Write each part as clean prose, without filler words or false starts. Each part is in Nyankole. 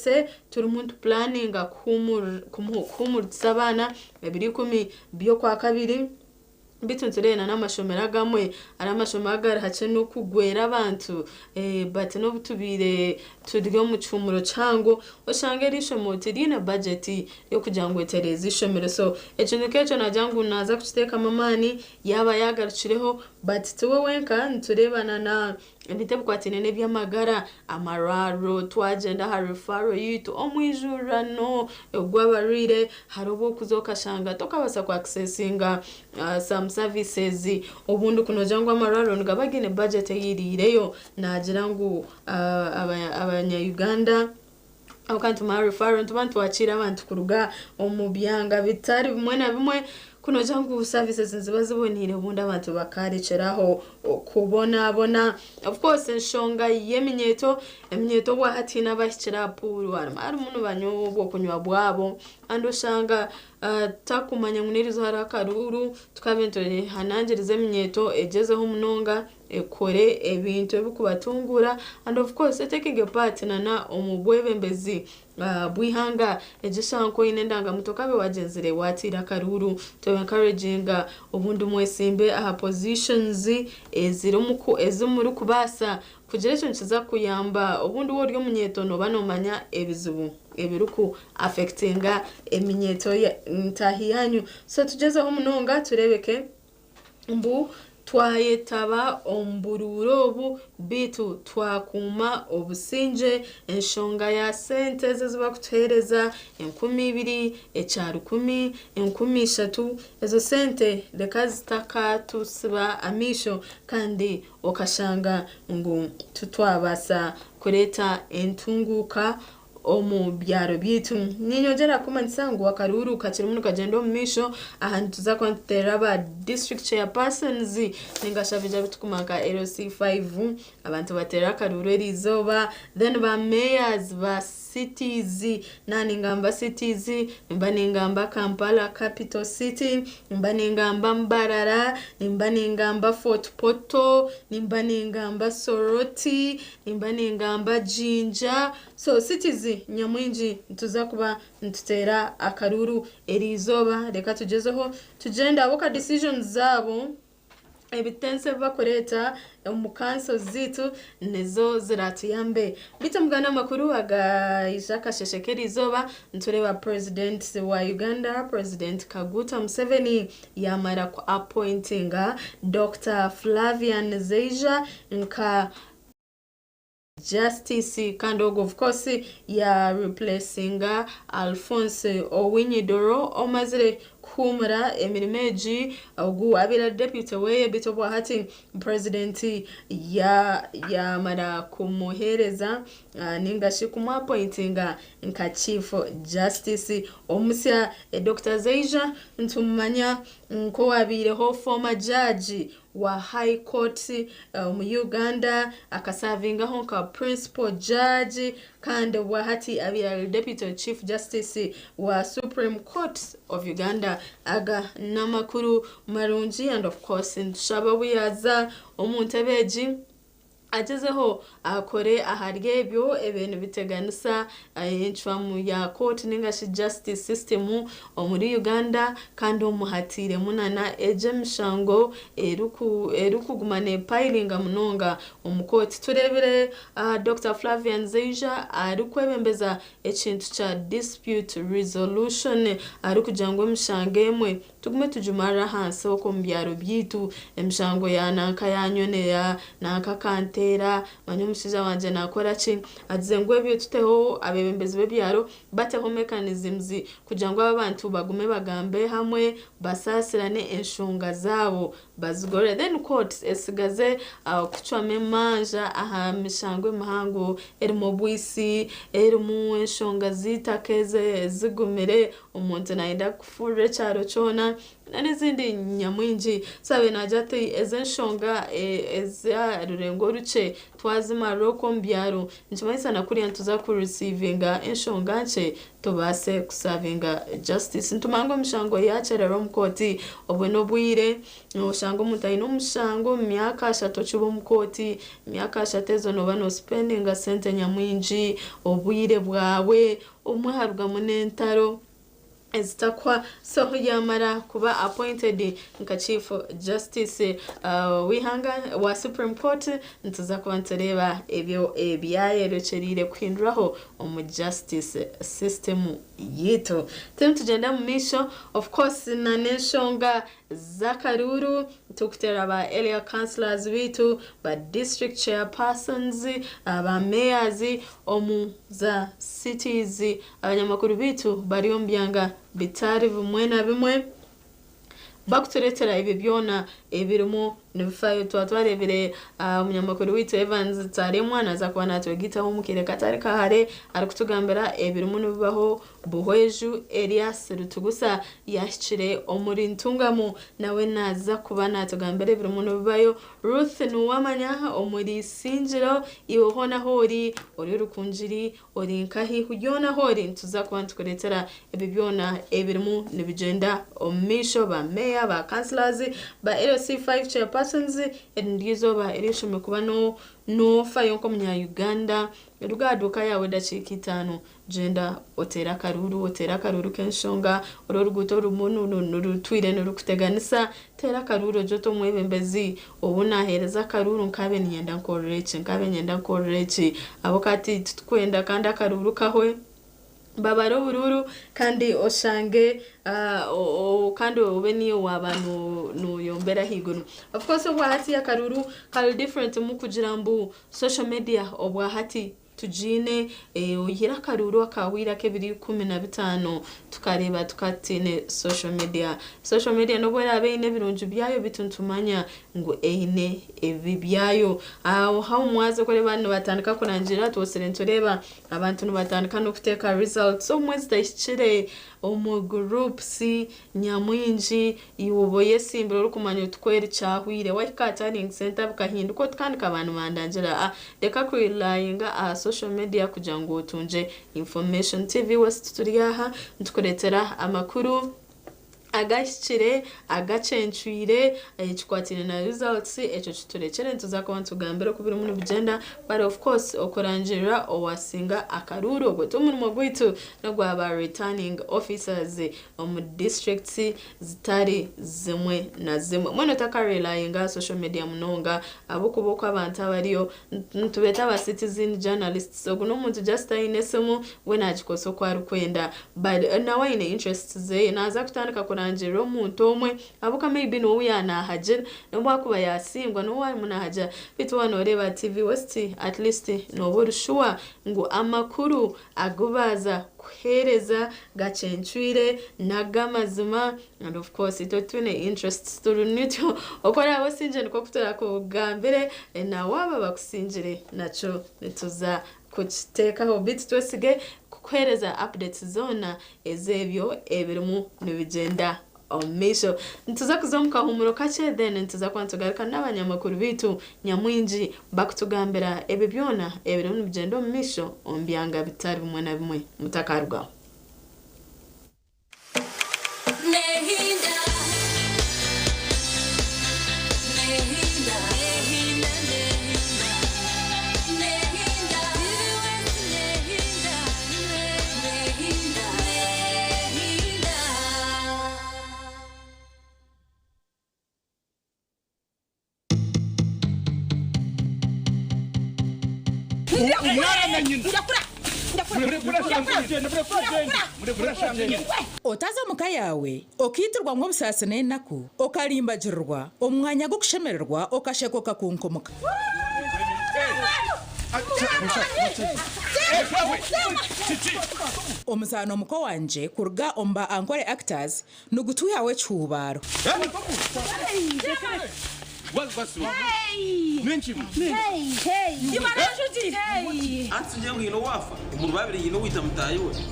Kasese turimu nitupulaninga kuhuumuriza abaana ebiro 10 by'okwakabiri. Beitu nitureeba n'amashomero agamwe hariho amashomero agari hakye n'okugwera abantu but n'obu tubaire turi omu kihuumuro kihango oshange eri ishomero tiriine bajeti y'okugira ngu etereeze ishomero. So ekintu nk'ekyo naagira ngu naaza kukiteekamu amaani yaaba yaagarukireho, but tiwe wenka, nitureebana na ebintu ebikwataine n'eby'amagara, amarwariro, twagyenda aha referral yaitu omwijurirano gw'abarwaire, hariho obu orikuza okashanga tokabaasa ku accessinga some services. Obundi ku noogira ngu amarwariro nigaba gaine budget eyiriireyo, naagira ngu abanya Uganda ahabw'okuba nitumara referral nituba nitwakiira abantu kuruga omu byanga bitari bimwe na bimwe, ku noogira ngu services niziba ziboneire, obundi abantu bakarekyeraho okubonabona. Of course enshonga y'eminyeeto, eminyeeto obwahati haine abahikire aha pool harimu nibanywa obwokunywa bwabo kandi oshanga takumanya ngu n'erizooba hariho akaruuru. Tukaaba nituhanangiriza eminyeeto egyezeho munonga ekore ebintu ebirikubatunguura and of course etakinge part nana omu bwebembezi bw'eihanga. Egyo eshaaha nk'oine endangamuntu okabe wagyenzire wateera akaruuru, tuba encouraginga obundi mwesimbe aha positions ezi murikubaasa kugira ekyo nikiza kukuyamba. Obundi waaba ori omunyeeto nooba noomanya ebizibu ebiriku affectinga eminyeeto ntaahi yaanyu, so tugyezeho munonga tureebeke ngu twayetaba omu buruuru obu, beitu twakuuma obusingye. Enshonga ya sente ezi ezibarikutuheereza, 2000, ekya 1000, 3000, ezo sente reka zitakatusiba amaisho kandi okashanga ngu titwabaasa kureeta entunguuka omu byaro byaitu. Ninyongyera kukumanyisa ngu akaruuru kakirimu nikagyenda omu maisho. Aha nituza kuba nituteera aba district chairpersons ningashi abaija abu turikumanya nka LC5, abantu bateere akaruuru eriizooba, then ba mayors ba cities. Naaba ningamba cities, nimba ningamba Kampala Capital City, nimba ningamba Mbarara, nimba ningamba Fort Portal, nimba ningamba Soroti, nimba ningamba Jinja, so cities nyamwingi nituza kuba nituteera akaruuru eriizooba. Reka tugyezeho tugyende ahabw'okuba decisions zaabo, ebitenso ebi barikureeta omu councils zaitu nizo ziratuyambe. Beitu omuganda amakuru agaija akasheshe k'eriizooba, nitureeba President wa Uganda, President Kaguta Museveni, yamara ku appointinga Dr Flavian Zeija nka Justice, kandi ogwo of course ya replacinga Alfonse Owiny-Dollo omazire kuhuumura emirimo egi. Ogu abaire ari deputy weye, beitu obwahati President yamara kumuheereza ningashi kumu appointinga nka Chief Justice omusya. Dr Zeija nitumumanya nk'owabaireho former judge wa High Court omu Uganda, akasavingaho nka Principal Judge, kandi obwahati abaire ari Deputy Chief Justice wa Supreme Court of Uganda. Aga n'amakuru marungi and of course nitushaba obu yaaza omu ntebe egi agyezeho akore ahari ebyo ebibaire nibiteganisa encwamu ya kooti ningashi justice system omuri Uganda, kandi omu hatairemu nana egyo emishango erikuguma nepayiringa munonga omu kooti. Tureebire Dr Flavian Zeija arikwebembeza ekintu kya dispute resolution, arikugira ngu emishango emwe tugume tugimarire ahansi okwo omu byaro byaitu. Emishango ya nanka yanyonera, nanka akanteera, manya omushaija wangye nakora ki, agize ngu ebyo tuteho abeebembezi b'ebyaro bateho mechanisms kugira ngu aba abantu bagume bagambe hamwe, basaasirane, enshonga zaabo bazigorore, then court esigaze kucwamu emanja aha mishango emihango erimu obwisi, erimu enshonga z'eitaka ezigumire, omuntu nayenda kufurura ekyaro kyona. N'ezindi nyamwingi. Sabe naagira ati, Ezi enshonga eza rurengo orukye twazimarira okwo omu byaro, nikimanyisa na kuriya nituza kurisiivinga enshonga nkye tubaase kusaavinga justice. Nitumanya ngu emishango yaakyererwa omu kooti obwe n'obwire, noshanga omuntu aine omushango omu myaka ashatu okiba omu kooti, emyaka ashatu ezo nooba noosipendinga sente nyamwingi, obwire bwawe, obumwe harugamu n'entaro. Ezitakuhwa so yamara kuba appointed nka Chief Justice w'eihanga wa Supreme Court nituza kuba nitureeba ebyo ebyayerekyereire kuhinduraho omu justice system yaitu. Turiyo nitugyenda omu maisho of course na n'enshonga z'akaruuru turikuteera ba area councillors baitu, ba district chairpersons, ba mayors omu za cities. Abanyamakuru baitu bari omu byanga bitari bimwe na bimwe bakutureetera ebyo byona ebirimu nibifayo. Twaba twareebire omunyamakuru waitu Evans Taremwa naaza kuba naatwegaitaho omu kaire katari kahare arikutugambira ebirimu nibibaho Buhweju Erias Rutugusa yaahikire omuri Ntungamo nawe naaza kuba naatugambira ebirimu nibibayo. Ruth Nuwamanya omuri Isingiro, iwe hoona ahu ori, ori Rukungiri, ori nkahi, hoona ahu ori nituza kuba nitukureetera ebyo byona ebirimu nibigyenda omu maisho, ba meeya, ba councillors, ba LC5 chairpersons, eri niryo eizooba eri oshemereire kuba noofayo nk'omunya Uganda, ruga aha duuka yaawe edakiika itaano Gyenda oteere akaruuru, oteere akaruuru k'enshonga, oru oruguuto orurimu nirutwire nirukuteganisa, teera akaruuru ogye ote omwebembezi ou naaheereza akaruuru nkaabe niinyenda nkorere eki, nkaabe niinyenda nkorere eki. Ahabw'okuba hati titurikwenda kandi akaruuru kahwe, babare oburuuru kandi oshange kandi obe niiwe waaba nooyombera ahaiguru. Of course obwahati akaruuru kari different mukugira ngu social media obwahati Tugiine oyihire akaruuru akahweire ak'ebiro 15 tukareeba tukatiine social media. Social media n'obu eraabe eine ebirungi byayo beitu nitumanya ngu eine ebibi byayo. Aho omu mwazyo ku orikureeba nibatandika kurangirira twosire nitureeba abantu nibatandika n'okuteeka results obumwe zitahikire omu groups nyamwingi Iwe oba oyesimbire orikumanya oti kweri kyahwire, wahika aha turning center bikahinduka oti kandi nkaba nibandangira ah reka ku relyinga aha social media kugira ngu otungye information. TV West turi aha nitukureetera amakuru agahikire, agacencwire, ekikwataine na results ekyo kiturekyere nituza kuba nitugambira oku birimu nibigyenda but of course okurangirira owasinga akaruuru ogwo t'omurimo gwaitu n'ogwa ba returning officers. omu districts zitari zimwe na zimwe. Mbwenu otaka relyinga aha social media munonga ahabw'okuba okwo abantu abariyo nitubeeta aba citizen journalists ogu n'omuntu just aine esimu we nagikozesa oku arikwenda but nawe aine interests zeye naza kutandika kurangirira omuntu omwe ahabw'okuba maybe niwe ou yanahagira nobu akuba yasingwa niwe ou arimu nahagira beitu waaba noreeba TV West at least noba ori sure ngu amakuru Agu baaza kuheereza gacencwire n'agamazima and of course itwe titwine interests turi neutral oku oraabe osingire nikwo oku turakugambire na waaba bakusingire nakyo nituza kukiteekaho beitu twesige kukuheereza updates zoona ez'ebyo ebirimu nibigyenda omu maisho. Nituza kuza omu kahuumuro kakye then nituza kuba nitugaruka n'abanyamakuru baitu nyamwingi bakutugambira ebyo byona ebirimu nibigyenda omu maisho omu byanga bitari bimwe na bimwe. Mutakarugaho. Otaza omu ka yaawe okaitirwamu obusaasi n'enaku, okarimbagirirwa omu mwanya gw'okushemererwa okasheka okakunkumka. Omuzaano Muko Wangye kuruga omu ba Ankole Actors nigutwihaho ekihuubaaro.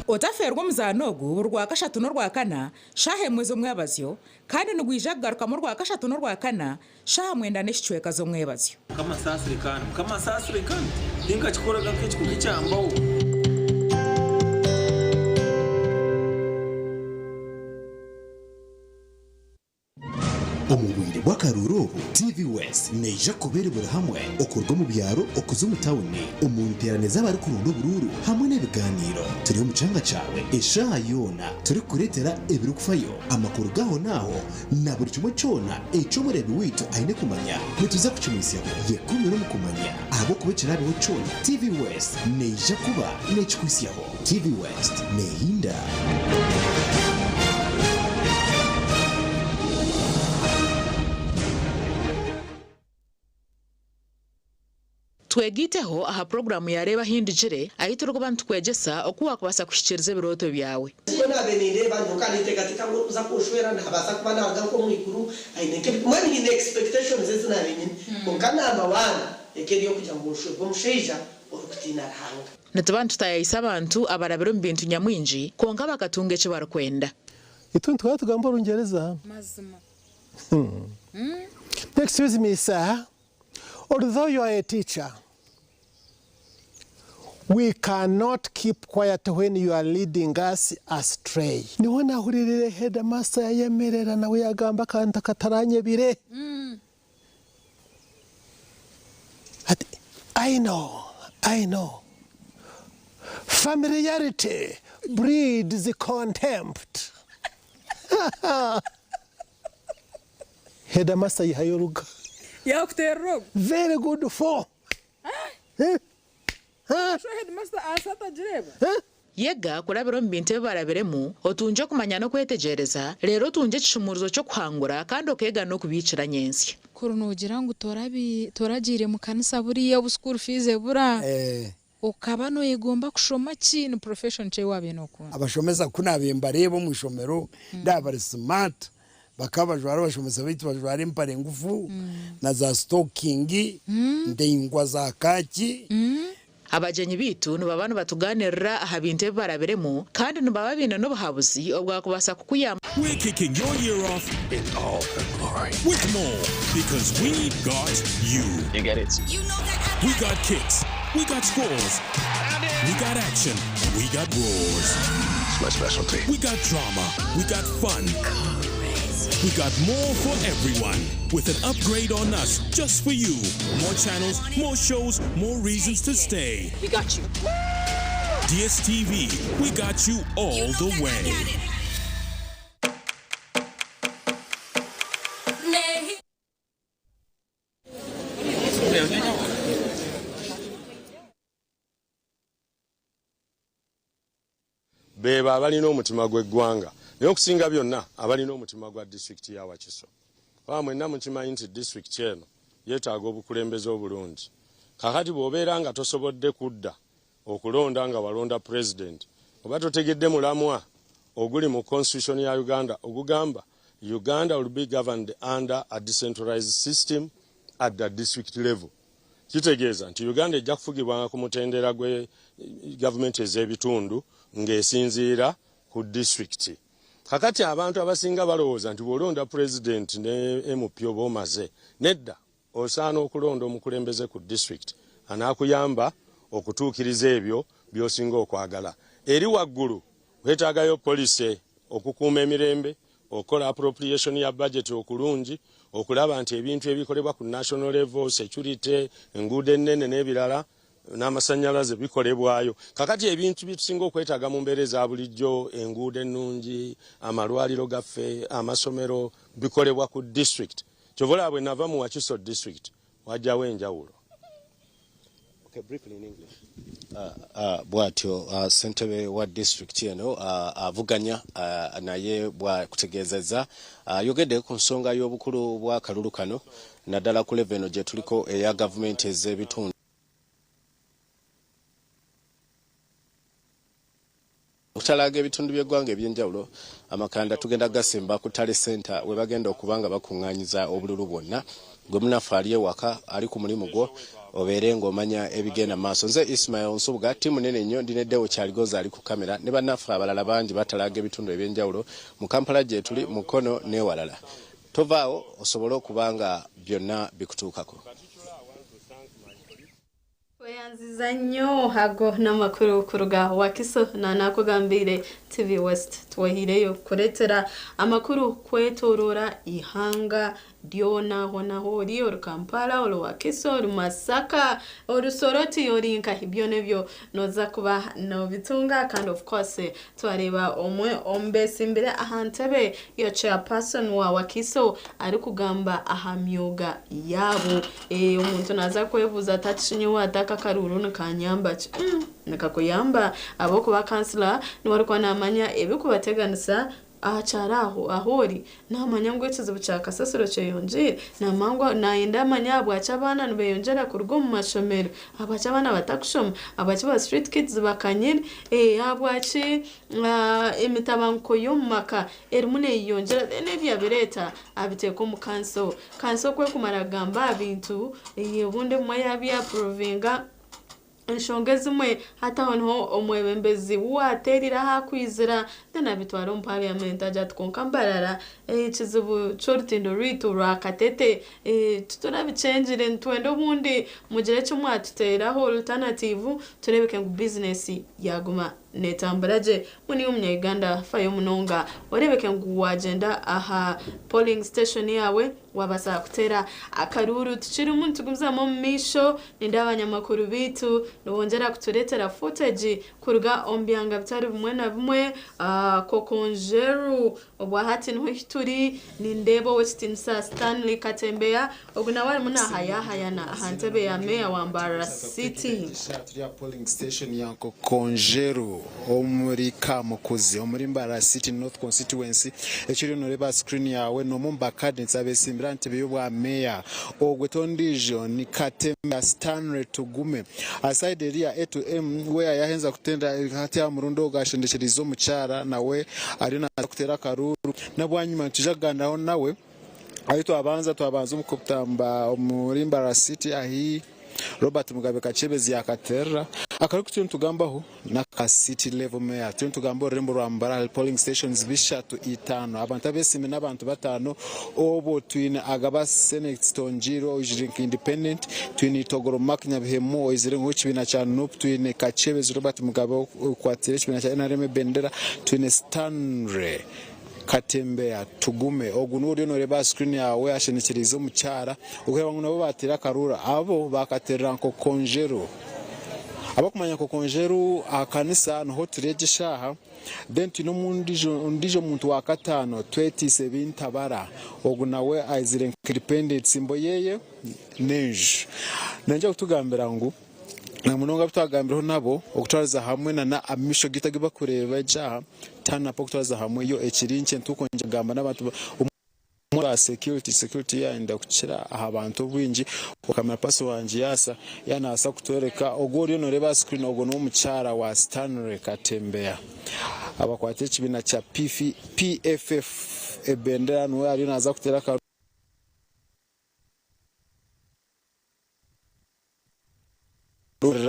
Otafeerwa omuzaano ogu buri Rwakashatu n'Orwakana shaaha emwe z'omwebazyo kandi nigwija kugarukamu Orwakashatu n'Orwakana shaaha mwenda n'ekicweka z'omwebazyo. Mukama ansaasire kandi Mukama ansaasire kandi tinkakikoraga nk'ekikorwa ekyambaho. Omu bwire bw'akaruuru obu, TV West neija kuba eri buri hamwe okuruga omu byaro okuza omu tawuni, omu nteerane z'abarikuronda oburuuru hamwe n'ebigaaniiro. Turi omu kyanga kyawe eshaaha yoona turikukureetera ebirikufayo, amakuru g'ahonaaho na buri kimwe kyona eki omureebi waitu aine kumanya. Nituza kukimwitsyaho. Yekumire omu kumanya ahabw'okuba ekiraabeho kyona, TV West neija kuba neekikwitsyaho. TV West neehinda. Twegaiteho aha puroguraamu ya Reeba Ahindugire ahu turikuba nitukwegyesa oku waakubaasa kuhikiiriza ebirooto byawe. Nikwo naabaire nindeeba, nyowe ka ninteekateeka ngu orikuza kunshwera naabaasa kuba naaruga nk'omu iguru, aine nk'ebi, mbwenu nyine expectations ezi naabaire nyine. Kwonka number one eka eri ey'okugira ngu nshwerwe omushaija orikutiina Ruhanga. Nituba nitutaayaayisa abantu abarabire omu bintu nyamwingi kwonka bakatunga eki barikwenda. Itwe nituhora tugamba Orungyereza. Mazima. Excuse me sir, although you are a teacher, we cannot keep quiet when you are leading us astray. Niho nahuriirire headmaster yayemerera nawe yagamba akantu akataranyebire. Ati, I know, I know. Familiarity breeds contempt. Headmaster ayihayo oruga. Yakuteerera ogwo. Very good for. Sho headmaster aasa atagireeba? Yega kurabira omu bintu ebi barabiremu, otungye okumanya n'okwetegyereza, reero otungye ekishumuurizo ky'okuhangura kandi okeega n'okubiikira nyentsya. Kuri noogira ngu toragiire mu kanisa buriya obu school fees ebura, okaba noyegomba kushoma ki? Ni profession ki ei waabaire nookunda? Abashomesa ku naabaire mbareeba omu ishomero ndaaba bari smart, bakaba bajwara abashomesa baitu bajwara empare ngufu na za sitokingi ndaingwa za kaaki. Abagyenyi baitu nibaba nibatugaaniirira aha bintu ebi barabiremu kandi nibaba baine n'obuhabuzi obwakubaasa kukuyamba. We're kicking your year off in all her glory with more because we got you. You get it. We got kicks, we got scores, we got action, we got roars. It's my specialty. We got drama, we got fun. We got more for everyone with an upgrade on us just for you. More channels, more shows, more reasons to stay. We got you. DSTV, we got you all the way. Beebo abalina omutima gw'eggwanga naye okusinga byonna abalina omutima gwa disitulikiti ya Wakiso kuba mwenna mukimanyi nti disitulikiti eno yeetaaga obukulembeze obulungi. Kaakati bw'obeera nga tosobodde kudda okulonda nga walonda pulezidenti oba totegedde mulamwa oguli mu constitution ya Uganda ogugamba Uganda will be governed under a decentralized system at the district level. Kitegeeza nti Uganda ejja kufugibwanga ku mutendera gwe gavumenti ez'ebitundu ng'esinziira ku disitulikiti. Kakati abantu abasinga balowooza nti bw'olonda pulezidenti ne MP oba omaze. Nedda, osaana okulonda omukulembeze ku disitulikiti anaakuyamba okutuukiriza ebyo by'osinga okwagala. Eri waggulu weetaagayo policy okukuuma emirembe, okukola appropriation ya budget okulungi, okulaba nti ebintu ebikolebwa ku national level, security, enguudo ennene n'ebirala n'amasannyalaze bikolebwayo. Kakati ebintu bye tusinga okwetaaga mu mbeera eza bulijjo, enguudo ennungi, amalwaliro gaffe, amasomero, bikolebwa ku district. Kyova olaba bwe nava mu Wakiso district wajjawo enjawulo. Okay, briefly in English. Bwatyo ssentebe wa disitulikiti eno avuganya naye bwakutegeezezza ayogedde ku nsonga y'obukulu bw'akalulu kano naddala ku level eno gye tuliko eya gavumenti ez'ebitundu. Okutalaaga ebitundu by'eggwanga eby'enjawulo, amakanda tugenda kugasimba ku Tally Centre we bagenda okuba nga bakungaanyiza obululu bwonna. Gwe munnaffe ali ewaka, ali ku mulimu gwo, obeere ng'omanya ebigenda mu maaso. Nze Ismail Nsubuga, ttiimu nnene nnyo, ndi ne Deo Kyaligonza ali ku kkamera ne bannaffe abalala bangi batalaaga ebitundu eby'enjawulo mu Kampala gyetuli, Mukono n'ewalala. Tovaawo osobole okuba nga byonna bikutuukako. Tweyanziza nnyo ago n'amakuru kuruga Wakiso nanakugambiire TV West twehireyo kukuretera amakuru kwetorora ihanga ryona hona hori ori Kampala ori Wakiso ori Masaka ori Soroti ori nkahi byona ebyo noza kuba nobitunga kandi of course twareeba omwe omu besimbire aha ntebe ya chairperson wa Wakiso arikugamba aha myoga yaabo. Omuntu naaza kwebuuza ati ati shi nyowe ati aka akaruuru nikanyamba ki? Umm nikakuyamba ahabw'okuba kansila niwe arikuba naamanya ebirikubateganisa aha kyaro aho ahu ori. Naamanya ngu ekizibu kya kasasiro kyeyongyeire, naamanya ngu naayenda amanye ahabwaki abaana nibeyongyera kuruga omu mashomero, ahabwaki abaana batakushoma, ahabwaki ba street kids bakanyire, ahabwaki emitabanguko y'omu maka erimu neyeyongyera then ebyo abireeta abiteeka omu kanso. Kanso ku ekumara kugamba aha bintu, obundi ebimwe yaabi-apuruvinga, enshonga ezimwe hati aho niho omwebembezi ou waateerire ahu akwizira then abitwara omu parliament agira ati kwonka Mbarara ekizibu ky'orutindo rwaitu rwa Katete titurabikyengire nitwenda obundi mugire eki mwatuteeraho alternative tureebeke ngu bizinesi yaaguma netambura gye. Mbwenu iwe munya Uganda fayo munonga orebeke ngu wagyenda aha polling station yawe wabasa kutera akaruuru. Tukirimu nitugumizamu omu maisho nindeeba abanyamakuru beitu nibongyera kuturetera footage kuruga omu byanga bitari bimwe na bimwe. Kokonjeru Obwahati niho ahi turi, nindeeba Owekitinisa Stanley Katembeya, ogu nawe arimu nahayahayana aha ntebe ya Meeya wa Mbarara City. Turi aha polling station ya Nkokonjeru omuri Kamukuzi omuri Mbarara City North constituency. Eki oriyo noreeba aha screen yaawe n'omwe omu ba candidates abesimbire aha ntebe y'obwa meeya. Ogwe t'ondiijo ni Katembeya Stanley Tugume. Aha side eri ya A to M we yaaheza kutenda hati aha murundi ogu ashendekyereize omukyara nawe ariyo naaza kuteera akaruuru. Nabwanyima nitwija kugaaniiraho nawe ahu twabanza twabanza omu kutamba omuri Mbarara City ahu Robert Mugabe Kakyebezi yaakateerera. Akaruuru aku turiyo nitugambaho n'aka City Level Mayor. Turiyo nitugamba orurembo rwa Mbarara ahari polling stations bishatu itaano. Abantu abeesiimire n'abantu bataano. Obwo twine Agaba Senex Tongiirwe oizire nka Independent, twine Itogoro Mark Nyabihemu oizire nk'ow'ekibiina kya nup, twine Kakyebezi Robert Mugabe okwatire ekibiina kya nrm ebendera, twine Stanley Katembeya Tugume ogu niwe oriyo noreeba aha screen yaawe ashenekyeriize omukyara okureeba ngu nabo bateera akaruuru abo bakateerera Nkokonjeru. Abakumanya Nkokonjeru aha kanisa niho turi egi eshaaha. Then twine ondiijo muntu wa kataano twetiise Bintabara ogu nawe aizire nka independent tsimbo yeye n'enju. Naija kutugambira ngu namunonga abu twagambireho nabo okutwariza hamwe na amaisho gaitu agu barikureeba gye aha turn up okutwariza hamwe yo ekiri nkye ntiturikwongyera kugamba n'abantu. Ba security security yayenda kukira aha bantu obwingi camera person wangye yasa yanasa kutworeka ogu oriyo noreeba aha screen ogwo niwe omukyara wa Stanley Katembeya abakwata ekibiina kya PFF ebendera niwe ariyo naza kuteera akaruuru.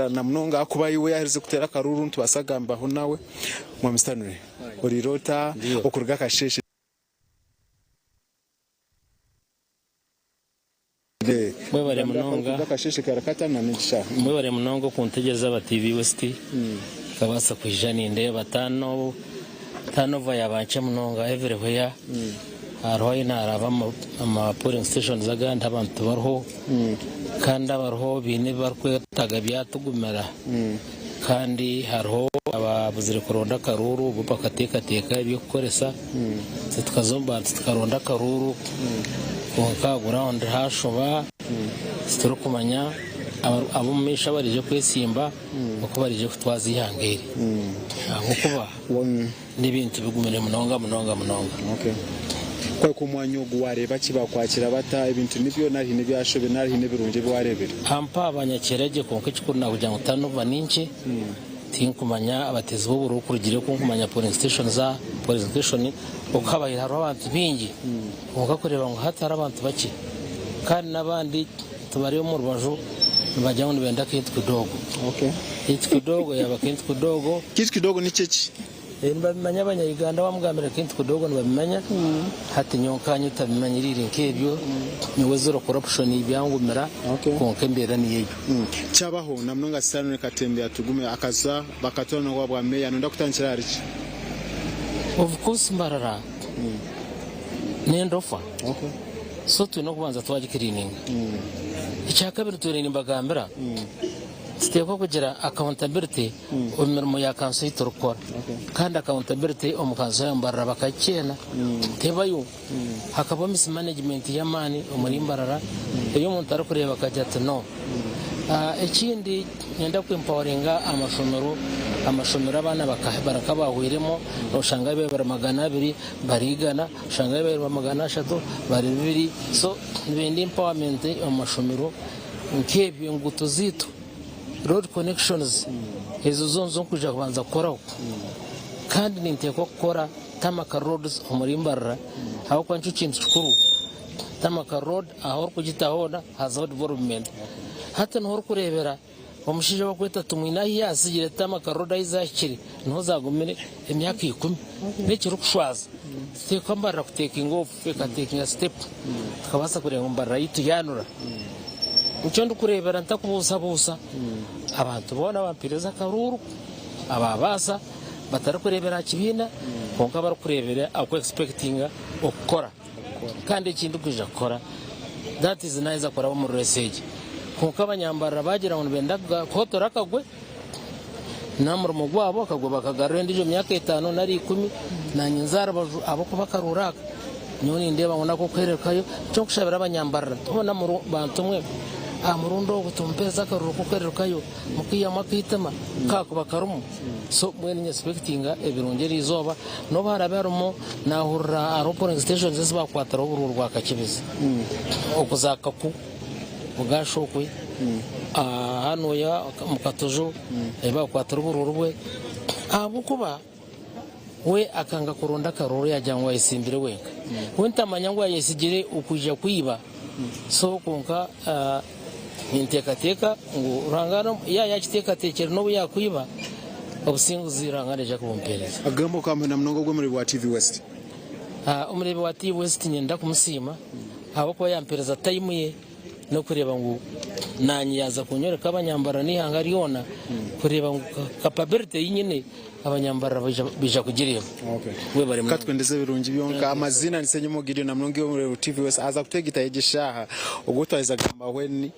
Na munonga ahakuba iwe yaherize kuteera akaruuru nitubaasa kugambaho nawe Mwami Stanley oriire ota okuruga akasheeshe? Mwebare munonga. Mwebare munonga okuntegyereza aba TV West nkabaasa kwija nindeeba turnover yaaba nkye munonga everywhere hariho ahu naaraba ama polling stations agandi abantu tibariho kandi abariho baine ebi barikwetaaga byatugumira. Kandi hariho abaabuzire kuronda akaruuru bo bakateekateeka eby'okukoresa. Itwe tukaza omu bantu tukaronda akaruuru kwonka gurawundi haashoba titurikumanya ab'omu maisho abaraije kwesimba oku baraije kutwaza eihanga eri ahabw'okuba n'ebintu bigumire munonga munonga munonga. Kwonka omwanya ogu waareeba ki? Baakwakira bata? Ebintu nibyo nari haine ebyashobire nari haine ebirungi ebi waareebire? Ampa abanyakyera gye kwonka ekikuru nakugira ngu turnover ni nkye. Tinkumanya abateezi b'oburuuru kurugiirira oku nkumanya polling station za polling station oku habaire hariho abantu baingi kwonka kureeba ngu hati hariho abantu bakye kandi n'abandi tibari omu rubaju nibagira ngu nibenda kintu kidogo. Kintu kidogo yaaba kintu kidogo. Kintu kidogo nikyo ki? Nibabimanya abanya Uganda wamugambira kintu kidogo nibabimanya hati nyowe nkanye otabimanyiriire nk'ebyo nyowe zero corruption byangumira kwonka embeera niyo egyo. Kyabaho na munonga Stanley Katembe Atugume akaza bakatora n'obwa bwa meeya noyenda kutandikira ahari ki? Of course Mbarara n'endofa so twine okubanza twagikiriininga. Ekyakabiri twine nimbagambira Nituteekwa kugira accountability omu mirimo ya kanso ei turikukora kandi accountability omu kanso ya Mbarara bakagikyeena tebayo. Hakabaho mismanagement y'amaani omuri Mbarara ei omuntu arikureeba akagira ati no. Ekindi niinyenda ku empoweringa amashomero, amashomero abaana bari nk'abahweiremu noshanga bari 200 bari 100, oshanga bari 300 bari 200 so nibenda empowerment omu mashomero. Nk'ebyo enguuto zaitu, road connections, ezo zo nizo nkwija kubanza kukoraho. Kandi ninteekwa kukora tarmac roads omuri Mbarara ahabw'okuba nikyo kintu kikuru. Tarmac road ahu orikugita hoona hazaho development. Hati niho orikureebera omushaija ou barikweta Tumwine ahu yaatsigire tarmac road ahu zaahikire niho zaagumire emyaka ikumi. N'ekirikushwaza tuteekwa Mbarara kutekinga off. Ekatekinga sitepu tukabaasa kureeba ngu Mbarara yaitu yaanura. Nikyo ndikureebera ntakubuusabuusa abantu boona abampeereza akaruuru, ababaasa batarikureebera aha kibiina kwonka barikureebera aha ku expectinga okukora. Kandi eki ndikwija kukora that is naaheza kuraba omuri race egi. Kwonka abanyambarara baagira ngu nibenda kuhotora akagwe, N'omurimo gwabo akagwa bakagarura endiijo myaka etaano nari ikumi, naanye nza aha rubaju ahabw'okuba akaruuru aka nyowe nindeeba ngu n'ak'okuhererukayo. Nikyo nkushabira abanyambarira boona bantu mwe, aha murundi ogu tumupeereze akaruuru k'okuhererukayo mukaihamu akaitima kaakuba karimu. So mbwenu niinyekispekitinga ebirungi eriizooba n'obu haraabe harimu naahurira hariho polling stations ezi baakwatiraho oburuuru bwa Kakibezi okuza Kaku. Bugashokwe hanuya omu katojo ahi bakukwatira oburuuru bwe ahabw'okuba we akanga kuronda akaruuru yagira ngu ayesimbire wenka. We ntamanya ngu ayesigire okwija kwiba so kwonka ninteekateeka ngu Ruhanga yaaba yakiteekateekire n'obu yaakwiba obusinguzi Ruhanga naija kubumpeereza. Agamba okamuha na munonga ogw'omureebi wa TV West. Omureebi wa TV West niinyenda kumusiima ahabw'okuba yampeereza tayimu ye n'okureeba ngu naanye yaaza kunyoreka abanyambarara n'eihanga ryona kureeba ngu capability ei nyine abanyambarara baija kugireeba. Webare munonga. Katwendeze ebirungi byonka. Amaziina ni Ssenyomo Gideon na munonga iwe Omureebi TV West aza kutwegita egi eshaaha ogwo twaheza kugamba when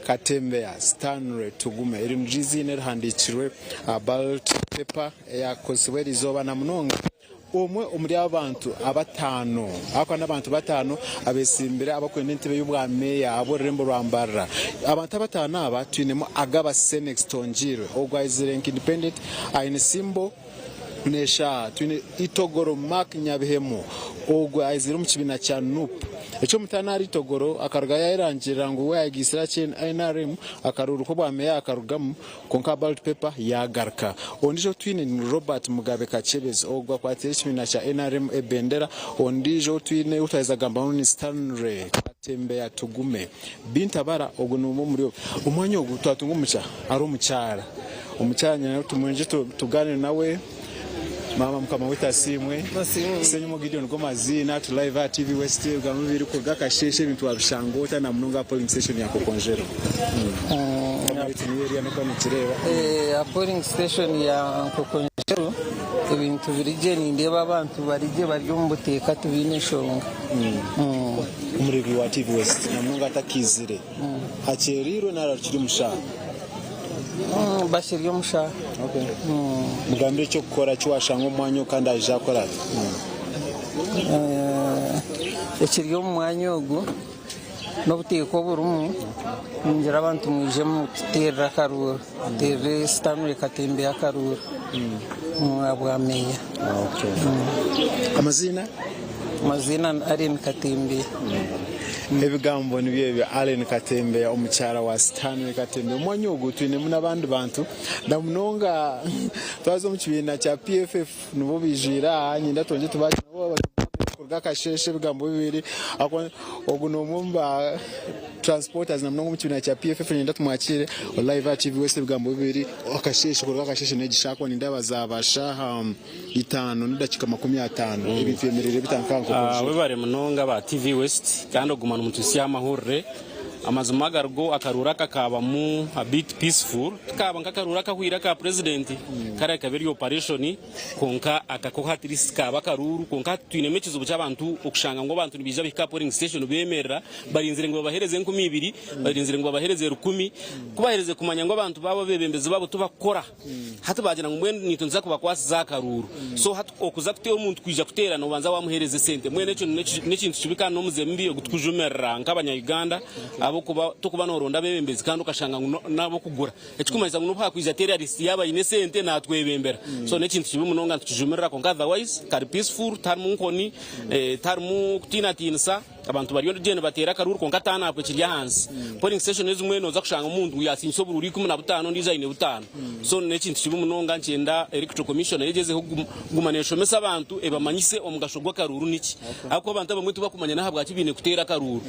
Katembeya Stanley Tugume. Eri niryo eiziina erihandiikirwe aha ballot paper eyakozesibwa eriizooba na munonga. Omwe omuri aba bantu abataano, ahabw'okuba n'abantu bataano abetsimbire abarikwenda entebe y'obwa meeya ahabw'orurembo rwa Mbarara. Abantu abataano aba twinemu Agaba Senex Tongiirwe, ogwo aizire nka independent aine symbol n'eshaaha. Twine Itogoro Mark Nyabihemu, ogwo aizire omu kibiina kya nup. Eky'omutaano ahari Itogoro akaruga yayerangirira ngu we ayegaitsire aha NRM, akaruuru k'obwa meeya akarugamu. Kwonka ballot paper yagaruka. Ondiijo ou twine ni Robert Mugabe Kakyebezi, ogwo akwatire ekibiina kya nrm ebendera. Ondiijo ou twine ou twaheza kugambaho ni Stanley Katembeya Tugume. Bintabara ogwo n'omwe omuri bo. Omwanya ogu twatunga omugisha ari omukyara. Omukyara nyine tumwije tugaanire nawe. Maama mukama waitu asiimwe. Ssenyomo Gideon nigo maziina turi live aha TV West ebigambo bibiri kuruga akasheeshe ebintu wabishanga ota na munonga aha polling station ya Nkokonjero. Mukama waitu niyo eriya nokuba nikireeba. Aha polling station ya Nkokonjero ebintu biri gye nindeeba abantu bari gye bari omu buteeka tibaine nshonga. Omureebi wa TV West na munonga atakaizire akyereirwe nari arukiri omu shaaha? Bakiri omu shaaha. Mugambire eky'okukora eki waashanga omu mwanya ogu kandi aije akore ati. Ekiri omu mwanya ogu n'obuteeka oburimu, ningira abantu mwije mututeerere akaruuru, muteerere Stanley Katembeya akaruuru ahabwa meeya. Amaziina? Amaziina ni Allen Katembeya. Ebigambo nibyo ebyo Allen Katembeya omukyara wa Stanley Katembeya. Omwanya ogu twinemu n'abandi bantu na munonga twaza omu kibiina kya PFF nibo baijwire aha nyenda twongye tubaakire nabo kuruga akasheeshe ebigambo bibiri. Ogu n'omwe omu ba transporters na munonga omu kibiina kya PFF niinyenda tumwakiire live aha TV West ebigambo bibiri akasheeshe kuruga akasheeshe n'egi shaaha kuba nindeeba zaaba shaaha itaano n'edakiika 50 ebintu byemereire bita nka nk'oku Ah, webare munonga ba TV West kandi oguma nimutuhitsya aha mahurire. Amazima agarigo akaruuru aka kaabamu a bit peaceful tikaaba nk'akaruuru akahwire aka president kare ekaba eri operation kwonka aka ko at least kaaba akaruuru kwonka hati twinemu ekizibu ky'abantu okushanga ngu abantu nibaija bahika aha polling station bemerera barinzire ngu babahereze 2000 barinzire ngu babahereze 1000 kubaherize kumanya ngu abantu baabo abebembezi baabo tibakukora Hati baagira ngu mbwenu naitwe nituza kubakwasiza akaruuru. So hati okuza kuteera omuntu kwija kuteera noobanza waamuheereza esente. Mbwenu ekyo n'ekintu kibi kandi n'omuze mubi ogu turikujumirira nk'abanya-Uganda ahabw'okuba tokuba nooronda abeebembezi kandi okashanga ngu n'ab'okugura. Ekirikumanyisa ngu n'obu haakwija terrorist yaaba aine esente naatwebembera. So n'ekintu kibi munonga nitukijumirira kwonka otherwise kari peaceful tiharimu nkoni, tiharimu kutiinatiinisa. Abantu bariyo gye nibateera akaruuru kwonka turn-up ekiri ahansi. Polling station ezimwe noza kushanga omuntu yasingisa oburuuru 15 ondiijo aine butaano. So n'ekintu kibi munonga nikyenda Electoral Commission egyezeho kuguma neshomesa abantu ebamanyise omugasho gw'akaruuru niki. Ahabw'okuba abantu abamwe tibakumanya n'ahabwaki baine kuteera akaruuru.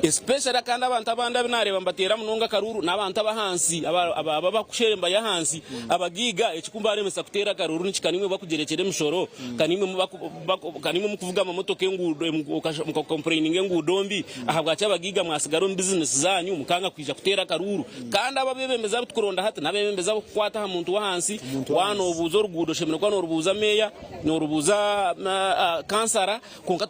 Especially kandi abantu abandi abu nareeba nibateera munonga akaruuru n'abantu ab'ahansi aba abakushembayo ahansi abagaiga ekikubaremesa kuteera akaruuru niki ka nimwe bakugyerekyera emishoro ka nimwe Ka nimwe mukuvuga amamotoka enguudo mukakompureininga enguudo mbi, ahabwaki abagaiga mwasigara omu bizinesi zanyu mukanga kwija kuteera akaruuru? Kandi abo abebembezi abu tukuronda hati n'abebembezi abukukwata aha muntu w'ahansi, waaba nobuuza oruguudo oshemereire kuba norubuuza meeya, norubuuza kansara, kwonka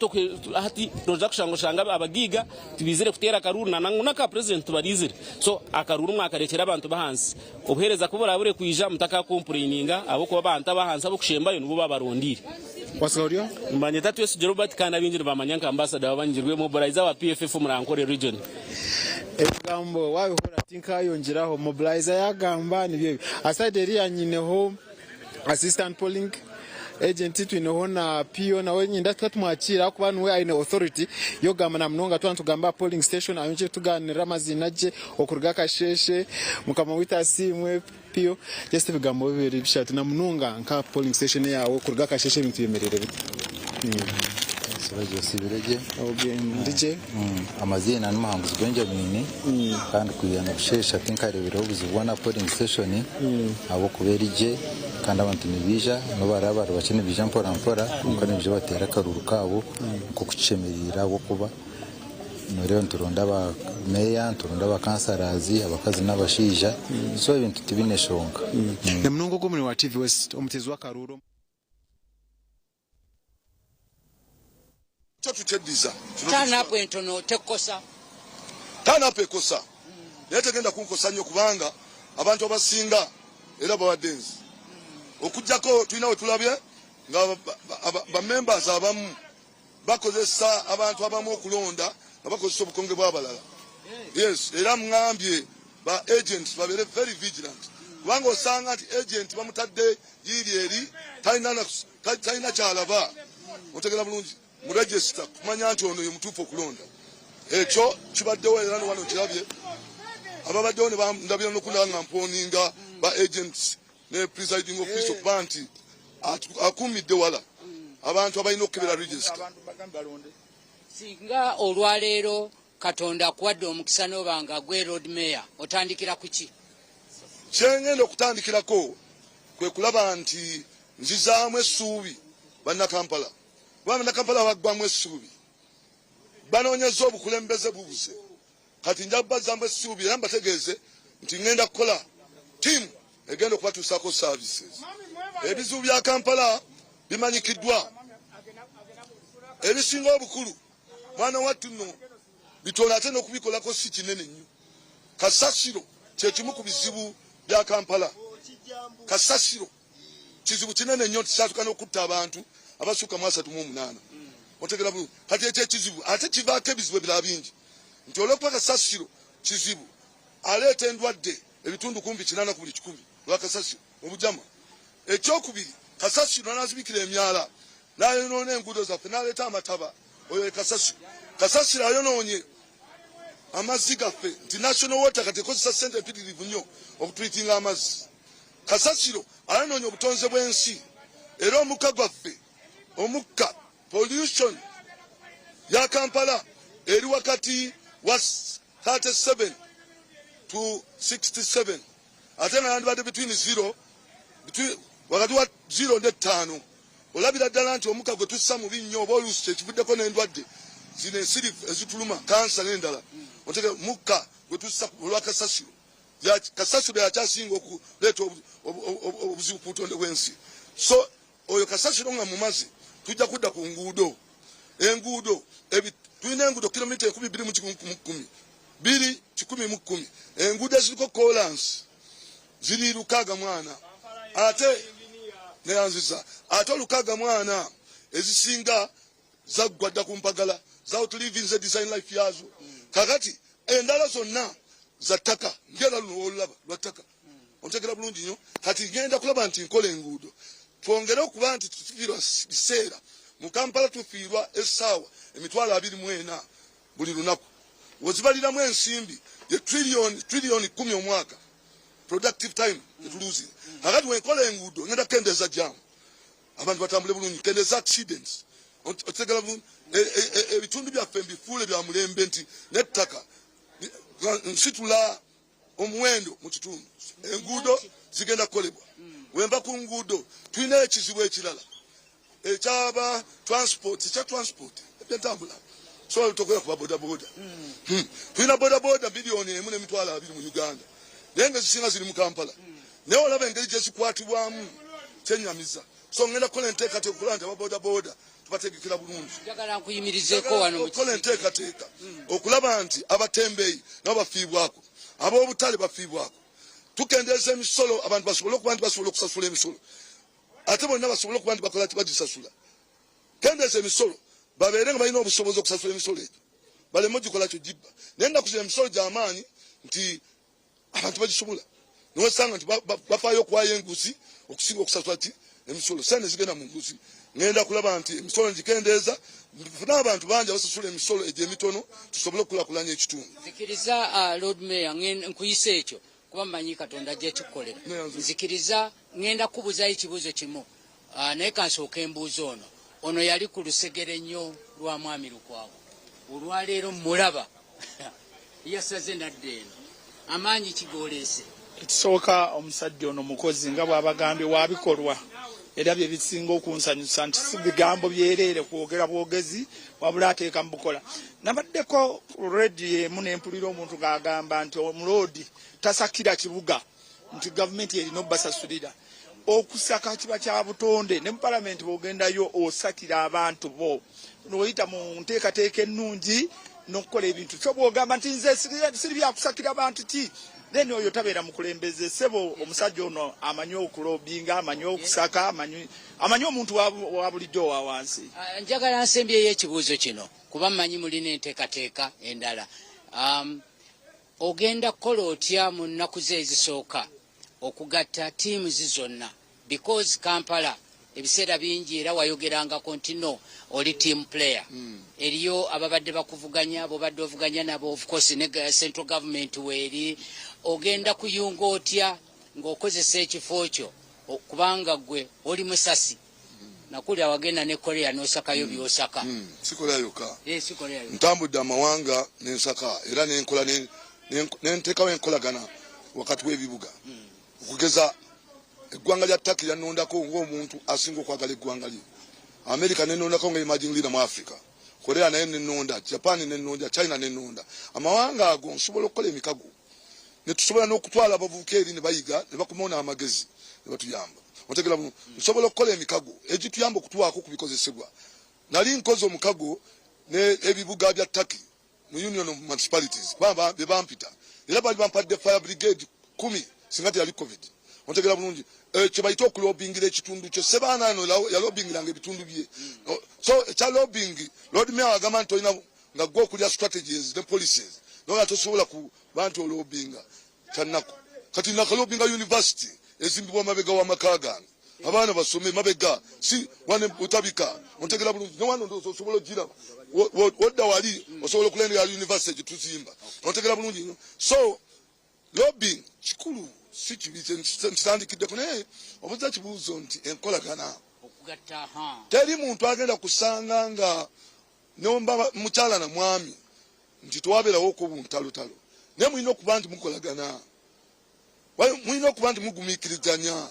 hati noija kushanga oshange abagaiga tibaizire kuteera akaruuru na nangwa n'aka purezidenti tibaraizire. So akaruuru mwakarekyera abantu b'ahansi. Obuheereza ku buraabure kwija, mutakakompureininga ahabw'okuba abantu ab'ahansi ab'okushembayo nibo baabarondeire. Watsiga ori oha? Nibanyeta Twesigye Robert kandi abaingi nibamanya nka Ambassador w'abanyigirwe Mobilizer wa PFF omuri Ankole Region. Ebigambo waabihurira tinkayongyeraho. Mobilizer yaagamba nibyo ebyo. Aside eriya nyineho Assistant Polling Agent twineho na PO nawe niinyenda tuka tumwakiire ahakuba niwe aine authority y'okugamba na munonga twaba nitugamba aha polling station ayongye kutugaanirira amaziina gye okuruga akasheeshe. Mukama waitu asiimwe PO. Just ebigambo bibiri bishatu na munonga nka polling station eyaawe okuruga akasheeshe ebintu byemereire bita? Osiibire gye? Ndi gye. Amaziina ni Muhanguzi Benjamin kandi kwiha na busheesha tinkareebireho obuzibu bwona aha polling station ahabw'okuba eri gye kandi abantu nibaija n'obu baraabe bari bakye nibaija mpora mpora kwonka nibaija bateera akaruuru kaabo nk'oku kishemereire ahabw'okuba nooreeba nituronda aba meeya, nituronda aba kansarazi abakazi n'abashaija so ebintu tibiine nshonga. Na munonga ogwo omurimo wa TV West omuteezi w'akaruuru. Kyo tukyeddiza. Turn up entono tekukosa. Turn up ekosa naye tegenda kunkosa nnyo kubanga abantu abasinga era babadde nzi okujjako tulina we tulabye nga ba members abamu bakozesa abantu abamu okulonda nga bakozesa obukonge bw'abalala. Yes, era mungambye ba agents babeere very vigilant kubanga osanga nti agent bamutadde yiiri eri talina talina kyalaba otegera bulungi mu register kumanya nti ono ye mutuufu okulonda ekyo kibaddewo era newano kirabye ababaddewo nebandabira nokundaba nga mponinga ba agents ne presiding officer okuba nti akuumidde wala abantu abalina okukebera register. Singa olwaleero Katonda akuwadde omukisa n'oba nga gwe Lord Mayor, otandikira ku ki? Kyengenda okutandikirako kwe kulaba nti nzizaamu essuubi Bannakampala kuba Bannakampala baggwamu essuubi, banoonyezza obukulembeze bubuze. Kati nja kubazzaamu essuubi era mbategeeze nti ngenda kukola ttiimu egenda okubatuusaako services. Ebizibu bya Kampala bimanyikiddwa, ebisinga obukulu mwana wattu nno bitono ate n'okubikolako si kinene nnyo. Kasasiro kye kimu ku bizibu bya Kampala. Kasasiro kizibu kinene nnyo nti kyatuka n'okutta abantu abasukka mu 38. Otegera bulungi. Kati ekyo ekizibu ate kivaako ebizibu ebirala bingi nti olw'okuba kasasiro kizibu aleeta endwadde ebitundu kumpi 80 ku buli kikumi lwa kasasiro obujama. Ekyokubiri kasasiro n'azibikira emyala n'ayonoona enguudo zaffe n'aleeta amataba oyo ye kasasiro. Kasasiro ayonoonye. Amazzi gaffe nti National Water kati ekozesa ssente mpitirivu nnyo okutreatinga amazzi. Kasasiro ayonoonya obutonze bw'ensi era omukka gwaffe omukka pollution ya Kampala eri wakati wa 37 to 67 ate nga yandibadde between 0 between wakati wa 0 n'ettaano. Olabira ddala nti omukka gwe tussa mubi nnyo oba oluusi kyekivuddeko n'endwadde zino ensirifu ezituluma kansa n'endala. Otege mukka gwe tussa olwa kasasiro. Kasasiro yakyasinga okuleeta obuzibu ku butonde bw'ensi. So oyo kasasiro nga mumaze tujja kudda ku nguudo. Enguudo tulina enguudo kilomita enkumi bbiri mu kikumi mu kkumi bbiri kikumi mu kkumi. Enguudo eziriko koolansi ziri 64 ate neyanziza ate olukaaga mwana ezisinga zaggwa dda ku mpagala za outlivinze design life yazo. Kakati endala zonna za ttaka ngera luno olulaba lwa ttaka, ontegera bulungi nnyo. Kati ngenda kulaba nti nkola enguudo twongere okuba nti tufiirwa biseera mu Kampala, tufiirwa essaawa 24000 buli lunaku. Wezibaliramu ensimbi ye trillion 10 omwaka productive time etuluzi. Kakati wenkola enguudo ngenda kukendeeza jam, abantu batambule bulungi, kendeeza accidents, otegera bulungi. Ebitundu byaffe mbifuule bya mulembe nti n'ettaka nsitula omuwendo mu kitundu. Enguudo zigenda kukolebwa. Wenva ku nguudo tulina ekizibu ekirala ekyaba transport, ekya transport ebyentambula. So tokola kuba bodaboda. Tulina bodaboda 1,020 million mu Uganda, naye nga ezisinga ziri mu Kampala. Naye olaba engeri gyezikwatibwamu kyenyamiza. So ngenda kukola enteekateeka okulaba nti aba bodaboda tubategekera bulungi. Njagala nkuyimirizeeko wano mu Okukola enteekateeka okulaba nti abatembeeyi nabo bafiibwako, ab'obutale bafiibwako. Tukendeeza emisolo abantu basobole okuba nti basobola okusasula emisolo, ate bonna basobole okuba nti bakola bagisasula. Kendeeza emisolo babeere nga balina obusobozi okusasula emisolo egyo, baleme ogikola kyo gibba. Naye ennaku zino emisolo gy'amaanyi nti abantu bagisobola, newesanga nti bafaayo okuwaayo enguzi okusinga okusasula ki emisolo. Sente zigenda mu nguzi. Ngenda kulaba nti emisolo ngikendeeza, nfune abantu bangi abasasula emisolo egyo emitono tusobole okukulaakulanya ekitundu. Nzikiriza, Lord Mayor, nkuyise ekyo kuba mmanyi Katonda ajja kikukolera. Nzikiriza ngenda kukubuuzayo ekibuuzo kimu, naye kansooke embuuza ono. Ono yali ku lusegere nnyo lwa Mwami Lukwago, olwaleero mmulaba yasaze nadda eno. Amaanyi kigoleese? Ekisooka, omusajja ono mukozi nga bw'abagambye wabikolwa, era bye bisinga okunsanyusa nti si bigambo byereere kwogera bwogezi, wabula ateeka mu bukola. Nabaddeko ku rediyo emu ne mpulira omuntu ng'agamba nti omuloodi tasakira kibuga, nti gavumenti erina obbasasulira. Okusaka kiba kya butonde, ne mu palamenti bw'ogendayo osakira abantu bo n'oyita mu nteekateeka ennungi n'okukola ebintu. So bw'ogamba nti nze siri byakusakira bantu ki, then oyo tabeera mukulembeze. Ssebo, omusajja ono amanyi okulobinga, amanyi okusaka, amanyi omuntu wa bulijjo owa wansi. Njagala nsembyeyo ekibuuzo kino kuba mmanyi mulina enteekateeka endala. Ogenda kukola otya mu nnaku ze ezisooka okugatta teams zonna, because Kampala ebiseera bingi era wayogerangako nti no oli team player. Eriyo ababadde bakuvuganya, bobadde ovuganya nabo, of course ne central government weeri. Ogenda kuyunga otya ng'okozesa ekifo kyo, kubanga gwe oli musasi nakulya wagenda ne Korea n'osakayo by'osaka? Si Korea yokka. Si Korea yokka. Ntambudde amawanga n'ensaka era nenkola nenteekawo enkolagana wakati w'ebibuga. Okugeza eggwanga lya Turkey lyannondako ng'omuntu asinga okwagala eggwanga lye, America nenondako nga emerging leader mu Africa, Korea naye nenonda, Japan nenonda, China nenonda. Amawanga ago nsobola okukola emikago ne tusobola n'okutwala abavubuka eri ne bayiga ne bakomawo n'amagezi ne batuyamba. Otegera bulungi? Nsobola okukola emikago egituyamba okutuwaako ku bikozesebwa. Nali nkoze omukago ne ebibuga bya Turkey mu Union of Municipalities, be bampita era bali bampadde fire brigade 10 singa teyali COVID. Otegera bulungi? Kye bayita okulobingira ekitundu kyo. Sebaana ano yalobingiranga ebitundu bye. So ekya lobbying, Lord Mayor agamba nti tolina nga gwe okulya strategies ne policies noga tosobola kuba nti olobinga kyannaku. Kati nakalobinga university ezimbibwa mabega w'amaka gange. Abaana basome mabega si wano Butabika ontegera bulungi ne wano ndowooza osobola ogiraba wodda wali osobola okulengera university gyetuzimba ontegera bulungi nnyo. So lobbying kikulu si kibi nkitandikiddeko naye obuuza kibuuzo nti enkolagana teri muntu agenda kusanga nga nomba mukyala na mwami nti twabeerawo okubuntalotalo naye mulina okuba nti mukolagana. Mulina okuba nti mugumiikirizanya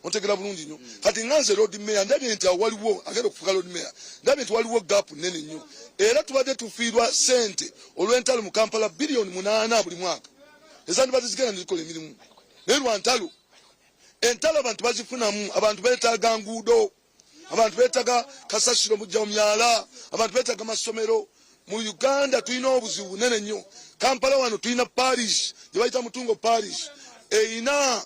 ontegera bulungi nnyo. Kati nga nze Lord Mayor ndabye nti awo waliwo agenda okufuuka Lord Mayor, ndabye nti waliwo gap nnene nnyo era tubadde tufiirwa ssente olw'entalo mu Kampala biliyoni 8 buli mwaka ezandibadde zigenda nezikola emirimu, naye lwa ntalo. Entalo abantu bazifunamu, abantu beetaaga nguudo, abantu beetaaga kasasiro mujja mu myala, abantu beetaaga masomero. Mu Uganda tulina obuzibu bunene nnyo. Kampala wano tulina parish gye bayita Mutungo Parish, erina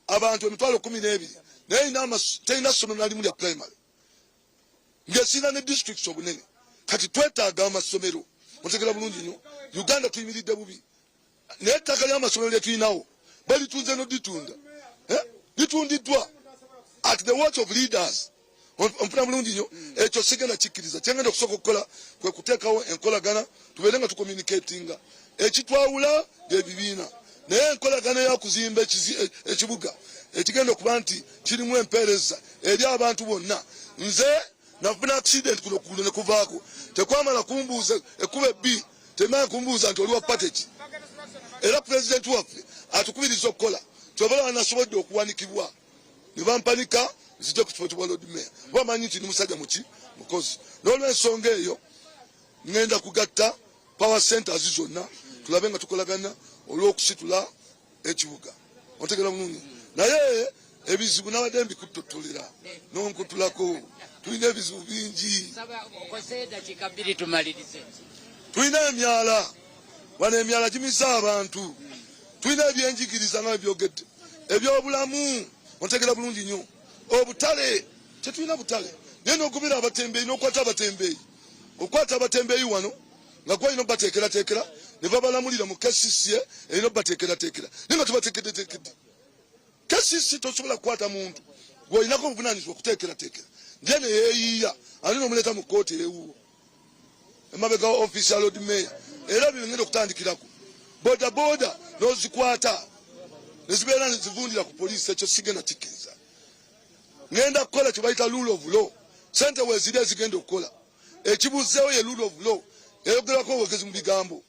abantu 120,000, naye terina ssomero nalimu lya primary ng'esinga ne districts obunene. Kati twetaaga amasomero, otegera bulungi nnyo. Uganda tuyimiridde bubi, naye ettaka ly'amasomero lyetulinawo balitunze noditunda, eh? Litundiddwa at the watch of leaders. Onfuna bulungi nnyo. Ekyo sigenda kikkiriza. Kyengenda okusooka okukola kwe kuteekawo enkolagana, tubeere nga tucommunicatinga. Ekitwawula byebibiina, naye enkolagana eyakuzimba ekibuga ekigenda okuba nti kirimu empeereza eri abantu bonna. Nze nafuna accident kuno kugulu ne kuvaako, tekwamala kumbuuza ekkuba ebbi, temala kumbuuza nti oli wa party ki. Era pulezidenti waffe atukubiriza okukola, kyobalaba nasobodde okuwanikibwa ne bampanika nzije ku kifo ky'obwa Lord Mayor, bamanyi nti ndi musajja muki mukozi. N'olwensonga eyo ŋŋenda kugatta power centers zonna tulabe nga tukolagana olw'okusitula ekibuga, ontegera bulungi. Naye ebizibu nabadde mbikuttotolera nonkutulako, tulina ebizibu bingi. Tulina emyala wano, emyala gimiza abantu. Tulina ebyenjigiriza nga byogedde, ebyobulamu, ontegera bulungi nnyo. Obutale tetulina butale, naye nogobera abatembeeyi nokwata abatembeeyi, okwata abatembeeyi wano nga gwalina obateekerateekera ne babalamulira mu KCC erina obateekerateekera, naye nga tubateekeddeteekedde. KCC tosobola kukwata muntu gweolinako obuvunanyizibwa okuteekerateekera, nje neyeeyiiya ate nomuleeta mu kkooti ewuwo emabega wa ofiisi ya Lord Mayor. Era byo ngenda okutandikirako boda boda n'ozikwata nezibeera nezivundira ku poliisi, ekyo sigenda kikkiriza. Ngenda kukola kye bayita rule of law. Sente weeziri ezigenda okukola ekibuzeewo ye rule of law, eyogerwako obwogezi mu bigambo,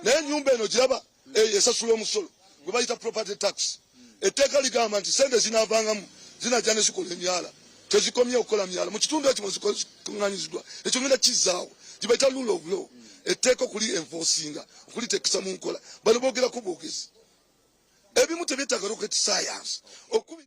naye ennyumba eno giraba esasula omusolo gwe bayita property tax. Etteeka ligamba nti sente zinaavangamu zinajja ne zikola emyala, tezikomye okukola myala mu kitundu ekyo zikuŋŋanyiziddwa. Ekyo ngenda kizaawo gye bayita rule of law, etteeka okuli enforcinga, okulitekesa mu nkola. Bano boogerako bwogezi, ebimu tebyetaaga rocket science okubi.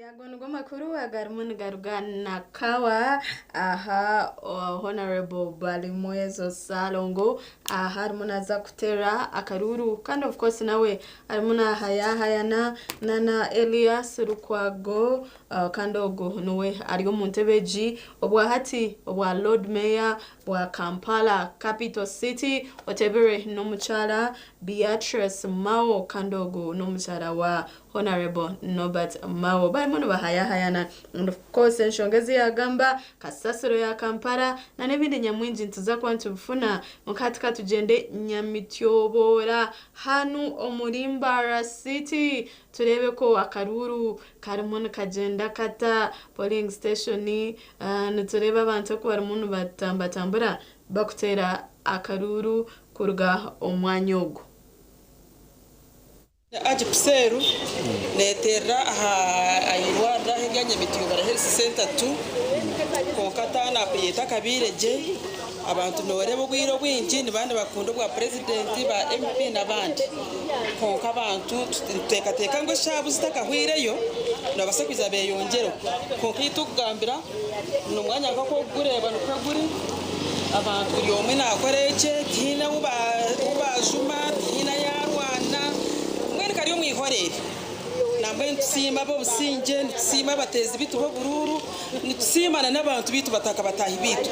Ago nigo makuru agarimu nigaruga Nakawa aha Honorable Balimwezo Ssalongo aha arimu naza kuteera akaruuru kandi of course nawe arimu nahayahayana nana Elias Lukwago kandi ogu niwe ari omu ntebe egi obwahati obwa Lord Mayor bwa Kampala Capital City otebire n'omukyara Beatrice Mao kandi ogu n'omukyara wa Honourable Norbert Mao. Barimu nibahayahayana and of course enshonga ezi yagamba kasasiro ya Kampala na n'ebindi nyamwingi nituza kuba nitubifuna. Kwonka hati katugyende Nyamityoboora hanu omuri Mbarara City tureebe ku akaruuru karimu nikagyenda kata polling station. Nitureeba abantu oku barimu nibatambatambura bakuteera akaruuru kuruga omu mwanya ogu. Agipseru neeterera aha irwariro ahu erya Nyamitiubara Health Centre tu kwonka turn-up ye etakabaire gye. Abantu nooreeba obwire obwingi nibaba nibakunda obwa purezidenti, ba MP n'abandi. Kwonka abantu nituteekateeka ngu eshaaha obu zitakahweireyo nibabaasa kwija beeyongyereho. Kwonka ei turikugambira n'omwanya nk'oku orikugureeba nikwo guri, abantu buri omwe naakora ekye, tihaine ou baajuma, tihaine ou yaarwana, mbwenu kari omu ihoreere. Nambwenu nitusiima ab'obusingye, nitusiima abateezi baitu b'oburuuru, nitusiima n'abantu baitu bataka bataahi baitu.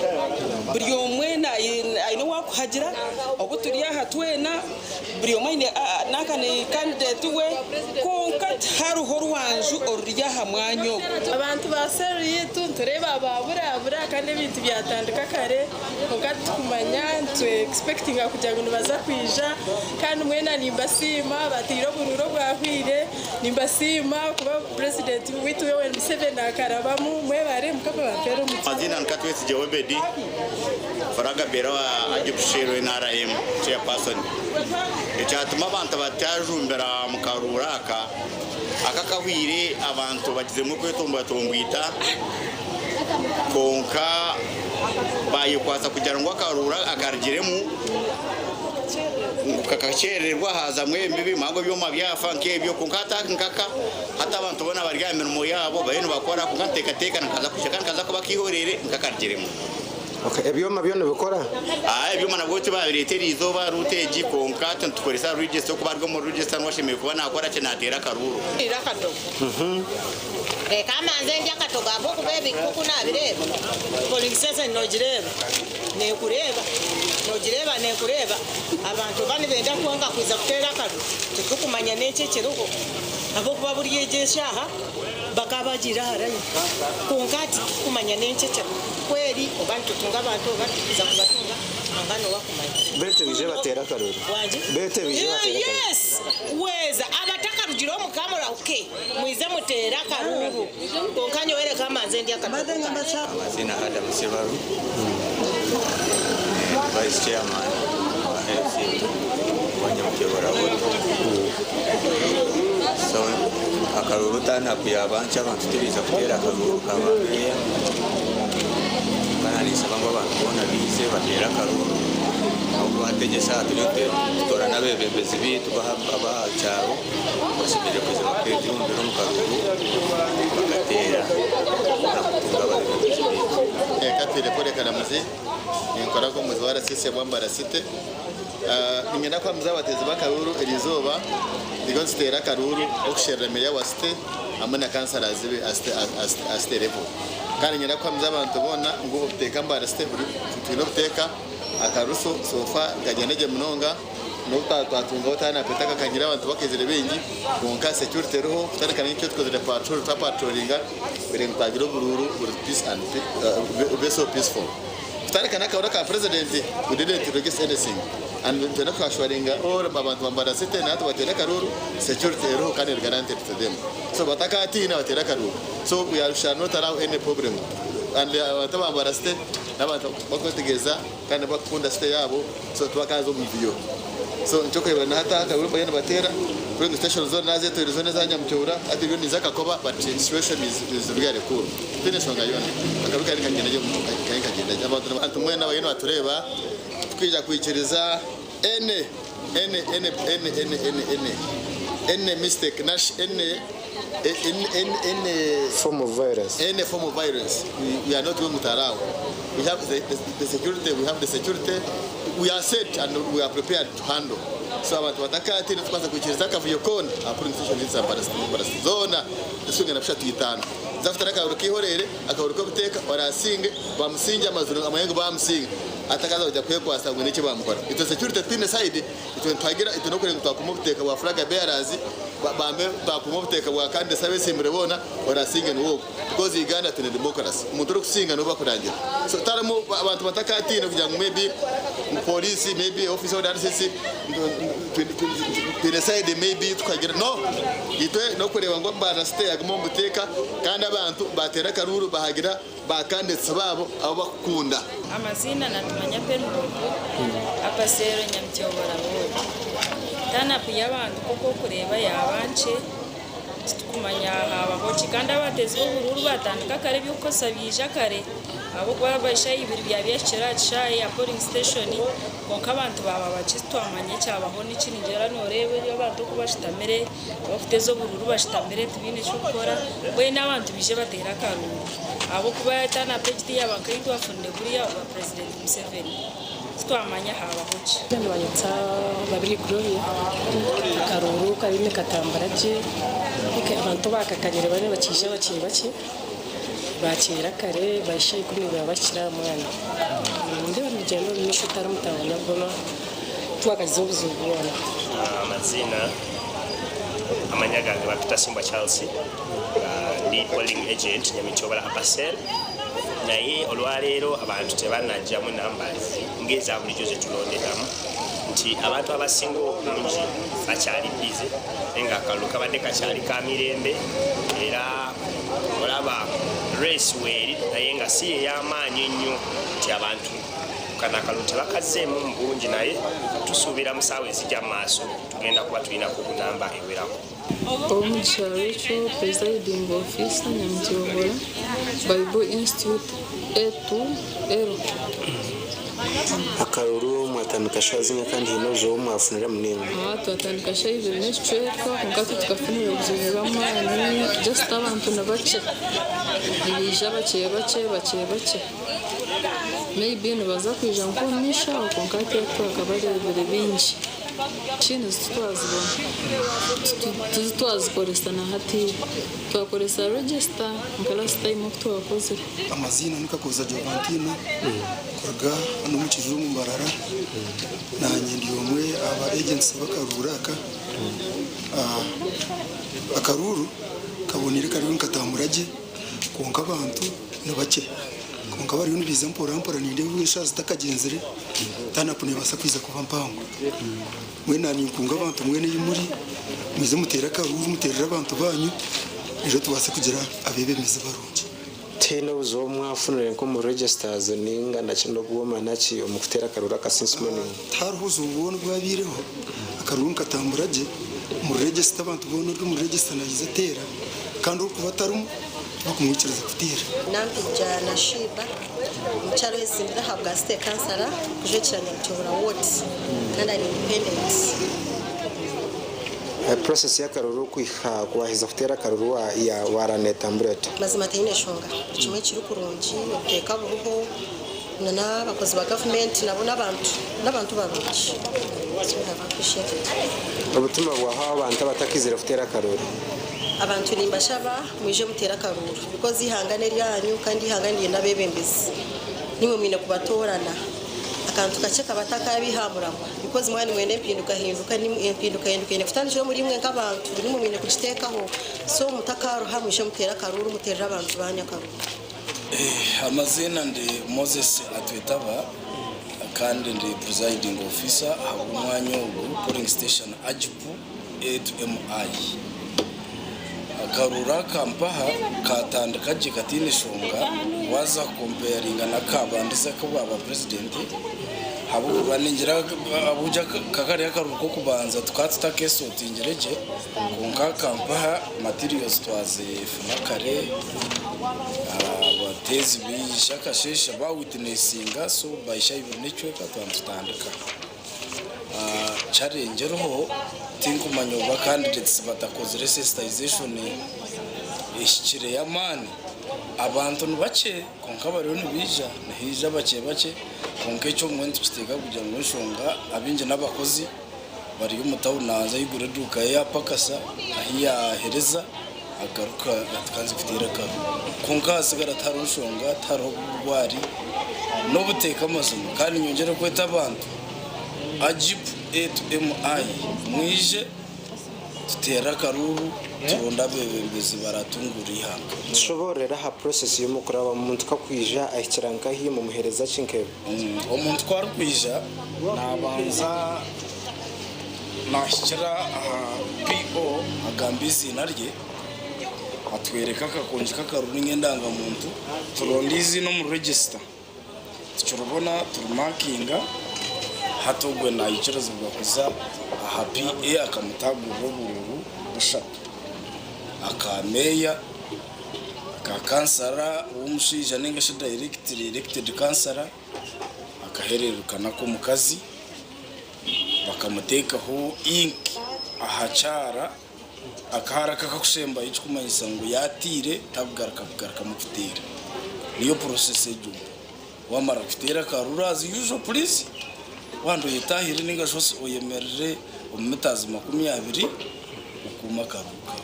Buri omwe aine ou arikuhagira, obu turi aha twena buri omwe aine nanka ni kandidate we, kwonka. Tihariho orwanju oruri aha mwanya ogu. Abantu ba seeri yaitu nitureeba baaburabura kandi ebintu byatandika kare kwonka titukumanya nitu expectinga kugira ngu nibaza kwija kandi mwena nimbasiima bateire oburuuru obwahwire nimbasiima kuba purezidenti waitu Yoweri Museveni akarabamu mwebare mukama abampeere omugisha. Amazina ni Katwesigye Obedi, Faraga Bera wa Agip Shell NRM chairperson. Ekyatuma abantu batajumbira mu karuuru aka, aka akahwire abantu bagizemu okwetomboitombwita kwonka bayekwatsa kugira ngu akaruuru akarugiremu ngu kakakyerererwa hazamu embibi mangu ebyoma byafa nk'ebyo kwonka hati aka nkaka hati abantu boona bari aha mirimo yaabo bariyo nibakora kwonka niteekateeka nikaza kuhika kandi nikaza kuba akihorere nkakarugiremu. Okay, ebyoma byo nibikora? Aa ebyoma nabwo tibabireeta eriizooba route egi kwonka hati nitukoresa register okuba ari omu register niwe ashemereire kuba naakora ki naateera akaruuru. Reka manze ndye akatogo ahabw'okuba ebi nk'oku naabireeba. Polling station noogireeba neekureeba, noogireeba neekureeba. Abantu oba nibenda kwonka kwija kuteera akaruru, titurikumanya n'enki ekiriho ahabw'okuba buri egi eshaaha bakaba bagiire aha layini kwonka hati titurikumanya n'enki ekiriho. Ku eri oba nitutunga abantu oba titurikwija kubatunga Ruhanga niwe akumanya. Beete baije bateere akaruru. Wangi? Beete baije bateere akaruru. Yes! Weeza abatakarugire omu ka murahuke mwize muteere akaruuru. Kwonka nyowe reka mbanze ndye akatogo kangye. Amazina Adam Sebaru, Vice Chairman wa LC wa Nyamukebora Ward. So akaruuru turn-up yaba nkye abantu tibaija kuteera akaruuru ka ba meeya. Kandi ninshaba ngu abantu boona baije bateere akaruuru ahabw'okuba hati egi eshaaha turiyo nitutoorana abeebembezi baitu b'aha kyaro bashemereire kwija bakeejumbira omu karuuru bakateera nakutunga abeebembezi baitu. Katwire Paul Karamuzi, ninkora nk'omuzi wa RCC bwa Mbarara City. Niinyenda kuhamiza abateezi b'akaruuru eriizooba turiyo nituteera akaruuru okusherura meeya wa city hamwe na councillors be aha city level. Kandi niinyenda kuhamiza abantu boona ngu obuteeka Mbarara City twine obuteeka, akaruuru so far nikagyenda gye munonga n'obu twatungaho turn-up etakakanyire abantu bakaizire baingi kwonka security eriho kutandika n'eki tukozire patrol twapatrolinga kureeba ngu twagira oburuuru buri peace and bube so peaceful. Kutandika n'akaruuru aka president we didn't register anything and nitwenda ku assuringa all abantu ba Mbarara City natwe bateere akaruuru security eriho kandi eri guaranteed to them so batakatiina bateere akaruuru so we shall not allow any problem and abantu aba Mbarara City n'abantu bakwetegyereza kandi bakukunda city yaabo so tibakaza omu mivuyo so nikyo kureeba na hati akaruuru bariyo nibateera polling station zoona nazetoroire zoona eza Nyamutyobora hati eriyo ninza Kakoba but situation is really cool tihaine nshonga yoona akaruuru kariyo nikagyenda gye kariyo nikagyenda gye abantu abantu mwena abariyo nibatureeba tikwija kwikiriza any any any any any any any any mistake nashi any any any any Form of violence. any form of violence we, we are not going to allow we have the, the security we have the security we are set and we are prepared to handle so abantu batakatiina tukubaasa kwikiriza akavuyo koona aha polling station za Mbarara Mbarara zoona ezirikwingana bushatu itaano zafutara akaruuru kihorere akaruuru k'obuteeka orasinge bamusinge amazuru amanye ngu bamusinga atakaza kujya kwekwasa ngu n'eki bamukora itwe security twine side itwe nituhagira itwe n'okureeba ngu twakuma obuteeka bwa flag bearers bambe twakuma obuteeka bwa candidates abesimbire boona orasinge niwe ogwo because Uganda twine democracy omuntu orikusinga niwe bakurangira so tarimu abantu batakatiina kugira ngu maybe police maybe officer wa RCC twine side maybe tukagira no itwe n'okureeba ngu Mbarara City yaguma omu buteeka kandi abantu bateera akaruuru bahagira ba candidates baabo abu bakukunda. Amaziina natumanya Penurugu, Apaseero Nyamutyobora Ward. Turn-up y'abantu nk'oku orikureeba yaaba nkye, titukumanya haabaho ki. Kandi abateezi b'oburuuru baatandika kare eby'okukozesa biija kare ahabw'okuba eshaaha ibiri byaba byahikire aha kishaayi aha polling station kwonka abantu baaba bakye titwamanya ekyabaho niki. Ningira nooreeba eri abantu oku bashutamire, abarikuteeza oburuuru bashutamire tibaine ky'okukora, mbwenu abantu baije bateere akaruuru ahabw'okuba turn-up egi tiyaaba nk'ei twafunire buriya obwa Purezidenti Museveni. Titwamanya haabaho ki. Nibanyetsa Babirye Gloria, akaruuru kariyo nikatambura gye, abantu bakakanyire bariyo nibakiija bakye bakye, bakyera kare bahika 10 baba bahikire aha mwanya. Nindeeba nibigyenda omu maisho tihariho mutawaana gwona, titwakagize obuzibu bwona. Amaziina Amanya gange bampita Simbwa Charles nga ndi polling agent Nyamityobora Upper Cell naye olwaleero abantu tebanajjamu numbers ng'eza bulijjo zetulonderamu nti abantu abasinga obungi bakyali busy naye nga akalulu kabadde kakyali ka mirembe era olaba race weeri naye nga si ey'amaanyi ennyo nti abantu kano akalulu tebakazzeemu mu bungi naye tusuubira mu ssaawa ezijja mu maaso tugenda kuba tulinako ku namba ewerako. Owomugisha Rachel, Presiding Officer, Nyamityobora, Bible Institute A2L. Akaruru mwatandika shaaha zinga kandi haine obuzibu obu mwafunire munaimwe? Aha twatandika shaaha ibiri n'ekicweka kwonka titukafunire buzibu bw'amaani just abantu ni bakye nibaija bakye bakye bakye bakye maybe nibaza kwija nk'omumaisho aho kwonka hati titwakabareebire baingi. Machine titwazibona titwazikoresa na hatiiya twakoresa register nka last time oku twakozire. Amaziina ni Kakooza Jovantine kuruga hanu omu Kijuru omu Mbarara. Naanye ndi omwe aha ba agents b'akaruuru aka. Akaruuru kaboniire kariyo nikatambura gye kwonka abantu ni bakye. Kwonka bariyo nibaija mpora mpora nindeeba eshaaha zitakagyenzire turn up nebaasa kwija kuba mpango. Mbwenu naanye ninkunga abantu mwena ei muri mwije muteere akaruuru muteerere abantu baanyu reero tubaase kugira abeebembezi barungi. Tihaine obuzibu obu mwafunire nk'omu registers ninga naki n'obwoma naki omu kuteera akaruuru aka since morning? Tihariho obuzibu bwona obwabaireho, akaruuru nikatambura gye, omu register abantu boona ori omu register naija ateera kandi orikuba atarimu Tibakumwikiriza kuteera. Nampijja na Sheeba omukyara oyetsimbire aha bwa city kansara kujwekyera Nyabutyohora ward kandi ari independent. Process y'akaruru kuhika ku waaheza kuteera akaruru waaraaba neetambura eta? Mazima teine nshonga buri kimwe kiri kurungi obuteeka buriho na n'abakozi ba gavumenti nabo n'abantu n'abantu barungi so we have appreciated. Obutumwa bwawe aha bantu abatakiizire kuteera akaruru? Abantu nimbashaba mwije muteere akaruuru because eihanga n'eryanyu kandi eihanga niryenda abeebembezi. Nimwe mwine kubatoorana. Akantu kakye kabata akabaihamuramwa because mwaba nimwenda empindukahinduka, empindukahinduka eine kutandikira omuri imwe nk'abantu, nimwe mwine kugiteekaho. So mutakaruha mwije muteere akaruuru muteerere abantu baanyu akaruuru. Amaziina ndi Moses Atwetaba kandi ndi presiding officer ahabw'omwanya ogu polling station Ajipu. A2MI. Akaruuru aka mpaha kaatandika gye kataine shonga waaza kukompayaringa n'akaabandize ak'obwaba purezidenti ahabw'okuba ningira ahabw'okugira ka kari akaruuru k'okubanza tukaba tutakeesootingire gye kwonka aka mpaha materials twazifuna kare abateezi baija akasheeshe baawitinesinga so by shaaha ibiri n'ekicweka twaba nitutandika. Challenge eriho tinkumanya oba candidates batakozire sensitization ehikire y'amaani. Abantu nibakye kwonka bariyo nibaija, nihaija bakye bakye kwonka ekyo mbwenu nitukiteeka kugira ngu enshonga abaingi n'abakozi bari omu tawuni naaza ayigura eduuka ye yaapakasa ahi yaahereza agaruka ati kanze kuteera akaruru. Kwonka hasigara tihariho nshonga, tihariho burwari n'obuteeka amazima kandi nyongyere kweta abantu. Agip A2MI mwije tuteere akaruuru turonde abebembezi baratungura eihanga. Tushoboororere aha process y'omukurabamu omuntu ku akwija ahikira nkahi mumuhereza ki nkebyo? Omuntu ku arikwija nabanza nahikira aha PO agamba eiziina rye atwereka akakongi k'akaruuru ninga endangamuntu turonda eiziina omu register. Tikiribona turimakinga hati ogwe naikirizibwa kuza aha PA akamutagurira oburuuru bushatu, aka meeya, aka kansara w'omushaija ninga shi directly elected kansara, akahererukana ak'omukazi bakamuteekaho ink aha kyara. Akahara kakakusembayo ekikumanyisa ngu yatiire takugaruka kugarukamu kuteera. Niyo process egyo. Wamara kuteera akaruru as usual please wanda oyetahire ninga shi oyemerere omu meters 20 okuume akaruru kaawe.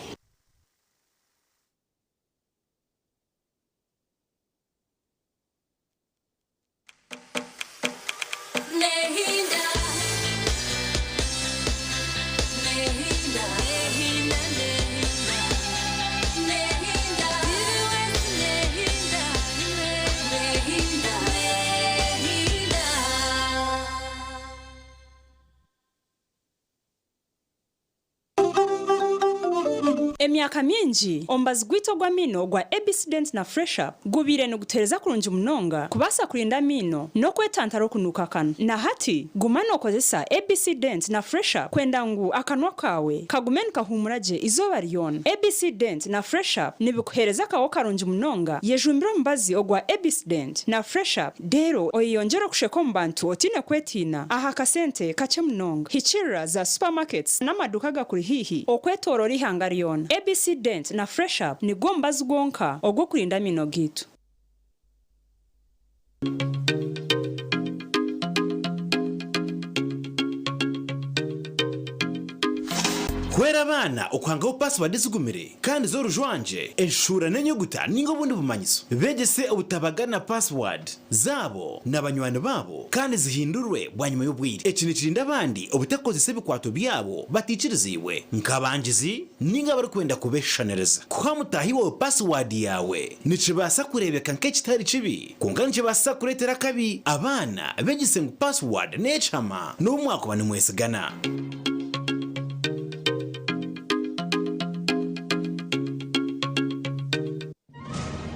Emyaka mingi, omubazi gwaitu ogw'amaino ogwa ABC Dent na Fresh Up gubaire nigutuheereza kurungi munonga kubaasa kurinda amaino n'okwetantara okunuuka akanwa. Na hati, guma nookozesa ABC Dent na Fresh Up kwenda ngu akanwa kaawe kagume nikahuumura gye eizooba ryona. ABC Dent na Fresh Up nibikuheereza akaho karungi munonga. Yejumbire omubazi ogwa ABC Dent na Fresh Up reero oyeyongyere okusheka omu bantu otaine kwetiina aha kasente kakye munonga. Hikiirira za supermarkets n'amaduuka agakuri haihi okwetooroora eihanga ryona. ABC Dent na Fresh Up nigwo mubazi gwonka ogw'okurinda amaino gaitu. Hwera abaana okuhangaho paasiwaadi ezigumire kandi z'orujwangye, eshuura n'enyuguta ninga obundi bumanyiso. Beegyese obutabagana paasiwaadi zaabo na banywani baabo kandi zihindurwe bwanyima y'obwire. Eki nikirinda abandi obutakozesa ebikwato byabo bataikiriziibwe, nk'abangizi ninga abarikwenda kubeshushaniriza. Kuha mutaahi waawe paasiwaadi yaawe nikibaasa kureebeka nk'ekitari kibi, kwonka nikibaasa kureetera akabi. Abaana beegyese ngu paasiwaadi n'ekihama n'obu mwakuba nimwesigana.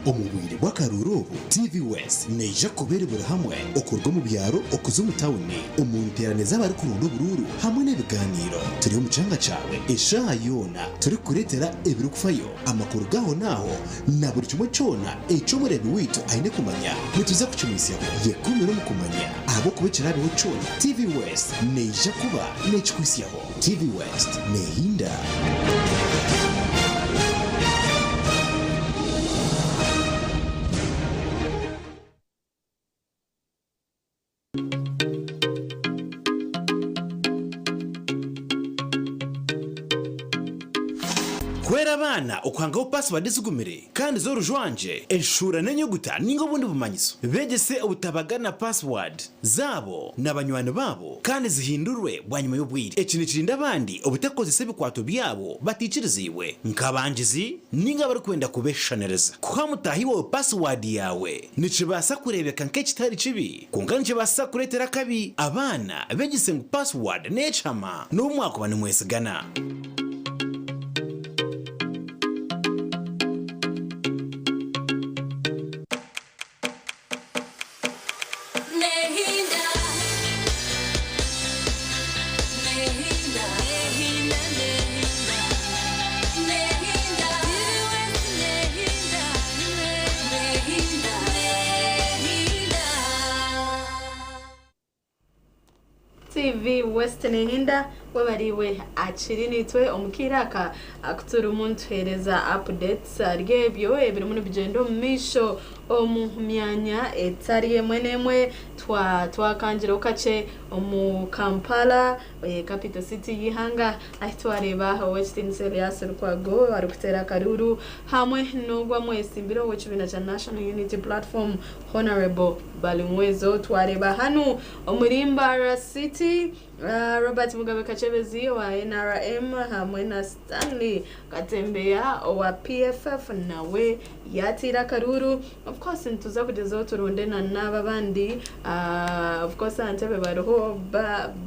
Omu bwire bw'akaruuru obu, TV West neija kuba eri buri hamwe okuruga omu byaro okuza omu tawuni, omu nteerane z'abarikuronda oburuuru hamwe n'ebigaaniiro. Turi omu kyanga kyawe eshaaha yoona turikukureetera ebirikufayo, amakuru g'ahonaaho na buri kimwe kyona eki omureebi waitu aine kumanya nituza kukimwitsyaho. Yekuumire omu kumanya ahabw'okuba ekiraabeho kyona, TV West neija kuba neekikuhitsyaho. TV West neehinda. Hwera abaana okuhangaho paasiwaadi ezigumire kandi z'orujwangye, eshuura n'enyuguta ninga obundi bumanyiso. Beegyese obutabagana paasiwaadi zaabo na banywani baabo kandi zihindurwe bwanyima y'obwire. Eki nikirinda abandi obutakozesa ebikwato byabo bataikiriziibwe, nk'abangizi ninga abarikwenda kubeshushaniriza. Kuha mutaahi waawe paasiwaadi yaawe nikibaasa kureebeka nk'ekitari kibi, kwonka nikibaasa kureetera akabi. Abaana beegyese ngu paasiwaadi n'ekihama n'obu mwakuba nimwesigana. TV West Nehinda webare iwe akiri naitwe omu kaire aka aku turimu nituheereza updates ahari ebyo ebirimu nibigyenda omu maisho omu myanya etari emwe n'emwe. Twakangireho kakye omu Kampala capital city y'eihanga ahu twareeba Ow'ekitiinisa Erias Lukwago arikuteera akaruuru hamwe n'ogwo amwetsimbire ow'ekibiina kya National Unity Platform Honourable Balimwezo. Twareeba hanu omuri Mbarara City, Robert Mugabe Kakyebezi owa NRM hamwe na Stanley Katembeya owa PFF nawe yaateire akaruuru. Of course nituza kugyezaho turunde na n'abo abandi, of course aha ntebe bariho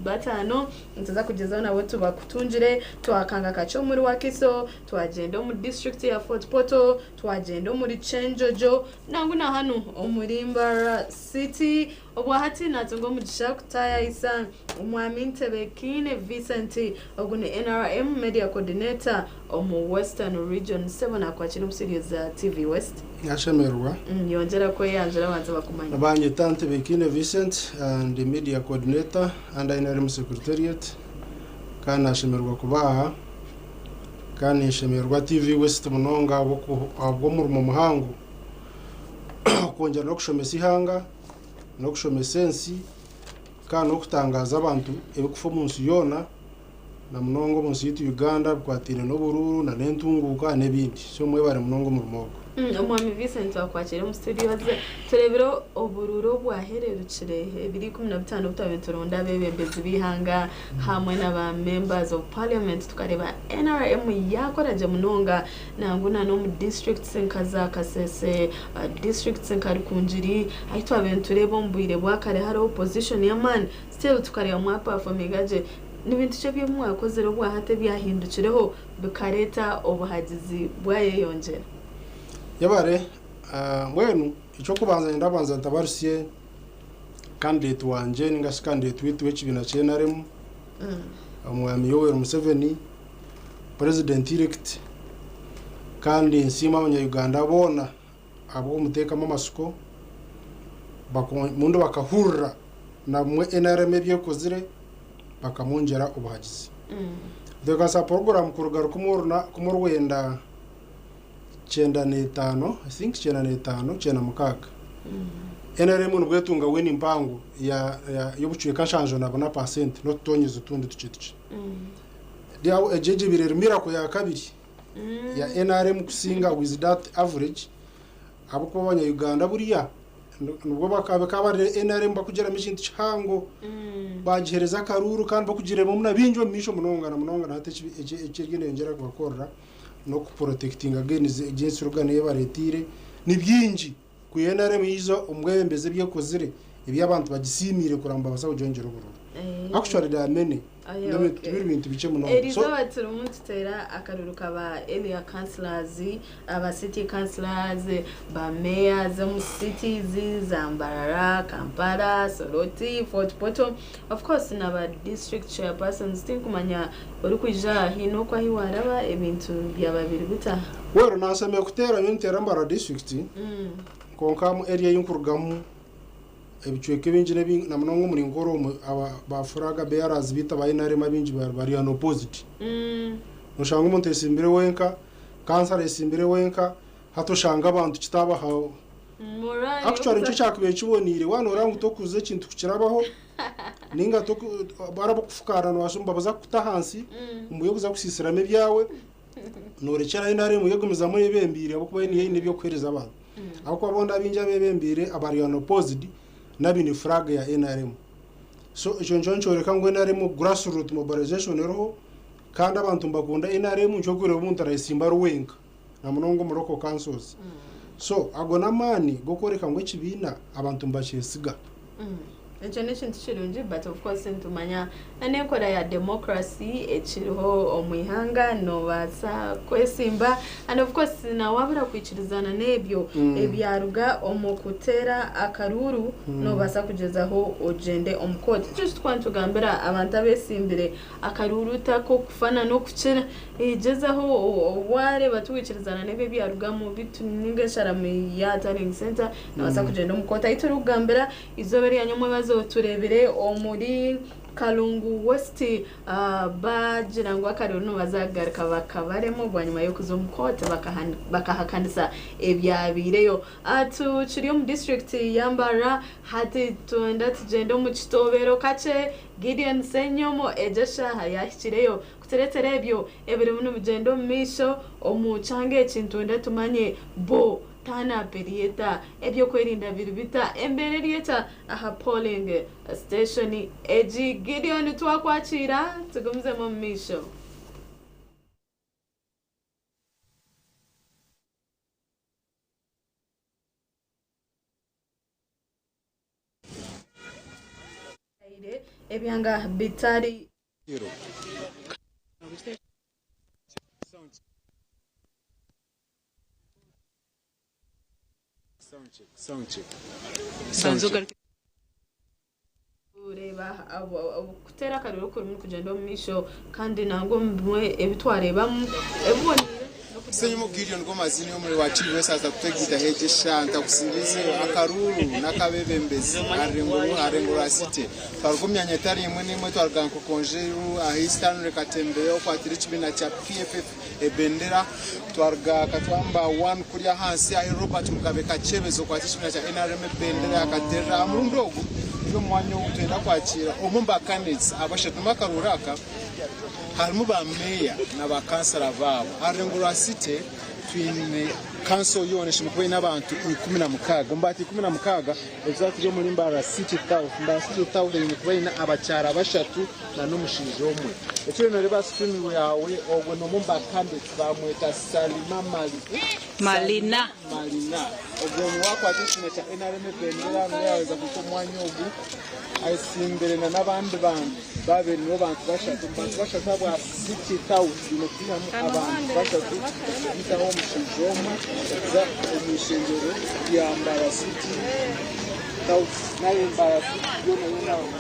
bataano, nituza kugyezaho nabo tubakutungire. Twakanga kakye omuri Wakiso, twagyenda omu disiturikiti ya Fort Portal, twagyenda omuri Kyenjojo nangwa na hanu omuri Mbarara City. Obwahati natunga omugisha kutayayisa Omwami Ntebekiine Vincent, ogu ni NRM Media Coordinator omu Western Region. Ssebo nakwakira omu studio za TV West. Nashemererwa. Yongyera kweyanjura abanze bakumanye. Banyeta Ntebekiine Vincent, ndi Media Coordinator under NRM Secretariat kandi nashemererwa kuba aha kandi ninshemererwa TV West munonga ahabw'omurimo muhango okwongyera n'okushomesa eihanga. n'okushomesa ensi kandi n'okutangaaza abantu ebirikufa omu nsi yoona na munonga omu nsi yaitu Uganda bikwataine n'oburuuru na n'entunguuka n'ebindi. So mwebare munonga omurimo ogu. Omwami Vincent twakwakira omu studios tureebire oburuuru obwahererukire ebiro 15 obu twabaire nituronda abeebembezi b'eihanga hamwe na ba members of parliament tukareeba NRM yaakora gye munonga Nangwa na n'omu districts nka za Kasese, districts nka Rukungiri ahu twabaire nitureeba omu bwire bwa kare hariho opposition y'amaani still tukareeba mwapafominga gye. Ni bintu ki ebi mwakozire obwahati ebyahindukireho bikareeta obuhagizi bwayeyongyera? Yebare, mbwenu eky'okubanza niinyenda kubanza ntabarusye candidate wangye ninga shi candidate waitu w'ekibiina kya NRM, Omwami Yoweri Museveni, president elect kandi nsiime abanya-Uganda boona ahabw'okumuteekamu amatsiko obundi bakahurira nabumwe NRM ebi ekozire bakamwongyera obuhagizi. Ntebeekanisa puroguraamu kuruga 1995, I think 95, 96, NRM nibwo etunga win mpango y'obucweka 74 paasenti n'otutonyezi otundi tukye tukye. Egyo ebaire eri miracle ya kabiri ya NRM kusinga with that average ahabw'okuba abanya-Uganda buriya nibwo bakaba bari NRM bakugiramu ekintu kihango bagiheereza akaruuru kandi bakugireebamu na bingi omu maisho munonga na munonga na hati eki eriyo neeyongyera kubakorera n'okuprotectinga against slogan ei bareeteire ni bingi ku NRM yaija omu bwebembezi ebi ekozire ebi abantu bagisiimiire kureba ngu nibabaasa kugyongyera oburuuru. Actually there are many tibiri bintu bikye munonga. Eri izooba turimu nituteera akaruru ka ba area councillors, aba city councillors, ba mayors omu cities za Mbarara, Kampala, Soroti, Fort Portal, of course na ba district chairpersons. Tinkumanya orikwija aha haine oku ahi waaraba ebintu byaba biri bita? Well, naashemereire kuteera nyowe niteera Mbarara district kwonka omu area ei nkurugamu ebicweka ebingi n'ebingi na munonga omuri Nkoro omu aba ba flag bearers beitu aba NRM abaingi bari unopposed. Noshanga omuntu ayesimbire wenka, kansara ayesimbire wenka, hati oshanga abantu kitaabaha Morale actually nikyo y'okuza kyakubaire kiboneire waaba noreeba ngu tokuza ekintu kukirabaho ninga baraba kufukaara nobaasa nibabaza kukuta ahansi omu bwire bw'okuza kusiisiramu ebyawe noorekyera NRM yegumizamu eyebembeire ahabw'okuba yo niyo eine eby'okuheereza abantu. Ahabw'okuba boona abaingi abeebembeire abari unopposed n'abaine flag ya NRM. So ekyo nikyo nikyoreka ngu NRM grassroot mobilization eriho kandi abantu nibakunda NRM nikyo orikureeba omuntu arayesimba ari wenka na munonga omu local councils. So ago n'amaani g'okworeka ngu ekibiina abantu nibakyesiga. Ekyo n'ekintu kirungi but of course nitumanya n'enkora ya democracy ekiriho omu ihanga nobaasa kwesimba and of course na wabura kwikirizana n'ebyo ebyaruga omu kuteera akaruuru nobaasa kugyezaho ogyende omu kooti. Nikyo ekitukuba nitugambira abantu abesimbire akaruuru tak'okufana n'okukira gyezaho wareeba tiwikirizana n'ebyo ebyarugamu beitu ninga ensharamu ya tallying center nobaasa kugyenda omu kooti. Ahu turikugambira Eizooba erya nyomwebazo tureebire omuri Kalungu West baagira ngu akaruru nibaza kugaruka bakabaremu bwanyima y'okuza omu kooti bakahakanisa ebyabaireyo. Tukiri omu disiturikiti ya Mbarara hati twenda tugyende omu kitoobero kakye Gideon Ssenyomo egyo eshaaha yaahikireyo kutureetera ebyo ebirimu nibigyenda omu maisho omu kyanga eki nitwenda tumanye bo Turn-up eri eta? Eby'okwerinda biri bita? Embeera eri eta aha polling station egi? Gideon twakwakiira tugumizemu omu maisho. Ebyanga bitari. Kureeba okuteera akaruru okurimu nikugyenda omu maisho kandi nangwa omu bimwe ebi twareebamu ebiboneire n'okugira Senyimo Gideon Gomazini omuri wa Kivu aza kutegita hegesha ntakusingize akaruru n'akabebembezi aharengo rwa city. Twaruga omu myanya etari emwe n'emwe twaruga Nkokonjeru aha East Stanley Katembeya okwatira ekibiina kya PFF Ebendera twaruga Katwamba 1 kuriya ahansi ahi Robert Mugabe Kakyebezi okwatsa ekibiina kya NRM ebendera yakaterera. Aha murundi ogu turi omu mwanya ogu nitwenda kwakiira omwe omu ba candidates abashatu omu akaruuru aka harimu ba meeya na ba kansara baabo. Aha rurengo rwa city twine Kanso yoona eshemereire kuba eine abantu 16. Omu bantu 16, erizooba turi omuri Mbarara City South. Mbarara City South eine kuba eine abakyara bashatu na n'omushaija omwe. Eki oriyo nooreeba aha sikuriini yaawe, ogwo n'omwe omu ba candidates bamweta Salima Malina. Malina. Ogwo niwe akwata ekibiina kya NRM ebendera niwe yaaheza kuhika omu mwanya ogu ayetsimbire na n'abandi bantu baabaire nibo bantu bashatu. Omu bantu bashatu aba City South baine kwihamu abantu bashatu okuhikaho omushaija omwe okuza omu ishengyero rya Mbarara City South nari Mbarara City yoona yoona.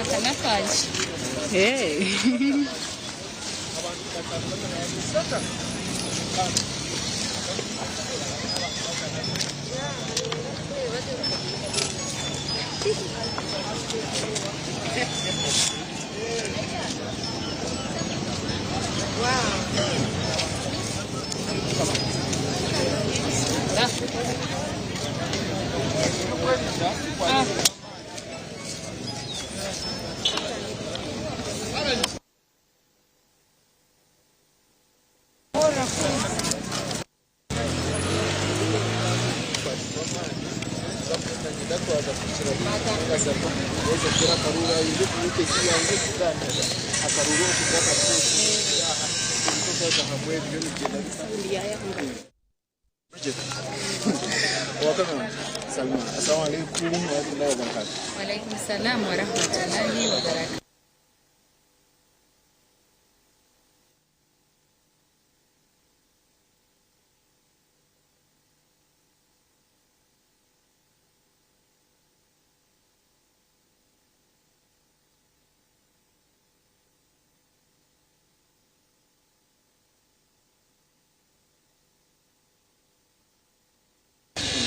Aka n'akangye. Assalamu alaikum warahmatullahi wabarakatuh. Walaikum salam warahmatullahi wabarakatuh.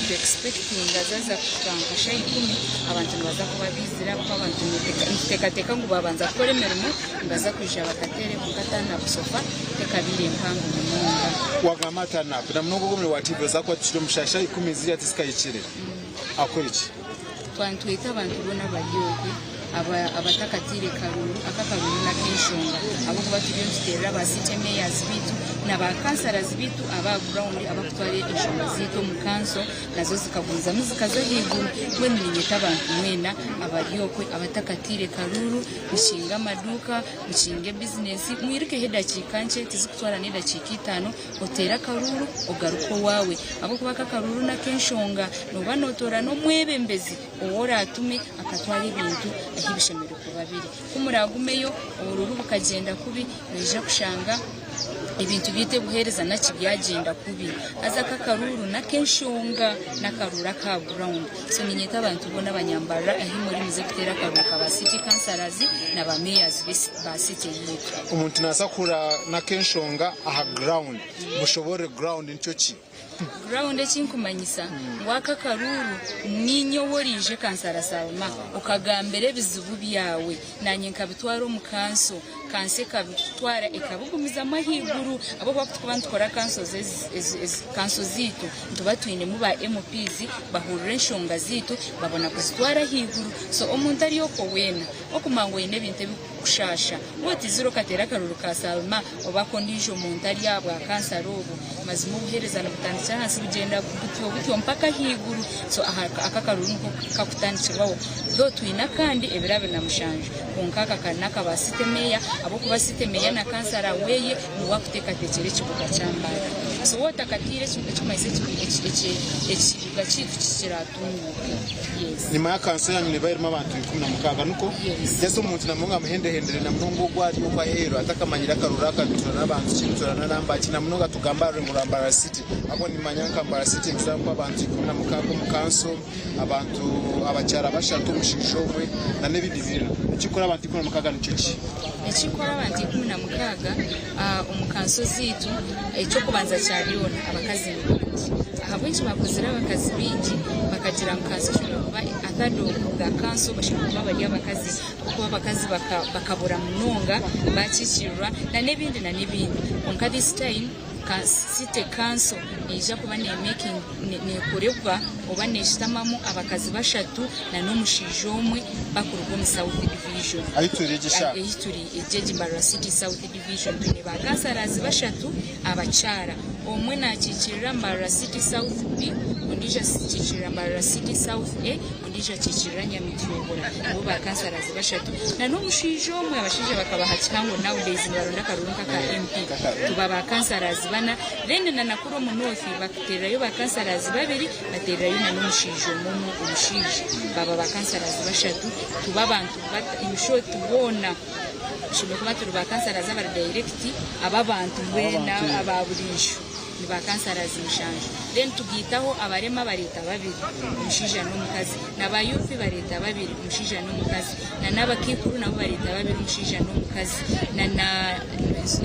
Tu expectinga zaza kuhika nka shaaha ikumi abantu nibaza kuba baizire ahabw'okuba abantu nituteekateeka ngu baabanza kukora emirimo nibaza kwija bakateere kwonka turn up so far tekabaire mpango munonga. Wagamba turn up na munonga ogwo omurimo gwa TV oza kuba tukiri omu shaaha 10 ziriya tizikahikire akore ki? Twaba nitweta abantu boona abari okwe abatakatiire karuuru, aka akaruuru n'ak'enshonga ahabw'okuba turiyo nituteerera ba city mayors baitu na ba councillors baitu aba aha ground abakutwara enshonga zaitu omu kanso nazo zikagumizamu zikaza ahaiguru. Mbwenu niinyeta abantu mwena abari okwe abatakatiire karuuru, mukinge amaduuka, mukinge bizinesi, mwirukeho edakiika nkye tizikutwara n'edakiika itaano Oteere akaruuru ogaruke owaawe, ahabw'okuba aka akaruuru n'ak'enshonga. Nooba nootoorana omwebembezi ou oraatume akatwara ebintu ahu bishemereire kuba biri. Ku muraagumeyo oburuuru bukagyenda kubi, noija kushanga ebintu byaitu ebibuheereza naki byagyenda kubi. Haza aka akaruuru n'ak'enshonga, n'akaruuru aka ground. So niinyeta abantu boona abanyambarira ahu muri muze kuteera akaruuru ka ba city councillors na ba mayors ba city yaitu. Omuntu naza kuhurira n'akenshonga aha ground mushoboorore ground nikyo ki? Ground ekinkumanyisa ngu aka akaruuru ninye ou oraije kansara Salma okagambira ebizibu byawe nanye nkabitwara omu kanso, kanso ekabitwara ekabigumizamu ahaiguru ahabw'okuba kutukuba nitukora kanso zaitu nituba twinemu ba MPs bahurira enshonga zaitu babona kuzitwara ahaiguru so omuntu ari okwo weena okumanya ngu oine ebintu ebikukushaasha Waatizire okateera akaruru ka Salma oba ak'ondiijo muntu ari aha bwa kansara obu, mazima obuheereza nibutandikira ahansi bugyenda butyo butyo mpaka ahaiguru. So aha aka akaruru niko kakutandikirwaho. Though twine akandi ebiro 27 kwonka aka kari n'aka ba city mayor ahabw'okuba city mayor na kansara weeye niwe akuteekateekyera ekibuga kya Mbarara. So waaba otakatiire ekirikumanyisa Ekibuga kyaitu tikiratunguuke. Yes. Nimanya kanso yanyu neba erimu abantu 16 nikwo? Yes. Just omuntu namunonga amuhendehendere namunonga ogwo ari okwo aheeru atakamanyire akaruru aka nituturana abantu ki nituturana namba ki namunonga tugambe aha rurengo rwa Mbarara City ahabw'okuba nimanya nka Mbarara City nituzamu abantu 16 omu kanso abantu abakyara bashatu omushaija omwe na n'ebindi bibiina. Ekirikukora abantu 16 nikyo ki? Ekirikukora abantu 16 omu kanso zaitu eky'okubanza kya byona abakazi ni baingi. Ahabw'enki baakozire abakazi baingi bakagira ngu kanso eshemereire kuba a third of the council bashemereire kuba bari abakazi ahabw'okuba abakazi bakabura munonga baakiikirirwa n'ebindi n'ebindi. Kwonka this time city council neija kuba nekorebwa oba neshutamamu abakazi bashatu n'omushaija omwe bakuruga omu South Division. Ahi turi egi eshaaha? Ahi turi egi egi Mbarara City South Division twine ba kansarazi bashatu abakyara. Omwe nakiikirira Mbarara City South B, ondiijo akiikirira Mbarara City South A, ondiijo akiikirira Nyamityobora. Nibo ba kansarazi bashatu. N'omushaija omwe, abashaija bakabaha kihango nowadays nibaronda akaruru nk'aka MP. Tuba ba kansarazi bana. Then na nakuri omu North batererayo ba kansarazi babiri, batererayo na n'omushaija omwe omwe omushaija. Baba ba kansarazi bashatu. Tuba abantu in short boona tushemereire kuba turi ba kansarazi abari direct ab'abantu mbwenu aba buriijo. Ni ba kansarazi mushanju. Then tugaitaho abarema bareeta babiri, omushaija n'omukazi. Na ba youth bareeta babiri, omushaija n'omukazi. Na n'abakaikuru nabo bareeta babiri, omushaija n'omukazi. Na na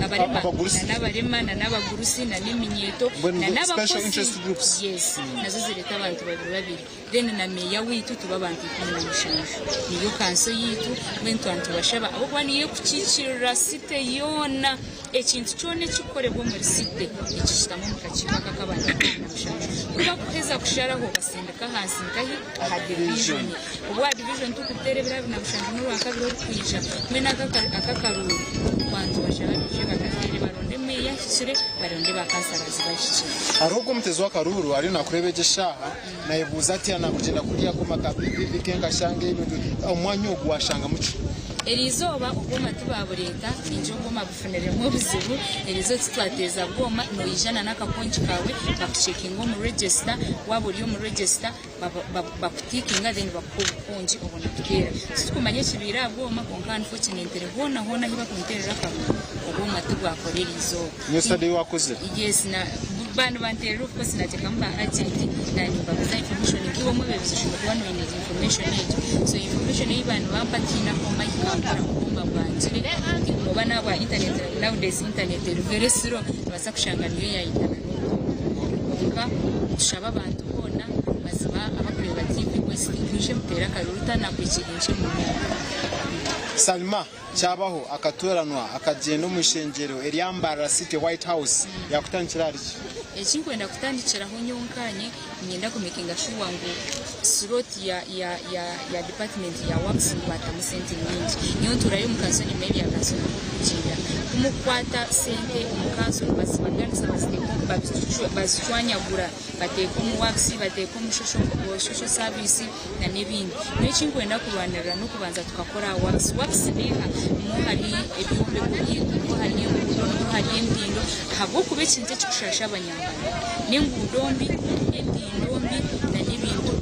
abarema, na n'abarema, na n'abagurusi, na n'eminyeeto, na n'abakozi. Yes, nazo zireeta abantu babiri babiri. Then na meeya waitu tuba abantu 17. Niyo kanso yaitu, mbwenu twaba nitubashaba ahabw'okuba niyo erikukiikirira city yoona. Ekintu kyona ekirikukorebwa omuri city nikishutama omu kakiiko aka ak'abantu 17. Ku bakuheza kusharaho basindika ahansi nkahi? Aha divijoni. Obu aha divijoni turikuteera ebiro 27 n'orwakabiri orukwija, mbwenu aka akaruru twaba nitubashaba baije bakateere baronde meeya ahikire, baronde ba kansarazi bahikire. Hariho ogwo omutezi w'akaruuru ariyo naakureeba egi eshaaha Nayebuuza ati, Nakugyenda kuriya akoma ka BBB ke nkashanga ebintu omu mwanya ogu washangamu ki? Eriizooba obwoma tibaabureeta, nainje obwoma bufuniremu obuzibu. Eriizooba titwateeza bwoma, noija na n'akakongi kaawe bakucekinga omu register, waaba ori omu register bakutiikinga then bakuha obukongi obona kuteera. Titurikumanya ekibaire aha bwoma kwonka unfortunately hoona hoona ahu barikunteerera akaruru obwoma tibwakora eriizooba. Niyo study ei waakozire? Yes, na ba nibanteerera of course nateekamu ba agent na nimbabuza information nk'iwe omwebembezi oshemereire kuba noine information egyo. So information ei ba nibampa tihaine akooma ahi kankora obwoma bwangire oba n'ahabwa internet nowadays internet eri very slow nobaasa kushanga niyo yaahitana n'obwoma. Kwonka nitushaba abantu boona mazima abakureeba TV West mwije muteere akaruru tanakwikirinkye munonga. Salma. Kyabaho akatoranwa akagyenda omu ishengyero erya Mbarara City White House yakutandikira ahari ki? Eki nkwenda kutandikiraho nyowe nkanye, niinyenda kumekinga shuwa ngu slot ya ya ya ya department ya works ngu baatamu sente nyingi. Nyowe ntuurayo omu kanso nyima y'ebya kanso nibwo kugyenda. Ku mukukwata sente omu kanso nibazibaganisa baziteeka omu bazicwanyagura bateeka omu works, bateeka omu social service. na n'ebindi. Nyowe eki nkwenda kurwanirira n'okubanza tukakora aha works. Works n'eha? Nimwo hari ebyombeko byaitu, nimwo hari enguudo, nimwo hari entindo ahabw'okuba ekintu ekikushasha abanyambarara n'enguudo mbi, n'entindo mbi na n'ebintu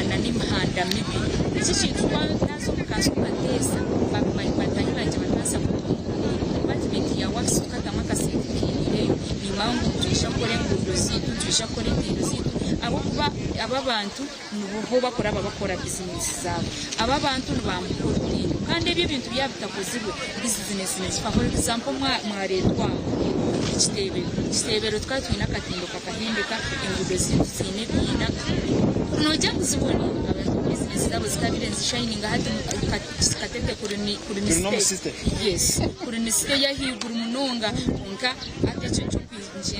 na n'emihanda mibi. Eki ekintu naaza omu kanso nkateesa bataahi bangye bakabaasa kutunga department ya works tukatamu akasente kiihireyo nimanya ngu nitwija kukora enguudo zaitu, nitwija kukora entindo zaitu ahabw'okuba aba abantu Nibo bakuraba bakora bizinesi zaabo. Abo abantu nibambuka orutindo kandi ebyo ebintu byaba bitakozirwe bizinesi nizifa. For example mwareetwa aha ekiteebero, ekiteebero tukaba twine akatindo kakahendeka, enguudo zaitu ziine ebiina, nogira ngu ziboniire abantu bizinesi zaabo zikabaire nizishayininga hati Katete kuri ni city, yes kuri ni city ey'ahaiguru munonga kwonka hati ekyo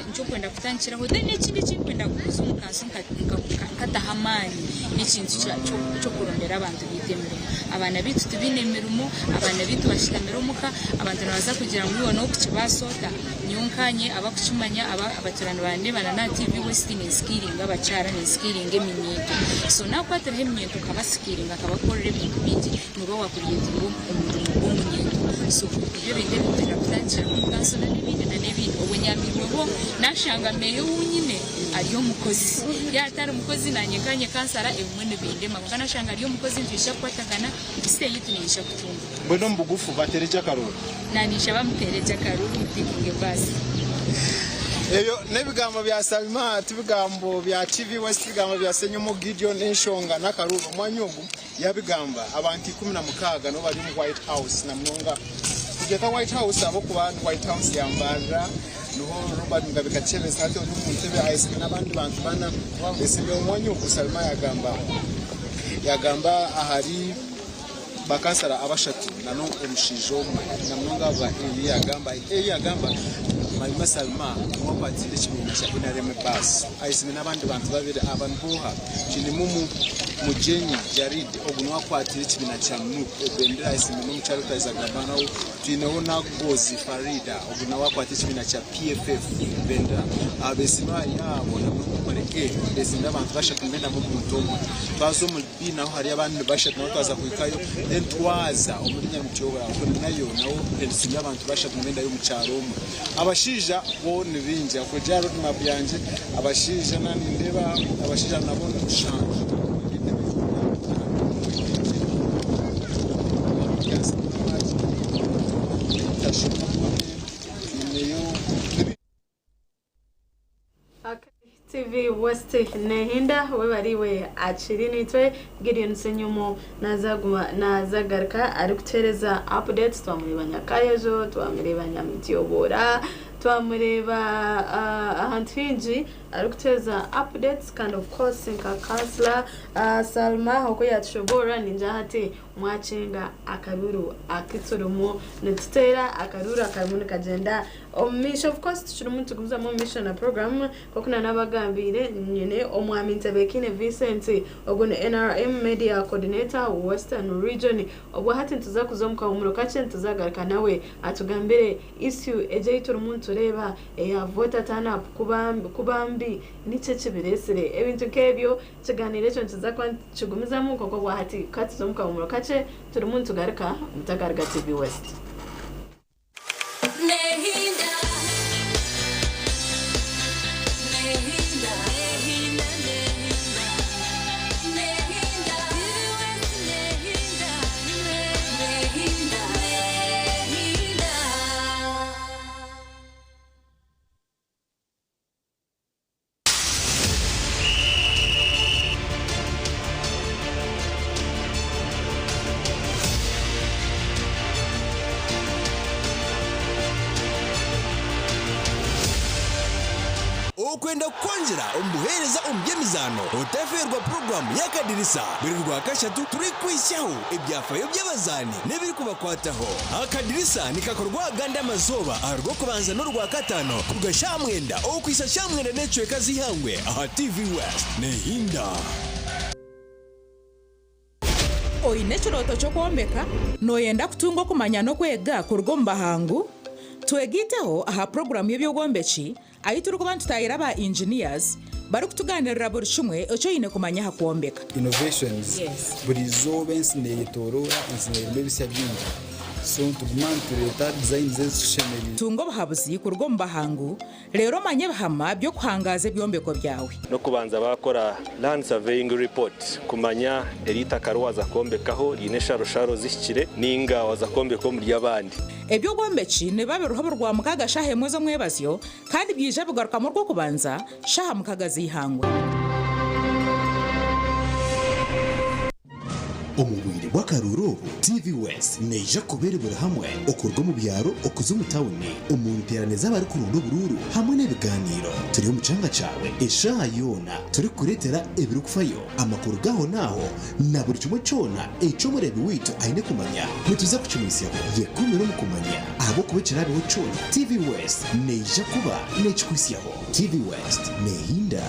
nikyo nkwenda kutandikiraho. Then ekindi eki nkwenda kuza omu kanso nkataho amaani n'ekintu ky'okurondera abantu baitu emirimo. Abaana baitu tibaine mirimo, abaana baitu bashutamire omuka, abantu nibabaasa kugira ngu iwe n'okukibaasa ota? Nyowe nkanye abakukimanya abatura nibandeeba na aha TV West ninsikiringa abakyara, ninsikiringa eminyeeto. So nakwatiraho eminyeeto nkabasikiringa nkabakorera ebintu bingi, nooba waakuriyetinga omurimo gw'omunyeeto. So nibyo bintu ebinkwenda kutandikiraho omu kanso na n'ebindi na n'ebindi. Obwe nyambirweho nashanga meeya ou nyine ari omukozi. Yaaba atari mukozi naanye nkanye kansara ebimwe nibindema kwonka nashanga ari omukozi nitwija kukwatagana site yaitu neija kutunguka. Mbwenu omu bugufu bateere gye akaruuru. Naninshaba muteere gye akaruuru mutikinge baasi. Ebyo n'ebigambo bya Salma tibigambo bya TV West bigambo bya Ssenyomo Gideon enshonga n'akaruuru omwanya ogu yabigamba abantu 16 nibo bari omu White House namunonga kugyeta White House ahabw'okuba ni White House ya Mbarara niho Robert Mugabe Kakyebezi hati ori omu ntebe ayetsirwe n'abandi bantu bana betsimbire omu mwanya ogu Salma yagamba yagamba ahari Bakansara abashatu na n'omushaija omwe namunonga ahabwa ebi yagamba. Ebi yagamba Malima Salma niwe akwatiire ekibiina kya nrm baasi ayetsire n'abandi bantu babiri aba nibo oha? Twinemu Mugyenyi Jarid ogu niwe akwatiire ekibiina kya nup ebendera ayetsire n'omukyara otaahiza gamba nawe. Twineho Naggozi Faridah ogu nawe akwatiire ekibiina kya PFF ebendera. Abeetsire ahari abo namunonga omuri A beetsire abantu bashatu mbwenu nabo omuntu omwe. Twaza omuri B naho hariyo abandi bashatu nabo twaza kuhikayo then twaza omuri Nyamityobora okwo nayo naho hariyo abantu bashatu mbwenu nayo omukyaro omwe. Abashaija bo ni baingi ahabw'okugira aha road map yangye abashaija na nindeeba abashaija nabo ni mushanju. TV West nehinda webare iwe akiri nitwe Gideon Ssenyumu naza naza garuka arikutuhereza updates twamureba Nyakayojo twamureba Nyamityobora twamureba ahantu hingi arikutuhereza updates kandi of course nka councillor Salma oku yatushoborora ningira hati Mwakyenga akaruru aku turimu nituteera, akaruru akarimu nikagyenda omu maisho. Of course tukirimu nitugumizamu omu maisho na program nk'oku nanabagambiire nyine Omwami Ntebekine Vincent ogu ni NRM Media Coordinator Western Region. Obwo hati nituza kuza omu kahumuro kakye nituzagaruka nawe atugambire issue egi ei turimu nitureeba eya voter turn up kuba kuba mbi niki ekibireetsire ebintu nk'ebyo. Ekigaaniiro ekyo nikiza kuba nikigumizamu kwonka obwahati ka tuze omu kahumuro kakye turimu nitugaruka mutakaruga TV West. Okwenda kukwongyera omu buheereza omu by'emizaano, otafeerwa puroguraamu y'Akadirisa buri Rwakashatu turikukwitsyaho ebyafaayo by'abazaani n'ebirikubakwataho. Akadirisa nikakorwa agandi amazooba aha Rwokubanza n'Orwakataano kuruga shaaha mwenda okuhitsya shaaha mwenda n'ekicweka z'eihangwe aha TV West. Nehinda. Oine ekirooto ky'okwombeka? Nooyenda kutunga okumanya n'okwega kuruga omu bahangu? Twegaiteho aha puroguraamu y'eby'obwombeki ahu turikuba nitutaahira aba engineers barikutugaaniirira buri kimwe eki oine kumanya aha kwombeka. Innovations, Buri izooba ensi neyetoroora, ensi nerimu ebisya bingi so nituguma nitureeta designs ezitushemereire. Tunga obuhabuzi kuruga omu bahangu reero omanye ebihama by'okuhangaaza ebyombeko byawe. N'okubanza baakora Land Surveying Report kumanya eri itaka ri waaza kwombekaho riine ensharosharo zihikire nainga waaza kwombeka omu ry'abandi. Eby'obwombeki nibiba biriho buri Rwamukaaga shaaha emwe z'omwebazyo kandi byaija bigarukamu Orwokubanza shaaha mukaga z'eihangwe. Omu bwire bw'akaruuru obu, TV West neija kuba eri buri hamwe okuruga omu byaro okuza omu tawuni, omu nteerane z'abarikuronda oburuuru hamwe n'ebigaaniiro. Turi omu kyanga kyawe eshaaha yoona turikukureetera ebirikufayo, amakuru g'ahonaaho na buri kimwe kyona eki omureebi waitu aine kumanya. Nituza kukimwitsyaho. Yekumire omu kumanya ahabw'okuba ekiraabeho kyona, TV West neija kuba neekikuhitsyaho. TV West neehinda.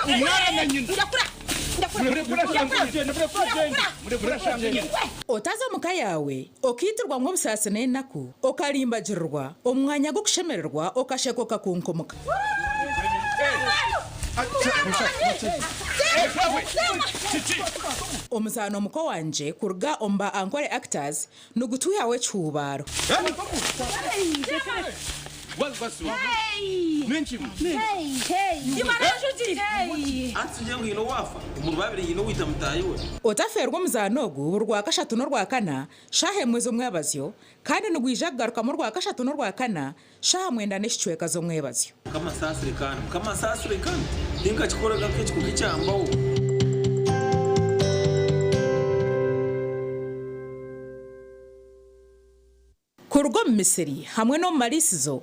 Omwana na nyina. Otaza omu ka yaawe okaitirwamu obusaasi n'enaku, okarimbagirirwa omu mwanya gw'okushemererwa okasheka okakunkumka. Omuzaano Muko Wangye kuruga omu ba Ankole Actors nigutwihaho ekihuubaaro. Otafeerwa omuzaano ogu buri Rwakashatu n'Orwakana shaaha emwe z'omwebazyo kandi nigwija kugarukamu Orwakashatu n'Orwakana shaaha mwenda n'ekicweka z'omwebazyo. Mukama nsaasire kandi Mukama nsaasire kandi tinkakikoraga nk'ekiko kikyambaho. Kuruga omu misiri hamwe n'omu mariisizo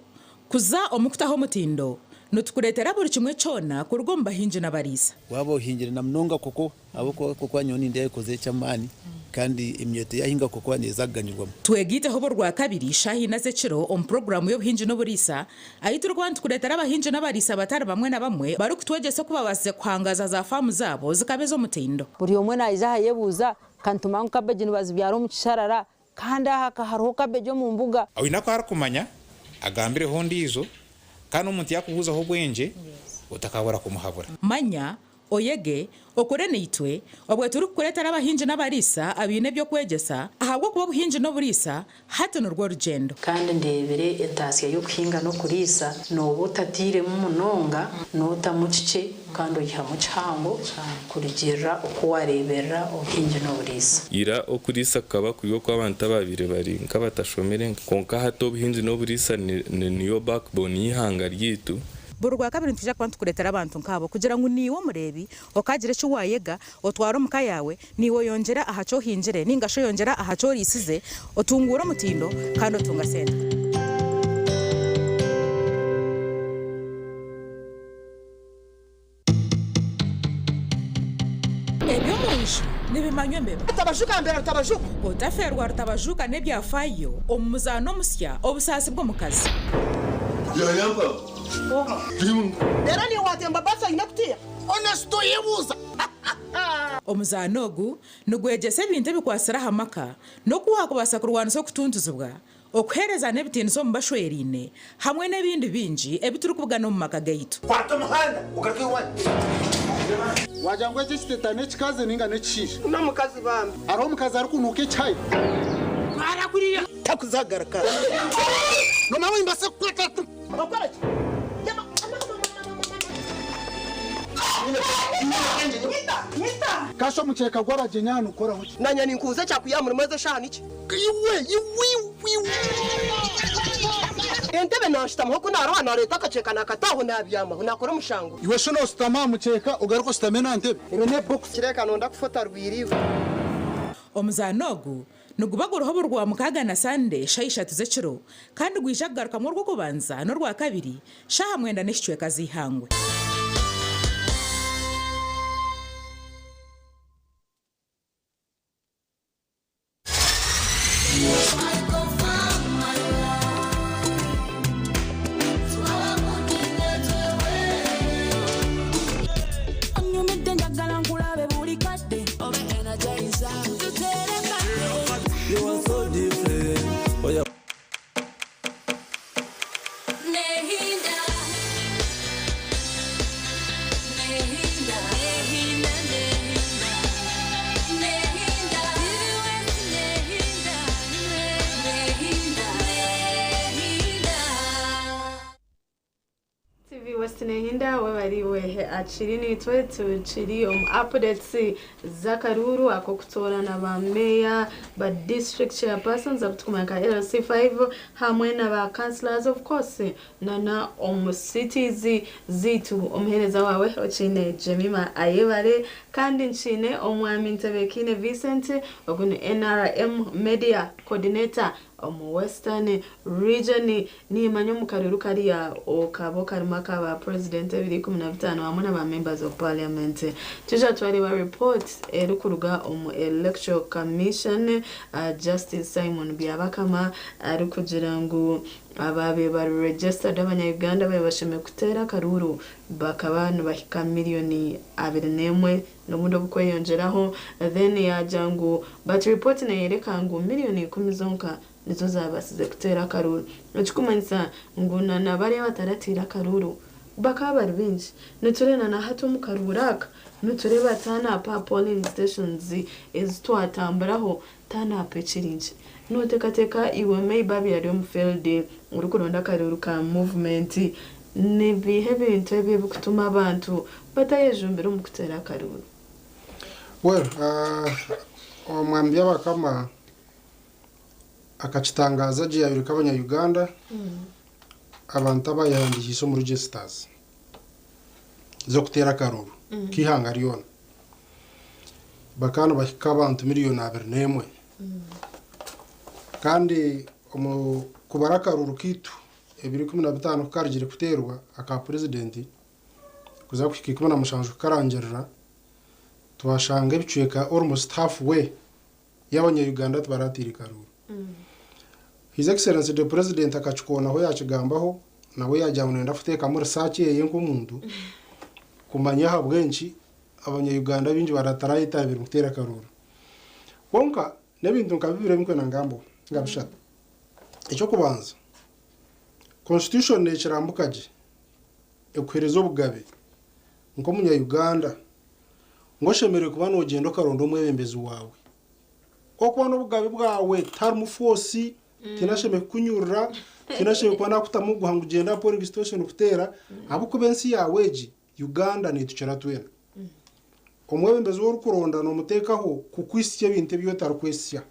kuza omu kutaho omutindo, nitukureetera buri kimwe kyona kuruga omu bahingi n'abariisa. Waaba ohingire na munonga koko ahabw'okuba koko nyowe nindeeba ekoze eky'amaani kandi emyeto yaahinga koko neeza kuganyirwamu. Twegaiteho buri Rwakabiri shaaha ina z'ekiro omu puroguraamu y'obuhingi n'oburiisa ahu turikuba nitukureetera abahingi n'abariisa batari bamwe na bamwe barikutwegyesa oku babaasize kuhangaaza za faamu zaabo zikaba ez'omutindo. Buri omwe naija aha ayebuuza, Ka nitumanya ngu kabeegi nibazibyara omu kisharara, Kandi aha ka hariho kabeegi omu mbuga. Oine aku arikumanya, agambireho ondiijo, kandi omuntu yaakubuuzaho obwengye, otakabura kumuhabura. Manya, oyege, okore naitwe, obwe turikukureetera abahingi n'abariisa abaine eby'okwegyesa, ahabw'okuba obuhingi n'oburiisa hati nirwo rugyendo. Kandi ndeebire entaasya y'okuhinga n'okuriisa, nooba otatairemu munonga, nootamu kikye kandi oihamu kihango kurugiirira oku waareeberera obuhingi n'oburiisa. Ira okuriisa kukaba kuri okw'abantu abaabaire bari nk'abatashomire kwonka hati obuhingi n'oburiisa niyo backbone y'eihanga ryaitu. Buri Rwakabiri nitwija kuba nitukureetera abantu nk'abo kugira ngu naiwe omureebi okaagira eki waayega otware omu ka yaawe, naiwe oyongyere aha ki ohingire nainga shi oyongyere aha ki oriisize, otunguure omutindo kandi otunga sente. Eby'omu nju nibimanywa embeba. Rutabajuka mbera Rutabajuka. Otafeerwa Rutabajuka n'ebyafaayo omu muzaano omusya Obusaasi bw'omukazi. Yayamba. Reero niiwe waatemba baasi oine kutiya? Honest oyebuuza. Omuzaano ogu nigwegyesa ebintu ebikwatsire aha maka n'oku waakubaasa kurwanisa okutuntuzibwa Okuheereza n'ebitiinisa omu bashweraine hamwe n'ebindi bingi ebi turikubugana omu maka gaitu. Kwata omuhanda ogaruke owanyu. Wagira ngu eki ekiteta n'ekikazi ninga n'ekishaija? N'omukazi bambi. Hariho omukazi arikunuuka ekihayi. Twara kuriya. Takuzagaruka. Nomanya ngu nimbaasa kukwata. Okora ki? Kasha omukyeka gw'abagyenyi aha nigukoraho ki? Nanye ninkubuza ekyakwiha aha murimo ezi eshaaha niki? Iwe iwe iwe. Entebe nanshutamaho ku naroha nareeta akakyeka nakata aho nabyamaho nakora omushango. Iwe shi noshutama aha mukyeka ogaruke oshutame n'aha ntebe? Ebe n'ebokisi. Kireka nonda kufa otarwire iwe. Omuzaano ogu niguba guriho buri Rwamukaaga na Sande shaaha ishatu z'ekiro kandi gwija kugarukamu Orwokubanza n'Orwakabiri shaaha mwenda n'ekicweka z'eihangwe. Onyumidde njagala nkulabe buli kadde obe energizer tuterekane. You are so different. Oh, yeah. Nehinda Nehinda Nehinda Nehinda Nehinda Nehinda Nehinda Nehinda TV West Nehinda webariwe akiri nitwe tukiri omu updates z'akaruuru ak'okutoorana ba meeya ba district chairpersons abu tukumanya nka LC5 hamwe na ba councillors of course nana omu cities ziitu. Omuheereza waawe okiine Jemima Ayebare kandi nkiine omwami Ntebekiine Vincent, ogu ni NRM Media Coordinator. Omu Western Region nimanya omu karuru kariya okaba okarimu aka ba president ebiro 15 hamwe na ba members of parliament. Twija twareeba report erikuruga omu Electoral Commission Justice Simon Byabakama arikugira ngu abaabaire bari registered abanya Uganda ababaire bashemereire kuteera akaruru bakaba nibahika miriyoni 21 n'obundi obukweyongyeraho then yaagira ngu but report neyoreka ngu miriyoni ikumi zonka nizo zabaasize kuteera akaruuru ekikumanyisa ngu na nabariya abataratiire akaruuru bakaba bari baingi. Nitureeba na hati omu karuuru aka nitureeba turn up aha polling stations ezi twatamburaho turn up ekiri nkye. Noteekateeka iwe maybe abaire ari omu field orikuronda akaruuru ka movement nibiiha ebintu ebi ebikutuma abantu batayejumbira omu kuteera akaruuru? Well, Omwami Byabakama akakitangaza gye yayoreka abanya Uganda abantu abayehandikiise omu registers z'okuteera akaruuru k'eihanga ryona bakaba nibahika abantu miriyoni 21 kandi omu kubara akaruuru kaitu ebiro 15 kukarugire kuteerwa aka purezidenti kuza kuhika 17 kukarangirira twashanga ebicweka almost half way y'abanya Uganda tibaratiire karuuru. His Excellency the President akakikoonaho yakigambaho nawe yagira ngu nayenda kuteekamu research eye nk'omuntu kumanya ahabw'enki abanya Uganda baingi batarayetabire kuteera akaruuru. Kwonka n'ebintu nka bibiri ebinkwenda ngambeho nka bishatu. Eky'okubanza, Constitution nekirambuka gye ekuheereza obugabe nk'omunya Uganda ngu oshemereire kuba nogyenda okaronda omwebembezi waawe. Okuba n'obugabe bwawe tiharimu force, tihaine ashemereire kukunyurura, tihaine ashemereire kuba nakutamu omuguha ngu gyenda aha polling station kuteera ahabw'okuba ensi yaawe egi Uganda netukira twena. Omwebembezi ou orikuronda nomuteekaho kukwitsya ebintu ebi otarikwetsya.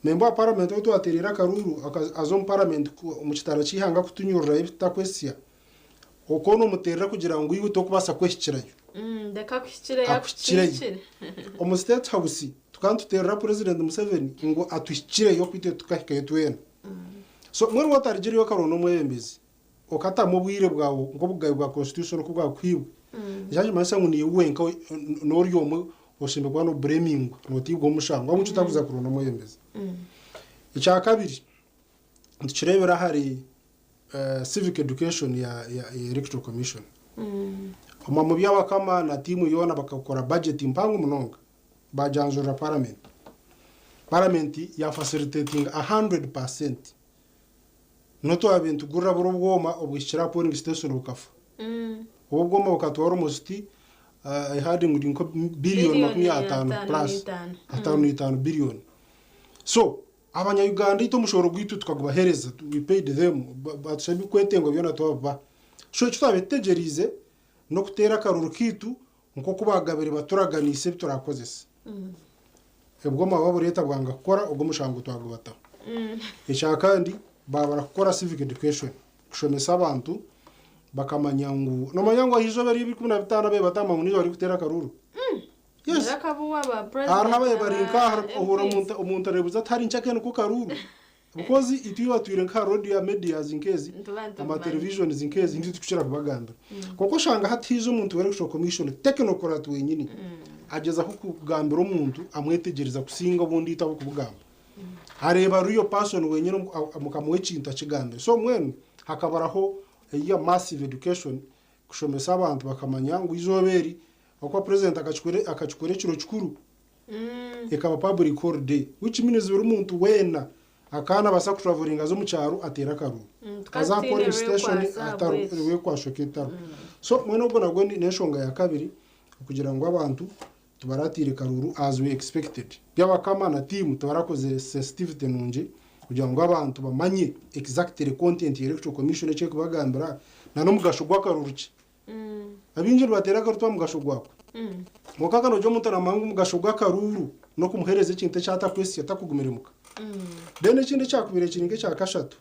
Memba wa paramenti ou twateereire akaruuru aza omu paramenti omu kitara ky'eihanga kutunyururayo ebi tutakwetsya, okwo nomuteerera kugira ngu iwe tokubaasa kwehikirayo. Reka akuhikireyo Akuhikireyo. akukiikire. Omu State House tukaba nituteerera Purezidenti Museveni ngu atuhikireyo kwitwe tukahikayo twena. So mbwenu waaba otarigireyo okaronda omwebembezi, okatamu obwire bwawe nk'obugabe bwa constitution oku bwakuhairwe, ekyo nikimanyisa ngu niiwe wenka n'ori omwe oshemereire kuba nobureemingwa, noteibwaho omushango ahabw'enki otarikuza kuronda omwebembezi. Ekyakabiri, nitukireebera ahari Civic Education ya Electoral Commission. Omwa Byabakama na tiimu yoona bakakora budget mpango munonga bagyanjurira parliament. Parliament ya facilitatinga 100%. N'otwabaire nitugurira buri obwoma obwihikire aha polling station bukafa. Obu obwoma bukatwara almost I heard ngu nka billion 50 plus 55 billion. So abanya Uganda itwe omushoro gwaitu tukagubahereza, we paid them, batushaba ebirikwetengwa byona twabibaha. So eki twabaire tutegyereize n'okuteera akaruru kaitu nk'oku baagabire baturaganiise ebi turakozese. Ebwoma babureeta bwanga kukora, ogwo omushango twagubataho. Ekyakandi baabara kukora civic education, kushomesa abantu bakamanya ngu nomanya ngu aha izooba eryo ebiro 15 ababaire batamba ngu n'eizooba ry'okuteera akaruru. Yes. Rakabuwa ba Hariho president ababaire na bari ba nkaha ohurira MPs. omuntu areebuza ati hari nkyakeye niko karuru. Because itwe batwire nka radio medias nk'ezi, Nituba nitubimanya. ama televisions nk'ezi nitwe tukukira kubagambira. Kwonka oshanga hati haija omuntu w'electoral commission technocrat wenyini agyezaho kugambira omuntu amwetegyereza kusinga obundi itwe ab'okubugamba. Areeba real person wenyini mukamuha ekintu akigambire. So mbwenu hakabaraho eya massive education kushomesa abantu bakamanya ngu eizooba eri ahakuba president akakikora ekiro kikuru ekaba public holiday which means buri muntu weena akaba nabaasa kutravelinga aze omu kyaro ateere akaruru. Tukaba Aze aha tutaine polling station rwekwasa ahabw'eki. rwekwasho ketaro. So mbwenu ogwo nagwo n'enshonga ya kabiri okugira ngu abantu tibaratiire karuru as we expected. Byabakama na team tibarakozire sensitivity nungi kugira ngu abantu bamanye exactly content ya electoral commission eki erikubagambira na n'omugasho gw'akaruru ki. Abaingi nibateera akaruru tibamugasho mugasho gwako. Kwonka kano omuntu aramanya ngu omugasho gw'akaruru n'okumuheereza ekintu eki atakwesiga atakugumire muka. Then ekindi ekyakubire kiri nk'ekyakashatu.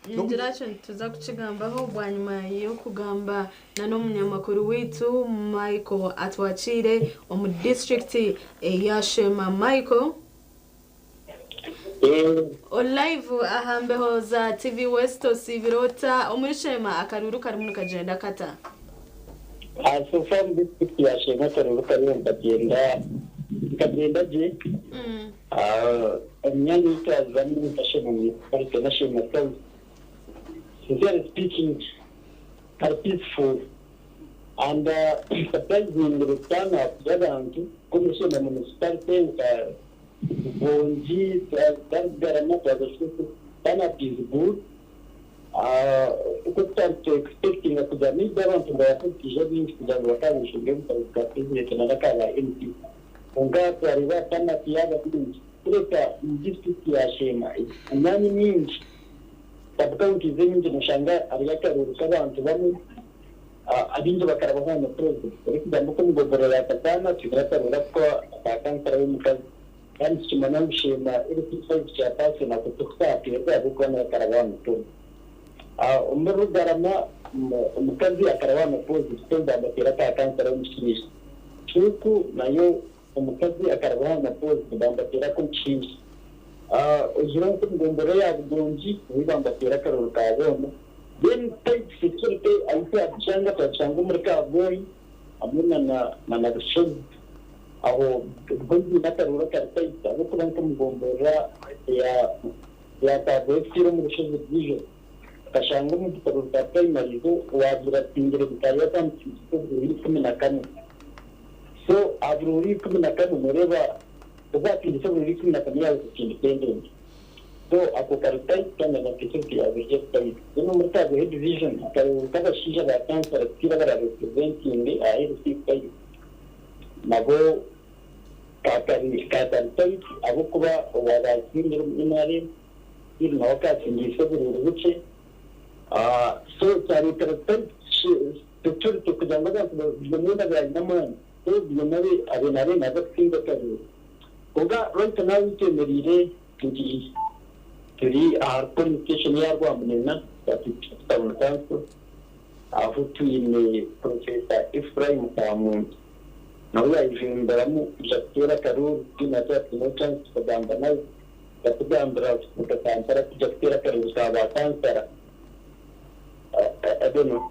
Ningira kyo nituza kukigambaho bwanyima y'okugamba na n'omunyamakuru waitu Michael atwakiire omu disitulikiti eya Sheema. Michael. Olive aha mbeho za TV West osiibire ota omuri Sheema akaruuru karimu nikagyenda kata? So far omu disiturikiti ya Sheema akaruuru kariyo nikagyenda nikagyenda gye. Omu myanya ei twazamu nka Sheema Municipality na Sheema South, sincerely speaking kari peaceful and surprisingly turn up y'abantu nk'omuri Sheema Municipality nka Rubongi, Rugarama twaza turn up is good. Oku tutari tu expectinga kugira maybe abantu nibabaasa kutaija baingi kugira ngu bakaabinshinga ebitabo bya president na n'aka ba MP kwonka twareeba turn up yaaba mingi kureka omu district ya Sheema emyanya emingi sub counties enyingi noshanga hariyo akaruuru k'abantu bamwe abaingi bakarabaho na president orikugamba oku omu gomborora ya Kataana twine akaruuru aku aka kansara w'omukazi kandi tukimanya ngu Sheema LC five chairperson ako tikusaapirwe ahabw'okuba nawe akaraba aha mutozi. Omuri Rugarama omukazi akaraba aha mutozi so baamuteera aka kansara w'omushaija. Cuuku nayo omukazi akaraba aha mutozi baamuteera ak'omushaija. Ogiire nk'omu gomborora ya Bugongi nayo baamuteera akaruru ka boona. Then tight security ahu twagishanga twagishanga omuri Kabwoyi hamwe na na Bushozi. Aho bo baine akaruuru akari tight ahabw'okuba nk'omu gomborora ya Kabwoyi tutaire omu Bushozi Division tukashanga omu karuuru ka primaries owaabaire atsingire Butaayo akamutsingisa oburuuru 11. So aha buruuru 11 nooreeba obu atsingisa oburuuru 11 yaaza independent. So ako kari tight kandi na security yaabaire eri tight. Then omuri Kabwoyi Division akaruuru k'abashaija ba kansara tutaire abara representinge aha LC five. Nabo kaatari tight ahabw'okuba owaaba atsindire omu NRM still nawe akatsindiise oburuuru bukye. So kyareetera tight security kugira ngu abantu buri omwe abe aine amaani so buri omwe abe naareeba naaza kutsinda akaruuru. Kwonka right now ahu twemereire turi turi ahari polling station eya Rwamunena Town Council ahu twine Professor Ephraim Kamuntu. Nawe yaayejumbiramu kwija kuteera akaruuru, twena twaba twineho chance tukagamba nawe, akatugambira kuruga Kampala kwija kuteera akaruuru ka ba kansara. I don't know.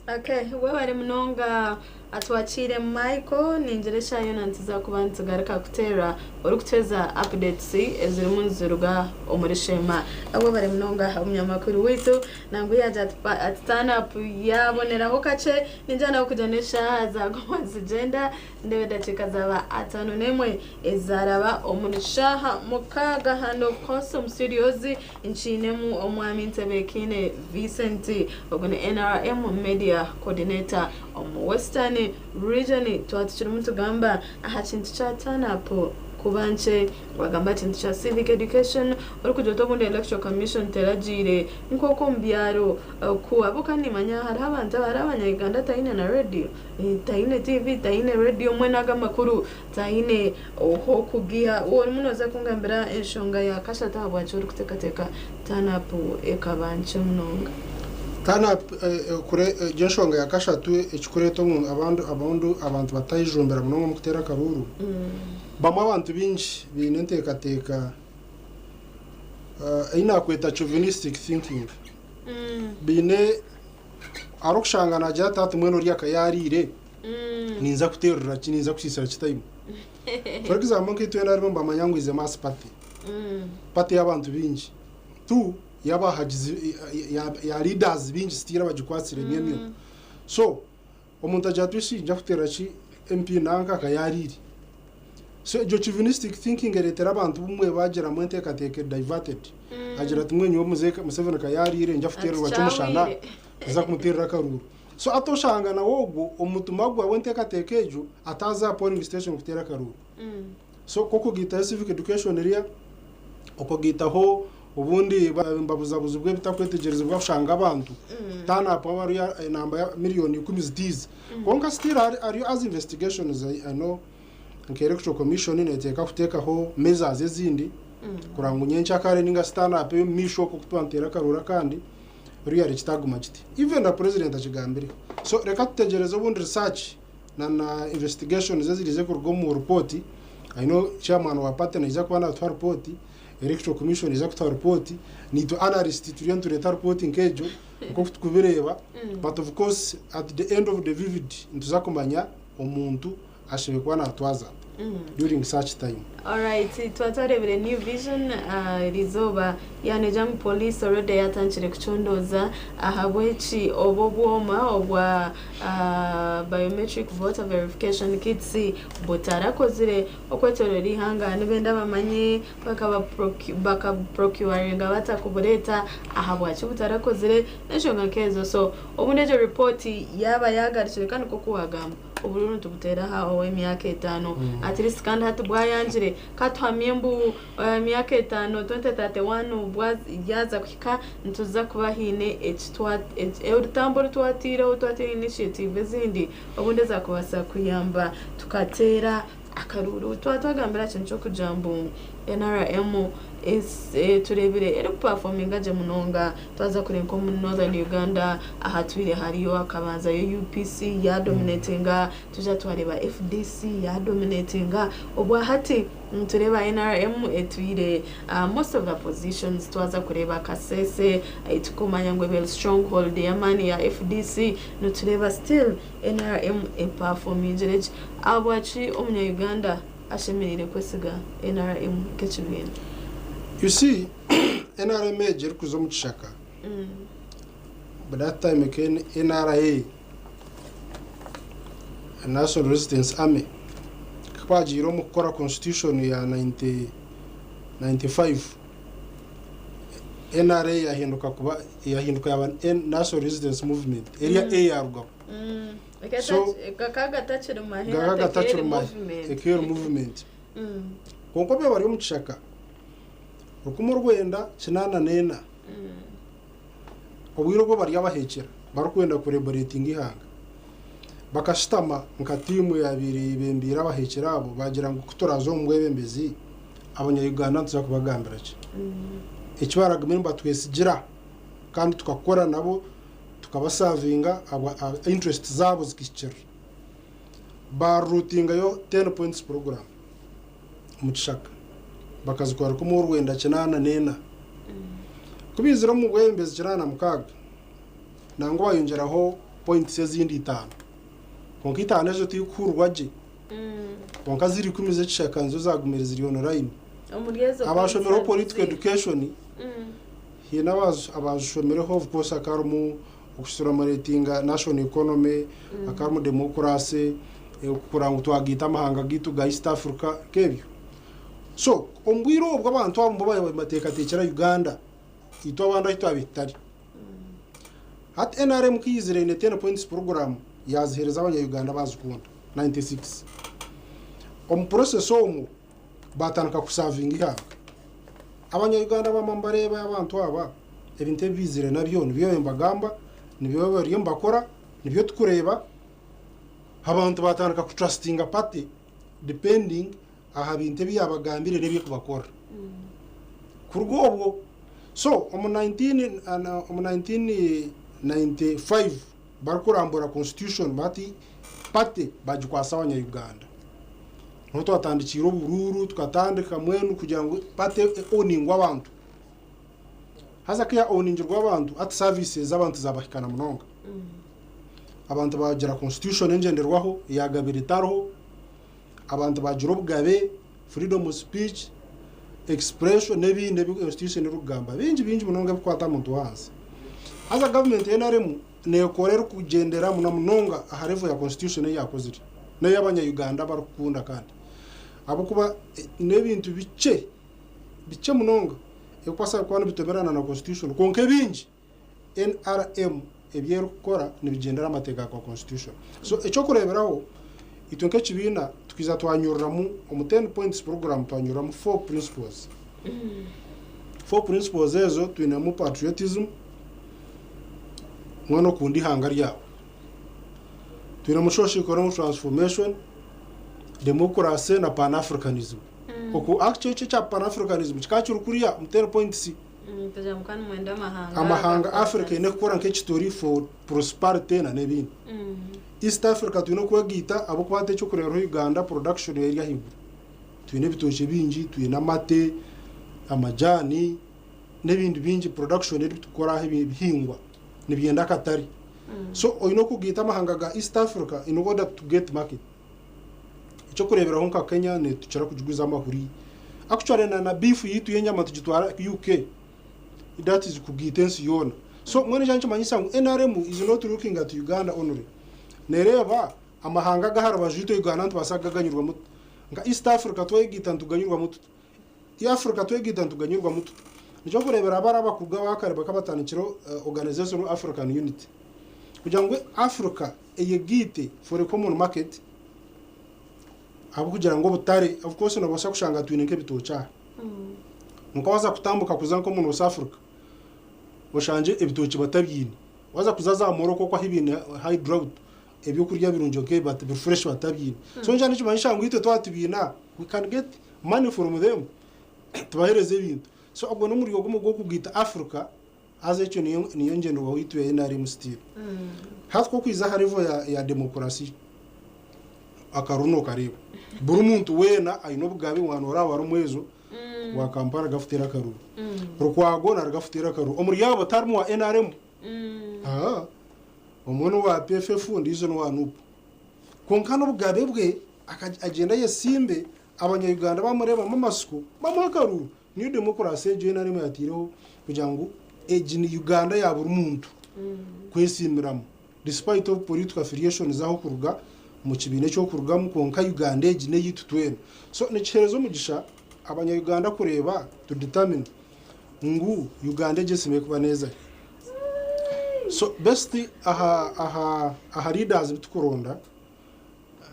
Okay, webare munonga Atwakiire Michael, ningira eshaaha yoona nituza kuba nitugaruka kuteera orikutuheeza updates ezirimu niziruga omuri Sheema. Webare munonga omunyamakuru waitu nangwa yaagira ati turn up yaaboneraho kakye ningira nawe kugira n'eshaaha zaaguma nizigyenda ndeeba edakiika zaaba 51 ezaaraba omuri shaaha 6 and of course omu studios nkiinemu omwami Ntebeekiine Vincent ogu ni NRM media coordinator omu Western Region. Twaba tukirimu nitugamba aha kintu kya turn up kuba nkye, wagamba aha kintu kya civic education orikugira oti obundi Electoral Commission teragiire nk'oku omu byaro ku ahabw'okuba nimanya hariho abantu hariho abanya Uganda taine na radio, taine TV, taine radio mbwenu ago amakuru taine ah'okugiiha. Orimu nooza kungambira enshonga ya kashatu ahabwaki orikuteekateeka turn up ekaba nkye munonga. Turn up egyo enshonga ya kashatu ekikureeta obu abantu batayejumbira munonga omu kuteera akaruuru, bamwe abantu baingi baine enteekateeka ei naakweta chauvinistic thinking. Baine hariho okushanga naagira ati hati mbwenu ori akayaariire ninza kuteerera ki, ninza kusiisira ki time. For example nka itwena haribo nibamanya ngu is a mass party, party y'abantu baingi. Two y'abahagizi ya leaders baingi still abagikwatsire emyemyo. So omuntu agira ati isi ninza kuteerera ki MP nanka akayaariire. So egyo chauvinistic thinking ereetera abantu bumwe baagiramu enteekateeka eri diverted. Agira ati mbwenu nyowe Museveni kayaariire ninza kuteererwa Ati Kyomushana kyahweire. nza kumuteerera akaruuru. So hati oshanga nawe ogwo omutima gwawe enteekateeka egyo ataaza aha polling station kuteera akaruuru. So nk'okugaitaho civic education eriya, okugaitaho obundi mbabuzabuzi bw'ebitakwetegyerezibwa kushanga abantu turn up aba ariyo enamba ya miriyoni 10 zitiize. Kwonka still hariyo as investigations I know nka electoral commission neeteeka kuteekaho measures ezindi kureba ngu nyenkyakare ninga shi turn up ey'omu maisho okwo kutuba nituteera akaruuru akandi ruriya kitaguma kiti. Even na president akigambire. So reka tutegyereze obundi research na na investigations ezirize kuruga omu report. I know chairman wa party naija kuba naatuha report Electoral Commission neija kutuha ripooti, naitwe analyst turiyo nitureeta ripooti nk'egyo nk'oku turikubireeba but of course at the end of the vivid nituza kumanya omuntu ashemereire kuba naatwaza ata during such time. Alright, twaba twareebire New Vision eriizooba yaanegira ngu Police already yaatandikire kucondooza ahabw'eki obu obwoma obwa biometric voter verification kits butarakozire okwetooroora eihanga. Nibenda bamanye bakabuprocuringa bata kubureeta, ahabwaki butarakozire n'enshonga nk'ezo. So obundi egyo report yaaba yaagarukire kandi nk'oku waagamba. Obururu nitubuteera aha ow'emyaka etaano at least kandi hati bwayangire ka tuhamye mbu emyaka etaano 2031 yaaza kuhika nituza kuba haine eki orutambu oru twateireho twateera initiative ezindi obundi ezakubaasa kuyamba tukateera akaruru. Twaba twagambire aha kintu ky'okugira mbu NRM tureebire erikupafominga gye munonga. Twaza kureeba nk'omu Northern Uganda ahatwire hariyo hakabanzayo UPC yadominatinga, twija twareeba FDC yadominatinga, obwahati nitureeba NRM etwire most of the positions. Twaza kureeba Kasese ei turikumanya ngu ebaire stronghold y'amaani ya FDC, nitureeba still NRM epafomingire gye. Ahabwaki omunya-Uganda ashemereire kwesiga NRM nk'ekibiina? You see, NRM egi erikuza omu kishaka, by that time ekaba NRA, National Resistance Army, ku bagiire omu kukora constitution ya 90, 95, NRA yahinduka kuba yahinduka yaba National Resistance Movement, eriya A yarugaho. So, gakaba gatakiri mahe. Gakaba gatakiri mahe, ekaba eri movement. Kwonka obu bari omu kishaka, 1984, obwire obwo bari abahekyera barikwenda kureberatinga eihanga, bakashutama nka tiimu eyabaire eyebembeire abahekyera abo bagira ngu ku turaaze omu bwebembezi, abanya-Uganda nituza kubagambira ki? Eki baragume nibatwesigira kandi tukakora nabo tukabasavinga interest zaabo zikahikirira. Baarurutingayo 10 points program omu kishaka bakazikora 1984. Ku baizire omu bwebembezi 86, nangwa bayongyeraho points ezindi itaano. Kwonka itaano ezo tikuhurirwa gye. Kwonka ziri ikumi z'ekishaka nizo zaagumire ziri online. Omuri ezo Abashomireho points political education haine abazishomireho of course hakarimu okustimulatinga national economy, hakarimu democracy, kureba ngu twagaita amahanga gaitu ga East Africa nk'ebyo. So omu bwire obwo abantu abo nibo baabaire nibateekateekyera Uganda itwe abandi ahu twabaire tutari. Hati NRM ku yaizire eine 10 points program yaaziheereza abanya-Uganda baazikunda 96. Omu process omwo baatandika kusavinga eihanga. Abanya-Uganda baama nibareeba abantu aba ebintu ebi baizire nabyo nibyo nibagamba, nibyo bariyo nibakora, nibyo turikureeba. Abantu baatandika kutrustinga party depending aha bintu ebi yaabagambire n'ebi erikubakorera. Kuruga obwo, so omu 19 omu 1995 barikurambura constitution bati party bagikwasa abanya-Uganda. Niho twatandikiire oburuuru tukatandika mbwenu kugira ngu party eoningwe abantu. Haza ku yaoningirwe abantu, hati services z'abantu zabahikana munonga. Abantu bagira constitution engyenderwaho eyagabire etariho, abantu bagira obugabe, freedom of speech, expression n'ebindi ebi constitution erikugamba bingi bingi munonga ebikukwata aha muntu w'ahansi. Haza gavumenti ya NRM neekora erikugyendera na munonga aha level ya constitution ei yakozire n'ei abanya-Uganda barikukunda kandi. Ahabw'okuba n'ebintu bikye, bikye munonga ebikubaasa kuba nibitoberana na constitution kwonka ebingi NRM ebi erikukora nibigyendera aha mateeka ga constitution. So eky'okureeberaho, itwe nk'ekibiina tukaija twanyururamu omu 10 points program twanyururamu four principles. Four principles ezo twinemu patriotism, mbwenu okunda eihanga ryawe. Twinemu socio economic transformation, democracy na pan Africanism. Oku actually ekyo ekya pan Africanism kikaba kiri kuriya omu 10 points. Kugira ngu kandi mwenda amahanga Amahanga Africa eine kukora nk'ekitori for prosperity na n'ebindi. East Africa twine okwegaita ahabw'okuba hati eky'okureeberaho Uganda production eri ahaiguru. Twine ebitookye bingi, twine amate, Amajaani n'ebindi bingi production ebi turikukora aha ebihingwa nibyenda akatare. So oine okugiita amahanga ga East Africa in order to get market. Ekyokureeberaho nka Kenya nitukira kugiguza amahuri. Actually na beef yitu y'enyama tugitwara UK. That is kugiita ensi yoona. So mbwenu ekyo nikimanyisa ngu NRM is not looking at Uganda only. Nereeba amahanga agaha rubaju rwitu Uganda nitubaasa kugaganyirwamu tuta. Nka East Africa twegiita nituganyirwamu tuta. Africa twegiita nituganyirwamu tuta. Nikyo kureebera abari abakugu abakare bakabatandikira Organization of African Unity. Kugira ngu Africa eyegiite for a common market ahabw'okugira ngu obutare of course nobaasa kushanga twine nk'ebitookye aha. Nka waza kutambuka kuza nk'omu North Africa oshangye ebitookye batabyine. Waza kuza za Morocco okwo ahu biine high drought ebyokurya birungi nk'ebi biri fresh batabyine. So nikyo nikimanyisa ngu itwe twaba tubiine we can get money from them tubaheereze ebintu. So ogwo n'omuryo gumwe gw'okugiita Africa haza ekyo niyo ngyenderwaho yitu ya NRM still. Hati kokwiza aha level ya demokurasi akaruru nokareeba. Buri muntu weena aine obugabe mwana oraba ari omwezo wa Kampala gafuteera akaruru. Rukwago narigafutera akaruru. Omuri abo tarimu wa NRM. Omwe n'owa PFF ondiijo n'owa NUP. Kwonka n'obugabe bwe agyenda ayesimbe abanya-Uganda bamureebamu amasiko bamuha akaruru. Niyo demokurasi egyo NRM yateireho kugira ngu egi ni Uganda ya buri muntu kwesiimiramu. Despite of political affiliations aho kuruga mu kibiina ekyokurugamu kwonka Uganda egi n'eyitu twena. So nikiheereza omugisha abanya-Uganda kureeba to determine ngu Uganda egi esemeriire kuba neeza. So best aha leaders bitukuronda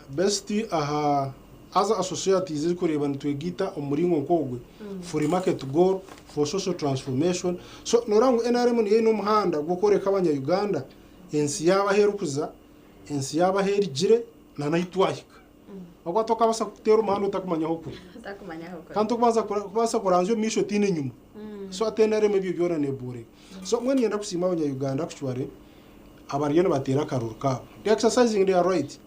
best aha other societies ezikureeba nitwegiita omu muringo nk'ogwe for market goal, for social transformation. So noreeba ngu NRM niyo eine omuhanda gw'okworeka abanya-Uganda ensi yaabo ahu erikuza, ensi yaabo ahu erigire n'ahu twahika. Ahabw'okuba tokabaasa kuteera omuhanda otakumanya ahu okuri. Kandi tokubaasa kubaasa kuranzya omu maisho otiine enyima. So ate NRM ebyo byona neboreka. So mbwenu niinyenda kusiima abanya-Uganda actually abariyo nibateera akaruru kaabo. They are exercising their right.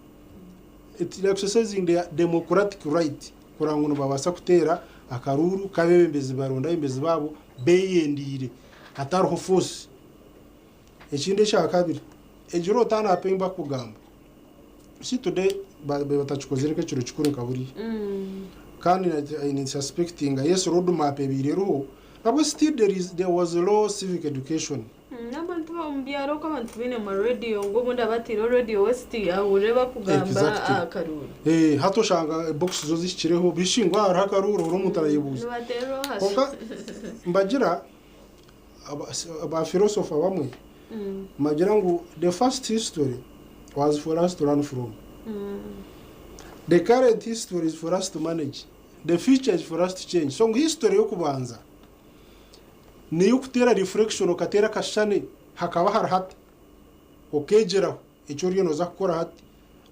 They are exercising their democratic right kureba ngu nibabaasa kuteera akaruru k'abeebembezi baronda abebembezi baabo beeyendiire hatariho force. Ekindi ekya kabiri, egiro otaana ei bakugamba. See today batakikozire nk'ekiro kikuru nka buriya. Kandi ninsuspectinga yes road map ebiire eriho nabwo still there was low civic education. N'abantu omu byaro ko abantu baine amaradiyo ngu obundi abataireho Radio West ahurire bakugamba akaruru. Hati oshanga box zo zihikireho bishingwa hariho akaruru ori omuntu arayebuuza. Nibateeraho Kwonka mbagira aba philosopher bamwe mbagira ngu the first history was for us to learn from. The current history is for us to manage. The future is for us to change. So ngu history y'okubanza niyo kuteera reflection okateera akashushani hakaba hari hati okeegyeraho ekyo oriyo nooza kukora hati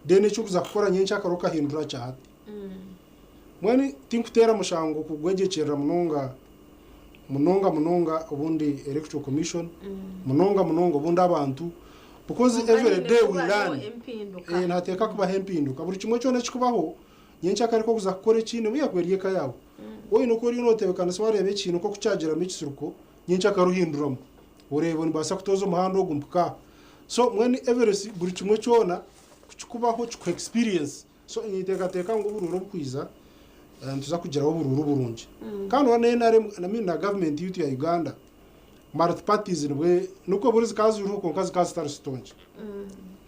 then ekyokuza kukora nyenkyakare okahindura kya hati. Mbwenu tinkuteera mushango kugwegyekyerera munonga munonga munonga obundi Electoral Commission munonga munonga obundi abantu because every day we learn. Nihateeka kubaho empinduka buri kimwe kyona ekikubaho nyenkyakare kokuza kukora ekindi buriya eri eka yaawe. Woine oku oriyo nootebeekanisa wareeba ekintu nk'oku kyagiramu ekisiruko nyenkyakare ohinduramu oreeba nibaasa kutooza omuhanda ogu mpika aha. So mbwenu every buri kimwe kyona kukikubaho kikuha experience. So ninteekateeka ngu obururu obukwiza nituza kugiraho obururu burungi. Kandi na NRM I mean na government yitu ya Uganda multi parties nibwe nikwo buri zikaba ziriho kwonka zikaba zitari sitongi.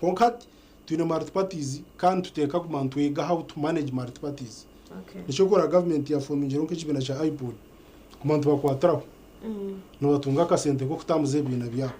Kwonka hati twine multi parties kandi tuteeka kuguma nitwega how to manage multi parties. Nikyo okora government yafomingireho nk'ekibiina kya IPOD kuguma nitubakwatiraho nibatunga akasente k'okutambuza ebibiina byabo.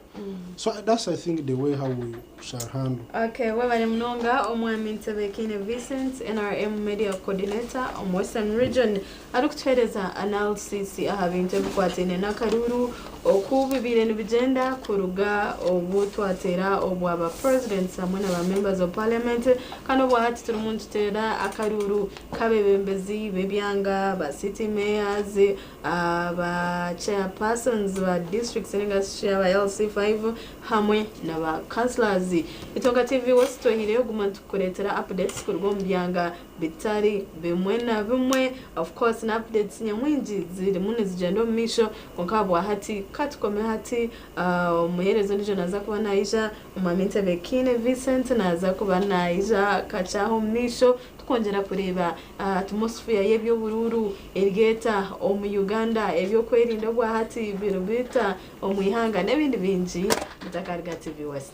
So that's, I think, the way how we shall handle. Okay, webale munonga omwami Ntebekine Vincent, NRM Media Coordinator omu Western Region, arikutuheereza analysis aha bintu ebikwataine n'akaruru oku bibiire nibigyenda kuruga obu twateera obwaba presidents hamwe n'aba members of parliament, kandi obwa hati turimu nituteera akaruru k'abebembezi b'ebyanga, ba city mayors, aba chairpersons ba districts ninga shi aba LC5. 5 hamwe na ba councillors. Itwe nka TV West twehireyo kuguma nitukureetera updates kuruga omu byanga bitari bimwe na bimwe. Of course na updates nyamwingi zirimu nizigyenda omu maisho kwonka ahabwahati katukome hati. Omuheereza ondiijo naaza kuba naija, Omwami Ntebekiine Vincent naaza kuba naija kakye aho omu maisho tukwongyera kureeba atmosphere y'eby'oburuuru eri eta omu Uganda, eby'okwerinda obwahati biri bita omu ihanga n'ebindi bingi. Mutakaruga TV West.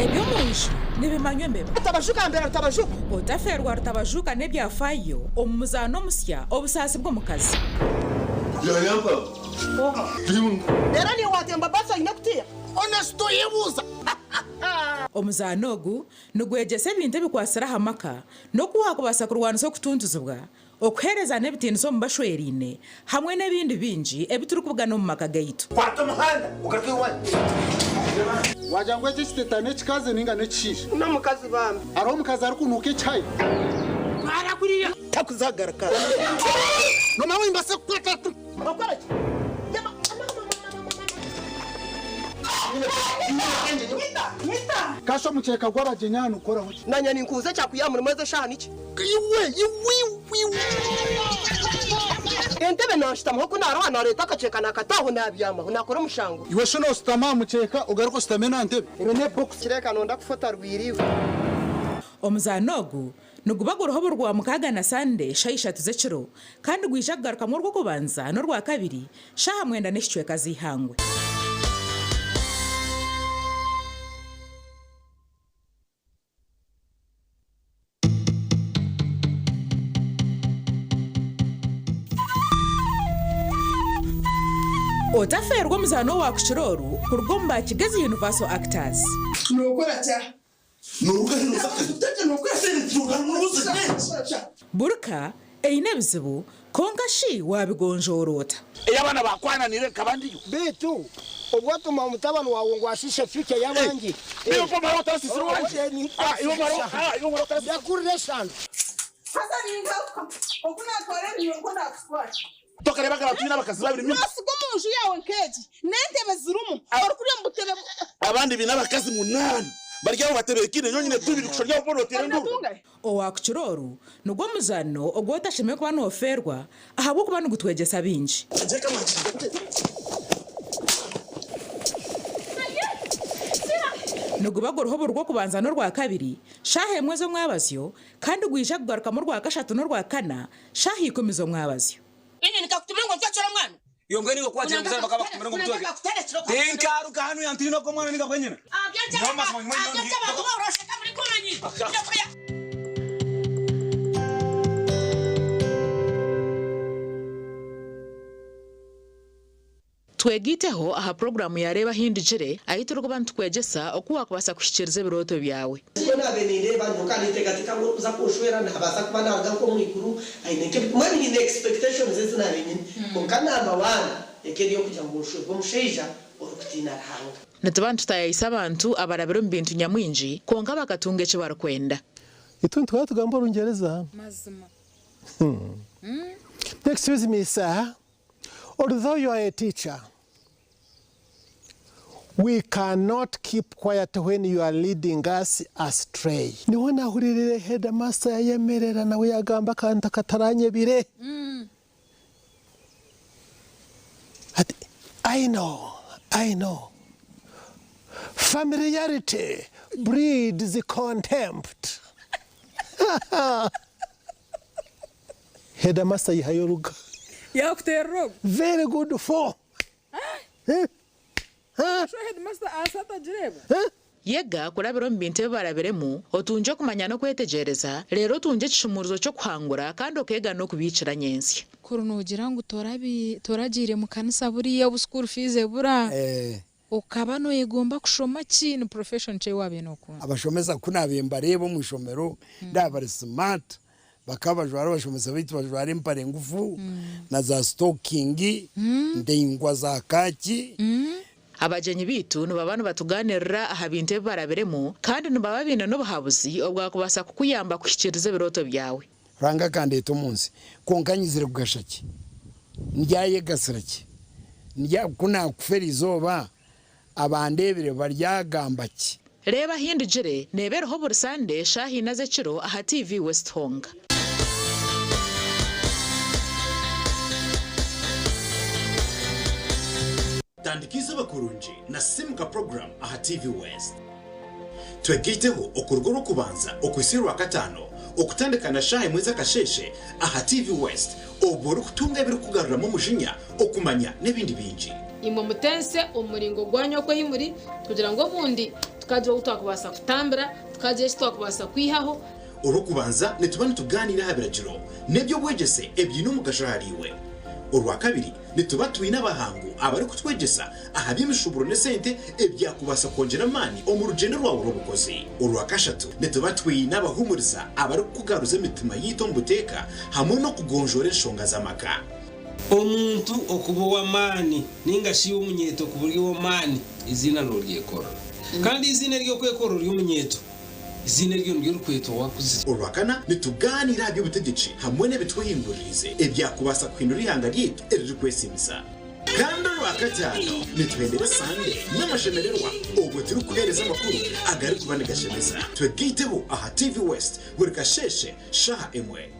Eby'omunju nibimanywa embeba. Rutabajuka mbera Rutabajuka. Otafeerwa Rutabajuka n'ebyafaayo omu muzaano omusya Obusaasi bw'omukazi. Reero niiwe waatemba baasi oine kutiya? Honest oyebuuza. Omuzaano ogu nigwegyesa ebintu ebikwatsire aha maka n'oku waakubaasa kurwanisa okutuntuzibwa Okuheereza n'ebitiinisa omu bashweraine hamwe n'ebindi bingi ebi turikubugana omu maka gaitu. Kwata omuhanda ogaruke owanyu. Wagira ngu eki ekiteta n'ekikazi ninga n'ekishaija? N'omukazi bambi. Hariho omukazi arikunuuka ekihayi? Twara kuriya. Takuzagaruka. Noomanya nimbaasa kukwata. Okora ki? Kasha omukyeka gw'abagyenyi aha nigukoraho ki? Nanye ninkubuza ekyakwiha murimu ezo eshaaha niki? Iwe, iwe, iwe. Entebe nanshutamaho ku naroha nareeta akakyeka nakata aho nabyamaho nakora omushango. Iwe shi noshutama aha mukyeka ogaruke oshutame n'aha ntebe? Ebyo n'ebooks. Kireka nonda kufa otarwire iwe. Omuzaano ogu niguba guriho buri Rwamukaaga na Sande shaaha ishatu z'ekiro kandi gwija kugarukamu Orwokubanza n'Orwakabiri shaaha mwenda n'ekicweka z'eihangwe. Otafeerwa omuzaano owa kukira oru kuruga omu ba Kigezi Universal Actors. Buri ka eine ebizibu, kwonka shi waabigonjoora ota? Ei abaana baakwananiire nkaba ndiyo. Beitu obu watuma mutabani waawe ngu ashiishe future y'abandi. Iwe omara otarasiisire owangye? Iwe omara otarasiisire. Ndakurira eshano. Haza ningaruka oku naatwara ebinywa nikwo naakutwara. Tokareebaga abantu baine abakazi babiri mimi? Noosiga omu nju yaawe nk'egi n'entebe zirimu, orikurya omu butebe. Abandi baine abakazi munaana bari aho batebeekaine, nyowe nyine tubiri kushusha ori aho boona oteera enduuru. Owaakukira oru nigwo muzaano ogu otashemereire kuba noofeerwa ahabw'okuba nigutwegyesa bingi. Niguba guriho buri Rwokubanza n'Orwakabiri shaaha emwe z'omwabazyo kandi gwija kugarukamu Orwakashatu n'Orwakana shaaha ikumi z'omwabazyo. Inye nikakutuma ngu ontwekere omwana. Iwe mbwenu iwe ku wagira omuzaire bakaba bakutumire ngu omutweke. Tinkaruga hanu yantiina ogwo mwana ninga bwenyine. Nyowe mazima nyuma Twegaiteho aha puroguraamu ya Reeba Ahindugire ahu turikuba nitukwegyesa oku waakubaasa kuhikiiriza ebirooto byawe. Nikwo naabaire nindeeba nyowe nkaba ninteekateeka ngu orikuza kunshwera naabaasa kuba naaruga nk'omu iguru aine nk'ebi mbwenu nyine expectations ezi naabaire nyine kwonka number one eka eri ey'okugira ngu nshwerwe omushaija orikutiina Ruhanga. Nituba nitutaayaayisa abantu abarabire omu bintu nyamwingi kwonka bakatunga eki barikwenda. Itwe nituhora tugamba Orungyereza. Mazima. Excuse me sir, although you are a teacher, we cannot keep quiet when you are leading us astray. Niho nahuriirire headmaster yayemerera nawe yagamba akantu akataranyebire. Ati, I know, I know. Familiarity breeds contempt. Headmaster yihayo oruga. Yakuterera ogu. Very good for. Sho headmaster aasi atagireeba. Yega kurabira omu bintu ebi barabiremu, otungye okumanya n'okwetegyereza, reero otungye ekishumuurizo ky'okuhangura kandi okeega n'okubiikira nyentsya. Kuri noogira ngu toragiire mu kanisa buriya obu school fees ebura, okaba nooyegomba kushoma ki? Ni profession ki ei waabaire nookunda? Abashomesa ku naabaire mbareeba omu ishomero ndaaba bari smart, bakaba bajwara abashomesa baitu bajwara empare ngufu na za sitokingi ndaingwa za kaaki. Abagyenyi baitu nibaba nibatugaaniirira aha bintu ebi barabiremu kandi nibaba baine n'obuhabuzi obwakubaasa kukuyamba kuhikiiriza ebirooto byawe. Ruhanga akandeeta omu nsi, kwonka nyizire kugasha ki? Ndyayegasira ki? Ndya, ku naakufa eri izooba, abandeebire baryagamba ki? Reeba Ahindugire neeba eriho buri Sande shaaha ina z'ekiro aha TV West Honga. Tandika eizooba kurungi na Simuka Program aha TV West. Twegaiteho okuruga Orwokubanza okuhitsya Orwakataano okutandika na shaaha emwe z'akasheeshe aha TV West obwo orikutunga ebirikukugaruramu omujinya, okumanya n'ebindi bingi. Imwe mutense omu muringo gwanyu oku ei muri, kugira ngu obundi tukagira ou twakubaasa kutambira, tukagira eki twakubaasa kwihaho. Orwokubanza nituba nitugaaniira aha biragiro n'eby'obwegyese ebiine omugasho ahariiwe. Orwakabiri nituba twine abahangu abarikutwegyesa aha by'emishuuburo n'esente ebyakubaasa kwongyera amaani omu rugyendo rwawe rw'obukozi. Orwakashatu nituba twine abahuumuriza abarikukugaruza emitima yaitu omu buteeka hamwe n'okugonjoora enshonga z'amaka. Omuntu okuba ow'amaani nainga shi omunyeeto kuba ori ow'amaani, eiziina nooryekorera. Kandi eiziina ery'okwekorera ori omunyeeto, eiziina eryo niryo orikwetwa waakuzire. Orwakana, nitugaaniira aha by'obutegyeki hamwe n'ebitwehinguririize ebyakubaasa kuhindura eihanga ryaitu eririkwesiimisa. Kandi Orwakataano, nituhendera Sande n'amashemererwa obwo turikuheereza amakuru agarikuba nigashemeza. Twegaiteho aha TV West buri kasheeshe shaaha emwe.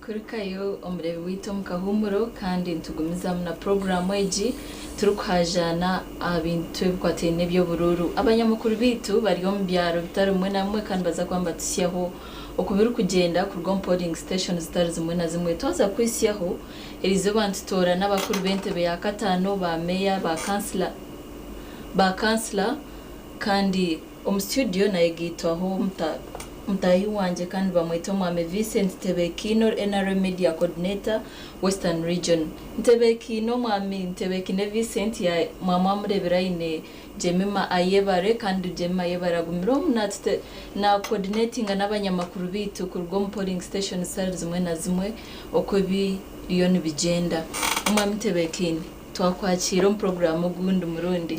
Kurikayo omureebi waitu omu kahuumuro kandi nitugumizamu na puroguraamu egi turikuhaajaana aha bintu ebikwataine n'eby'oburuuru. Abanyamakuru baitu bari omu byaro bitari bimwe na bimwe kandi nibaza kuba nibatuhitsyaho oku birikugyenda kuruga omu polling station zitari zimwe na zimwe. Twaza kukuhitsyaho erizooba nitutoorana abakuru b'entebe ya kataano, ba meeya, ba kansila, ba kansila kandi Omu studio nayegaitwaho mutaahi wangye kandi bamweta Omwami Vincent Ntebeekiine ori NRM Media Coordinator Western Region. Ntebeekiine Omwami Ntebeekiine Vincent mwaba mwamureebire aine Jemima Ayebare kandi Jemima Ayebare agumire omu na coordinatinga n'abanyamakuru beitu kuruga omu polling station zitari zimwe na zimwe oku ebiriyo nibigyenda. Omwami Ntebeekiine twakwakiira omu puroguraamu ogundi murundi.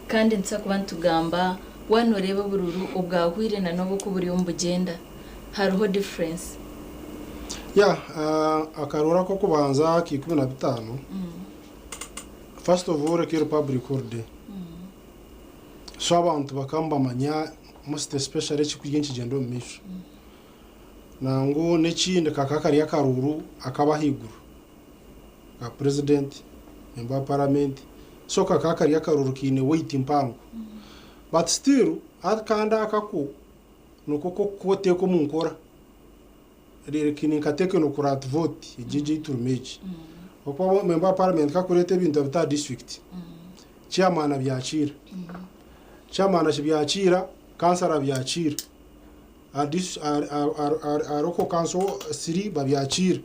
Kandi nituza kuba nitugamba waaba noreeba oburuuru obwahweire na n'obu oku buriyo nibugyenda hariho difference. Yeah, akaruuru ak'okubanza aka 15, first of all ekaba eri public holiday. So abantu bakaba nibamanya most especially ekirikuriyo nikigyenda omu maisho. Nangwa n'ekindi kakaba kari akaruuru ak'abahaiguru. Ka president, member wa parliament, so kakaba kari akaruru kaine weight mpango. But still akandi aka ko niko kokuteeka omu nkora ni nka technocrat vote egi egi ei turimu egi. Ahakuba member wa parliament ku arikureeta ebintu abita aha district, chairman abyakiira, chairman akibyakiira, councillor abyakiira, aha local council 3 babyakiira.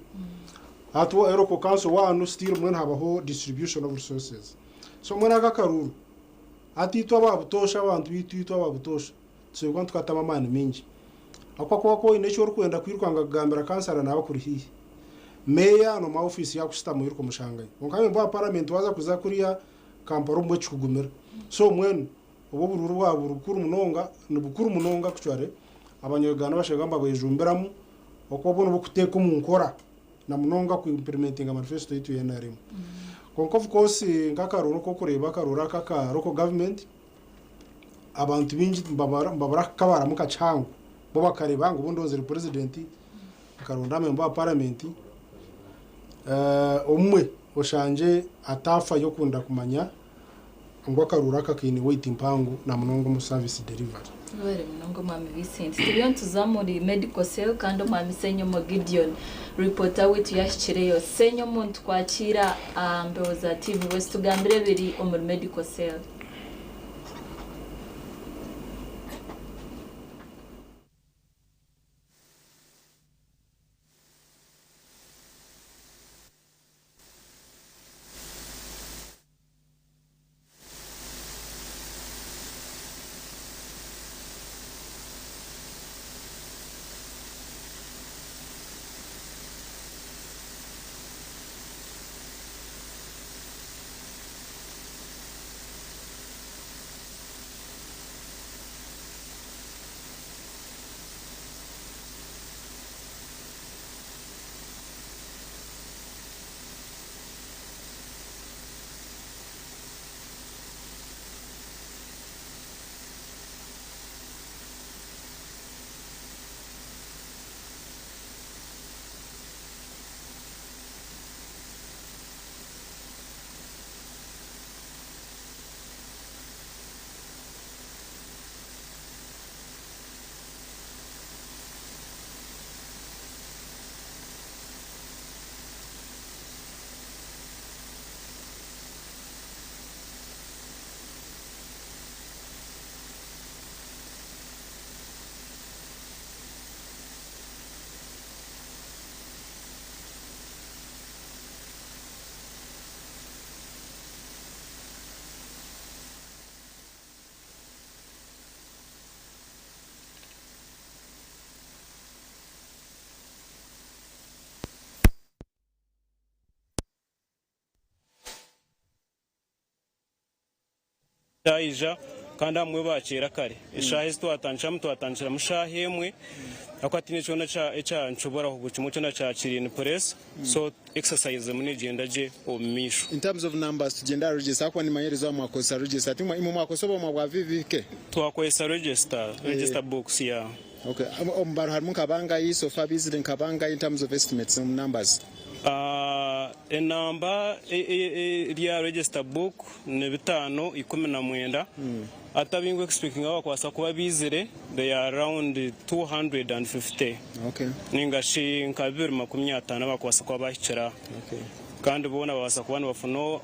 Hati local council 1 still mbwenu habaho distribution of resources. So mbwenu aka akaruuru hati itwe aba butoosha abantu baitu itwe aba butoosha tusoboire kuba nitukatamu amaani maingi. Ahakuba ku orikuba oine eki orikwenda kwirukanga kugambira kansara naaba akuri haihi. Meeya nomuha ofiisi yaakushutama oiruke omushangayo. Kwonka memba wa paramenti waaza kuza kuriya Kampala obumwe kikugumira. So mbwenu Obu oburuuru bwaba buri bukuru munonga, ni bukuru munonga actually abanya-Uganda abashemerire kuba nibabwejumbiramu ahakuba obwo nibwo kuteeka omu nkora na munonga ku implementinga manifesto yaitu ya NRM. Kwonka of course nk'akaruuru ak'okureeba akaruuru aka aka local government, abantu baingi nibabura kukabaramu nka kihango, bo bakareeba ngu obu ndonzire president, nkaronda member wa parliament, obumwe. Oshangye ataafayo kwenda kumanya ngu akaruuru aka kaine weight mpango na munonga omu service delivery. Webare munonga Omwami Vincent. Turiyo nituza omuri Medical Cell kandi Omwami Ssenyomo Gideon reporter waitu yahikireyo. Ssenyomo nitukwakiira aha mbeho za TV West tugambire ebiri omuri Medical Cell. Kyaija kandi abamwe baakyera kare. Eshaaha ezi twatandikiramu, twatandikiramu shaaha emwe ahakuba tihaine kyona ekyancuburaho buri kimwe kyona kyakiri in place so exercise erimu negyenda gye omu maisho. In terms of numbers tugyende aha register ahakuba nimanya erizooba mwakozesa register ati imwe mwakozesa obumwa bwa VVK? Twakozesa register, register books yeah. Okay, omubaro harimu nka bangahi so far abaizire nka bangahi in terms of estimates omu numbers? Enamba eri aha register book ni 519 hati abu nku expectinga abakubaasa kuba baizire they are around 250 ninga shi nka 250 abakubaasa kuba bahikire aha kandi boona babaasa kuba nibafuna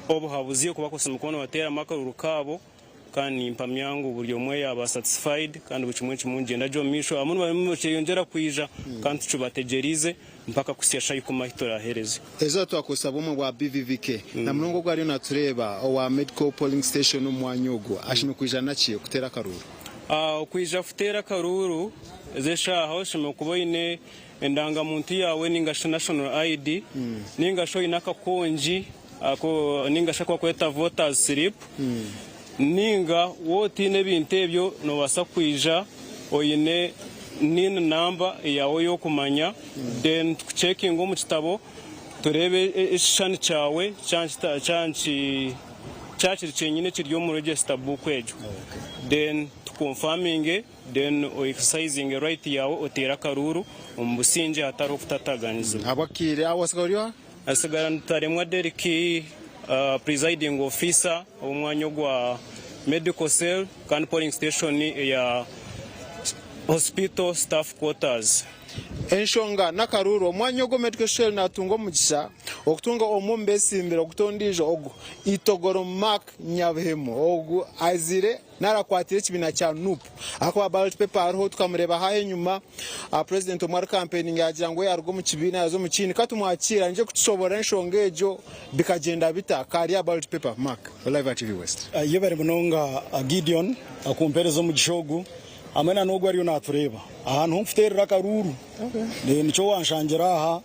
obuhabuzi okubakozesa kuba nibateeramu akaruuru kaabo. Kandi nimpamya ngu buri omwe yaaba satisfied kandi buri kimwe nikimwe nikigyenda gye omu maisho. Abamwe nibaba nibakyeyongyera kwija kandi tukibategyereize mpaka kuhitsya shaaha ikumi ahu turaahereze. Eizooba twakozesa bumwe bwa BVVK na munonga ogu ariyo natureeba owa Medical Polling Station omu mwanya ogu ashemereire kwija naki kuteera akaruuru? Okwija kuteera akaruuru ezi eshaaha oshemereire kuba oine endangamuntu yaawe ninga shi National ID ninga shi oine akakongi Ako ninga shi aku bakweta voters slip ninga waaba otaine ebintu ebyo nobaasa kwija oine nin number yaawe ey'okumanya then tukucekinge omu kitabo tureebe ekishushani kyawe kyaba kiri kyenyini ekiri omu register book egyo then tukonfaminge then o exercisinge right yaawe oteere akaruuru omu busingye hatariho kutataganizibwa. Ahabw'akaire aho wasigara ori oha? Asigara Rutaremwa Derrick, Presiding Officer ow'omwanya ogwa Medical Cell kandi Polling Station eya Hospital Staff Quarters. Enshonga n'akaruuru, omwanya ogu Medical Cell natunga omugisha okutunga omwe omu besimbire oguta ondiijo ogu Itogoro Mark Nyabuhemu ogu aizire nari akwatire ekibiina kya Nup ahakuba ballot paper hariho tukamureeba haaha enyima president omwe ari campaigning yagira ngu we yaruga omu kibiina yaza omu kindi katumwakiire aije kutushoborora enshonga egyo bikagyenda bita kari aha ballot paper Mark live at TV West. Yebare munonga Gideon kumpereza omugisha ogu hamwe na n'ogu ariyo natureeba. Aha niho nkuteerera akaruuru. Nikyo wanshangira aha,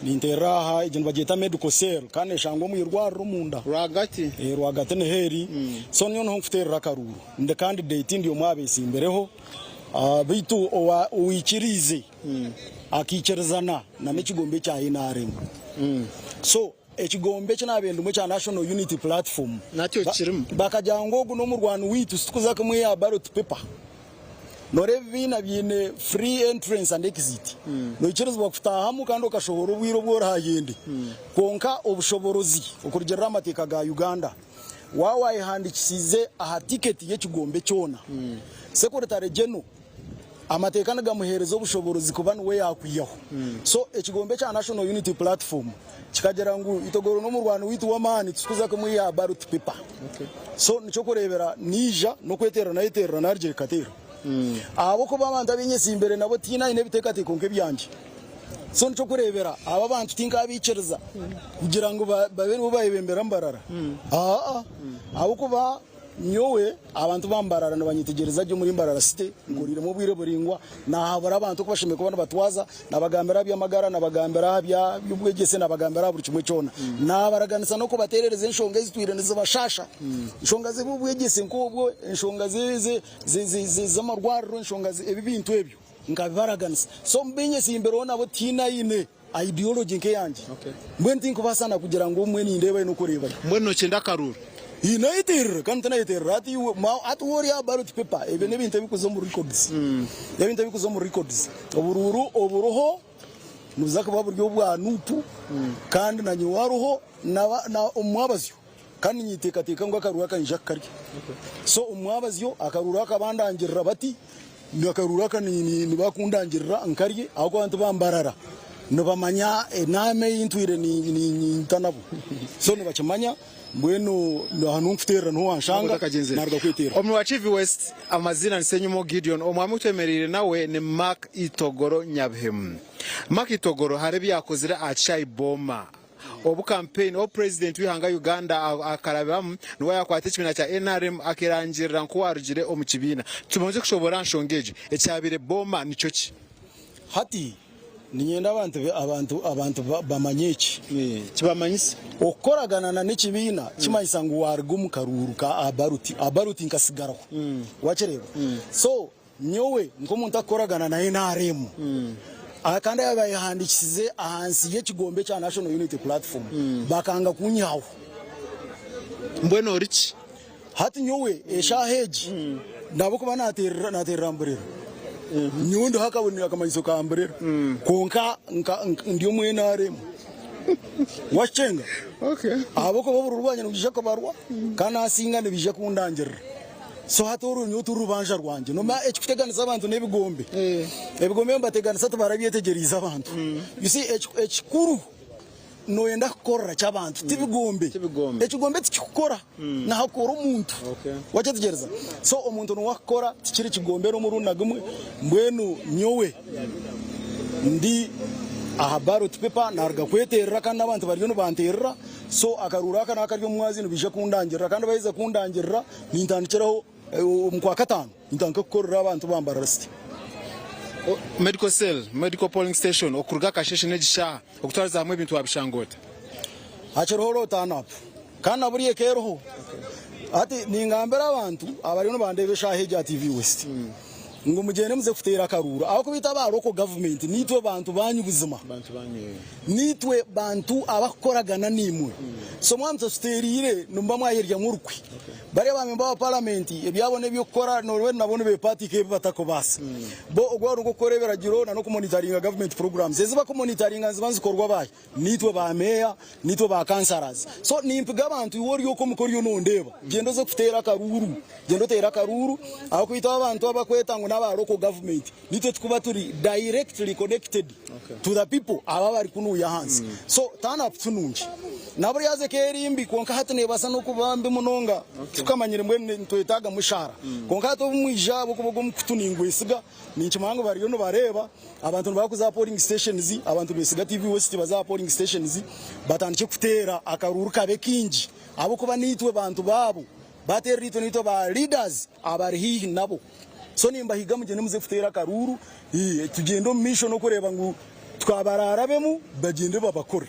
ninteerera aha, egyo nibagyeta medical cell kandi neshangwa omu irwariro omunda. Rwagati? Rwagati niho eri. So nyowe niho nkuteerera akaruuru. Ndi candidate ndi omwe aha besimbireho beitu owaikiriize akaikirizana na n'ekigombe ekya NRM. So ekigombe eki naabaire ndimu ekya National Unity Platform Nakyo kirimu? Bakagira ngu ogu n'omurwani waitu titukuza kumwiha aha ballot paper. Noreeba ebibiina biine free entrance and exit. Noikirizibwa kutaahamu kandi okashohora obwire obu orahayende. Kwonka obushoborozi okurugiirira aha mateeka ga Uganda, waaba wayehandikisiize aha tiketi y'ekigombe kyona, Secretary General amateeka nigamuheereza obushoborozi kuba niwe yaakwihaho. So ekigombe kya National Unity Platform kikagira ngu Itogoro n'omurwani waitu w'amaani titukuza kumwiha aha ballot paper. So nikyo kureebera naija n'okweterera nayeterera narugira ekateera. Ahabw'okuba abantu abu nyetsimbire nabo tihaine aine ebiteekateeko nk'ebyangye. So nikyo kureebera aba abantu tinkabaikiriza kugira ngu babe nibo bayebembera Mbarara. Aa ahabw'okuba Nyowe abantu ba Mbarara nibanyetegyereza gye omuri Mbarara City, nkoreiremu obwire buraingwa, nahabura abantu oku bashemereire kuba nibatwaza, nabagambira aha by'amagara, nabagambira aha by'obwegyese, nabagambira aha buri kimwe kyona. Nabaraganisa n'okubateerereza enshonga ezitwire nizibashaasha, enshonga z'eby'obwegyese nk'obwo, enshonga z'amarwariro, enshonga ebi bintu ebyo nkabibaraganisa. So omu binyetsimbireho nabo tihaine aine Ideology nk'eyangye. Mbwenu tinkubaasa na kugira ngu obumwe nindeebayo n'okureebayo. Mbwenu nokyenda akaruru? Ii, Nayeterera kandi tinayeterera hati iwe hati waaba ori aha ballot paper ebyo n'ebintu ebirikuza omu records. Ebintu ebirikuza omu records. Oburuuru oburiho nibuza kuba buri obwa Nup kandi na nyowe hariho na omu mwabazyo kandi ninyeteekateeka ngu akaruuru aka niinyija kukarya. So omu mwabazyo akaruuru aka bandangirira bati Akaruuru aka nibakundangirira nkarye ahabw'okuba abantu ba Mbarara nibamanya enaama ei ntwire ninta nabo so nibakimanya mbwenu aha niho nkuteerera niho wanshanga naruga kweteerera. Omuri wa Kivu West amaziina ni Ssenyumo Gideon, omwami ou twemereire nawe ni Mark Itogoro Nyabuhemu. Mark Itogoro hariho ebi yaakozire aha kishaayi Boma. Obu kampeyini obu Purezidenti w'eihanga Uganda akarabiramu niwe yaakwata ekibiina kya nrm akerangirira nk'owaarugire omu kibiina. Tubonze kushoboora aha nshonga egyo. Ekyabaire Boma nikyo ki? Hati niinyenda abantu abantu abantu bamanye eki. Kibamanyise. Okukoragana na n'ekibiina kimanyisa ngu waaruga omu karuuru ka Abaruti. Abaruti nkasigaraho. Wakireeba? So Nyowe nk'omuntu akukoragana na nrm kandi abayehandikisize ahansi y'ekigombe ekya National Unity Platform bakanga kunyihaho. Mbwenu ori ki? Hati nyowe eshaaha egi nahabw'okuba nateerera mburera, nyowe ndiho akamanyiso ka mburera kwonka ndi omu nrm. Wakikyenga? Ahabw'okuba obururu bwangye nibwija kubarwa kandi nasinga nibaija kundangirira. So hati oru nyowe turi rubanja rwangye. Nomanya ekikuteganisa abantu n'ebigombe. Ebigombe nibateganisa tibarabyetegyereize abantu. You see ekikuru noyenda kukorera ki abantu ti bigombe. Ekigombe tikikukora nihakora omuntu. Wakyetegyereza? So omuntu niwe akukora tikiri kigombe n'omurundi na gumwe. Mbwenu nyowe ndi aha ballot paper naruga kweterera kandi n'abantu bariyo nibanterera. So akaruuru aka n'akari omu mwazi nibaija kundangirira kandi baheza kundangirira Nintandikiraho omu Kwakataano nintandika kukorera abantu ba Mbarara City. Medical Cell, Medical Polling Station, okuruga akasheeshe n'egi shaaha okutwariza hamwe ebintu wabishanga ota? Hakiriho low turn up kandi na buriya eka eriho. Hati ningambira abantu abariyo nibandeeba eshaaha egi aha TV West ngu mugyende muze kuteera akaruuru ahabw'okuba itwe aba local government niitwe bantu banyu buzima. Niitwe bantu abakukoragana naimwe. So mwaba mutatuteereire nimuba mwayeryamu orukwe. Bariya ba memba ba paramenti ebyabo n'eby'okukora nooreeba nabo nibeepaatiika ebi batakubaasa. Bo ogwabo nigw'okukora ebiragiro na n'okumonitaringa gavumenti programs. Ezi bakumonitaringa niziba nizikorwa baahi? Niitwe ba meeya, niitwe ba councillors. So nimpiga abantu iwe ori okwo omuka oriyo noondeeba, gyenda oze kuteera akaruuru. Gyenda oteere akaruuru ahabw'okuba itwe abantu abakweta ngu n'aba local government Nitwe tukuba turi directly connected to the people abo abari kunuya ahansi. So turn up ti nungi. Naburi haza eka eri mbi kwonka hati nebasa nokuba mbi munonga tukamanyire mbwenu nitwetagamu eshaara. Kwonka hati obu mwija ahabwokuba ogu omukutu ningwesiga ninkimanya ngu bariyo nibareeba abantu nibaza kuza aha polling stations abantu nibesiga TV West baze aha polling stations batandikye kuteera akaruuru kabe kaingi ahabwokuba nitwe bantu baabo bateerera itwe nitwe ba leaders abari haihi nabo. So nimbahiga mugyende muze kuteera akaruuru, tugyende omu maisho n'okureeba ngu twabararabemu bagyende babakore.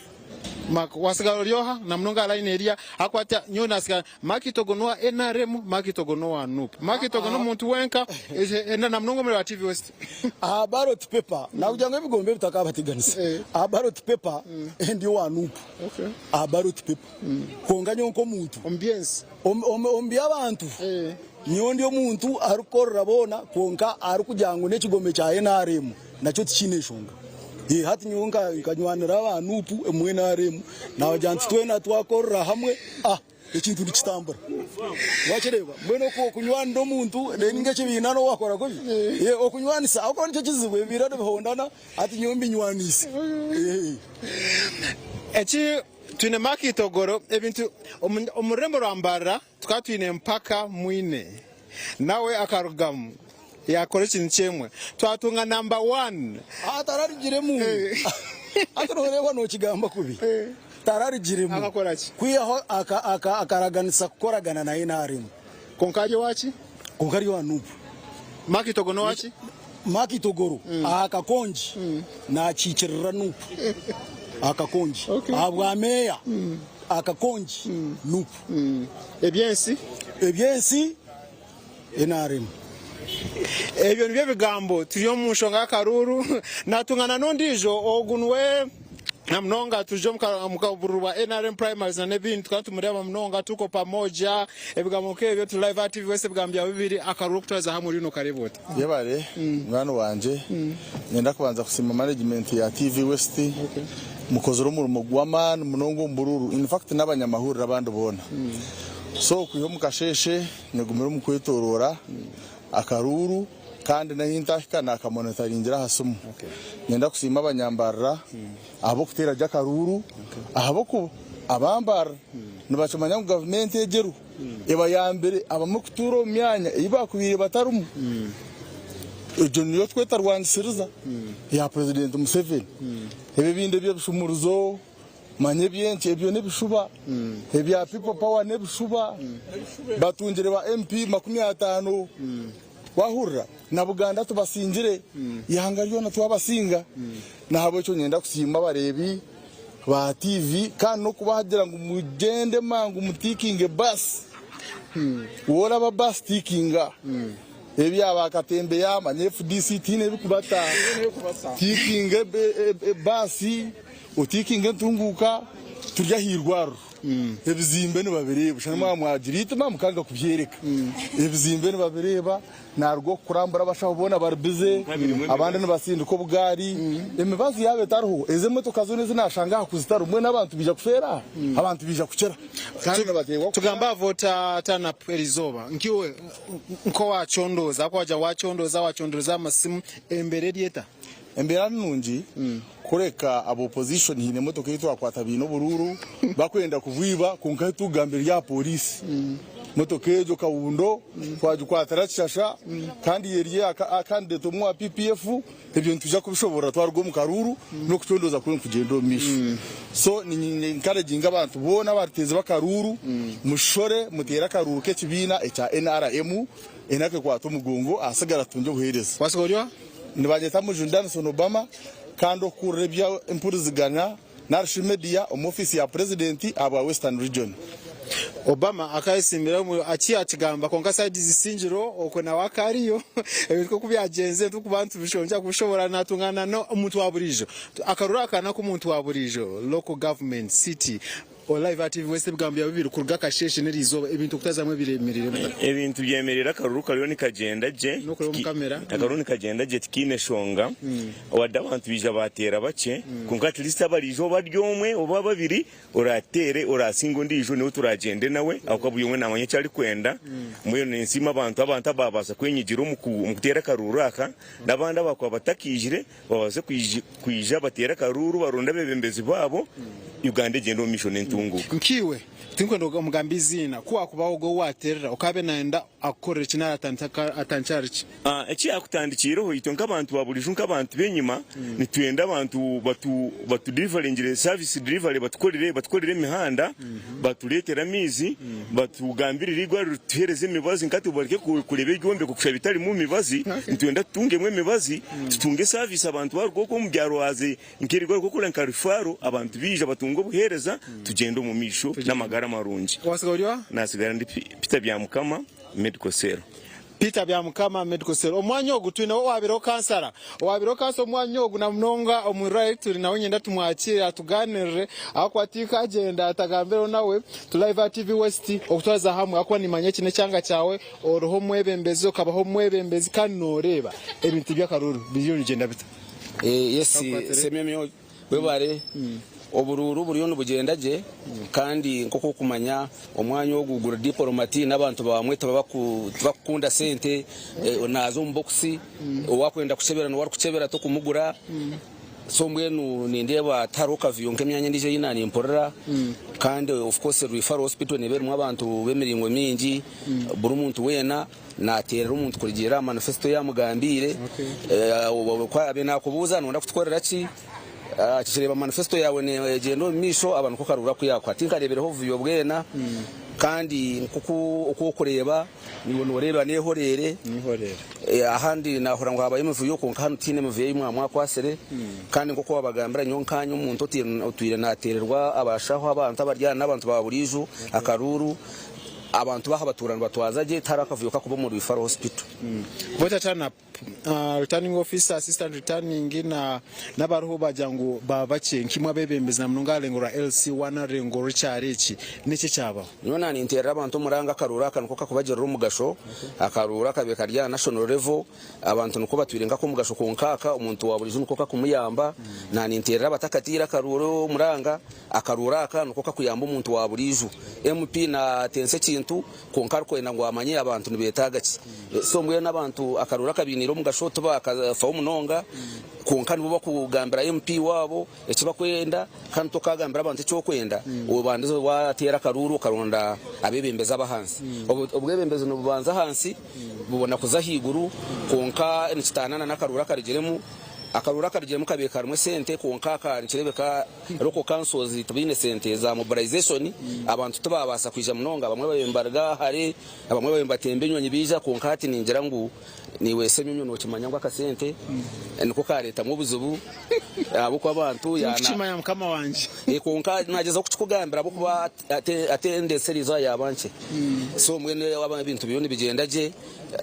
Mark, wasigara ori oha? Na munonga aha line eriya ahakuba nyowe nasigara Mark Itogo n'owa nrm, Mark Itogo n'owa nup. Mark Itogo n'omuntu wenka na munonga omuri wa TV West. Aha ballot paper nakugira ngu ebigombe bitakabateganisa. Aha ballot paper ndi owa nup. Aha ballot paper. Kwonka nyowe nk'omuntu. Omu by'ensi. Omu by'abantu. Nyowe ndi omuntu arikukorera boona kwonka arikugira ngu n'ekigombe kya NRM nakyo tikiine nshonga. Hati nyowe nkanywanira aba Nup omu NRM nabagira nti twena twakorera hamwe ekintu nikitambura. Wakireeba? Mbwenu okunywanira omuntu ninga ekibiina n'obu wakora kubi, okunywanisa ahabw'okuba nikyo kizibu ebibiina nibihondana hati nyowe mbinywanise. Eki twine Mark Itogoro ebintu omu rurembo rwa Mbarara Tukaba twine empaka mwine nawe akarugamu yakora ekintu kyemwe twatunga number one. Aha tararugiremu hati noreeba nokigamba kubi tararugiremu Akakora ki? Kwihaho akaraganisa kukoragana na NRM. Kwonka ari owaki? Kwonka ari owa Nup. Mark Itogo nowaki? Mark Itogoro aha Kakongi nakiikirira Nup aha Kakongi ahabwa meeya. Akakongi Nup. Ebyensi? Ebyensi nrm. Ebyo nibyo bigambo turi omu nshonga y'akaruuru. Natungana n'ondiijo ogu niwe na munonga turi omu kabururu bwa nrm primaries na n'ebindi tukaba nitumureeba munonga tuko pamoja ebigambo nk'ebyo turi live aha TV West ebigambo byawe bibiri akaruuru okutwaza hamwe oriyo nokareeba ota? Yebare munywani wangye, niinyenda kubanza kusiima management ya TV West, mukozire omurimo gw'amaani munonga omu buruuru in fact n'abanyamahurire abandi boona. So kwiha omu kasheeshe nigumire omu kwetoroora akaruuru kandi n'ahi ntahika nakamonitaringira aha simu. Niinyenda kusiima abanyambarira ahabw'okuteera gye akaruuru ahabw'okuba abambarira nibakimanya ngu gavumenti egi eriho Ebayambire abamwe kutuura omu myanya ei baakubaire batarimu. Egyo niyo tweta rwangisiriza ya Purezidenti Museveni. Ebi ebindi eby'ebishumuruzo, manya eby'enki, ebyo n'ebishuba. Ebya People Power n'ebishuba. Batungire ba MP 50. Waahurira? Na Buganda tubasingire, eihanga ryona twabasinga. N'ahabw'ekyo niinyenda kusiima abareebi ba TV kandi n'okubahagira ngu mugyende mangu mutiikinge baasi. Wooraba baasi tiikinga. Ebya ba katembeya manya FDC tihaine ebikubata. Tiikinga baasi, otiikinge entunguuka, turi aha irwariro. Ebizimbe nibabireeba. Shana mwaba mwagira eitima mukanga kubyereka. Ebizimbe nibabireeba. Naruga okukurambura abashaho boona bari bize, abandi nibasindika obugaari. Emibazi yaaba etariho, ezi emotoka zoona ezi naashanga aha ku zitariho, mbwenu abantu baija kufeera aha? Abantu baija kukira. Kandi nibateebwa kufa. Tugambe aha voter turn up erizooba, nkiwe nk'owacondooza, ahabw'okuba wagira wacondooza, wacondooza aha masimu, embeera eri eta? Embeera ni nungi, kureka aba opposition haine emotoka ei twakwata baine oburuuru bakwenda kubwiba kwonka ahu turikugamba eri aha pooriisi. Motoka egyo Kawundo twagikwatira Kishasha kandi eri aha candidate omwe owa PPF. Ebyo nitwija kubishoboorora twaruga omu karuuru n'okucondooza kuriyo nikugyenda omu maisho. So ni encouraginga abantu boona abateezi b'akaruuru mushore muteere akaruuru k'ekibiina ekya NRM enaku ekwate omugongo ahasigara tutungye obuheereza. Wasigara ori oha? Nibanyeta Mujuni Danson Obama kandi okukurira eby'empuriziganya narishi media omu ofiisi ya Purezidenti ahabwa Western Region. Obama akayesimbira omu aki akigamba kwonka side zisingiro okwe nawe akariyo ebintu nkoku byagyenzire turikuba nitubishonja kubishobora natungana n'omuntu wa buriijo akaruru aka n'akomuntu wa buriijo local government city Olive ati West ebigambo byawe bibiri kuruga akasheeshe n'eriizooba ebintu okutazamu ebiremereire bita? Ebintu byemereire akaruru kariyo nikagyenda gye N'okureba omu kamera. Akaruru nikagyenda gye tikiine shonga wadde abantu baija bateera bakye kwonka at least abariija oba ari omwe oba babiri orateere orasinga ondiijo niwe turagyende nawe ahabw'okuba buri omwe naamanya eki arikwenda mbwenu ninsiima abantu abantu abaabaasa kwenyigira omu kuteera akaruru aka n'abandi abaakuba batakaijire Babaase kwija bateere akaruuru baronde abeebembezi baabo, Uganda egyende omu maisho n'entunguuka. Nk'iwe, tinkwenda omugambe eiziina, ku waakuba ogwo ou waateerera okaabe naayenda akukorere ki nari atandikye ahari ki? Eki yaakutandikiireho, itwe nk'abantu ba buriijo nk'abantu b'enyima, nitwenda abantu batu batudelivaringire service delivery batukorere batukorere emihanda, batureetere amaizi, batugambirire eirwariro rituheereze emibazi nka tubareke kureeba ebyombeko kusha bitarimu mibazi, nitwenda tutungemu emibazi, tutunge service abantu baruga okwo omu byaro haze nk'eirwariro nk'okureba nka referral abantu baija batunge obuheereza tugyende omu maisho n'amagara marungi. Wasigara ori oha? Nasigara ndi Peter Byamukama, Medical Cell. Peter Byamukama Medical Cell. Omwanya ogu twineho owaabireho kansara. Owaabireho kansara omwanya ogu na munonga omu irwariro eri turi nawe niinyenda tumwakiire atugaaniirire ahabw'okuba tinkagyenda ntagambireho nawe. Turi live aha TV West okutwariza hamwe ahabw'okuba niimanya eki n'ekyanga kyawe, oriho omwebembezi okabaho omwebembezi kandi nooreeba ebintu by'akaruuru biriyo nibigyenda bita. Yes Semyomyo webare oburuuru buriyo nibugyenda gye kandi nkoku okumanya omwanya ogu guri diporomati n'abantu bamwe tibakukunda sente naza omu bokisi owakwenda kukyebera niwe arikukyebera tokumugura so mbwenu nindeeba tihariho kavuyo nk'emyanya endiijo ei nanimpurira kandi of course referral hospital neeba erimu abantu b'emiringo mingi buri muntu weena Naateerera omuntu kurugiirira aha manifesito ei amugambiire. Ku araabe naakubuuza nooyenda kutukorera ki, akireeba manifesito yaawe neegyenda omu maisho aba nikwo karuuru aku yaakuha. Tinkareebireho obuvuyo bwena kandi nk'oku oku orikureeba naiwe nooreeba neehoreere. Ahandi naahurira ngu haabayo emivuyo kwonka hanu tihaine mivuyo ei mwamwakwatsire kandi nk'oku waabagambira nyowe nkaanye omuntu otwire naateererwa abashaho abantu abari aha n'abantu ba buriijo akaruuru. Abantu baaha batuura nibatwaza gye, tihariho akavuyo kakuba omu Referral Hospital. Voter turn up, Returning officer, assistant returning na n'abariho bagira ngu baba bakye nk'imwe abebembezi na munonga aha rurengo rwa LC one arurengo rw'ekyaro eki niki ekyabaho? Nyowe naninterera abantu omuranga akaruuru aka niko kakubagirira omugasho, akaruuru akabaire kari aha national level Abantu nikwo batwire nk'ak'omugasho kwonka aka omuntu wa buriijo niko kakumuyamba. Naninteerera abatakatiire akaruuru omuranga, akaruuru aka niko kakuyamba omuntu wa buriijo. MP natensa ekintu kwonka arikwenda ngu amanye abantu nibetaaga ki. So mbwenu abantu akaruuru akabainiire omugasho tibakafaho munonga kwonka nibo bakugambira MP waabo eki bakwenda kandi tokagambira abantu eki okwenda obandize wateera akaruuru okaronda abebembezi ab'ahansi. Obwebembezi nibubanza ahansi. Bubona kuza ahaiguru kwonka nikitaana na n'akaruuru akarugiremu. Akaruuru akarugiremu kabaire karimu esente kwonka aka nikireebeka local councils tibaine sente za mobilization abantu tibaabaasa kwija munonga abamwe babaire nibaruga hare abamwe babaire nibatemba enyonyi baija kwonka hati ningira ngu naiwe Ssenyonyo nookimanya ngu akasente niko kaareetamu obuzibu ahabw'okuba abantu Tinkukimanya mukama wangye. Kwonka naagyezaho kukikugambira ahabw'okuba Attendance eriizooba yaaba nkye so mbwenu ebintu biriyo nibigyenda gye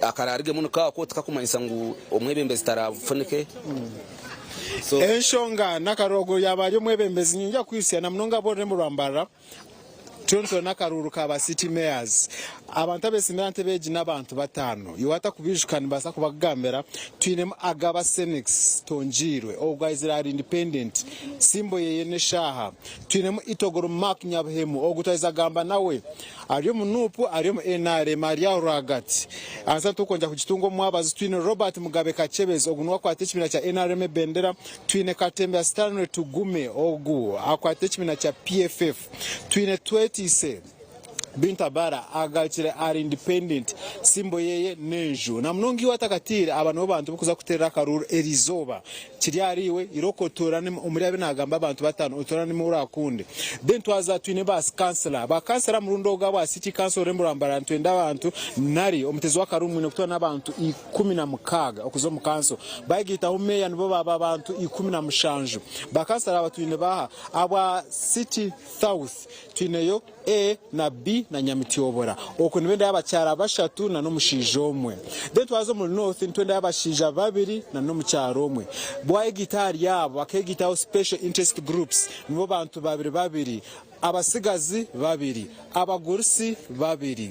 akaraarigemu nikaako tikakumanyisa ngu omwebembezi taraafunike. Enshonga n'akaruuru yaaba ari omwebembezi niinyija kukwitsya na munonga ab'orurembo rwa Mbarara turiyo nitureeba n'akaruuru ka ba city mayors. Abantu abetsimbire aha ntebe egi n'abantu bataano. Iwe waatakubiijuka nimbaasa kubakugambira twinemu Agaba Senix Tongiirwe ogwo aizire ari independent, Simbo yeye n'eshaaha. Twinemu Itogoro Mark Nyabuhemu ogu twaheza kugamba nawe ari omu Nup ari omu nrm ari aho rwagati. Ahansi turikwongera kugitunga omu mwabazi twine Robert Mugabe Kakyebezi ogu niwe akwata ekibiina kya nrm ebendera, twine Katembera Stanley Tugume ogu akwata ekibiina kya PFF, twine Twetiise Bintabara agarukire ari independent simbo yeye n'enju. Na munonga iwe atakatiire aba nibo bantu bokuza kuterera akaruuru erizooba. Kiri ahari iwe irooko otoranemu omuri abu nagamba abantu batano otoranemu ou orakunde. Then twaza twine ba kansila. Ba kansila murundi ogu abwa city council orurembo rwa Mbarara nitwenda abantu nari omutezi w'akaruuru mwine kutoorana abantu 16 okuza omu kanso. Bayegaitaho meeya nibo baba abantu 17. Ba kansila aba twine baaha? Abwa city south twineyo A na B na Nyamityobora. Okwo nibendayo abakyara bashatu na n'omushaija omwe. Then twaza omuri North nitwendayo abashaija babiri na n'omukyara omwe. Bwayegaita ahari abo bakegaitaho special interest groups nibo bantu babiri babiri, abasigazi babiri, abagurusi babiri.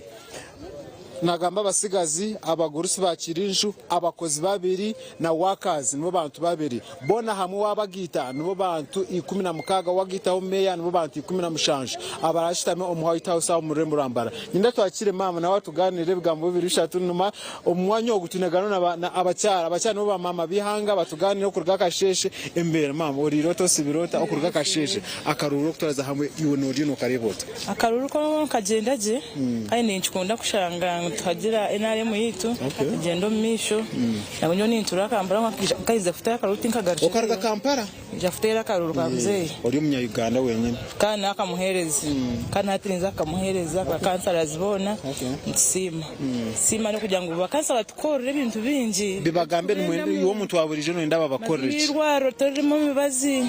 Nagamba abasigazi, abagurusi ba Kirinju, abakozi babiri na workers nibo bantu babiri. Boona hamwe wabagaita nibo bantu 16 wagaitaho meeya nibo bantu 17 abarashutame omu White House aho omu rurembo rwa Mbarara. Ninda twakire maama nawe atuganirire ebigambo bibiri bishatu numa omu mwanya ogu twine gano na abakyara. Abakyara nibo ba maama b'eihanga batuganirire okuruga akasheeshe embeera. Maama oriire ota osibire ota okuruga akasheeshe akaruuru okutwariza hamwe iwe noriyo nokareeba ota? Akaruuru ko nikagyenda gye kandi ninkikunda kushanga ngu tuhagira NRM yaitu egyenda omu maisho. Nabwo nyowe nintuura Kampala kwonka nkaheza kuteera akaruuru tinkagarukire. Okaruga Kampala? Naija kuteera akaruuru ka muzeeyi. Ori omunya Uganda wenyine? Kandi nakamuheereza. Kandi nahati ninza kukamuheereza ba councillors boona nitusiima. Nitusiima n'okugira ngu ba councillor batukorera ebintu bingi. Bibagambe iwe omuntu wa buriijo noyenda babakorere ki? Eirwariro tiririmu mibazi.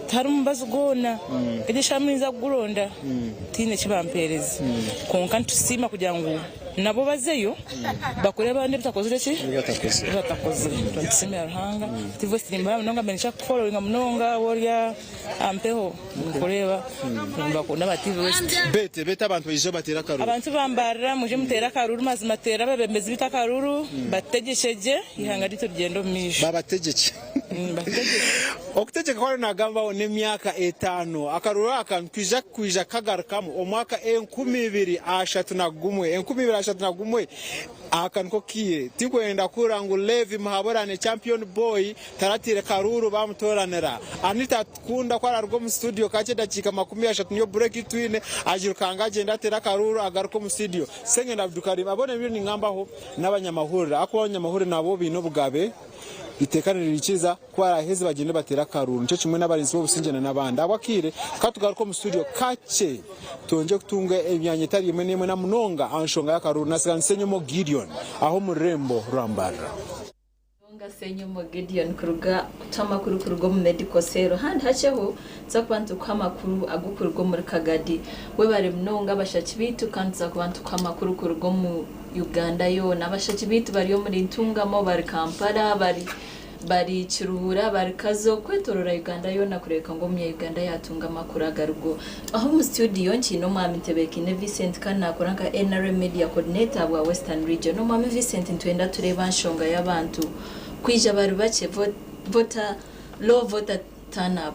Tiharimu mubazi gwona. Egi eshaaha ninza kuguronda tihaine eki bampeereza. Kwonka nitusiima kugira ngu Nabo bazeyo bakore abandi ebitakozire ki? Ebibatakozire. Nitusiimira Ruhanga. TV West nimbareba munonga mbe ninkira kukufollowinga munonga waaba ori aha mpeho ninkureeba nimbakunda aba TV West. Bete bete abantu baije bateere akaruru. Abantu ba Mbarara mwije muteere akaruru mazima tuteere abebembezi beitu akaruru batutegyekye gye eihanga ryaitu rigyende omu maisho. Babategyekye. Okutegyeka ku ariyo naagambaho n'emyaka etaano. Akaruru aka nitwija kwija kukagarukamu omwaka 2031. 2031 aka niko kaire. Tinkwenda kuhurira ngu Levi Muhaburane Champion Boy tarataire karuuru baamutooranira. Anita Atukunda ku araaruga omu studio kakye edakiika 30 niyo break ei twine, agirukange agyende ateere akaruuru agaruke omu studio. Sengendo Abdukarim abone ebi ningambaho n'abanyamahurire ahakuba abanyamahurire nabo baine obugabe. Eiteeka niriikiriza ku baraaheze bagyende bateere akaruuru. Nikyo kimwe n'abarinzi b'obusingye na n'abandi. Ahabw'akaire, ka tugaruke omu studio kakye twongye kutunga emyanya etari emwe n'emwe na munonga aha nshonga y'akaruuru. Nasiga Nsenyomo Gideon aha omu rurembo rwa Mbarara. Munonga Ssenyomo Gideon kuruga kutuha amakuru kuruga omu Medical Cell. Handi hakyeho tuza kuba nitukuha amakuru ag'okuruga omuri Kagadi. Webare munonga abashaki baitu kandi tuza kuba nitukuha amakuru kuruga omu Uganda yoona. Abashaki baitu bari omuri Ntungamo, bari Kampala, bari bari Kiruhura, bari Kazo, kwetorora Uganda yoona kureebeka ngu omunya Uganda yatunga amakuru agarigo. Aha omu studio nkiine Omwami Ntebeekaine Vincent kandi nakora nka NRM Media Coordinator ahabwa Western Region. Omwami Vincent nitwenda tureebe aha nshonga y'abantu kwija bari bakye, voter, low voter turn up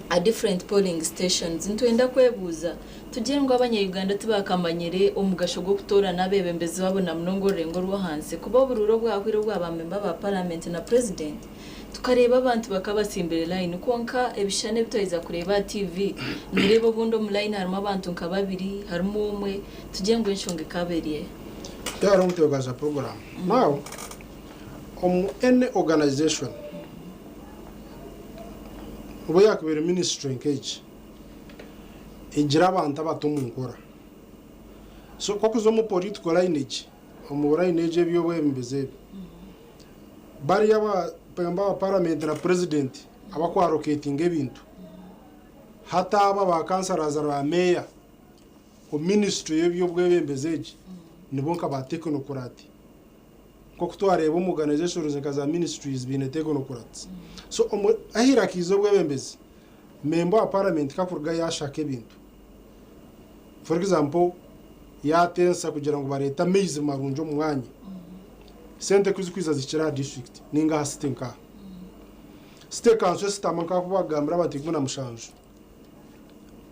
at different polling stations. Nitwenda kwebuuza Tugire ngu abanya-Uganda tibaakamanyire omugasho gw'okutoorana abeebembezi baabo na munonga orurengo orw'ahansi kuba oburuuru obwahweire obwa baamemba ba Paramenti na Purezidenti tukareeba abantu bakabatsimbire layini kwonka ebishushani ebi twaheza kureeba aha TV nooreeba obundi omu layini harimu abantu nka babiri harimu omwe tugire ngu enshonga ekaaba eri eha? Tihariho mutebeekanisa puroguraamu. Now, omu any organisation, obu yaakubaire ministry nk'egi, egira abantu abato omu nkora. So ku orikuza omu political lineage, omu lineage eby'obwebembezi ebi, bariya aba member ba parliament na president abakuallocatinga ebintu, hati aba ba councillors na ba mayor omu ministry y'eby'obwebembezi egi nibo nka ba technocrat. Nk'oku twareeba omu organizations nka za ministries baine technocrats. So omu hierarchy z'obwebembezi, Memba wa paramenti kakuruga yashaka ebintu for example yatensa kugira ngu bareete amaizi marungi omu mwanya, sente kuzikwiza zihikire aha district ninga aha city nkaha. City council esitama nkaha kubagambira abantu 17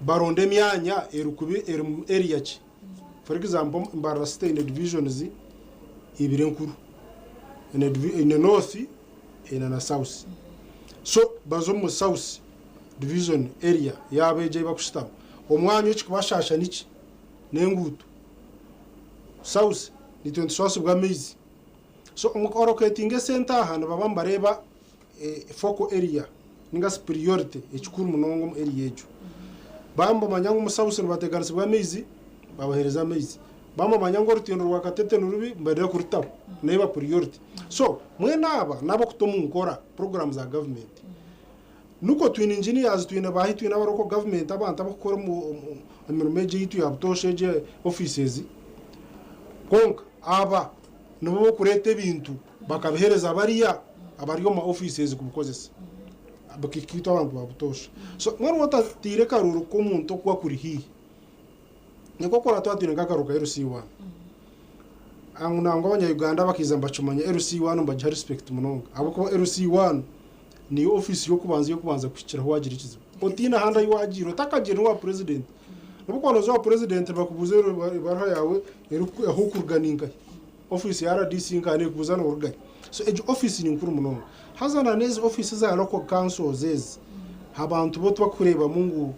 baronde emyanya erikuba eri mu area ki for example Mbarara city eine divisions ibiri enkuru, eine north eine na south so baza omu south division area yaaba egyo ei bakushutama omwanya ekikubashaasha niki n'enguuto south nitwe nituswaasibwa amaizi so omu ku allocatinga esente aha nibaba nibareeba focal area ninga shi priority ekikuru munonga omu area egyo baaba nibamanya ngu omu south nibateganisibwa amaizi babaheereza amaizi Bamumanya ngu orutindo rwa Katete nirubi nibaija kurutaho neeba priority. So mwena aba n'abokuta omu nkora program za government. Nikwo twine engineers, twine baahi, twine aba local government, abantu abakukora omu emirimo egi eyaitu ya butoosha egi offices. Kwonka aba nibo bokureeta ebintu bakabiheereza bariya abari omu ma offices kubikozesa. Bikitwa abantu ba butoosha. So mbwenu waaba otataire karuuru k'omuntu oku akuri haihi. Nikwo kora twatwire nk'akaru ka LC1. Angu nangwa abanya Uganda abakaiza nibakimanya LC1 nibagiha respect munonga ahabw'okuba LC1 niyo office y'okubanza y'okubanza kuhikiraho wagira ekizibu. Otiine ahandi ahi wagiire otakagiire n'owa president. N'obu okuba nooza owa president nibakubuuza ebaruha yaawe ahu orikuruga ninkahi. Office ya rdc nkaha nekubuuza norugahi. So egyo office ninkuru munonga. Haza na n'ezi office eza local councils ezi abantu bo tibakureebamu ngu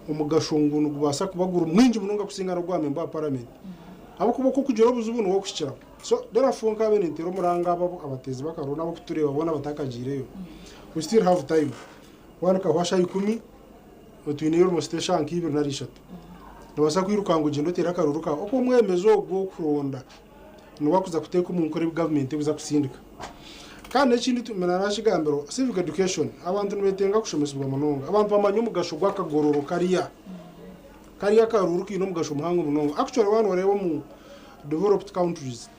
Omugasho ngu nigubaasa kuba guri mwingi munonga kusinga n'ogwa memba wa paramenti ahabw'okuba oku okugira obuzibu niwe okuhikiraho. So therefore nkaabaire ninteera omuranga abo abateezi b'akarooro n'abarikutureeba boona abatakagiireyo, we still have time. Waaba nikahwa shaaha ikumi, otwineyo almost eshaaha nk'ibiri nari ishatu. Noobaasa kwirukanga ogyende oteere akarooro kaawe. Oku omwebembezi ogwo ow'okuronda niwe arikuza kuteeka omu nkora ebi gavumenti erikuza kutsindika. Kandi n'ekindi naakigambira civic education, abantu nibeetenga kushomesibwa munonga. Abantu bamanye omugasho gw'akagororo kariya. Kariya akaruuru kaine omugasho muhango munonga. Actually waaba nooreeba omu developed countries,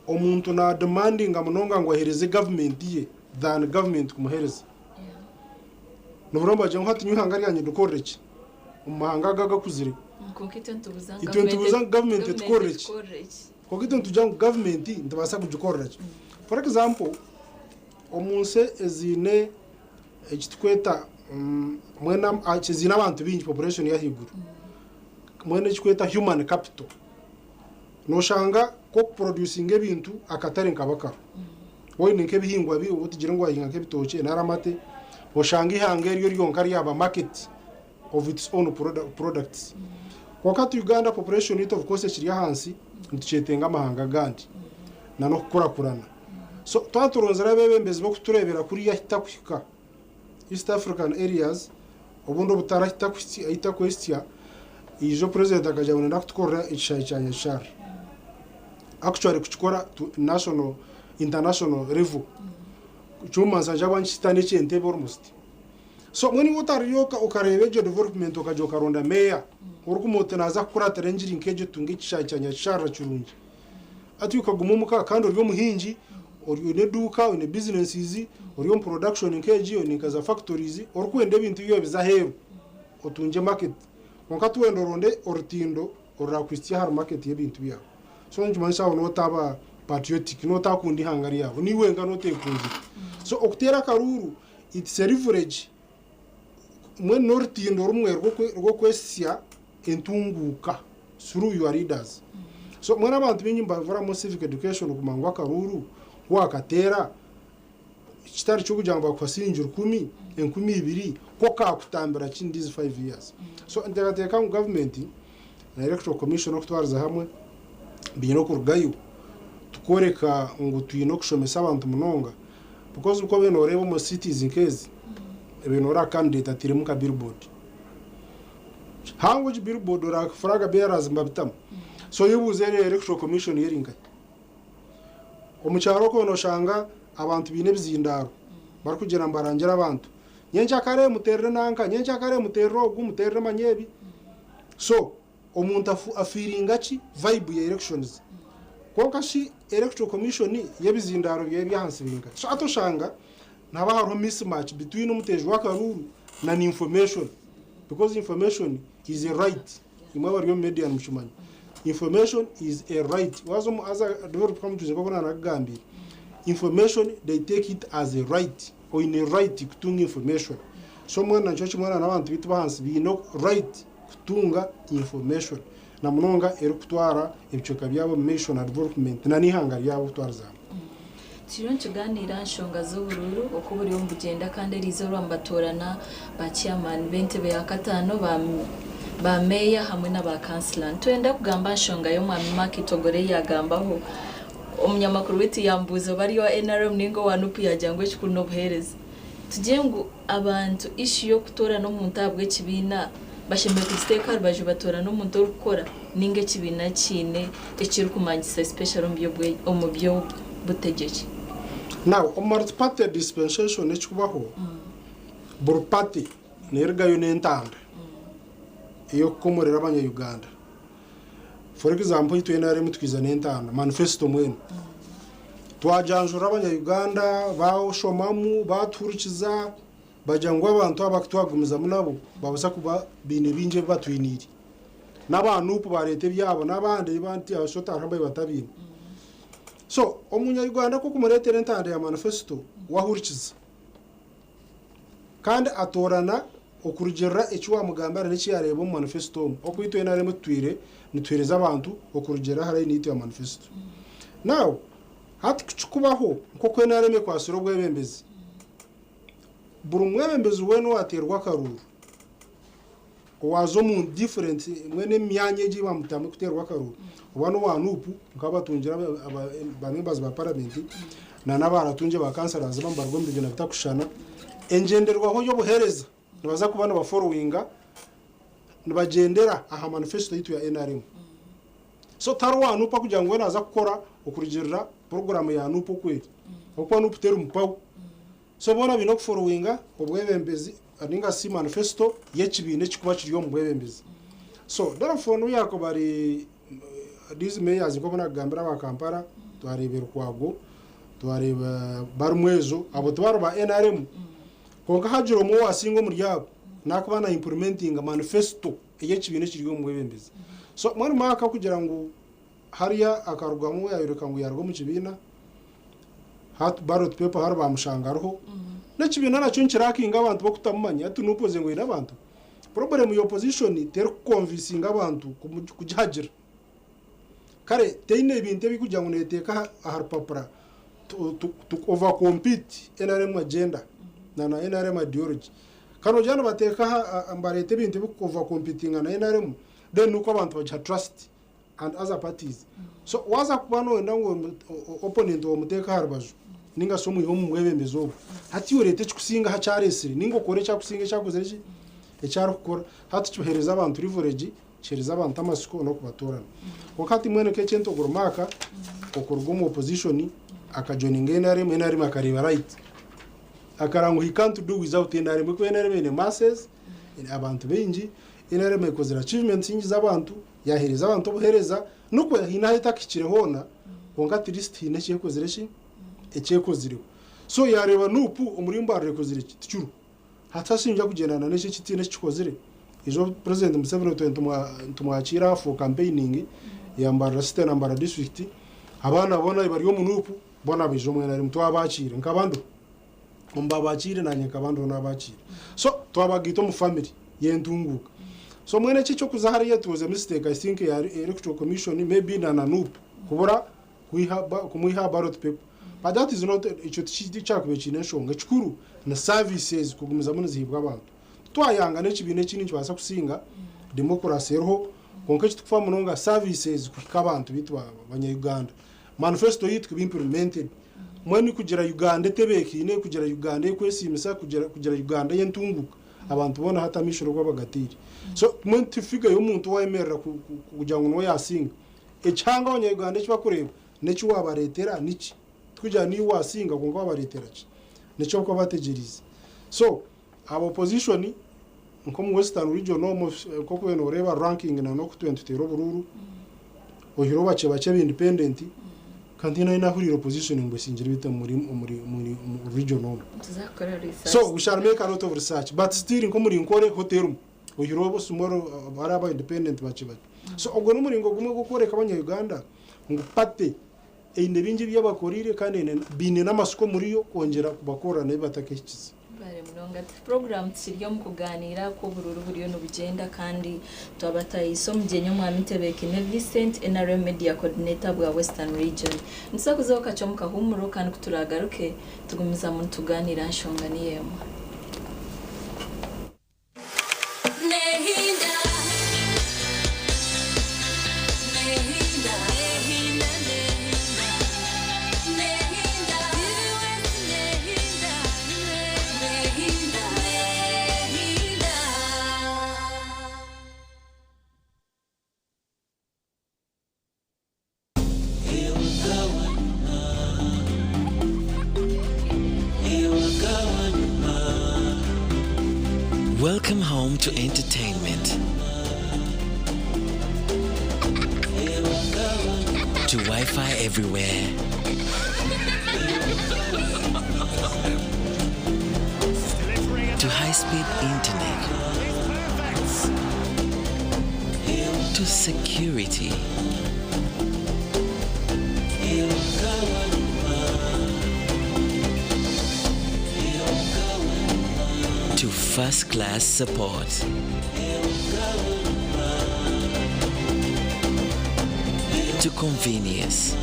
omuntu nademandinga munonga ngu aheereze gavumenti ye than gavumenti kumuheereza. Nohurira nibagira ngu hati nyowe eihanga ryangye ndikorere ki? Omu mahanga aga agakuzire. Kwonka itwe nitubuuza ngu Itwe nitubuuza ngu gavumenti etukorere ki? etukorere ki? Kwonka itwe nitugira ngu gavumenti nitubaasa kugikorera ki? For example, omu nsi eziine eki turikweta mbwenu eziine abantu baingi population y'ahaiguru, mbwenu eki turikweta human capital, noshanga ku okuproducinga ebintu akatare nikaba kariho. Waaba oine nk'ebihingwa bi obu tugire ngu wahinga nk'ebitookye nari amate, oshanga eihanga eryo ryonka ryaba market of its own products. Kwonka hati Uganda population yaitu of course ekiri ahansi, nitukyetenga amahanga agandi nan'okukurakurana. So twaba turonzire abeebembezi b'okutureebera kuriya ahu tutakuhika, East African areas, obundi obutare ahu tutakwehitsya, ijo president akagira ngu nayenda kutukorera ekishaayi kya Nyakisharara. Actually kukikora to national, international level. Ky'omumansa ngira ngu nikihita n'eky'Entebbe almost. So mbwenu iwe otariyo okareeba egyo development okagira okaronda meeya orikumanya oti naaza kukuratira engiri nk'egyo tutunge ekishaayi kya Nyakisharara kirungi. Hati okaguma omuka kandi ori omuhingi, oine eduuka, oine businesses, ori omu production nk'egi, oine nka za factories, orikwenda ebintu byawe bize aheeru otungye market. Kwonka tiwenda oronde orutindo orurakuhitsya ahari market y'ebintu byawe. So nikimanyisa aho nootaba patriotic, nootakunda ihanga ryawe, niiwe wenka nooteekunzire. So okuteera akaruuru it's a leverage mbwenu n'orutindo rumwe rw'okwesya entunguuka through your leaders. So mbwenu abantu baingi nibaburamu civic education kumanya ngu akaruuru ku waakateera kitari ky'okugira ngu baakuha siringi rukumi, 2000, ko kaakutambira ki in these 5 years. So nteekateeka ngu gavumenti na Electoral Commission okutwariza hamwe baine okurugayo tukworeka ngu twine okushomesa abantu munonga because oku obaire nooreeba omu cities nk'ezi, obaire nooreeba candidate atairemu nka billboard. Hango egi billboard ora flag bearers nibabitamu. So oyebuuze eri Electoral Commission yo eri nkahi? Omu kyaro okwo nooshanga abantu baine ebizindaaro barikugira ngu barangire abantu. Nyenkyakare muteerere nanka, nyenkyakare muteerere ogu, muteerere manya ebi. So omuntu afiiringa ki vibe ya elections. Kwonka shi Electoral Commission y'ebizindaaro byayo eby'ahansi biri nkahi? So hati oshanga nihaba hariho mismatch between omuteezi w'akaruuru na information because information is a right. Imwe abari omu media nimukimanya. Information is a right. Waaza omu other developed countries nk'oku naanakugambiire, information they take it as a right. Oine right kutunga information. So mbwenu nikyo kimwe na n'abantu baitu b'ahansi baine right kutunga information na munonga erikutwara ebicweka byabo omu maisho na development na n'eihanga ryabo kutwariza hamwe. Turiyo nitugaaniira aha nshonga z'oburuuru oku buriyo nibugyenda kandi eriizooba nibatoorana ba chairman b'entebe ya kataano, ba ba meeya hamwe na ba kansila. Nitwenda kugamba aha nshonga y'omwami Mark Itogore ei yaagambaho. Omunyamakuru waitu yaamubuuza oba ari owa NRM nainga owa Nup yaagira ngu ekikuru n'obuheereza. Tugire ngu abantu issue y'okutoorana omuntu ahabw'ekibiina bashemereire kugiteeka aha rubaju batoorane omuntu orikukora nainga ekibiina kiine ekirikumanyisa especially omu by'obutegyeki. Now omu multiparty dispensation ekikubaho buri party nerugayo n'entanda ey'okukomorera abanya Uganda. For example itwe NRM twija n'entanda, manifesto mbwenu. Twagyanjurira abanya Uganda bashomamu, batuhurikiza bagira ngu abantu aba kutwagumizamu nabo babaasa kuba baine bingi ebi batwiniire. N'aba Nup bareeta ebyabo n'abandi abandi batabiine. So omunya Uganda ku okumureetera entanda ya manifesto we ahurikiza kandi atoorana okurugiirira eki waamugambira n'eki yaareeba omu manifesto omu. Oku itwe NRM tutwire nituheereza abantu okurugiirira aha line yaitu ya manifesto. Now hati ku kikubaho nk'oku NRM ekwatsire obwebembezi, buri mwebembezi weena owaateerwa akaruuru, owaaza omu different mbwenu emyanya egi ei baamutamu kuteerwa akaruuru, oba n'owa Nup nk'abatungire ba members ba parliament na n'abaratungye ba councillors abamwe baruga omu bibiina bitakushushana, engyenderwaho y'obuheereza nibaza kuba nibaforowinga nibagyendera aha manifesto yaitu ya NRM. So tari owa Nup akugira ngu we naaza kukora okurugiirira puroguraamu ya Nup oku eri ahabw'okuba Nup teri mupawo. So boona baine okuforowinga obwebembezi ninga shi manifesto y'ekibiina ekirikuba kiri omu bwebembezi. So therefore n'obu yaakuba ari These mayors nk'oku nakugambira aba Kampala, twareeba Lukwago, twareeba Balimwezo, abo tibari ba nrm kwonka hagira omwe owasinga omuri abo nakuba na implementinga manifesto ey'ekibiina ekiri omu bwebembezi. So mbwenu Mark kugira ngu hariya akarugamu yayoreka ngu yaruga omu kibiina, hati ballot paper hari bamushanga ariho, n'ekibiina nakyo nikirakinga abantu b'okutamumanya hati nup oze ngu eine abantu. Problem ya opposition terikukonvinsinga abantu kugihagira. Kare teine ebintu ebirikugira ngu neteeka aha rupapura to over compete nrm agenda na na nrm ideology. Kare nogira nibateeka aha nibareeta ebintu ebiriku over competinga na nrm then nikwo abantu bagiha trust and other parties. So waaza kuba noyenda ngu opponent waawe omuteeke aha rubaju ninga shi omwihe omu bwebembezi obwo, hati iwe oreete ekikusinga aha kyaresire ninga okore ekyakusinga ekyakozire ki? Eki arikukora. Hati kihereza abantu leverage, kihereza abantu amatsiko n'okubatoorana. Kwonka hati mbwenu nk'eky'entogoro Mark okuruga omu opposition akajoininga nrm, nrm akareeba right. Akareba ngu he can't do without nrm ahabw'okuba nrm eine masses, abantu baingi, nrm ekozire achievements nyingi z'abantu, Yaaheereza abantu obuheereza, n'oku haine ahu etakahikire hoona, kwonka at least haine eki ekozire ki? Eki ekozireho. So yaareeba Nup omuri Mbarara ekozire ki? Tikiriho. Hati ashinja kugyendana n'eki ekitiine eki kikozire. Ijo President Museveni twena nitumwakiira aha for campaigning ya Mbarara City na Mbarara District, abaana boona bari omu Nup boona baija omu NRM twabakiire. Nkaba ndiho. Omu babakiire naanye nkaba ndiho nabakiira. So twabagaita omu family y'entunguuka. So mbwenu eki eky'okuza hariya it was a mistake I think eya electoral commission maybe na na Nup kubura kwiha kumwiha aha ballot paper. But that is not ekyo tikyakubaire kiine enshonga. Ekikuru ni services kugumizamu nizihiibwa abantu. Titwayanga n'ekibiina ekindi nikibaasa kusinga, democracy eriho, kwonka ekitukufa munonga services kuhika abantu beitu banya Uganda. Manifesto yaitu kuba implemented. Mbwenu kugira Uganda etebeekaine, kugira Uganda erikwesiimisa, kugira kugira Uganda ey'entunguuka, abantu boona hati amaisho nibwo bagataire. So mbwenu ti figure y'omuntu owayemerera kugira ngu niwe yaasinga. Ekihanga abanya-Uganda eki bakureeba n'eki waabareetera niki? Tikugira ngu niiwe waasinga kwonka waabareetera ki? Nikyo barikuba bategyereize. So aba opposition nk'omu Western region omwo nk'oku waaba nooreeba ranking na n'oku twena nituteera oburuuru, oihireho bakye bakye aba independent, kandi tihaine ahu naahuriire opposition ngu esingire beitu omuri omuri omuri region omwo. Nituza kukora research. So we shall make a lot of research but still nk'omuri Nkore ho terimu oihireho abo small bari aba independent bakye bakye. So ogwo n'omuringo gumwe gw'okworeka abanya Uganda ngu party eine bingi ebi yabakoreire kandi eine baine n'amatsiko omuriyo kwongyera kubakorera n'ebi batakahikize. Mwebare munonga. Puroguraamu tukiri omu kugaaniira ku oburuuru buriyo nibugyenda kandi twabatayiisa omugyenyi Omwami Ntebeekine Vincent, NRM Media Coordinator bwa Western Region. Nituza kuzaho kakye omu kahuumuro kandi ku turaagaruke tugumizamu nitugaaniira aha nshonga niyo emwe. Welcome home to entertainment. To Wi Fi everywhere. To high speed internet. To security. To first class support. To convenience.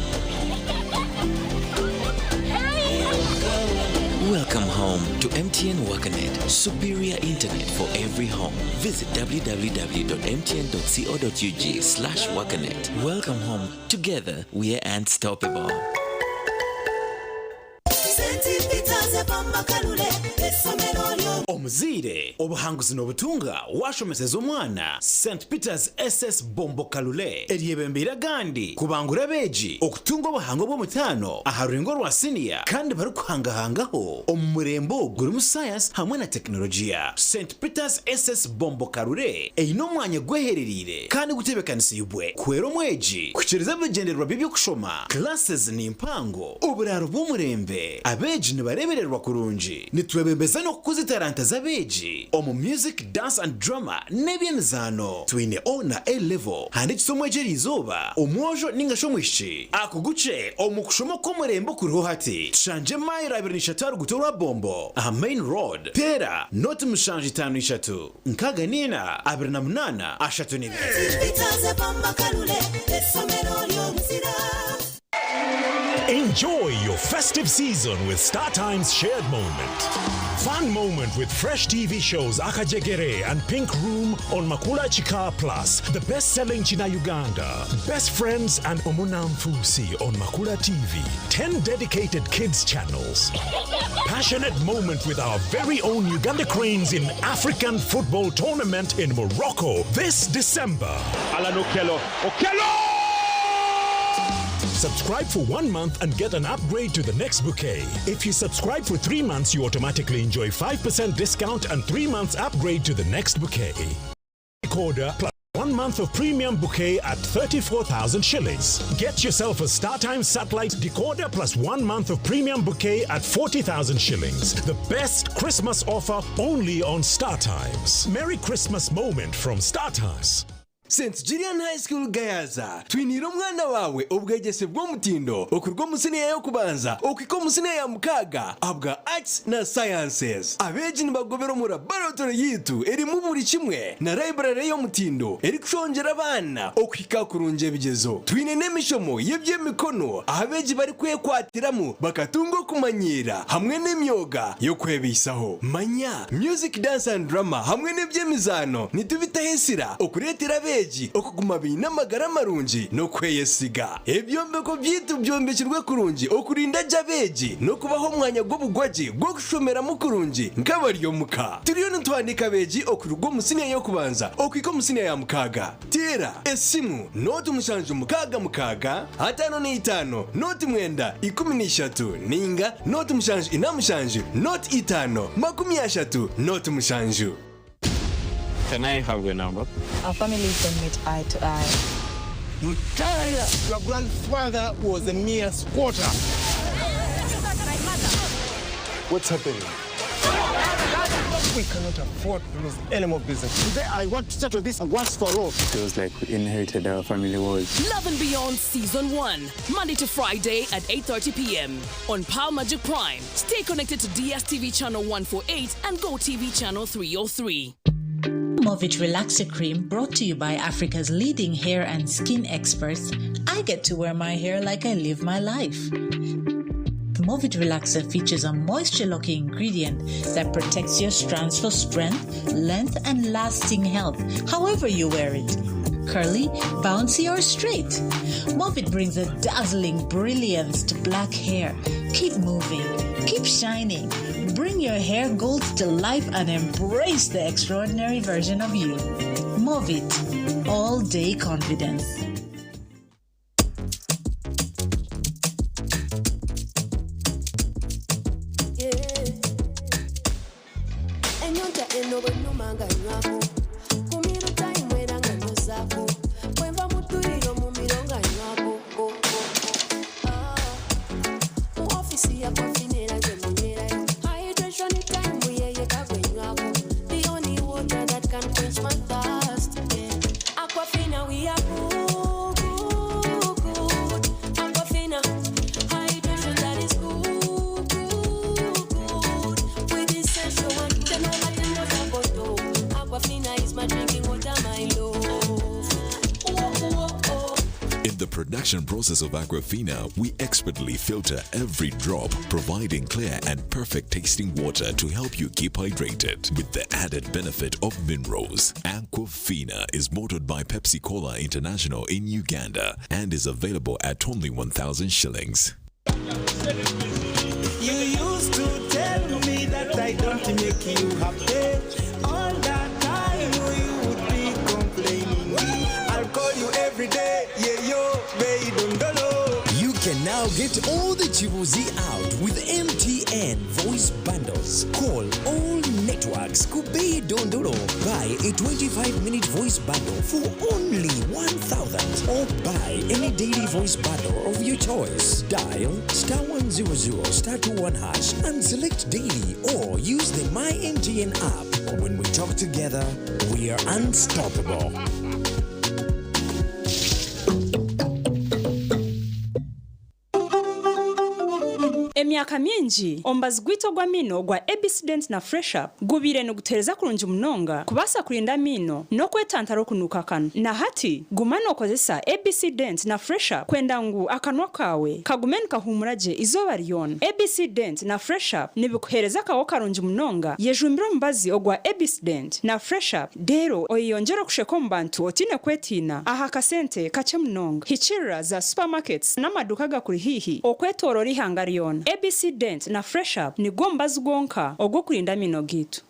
Welcome home to MTN WakaNet, superior internet for every home. Visit www.mtn.co.ug slash wakanet. Welcome home. Together, we are unstoppable. Omuzaire, obuhanguzi nobutunga washomeseza omwana St Peters SS Bombo Kalule eryebembeire agandi kubangura abeegi okutunga obuhango bw'omutaano aha rurengo rwa siniya kandi barikuhangahangaho omu murembe ogu gurimu sayansi hamwe na tekinologiya. St Peters SS Bombo Kalule eine omwanya gweherereire kandi gutebekanisiibwe kuhwera omwegi kuhikiiriza ebigyendererwa bye by'okushoma. Classes ni mpango, oburaaro bw'omurembe, abeegi nibareebererwa kurungi. Nitwebembeza n'okukuza etaranta z'abeegi omu Music, Dance and Drama n'eby'emizaano. Twine O na A Level. Handiikisa omwegi eriizooba, omwojo ninga shi omwishiki, akugukye omu kushoma okw'omurembe okuriho hati. Tushangye mailo 23 aha ruguuto rwa Bombo aha Main Road. Teera noti 753 64 28 32. Enjoy your festive season with StarTimes Shared Moment. Fun moment with fresh TV shows Akajegere and Pink Room on Makula Chika Plus, the best-selling China Uganda, Best Friends and Omunamfusi on Makula TV, 10 dedicated kids channels. Passionate moment with our very own Uganda Cranes in African football tournament in Morocco this December. Alan Okello. Okello! Subscribe for 1 month and get an upgrade to the next bouquet. If you subscribe for 3 months, you automatically enjoy 5% discount and 3 months upgrade to the next bouquet. Recorder plus 1 month of premium bouquet at 34,000 shillings. Get yourself a StarTimes satellite decoder plus 1 month of premium bouquet at 40,000 shillings. The best Christmas offer only on StarTimes. Merry Christmas moment from StarTimes. St Julian High School Gayaza, Twiniire omwana waawe obwegyese bw'omutindo okuruga omu siniya y'okubanza okuhika omu siniya ya mukaaga ahabwa Arts na Sciences. Abeegi nibagobera omu laboratory yaitu erimu buri kimwe na library y'omutindo erikushongyera abaana okuhika kurungi ebigyezo. Twine n'emishomo y'eby'emikono ahu abeegi barikwekwatiramu bakatunga okumanyiira hamwe n'emyoga y'okwebaisaho. Manya Music, Dance and Drama hamwe n'eby'emizaano nitubitaho ensira okureetera abeegi okuguma baine amagara marungi n'okweyesiga. Ebyombeko byaitu byombekirwe kurungi okurinda gye abeegi n'okubaha omwanya gw'obugwagye gw'okushomeramu kurungi nk'abari omuka. Turiyo nituhandiika abeegi okuruga omu siniya y'okubanza okuhika omu siniya ya mukaaga. Teera esimu nooti 766 55 nooti 9 13 nainga nooti 747 nooti 5 30 nooti 7. Can I have your number? Our families don't meet eye to eye. Mutaya, your grandfather was a mere squatter. What's happening? We cannot afford to lose any more business. Today, I want to settle this once for all. Feels like we inherited our family woes. Love and Beyond Season 1, Monday to Friday at 8:30 p.m. on Power Magic Prime. Stay connected to DSTV channel 148 and GoTV channel 303. Movit Relaxer Cream, brought to you by Africa's leading hair and skin experts. I get to wear my hair like I live my life. Movit Relaxer features a moisture-locking ingredient that protects your strands for strength, length, and lasting health, however you wear it. Curly, bouncy, or straight. Movit brings a dazzling brilliance to black hair. Keep moving, keep shining. Bring your hair goals to life and embrace the extraordinary version of you. Movit, all day confidence. Enyonta eno bwennuma nga nywako kumiru time era nga nnozaako bwenva mu dduyiro mu miro nga nywako oh, oh, oh. Ah. Mu ofisi ya Aquafina era nze munywerayo hydration time yeyeka gwe nywako the only water that can quench my thirst yeah. Aquafina we are good, good, good. Aquafina hydration that is good, good, good. With essential one, ten over 10 water bottle. Aquafina is my drinking water, my love. Whoa, whoa, oh. In the production process of Aquafina, we expertly filter every drop, providing clear and perfect tasting water to help you keep hydrated. With the added benefit of minerals, Aquafina is bottled by Pepsi Cola International in Uganda and is available at only 1,000 shillings. You used to tell me that I don't make make you happy. All that time you would be complaining. I'll call you every day, yeah yo, babe, dondolo. You can now get all the Chibuzi out with MTN voice bundles. Call all networks Kubei Dondolo. Buy a 25 minute voice bundle for only 1000 or buy any daily voice bundle of your choice. Dial star 100 star 21 hash and select daily or use the My MTN app. When we talk together, we are unstoppable. Emyaka mingi, omubazi gwaitu ogw'amaino ogwa ABC Dent na Fresh Up gubaire nigutuheereza kurungi munonga kubaasa kurinda amaino n'okwetantara okunuuka akanwa. Na hati, guma nookozesa ABC Dent na Fresh Up kwenda ngu akanwa kaawe kagume nikahuumura gye eizooba ryona. ABC Dent na Fresh Up nibikuheereza akaho karungi munonga. Yejumbire omubazi ogwa ABC Dent na Fresh Up reero oyeyongyere okusheka omu bantu otaine kwetiina aha kasente kakye munonga. Hikiirira za supermarkets n'amaduuka agakuri haihi okwetooroora eihanga ryona. ABC Dent na Fresh Up nigwo mubazi gwonka ogw'okurinda amaino gaitu.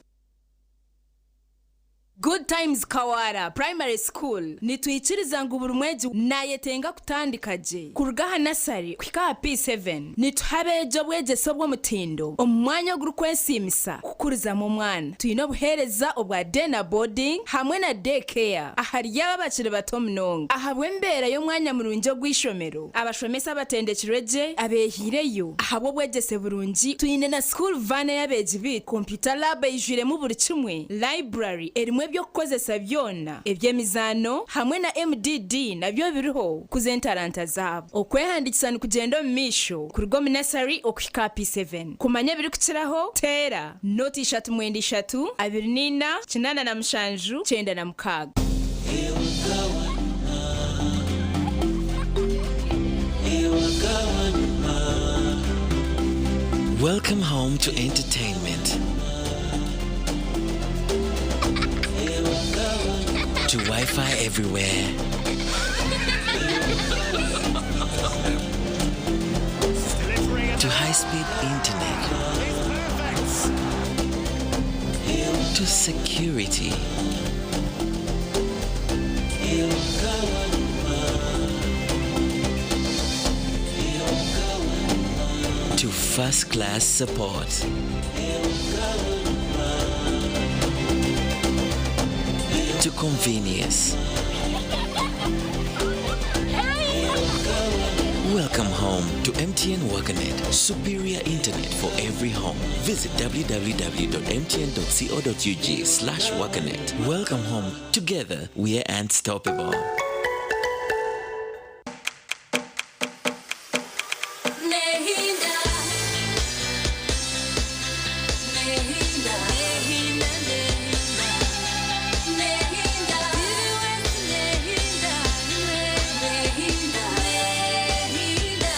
Good Times Kawara Primary School nitwikiriza ngu buri mwegi naayetenga kutandika gye. Kuruga aha nasari kuhika aha P7, nituha abeegi obwegyese obw'omutindo omu mwanya ogurikwesiimisa kukurizamu omwana. Twine obuheereza obwa day na boarding hamwe na day care ahari abo abakiri bato munonga. Ahabw'embeera y'omwanya murungi ogw'eishomero, abashomesa abatendekirwe gye abeehaireyo ahabw'obwegyese burungi, twine na school van ey'abeegi baitu, computer lab eijwiremu buri kimwe, library erimu eby'okukozesa byona, eby'emizaano hamwe na MDD nabyo biriho kukuza entaranta zaabo. Okwehandiikisa nikugyenda omu maisho kuruga omu nasari okuhika aha P7. Kumanya ebirikukiraho, teera nooti ishatu mwenda ishatu, 24, 87, 96. Welcome home to entertainment. To Wi Fi everywhere. To high speed internet. To security. To first class support. To convenience. Welcome home to MTN WorkerNet, superior internet for every home. Visit www.mtn.co.ug slash workernet. Welcome home. Together, we are unstoppable. Nehinda. Nehinda. Nehinda, Nehinda. Nehinda. Nehinda. Nehinda.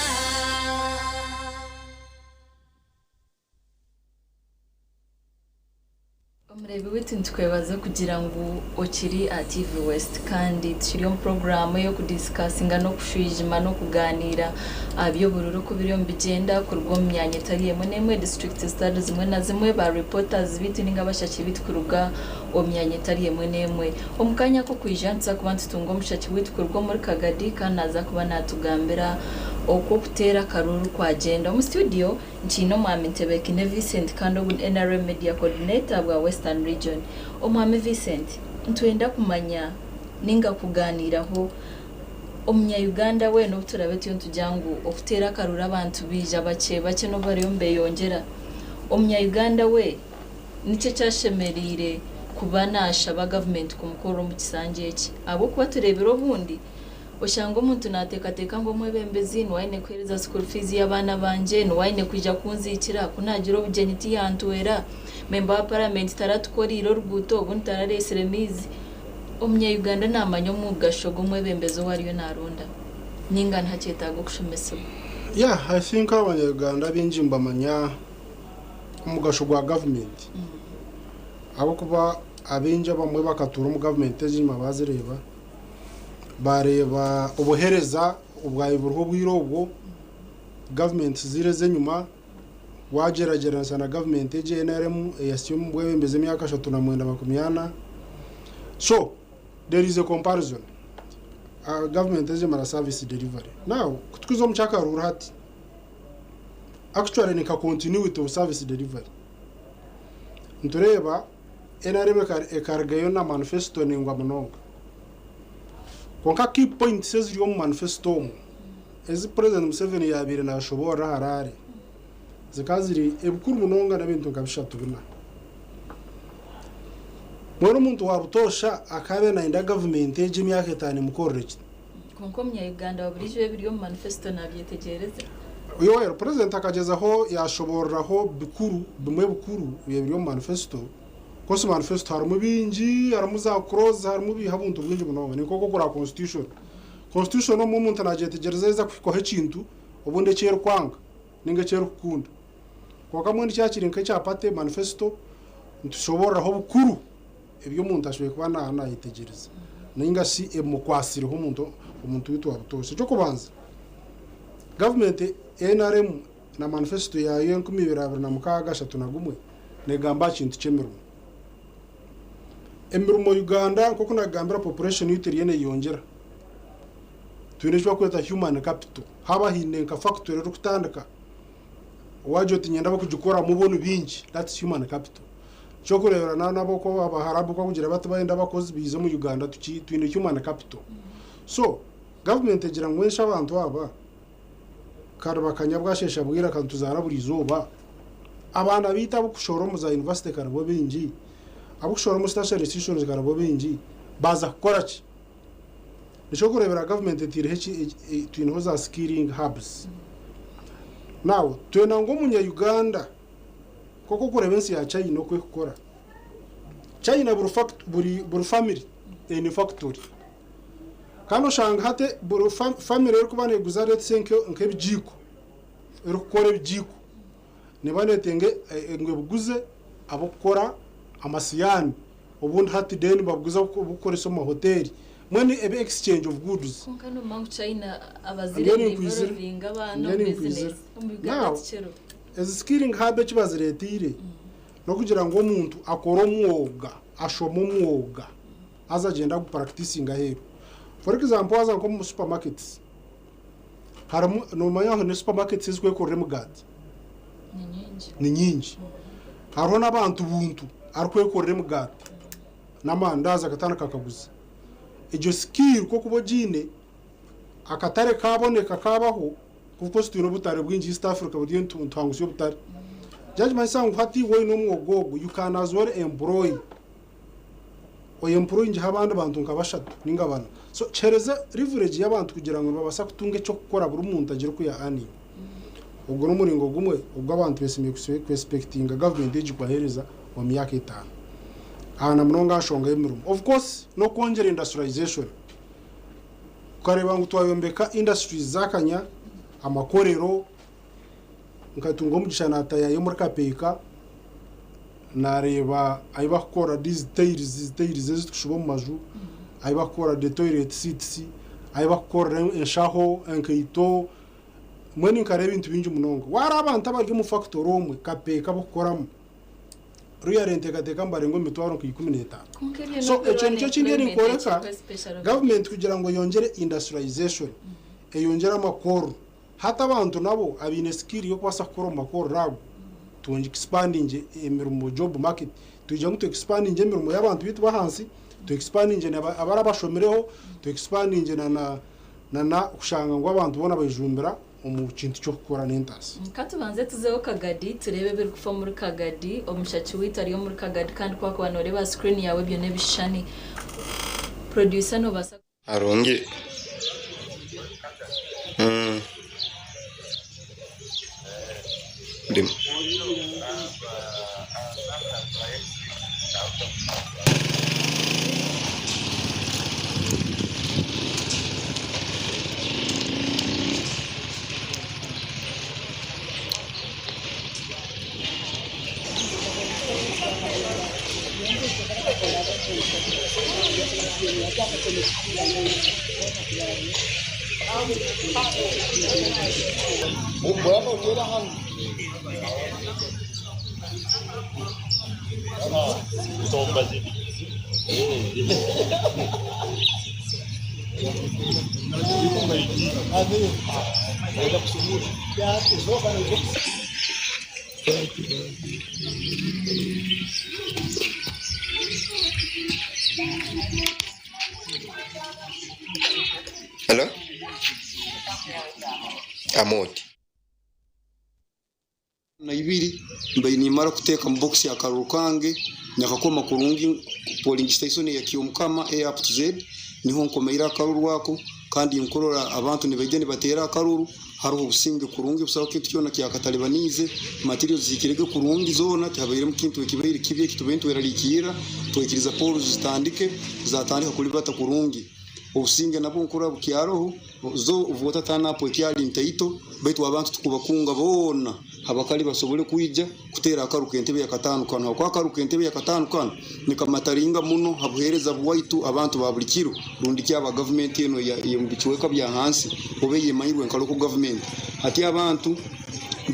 Omureebi waitu nitukwebaza kugira ngu okiri aha TV West kandi tukiri omu puroguraamu ey'okudisikasinga n'okushwijuma n'okugaaniira aha by'obururu oku biriyo nibigyenda kuruga omu myanya etari emwe n'emwe disiturikiti zitari zimwe na zimwe ba reporters baitu ninga abashaki baitu kuruga omu myanya etari emwe n'emwe. Omu kaanya ak'okwija nituza kuba nitutunga omushaki waitu kuruga omuri Kagadi kandi naaza kuba naatugambira oku okuteera akaruuru kwagyenda. Omu studio Nkiine Omwami Ntebekine Vincent kandi ogu ni nrm Media Coordinator bwa Western Region. Omwami Vincent, nitwenda kumanya ninga kuganiiraho omunya Uganda weena obu turabe turiyo nitugira ngu okuteera akaruru abantu baija bakye bakye n'obu bariyo nibeyongyera, omunya Uganda we niki eki ashemereire kuba nashaba gavumenti kumukorera omu kisanja eki? Ahabw'okuba tureebire obundi Oshanga omuntu naateekateeka ngu omwebembezi niwe aine kuheereza school fees y'abaana bangye, niwe aine kwija kunziikira, ku naagira obugyenyi tiyantwera, memba wa paramenti taratukoreire oruguuto, obundi tarareetsire maizi. Omunya-Uganda naamanya omugasho gw'omwebembezi ou ariyo naaronda nainga nihakyetaaga okushomesibwa? Yeah, I think abanya-Uganda abaingi nibamanya omugasho gwa gavumenti ahabw'okuba abaingi abamwe bakatuura omu gavumenti egi enyima baazireeba. Baareeba obuheereza obwabaire buriho obwire obwo, gavumenti zaira ez'enyima Wagyeragyeranisa na gavumenti egi NRM eyahitsire omu bwebembezi emyaka 340. So, there is a comparison. Gavumenti egi emara service delivery. Now, ku turikuza omu ky'akaruuru hati, actually ni nka continuity of service delivery. Nitureeba NRM ekarugayo na manifesto ningwa munonga. Kwonka key points eziri omu manifesto omwo, ezi President Museveni yaabaire naashoboorora Harare, zikaba ziri ebikuru munonga n'ebintu nka bishatu bina. Mbwenu omuntu wa butoosha akaabaire naayenda gavumenti egi emyaka etaano emukorere ki? Kwonka omunya-Uganda wa buriijo ebiri omu manifesto naabyetegyereza? Yoweri, Purezidenti akagyezaho yaashoboororaho bikuru bimwe bikuru ebiri omu manifesto. Of course manifesto harimu bingi, harimu za clause, harimu biiha obuntu bwingi munonga. Ni nk'oku okura constitution. Constitution omwe omuntu naagyetegyereza yaaheza kuhikwaho ekintu obundi eki erikwanga ninga eki erikukunda. Kwonka mbwenu kyakiri nk'ekya party manifesto, nitushoboororaho bukuru ebi omuntu ashemereire kuba naayetegyereza ninga shi ebimukwatsireho omuntu omuntu waitu wa butoosha. Eky'okubanza, gavumenti NRM na manifesito yaayo 2026 31 neegamba aha kintu ky'emirimo. Emirimo Uganda nk'oku naagambira population yaitu eriyo neeyeyongyera. Twine eki barikweta human capital. Haaba haine nka factory erikutandika, waagira oti niinyenda ab'okugikoramu bo ni baingi, that's human capital. Eky'okureebera na n'ab'oku Abaharabu ku barikugira bati bayenda abakozi baije omu Uganda tuki twine human capital. So, gavumenti egira ngu enshi abantu aba kare bakanya bwasheesha bwira ka nituzaara buri izooba, abaana baitu ab'okushora omu za yunivasite kare bo baingi, ab'okushora omu tertiary institutions kare bo baingi, baaza kukora ki? Eky'okureebera gavumenti etaireho eki twineho za skilling hubs. Now, twenda ngu omunya Uganda Nk'oku orikureeba ensi ya China oku erikukora. China buri fact buri buri family eine factory. Kandi oshanga hati buri fa family erikuba neeguza let's say nke nk'ebigiiko, erikukora ebigiiko, neeba neetenga ngu ebiguze ab'okukora amasiyaani. Obundi hati then nibabuguza obukukoresa omu mahoteeri. Mbwenu ebe exchange of goods. Kwonka noomanya ngu China abazaire Mbwenu ninkwizira, nibainvolvinga abaana mbwenu omu ninkwizira. bizinesi. Omu Uganda Now, tikiriho. Ezi skilling hub eki bazireteire n'okugira ngu omuntu akore omwoga, ashome omwoga haza agyende agupracticinge aheeru. For example waaza nk'omu supermarkets harimu noomanya haine supermarkets ezikwekorera emigaati? Ni nyingi. Hariho n'abantu buntu arikwekorera emigaati n'amandaazi akatandika akaguza. Egyo skill ku orikuba ogiine, akatare kaaboneka kaabaho, Of course twine obutare bwingi East Africa buriyo nituhangusya obutare. Kyakimanyisa ngu hati iwe oyine omwoga ogu you can as well employ oyemployingeho abandi bantu nka bashatu ninga bana. So kihereze leverage y'abantu kugira ngu nibabaasa kutunga eky'okukora buri muntu agire oku ya earninga. Ogwo n'omuringo gumwe ogu abantu besemeriire ku expectinga gavumenti egi kubahereza omu myaka etaano. Aha na munonga aha nshonga y'emirimo. Of course n'okwongyera industrialization. Tukareeba ngu twayombeka industries zakanya, amakorero, nkatunga omugisha natayaya omuri Kapeeka nareeba ahu barikukora these tiles, zi tiles ezi tukushuba omu maju, ahu barikukora the toilet seats, ahu barikukorera enshaho, enkaito, mbwenu nkareeba ebintu bingi munonga. Wareeba abantu abari omu factory omwe Kapeeka abarikukoramu, Really nteekateeka nibarenga omu mitwaro nka 15. Kwonka ebyo So n'okurwana ekyo nikyo kindi employment erinkoreka ekiriho special gavumenti kugira ngu eyongyere industrialization, eyongyere amakorro. Hati abantu nabo abaine skill y'okubaasa kukora omu makorro ago, twongye expandingye emirimo, job market. Twija ngu tu expandingye emirimo y'abantu baitu b'ahansi, tu expandingye na abari abashomireho, tu expandingye na na na na kushanga ngu abantu boona bejumbira omu kintu ky'okukora n'entaasa. Ka tubanze tuzeho Kagadi tureebe ebirikufa omuri Kagadi. Omushaki waitu ari omuri Kagadi kandi ku wakuba nooreeba aha screen yaawe ebyo n'ebishushani. Producer noobaasa. Arungi. Ndimu. Hello? Amoti. Na ibiri mbaire nimara kuteeka mu box akaruru kange nyakakoma kurungi polling station ya Kyomukama A up to Z niho nkomeire akaruru ako kandi nkurora abantu nibaija nibateera akaruru hariho obusinge kurungi busaho kintu kyona kyakatalibanize materials zikirege kurungi zona tihabairemu kintu ekibaire kibi ekitubaire nitweraliikirra twikiriza polls zitandike zatandika kulibata kurungi obusinge nabwo nkurora bukyaroho zo voter turn up ekyali ntaito baitu abantu tukubakunga boona abakali basobole kwija kuteera akaru k'entebe ya kataano kanu habwokuba akaru k'entebe ya kataano kanu nikamataringa muno habuheereza bwaitu abantu ba buli kiro rundi ki aba gavumenti eno ey'omu bicweka bya hansi oba eyemanyirwe nka local government. Hati abantu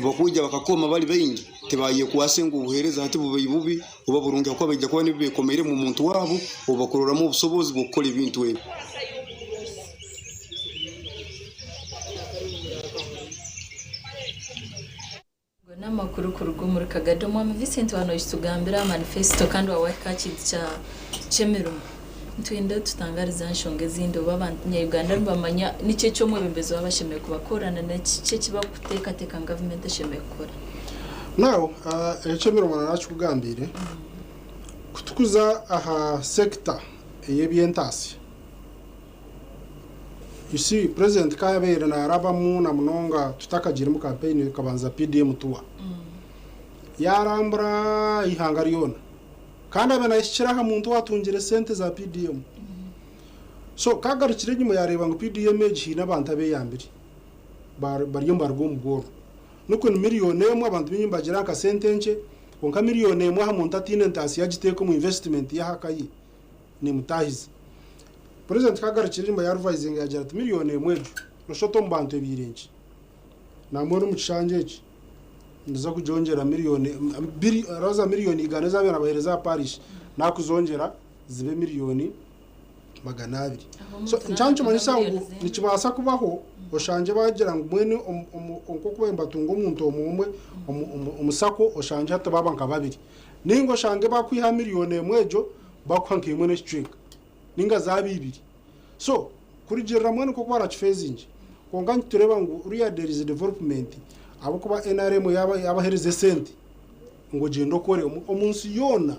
bakwija bakakoma bali baingi tibayekwase ngu obuheereza hati bubai bubi oba burungi habwokuba baija kuba nibyo bekomeiremu omuntu waabo obu bakuroramu obusobozi bw'okukora ebintu ebi. N'amakuru kuruga omuri Kagadi. Omwami Vincent waaba nookitugambira aha manifesito kandi waaba wahika aha kintu ky'emirimo. Nitwenda tutangarize aha nshonga ezindi oba abanya-Uganda nibamanya niki eki omwebembezi waabo ashemereire kubakorera na niki eki barikuteekateeka ngu gavumenti eshemereire kukora. Now, ekyemirimo narakikugambiire kutukuza aha sector ey'ebyentaasya. You see, president ka yabaire narabamu na munonga tutakagiiremu campaign ekabanza PDM tour. Yarambura eihanga ryona. Kandi abe nahikira aha muntu owatungire sente za PDM. So kagarukire enyima yareeba ngu PDM egi haine abantu abeyambire bariyo nibaruga omu bworo. Nikwo ni 1 million abantu baingi nibagira nka sente nkye kwonka 1 million aha muntu ataine ntaasya yagiteeka omu investment y'ahaka ye nemutahiza. President kagarukire enyima yarevisinga yagira ati 1 million egyo noshota omu bantu ebiire nki nambwenu omu kishanja eki niza kugyongyera 2 million raza 100 000 ezabaire nabaheereza aha parish nakuzongyera zibe 200 000 000. So nkyankimanyisa ngu nikibaasa kubaho oshangye bagira ngu mbwenu nk'oku nibatunga omuntu omwe omusako oshangye hati baaba nka babiri ninga oshange bakwiha 1 million egyo bakuha nk'emwe n'ekicweka ninga zaaba ibiri. So kurugirira mbwenu nk'oku barakifeezingi kwonka nitureeba ngu uriya there is development ahabw'okuba NRM yabaheereza esente ngu ogyende okore omu nsi yoona.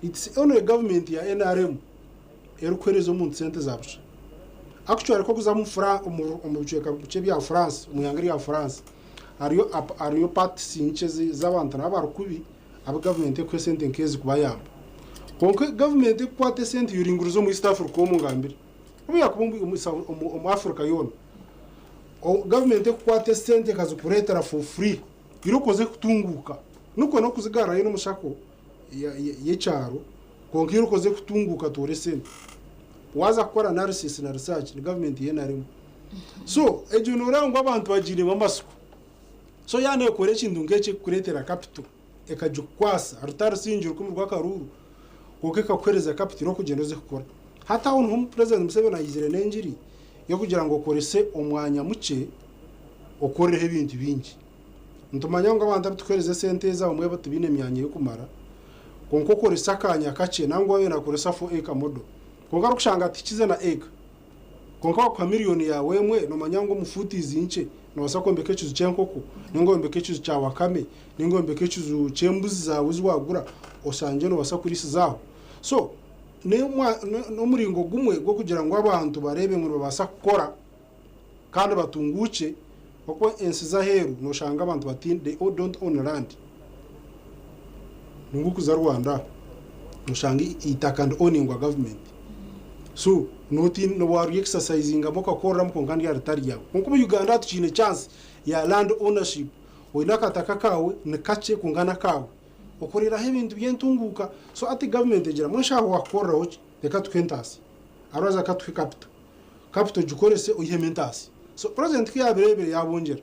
It's only government ya NRM erikuheereza omuntu sente za busha. Actually kokuza omu bicweka bikye bya France, omu ihanga rya France hariyo parties nkye z'abantu nabo barikubi abu gavumenti ekuha esente nk'ezi kubayamba. Kwonka gavumenti ekukwata esente yoringuriza omu East Africa omu ngambire obu yakuba omu Africa yoona, gavumenti ekukwata esente ekazikureetera for free ira okoze kutunguuka nikwo n'okuzigarrayo n'omushako y'ekyaro kwonka ira okoze kutunguuka toore esente waza kukora analysis na research ni gavumenti yenaremu. So egyo noreeba ngu abantu bagiiremu amasiko. So yaana ekora ekintu nk'eki ekukureetera capital ekagikukwasa rutari 10,000 rw'akaruru kwonka ekakuheereza capital okugyenda oze kukora. Hati aho niho President Museveni ayizire n'engiri y'okugira ngu okorese omwanya mukye okorereho ebintu bingi. Nitumanya ngu abantu abutukuheereza esente ezi abamwe tibaine emyanya y'okumara kwonka okoresa akanya kakye nangwa waaba nakoresa 4 acre model kwonka orikushanga tikize na acre kwonka wakuha 1 million yawe nomanya ngu omu futi nkye nobaasa kwombeka ekiju ky'enkoko ninga oyombeke ekiju kya wakame ninga oyombeke ekiju ky'embuzi zaawe ezi wagura oshangye nobaasa kuriisizaho. So n'omuringo gumwe gw'okugira ngu abantu bareebe ngu nibabaasa kukora kandi batunguukye okuba ensi z'aheeru noshanga abantu batiine, they all don't own land. Ningukuza Rwanda noshanga eitaka ndi owningwa government, so noti exercisingamu okakoreramu kwonka ndyari ritari ryawe. Kwonka omu Uganda tukiine chance ya land ownership. Oine akataka kawe ni kakye kwonka n'akaawe okoreraho ebintu by'entunguuka. So ati government egira mwenshaho wakukoreraho ki reka tuhe entaasi araza akatuhe capital, capital gikorese oyihemu entaasi. So president ku yabirebire yabongyera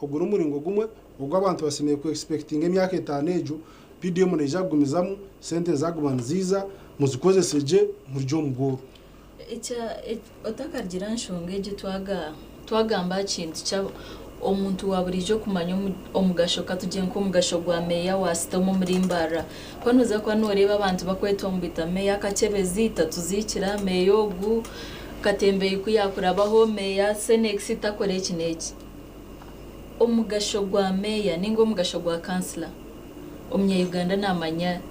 ogwo n'omuringo gumwe ogw'abantu basemeriire ku expectinga emyaka 5 egyo. PDM neija kugumizamu, sente nizaguma niziiza, muzikozese gye murugye omu bworo. Ekya otakagira nshonga egi twaga twagamba aha kintu kya omuntu wa buriijo okumanya omugasho katugire nk'omugasho gwa meeya wa sitoma omuri Mbarara. Ku noza kuba noreeba abantu bakwetombwita meeya Kakyebezi tatuziikira, meeya ogu Katembeyi ku yakurabaho, meeya Senex takora eki n'eki. Omugasho gwa meeya ninga omugasho gwa kansila omunya-Uganda namanya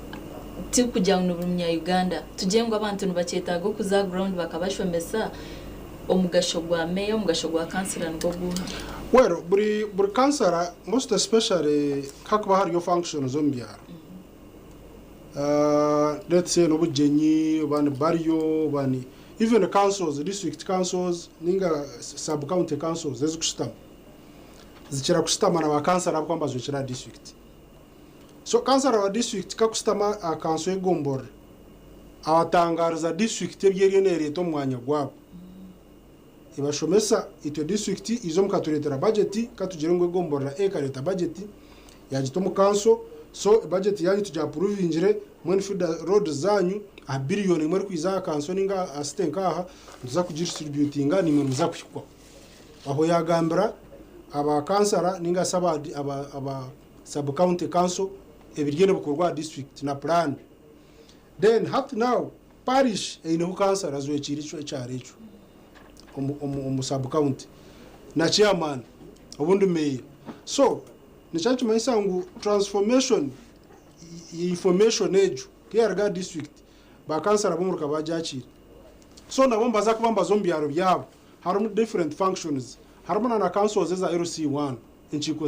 tikugira ngu ni buri munya-Uganda tugire ngu abantu nibakyetaaga okuza aha ground bakabashomesa omugasho gwa meeya omugasho gwa kansila nigwo guuha? Well, buri buri kansara most especially hakuba hariyo functions omu byaro let's say n'obugyenyi oba ni burial oba ni even councils, district councils ninga sub county councils ezikushutama zikira kushutama na ba kansara ahabw'okuba nibajwekyera aha district. So kansara wa district kakushutama aha kanso y'egomborora abatangariza district ebi eriyo nereeta omu mwanya gwabo. Ebashomesa itwe district izo mukatureetera budget katugire ngu egomborora ekareeta budget yagita omu kanso so budget yanyu tugiapuruvingire mbwenu feeder roads zanyu aha billion emwe erikwiza aha kanso ninga aha city nkaha nituza kugidistributinga naimwe nimuza kuhikwaho. Aho yagambira aba kansara ninga shi aba aba aba sub county council ebiriyo nibikorwa aha district na plan. Then hati now parish eineho kansara azwekiire ekyaro ekyo omu omu omu sub county na chairman obundi meeya. So nikyo nikimanyisa ngu transformation ya information egyo keyaruga aha district ba kansara b'omuruka bagyakiira. So nabo nibaza kuba nibaza omu byaro byabo harimu different functions harimu na na councils eza LC1 enkiiko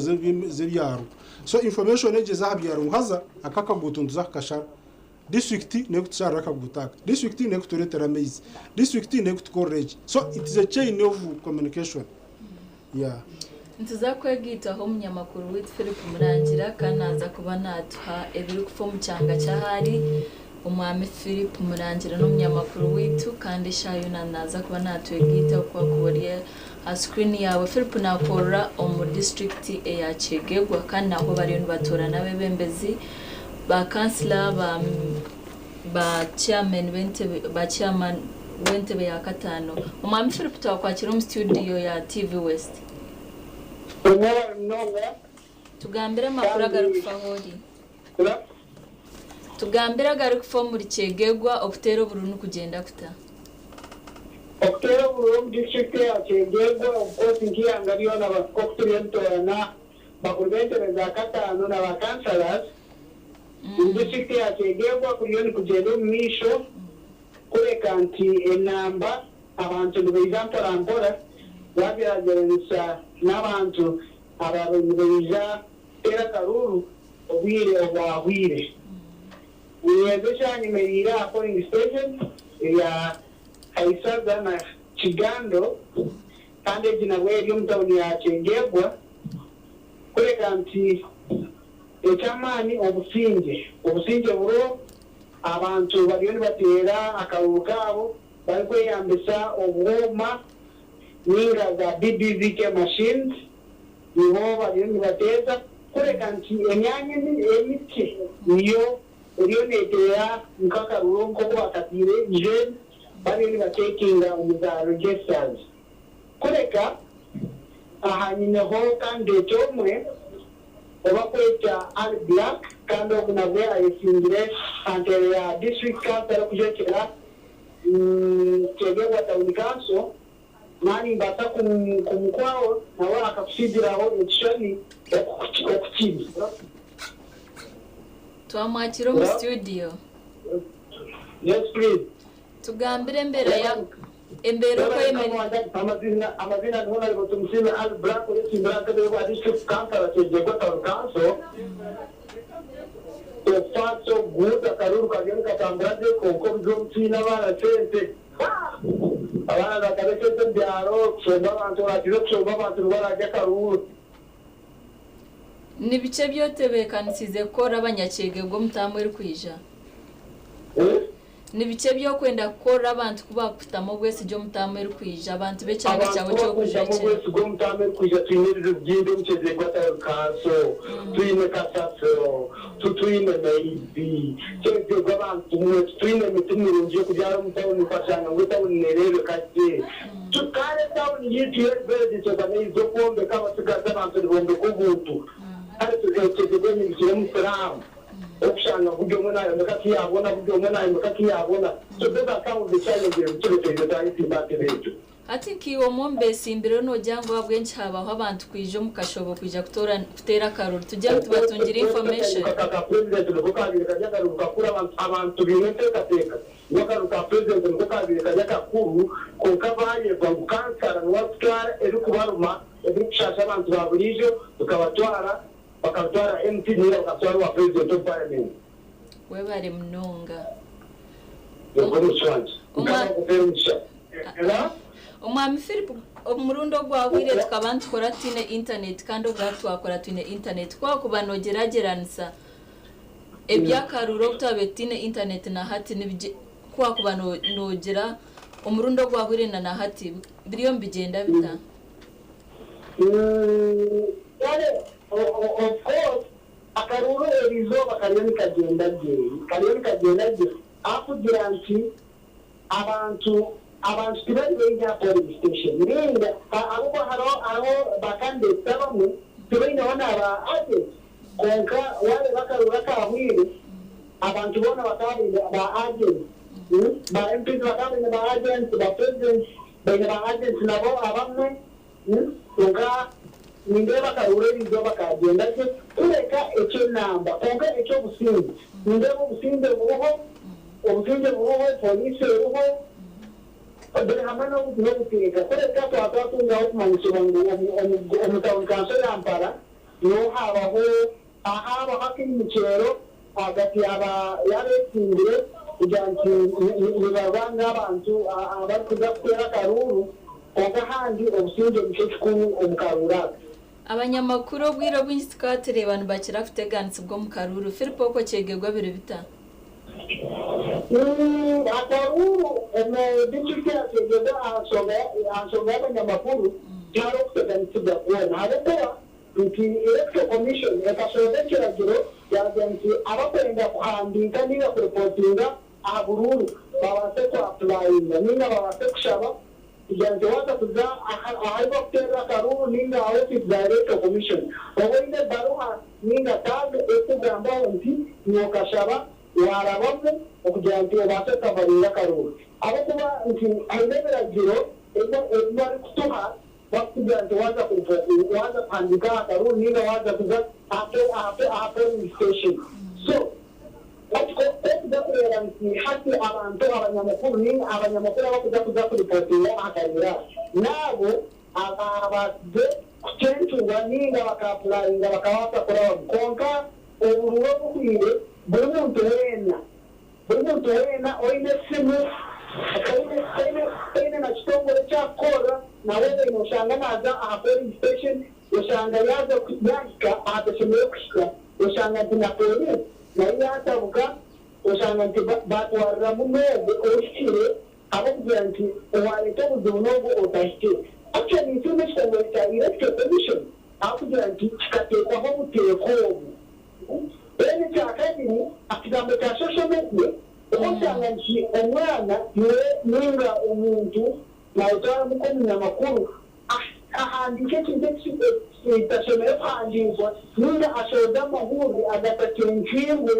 z'ebyaro. So information egyo eza aha byaro ngu haza aka akaguuto nituza kukashara. Disiturikiti n'erikutusharira akaguuto aka, disiturikiti n'erikutureetera amaizi, disiturikiti n'erikutukorera eki. So it is a chain of communication. Yeah. Nituza kwegaitaho omunyamakuru waitu Philip Murangira kandi naaza kuba naatuha ebirikufa omu kyanga ky'ahaari. Omwami Philip Murangira n'omunyamakuru waitu kandi eshaaha yoona naaza kuba naatwegaitaho ku akuba ori aha screen yaawe. Philip naakorera omu disiturikiti eya Kyegegwa kandi naho bariyo nibatoorana abeebembezi ba kansila, ba ba chairman b'entebe ba chairman w'entebe ya kataano. Omwami Philip twakwakira omu studio ya TV West. Mwebale munonga. Tugambire amakuru Kandi agarikufa ahu ori. Tugambire agarikufa omuri Kyegegwa okuteera obururu nikugyenda kuta? Okuteera obururu omu disiturikiti eya Kyegegwa of course nk'eihanga ryona nk'oku turiyo nitutoorana bakuru b'entebe za kataano na ba councillors omu disiturikiti eya Kyegegwa kuriyo nikugyenda omu maisho kureka nti enamba abantu nibaija mpora mpora wagyeragyeranisa n'abantu ababaire nibaija kuteera akaruuru obwire obwahwire. Ninyeeza ekyanyemereire aha polling station eya Kaisaza na Kigando kandi egi nabwo eri omu tauni ya Kyegegwa kureka nti eky'amaani obusingye, obusingye buriho abantu bariyo nibateera akaruuru kaabo barikweyambisa obwoma ninga za BBVK machines nibo bariyo nibateeza kureka nti emyanya emikye niyo eriyo neteera nk'akaruuru nk'oku bakataire Jane bariyo nibacekinga omu za registers kureka aha nyineho candidate omwe obakweta Ali Black kandi ogu nabwe ayesimbire aha ntebe ya district council arikujwekyera Kyegegwa Town Council naaba nimbaasa kumukwaho nawe akakusigiraho ekishushani oku kiri. Twamwakira omu studio. Yes please. Tugambire embeera ya embeera oku eyemereire. Amazina amazina ni Honourable Tumusiime Ali Black oyetsimbire aha ntebe y'obwa District Councillor Kyegegwa Town Council. So far so good akaruuru kariyo nikatambura gye kwonka obuzibu obu twine abaana sente abaana nibashaba esente omu byaro kushomba abantu orakiza kushomba abantu nibo baraarya akaruuru. Ni biki ebi otebeekanisiize kukora abanyakyegegwa omu taamu erikwija? Ni biki ebi orikwenda kukorera abantu ku baakukutamu obwesigye omu taamu erikwija, abantu b'ekyanga Abantu kyawe ku bakuntamu ky'okujwekyera? obwesigye omu taamu erikwija, twine ebizibu bingi omu Kyegegwa Town Council. Twine kasasiro, titwine maizi. Kyegegwa abantu mwe, titwine miti mirungi y'okubyara omu tauni okashanga ngu etauni neereebeka gye. Kare etauni yaitu yo eri very disorganised okwombeka abatsigazi abantu nibombeka obuntu. Kare Kyegegwa ehindukire omusiraamu. Okushanga buri omwe nayombeka aku yabona, buri omwe nayombeka aku yabona. So those are some of the challenges ebi twayesimba aha ntebe egyo. Hati nkaiwe omwe omu beesimbireho noogira ngu ahabw'enki haabaho abantu kwija omu kashobo kwija kutoora kuteera akaruru? Tugire ngu tubatungire information. Akaruuru ka president niko kabaire kari akaruuru kakuru abantu baine enteekateeka ngu akaruuru ka president niko kabaire kari akakuru kwonka bayebwa ngu kansara niwe arikutwara ebirikubaruma ebirikushaasha abantu ba buriijo bikabatwara Bakatwara MP ninga bakatwara owa president of parliament. Webare munonga. Yego omugisha wangye. Mukama akumpere omugisha. Omwami Philip omurundi ogwahweire tukaba nitukora tutaine internet kandi obwahati twakora twine internet ku wakuba nogyeragyeranisa ebyakaruru obu twabaire tutaine internet na hati ku wakuba nogira omurundi ogwahweire na nahati biriyo nibigyenda bita? Kare of course akaruuru erizooba kariyo nikagyenda gye, kariyo nikagyenda gye ahakugira nti abantu abantu tibari baingi aha polling station ninga ahabw'okuba hariho hariho ba candidates abamwe tibaineho naba agents kwonka wareeba akaruuru akahweire abantu boona bakaba baine ba agents, ba MPs bakaba baine ba agents, ba presidents baine ba agents nabo abamwe. Kwonka nindeeba akaruuru eriizooba kaagyenda gye, kureka eky'enamba. Kwonka eky'obusingye, nindeeba obusingye buriho, obusingye buriho, poriisi eriho, buri hamwe n'obuteeka. Kureka twaba twatungaho okumanyisibwa ngu omu tawuni kanso ya Mpala niho haabaho haabaho akaimukyero ahagati y'abeetsimbire kugira nti nibarwanga abantu abarikuza kuteera akaruuru kwonka ahandi obusingye nikyo kikuru omu karuuru aka. Abanyamakuru obwire obwingi tukaba tureeba nibakira kuteganisibwa omu karuuru. Philip okwo kyegegwa biri bita? Akaruuru omu disiturikiti ya Kyegegwa aha nshonga y'abanyamakuru tihariho kuteganisibwa kwona ahabw'okuba Nti Electoral Commission ekashohoza ekiragiro yaagira nti abakwenda kuhandiika ninga kuripotinga aha buruuru babaase ku apurayinga ninga babaase kushaba kugira nti waaza kuza ahu bakuteerera akaruuru ninga aha ofiisi za Electoral Commission obe oine ebaruha ninga tag erikugambaho nti iwe okashaba waarabamu okugira nti obaase kukavaringa akaruuru ahabw'okuba nti haine ebiragiro ebi barikutuha. Bakukugira nti waaza waaza kuhandiika aha karuuru ninga waaza kuza aha polling station. So hati ku orikuza kureeba nti hati abantu abanyamakuru ninga abanyamakuru abakuza kuza kuripotinga aha karuuru aka n'abo abaabaasize kucenturwa ninga baka apurayinga bakabaasa kurabamu. Kwonka oburuuru obuhwire buri muntu weena Buri muntu weena oine esimu taine na kitongore eki arikukorera nawe oine oshanga naaza aha polling station oshanga yaaza yaahika ahatashemereire kuhika oshanga nti na police nayo yaatabuka oshanga nti baatwariramu n'ogwo ohikire ahabw'okugira nti owaareeta obuzibu n'ogwo otahikire. Actually ninsiima ekitongore kya Electoral Commission ahabw'okugira nti kikateekwaho obuteeka obu. Then ekyakabiri aha kigambo kya social media obu oshanga nti omwana niwe ninga omuntu nayetwaramu nk'omunyamakuru ahandiika ekintu ekitashemereire kuhandiikwa ninga ashohoza amahurire agatacencwirwe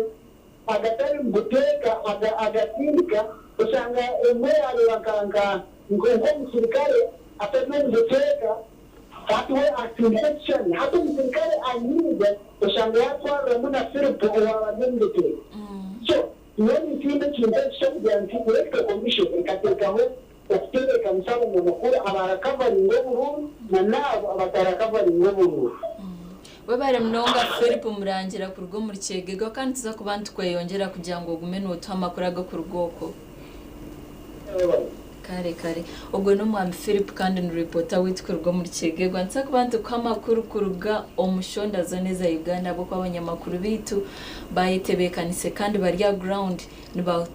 agatari mubuteeka agatsindika oshanga emwe yareeba nka nk'omusirikare atari n'omubuteeka Hati we atsindika ekishushani. Hati omusirikare anyiiga oshanga yatwariramu na Philip owaaba ari omu buteeka. So nyowe ninsiima ekintu eki ky'okugira nti Electoral Commission ekateekaho okutebeekanisa abanyamakuru abarakavaringa oburuuru na n'abo abatarakavaringa oburuuru. Webare munonga Philip Murangira kuruga omuri Kyegegwa kandi nituza kuba nitukweyongyera kugira ngu ogume notuha amakuru agakuruga okwo. Webare. Kare kare. Ogwe n'omwami Philip kandi ni reporter waitu kuruga omuri Kyegegwa. Nituza kuba nitukuha amakuru kuruga omu shonda zoona eza Uganda ahabw'okuba abanyamakuru baitu bayetebekanise kandi bari aha ground niba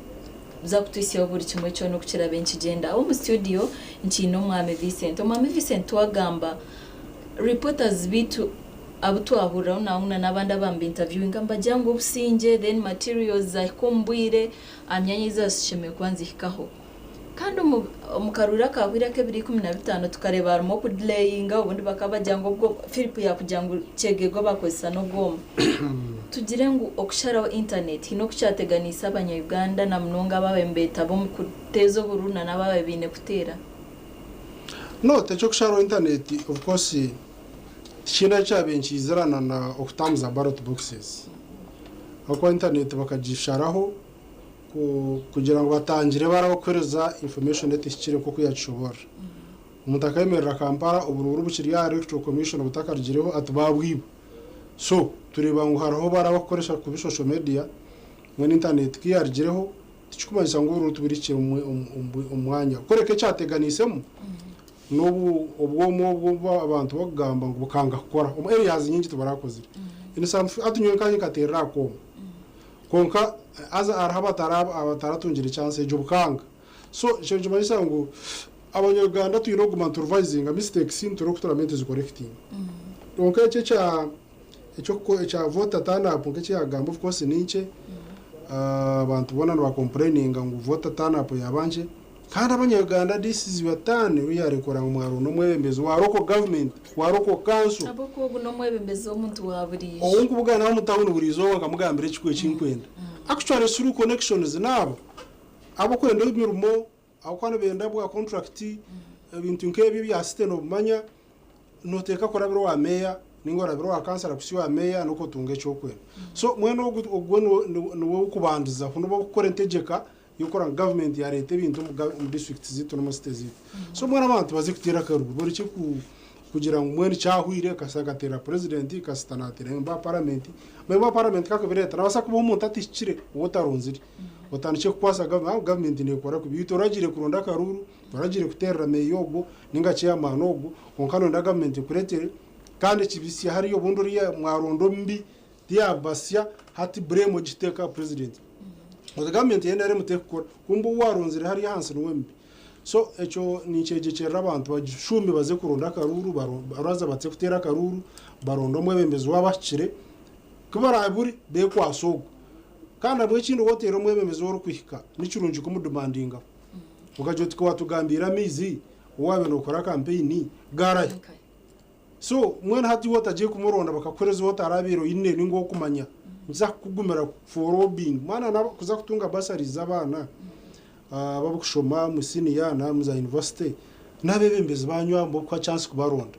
Nibaza kutuhitsyaho buri kimwe kyona oku kirabe nikigyenda. Omu studio nkiine Omwami Vincent. Omwami Vincent twagamba reporters baitu abu twahuriraho nangwa na n'abandi aba interviewinga nibagira ngu obusingye then materials zahika omu bwire aha myanya ei zishemereire kuba nizihikaho. Kandi omu karuuru akahwire ak'ebiro 15 tukareeba harimu okudelayinga obundi bakaba bagira ngu obwo Philip yaakugira ngu Kyegegwa bakozesa n'obwoma. Tugire ngu okusharaho internet haine oku kyateganiise abanya Uganda na munonga ababaire nibeetaba omu kuteeza oburuuru na n'ababaire baine kuteera? No, ekyokusharaho internet of course tikiine ahu kyabaire nikiizirana na okutambuza ballot boxes ahabw'okuba internet bakagisharaho kugira ngu batangire barabakuhereza information etahikire nk'oku yakishoboorora. Omuntu akemerera Kampala oburuuru bukiri aha Electoral Commission butakarugireho ati babwiba. So tureeba ngu hariho barabakukoresa kubi social media mbwenu internet ku yarugireho tikikumanyisa ngu oburuuru tiburihikire omu mwanya. Kureka ekyateganisemu n'obu obwoma obu obu abantu bakugamba ngu bukanga kukora omu areas nyingi tibarakozire. In some hati nyowe nkanye nkateerera aha kooma. Kwonka haza hariho abataratungire chance egyo bukanga. So ekyo nikimanyisa ngu abanya-Uganda twine okuguma niturevisinga mistakes nitureeba oku turaabe nituzicorrectinga. Kwonka ekyo ekya eky'oku ekya voter turn up nk'eki yaagamba of course ni nkye, abantu boona nibacomplaininga ngu voter turn up yaaba nkye. Kandi abanya-Uganda this is your turn really kureba ngu mwaronda omwebembezi wa local government, wa local council. Ahabw'okuba ogu n'omwebembezi w'omuntu wa buriijo. Ou nkubugana nawe omu tawuni buriizooba nkamugambira ekikuru eki nkwenda. Actually through connections n'abo abokwenda emirimo, abakuba nibenda bwa contract, ebintu nk'ebyo ebya city nobimanya, noteeka kurabira owa meeya ninga orabire owa kansara kuhitsya owa meeya nikwo otunga eki orikwenda. So mbwenu ogu ogwo niwe w'okubandizaho, nibo abakukora entegyeka y'okukora ngu gavumenti yareeta ebintu omu disiturikiti zaitu n'omu site zaitu. So mbwenu abantu baze kuteera akaruru barekye kugira ngu mbwenu kyahwire kasita nkateerera purezidenti, kasita naateera memba wa paramenti. Memba wa paramenti ku akubireeta naabaasa kubaho omuntu atahikire ou otaronzire otandikye kukwasa gavumenti ahabw'okuba gavumenti neekora kubi. Itwe oragiire kuronda akaruru, toragiire kuteerera meeya ogwo ninga ceyamaani ogwo kwonka nooyenda gavumenti ekureetere kandi ekibitsya hariya obundi oriya mwaronda omubi tiyabasya hati blame ogiteeka aha president oti government ya NRM tekukora kumbe ou waronzire hariya ahansi niwe mubi so ekyo ninkyegyekyerera abantu bagishuume baze kuronda akaruuru baraza batse kuteera akaruuru baronde omwebembezi waabo ahikire kubarabure bekwase ogwo kandi nabwo ekindi woteera omwebembezi ou orikuhika nikirungi kumudimandingaho okagira oti kuwatugambiire amaizi ou wabaire nokora campaign garahi? So mbwenu hati iwe otagiye kumuronda bakakuhereza ou otarabaire oine ninga okumanya nikiza kukugumira for lobbying. Mwana na kuza kutunga bursaries z'abaana abarikushoma omu senior n'omu za university n'abebembezi banyu abo nibo bakuha chance kubaronda.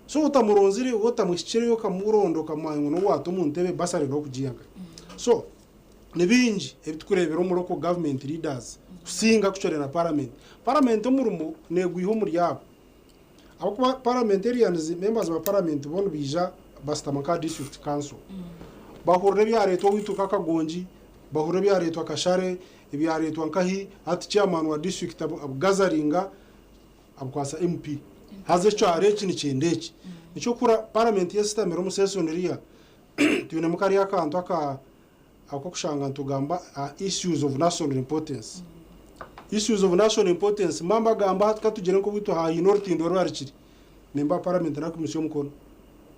So otamuronzire otamuhikireyo okamuronda okamanya ngu niwe waata omu ntebe bursary n'okugiiha nkahi. So ni bingi ebi turikureebera omu local government leaders kusinga kucwera na parliament. Parliament omurimo neegwiha omuri abo. Ahabw'okuba parliamentarians, members ba parliament bo nibaija basitama nka district council. Bahurira ebyareetwa owaitu nka Kagongi, bahurira ebyareetwa Kashare, ebyareetwa nkahi, hati chairman wa district abugazaringa abukwatsa MP. Haza ekyaro eki nikyenda eki. Nikyo okura parliament yesitamire omu session riya, twinemu kariya akantu aka ak'okushanga nitugamba aha issues of national importance. Issues of national importance mba mbagamba hati katugire nk'obwitu aha haine orutindo rwarikire, member wa parliament nakumisya omukono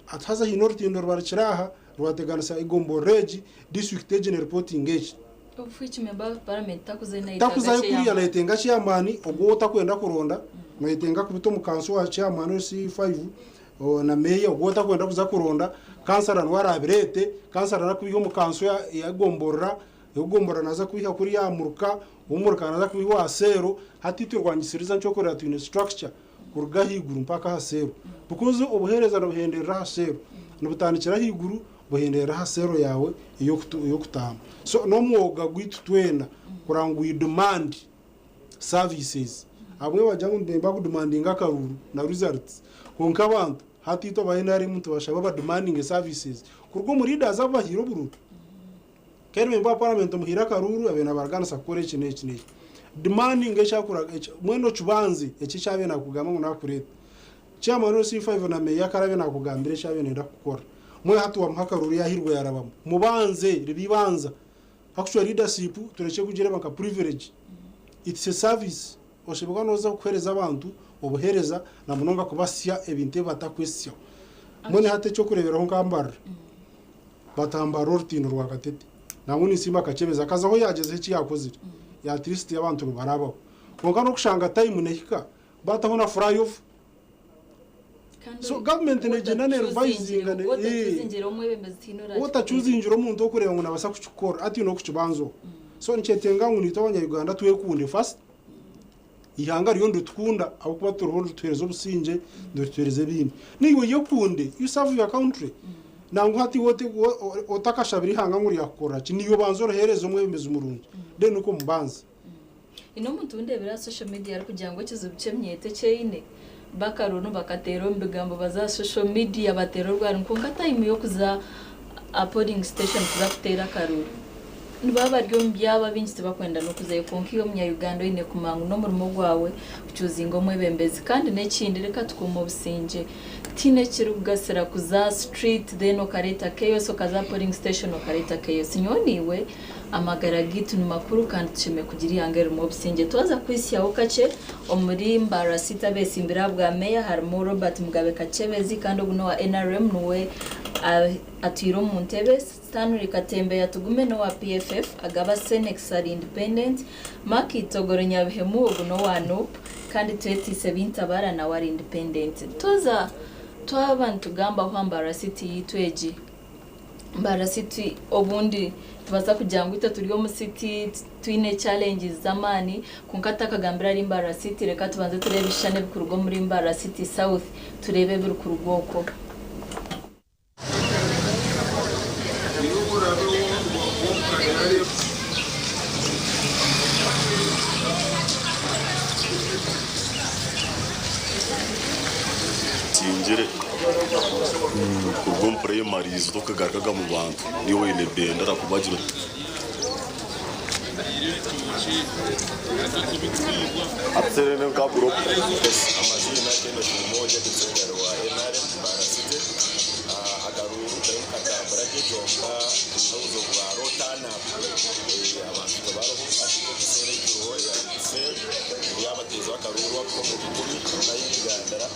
ati haza haine orutindo rwarikire aha rwateganisa egomborora egi, district egi nereportinga eki. Obufuiki member wa parliament takuzayo nayetaaga Takuzayo kuriya chairman. nayetenga chairman ogwo ou otakwenda kuronda, noyetenga kubita omu kanso wa chairman oyo C5 na meeya ogwo otakwenda kuza kuronda, kansara niwe araabireete, kansara nakubiiha omu kanso y'egomborora, ow'egomborora naaza kubiiha kuriya aha muruka, ow'omuruka naaza kubiiha owa seero, hati itwe rwangisiriza nikyo orikureeba twine structure kuruga ahaiguru mpaka aha seero because obuheereza nibuhenderera aha seero, nibutandikira ahaiguru buhenderera aha seero yaawe ey'okutaahamu. So n'omwoga gwaitu twena kureba ngu we demand services. Abamwe nibagira ngu nibenda kudimandinga akaruuru na results kwonka abantu hati itwe aba NRM nitubashaba badimandinge services kuruga omu leaders abu bahaire oburuuru. Keri member wa parliament omuhaire akaruuru abaire nabaraganisa kukora eki n'eki n'eki. Demanding eki akura mbwenu okibanze eki eki abaire nakugamba ngu nakureeta. Chairman wa C5 na meeya akarabe nakugambira eki abaire nayenda kukora. Mbwenu hati wamuha akaruuru yahirwa yarabamu. Mubanze ribe ibanza. Actually leadership turekye kugireeba nka privilege, it's a service. Oshemererwa nooza kuheereza abantu obuheereza na munonga kubasya ebintu ebi batakwesyaho. Mbwenu hati eky'okureeberaho nka Mbarara, batambara orutindo rwa Katete. Nangwa ninsiima Kakyebezi akazaho yaagyezaho eki yaakozire, at least abantu nibarabaho. Kwonka n'okushanga time nehika bataho na flyover. So government negyenda nerevisinga otakyuzingire omuntu okureeba ngu nabasa kukikora hati oine okukibanzaho. So nikyetenga ngu naitwe abanya Uganda twekunde first, eihanga ririyo niritukunda ahabw'okuba turiho nirituheereza obusingye, nirituheereza ebindi. Naiwe yekunde, you serve your country. Nangwa hati iwe otakashabire eihanga ngu ryakukorera ki, naiwe banza oriheereze omwebembezi murungi then nikwo omubanze. Haine omuntu ou ndeebire aha social media arikugira ngu ekizibu ky'emyeto eki eine, bakaruru bakateera omu bigambo baza aha social media bateera orwari kwonka time y'okuza aha polling station kuza kuteera akaruru nibaba bari omu byabo abaingi tibakwenda n'okuzayo kwonka iwe omunya Uganda oine kumanya ngu n'omurimo gwawe kucuuzinga omwebembezi kandi n'ekindi reka tukuume obusingye tihaine ekirikugasira kuza aha street then okareeta chaos okaza aha polling station okareeta chaos nyowe naiwe Amagara gaitu ni makuru kandi tushemereire kugira eihanga eririmu obusingye. Twaza kuhitsyaho kakye omuri Mbarara City abetsimbire aha bwa meeya harimu Robert Mugabe Kakyebezi kandi ogu n'owa nrm niwe atwire omu ntebe, Stanley Katembeya Tugume n'owa PFF, Agaba Senex ari independent, Mark Itogoro Nyabihemu ogu n'owa nup kandi Twetiise Bintabara nawe ari independent. Twaza twaba nitugambaho aha Mbarara City yaitu egi. Mbarara City obundi nitubaasa kugira ngu itwe turi omu city twine challenges z'amaani kwonka tutakagambire ahari Mbarara City reka tubanze tureebe ebishushani ebirikuruga omuri Mbarara City South tureebe ebirikuruga okwo. Tingire. Kuruga omu purayimarizi tokagarukaga mu bantu niiwe oine bendera kubagira oti. Amaziina Kenneth Umoja ndi senatari wa NRM Mbarara City. Akaruuru kariyo nikatambura gye kyonka twine obuzibu bwa low turn up abantu tibariho hati ekiseera ekiriho eya cell yabateeza akaruuru ak'omukumi nayegambira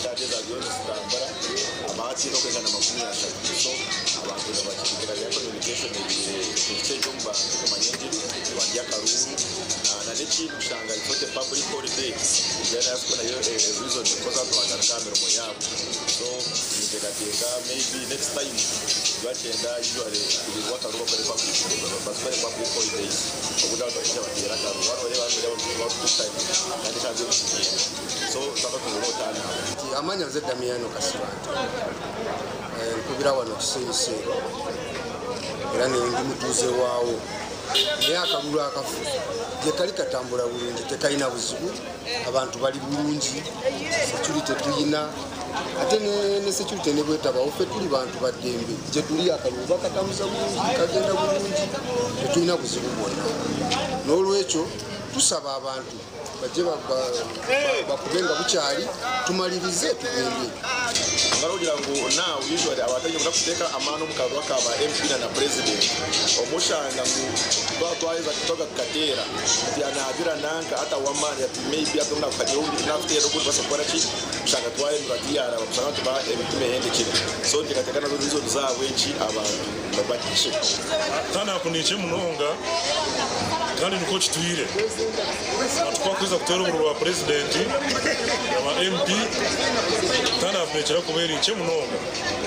charges zariyo nizitambura abakiine okwingana 30 so abantu nibakitegeka communication ebiire ekichange omu bantu kumanya engiri barya akaruuru na n'ekindi kushanga it's not a public holiday then that's nayo a reason because abantu bagaruka aha mirimo yaabo so ninteekateeka maybe next time bakyenda usually kugirirwa akaruuru bakore public bazikore public holidays obundi abantu baija bateere akaruuru waaba noreeba hanu barikukutana kandi eshaaha z'okukigyenda so twaba twine otandika. Amanya nze Damiano Kasibante nkubira wano Kisenyi Cell era ndi mutuuze waawo naye akalulu akafu gye kali katambula bulungi tekalina buzibu abantu bali bulungi security tuyina ate ne security ne bwetabawo ffe tuli bantu ba ddembe gye tuli akalulu bakatambuza bulungi kagenda bulungi tetulina buzibu bwonna n'olwekyo tusaba abantu bajje bakube nga bukyali tumalirize tugende. Barikugira ngu now usually abantu abaine kuteeka amaani omu karuru aka ba MP na na president obumwe oshanga ngu twaba twaheza kutoga tukateera nti naagira nanka ataho amaani ati maybe hati obu nakukagira obu nakuteera ogu nitubaasa kukora ki kushanga twahindura tiyaraba kushanga abantu ba emitima ehendekire so nteekateeka nazo reason z'ahabw'enki abantu bakye. Kandi aku nikye munonga kandi nikwo kitwire. Abantu ku bakuheza kuteera obururu bwa purezidenti na ba MP, kandi aku nekira kuba eri nkye munonga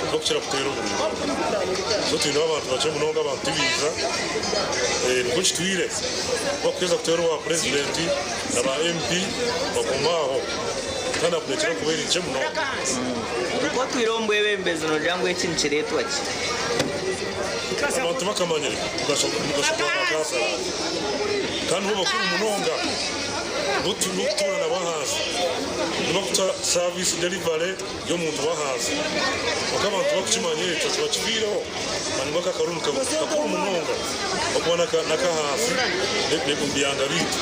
nk'okukira kuteera obururu. So twineho abantu bakye munonga abantu tibaija. Nikwo kitwire. Ku bakuheza kuteera obwa purezidenti na ba MP baguma aho. Kandi aku nekira kuba eri nkye munonga. Ku otwire omu bwebembezi noogira ngu eki nikireetwa ki? Abantu tibakamanyire mugasho gwa bakansara kandi bo bakuru munonga n'okutuura nabo ahansi nibakuta service delivery y'omuntu w'ahansi kwonka abantu tibakukimanya ekyo tibakifiireho nangwa aka akaruru nikakuru munonga ahakuba n'akahansi omu byanga byaitu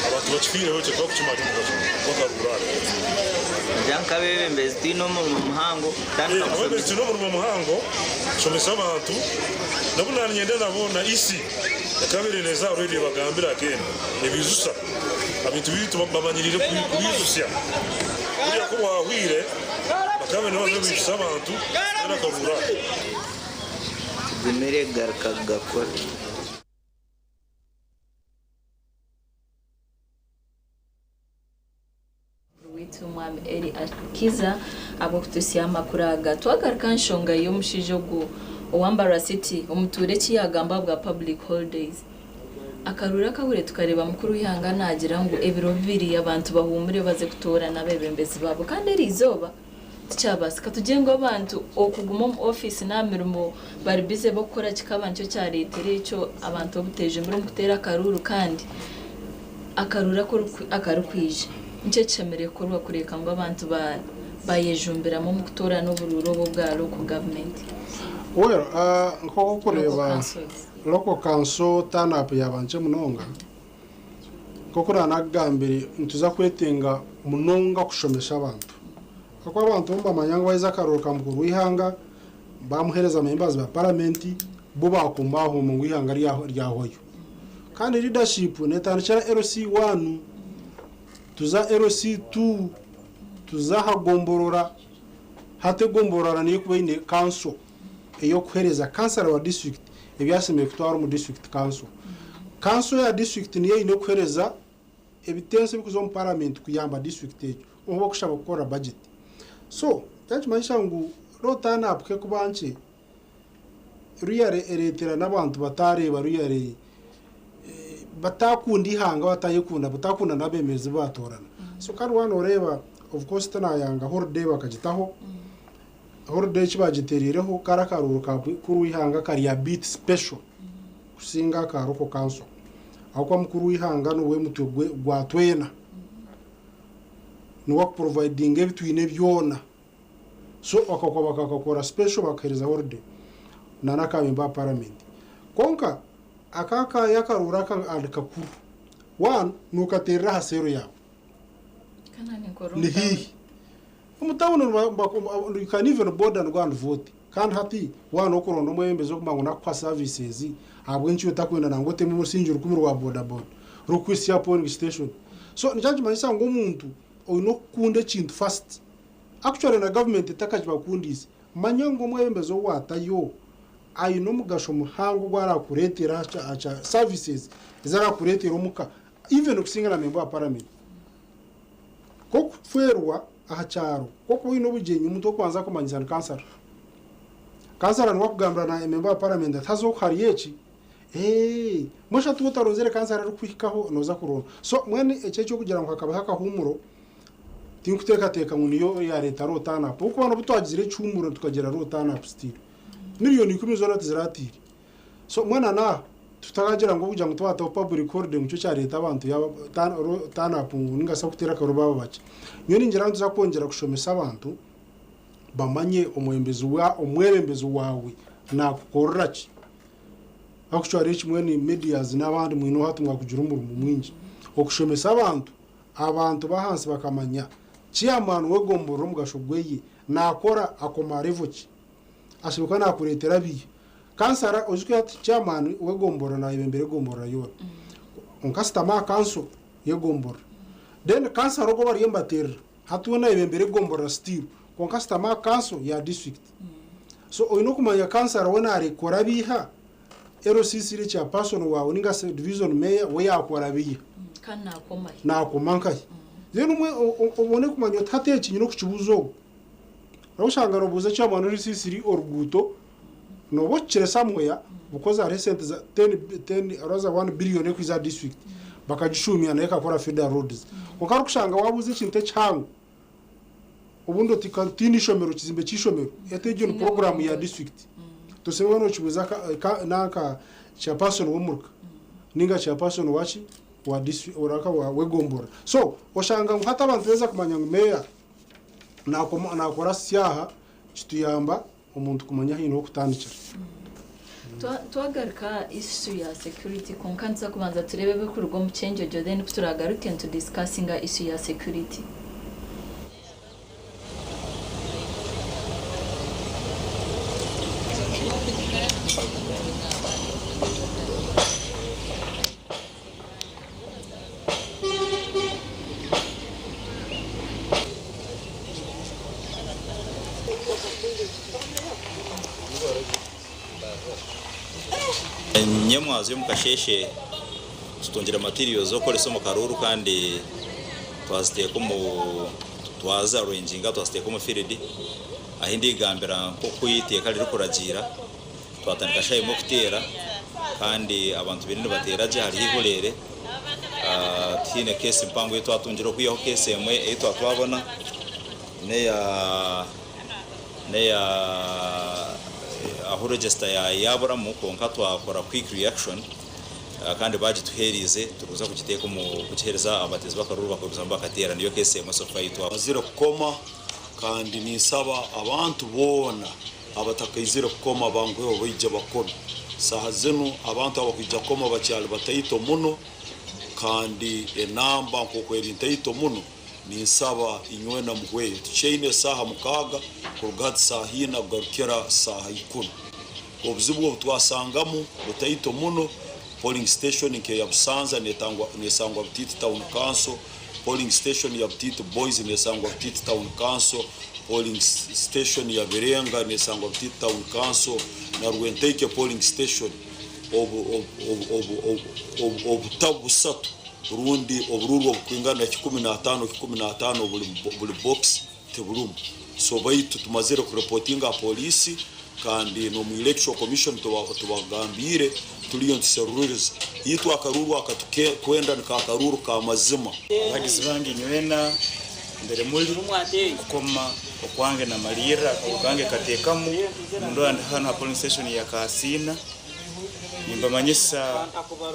abantu tibakifiireho ekyo tibakukimanya omugasho gw'akaruru aka. Noogira nk'abeebembezi twine omurimo muhango kutandika Abeebembezi kushomesa. twine omurimo muhango kushomesa abantu nabu nanyenda nabo na EC Ekabire neeza aha reediyo ebagambira again nebaijutsya abintu biitu bamanyiriire kubiijutsya. Buriya ku bwahwire bakaba baine baza baijutsya abantu mbwenu akaruru aka. Tugumire kugaruka kugakora. Waitu Omwami Eli Akiza ahabw'okutuhitsyaho amakuru aga. Twagaruka aha nshonga y'omushaija ogu owa Mbarara City omutuura eki yaagamba ahabwa public holidays. Akaruuru akahweire tukareeba mukuru w'eihanga naagira ngu ebiro bibiri abantu bahuumure baze kutoorana abeebembezi baabo kandi eriizooba tikyabaasika. Tugire ngu abantu okuguma omu ofiisi n'aha mirimo bari bize b'okukora kikaba nikyo kyareetera ekyo abantu obuteejumbira omu kuteera akaruuru kandi Akaruuru akarikwija, niki ekishemereire kukorwa kureeka ngu abantu bayejumbiramu omu kutoorana oburuuru obu obwa local government? Well, nk'oku orikureeba local council turn up yaaba nkye munonga, nk'oku naanakugambire nituza kwetenga munonga kushomesa abantu. Ahakuba abantu bo nibamanya ngu waaheza akaruuru ka mukuru w'eihanga, baamuheereza members ba paramenti, bo baakumba aho ngu eihanga ryahwayo. Kandi leadership netandikira LC1 tuza LC2 tuza aha gomborora hati egomborora niyo ekuba eine council eyokuhereza kansara wa district ebi ashemereire kutwara omu district council. Council ya district niyo eine kuhereza ebitenso ebikuza omu parliament kuyamba district egyo obu bakushaba kukora budget. So kyakimanyisa ngu low turn up kekuba nkye Ruyare ereetera n'abantu bataareeba Ruyare, bataakunda eihanga, bataayekunda, bataakunda n'abeemerezi bu baatoorana. So kandi waaba nooreeba, of course tinaayanga holiday bakagitaho, holiday eki baagiteereireho kari akaruuru ka mukuru w'eihanga kari a bit special kusinga aka local council ahabw'okuba mukuru w'eihanga niwe mutwe gwa twena, niwe akuprovidinga ebi twine byona. So bakakwa bakakakora special bakahereza holiday na naka member wa parliament. Kwonka aka aka akaruuru aka and kakuru. One nokaterera aha cell yawe. Ni haihi. Omu town you can even board and go and vote. Kandi hati waaba nokuronda omwebembezi okumanya ngu nakuha services ahabw'enki iwe otakwenda nangwa oteme omusingi rukumi rwa boda boda rukukuhitsya aha polling station. So nikyo nikimanyisa ngu omuntu oine okukunda ekintu first. Actually na government etakagibakundiise. Manya ngu omwebembezi ou waatayo aine omugasho muhango ogu arakureetera aha services ezi arakureetera omuka even okusinga na member wa parliament. Nk'okufeerwa aha kyaro, nk'okuba oine obugyenyi omuntu ow'okubanza akumanyisa ni kansara. Kansara niwe akugambira na member wa parliament ati haza oku hariyo eki, eeh mbwenu shi hati waaba otaronzire kansara arikukuhikaho nooza kuronda. So mbwenu eki eky'okugira ngu hakabaho akahuumuro, Tinkuteekateeka ngu niyo yaareeta low turn up ahabw'okuba n'obu twagizire ekihuumuro tukagira low turn up still. Miriyoni ikumi zoona tiziraatiire. So mbwenu na n'aha tutakagira ngu okugira ngu twataho public holiday ngu nikyo kyareeta abantu yaaba low turn up ngu ninga shi okuteera akaruuru baaba bakye. Nyowe ningira ngu nituza kwongyera kushomesa abantu bamanye omwebembezi wa omwebembezi waawe naakukorera ki. Ahabw'okucwara ekimwe ni medias n'abandi mwine hati mwakugira omurimo mwingi okushomesa abantu. Abantu b'ahansi bakamanya chairman w'egomborora omugasho gweye nakora akoma level ki? Ashemereire kuba nakuretera biiha? Kansara oijuke hati chairman w'egomborora nayebembera egomborora yoona kwonka asitami aha council y'egomborora then kansara ogwo bariyo nibaterera hati we nayebembera egomborora still kwonka asitami aha council ya district so oyine okumanya kansara we narekora biiha? LCC eri chairperson waawe ninga division mayor we yaakora biiha? Kandi naakoma hi? Naakoma nkahi? Then omwe obone kumanya oti hati eki nyine okukibuuza ogu. Orashanga noobuuza chairman wa LCC eri oruguuto nooba okikire somewhere because hariho esente za ten ten oraza one billion erikwiza aha district bakagishuumya nayo ekakora feeder roads. Kwonka orikushanga waabuuza ekintu ekihango Obundi oti ka tihaine ishomero kizimbe ky'eishomero eti egyo ni puroguraamu ya disiturikiti tosemeriire kuba nookibuuza ka nanka chairperson w'omuruka ninga chairperson waki wa disiturikiti oranka w'egomborora so oshanga ngu hati abantu beeza kumanya ngu meeya naakoma naakora syaha kituyamba omuntu kumanya ahu aine h'okutandikira. Twagaruka aha issue ya security kwonka nituza kubanza tureebe ebirikuruga omu Kyenjojo then kuturagaruke nitu discussinga issue ya security. Nyemwazyo omu kasheeshe tutungire materials z'okukoresa omu karuuru kandi twaziteeka omu twazi arranginga twaziteeka omu field ahi ndigambira nk'oku eiteeka ririkuragiira. Twatandika shaaha emwe kuteera kandi abantu baine nibateera gye hariho eihureere. Tihaine case mpango ei twatungire okwihaho case emwe ei twatwabona n'eya n'eya ahu register yaaburamu kwonka twakora quick reaction kandi baagituheeriize turikuza kugiteeka omu kugiheereza abateezi b'akaruuru bakagumizamu bakateera niyo case emwe so far ei twabona. Mazire kukoma kandi ninsaba abantu boona abatakaizire kukoma banguheho baije bakome. Saaha zinu abantu abakwija kukoma bakyali bataito muno kandi enamba nk'oku eri ntaito muno ninsaba inywena muhweyo. Tukyaine esaaha 6 kuruga hati saaha 4 kugarukira saaha 10. Obuzibu obu twasangamu butaito muno. Polling station nk'eya Busanza nesangwa Butiiti Town Council, polling station ya Butiiti Boys nesangwa Butiiti Town Council, polling station ya Birenga nesangwa Butiiti Town Council na Rwenteike polling station. Obutabu busatu rundi obururu obukwingana 15 15 buli box tiburimu. So baitu tumazire kureportinga aha poliisi kandi n'omu Electoral Commission tubagambiire turiyo nituseruririza. Itwe akaruru aka tukwenda ni kakaruru ka mazima. Abahagizi bange nywena mbere muri kukoma okwange namalirra akaruru kange kateekamu mundora ndi hanu ha polling station ya Kaasiina. Nimbamanyisa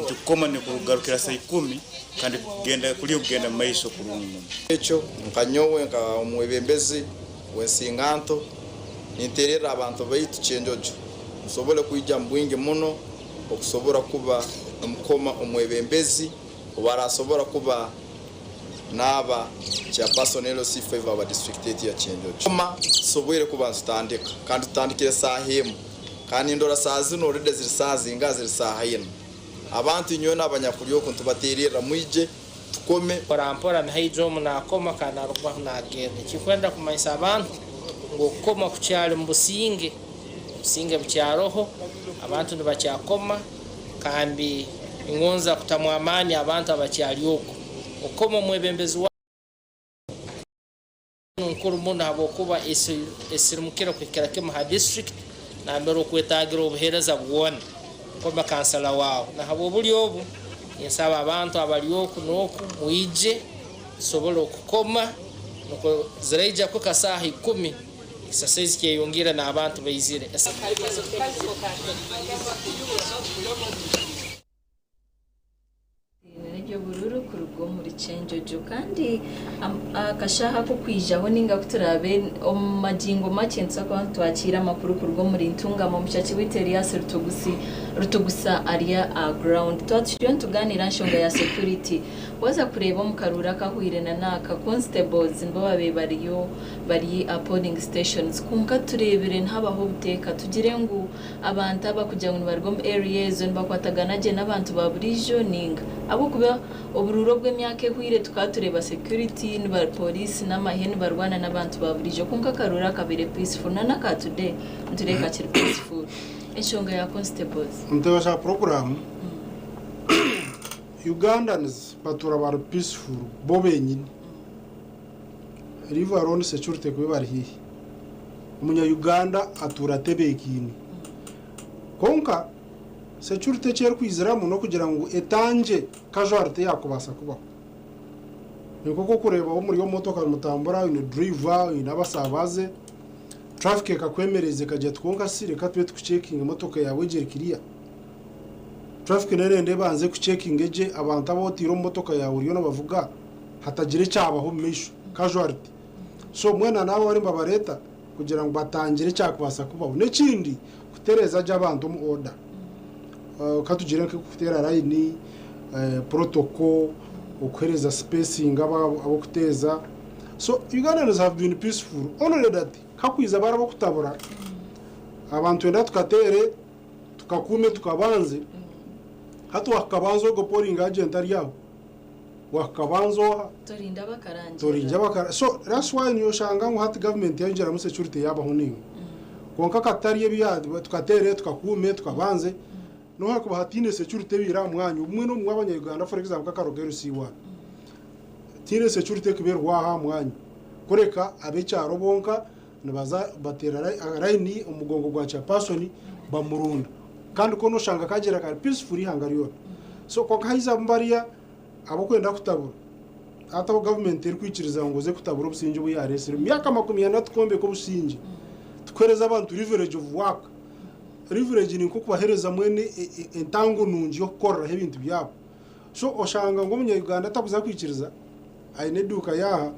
nti kukoma nikugarukira saa 10 kandi kugenda kuriyo kugenda mu maisho kurungi muno. Ekyo nka nyowe nka omwebembezi w'ensinganto nintererra abantu baitu Kyenjojo musobole kwija mu bwingi muno okusobora kuba omukoma omwebembezi owarasobora kuba naaba chairperson LC5 aba district yetu ya Kyenjojo. Koma tusobwere kuba ntutandika kandi tutandikire saaha 1 kandi ndora saaha zino already ziri saaha zinga ziri saaha 4. Abantu inywena abanyakuri oku ntubatererra mwije tukome. Mpora mpora nihaija omu nakoma kandi narugwaho nagenda. Ekikwenda kumanyisa abantu ngu okukoma kukyali mu businge, obusinge bukyaroho, abantu nibakyakoma kandi ningonza kutamu amaani abantu abakyali oku. Okukoma omwebembezi wa nkuru muno habwokuba esirimukire kuhikira kimu ha district nambere okwetagira obuheereza bwona koma kansala waawe. Na habw'obuli obu ninsaba abantu abali oku n'oku mwije tusobole okukoma nukwo ziraija kuhika saaha 10 exercise kyeyongera n'abantu baizire. N'eby'obururu kuruga omuri Kyenjojo kandi akashaaha ak'okwijaho ninga ku turaabe omu magingo makye nituza kuba nitwakiira amakuru kuruga omuri Ntungamo omushaki waitu Elias Rutugusa ari aha ground. Twaba tukiriyo nitugaaniira aha nshonga ya security, waaza kureeba omu karuuru akahweire na n'aka, constables nibo babaire bariyo bari aha polling stations kwonka tureebire nihabaho obuteeka tugire ngu abantu aba kugira ngu nibaruga omu area ezo nibakwatagana gye n'abantu ba buriijo ninga ahabw'okuba oburuuru obw'emyaka ehweire tukaba tureeba security niba poliisi n'amahe nibarwana n'abantu ba buriijo kwonka akaruuru akabaire peaceful na n'aka today nitureeba kakiri peaceful. Enshonga ya constables. Nteebesa program Ugandans batuura bari peaceful bo benyini leave alone security kuba ebari haihi. Omunya Uganda atuura atebeekaine kwonka security eki erikwiziramu n'okugira ngu etangye casualty eyakubaasa kubaho. Ni nk'oku orikureeba waaba omuri omu motoka nimutambura oine driver oine abasaabaze, traffic ekakwemereza ekagira eti kwonka shi reka tube tukucekinga emotoka yaawe egye eri clear. Traffic n'erenda ebanze ekucekinge gye abantu abu otaire omu motoka yaawe oriyo noobavuga hatagira ekyabaho omu maisho, casualty. So mbwenu naabo bariyo nibabareeta kugira ngu batangire ekyakubaasa kubaho. N'ekindi kutereeza gye abantu omu order. Ka tugire nk'okuteera layini, protocol, okuheereza spacing ab'okuteeza. So Ugandans have been peaceful only that hakwiza bari ab'okutabura abantu twenda tukateere tukakuume tukabanze. Hati wakukabanza ogwo polling agent ari aho, wakukabanza oha? Torinda abakarangirira. Torinda abakara. So that's why noshanga ngu hati government yayongyeramu security yabaho ninga. Kwonka katari ebi tukateere tukakuume tukabanze. Nobu hakuba hataine security ebaire aha mwanya obumwe n'obumwe abanya-Uganda for example nk'akarogo LC1 tihaine security ekuba eriho aho aha mwanya kureka ab'ekyaro bonka nibaza bateera layini omu mugongo gwa chairperson bamurunda kandi koona oshanga kagyenda kari peaceful eihanga ryona. So kwonka haizamu bariya ab'okwenda kutabura hati abu gavumenti erikwikiriza ngu oze kutabura obusingye obu yareetsire omu myaka 40 tukwombeka obusingye tukuheereza abantu leverage of work. Leverage ni nk'okubaheereza mbwenu entango nungi y'okukoreraho ebintu byabo. So oshanga ngu omunya-Uganda atakuza kwikiriza aine eduuka yaaha,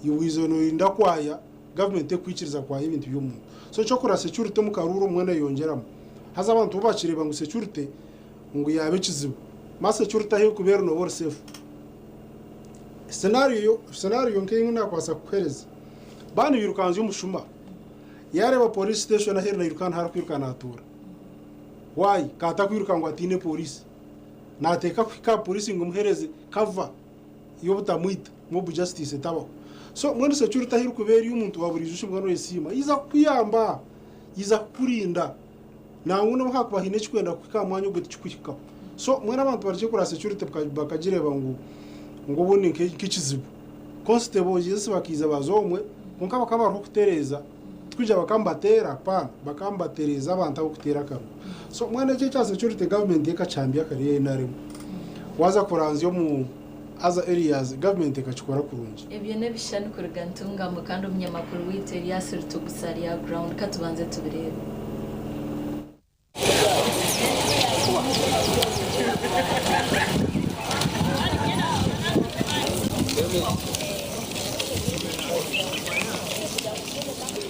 iwe oizire nooyenda kwaya, gavumenti tekukwikiriza kwaya ebintu by'omuntu. So eky'okurora security omu karuuru mbwenu eyongyeramu. Haza abantu bo bakireeba ngu security ngu yaaba ekizibu. Ma security ahu erikuba eri nooba ori safe. Scenario scenario nk'ei naakubaasa kukuheereza, baaba nibairukanzya omushuma, Yareeba police station ahu eri nairuka niho arikwiruka natuura. Why? Ka atakwiruka ngu atiine police. Nateeka kuhika aha police ngu emuhereze cover y'obutamwita, mob justice etabaho. So mbwenu security ahu erikuba eri omuntu wa buriijo shi mbwenu oyesiima, yiza kukuyamba, yiza kukurinda. Nangwa nobu hakuba haine ekikwenda kukuhika aha mwanya ogwo tikikuhikaho. So mbwenu abantu barekye kureba security bakagireeba ngu ngu obundi nk'ekizibu. Constable yes bakaija baaza omwe kwonka bakaba bariho kutereeza tikwija bakaba nibateera hapana bakaba nibatereeza abantu abarikuteera akaruru. So mbwenu eki ekya security government ekakihambya kare eya NRM waaza kuranzya omu other areas government ekakikora kurungi. Ebyo n'ebishushani kuruga Ntungamo kandi omunyamakuru waitu Elias Rutugusa ari aha ground. Katubanze tubireebe.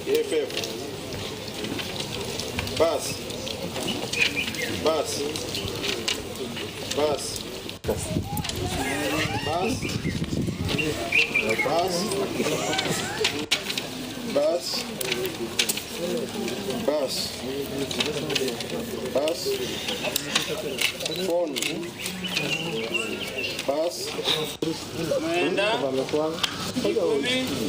EFF. Pass. Pass. Pass. Pass. Pass. Pass. Pass. Pass. Phone. Pass. Mwenda, 10, 11,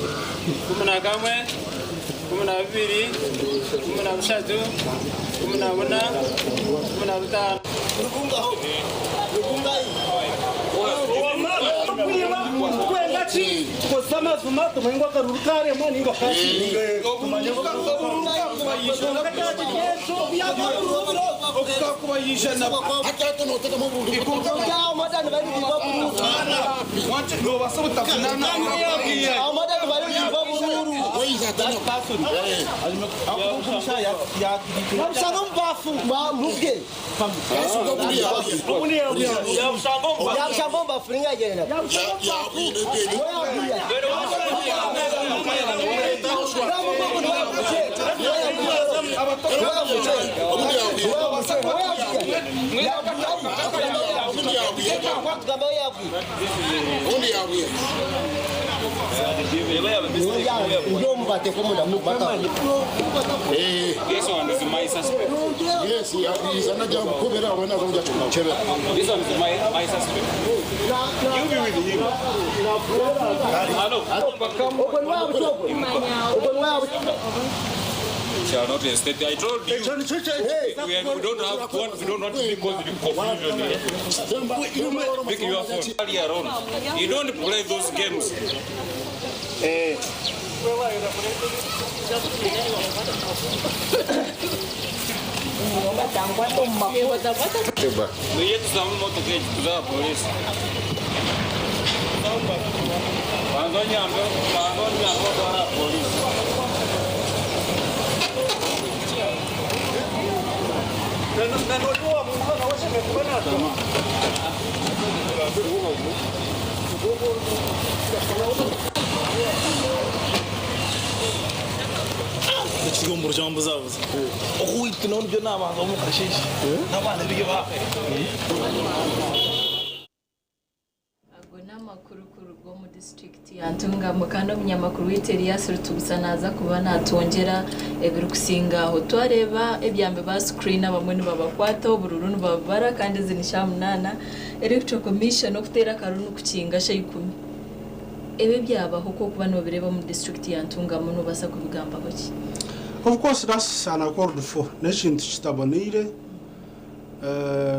12, 13, 14, 15. This one is my suspect. Yes, he's another This one is my suspect. You be with him. Hello. Shall not escape. I told you. We don't have one. We don't want to be causing confusion here. Pick your phone. Earlier on, you don't play those games. Niye tuzamu motoka egi tuze aha polisi. Banza onyambe banza onyambe otware aha polisi. Ekigomboro kyambuzabuza okuwaitu nawe nibyo nabanza omu kasheeshe n'abaana bige ba. Ago n'amakuru kuruga omu disiturikiti ya Ntungamo kandi omunyamakuru waitu Elias Rutubusa naaza kuba naatwongyera ebirikusinga aho. Twareeba ebyambe ba screen abamwe nibabakwata, obururu nibabubara kandi ezi ni shaaha munaana. Electoral Commission okuteera akaruru nikukinga shaaha ikumi. Ebi ebyabaho ku orikuba noobireeba omu disiturikiti ya Ntungamo noobaasa kubigambaho ki? Of course that's uncalled for, n'ekintu kitaboneire.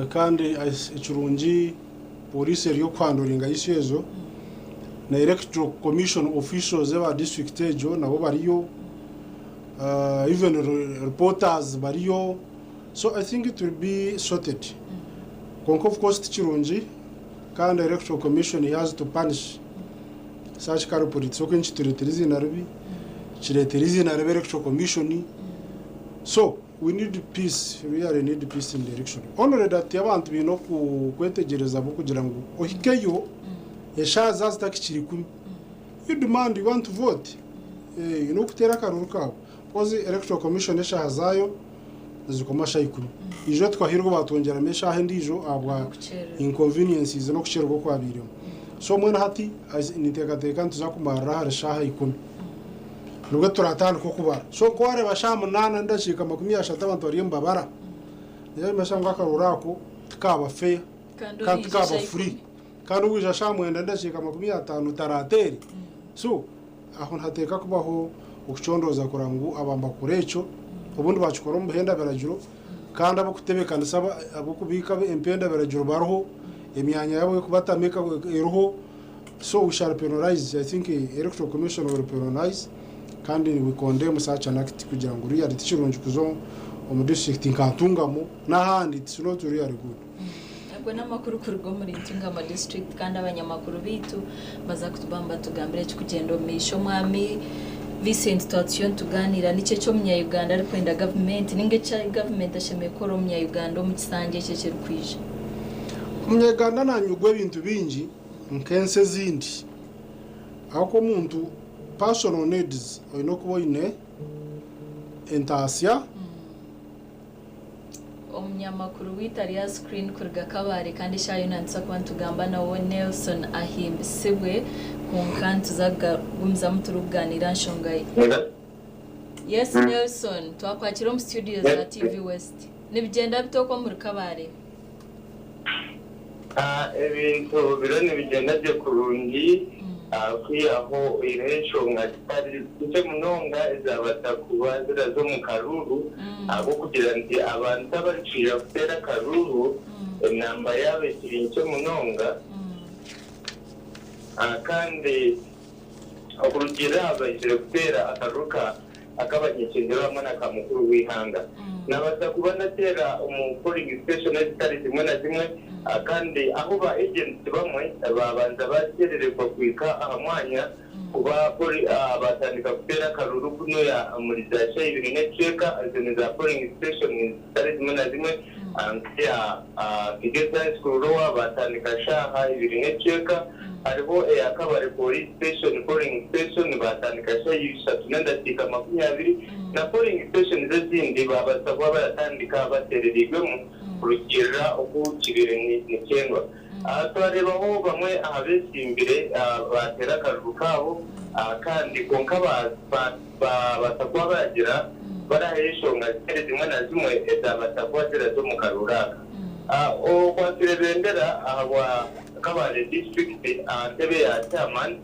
Kandi ekirungi Pooriisi eriyo kuhanduringa issue ezo na Electoral Commission officials aba district egyo nabo bariyo, even reporters bariyo so I think it will be sorted. Kwonka of course tikirungi kandi Electoral Commission has to punish such culprits oku nikitureetera eiziina ribi, kireetera eiziina ribi Electoral Commission so We need peace, really need peace in the election. Only that abantu baine okwetegyereza bo kugira ngu ohikeyo eshaaha zaaba zitakikira ikumi, you demand you want to vote, oine okuteera akaruru kaawe because electoral commission eshaaha zaayo nizikoma shaaha ikumi. Ijo tukahirwa batwongyeramu eshaaha endiijo ahabwa inconveniences n'okukyererwa okwabairemu. So mbwenu hati ninteekateeka nituza kumarira ahari shaaha ikumi. Nibwo turatandika okubara. So ku wareeba shaaha munaana n'edakiika 30 abantu bariyo nibabara, nikimanyisa ngu akaruru ako tikaaba fair Kandi kandi oriija tikaaba shaaha free. ikumi. Kandi waija shaaha mwenda n'edakiika 50 tarateere. So aho nihateekwa kubaho okucondooza kureba ngu aba nibakora ekyo, obundi bakikora omu buhenda biragiro kandi ab'okutebeekanisa ab'okubiika empenda biragiro bariho, emyanya yaabo y'okubatamu eriho. So we shall penalize, I think electoral commission will penalize kandi we condemn such an act kugira ngu really tikirungi kuza omu district nka Ntungamo n'ahandi it's not really good. Ago n'amakuru kuruga omuri Ntungamo district kandi abanyamakuru baitu baza kutuba nibatugambira ekirikugyenda omu maisho. Omwami Vincent twaba turiyo nitugaaniira niki eki omunya-Uganda arikwenda gavumenti ninga eki gavumenti eshemereire kukora omunya-Uganda omu kisanja eki ekirikwija. Omunya-Uganda nanyugwa ebintu bingi Nk'ensi ezindi, ahakuba omuntu personal needs oine okuba oine entaasya. Omunyamakuru waitu ari aha screen kuruga Kabale kandi eshaaha yoona nituza kuba nitugamba nawe Nelson Ahimbisibwe kwonka nituza kugumizamu turikuganiira aha nshonga ye. Yes Nelson, twakwakira omu studio za TV West. Nibigyenda bita okwo omuri Kabale? Ebintu biriyo nibigyenda gye kurungi kwihaho oihireho enshonga zitari nkye munonga ezabaasa kuba ziraza omu karuuru ahabw'okugira nti abantu abarikwija kuteera akaruuru enamba yaabo ekiri nkye munonga kandi Okurugiirira aha baizire kuteera akaruru ka ak'abanyeshengyero hamwe na ka mukuru w'eihanga, nabaasa kuba nateera omu polling station ezitari zimwe na zimwe kandi ahu ba agents bamwe babanza bakyerererwa kuhika aha mwanya kuba batandika kuteera akaruru kunuya omuri za shaaha ibiri n'ekicweka. Ezo ni za polling station zitari zimwe na zimwe nk'eya Kigezi High School Lower batandika shaaha ibiri n'ekicweka. Hariho eya Kabare Police Station Polling Station baatandika shaaha ishatu n'endakiika 20 na Polling Stations ezindi baabaasa kuba baratandika bateerereirwemu kurugiirira oku kibaire nikyendwa. Twareebaho bamwe aha beesimbire baateera akaruru kaabo kandi kwonka baabaasa kuba baagira barahayo enshonga zitari zimwe na zimwe ezaabaasa kuba ziraza omu karuru aka. Okwatsire bendera ahabwa Kabale disiturikiti aha ntebe ya chairman,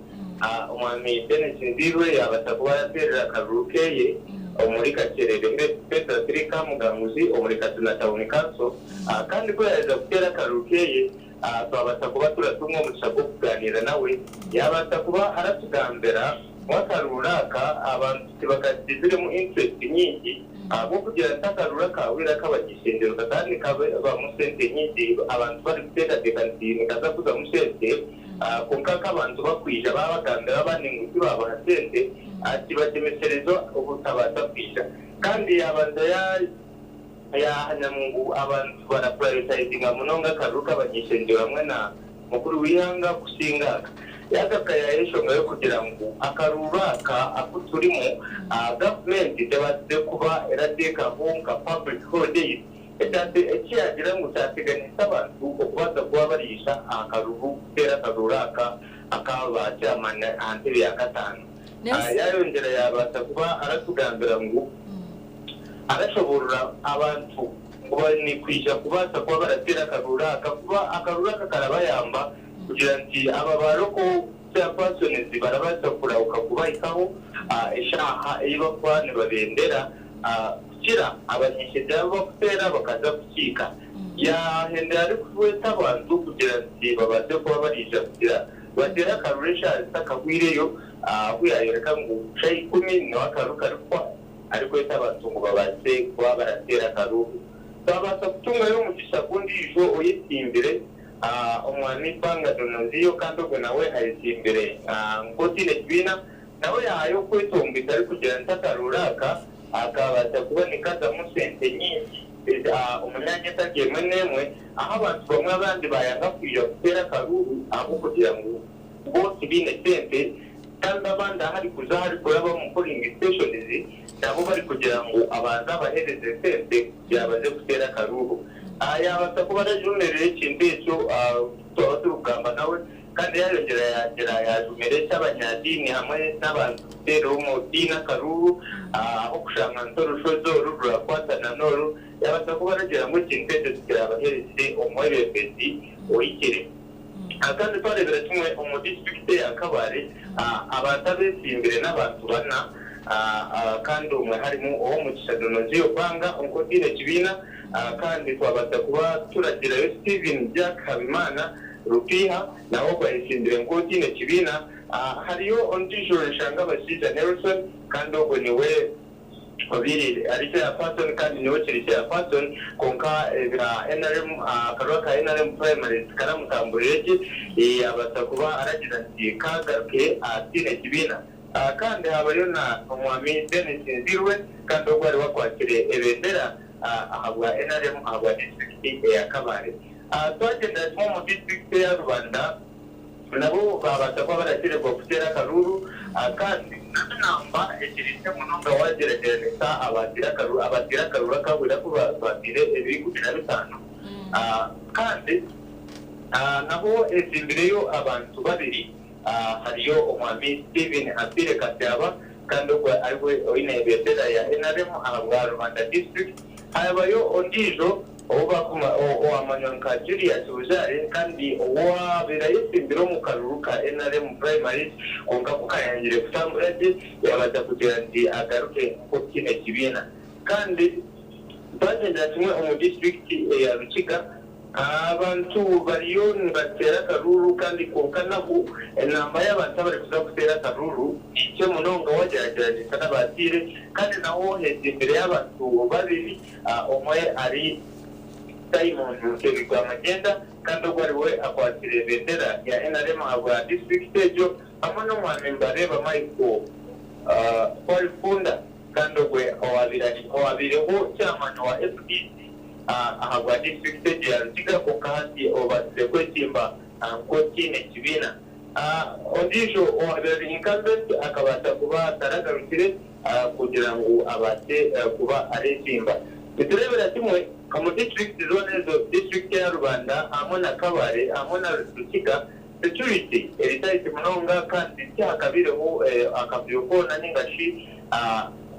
Omwami Denis Nziirwe yabaasa kuba yateerera akaruru keye omuri Kakyerere Sector 3 Kamuganguzi omuri Katuna Town Council kandi ku yaaheza kuteera akaruru keye twabaasa kuba turatunga omugisha gw'okugaaniira nawe yabaasa kuba aratugambira ngu akaruru aka abantu tibakagiziremu interest nyingi Ahabw'okugira nti akaruru akaahweire ak'abany'ishengyero kakaba nikabamu sente nyingi, abantu barikuteekateeka nti nikaza kuzamu sente, kwonka nk'abantu bakwija baabagambira abandi ngu tibaabaha sente, kibagyemesereza obutabaasa kwija. Kandi yaabanza yaahanya ngu abantu barapurayotaizinga munonga akaruru k'abany'ishengyero hamwe na Mukuru w'eihanga kusinga aka. Yaagaruka yaayeshonga y'okugira ngu akaruuru aka aku turimu, gavumenti tebaasize kuba erateekaho nka public holidays eki yaagira ngu kyateganisa abantu okubaasa kuba bariija aha karuuru kuteera akaruuru aka aka ba chairman aha ntebe ya kataano. Yaayongyera yaabaasa kuba aratugambira ngu arashoboorora abantu ngu baine kwija kubaasa kuba barateera akaruuru aka kuba akaruuru aka karabayamba kugira nti aba ba local chairpersons barabaasa kurahuka kubahikaho eshaaha ei bakuba nibabendera kukira abanyeshengyero abu bakuteera bakaza kukiika. Yaahendera arikweta abantu kugira nti babaase kuba bariija kugira bateere akaruru eshaaha zitakahwireyo ahu yaayoreka ngu shaaha ikumi niho akaruru karikuhwa arikweta abantu ngu babaase kuba barateera akaruru. Twabaasa kutungayo omugisha gw'ondiijo oyetsimbire Omwami Banga Donozio kandi ogwo nawe ayetsimbire nk'otaine kibiina nawe yaahayo okwetombwita arikugira nti akaruru aka Akabaasa kuba nikazamu sente nyingi omu myanya etari emwe n'emwe ahu abantu bamwe abandi baayanga kwija kuteera akaruuru ahabw'okugira ngu bo tibaine sente kandi abandi ahu arikuza ahu arikuraba omu polling stations nabo barikugira ngu abanze abaheereze sente kugira baze kuteera akaruuru. Yaabaasa kuba arajumirira ekintu ekyo twaba turikugamba nawe. Kandi yaayongyera yaagira yaajumira eky'abanyadiini hamwe n'abantu kuteera omu diini akaruuru, ah'okushanga nti orushozi oru rurakwatana n'oru, yaabaasa kuba aragira ngu ekintu ekyo tikiraabaheereize omwebembezi ohikire. Kandi twareebera kimwe omu disiturikiti eya Kabale, abantu abeetsimbire n'abantu bana kandi omwe harimu Owomugisha Donozio Banga onkotaine ekibiina kandi twabaasa kuba turagirayo Stephen Jack Habimana, Rupiiha nawe ogwo ayetsimbire nk'otaine kibiina. Hariyo ondiijo Nshanga Bashaija Nelson kandi ogwo niwe obaire ari chairperson kandi niwe okiri chairperson kwonka ebya nrm akaruru aka nrm primaries tikaramutamburire gye yabaasa kuba aragira nti kagaruke ataine kibiina. Kandi habayo na Omwami Denis Nzirwe kandi ogwo ariwe akwatsire ebendera ahabwa nrm ahabwa disiturikiti eya Kabale. Twagyendera kimwe omu disiturikiti eya Rubanda nabo baabaasa kuba barakyererwa kuteera akaruuru kandi nabo enamba ekiri nkye munonga waagyeragyeranisa abateire akaruuru abateire akaruuru akahwire aku bateire ebiri 15 kandi nabo hezimbireyo abantu babiri hariyo omwami Stephen Afiire Katyaba kandi ogwo ariwe oine ebendera ya nrm ahabwa Rubanda disiturikiti habayo ondiijo Ou baakuma owamanywa nka Julius Buzaare kandi owaabaire ayetsimbire omu karuru ka nrm primaries kwonka ku kayangire kutambura gye yaabaasa kugira nti agaruke nk'otaine kibiina kandi twagyendera kimwe omu disiturikiti eya Rukiga abantu bariyo nibateera akaruuru kandi kwonka nahu enamba y'abantu abarikuza kuteera akaruuru ni nkye munonga wagyeragyeranisa n'abaatiire kandi naho heetsimbireyo abantu babiri. Omwe ari Simon Mutebi Gwamagyenda kandi ogwo ariwe akwatsire ebendera ya nrm ahabwa disiturikiti egyo hamwe n'omwami Mbareeba Michael Kwarikunda kandi ogwe owabaireho chairman wa FDC ahabwa disiturikiti egyo ya Rukiga kwonka hati obaasize kwetsimba nk'otaine kibiina. Ondiijo owaabaire ari incumbent akabaasa kuba ataragarukire kugira ngu abaase kuba areetsimba. Nitureebera kimwe omu disiturikiti zoona ezo, disiturikiti eya Rubanda hamwe na Kabale hamwe na Rukiga, security eri tight munonga kandi tihakabaireho akavuyo koona ninga shi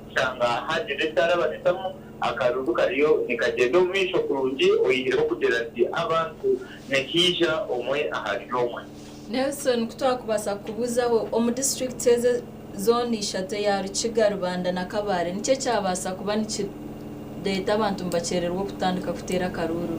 kushanga hagira ekyarabanisamu. Akaruru kariyo nikagyenda omu maisho kurungi oyihireho kugira nti abantu nihaija omwe ahari omwe. Nelson, ku twakubaasa kukubuuzaho, omu disiturikiti ezi zoona ishatu eya Rukiga, Rubanda na Kabale, niki ekyabaasa kuba nikireeta abantu nibakyererwa okutandika kuteera akaruuru?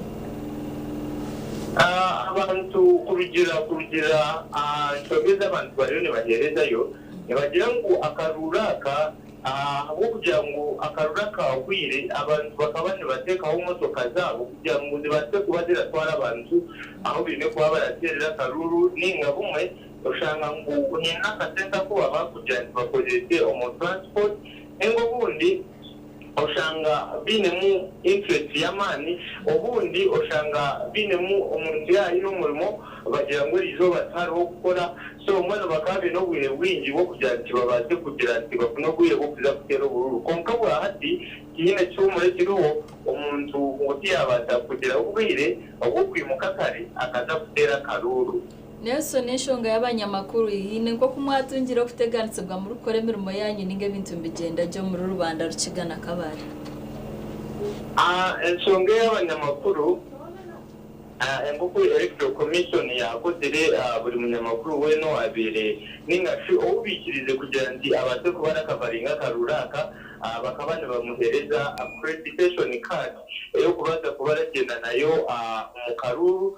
Abantu kurugiirira kurugiirira aha nshonga ezi abantu bariyo nibaheerezayo, nibagira ngu akaruuru aka Ahabw'okugira ngu akaruru akaahweire, abantu bakaba nibateekaho motoka zaabo kugira ngu zibaase kuba ziratwara abantu ahu baine kuba barateerera akaruru nainga bumwe oshanga ngu haine akasente aku baba kugira nti bakozeise omu transport nainga obundi oshanga bainemu interest y'amaani obundi oshanga bainemu omuntu yaaba aine omurimo Bagira ngu erizooba tihariho kukora, so mbwenu bakaba baine obwire bwingi bw'okugira nti babaase kugira nti bafune obwire bw'okuza kuteera oburuuru. Kwonka bwahati tihaine kihuumuro ekiriho, omuntu ngu tiyaabaasa kugira obwire obw'okwimuka kare akaza kuteera akaruuru. Nelson, Enshonga y'abanyamakuru, haine nk'oku mwatungire okuteganisibwa murikukora emirimo yaanyu ninga ebintu nibigyenda gye omuri Rubanda, Rukiga na Kabale? Enshonga ey'abanyamakuru. Nk'oku Electoral Commission yaakozire, buri munyamakuru weena owaabaire ninga shi ou baikiriize kugira nti abaase kuba arakavaringa akaruuru aka, Bakaba nibamuheereza accreditation card ey'okubaasa kuba aragyenda nayo omu karuuru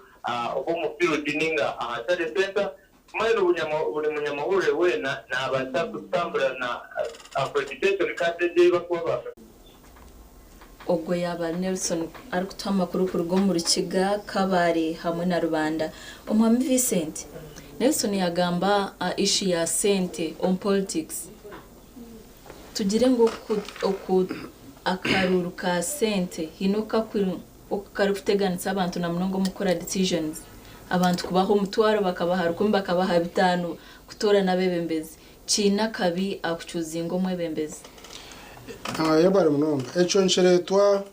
oba omu field ninga aha tally centre. Mbwenu buri munyamahurire weena naabaasa kutambura na accreditation card egyo ei barikuba ba. Ogwo yaaba ari Nelson arikutuha amakuru kuruga omu Rukiga, Kabale hamwe na Rubanda. Omwami Vincent, Nelson yagamba aha issue ya sente omu politics. Tugire ngu oku akaruuru ka sente haine oku karikuteganisa abantu na munonga omu kukora decisions. Abantu kubaha omutwaro bakabaha rukumi bakabaha bitaano kutoorana abeebembezi. Kiine akabi aha kucuuzinga omwebembezi. Yebare munonga. Ekyo nikireetwa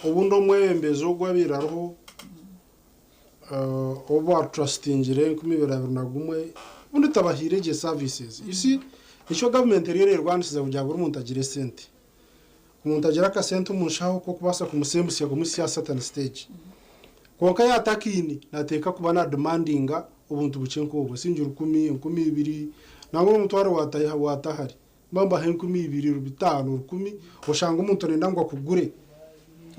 obundi omwebembezi ogu abaire ariho obu baaturasitingire 2021 obundi tabahaire gye services. You see, nikyo gavumenti eriyo neerwanisiza kugira ngu buri muntu agire esente. Omuntu agire akasente omu nshaho k'okubaasa kumusembutsya kumuhitsya aha certain stage. Kwonka yaaba atakaine, naateekwa kuba naadimandinga obuntu bukye nk'obwo, siingye rukumi, 2000, nangwa n'omutwaro waatahari. Mba mbaha 2000, 5000, 1000, oshanga omuntu arenda ngu akugure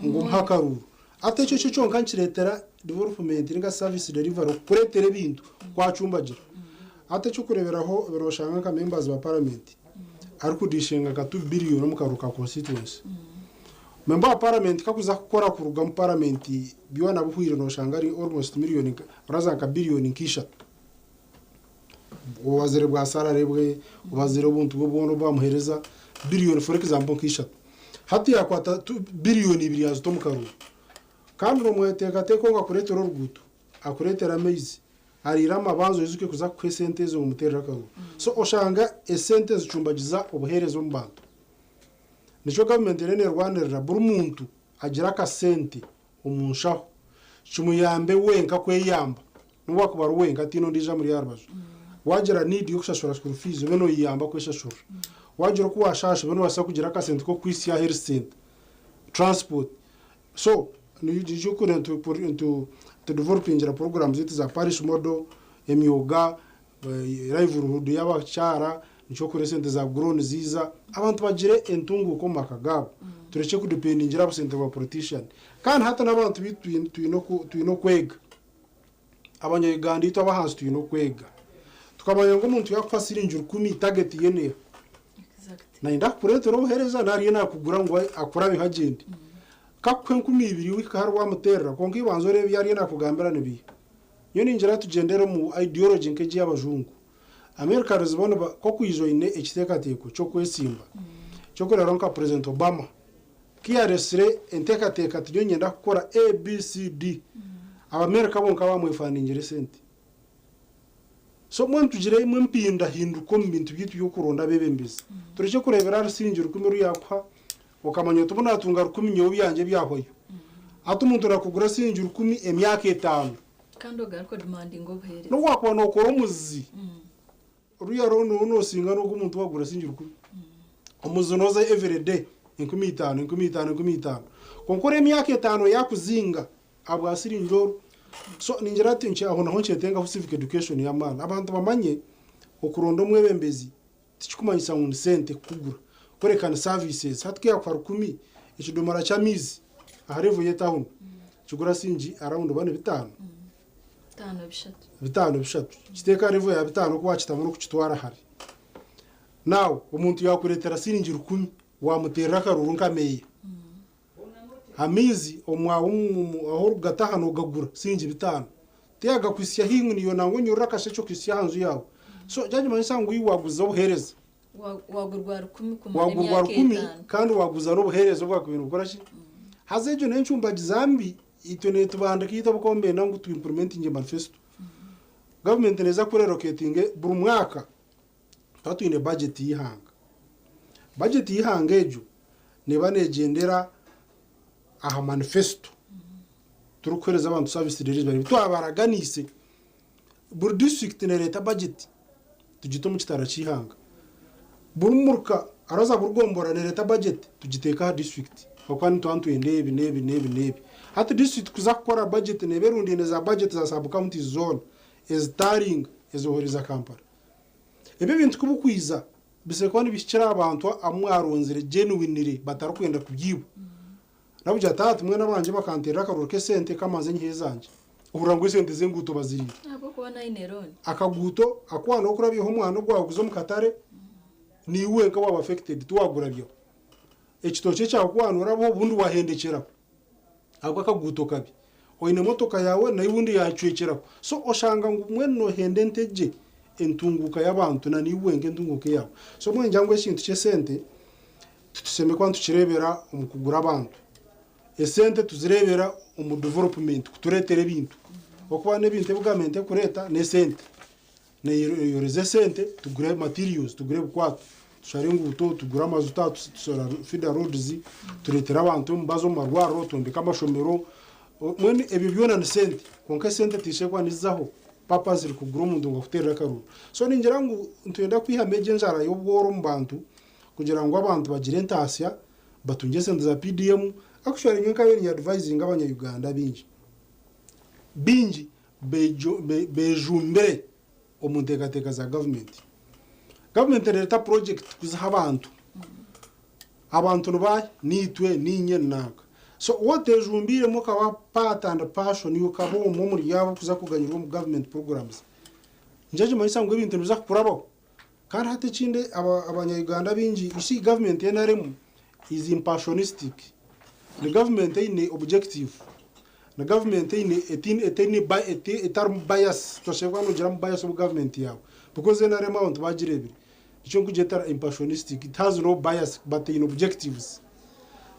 ngu omuhe akaruuru. Hati ekyo kyo kyonka nikireetera development ninga service delivery okukureetera ebintu kwacumbagira. Hati eky'okureeberaho noshanga nka members ba parliament arikudishinga nka 2 billion omu karuuru ka constituency. Member wa parliament kakuza kukora kuruga omu parliament byona bihweire noshanga ari almost million oraza nka billion nka ishatu. Obazire bwa salary bwe, obazire obuntu bwe bwona obu bamuhereza, billion for example nka ishatu. Hati yakwata billion ibiri yazita omu karuuru. Kandi nomweteekateeka ngu akureetere oruguuto, akureetere amaizi, ariire amabanza oijuke kuza kukuha esente ezo ngu omuteerere akaruuru. So oshanga esente zicumbagiza obuheereza omu bantu. Nikyo gavumenti eriyo neerwanirira buri muntu agire akasente omu nshaho kimuyambe wenka kweyamba n'obu akuba ari wenka ataine ondiijo amuri aha rubaju. Waagira need y'okushashura school fees obe nooyeyamba kweshashurira. Waagira oku waashaasha obe noobaasa kugira akasente k'okukwitsya aha health centre, transport. So nikyo nitu developingira programmes zaitu za parish model, emyoga, livelihood y'abakyara, nikyo okura esente za grow niziiza, abantu bagire entunguuka omu maka gaabo, turekye kudependingira aha busente bwa politician. Kandi hati n'abantu baitu twine okwega, abanya Uganda itwe ab'ahansi twine okwega, tukamanya ngu omuntu yaakuha siringi rukumi target ye neeha? Nayenda kukureetera obuheereza nari ariyo naakugura ngu akurabeho agyende. Kakuha 2000 wihika hariya waamuteerera kwonka iwe banza oreebe ebi ariyo naakugambira nibiiha. Nyowe ningira tugyendere omu ideology nk'egi ey'abajungu. Americans bo niba nk'okwija oine ekiteekateeko ky'okwesimba ky'okureeberaho nka President Obama ku yaareetsire enteekateeka ati nyowe niinyenda kukora ABCD, Abamerika bonka baamwefandingira esente. So mbwenu tugire emwe empindahinduka omu bintu byaitu by'okuronda abeebembezi. Turekye kureebera ahari siringi rukumi oru yaakuha okamanya oti obu naatunga rukumi nyowe ebyangye byahwayo. Hati omuntu naakugura siringi rukumi emyaka etaano. Kandi ogaruka odimandinga obuheereza. N'obu waakuba nookora omuzi, ruriya rwo noosinga n'ogu omuntu owaagura siringi rukumi. Omuzi nooza everyday 5000, 5000, 5000. Kwonka ori emyaka etaano yaakuzinga ahabwa siringi oru. So ningira ati nki aho naho nkyetengaho civic education y'amaani. Abantu bamanye okuronda omwebembezi tikikumanyisa ngu ni sente kukugura kureka ni services. Hati kuyakuha rukumi ekidomora ky'amaizi aha level y'etawuni kigura siringi around oba ni bitaano? Bitaano bishatu. Bitaano bishatu. Kiteeke aha level ya bitaano oku wakitamu n'okukitwara hare. Now omuntu yakureetera siringi rukumi wamuteerera akaruuru nka meeya. Amaizi omu ahu orikugataha noogagura siringi bitaano. Tiyagakuhitsya haihi ngu niiwe nangwa onyurure akashekye okuhitsya aha nju yaawe. So kyakimanyisa ngu iwe waaguza obuheereza. Waagurwa rukumi kumara Waagurwa emyaka rukumi etaano. kandi waaguza n'obuheereza obu bwakubaire nibukora ki? Haza egyo n'encumbagiza mbi, itwe neetubandika itwe ahabw'okuba nibenda ngu tu implementinge manifesto. Gavumenti neeza kurelocatinga buri mwaka Tuba twine bajeti y'eihanga. Bajeti y'eihanga egyo neeba neegyendera aha manifesito turikuheereza abantu service delivery ebi twabaraganiise. Buri disiturikiti neereeta bajeti tugita omu kitara ky'eihanga. Buri muruka araza buri gombora neereeta bajeti tugiteeka aha disiturikiti ahabw'okuba nituba nitwenda ebi n'ebi n'ebi n'ebi. Hati disiturikiti kuza kukora bajeti neeba erundaine za bajeti za sub counties zoona ezitaaringa ezohereza Kampala. Ebi ebintu ku bikwiza Bisherekwa nibihikira aha bantu abu mwaronzire genuinely batarikwenda kubyiba. Nabugira ati hati mbwenu abangye bakanteerera akaruru k'esente kamanze nyihe ezangye. Ohurira ngu esente z'enguuto baziriire. Ahabw'okuba naine loan. Akaguuto aku waaba nokurabyaho omwana ogu waguza omu katare, niiwe wenka waaba affected tiwagurabyaho. Ekitookye kyawe ku waaba norabaho obundi wahendekyeraho ahabw'akaguuto kabi. Oine motoka yaawe nayo obundi yacwekyeraho. So oshanga ngu mbwenu nohenda entegye entunguuka y'abantu na niiwe wenka entunguuka eyaawe. So mbwenu ningira ngu ekintu ky'esente titusemeriire kuba nitukireebera omu kugura abantu. Esente tuzireebera omu development kutureetera ebintu. Ahabw'okuba n'ebintu ebi gavumenti erikureeta n'esente. Neeyoreza esente tugure materials, tugure ebikwato, tushare enguuto, tugure amajuta, tushare feeder roads, tureetere abantu emibazi omu marwariro, twombeke amashomero. Mbwenu ebyo byona ni sente kwonka esente tiziine kuba nizizaho purposely kugura omuntu ngu akuteerere akaruru. So ningira ngu nitwenda kwihamu egyo enjara y'obworo omu bantu kugira ngu abantu bagire entaasya, batungye esente za PDM. Actually nyowe nkabaire ninyadivayizinga abanya Uganda baingi, baingi bejumbire omu nteekateeka za gavumenti. Gavumenti nereeta purojekiti kuziha abantu. Abantu ni baahi? Niitwe, niinye, ni nanka. So waaba oteejumbiiremu okaba part and parcel niiwe okaba omwe omuri abo okuza kuganyirwa omu gavumenti programs, nikyo nikimanyisa ngu ebintu nibiza kukurabaho. Kandi hati ekindi abanya Uganda abaingi, you see gavumenti ya nrm is impersionistic. Ni gavumenti eine objective. Ni gavumenti eine etaine etarimu bias, toshemerire kuba nogiramu bias omu gavumenti yaawe because nrm abantu bagireebire. Nikyo nkugyetera impersionistic, it has no bias but eine objectives.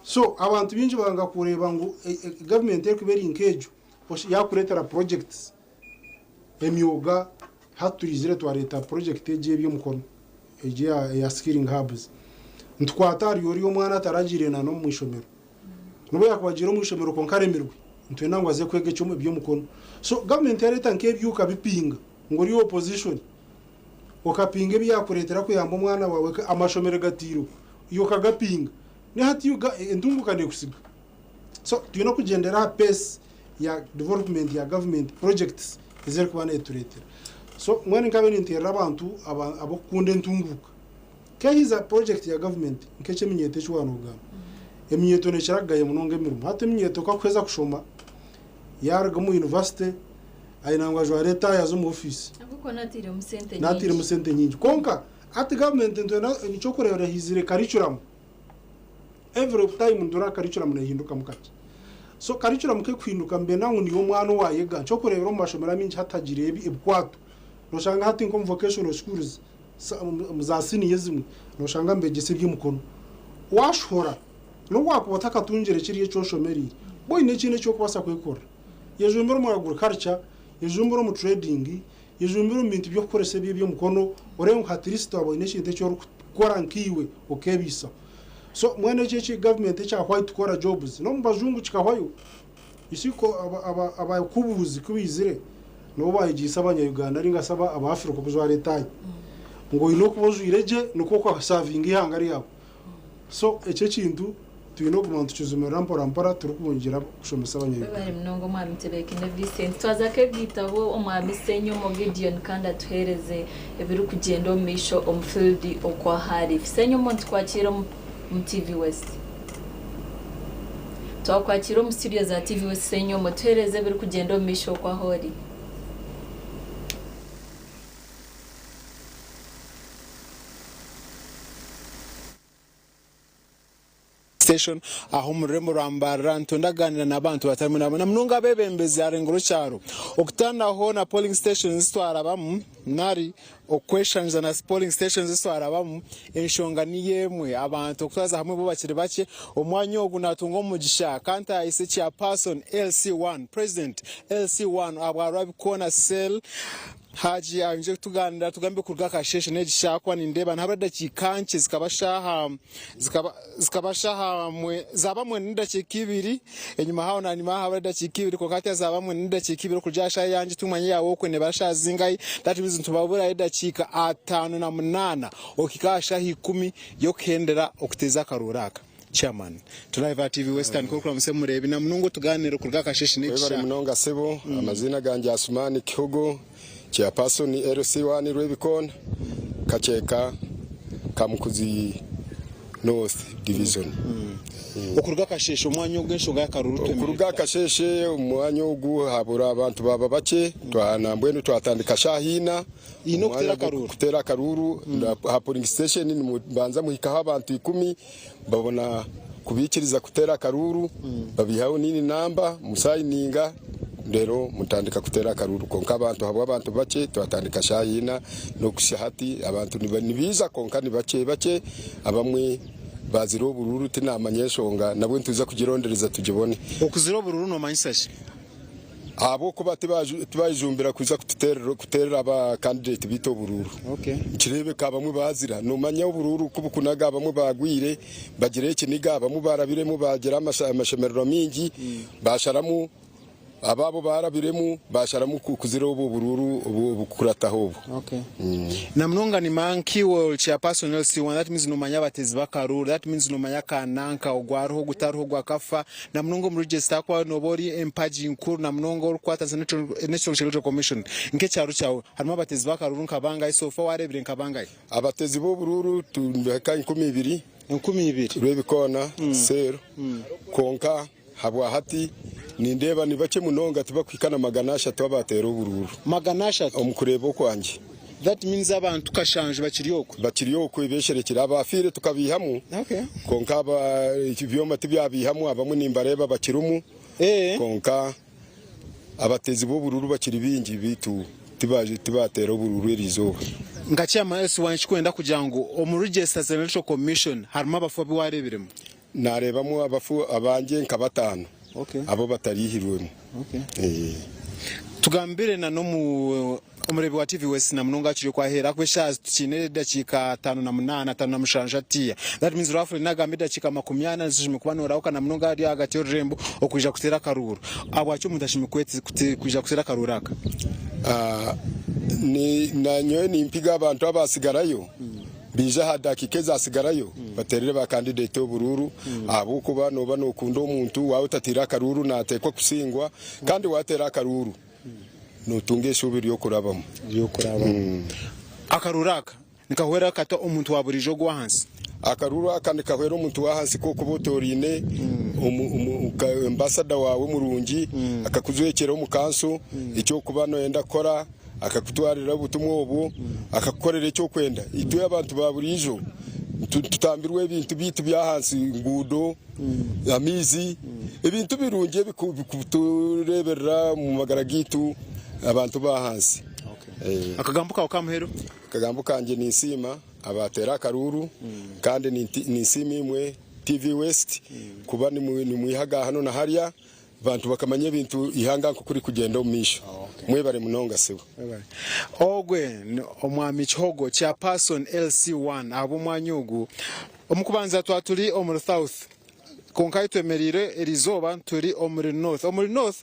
So abantu baingi banga kureeba ngu gavumenti erikuba eri nk'egyo yakureetera projects, emyoga, hati twizire twareeta project egi ey'eby'emikono egi eya skilling hubs. Nitukwata ahari oriya omwana ataragiire na n'omu ishomero. N'obu yaakuba agiire omu ishomero kwonka aremirwe, nitwenda ngu aze kwega eby'emikono. So gavumenti yareeta nk'ebyo okabipinga ngu ori opposition, okapinga ebi yaakureetera kuyamba omwana waawe, amashomero gatairwe, iwe okagapinga, ni hati entunguuka neekusiga. So twine kugyendera aha pace ya development ya government projects ezi erikuba neetureetera. So mbwenu nkabaire ninteerera abantu ab'okukunda entunguuka. Keehiza project ya government nk'ekyeminyeeto eki waaba noogamba. Eminyeeto neekira kugaya munonga emirimo. Hati eminyeeto ku akuheza kushoma, yaaruga omu university, aine ngu ajware etaayi aze omu ofiisi. Ahabw'okuba naatairemu sente nyingi. Naatairemu sente nyingi. Kwonka hati government nitwenda nikyokureebera haizire curriculum. Every time nitureba curriculum neehindukamu kakye. So curriculum ku ekuhinduka nibenda ngu niiwe omwana owaayega. Nikyokureebera omu mashomero amaingi hati hagiire ebikwato. Noshanga hati nk'omu vocational schools, omu za siniya ezimwe, noshanga nibegyesa eby'emikono. Waashohora, n'obu waakuba otakatungire kiriya eki oshomereire, waaba oine ekindi eki orikubaasa kwekorera. Yejumbire omu agriculture, yejumbire omu trading, yejumbire omu bintu by'okukoresa eby'emikono, oreebe ngu at least waaba oine ekintu eki orikukora nkaiwe okeebaisaho. So mbwenu eki eki gavumenti ekya white collar jobs, n'omu bajungu kikahwayo. You see ko abakubuuzi ku baizire nibo baayegyeise abanya-Uganda nainga shi aba-Africa kujwara etaayi. Ngu oine okuba ojwaire gye nikwo okasavinga eihanga ryawe. So ekyo ekintu twine okuguma nitukijumirira mpora mpora turikwongyera kushomesa abanya-Uganda. Webare munonga Omwami Tebekine Vincent. Twaza kegaitaho Omwami Ssenyomo Gideon kandi atuhereze ebirikugyenda omu maisho omu field oku ahari. Ssenyomo nitukwakiira omu TV West. Twakwakiira omu studio za TV West Ssenyomo tuhereze ebirikugyenda omu maisho oku ahu ori. Station aha omu rurembo rwa Mbarara nitwenda kuganira n'abantu batari bamwe na bamwe na munonga abebembezi aha rurengo rw'ekyaro okutandikaho na polling stations ezi twarabamu nari okweshushaniriza na polling stations ezi twarabamu enshonga niyo emwe abantu okutwaza hamwe bo bakiri bakye omwanya ogu natunga omugisha kandi ayise chairperson LC1 president LC1 ahabwa Rwabikoona cell Haji ayongyeire kutuganira tugambe kuruga akasheshe n'egi shaaha kuba nindeeba nihabura edakiika nkye zikaba shaaha zikaba zikaba shaaha mwe zaaba mwenda n'edakiika ibiri enyima haaho nanyima habura edakiika ibiri kwonka hati zaaba mwenda n'edakiika ibiri okuruga aha shaaha eyangye tikumanya eyaawe okwe neeba shaaha zingahi that means nitubaburayo edakiika 58 okuhika aha shaaha 10 y'okuhendera okuteeza akarooro aka. Chairman, turi live aha TV Western ku orikuramutsya omureebi na munonga otugaaniire kuruga aha kasheeshe Webare n'ekisha. munonga sebo, amaziina gangye Asumani Kihugu, Chairperson LC1 Rwebikoona, Kakyeka. Kamukuzi North Division. Okuruga akasheeshe omwanya ogu enshonga y'akaruru twemerire Okuruga akasheeshe omwanya ogu habura abantu baaba bakye nambwenu twatandika shaaha ina Ina okuteera akaruru? Kuteera akaruru aha polling station nimubanza muhikaho abantu ikumi babona kubaikiriza kuteera akaruru babihaho nini namba musayininga reero mutandika kuteera akaruru kwonka abantu ahabw'abantu bakye twatandika shaaha ina n'okuhitsya hati abantu nibaija kwonka ni bakye bakye abamwe baazire oburuuru tinamanya enshonga nabwo nituza kugirondereza tugibone. Okuzira oburuuru nomanyisa ki? Ahabw'okuba tibayejumbira kwija kuteerera aba candidate baitu oburuuru. Nikireebeka abamwe baazira. Noomanya oburuuru ku bukunaga abamwe baagwire bagira ekiniga, abamwe baarabiremu baagira amashemererwa maingi baasharamu abaabo baarabiremu baasharamu kuzira obwo oburuuru obukukurataho obwo. Na munonga nimanya nkiiwe ori chairperson LC1 that means nomanya abateezi b'akaruuru that means nomanya ka nanka ogu ariho ogu tariho ogu akafa Na munonga omu register ahakuba nooba ori empagi nkuru na munonga orikukwatanisa n'ekitongore kya Electoral Commission. Nk'ekyaro kyawe harimu abateezi b'akaruuru nka bangahi so far waareebire nka bangahi? Abateezi b'oburuuru nibahika 2000. 2000. Rwebikoona cell kwonka habwahati nindeeba ni bakye munonga tibakuhika na 300 abateera oburuuru. 300? Omu kureeba okwangye. That means abantu kashanju bakiri okwo. Bakiri okwo besherekire abafiire tukabihamu kwonka aba ebyoma tibyabihamu abamwe nimbareeba bakirimu kwonka abateezi b'obururu bakiri baingi beitu tibateera obururu eriizooba. Nka chairman LC one kikwenda kugira ngu omu Register Electoral Commission harimu abafu abu wareebiremu? Nareebamu abafu abangye nka bataano abo batariihirwemu. Tugambire na n'omu Omureebi wa TV West na munonga akiri okwaheera ahakuba eshaaha tukiine edakiika 58, 57 hatiiya. That means roughly nagamba edakiika 40 nizo kuba norahuka na munonga ari ahagati y'orurembo okwija kuteera akaruuru. Ahabwaki omuntu ashemereire kwija kuteera akaruuru aka? Nanyowe nimpiga abantu abasigarayo baije aha dakiika ezasigarayo bateerere ba candidate oburuuru ahabw'okuba nooba nookunda omuntu waaba otataire akaruuru naateekwa kusingwa kandi waateera akaruuru Nootunga eshuubi ry'okurabamu. Ry'okurabamu. Akaruuru aka nikahwera kata omuntu wa buriijo ogw'ahansi? Akaruuru aka nikahwera omuntu w'ahansi ku okuba otooraine ambasada waawe murungi akakujwekyera omu kanso, eki orikuba nooyenda kukora akakutwarira obutumwa obwo, akakukorera eki orikwenda. Itwe abantu ba buriijo nitutambirwa ebintu byaitu by'ahansi, nguudo. amaizi, ebintu birungi ebikutureberera omu magara gaitu abantu b'ahansi. Akagambo kaawe k'amuheru? Akagambo kangye ninsiima abateera akaruuru kandi ninsiima imwe TV West kuba nimwiha aga hanu na harya Abantu bakamanya ebintu eihanga nkoku rikugyenda omu maisho. Mwebare munonga sebo. Ogwe Omwami Kihogo Chairperson LC1 ahabw'omwanya ogu. Omu kubanza twaba turi omuri South kwonka ahu twemereire erizooba turi omuri North. Omuri North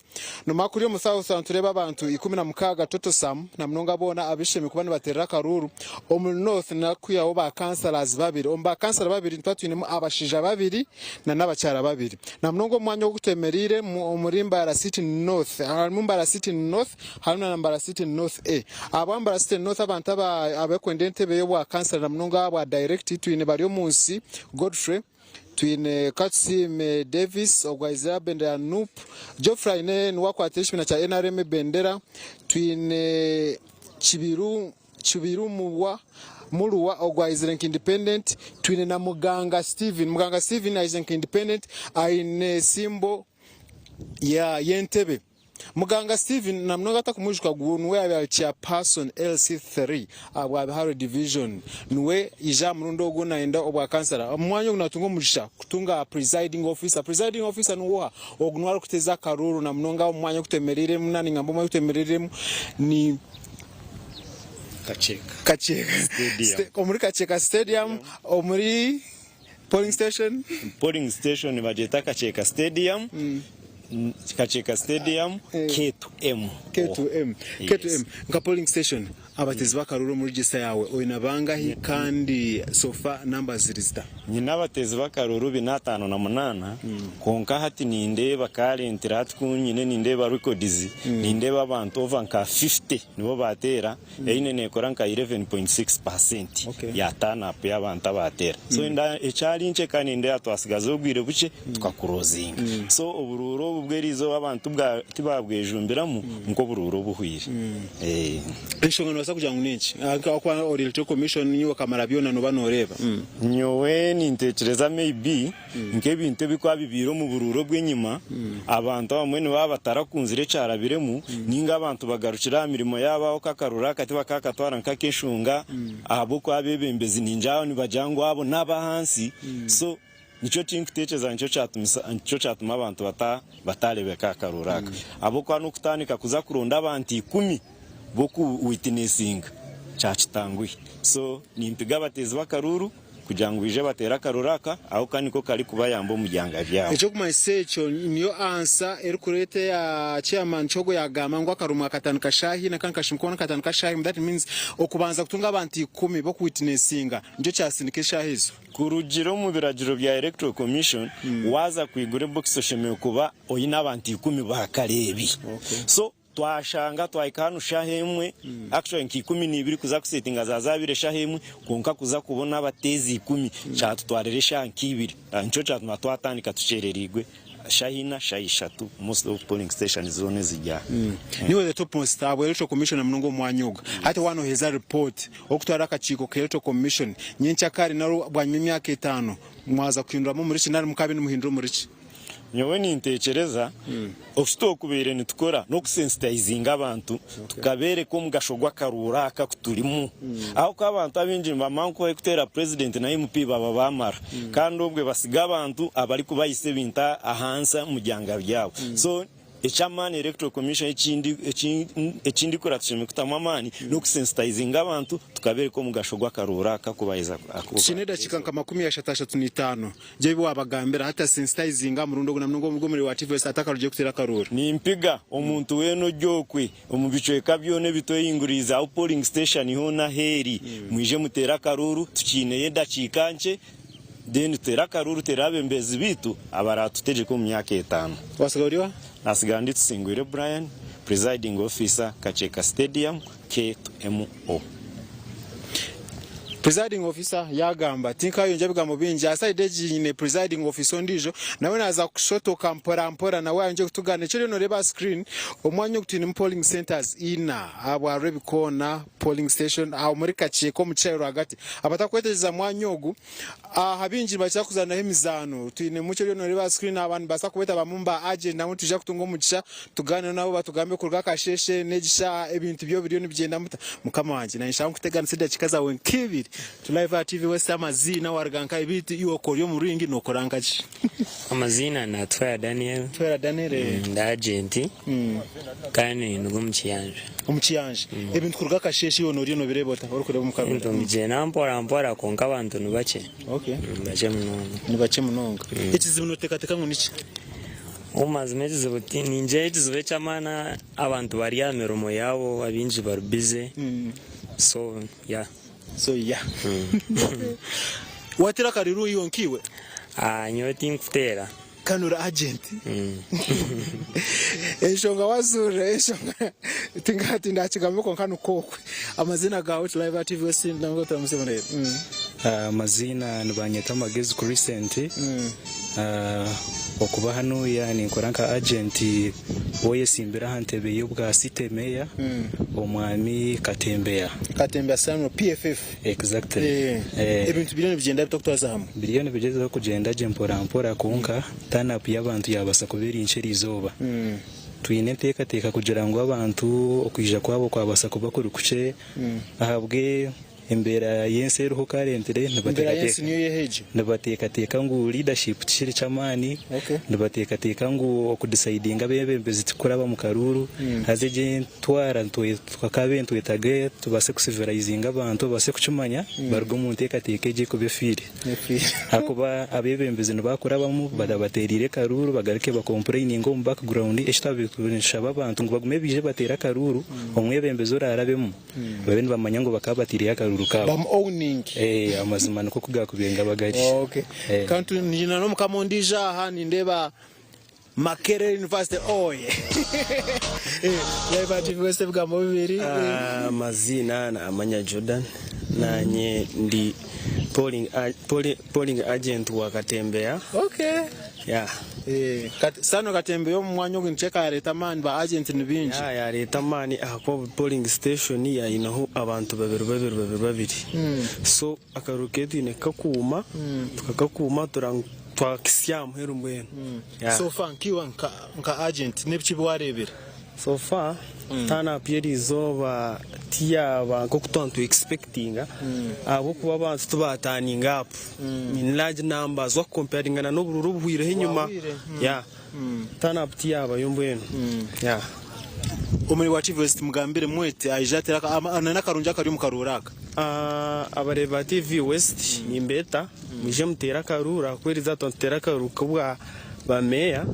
nomara kuri omu South nitureeba abantu 16 total sum namunonga boona abishemi kuba nibateerera akaruuru. Omuri North nakwihaho ba councillors babiri. Omu ba councillor babiri nituba twinemu abashaija babiri na n'abakyara babiri. Na munonga omu mwanya ogu twemereire omuri Mbarara City North, harimu Mbarara City North harimu na Mbarara City North A. Ahabwa Mbarara City North abantu abarikwenda entebe y'obwa kansara na munonga ahabwa dayirekiti twine Baryomunsi Godfrey, twine Katusiime Davis ogwo aizire aha bendera ya Nup, Geoffrey Aine niwe akwatire ekibiina kya NRM ebendera, twine Kibiru Kibirumubwa Muluwa ogwo aizire nka independent, twine na Muganga Steven. Muganga Steven aizire nka independent aine symbol ya y'entebe. Muganga Steven na munonga atakumwijuka gu niwe yabaire ari chairperson LC3 ahabwa Biharo division. Niwe yaija aha murundi ogu nayenda obwa kansara. Omu mwanya ogu natunga omugisha kutunga presiding officer. Presiding officer niwe oha? Ogu niwe arikuteza akaruuru na munonga omu mwanya ogu twemereiremu nari ningamba omwanya ogu twemereiremu ni Kakyeka. Kakyeka. Stadium. Omuri Kakyeka Stadium, omuri polling station. Polling station nibagyeta Kakyeka Stadium. Kakyeka Stadium K2M. K2M. K2M. Nka polling station abateezi b'akaruuru omu register yaawe oine bangahi kandi so far numbers ziri zita? Nyine abateezi b'akaruuru bina ataano na munaana kwonka hati nindeeba currently hati ku nyine nindeeba records nindeeba abantu over nka 50 nibo baateera eine neekora nka 11.6 percent ya turn up y'abantu abaateera. So ekyari nkye kandi nindeeba twasigaza obwire bukye tukakurozinga. So oburuuru obu bw'eriizooba abantu tibabwejumbiramu nk'oburuuru obuhweire. Enshonga noobaasa kugira ngu n'enki? Ahabw'okuba ori Electoral Commission iwe okamara byona nooba nooreeba. Nyowe nintekyereza maybe nk'ebintu ebikuba bibaire omu buruuru obw'enyima, abantu abamwe nibaba batarakunzire ekyarabiremu, ninga abantu bagarukire aha mirimo yaabo aho k'akaruru aka tibakakatwara nk'ak'enshonga ahabw'okuba abeebembezi ningira nibagira ngu abo n'ab'ahansi. So nikyo kinkutekyereza nikyo kyatumisa nikyo kyatuma abantu bata batarebeka aha karuuru aka. Ahabw'okuba n'okutandika kuza kuronda abantu ikumi b'oku witnessinga kyakitanguhi. So nimpiga abateezi b'akaruuru kugira ngu baije bateere akaruru aka, aho ka niko karikubayamba omu byanga byabo. Eky'okumanyisa ekyo niyo ansa erikureeta eya chairman Kyogo yagamba ngu akaruru mwakatandika shaaha ina kandi kashumi koona katandika shaaha emwe that means okubanza kutunga abantu ikumi b'okuwitinesinga nikyo kyasindika eshaaha ezo. Kurugiira omu biragiro bya Electoral Commission, waaza kwigura ebokisi oshemereire kuba oine abantu ikumi baakareebi. So Twashanga twahika hanu shaaha emwe, actually nka 12 kuza kusetinga za zabaire eshaaha emwe, kwonka kuza kubona abateezi ikumi kyatutwarira eshaaha nka ibiri. Nikyo kyatuma twatandika tukyerereirwe shaaha ina, shaaha ishatu most of polling stations zoona eziri aha. Niiwe the top most ahabwa Electoral Commission na munonga omu mwanya ogu. Hati waaba nooheereza report orikutwara akakiiko ka Electoral Commission nyenkyakare nari bwanyima y'emyaka etaano, mwaza kuhinduramu omuri ki nari mukaabe nimuhindura omuri ki? Nyowe nintekyereza oku twokubaire nitukora n'okusensitayizinga abantu tukabereka omugasho gw'akaruuru aka aku turimu ahabw'okuba abantu abaingi nibamanya ngu ku barikuteera purezidenti na MP baba bamara kandi obwe basiga abantu abarikubahaisa ebintu ahansi omu byanga byabo so eky'amaani Electoral Commission eki ndikukora tushemereire kutamu amaani n'okusensitayizinga abantu tukabereka omugasho gw'akaruuru aka ku baheza Tukiine edakiika nka 35. Gye ebi waabagambira hati asensitayizinga aha murundi ogu na munonga omu omuri wa TVS atakarugire kuteera akaruuru. Nimpiga omuntu weena ori okwe omu bicweka byona ebitwehinguririize ahu polling station hoona ahu eri, mwije muteere akaruuru, tukiineyo edakiika nkye then tuteere akaruuru tuteere abebembezi baitu abaraatutegyeke omu myaka etaano. Wasigara ori oha? Nasigara ndi Tusingwire Brian, Presiding Officer, Kakyeka Stadium, K2MO. Presiding officer yagamba, Tinkayongya bigambo bingi, aha side egi nyine presiding officer ondiijo nawe naaza kushotoka mpora mpora nawe ayongye kutuganira. Eki oriyo noreeba aha screen, omwanya ogu twinemu polling centres ina ahabwa Rwebikoona polling station aha omuri Kakyeka omu kishaayi rwagati. Abatakwetegyereza mwanya ogu, Aha baingi nibakira kuzaanaho emizaano. Twinemu eki oriyo nooreeba aha screen aba nibabaasa kubeeta bamwe omu ba agent nabo nitwija kutunga omugisha tugaaniire nabo batugambe kuruga akasheeshe n'egi shaaha ebintu byo biriyo nibigyenda muta. Mukama wangye naanye nshaba nkuteganise edakiika zaawe nk'ibiri turi live aha TV West amaziina waruga nkahi beitu iwe okora omu ring nookora nkaki? Amaziina Natwera Daniel. Twera Daniel. Ndi agent kandi nduga omu Kiyanja. Omu Kiyanja. Ebintu kuruga akasheeshe iwe nooriyo noobireeba ota orikureeba omu kamera? Ebintu nibigyenda mpora mpora kwonka abantu ni bakye. Okay. Ni bakye munonga. Ni bakye munonga. Ekizibu nooteekateeka ngu niki? Omu mazima ekizibu ti ningira ekizibu eky'amaani abantu bari aha mirimo yaabo abaingi bari busy so yeah. So yeah. Wateera akaruru iwe nk'iwe? Ah, nyowe tinkuteera. Kandi ori agent. Enshonga wazuurire enshonga tinga tindakigambe kwonka nikwo okwe. Amaziina gaawe turi live aha TV West nangwa turamusemurere. Amaziina nibanyeta Magezi Crescent. Okuba hanuya ninkora nka agent w'oyesimbire aha ntebe y'obwa city mayor omwami Katembeya. Katembeya Samuel PFF. Exactly. Ebintu biriyo nibigyenda bita okutwaza hamwe? Biriyo nibigyezaho kugyenda gye mpora mpora kwonka turn up y'abantu yabaasa kuba eri nkye eriizooba. Twine enteekateeka kugira ngu abantu okwija kwabo kwabaasa kuba kuri kukye ahabwe. Embeera y'ensi eriho currently Embeera y'ensi niyo eha egyo? nibateekateeka ngu leadership tikiri ky'amaani, nibateekateeka ngu okudecidinga abeebembezi tikuraba mu karuuru, haza egyo entwara twakabaire nitwetaaga tubaase kucivilizinga abantu babaase kukimanya baruge omu nteekateeka egyo erikuba efiire. Ahakuba abeebembezi nibakurabamu batabateereire akaruuru bagaruke bakompureininge omu background, eki twabaire nitushaba abantu ngu bagume baije bateere akaruuru, omwebembezi oraarabemu babe nibamanya ngu bakaba bateireyo akaruuru kaabo. Bamu owning. Eh, amazima nikwo ku gaakubaire ngaba gari. Okay. Eh. Kandi nyina n'omukama ondiijo aha nindeeba Makerere University oye. Eh, Live TV West ebigambo bibiri. Amaziina namanya Jordan nanye ndi polling, polling, polling agent wa Katembeya. Okay. Yeah. Eh, kati sano Katembeya omu mwanya ogu nikyeka yareeta amaani ba agent ni bingi. Yeah, yareeta amaani ahakuba buri polling station yayineho abantu babiri babiri babiri babiri. So akaruru ketu twine kukakuuma, tukakakuuma tura twakisya aha muheru mbwenu. Yeah. So far nkiiwe nka, nka agent n'ebiki ebi wareebire? So far turn up y'erizooba tiyaaba nk'oku twaba nitu expectinga ahabw'okuba abantu tibataninga up in large numbers wakukomparingana n'obururu obuhwireho enyima Bwahwire, yeah turn up tiyaabayo mbwenu yeah. Omuri wa TV West mugambire mwete aije atere aka ama na n'akarungi akari omu karuuru aka. Abareebi ba TV West nimbeeta mwije muteere akaruuru ahakuba erizooba twaba nituteera akaruuru k'obwa ba meeya,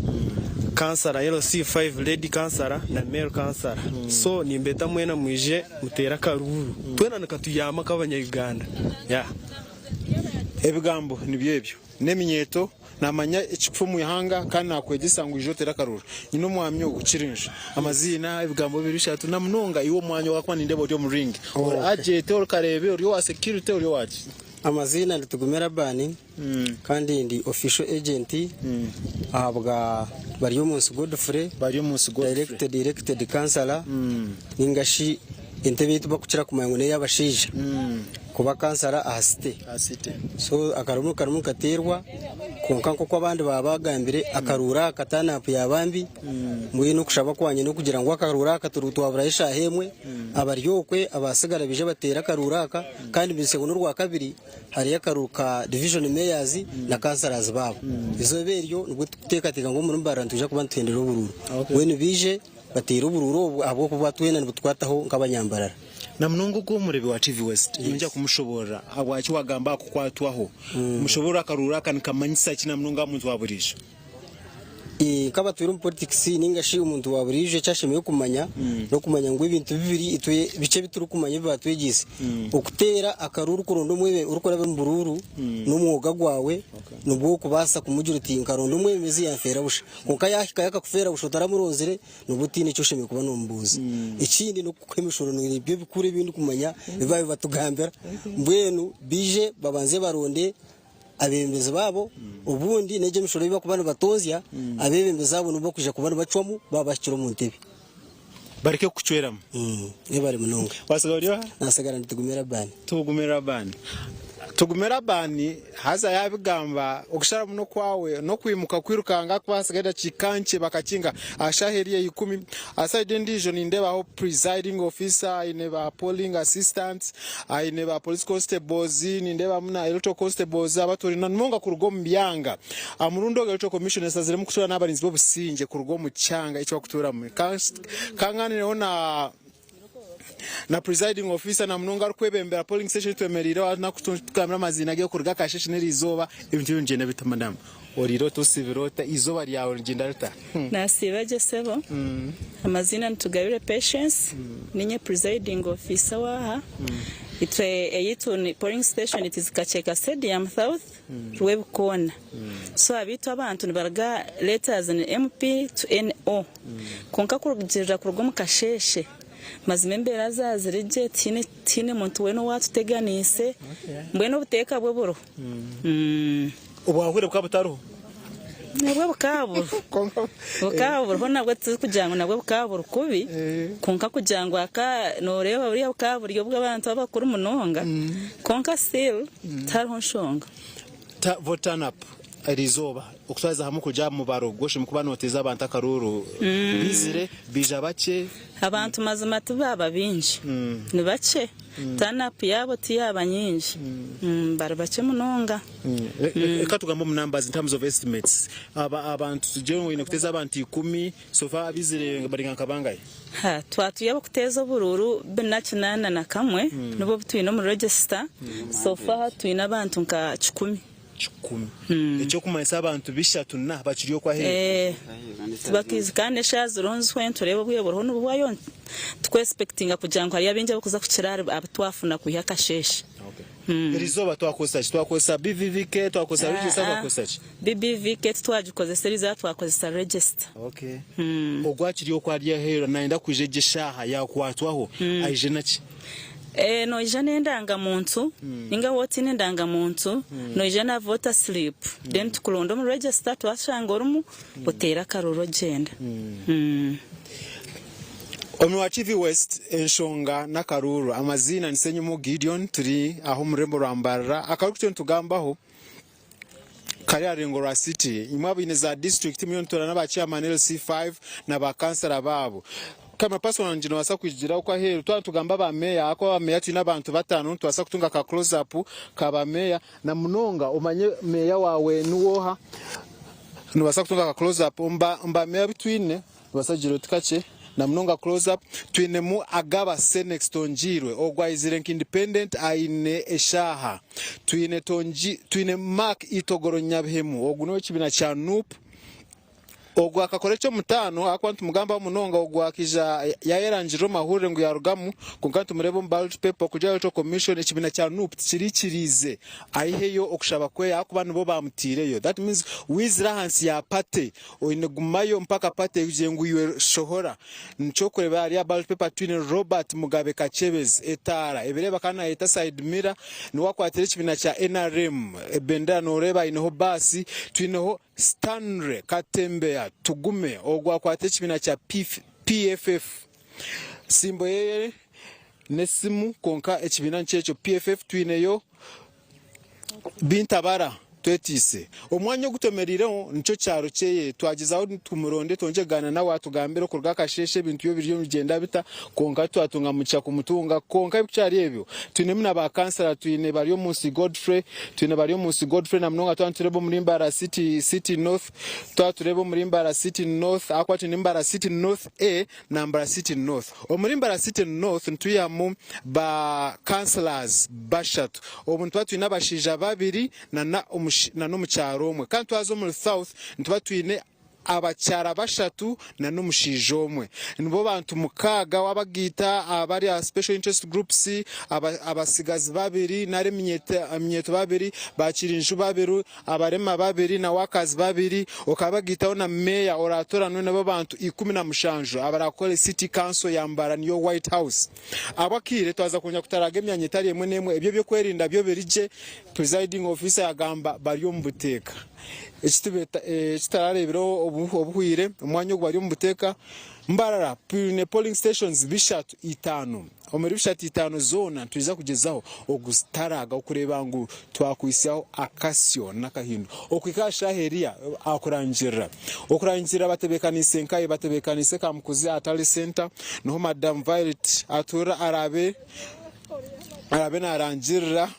kansara LC5 lady kansara na male kansara so nimbeeta mwena mwije muteere akaruuru twena nikatuyamba nk'abanya Uganda yeah. Ebigambo nibyo ebyo n'eminyeeto naamanya ekikufa omu ihanga kandi naakwegyesa ngu ija oteere akaruuru. Nyine omwami ogu Kirinju. Amaziina, ebigambo bibiri bishatu na munonga iwe omwanya ogu ahakuba nindeeba ori omu ring. Ori agent, ori kareebi, ori owa security, ori owa ki? Amaziina ndi Tugume Laban kandi ndi official agent ahabwa Baryomunsi Godfrey, directed elected councillor ninga shi entebe ei tubakukira kumanya ngu n'ey'abashaija kuba kansara aha city. So akaruuru karimu nikateerwa kwonka nk'oku abandi baaba bagambire akaruuru aka turn up yaaba mbi mbwenu okushaba kwangye n'okugira ngu akaruuru aka twaburayo eshaaha emwe abari okwe abaatsigara baije bateere akaruuru aka Kandi mbitsya ngu n'orwakabiri hariyo akaruuru ka division mayors na councillors baabo. Eizooba eryo nibwo turikuteekateeka ngu omuri Mbarara nitwija kuba nituhendera oburuuru. Mbwenu baije bateere oburuuru obwo ahabw'okuba twena nibutukwataho nk'abanyambarara. Na munonga ogwo omurebi wa TV West noija kumushoboorora ahabwaki wagamba aha kukwatwaho. Mushoboorore akaruuru aka nikamanyisa ki na munonga aha muntu wa buriijo. Nk'abatwire omu politics ninga shi omuntu wa buriijo eki ashemereire kumanya n'okumanya ngu ebintu bibiri itwe bikye ebi turikumanya ebi baatwegyeise. Okuteera akaruuru kuronda omwebe orikuraba omu buruuru n'omwoga gwawe nibwo orikubaasa kumugira oti nkaronda omwebembezi yanfeera busha. Kwonka yaahikayo akakufeera busha otaramuronzire nooba otaine eki oshemereire kuba noomubuuza. Ekindi n'okukuha emishoro nibyo bikuru ebi ndikumanya ebi baabaire batugambira. Mbwenu baije babanze baronde abeebembezi baabo, obundi n'egyo emishoro ei barikuba nibatonzya, abeebembezi abo nibo barikwija kuba nibacwamu baaba bahikire omu ntebe. Bareke kukucweramu. Mwebare munonga. Wasigara ori oha? Nasigara ndi Tugume Laban. Tugume Laban. Tugume Laban haza yaabigamba okusharamu n'okwawe n'okwimuka kwirukanga ahakuba hatsigaire edakiika nkye bakakinga aha shaaha eri eikumi. Aha sayidi endiijo nindeebaho presiding officer aine ba polling assistants. Aine ba police constables, nindeebamu na electoral constables abatwire namunonga kuruga omu byanga. Aha murundi ogu Electoral Commission esaziremu kutoora n'abarinzi b'obusingye kuruga omu kyanga eki barikutuuramu. Ka nganireho na na presiding officer namunonga arikwebembera polling station ei twemereireho aha nakutugambira amaziina ge kuruga akasheeshe n'erizooba ebintu ebyo nibigyenda bita madam? Oriire ota osiibire ota eizooba ryawe nirigyenda rita? Nasiiba gye sebo. Amaziina ni Tugabire Patience, ninye presiding officer w'aha. Itwe eyaitu ni polling station it is Kakyeka Stadium South, Rwebikoona. So abaitu abantu nibaruga letters ni MP to NO. Kwonka kurugiirira kuruga omu kasheeshe, mazima embeera zaazire gye tihaine tihaine muntu weena owaatuteganiise, mbwenu obuteeka bwo buriho. Obwahwire bukaba butariho? Nabwo bukaba buriho. Bukaba buriho nabwo tirikugira ngu nabwo bukaba buri kubi, kwonka kugira ngu aka nooreeba buriya bukaba buri obw'abantu abakuru munonga, kwonka still tihariho nshonga. Vote turn up. Eriizooba okutwariza hamwe kuruga aha mubaro gw'oshemeriire kuba nooteeza abantu akaruuru baizire baija bakye. Abantu mazima tibaaba baingi, ni bakye. Turn up yaabo tiyaaba nyingi, bari bakye munonga. Reka tugambe omu numbers in terms of estimates. Abantu tugire ngu oine kuteeza abantu ikumi, so far abaizire bari nka bangahi? Twatwiha ab'okuteeza oburuuru bina 81 nibo obu twine omu register, so far twine abantu nka kikumi. 100. Eky'okumanyisa abantu bishatu na bakiri okwo aheeru. Eeh tibakiizi kandi n'eshaaha ziriho nizihwayo nitureeba obwire buriho nibuhwayo tukwesipekitinga kugira ngu hariyo abaingi abarikuza kukira ahari abu twafuna kwiha akasheeshe. Eri izooba twakozesa ki? Twakozesa BVVK, twakozesa register, twakozesa ki? BBVK titwagikozesa eri izooba twakozesa register. Okay. Ogwo akiri okwo ari aheeru nayenda kwija egi eshaaha yakwatwaho aije na ki? Noija n'endangamuntu ninga waaba otaine endangamuntu noija na voter slip then tukuronde omu register twashanga orimu oteere akaruuru ogyenda. Omu wa TV West enshonga n'akaruuru amaziina ni Ssenyomo Gideon turi aha omu rurembo rwa Mbarara akaruuru ku turiyo nitugambaho kari aha rurengo rwa city imwe abaine za district muriyo nitutoorana ba chairman LC5 na ba kansara baabo. Camera person wangye nobaasa kwigira okwo aheeru twaba nitugamba ba meeya ahakuba ba meeya twine abantu batano nitubaasa kutunga ka close up ka ba meeya na munonga omanye meeya waawe niwe oha nobaasa kutunga ka close up omu ba meeya abu twine Nobaasa kugira oti kakye na munonga close up. Twinemu Agaba Senex Tongiirwe ogwo aizire nka independent aine eshaaha. Twine Tongi twine Mark Itogoro Nyabihemu ogu n'owekibiina kya Nup. Ogwo akakora eky'omutaano ahakuba nitumugambaho munonga ogwo akaija yayerangirira omu mahurire ngu yarugamu kwonka nitumureeba omu ballot paper okugira Electoral Commission ekibiina kya Nup tikiriikiriize aiheyo okushaba kweye ahakuba nibo baamutaireyo that means waizire ahansi ya party Oine gumayo mpaka party egye ngu iwe shohora. Nikyokurebera ahari aha ballot paper twine Robert Mugabe Kakyebezi etaara ebireeba kandi nayeta side mirror niwe akwatire ekibiina kya nrm ebendera noreeba aineho baasi. Twineho Stanley Katembeya Tugume ogwo akwatire ekibiina kya PFF simbo yeye nesimu kwonka ekibiina nikyekyo PFF twineyo Bintabara twetiise. Omwanya ogu twemereireho nikyo kyaro kyeye. Twagyezaho tumuronde twongye kugaaniira nawe atugambire okuruga akasheeshe ebintu bye biriyo nibigyenda bita kwonka titwatunga mugisha kumutunga. Kwonka ebikukyari ebyo, twinemu na ba kansara, twine Baryomunsi Godfrey, twine Baryomunsi Godfrey na munonga twaba nitureeba omuri Mbarara City, City North, twaba tureeba omuri Mbarara City North ahakuba twine Mbarara City North A na Mbarara City North. Omuri Mbarara City North nitwihamu ba councillors bashatu. Obu nituba twine abashaija babiri nana omukyara omwe. Kandi twaza omuri South nituba twine abakyara bashatu nana omushaija omwe. Nibo bantu mukaaga wabagaita abari aha special interest groups, abatsigazi babiri nari eminyeeto babiri, ba kirinju babiri, abarema babiri na workers babiri, okabagaitaho na meeya oratoranwe nibo bantu 17 abarakore city council ya Mbarara niyo White House. Ahabw'akaire twaza kwongyera kutaraga emyanya etari emwe n'emwe ebyo eby'okwerinda byo biri gye, presiding officer yagamba bari omu buteeka. Ekitarareebireho obuhwire omwanya ogu bari omu buteeka Mbarara twine polling stations bishatu itaano. Omuri bishatu itaano zoona nitwija kugyezaho okuzitaraga okureeba ngu twakwitsyaho akasyo n'akahindo. Okuhika aha shaaha eriya aha kurangirira. Okurangirira batebeekaniise nkahi? Batebeekaniise Kamukuzi aha Tally Centre niho Madam Violet atuura araabe araabe naarangirira.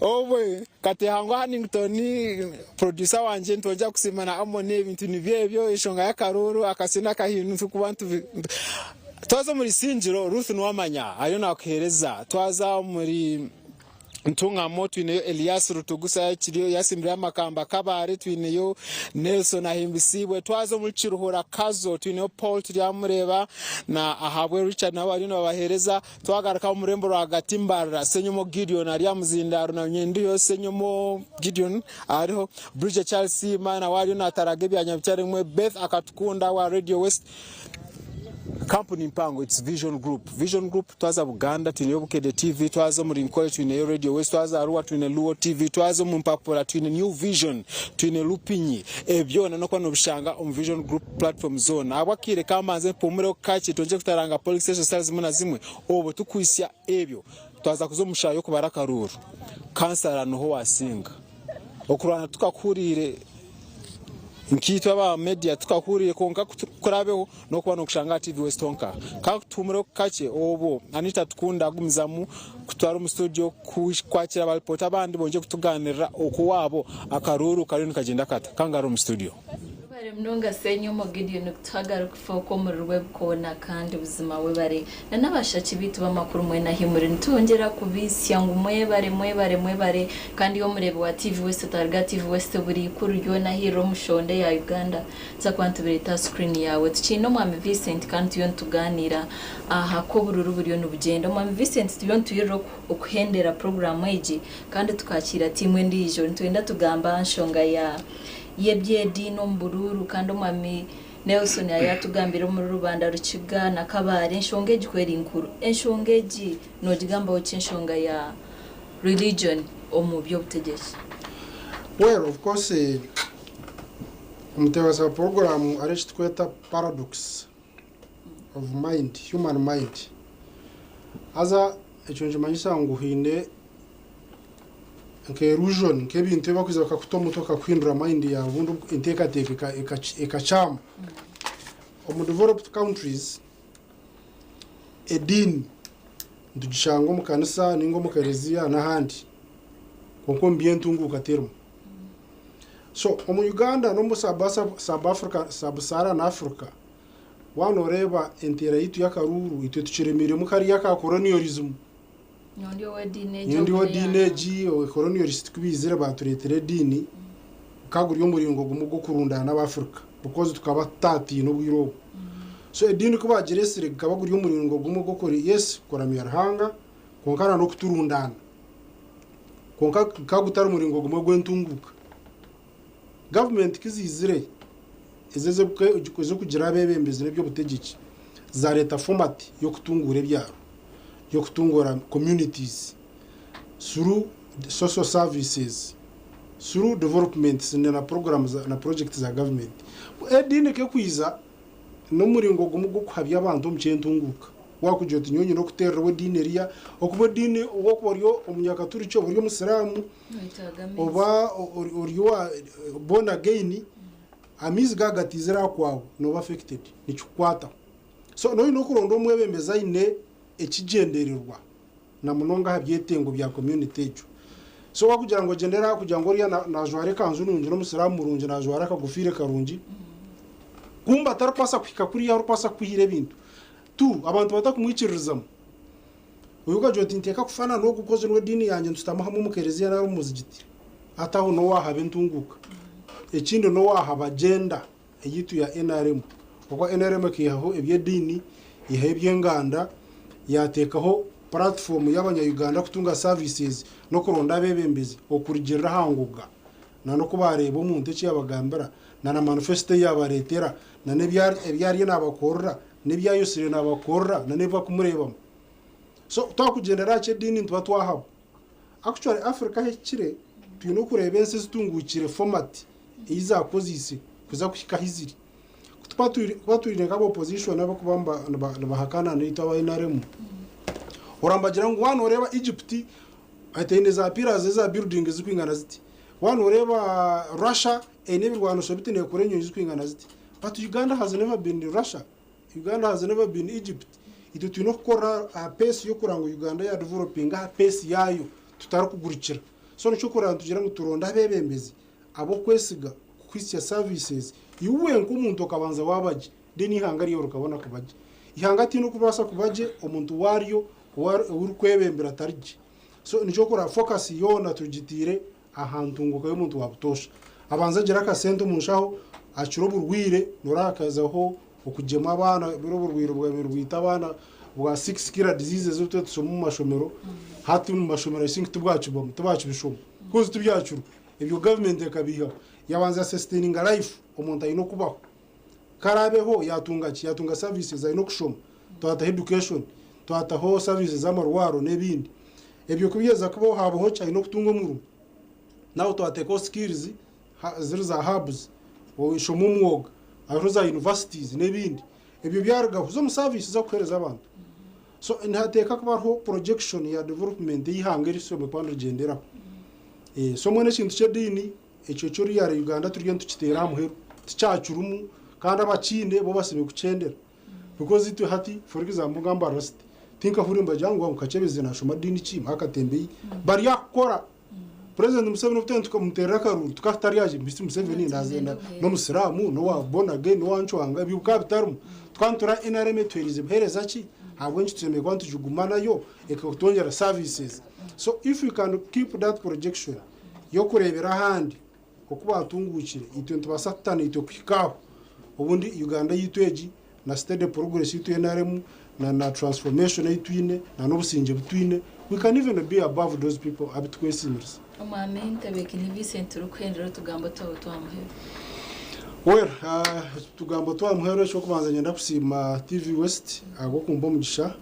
Obwe Katehangwa Hannington producer wangye nitwongyera kusiima na Amon ebintu nibyo ebyo enshonga y'akaruuru akasyo n'akahindo nitukuba nitubi Twaza omuri Isingiro, Ruth niwe amanya, ariyo naakuheereza. Twaza omuri Ntungamo twineyo Elias Rutugusa kiriyo yasimbireyo amakamba Kabale twineyo Nelson Ahimbisibwe. Twaza omuri Kiruhura Kazo twineyo Paul Turyamureeba na Ahabwe Richard nabo bariyo nibabaheereza. Twagaruka omu rurembo rwagati Mbarara Ssenyomo Gideon ari aha muzindaaro na Nyenduyo Ssenyomo Gideon ariho. Bridget Charles Siima nawe ariyo naataraga ebya Nyabikyaremwe. Beth Akatukunda wa Radio West. Kampuni mpango it's Vision Group. Vision Group twaza Buganda twineyo Bukedde TV, twaza omuri Nkore twineyo Radio West, twaza Arua twine Luo TV, twaza omu mpapura twine New Vision, twine Lupinyi. Ebyo byona nokuba nobishanga omu Vision Group platform zoona. Ahabw'akaire kambanze mpumureho kakye twongye kutaranga polling station zitari zimwe na zimwe obwo tukuhitsya ebyo twaza kuza omu shaaha y'okubara akaruuru. Kansara niho wasinga. Okurwana tukakuhuriire nkaitwe aba media tukakuhuriire kwonka ku kuraabeho n'okuba nookushanga aha TV West honka. Ka tuhumureho kakye obwo Anita Tukunda agumizamu kutwara omu studio kwakira ba reporter abandi bongye kutugaanirira oku waabo akaruuru kariyo nikagyenda kata. Ka ngarure omu studio. Webare munonga Ssenyomo Gideon kutuhagara okufa oku omuri Rwebikoona kandi buzima webare na nabashaki baitu bamakuru mwena ahi muri nitwongyera kubitsya ngu mwebare mwebare mwebare kandi iwe omureebi wa TV West otariga TV West buri ikuru ryona ahi riri omushonda eya Uganda tuza kuba nitubireeta aha screen yaawe tukiine omwami Vincent kandi turiyo nituganiira aha ku obururu buriyo nibugyenda omwami Vincent turiyo nitwirira okuhendera puroguramu egi kandi tukakiira tiimu endiijo nitwenda tugambe aha nshonga ya y'eby'ediini omu buruuru kandi Omwami Nelson yaatugambira omuri Rubanda Rukiga na Kabale enshonga egi ku eri nkuru. Enshonga egi noogigambaho ki enshonga ya religion omu by'obutegyeki? Well of course omutebeekanisa wa puroguraamu hariho eki turikweta paradox of mind, human mind. Haza ekyo nikimanyisa ngu haine nka illusion, nk'ebintu ebi barikuza bakakuta omu mutwe bakakuhindura mind yaawe obundi enteekateeka ekakyama. Omu developed countries, ediini nitugishanga omu kanisa nainga omu kereziya n'ahandi kwonka omu by'entunguuka terimu. So omu Uganda n'omu Sub-Saharan Africa, waaba nooreeba enteera yaitu y'akaruuru itwe tukiremiremu kariya aka colonialism. Nyowe ndi ow'ediini egi, colonialist ku baizire baatureetera ediini, gukaba guri omuringo gumwe gw'okurundaana Abafrica because tukaba tutatiina obwire obwo. So ediini ku baagireetsire gukaba guri omuringo gumwe gw'okuri yes kuramya Ruhanga kwonka na n'okuturundaana. Kwonka gukaba gutari muringo gumwe gw'entunguuka. Gavumenti ku ziizire ezi ez'okugira abeebembezi n'eby'obutegyeki, zaareeta format y'okutunguura ebyaro, y'okutunguura communities through social services, through developments na programs na projects za gavumenti. Ediini ku ekwiza n'omuringo gumwe gw'okuhabya abantu omu ky'entunguuka. Waakugira oti nyowe nyine okuteererwa ediini eriya, okuba ediini wakuba ori omunyakaturiki oba ori omusiraamu, oba ori owa born again, amaizi gaaba gataizire aha kwawe nooba affected, nikikukwataho. So noine okuronda omwebembezi aine ekigyendererwa na munonga aha byetengo bya community egyo. So wakugira ngu ogyendere aha kugira ngu oriya najwara ekanju nungi n'omusiraamu murungi najwara akagofiire karungi, kumbe atarikubaasa kuhika kuriya ahu arikubaasa kukwihira ebintu. Tu, abantu batakumwikiririzamu. Oihe okagira oti niteeka kufaanana n'ogu kozi niwe ediini yangye nitutama hamwe omu kereziya nari omu muzigiti. Hati aho n'owaahaba entunguuka. Ekindi n'owaahaba agenda eyaitu ya nrm. Ahabw'okuba nrm ekaihaho eby'ediini, yaihaho eby'enganda, yaateekaho puratifoomu y'abanya-Uganda kutunga services n'okuronda abeebembezi okurugiirira aha ngoga na n'oku baareeba omuntu eki yaabagambira na na manifesito ei yaabareetera na n'ebi ariyo naabakorera n'ebi ayosire naabakorera na n'ebi barikumureebamu. So twakugyendera aha ky'ediini nituba twahaba. Actually Africa ahu ehikire twine okureeba ensi ezitunguukire format ei zaakozeise kuza kuhika ahu ziri. Kuba twine nk'aba opposition abarikuba nibahakana naitwe aba nrm, orambagira ngu waaba nooreeba Egypt eine za pillars eza building zirikwingana ziti, waaba nooreeba Russia eine ebirwaniso biti neekora enyonyi zirikwingana ziti but Uganda has never been Russia. Uganda has never been Egypt. Itwe twine okukorera aha pace y'okureba ngu Uganda ya developinga aha pace yaayo tutarikugurukira. So nikyo okureba nitugira ngu turonde abeebembezi ab'okwesiga kukuhitsya services iwe nk'omuntu okabanza waaba gye then eihanga ryawe rikabona kuba gye. Eihanga tihaine okubaasa kuba gye omuntu waaryo ou orikwebembera atari gye. So nikyo okureba focus yoona tugitaire aha ntunguka y'omuntu wa butoosha. Abanze agire akasente omu nshaho, akire oburwaire, noreeba hakazaho okugyema abaana, buriya oburwaire bwabaire nibwita abaana bwa six killer diseases obu twaba nitushoma omu mashomero, hati omu mashomero I think tibwakibamu, tibakibishoma coz tibyakirwa, ebyo gavumenti ekabiihaho. Yabanza ya sustaininga life, omuntu aine okubaho. Ku araabeho yaatunga ki? Yaatunga services, aine okushoma, twataho education, twataho services z'amarwaro n'ebindi. Ebyo ku byeza kubaho haabaho ki? Aine okutunga omurimo. Nawe twateekaho skills ziri za hubs, oshoma omwoga, hariho za universities n'ebindi. Ebyo byarugaho za omu service z'okuheereza abantu. So nihateekwa kuba hariho projection ya development ey'eihanga eri rishemereire kuba nirigyenderaho. So mbwenu ekintu ky'ediini ekyo kyo riyare Uganda turiyo nitukiteera aha muheru tikyakirimu kandi abakiine bo basibe kukyendera because itwe hati for example nka Mbarara City tinkahurire nibagira ngu Kakyebezi nashoma diini ki Makatembeyi bari aha kukora. President Museveni obu twena tukamuteerera akaruru tukaba tutari aha Mister Museveni naza n'omusiraamu n'owa born again n'owa ncwanga ebyo bikaba bitarimu. Tukaba nitureba NRM etuheerize buheereza ki ahabw'enki tushemereire kuba nitugiguma nayo ekatwongyera services. So if we can keep that projection y'okureebera ahandi oku baatunguukire itwe nitubaasa tuta naitwe kuhika aho obundi Uganda yaitu egi na steady progress ei twine harimu na na transformation ei twine na n'obusingye bu twine we can even be above those people abu tukwesiimirisa. Omwami Ntebekine Vincent turikuhendera otugambo twawe twamuheru. Well, otugambo twamuheru eky'okubanza niinyenda kusiima TV West ahabw'okumpa omugisha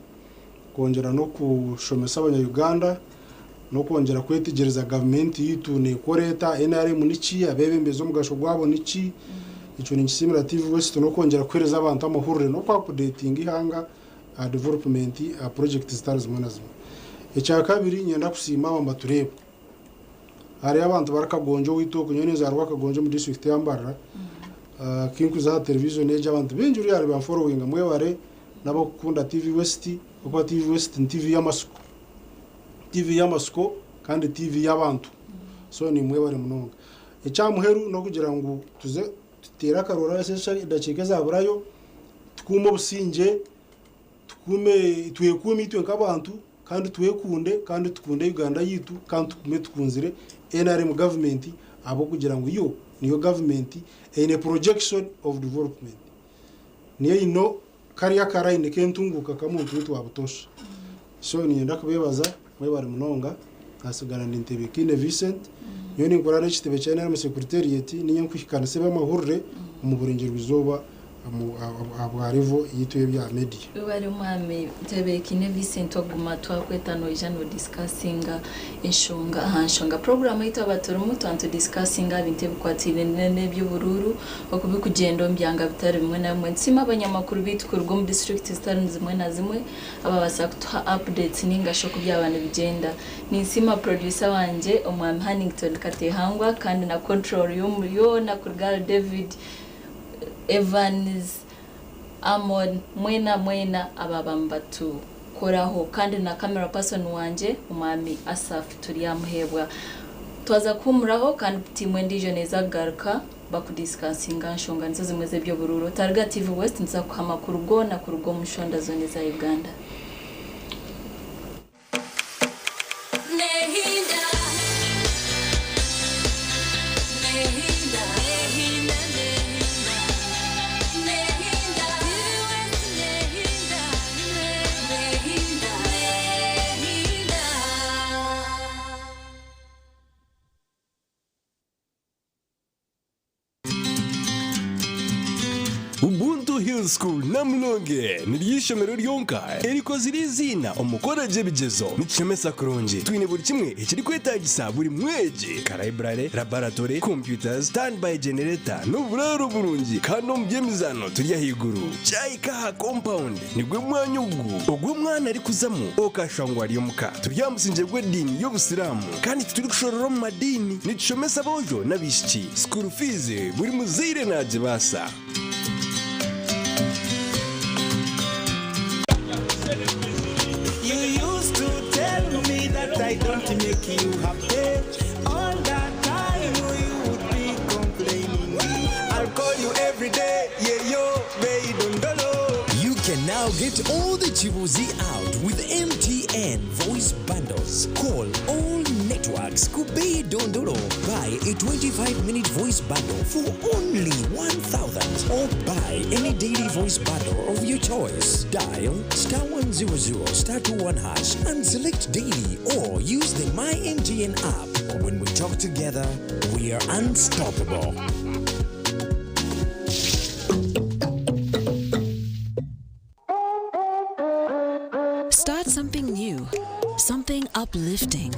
kwongyera n'okushomesa abanya Uganda n'okwongyera kwetegyereza gavumenti yaitu neekora eta, NRM niki, abeebembezi omugasho gwabo niki. Ekyo ninkisiimira TV West n'okwongyera kuheereza abantu amahurire n'oku apudeetinga eihanga aha development aha purojekiti zitari zimwe na zimwe. Ekyakabiri niinyenda kusiima aba mbatureeba. Hariyo abantu bari Kagonjo owaitu oku, nyowe ninzaarwa Kagonjo omu disiturikiti ya Mbarara. Kinkuza aha television egi abantu baingi ruyare banforowinga mwebare n'abakukunda TV West ahabw'okuba TV West ni TV y'amatsiko. TV y'amatsiko kandi TV y'abantu. So nimwebare munonga. Ekya muheru n'okugira ngu tuze tuteere akarora edakiika ezaburayo tukuume obusingye, tukuume twekuume itwe nk'abantu kandi twekunde kandi tukunde Uganda yaitu kandi tugume tukunzire NRM gavumenti ahabw'okugira ngu yo niyo gavumenti eine projection of development. Niyo eine kariya akarayini k'entunguuka k'omuntu waitu wa butoosha. So niinyenda kubeebaza mwebare munonga. Nkasigara ndi Ntebekiine Vincent. Nyowe ninkora n'ekitebe kya NRM Secretariat, niinye nkuhikaanisa eby'amahurire omu burengyerwa-izooba ahabwa level yaitu y'ebya media. Webare Mwami Ntebekiine Vincent okuguma twakweta noija no discussinga enshonga aha nshonga. Program ei twaba turimu twaba nitu discussinga aha bintu ebikwatiraine n'eby'oburuuru oku bikugyenda omu byanga bitari bimwe na bimwe. Nitusiima abanyamakuru baitu kuruga omu disiturikiti zitari zimwe na zimwe ababaasa kutuha updates ninga shi oku byaba nibigyenda. Ninsiima producer wangye Omwami Hannington Katehangwa kandi na control room yoona kuruga ahari David, Evans, Amon mwena mwena abaaba nibatukoraho kandi na camera person wangye Omwami Asaph Turyamuheebwa. Twaza kuhuumuraho kandi tiimu endiijo neeza kugaruka bakudisikasinga aha nshonga nizo zimwe ez'eby'oburuuru. Otaruga TV West nituza kukuha amakuru goona kuruga omu nshonda zoona eza Uganda. Ubuntu Hill School Namulonge niryo ishomero ryonka erikozire eiziina omu kukora gye ebigyezo. Nitushomesa kurungi, twine buri kimwe ekirikwetaagisa buri mwegi nka library, laboratory, computers, standby generator n'oburaaro burungi kandi omu by'emizaano turi ahaiguru. Kyahika aha compound nigwo mwanya ogu ogu omwana arikuzamu okashusha ngu ari omuka. Turi aha musingye gw'ediini y'obusiraamu kandi titurikushorora omu madiini. Nitushomesa aboojo n'abaishiki. School fees buri muzaire naagibaasa. You used to tell me that I don't make you happy. All that time you would be complaining. I'll call you every day, yeah yo, babe, dondolo. You can now get all the Chibuzi out with MTN voice bundles. Call all networks Kubei Dondolo. Buy a 25-minute voice bundle for only 1,000 or buy any daily voice bundle of your choice. Dial star 100 star 21 hash and select daily or use the My MTN app. When we talk together, we are unstoppable. Start something new, something uplifting,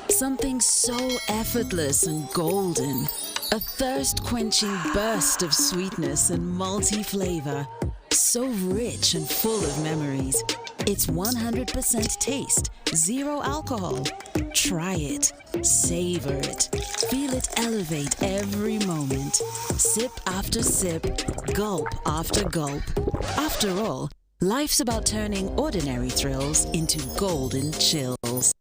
something so effortless and golden. A thirst quenching burst of sweetness and multi flavor. So rich and full of memories. It's 100% taste, zero alcohol. Try it. Savor it. Feel it elevate every moment. Sip after sip, gulp after gulp. After all, life's about turning ordinary thrills into golden chills.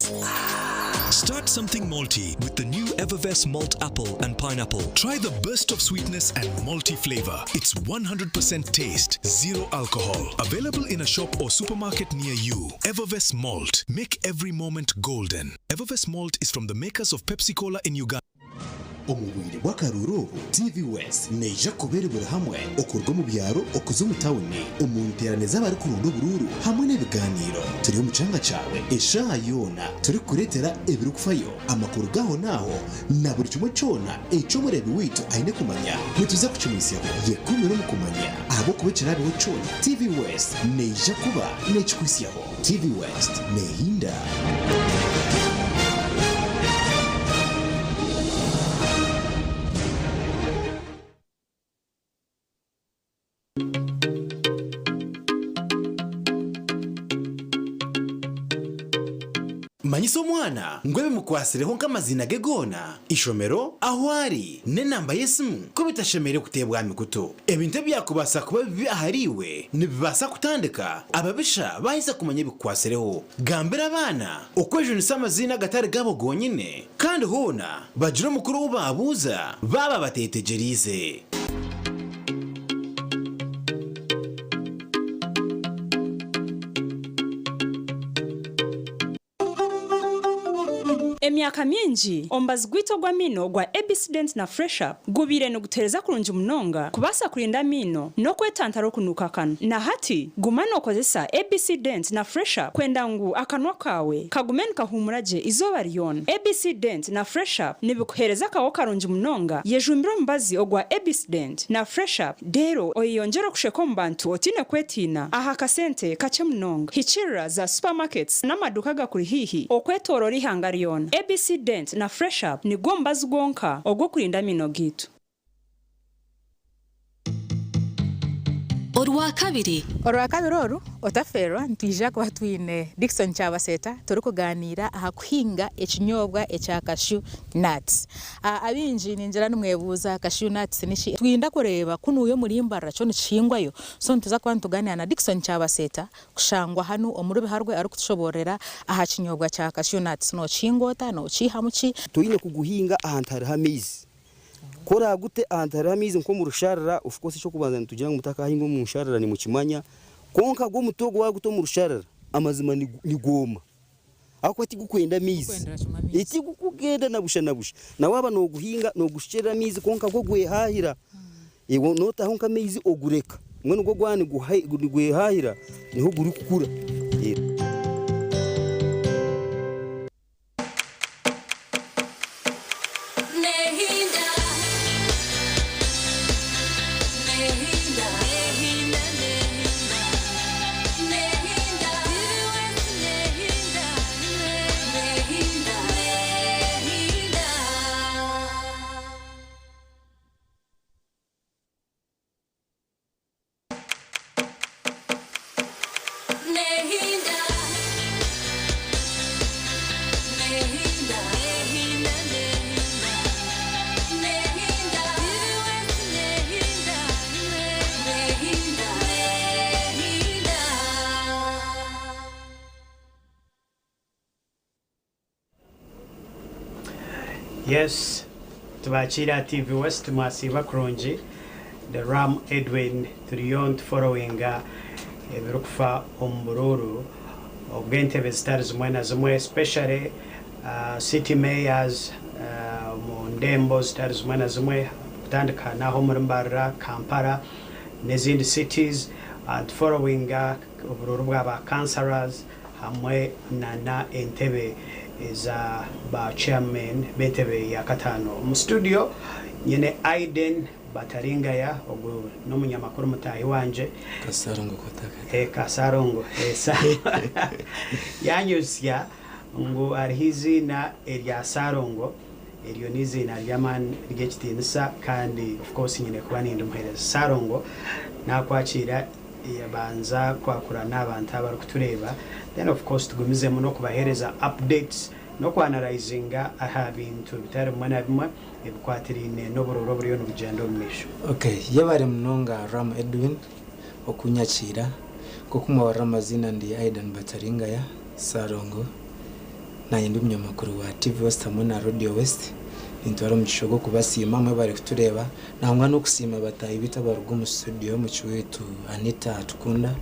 Start something malty with the new Evervess Malt Apple and Pineapple. Try the burst of sweetness and malty flavor. It's 100% taste, zero alcohol. Available in a shop or supermarket near you. Evervess Malt. Make every moment golden. Evervess Malt is from the makers of Pepsi Cola in Uganda. Omu bwire bw'akaruuru obu, TV West neija kuba eri buri hamwe okuruga omu byaro okuza omu tawuni, omu nteerane z'abarikuronda oburuuru hamwe n'ebigaaniiro. Turi omu kyanga kyawe eshaaha yoona turikukureetera ebirikufayo, amakuru g'ahonaaho na buri kimwe kyona eki omureebi waitu aine kumanya nituza kukimwitsyaho. Yekumire omu kumanya ahabw'okuba ekiraabeho kyona TV West neija kuba neekikuhitsyaho. TV West neehinda. Manyisa omwana ngu ebimukwatsireho nk'amaziina ge goona, ishomero, ahu ari, n'enamba y'esimu ku bitashemereire kuteebwa aha mikutu. Ebintu ebyakubaasa kuba bibi ahariiwe nibibaasa kutandika ababisha baaheza kumanya ebikukwatsireho. Gambira abaana okwejunisa amaziina agatari gaabo gonyine kandi hoona bagire omukuru ou baabuuza baaba bateetegyereize. Emyaka mingi, omubazi gwaitu ogw'amaino ogwa ABC Dent na Fresh Up gubaire nigutuheereza kurungi munonga kubaasa kurinda amaino n'okwetantara okunuuka akanwa. Na hati, guma nookozesa ABC Dent na Fresh Up kwenda ngu akanwa kaawe kagume nikahuumura gye eizooba ryona. ABC Dent na Fresh Up nibikuheereza akaho karungi munonga. Yejumbire omubazi ogwa ABC Dent na Fresh Up Reero oyeyongyere okusheka omu bantu otaine kwetiina aha kasente kakye munonga. Hikiirira za supermarkets n'amaduuka agakuri haihi okwetooroora eihanga ryona. ABC Dent na Fresh Up nigwo mubazi gwonka ogw'okurinda amaino gaitu. Orwakabiri. Orwakabiri oru, Otaferwa nitwija kuba twine Dickson Kyabaseeta turikuganiira aha kuhinga ekinyobwa ekya cashew nuts. Abaingi ningira nimwebuuza cashew nuts niki? Twinda kureeba ku nuuyo omuri Mbarara kyo nikihingwayo. So nituza kuba nituganiira na Dickson Kyabaseeta kushangwa hanu omuri Biharwe arikutushoboororera aha kinyobwa kya cashew nuts. Nokihinga ota? Nokiihamu ki? Toine kuguhinga ahantu hariho amaizi. Ku oraagute ahantu hariho amaizi nk'omu rusharara, of course eky'okubanza nitugira ngu mutakahinga omu nsharara nimukimanya, kwonka gwo omuti ogu waaguta omu rusharara, amazima nigwoma ahabw'okuba tigukwenda maizi, tigukugenda na busha na busha. Na waaba nooguhinga noogushukyerera amaizi kwonka gwo gwehahira, iwe nootaho nk'amaizi ogureka, mbwenu gwo gwaba nigwehahira niho gurikukura. Yes, tubakiire aha TV West mwasiiba kurungi. The Ram Edwin turiyo nituforowinga ebirikufa omu buruuru obw'entebe zitari zimwe na zimwe especially city mayors omu ndembo zitari zimwe na zimwe kutandika n'aha omuri Mbarara, Kampala n'ezindi cities. Nituforowinga oburuuru bwa ba councillors hamwe na na entebe eza ba chairman b'entebe ya katano. Omu studio nyine Aiden Bataringaya, ogu n'omunyamakuru mutaahi wangye. Kasarongo kotaka. Eh, Kasarongo. Eh, sa yanyutsya ngu hariho eiziina erya Sarongo, eryo n'eiziina ry'amaani ry'ekitiinisa kandi of course nyine kuba nindimuheereza. Sarongo nakwakiira Yabanza kwakura n'abantu abarikutureeba then of course tugumizemu n'okubaheereza updates N'okwanarayizinga aha bintu bitari bimwe na bimwe ebikwatiraine n'oburuuru oburiyo nibugyenda omu maisho. Ok, yebare munonga Ram Edwin okunyakiira. Nk'oku mwahurira amaziina ndi Aidan Bataringaya Ssalongo. Naanye ndi omunyamakuru wa TV West hamwe na Radio West. Nintwara omugisha ogu okubasiima mwebare kutureeba nangwa n'okusiima bataahi baitu abaruga omu studio muki waitu Anita Atukunda.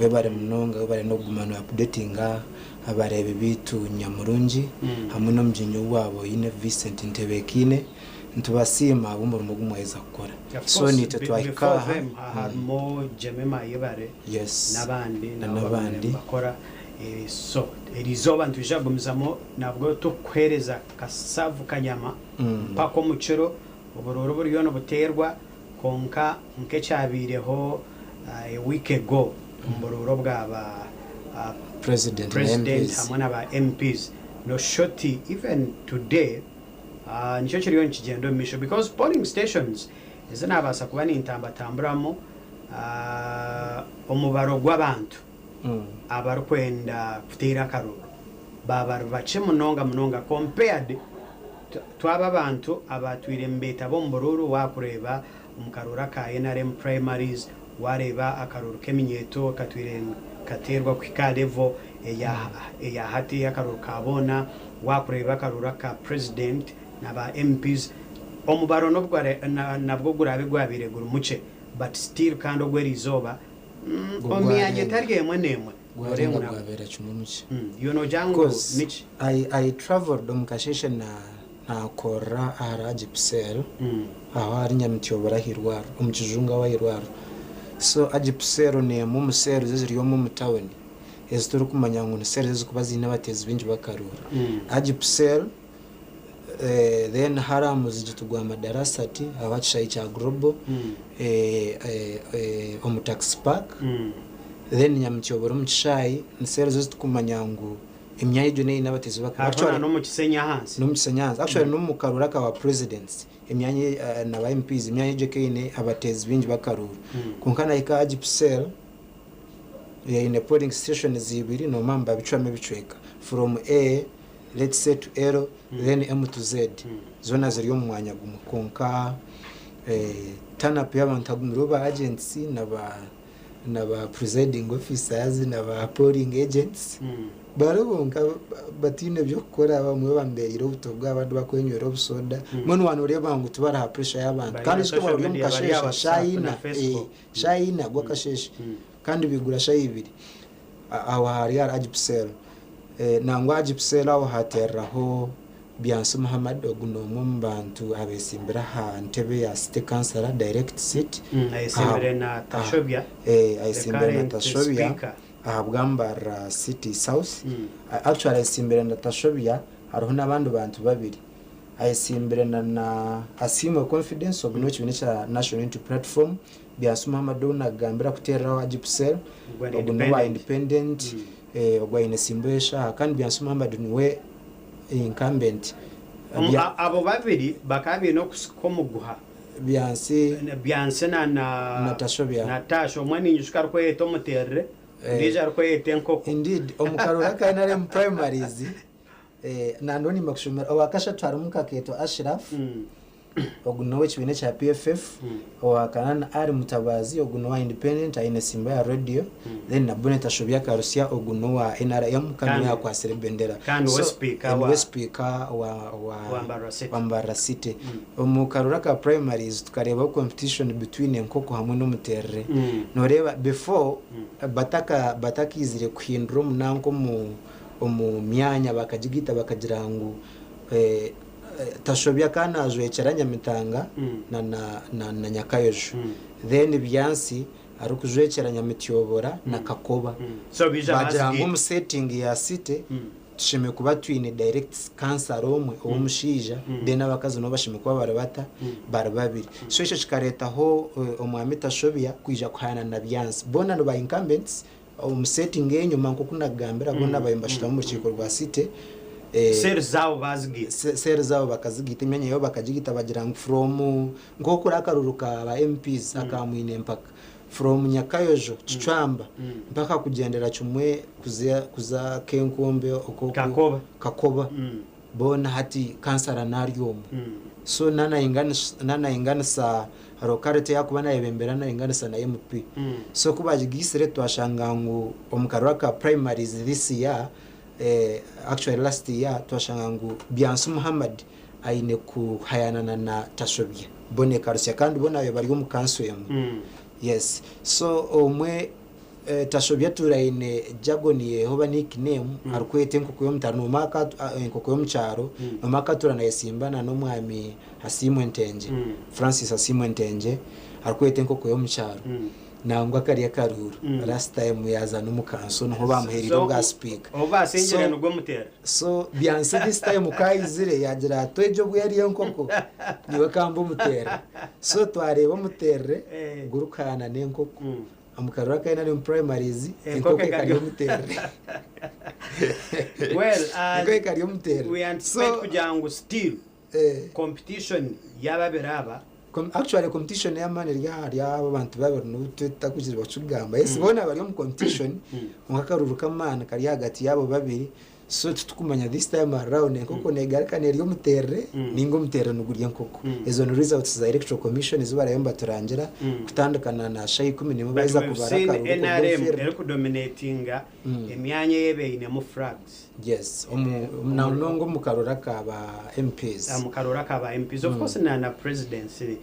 Webare munonga webare n'okuguma no updatinga abareebi baitu nyamurungi hamwe n'omugyenyi waabo Oine Vincent Ntebekaine. Nitubasiima ahabw'omurimo ogu mwaheza kukora. Of So course, naitwe be- twahika before aha. them harimu Jemima Ayebare Yes. n'abandi Na nabo bagumire n'abandi. nibakora. Eh, so eriizooba nitwija kugumizamu nabwo turikukuheereza kasavu kanyama mpaka omu kiro oburuuru buriyo nibuteerwa kwonka nk'ekyabaireho a week ago omu buruuru obwa ba President na President MPs. hamwe na ba MPs noshusha oti even today nikyo kiriyo nikigyenda omu maisho because polling stations ezi nabaasa kuba nintambatamburamu omubaro gw'abantu abarikwenda kuteera akaruuru baaba bari bakye munonga munonga compared twaba abantu abatwire nibeetaba omu buruuru waakureeba omu karuuru aka nrm primaries waareeba akaruuru k'eminyeeto akatwire nikateerwa kuhika aha level eya hati ey'akaruuru ka boona waakureeba akaruuru aka president na ba MPs omubaro nabwo guraabe gwabaire guri mukye but still kandi ogw'eriizooba Gwo omu myanya gwarenga. etari emwe n'emwe Gwarenga nooreeba ngu gwabeera kimwe mukye. Iwe noogira ngu Coz niki? I, I travelled omu kasheeshe na nakorera ahari Agip Cell aho ahari Nyamityobora ah'eirwariro omu kijungu aho ah'eirwariro. So Agip Cell n'emwe omu cells eziri omu omu town ezi turikumanya ngu ni cells ezirikuba ziine abateezi baingi b'akaruuru. Agip Cell Then hare aha muzigiti gwa Madarasat aho aha kishaayi kya Global omu taxi park then Nyamutyobora omu kishaayi ni seeri zo eziturikumanya ngu emyanya egyo neine abateezi Hariho na n'omu Kisenyi ahansi. N'omu Kisenyi ahansi. Actually n'omu karuuru aka ba presidents emyanya na ba MPs emyanya egyo ekaba eine abateezi baingi b'akaruuru. Kwonka nahika aha Agip cell eine polling stations ibiri noomanya nibabicwamu ebicweka from A let's say to L then M to Z zoona ziri omu mwanya gumwe kwonka turn up y'abantu hagumireho ba agents na ba na ba presiding officers na ba polling agents bari bonka bataine by'okukora bamwe bambereire obuto bwabo abandi bakwenywera obusoda mbwenu waaba noreeba ngu tibari aha pressure y'abantu Bari kandi aha ekyo social bari omu media, bari aha kasheeshe WhatsApp shaaha na ina Facebook. shaaha ina gw'akasheeshe kandi baigura shaaha ibiri aho hari ahari Agip Cell. Nangwa Agip Cell aho hatereraho Byansi Muhammad ogu n'omwe omu bantu abesimbire aha ntebe ya City Councillor direct seat. Ayesimbire na Tashobya, the Ayesimbire na current Tashobya speaker. ahabwa Mbarara City South. Actually ayesimbire na Tashobya hariho n'abandi bantu babiri. Ayesimbire na Asiimwe Confidence ogu n'owekibiina ekya National Unity Platform. Byansi Muhammad ou nagambira kuteereraho Agip Cell, Ogwo ni ogu n'owa independent. independent, ogwo aine simbo y'eshaaha kandi Byansi Muhammad niwe incumbent. Omu- a- Abo babiri bakaba baine okusika omuguha. Byansi Byansi na na na Tashobya. na Tasha omwe ninyijuka arikweyeta omuterere ondiijo arikweyeta enkoko. Indeed, omu karuuru aka NRM primaries, nandonimba kushomera owakashatu harimu Kakeeto Ashraf, Ogu n'ow'ekibiina ekya PFF, owa kana ni Ali Mutabazi ogu n'owa Independent aine simba ya radio, then na Bonnet Ashobya Karusya ogu n'owa NRM kandi niwe akwatsire ebendera. Kandi niwe sipiika wa Niwe sipiika wa wa Mbarara City. wa Mbarara City. Omu karuuru aka primaries tukareebaho competition between Enkoko hamwe n'Omuterere. Noreeba before bataka batakaizire kuhindura omunanka omu omu myanya bakagigaita bakagira ngu Tashobya ka najwekyera Nyamitanga na Nyakayojo then Byansi arikujwekyera Nyamityobora na Kakoba. Bagira ngu omu setting ya city tushemereire kuba twine direct kansara omwe ow'omushaija then abakazi nabo bashemereire kuba bari bata? Bari babiri. So ekyo kikareetaho omwami Tashobya kwija kuhaana na Byansi. Boona ni ba incumbents Omu setting eyenyima nkoku nakugambira boona baabaire nibashutama omu rukiiko rwa city. Cells zaabo baazigaita. Cells zaabo bakazigaita, emyanya yaabo bakagigaita bagira ngu from nk'oku kuri akaruuru ka ba MPs aka Mwine Mpaka. From Nyakayojo, Kicwamba mpaka kugyendera kimwe kuza kuza Kenkombe okwo Kakoba. Kakoba boona hati kansara nari omwe. So nanayinganisa nanayinganisa locality yakuba nayebembera nayinganisa na MP. So kubagigaitsire twashanga ngu omu karuru aka primaries this year actually last year twashanga ngu Byansi Muhammad aine kuhayanana na Tashobya Bonny Karusya kandi bona abe bari omu kanso emwe. Yes so omwe Tashobya atuura aine jargon yehe oba nick name arikweta enkoko y'omutaro nomwe enkoko y'omukyaro nomwe akatuura nayesimba na n'omwami Asiimwe Ntenje Francis Asiimwe Ntenje arikweta enkoko y'omukyaro. Nangwa akarya akaruuru last time yaza nomu kanso niho bamuherire obwa speaker. Obu basingire nigwo muteera. So Byansi this time ku ayizire yagira ati egyo obwo eri enkoko nyowe kambe omuteerere. So twareeba omuteerere gurikuhaana n'enkoko. Omu karuru akari nari omu primaries enkoko ekarya omuteerere. Well, Enkoko ekarya omuteerere. we anticipate kugira ngu still Competition y'ababiri aba. Actually competition ey'amaani eri ahari aba abantu babiri n'obu tutakugira bakigamba. Yes, boona bari omu competition kwonka akaruuru k'amaani kari ahagati yaabo babiri so titukumanya this time around enkoko negaruka nerya omuterere ninga omuterere nigurya enkoko. Ezo ni results za electoral commission ezi barayo nibaturangira kutandika na shaaha 11 But baheza we've kubara seen akaruuru kuruga omu NRM field. erikudominatinga emyanya ei eba einemu flags. Yes, omu na munonga omu karuru aka ba MPs. Omu karuru aka ba MPs. Of course na na presidency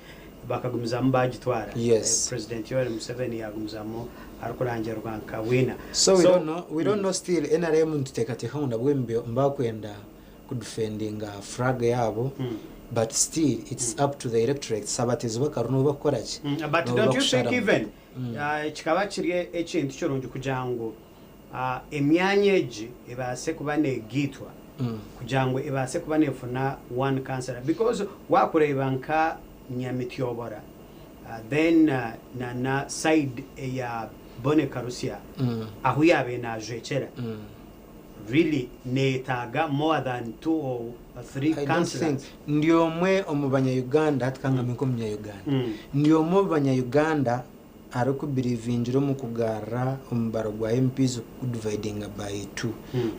bakagumizamu bagitwara. Yes. President Yoweri Museveni yagumizamu arikurangirwa nka winner. So we don't know, we don't know still NRM nituteekateeka ngu nabwo nibakwenda kudefendinga flag yaabo but still it's up to the electorates abateezi b'akaruru nibo bakukoraki? But Nibo don't you think bakusharamu. even kikaba kiri ekintu kirungi kugira ngu Emyanya egi ebaase kuba negaitwa kugira ngu ebaase kuba nefuna one councillor because wakureeba nka Nyamityobora then na na side eya Bonny Karusya ahu yabaire najwekyera really neyetaaga more than 2 or 3 I don't think councillors. Ndi omwe omu banya Uganda hati kangambe nk'omunya Uganda ndi omwe omu banya Uganda arikubirivingira omu kugarra omubaro gwa MPs kugudividinga by two.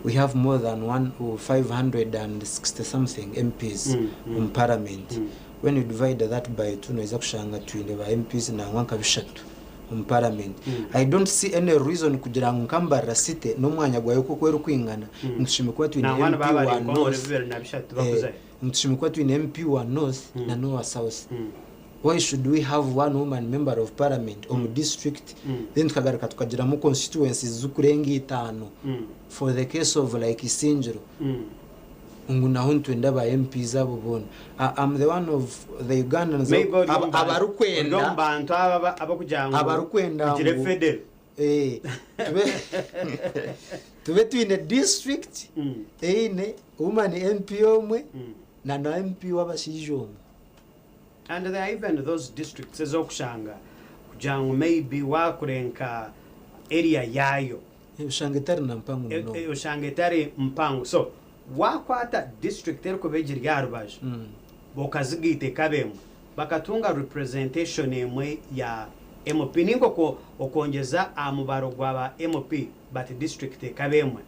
We have more than one, 560 something MPs omu parliament. When you divide that by two noija kushanga twine ba MPs nangwa nka bishatu omu parliament. I don't see any reason kugira ngu nka Mbarara City n'omwanya gwayo nk'oku erikwingana nitushemeriire kuba twine Nangwa MP nibaba wa bari nk'omuri North, 2003 bakuzayo. nitushemeriire kuba twine MP wa North na n'owa South. Why should we have one woman member of parliament omu district then tukagaruka tukagiramu constituencies zikurenga itaano for the case of like Isingiro ngu naho nitwenda ba MPs abo boona. I'm the one of the Ugandans Maybe ori omu bantu- ori abarikwenda omu bantu aba abakugira ngu abarikwenda tugire ngu federal. Eh, tube tube twine district eine woman MP omwe na na MP w'abashaija omwe. And there are even those districts ezokushanga kugira ngu maybe wakure nka area yaayo. Oshanga etari na mpango munonga. Oshanga etari mpango so wakwata district erikuba egiri aha rubaju okazigaita ekaba emwe bakatunga representation emwe ya MP ninga okwongyeza aha mubaro gwa ba MP but district ekaba emwe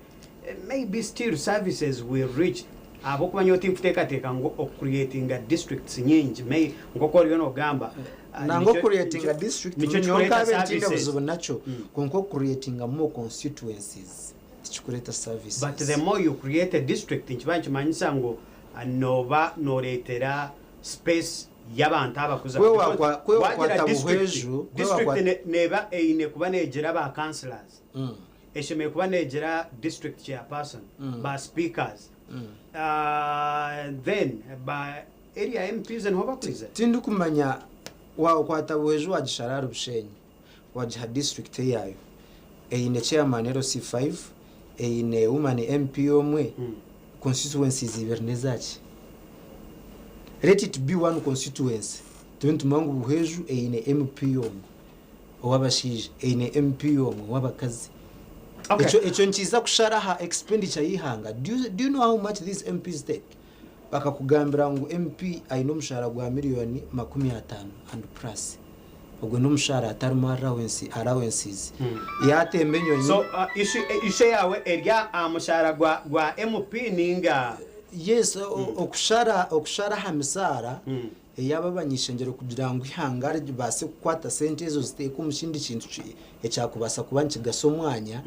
Maybe still services will reach ahabw'okuba nyowe tinkuteekateeka ngu okucreatinga districts nyingi may nk'oku oriyo nogamba Nangwa okucreatinga district nikyo nyowe kikureeta nkaabe ntiine services. buzibu nakyo kwonka okucreatinga more constituencies tikikureeta services. But the more you create a district nikiba nikimanyisa ngu nooba nooreetera space y'abantu abakuza Kwe because wakwa- kwe wagira wakwata district, Buhweju, kwe district wakwa- neeba eine kuba neegira ba councillors. Eshemereire kuba negira district chairperson, ba speakers, then ba area MPs niho bakwiza. Tindikumanya wakwata Buhweju wagishara ahari Bushenyi wagiha district eyaayo eine chairman LC5 eine woman MP omwe constituencies ibiri nezaki? Let it be one constituency tube nitumanya ngu Buhweju eine MP omwe. ow'abashaija eine MP omwe ow'abakazi. Okay. Ekyo ekyo nikiiza kushara aha expenditure y'eihanga. Do you, do you know how much these MPs take? Bakakugambira ngu MP aine omushaara gwa miriyoni 50 and plus. Ogwe n'omushaara hatarimu allowances. Yaatemba enyonyi. So issue yaawe eri aha mushaara gwa MP ninga? Yes, okushara okushara aha misaara ey'abo abany'ishengyero kugira ngu eihanga ribaase kukwata sente ezo ziteeke omu kindi kintu ekyakubaasa kuba nikigasa omwanya,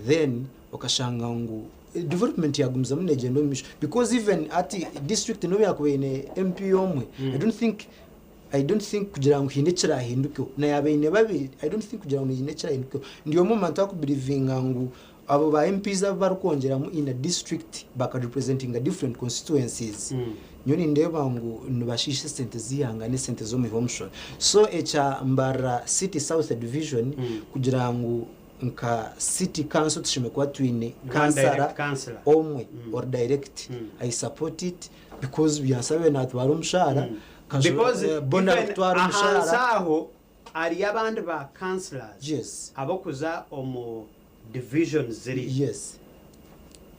then okashanga ngu development yagumizamu negyenda omu maisho because even hati district n'obu yakuba eine MP omwe, I don't think I don't think kugira ngu haine ekirahindukeho. Na yaaba aine babiri, I don't think kugira ngu haine ekirahindukeho. Ndi omwe omu bantu abarikubirivinga ngu abo ba MPs abu barikwongyeramu in a district baka representinga different constituencies, nyowe nindeeba ngu nibashiisha esente z'eihanga n'esente z'omuhi w'omushoro. So ekya Mbarara City South Division kugira ngu nka City Council tushemereire kuba twine kansara omwe ori direct, I support it because Byansi abaire natwara omushaara, Because Bona even arikutwara ahansi omushaara. aho hariyo abandi ba councillors Yes. abokuza omu divisions ziri. Yes.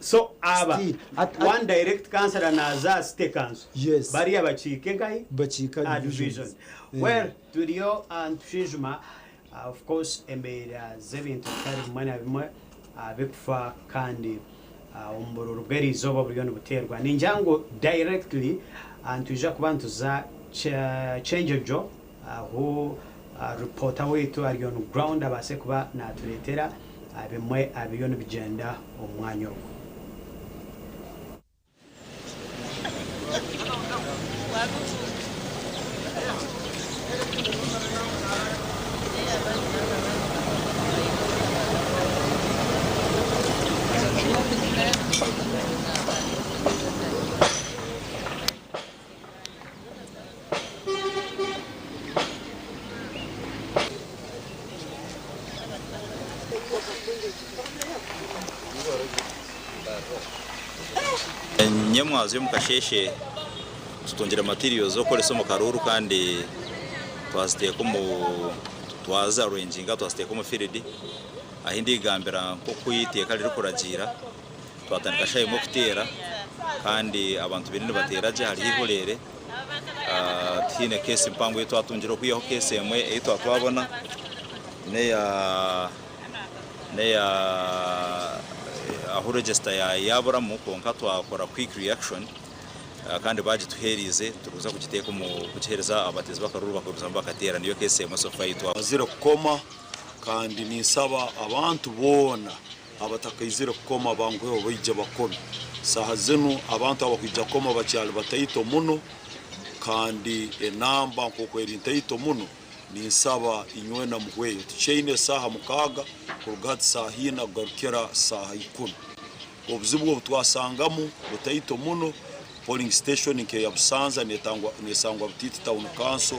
So aba Still, at, at, one direct councillor naza aha city council. Yes. Bariya bakiika enkahi? Bakiika Aha divisions. division. Eh. Well, turiyo nitushwijuma of course embeera z'ebintu bitari bimwe na bimwe bikufa kandi omu buruuru bw'eriizooba buriyo nibuteerwa. Ningira ngu directly nitwija kuba nituza Kyenjojo ahu reporter waitu ari on ground abaase kuba natureetera bimwe abiriyo nibigyenda omu mwanya ogwo. Nyemwazyo omu kasheeshe tutungire materials z'okukoresa omu karuuru kandi twaziteeka omu twazi arranginga twaziteeka omu field ahi ndigambira nk'oku eiteeka ririkuragiira twatandika shaaha emwe kuteera kandi abantu bariyo nibateera gye hariho eihureere tihaine case mpango ei twatungire okwihaho case emwe ei twatwabona n'eya N'eya ahu register yaburamu kwonka twakora quick reaction kandi bagituheriize turikuza kugiteeka omu kugihereza abateezi b'akaruuru bakagumizamu bakateera niyo case emwe so far ei twabona. Mazire kukoma kandi ninsaba abantu boona abatakaizire kukoma banguheho baije bakome. Saaha zinu abantu abakwija kukoma bakyali bataito muno kandi enamba nk'oku eri ntaito muno. Ninsaba inywena muhweyo. Tukyaine esaaha mukaaga kuruga hati saaha ina kugarukira saaha ikumi. Obuzibu obu twasangamu butaito muno, polling station nk'eya Busanza nesangwa Butiiti Town Council,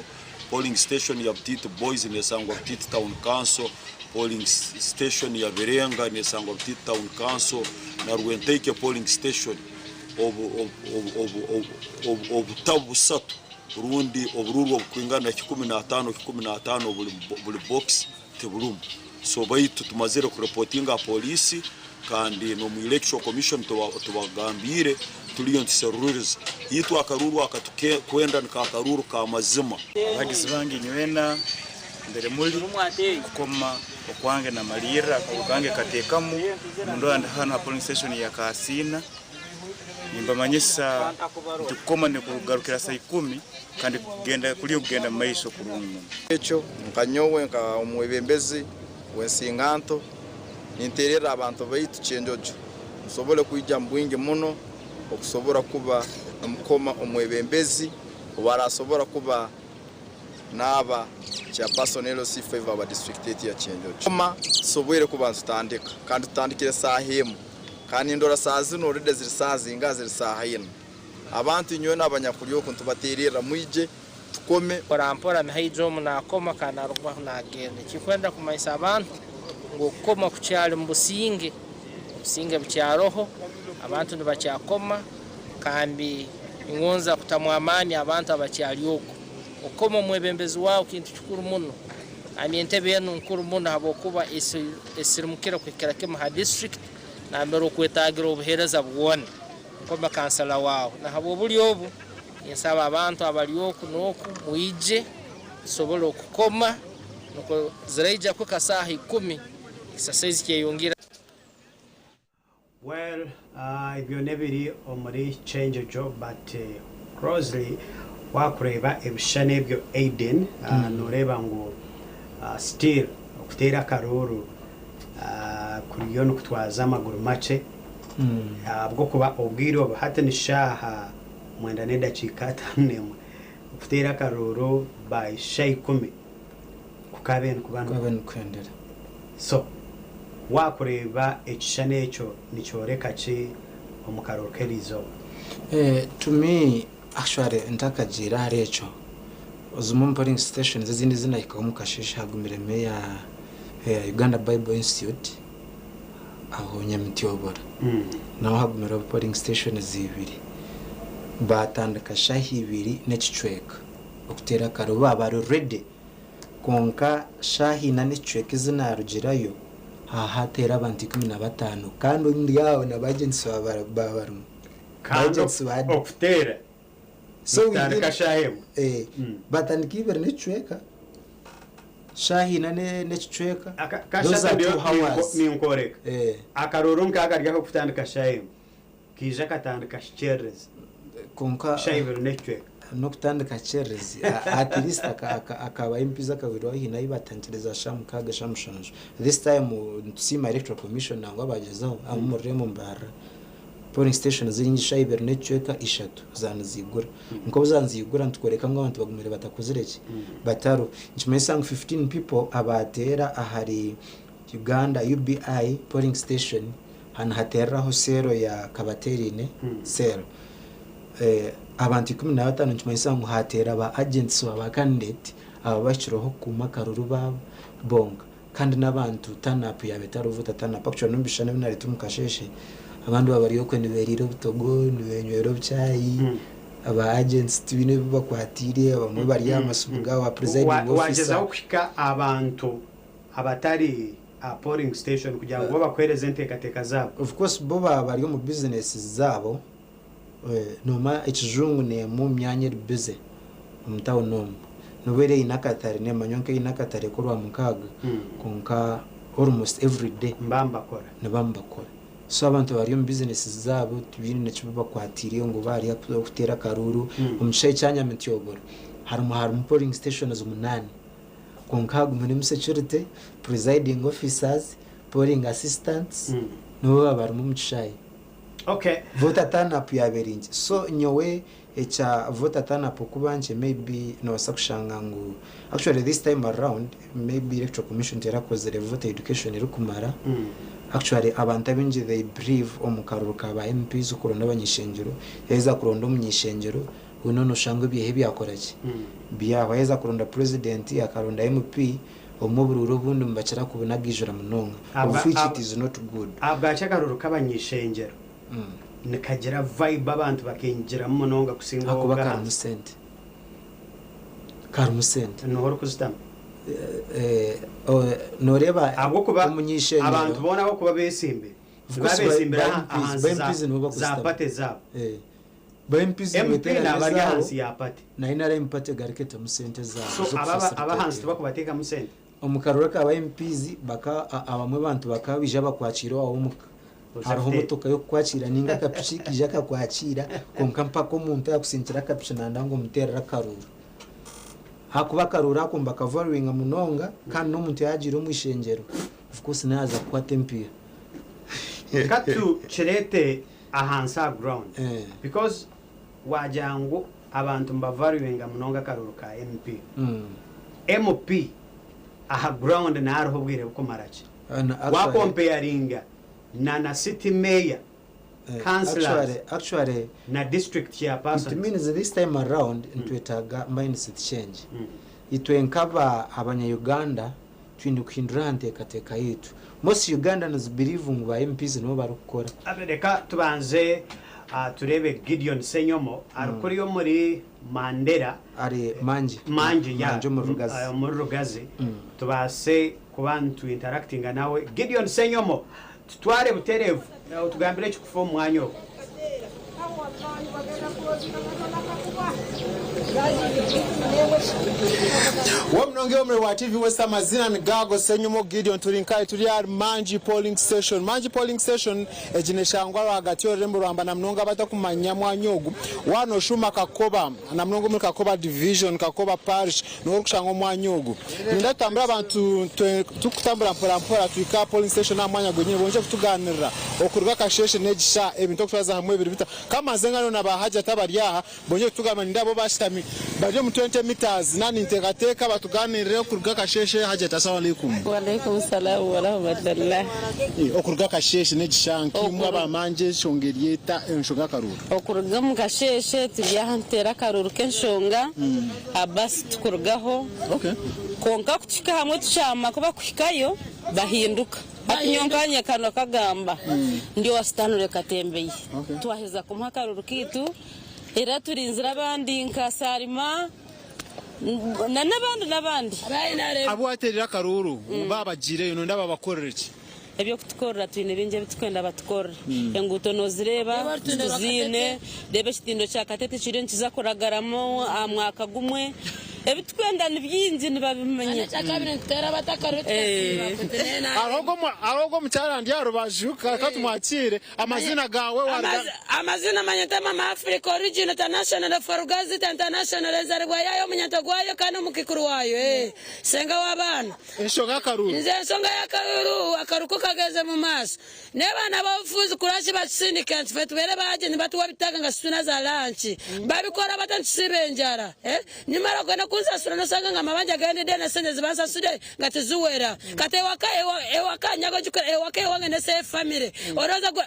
polling station ya Butiiti Boys nesangwa Butiiti Town Council, polling station ya Birenga nesangwa Butiiti Town Council na Rwenteike polling station. Obutabu busatu rundi oburuuru obukwingana 15 15 buli box tiburimu so baitu tumazire kurepotinga aha poliisi kandi n'omu electoral commission tubagambiire turiyo nituseruririza itwe akaruuru aka tukwenda nika akaruuru ka mazima. Abahagizi bange nywena mbere muli kukoma okwange namalirra akaruuru kange katekamu nindora ndi hanu ha polling station ya Kaasiina. Nimbamanyisa nti kukoma nikugarukira saa ikumi kandi kugenda kuliyo kugenda mu maiso kurungi muno. Ekyo nka nyowe nka omwebembezi w'ensinganto ninteererra abantu baitu Kyenjojo musobole kwija mu bwingi muno okusobora kuba nimukoma omwebembezi owarasobora kuba naaba Chairperson LC5 aba district yaitu ya Kyenjojo. Kukoma tusoboire kuba nitutandika kandi tutandikire saaha emu. Kandi nindora saaha zinu already ziri saaha zingaha ziri saaha ina. Abantu inywena abanyakuli oku nitubateererra mwije tukome. Mpora mpora nihaija omu naakoma kandi naarugwaho naagenda. Ekirukwenda kumanyisa abantu ngu okukoma kukyali mu businge, obusinge bukyaroho, abantu nibakyakoma kandi ningonza kutamu amaani abantu abakyali oku. Okukoma omwebembezi waawe kintu kikuru muno kandi entebe enu nkuru muno habwokuba esirimukire kuhikira kimu ha disiturikiti nambere okwetaagira obuheereza bwona kukoma kansala waawe. Nahabw'obulyo obu, ninsaba abantu abali oku n'oku mwije Tusobole okukoma nukwo ziraija kuhika saaha ikumi exercise kyeyongera. Well ebyo nebiri omuri Kyenjojo but closely wakureeba ebishushani ebyo Aiden noreeba ngu still okuteera akaruuru kuriyo nikutwaza amaguru makye ahabwokuba obwire obu hati ni shaaha mwenda nedakiika 51 okuteera akaruuru by shaaha ikumi kukabe nikuba nikuhendera. So waakureeba ekishushani ekyo nikyoreka ki omu karuuru k'eriizooba? To me actually ntakagiire ahari ekyo, zimwe omu polling stations ezindi ezi nahikaho omu kasheeshe hagumiremu eya Uganda Bible Institute aho Nyamityobora naho hagumireho polling stations ibiri baatandika shaaha ibiri n'ekicweka okuteera akaruuru baaba bari ready. Kwonka shaaha ina n'ekicweka ezi naarugirayo, haaha haateera abantu 15 kandi omuri abo na baagyensi baaba barimu. Kandi Baagyensi ba. okuteera So nikutandika within shaaha emwe. Eh, batandika ibiri n'ekicweka, shaaha ina n'ekicweka, those Kashatu are ndiyo two hours. ninkworeka. Eh. Akaruuru nk'aka kari ak'okutandika shaaha emwe, kaija katandika kikyererezi. Kwonka Shaaha ibiri n'ekicweka. N'okutandika kyererezi at least akaba MPs akabirwaho haine ahu batandikire za shaaha mukaaga shaaha mushanju. This time nitusiima electoral commission nangwa bagyezaho omu rurembo Mbarara polling station ziringi shaaha ibiri n'ekicweka ishatu zaaba niziigura. Kwonka obu zaaba niziigura nitukworeka ngu abantu bagumire batakozire ki? Batariho. Nikimanyisa ngu 15 people abateera ahari Uganda UBI polling station hanihateereraho cell ya Kabatereine cell. Abantu 15 nikimanyisa ngu haateera ba agents ba ba candidate aba bahikireho kukuuma akaruru baabo bonka kandi n'abantu turn up yaaba etariho voter turn up actually n'omu bishushani ebi naareeta omu kasheeshe abandi baaba bari okwe nibeeriira obutogo nibenywera obuchai aba agents tibaine ebi bakwatiire abamwe bari aha masimu gaabo ba presiding officer. Wagyezaho kuhika abantu abatari aha polling station kugira ngu bo bakuheereze enteekateeka zaabo? Of course bo baaba bari omu business zaabo. Noomanya ekijungu n'emwe omu myanya eri busy omu tawuni omu. N'obu eri eine akatare, neemanywa nk'eine akatare k'orwamukaaga, kwonka almost every day nibaba nibakora. So abantu bari omu bizinesi zaabo tibaine na ki bakwatiire ngu bari kuteera akaruuru. Omu kishaayi kya Nyamityobora harimu harimu polling stations munaana, kwonka hagumiremu security, presiding officers, polling assistants nibo baba barimu omu kishaayi. Okay. Voter turn up yaaba eri nkye. So nyowe ekya voter turn up okuba nkye maybe nobaasa kushanga ngu actually this time around maybe electoral commission terakozire voter education erikumara. Actually abantu abaingi they believe omu karuru ka ba MPs okuronda abany'ishengyero, yaheza kuronda omuny'ishengyero weena noshanga ebyehe byakora ki? Byahwa. Yaheza kuronda president akaronda MP obumwe oburuuru obundi nibakira kubunagaijura munonga of which it is not good. Ahabwaki akaruru k'abany'ishengyero nikagira vibe abantu bakenyigiramu munonga kusinga Ahakuba ogw'ahansi? karimu sente. Karimu sente. Niho orikuzitamu? Noreeba Ahabw'okuba omuny'ishengyero. abantu boona ahabw'okuba beesimbire, Of course tibabeesimbire ba MPs, ahansi ba MPs nibo za bakuzitamu. party zaabo. Ba MPs MP nibeteerana naaba ari ezaabo ahansi ya party. na NRM party egaruka etemu sente zaabo So z'okufacilitatinga. ab'ahansi tibakubateekamu sente? Omu karuru aka ba MPs baka abamwe bantu bakaba baija bakwakiira owaawe omuka. Hariho motoka y'okukwakiira ninga akapiki kaija kakwakiira kwonka mpaka omuntu ayakusinikira akapiki nanda ngu omuteerere akaruru. Ahakuba akaruru ako nibakavaluinga munonga kandi n'omuntu yaagiire omu ishengyero of course nawe yaaza kukwata empiiha. Ka tukireete ahansi aha ground because wagira ngu abantu nibavaluinga munonga akaruru ka MP. MP aha ground nahariho obwire bukumara ki? Wakompeyaringa na na city mayor, councillors Actually, na district it chairpersons. means this time around nitwetaaga mindset change. Itwe nkaba abanya-Uganda twine kuhindura aha nteekateeka yaitu. Most Ugandans believe ngu ba MPs nibo barikukora. Reka tubanze tureebe Gideon Ssenyomo arikuriya omuri Mandera. Ari Mangi. Mangi, ya. Mangi omuri Rugazi. Omuri Rugazi. Tubaase kuba nitu interactinga nawe. Gideon Ssenyomo, tutware butereevu otugambire ekirikufa omu mwanya ogu. Womunonga omuri wa TV West amazina ni gaago Ssenyumo Gideon turi nkahi turi ahari Mangi polling station. Mangi polling station egi neshangwa rwagati y'orurembo rwa Mbarara namunonga abatakumanya mwanya ogu waaba noshuuma Kakoba namunonga omuri Kakoba division, Kakoba parish niho orikushanga omwanya ogu. Niinyenda tutambure abantu turikutambura mpora mpora tuhike aha polling station aha mwanya gwenyini bongye kutugaanirira okuruga akasheeshe n'egi shaaha ebintu okutwaza hamwe biri bita. Kamanze ngano na ba Hajjat abari aha Bongye kutugamba nindeeba bo bashutami bari omu 20 meters na ninteekateeka batugaaniirire okuruga akasheeshe Hajjat Assalamu alaikum. Walaikum salaam warahmatullah. Okuruga akasheeshe n'egishaha nkaimwe aba Mangi enshonga eri eta enshonga y'akaruuru? Okuruga omu kasheeshe turi aha nituteera akaruuru k'enshonga aha basi tukurugaho kwonka kutuhika hamwe tushama ku bakuhikayo bahinduka. Hati nyowe nkanye kano kagamba ndi owa Stanley Katembeyi twaheza kumuha akaruuru kaitu. Era turinzire abandi nka Salima na n'abandi n'abandi. Abu wateerire akaruuru baabagiireyo noyenda babakorere ki? Eby'okutukorera twine bingi ebi turikwenda batukorere. Enguuto noozireeba tituziine, reeba ekitindo kya Katete kiriyo nikiza kuragaramu aha mwaka gumwe. Ebi turikwenda ni bingi nibabimanya. Hariho ogwo omukyara ndi aha rubaju ka tumwakiire. Amazina gaawe waruga. Amazina Manyata Mama Africa Origin International Forgazit International enzaribwa yaayo omunyanto gwayo kandi omukikuru waayo ee Senga w'abaana. Enshonga y'akaruuru. Nze ensonga y'akaruuru akaru ko kageze mu maaso n'abaana b'obufuzi kurashi batusindika nti ffe tubeere baagye nibatuwa ebitaga nga situna za lanki babikora bata nitusiiba enjara ee nimara kwenda kunsasura nosanga nga amabanja gendide n'esente zibansasudde nga tiziwera kati ewaka ewaka nyago ojukira ewaka ewange ne safe family oroza gwe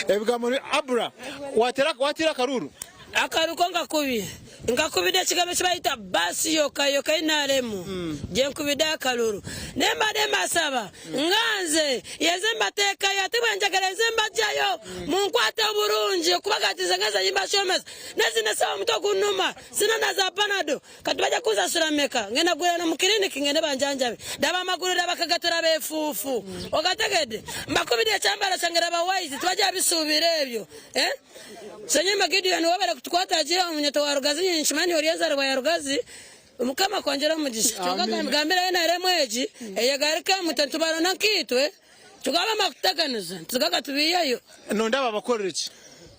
Ebigambo ni Abra watera watera akaruru. Akaru ko nkakubi nkakubide ekigambo ekibayita basi yoka yoka NRM gyenkubide akaruru nembade mbasaba nga nze yenze mbatekayo ate bwenjagala nze mbajjayo munkwate oburungi okuba kati nze nga nze mbashomesa nezine sawa omutwe gunuma sina na za panado Kati bajja kunsasura meka? Ngenda gula eno mu kiriniki ngende banjanjabe. Daba amagulu daba akagato daba efuufu. Ogategedde? Mbakubidde ekyambalo kyange daba white tebajja bisuubira ebyo. Eh? Senyima Gideon webale kutukwata gye omunyeto wa Rugazi nyinyi nkimanyi ori enzaribwa ya Rugazi. Mukama akwongyere omugisha. Kyonka gambira NRM egi eyegarukemu itwe nitubaronda nkaitwe. Tukaba kuteganiza nitugaga tubiiyeyo. Nondaba bakorere ki?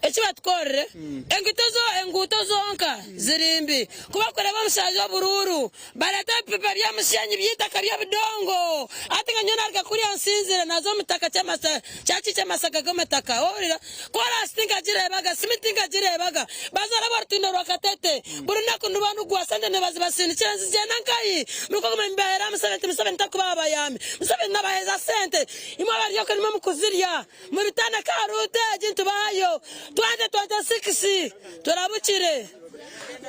Eki batukorire, enguto zo enguuto zonka ziri mbi. Ku bakureba omushaija oburuuru, bareeta ebipipa by'omushenyi by'eitaka by'obudongo. Hati nka nyowe naruga kuriya nsinzire naaza omu itaka ky'amasa kyaki ky'amasaka g'omu itaka. Ohurira? Koraasi tinkagireebaga, simiti tinkagireebaga. Bazaara b'orutindo rwa Katete, buri naku niruba nirugwa, sente nibazibasindikira nizigyenda nkahi? Murikuguma nimubaheera Museveni nti Museveni takubaha abayambi. Museveni nabaheeza sente, imwe abari okwe nimwe mukuzirya. Mubitandike aha ruutu egi nitubahayo 2026 turabukire.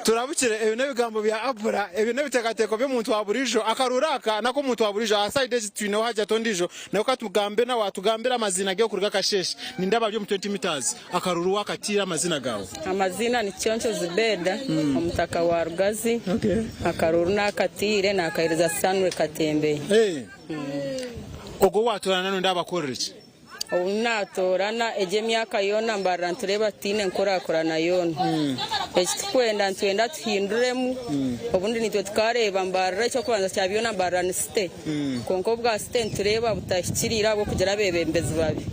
Turabukire ebyo n'ebigambo bya Abura, ebyo n'ebiteekateeko by'omuntu wa buriijo. Akaruuru aka n'ak'omuntu wa buriijo. Aha sayidi egi twineho Hajjat ondiijo nawe katugambe nawe atugambire amaziina ge okuruga akasheeshe. Nindeeba ari omu 20 metres. Akaruuru waakatiire amaziina gaawe? Amaziina ni Kiconco Zubeda, omutaka wa Rugazi. Akaruuru naakatiire naakaheereza Stanley Katembeyi. Ogwo owaatoorana n'ondi abakorere ki? Ou naatoorana egi emyaka yoona mbarira nitureeba tutaine nkurakurana yoona. Eki turikwenda nitwenda tuhinduremu obundi naitwe tukareeba mbarira eky'okubanza kya byona mbarira ni site kwonka obwa site nitureeba butahikiriire ahabw'okugira abeebembezi babi.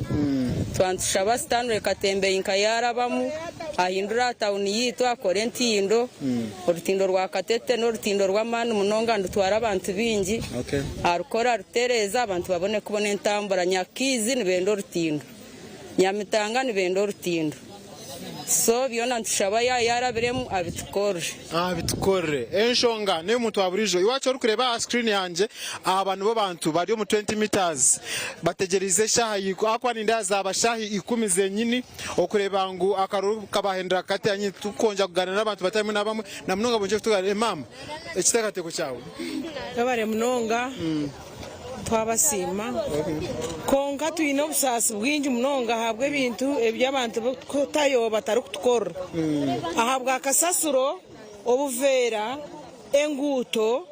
Twaba nitushaba Stanley Katembeyi nka yaarabamu ahindure aha tawuni yaitu akore entindo, orutindo rwa Katete n'orutindo rw'amaani munonga nirutwara abantu baingi. Arukore arutereeze abantu babone kubona entambura. Nyakaizi nibenda orutindo, Nyamitanga nibenda orutindo. So byona nitushaba yaarabiremu abitukorere. Abitukorere. Enshonga n'ey'omuntu wa buriijo. Iwe waakira orikureeba aha screen yangye, aba nibo bantu bari omu 20 metres bategyereize eshaaha ahakuba nindeeba zaaba shaaha ikumi zenyini okureeba ngu akaruru kabahendera kati. Turikwongyera kugaaniira n'abantu batari bamwe na bamwe na munonga bongyere kutugaaniira. Maama, ekiteekateeko kyawe? Mwebare munonga twabasiima kwonka twine obusaasi bwingi munonga ahabw'ebintu ebi abantu b'okutayo batarikutukorera ahabwa kasasiro, obuveera, enguuto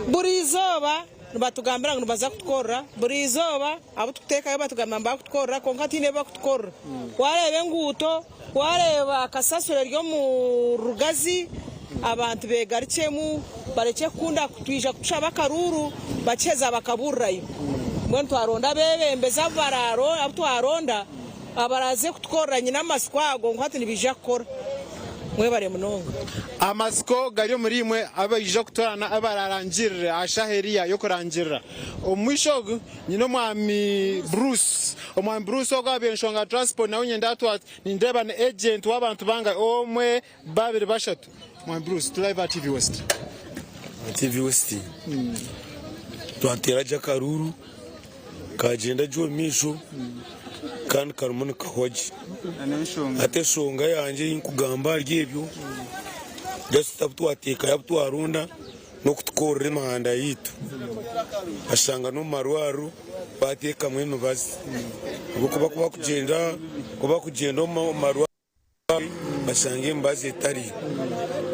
buri izooba. Nibatugambira ngu nibaza kutukorera buri izooba, abu tukuteekayo batugambira ngu baakutukorera kwonka tihaine ebi bakutukorera. Waareeba enguuto, waareeba kasasiro eri omu Rugazi, abantu beegarukyemu barekye kukunda kwija kutushaba akaruuru bakiheza bakaburirayo. Mbwenu twaronda abeebembezi abu abu twaronda abaraaze kutukorera nyine amatsiko ago ngu hati nibaija kukora. Mwebare munonga. Amatsiko gari omuri imwe abaija kutoorana abararangirire aha shaaha eriya y'okurangirira. Omu mwisho ogu nyine omwami Bruce. Omwami Bruce ogu aha by'enshonga ya transport nawe nyenda atwa nindeeba ni agent w'abantu bangahi omwe, babiri, bashatu. Mwami Bruce turi live aha TV West. TV West twateera gye akaruuru kagyenda gye omu maisho kandi karimu nikahwa gye. Hati enshonga yangye ei nkugamba ahari ebyo just abu twateekayo abu twaronda n'okutukorera emihanda yaitu. Bashanga n'omu marwariro baateekamu emibazi ahabw'okuba ku bakugyenda omu marwariro Bashanga emibazi etariyo.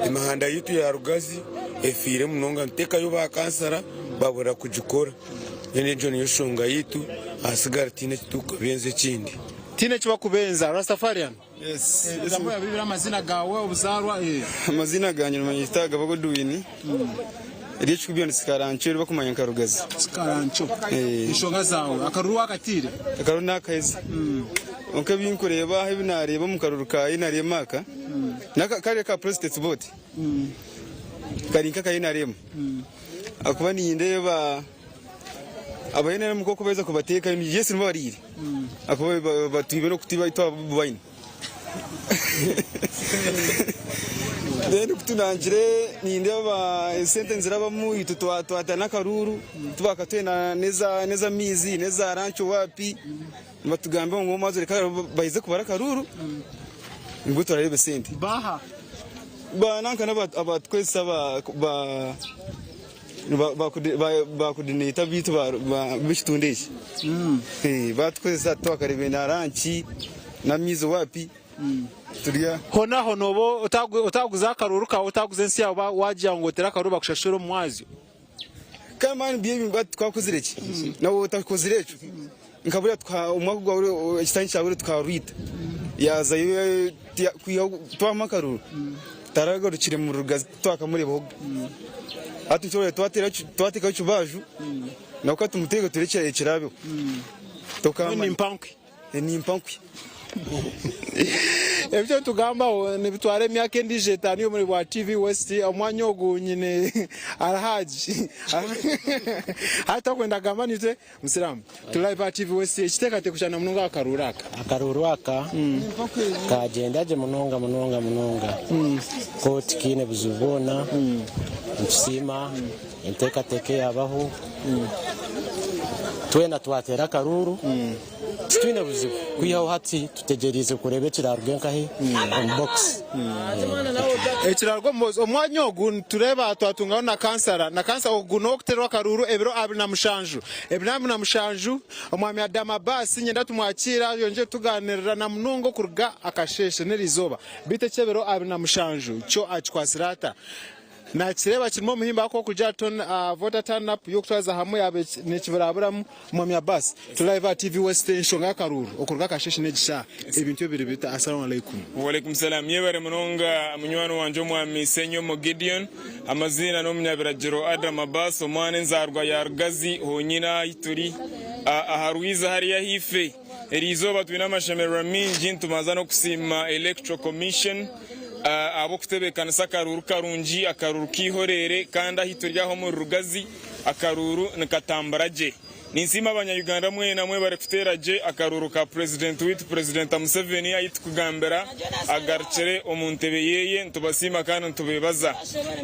Emihanda yaitu ya Rugazi efiire munonga nituteekayo ba kansara babura kugikora. Mbwenu egyo niyo nshonga yaitu ahasigara tihaine eki turikubenza ekindi. Tihaine eki bakubenza Rastafarian. Yes. Gamba oyabibire amazina gaawe, obuzaarwa. Amazina gangye nibanyeta Gaba Godwin. Ery'ekikubyo ni Sikarancho eri bakumanya nka Rugazi. Sikarancho. Enshonga zaawe, akaruru wakatiire? Akaruru nakaheza. Kwonka ebi nkureeba aha ebi naareeba omu karuru ka NRM aka, naka kariya ka President's vote, kari nk'aka NRM. Ahakuba nindeeba aba NRM nk'oku baheza kubateekayo, yes nibo bariire, ahakuba batwibire n'okutwiba itwe abu baine. Then ku tunangire nindeeba esente nizirabamu itwe twata n'akaruuru tibakatwenda n'ez'amaizi n'eza ranki waapi nibatugambira ngu omwazyo reka baheze kubara akaruuru nibwo turareeba esente. Baha? Ba nanka n'abatukozesa ba ba coordinator baitu b'ekitundu eki batukozesa twakareeba na ranki n'amaizi wapi turya. Honaho nooba otaguza akaruuru kaawe otaguza ensi yaawe waagira ngu oteere akaruuru bakushashure omu mwazyo. Kandi mani byo ebi twakozire ki nawe otakozire ekyo nka buriya omwaka ogwahweire ekitangye kyahweire tukarwita yaazayo kwihaho twamuha akaruru taragarukire mu rugazi twakamureebaho hati nikyo orikureeba twateekaho ekibaju nawe ka tumuteeke tureebe ekiraabeho Ni mpankwi. Ni mpankwi. Ebi nitugambaho nibitwara emyaka endiijo etaano y'omuri bwa TV West. Omwanya ogu nyine Alhaji. Hati orikwenda kugamba naitwe Musiraamu. Turi live aha TV West. Ekiteekateeko kya namunonga aha karuuru aka. Akaruuru aka kagyenda gye munonga munonga munonga. Ko tikiine buzibu bwona. Nitusiima enteekateeka eyabaho. Twena twateera akaruuru. Titwine buzibu kwihaho hati tutegyereize kureeba ekiraruga enkahi omu box. Ekiraruga omu box. Omwanya ogu nitureeba twatungaho na kansara. Na kansara ogu n'owokuteerwa akaruuru ebiro 27. Ebiro 27 Omwami Adam Abbas niinyenda tumwakiire ayongyere kutugaaniirira na munonga okuruga akasheeshe n'eriizooba. Beitu eky'ebiro 27 kyo akikwatsire ata? Nakireeba kirimu omuhimbo ahabw'okugira voter turn up y'okutwaza hamwe yaaba nekiburaburamu. Mwami Abbas, turi live aha TV West enshonga y'akaruuru okuruga akasheeshe n'egi shaaha ebintu ebiri bita. Assalamu alaikum. Walaikum salam Yebare munonga munywani wangye omwami Ssenyomo Gideon. Amaziina n'omunyabiragiro Adam Abbas omwana enzaarwa ya Rugazi honyine ahu turi aha rwizi hariya ahaifo. Eriizooba twine amashemererwa maingi nitubanza n'okusiima Electoral Commission ahabw'okutebeekanisa akaruuru karungi, akaruuru k'eihoreere kandi ahu turi aha omuri Rugazi akaruuru nikatambura gye. Ninsiima abanya-Uganda mwena mwebare kuteera gye akaruuru ka Purezidenti waitu Purezidenta Museveni ahu tukugambira agarukire omu ntebe yeye. Nitubasiima kandi nitubeebaza.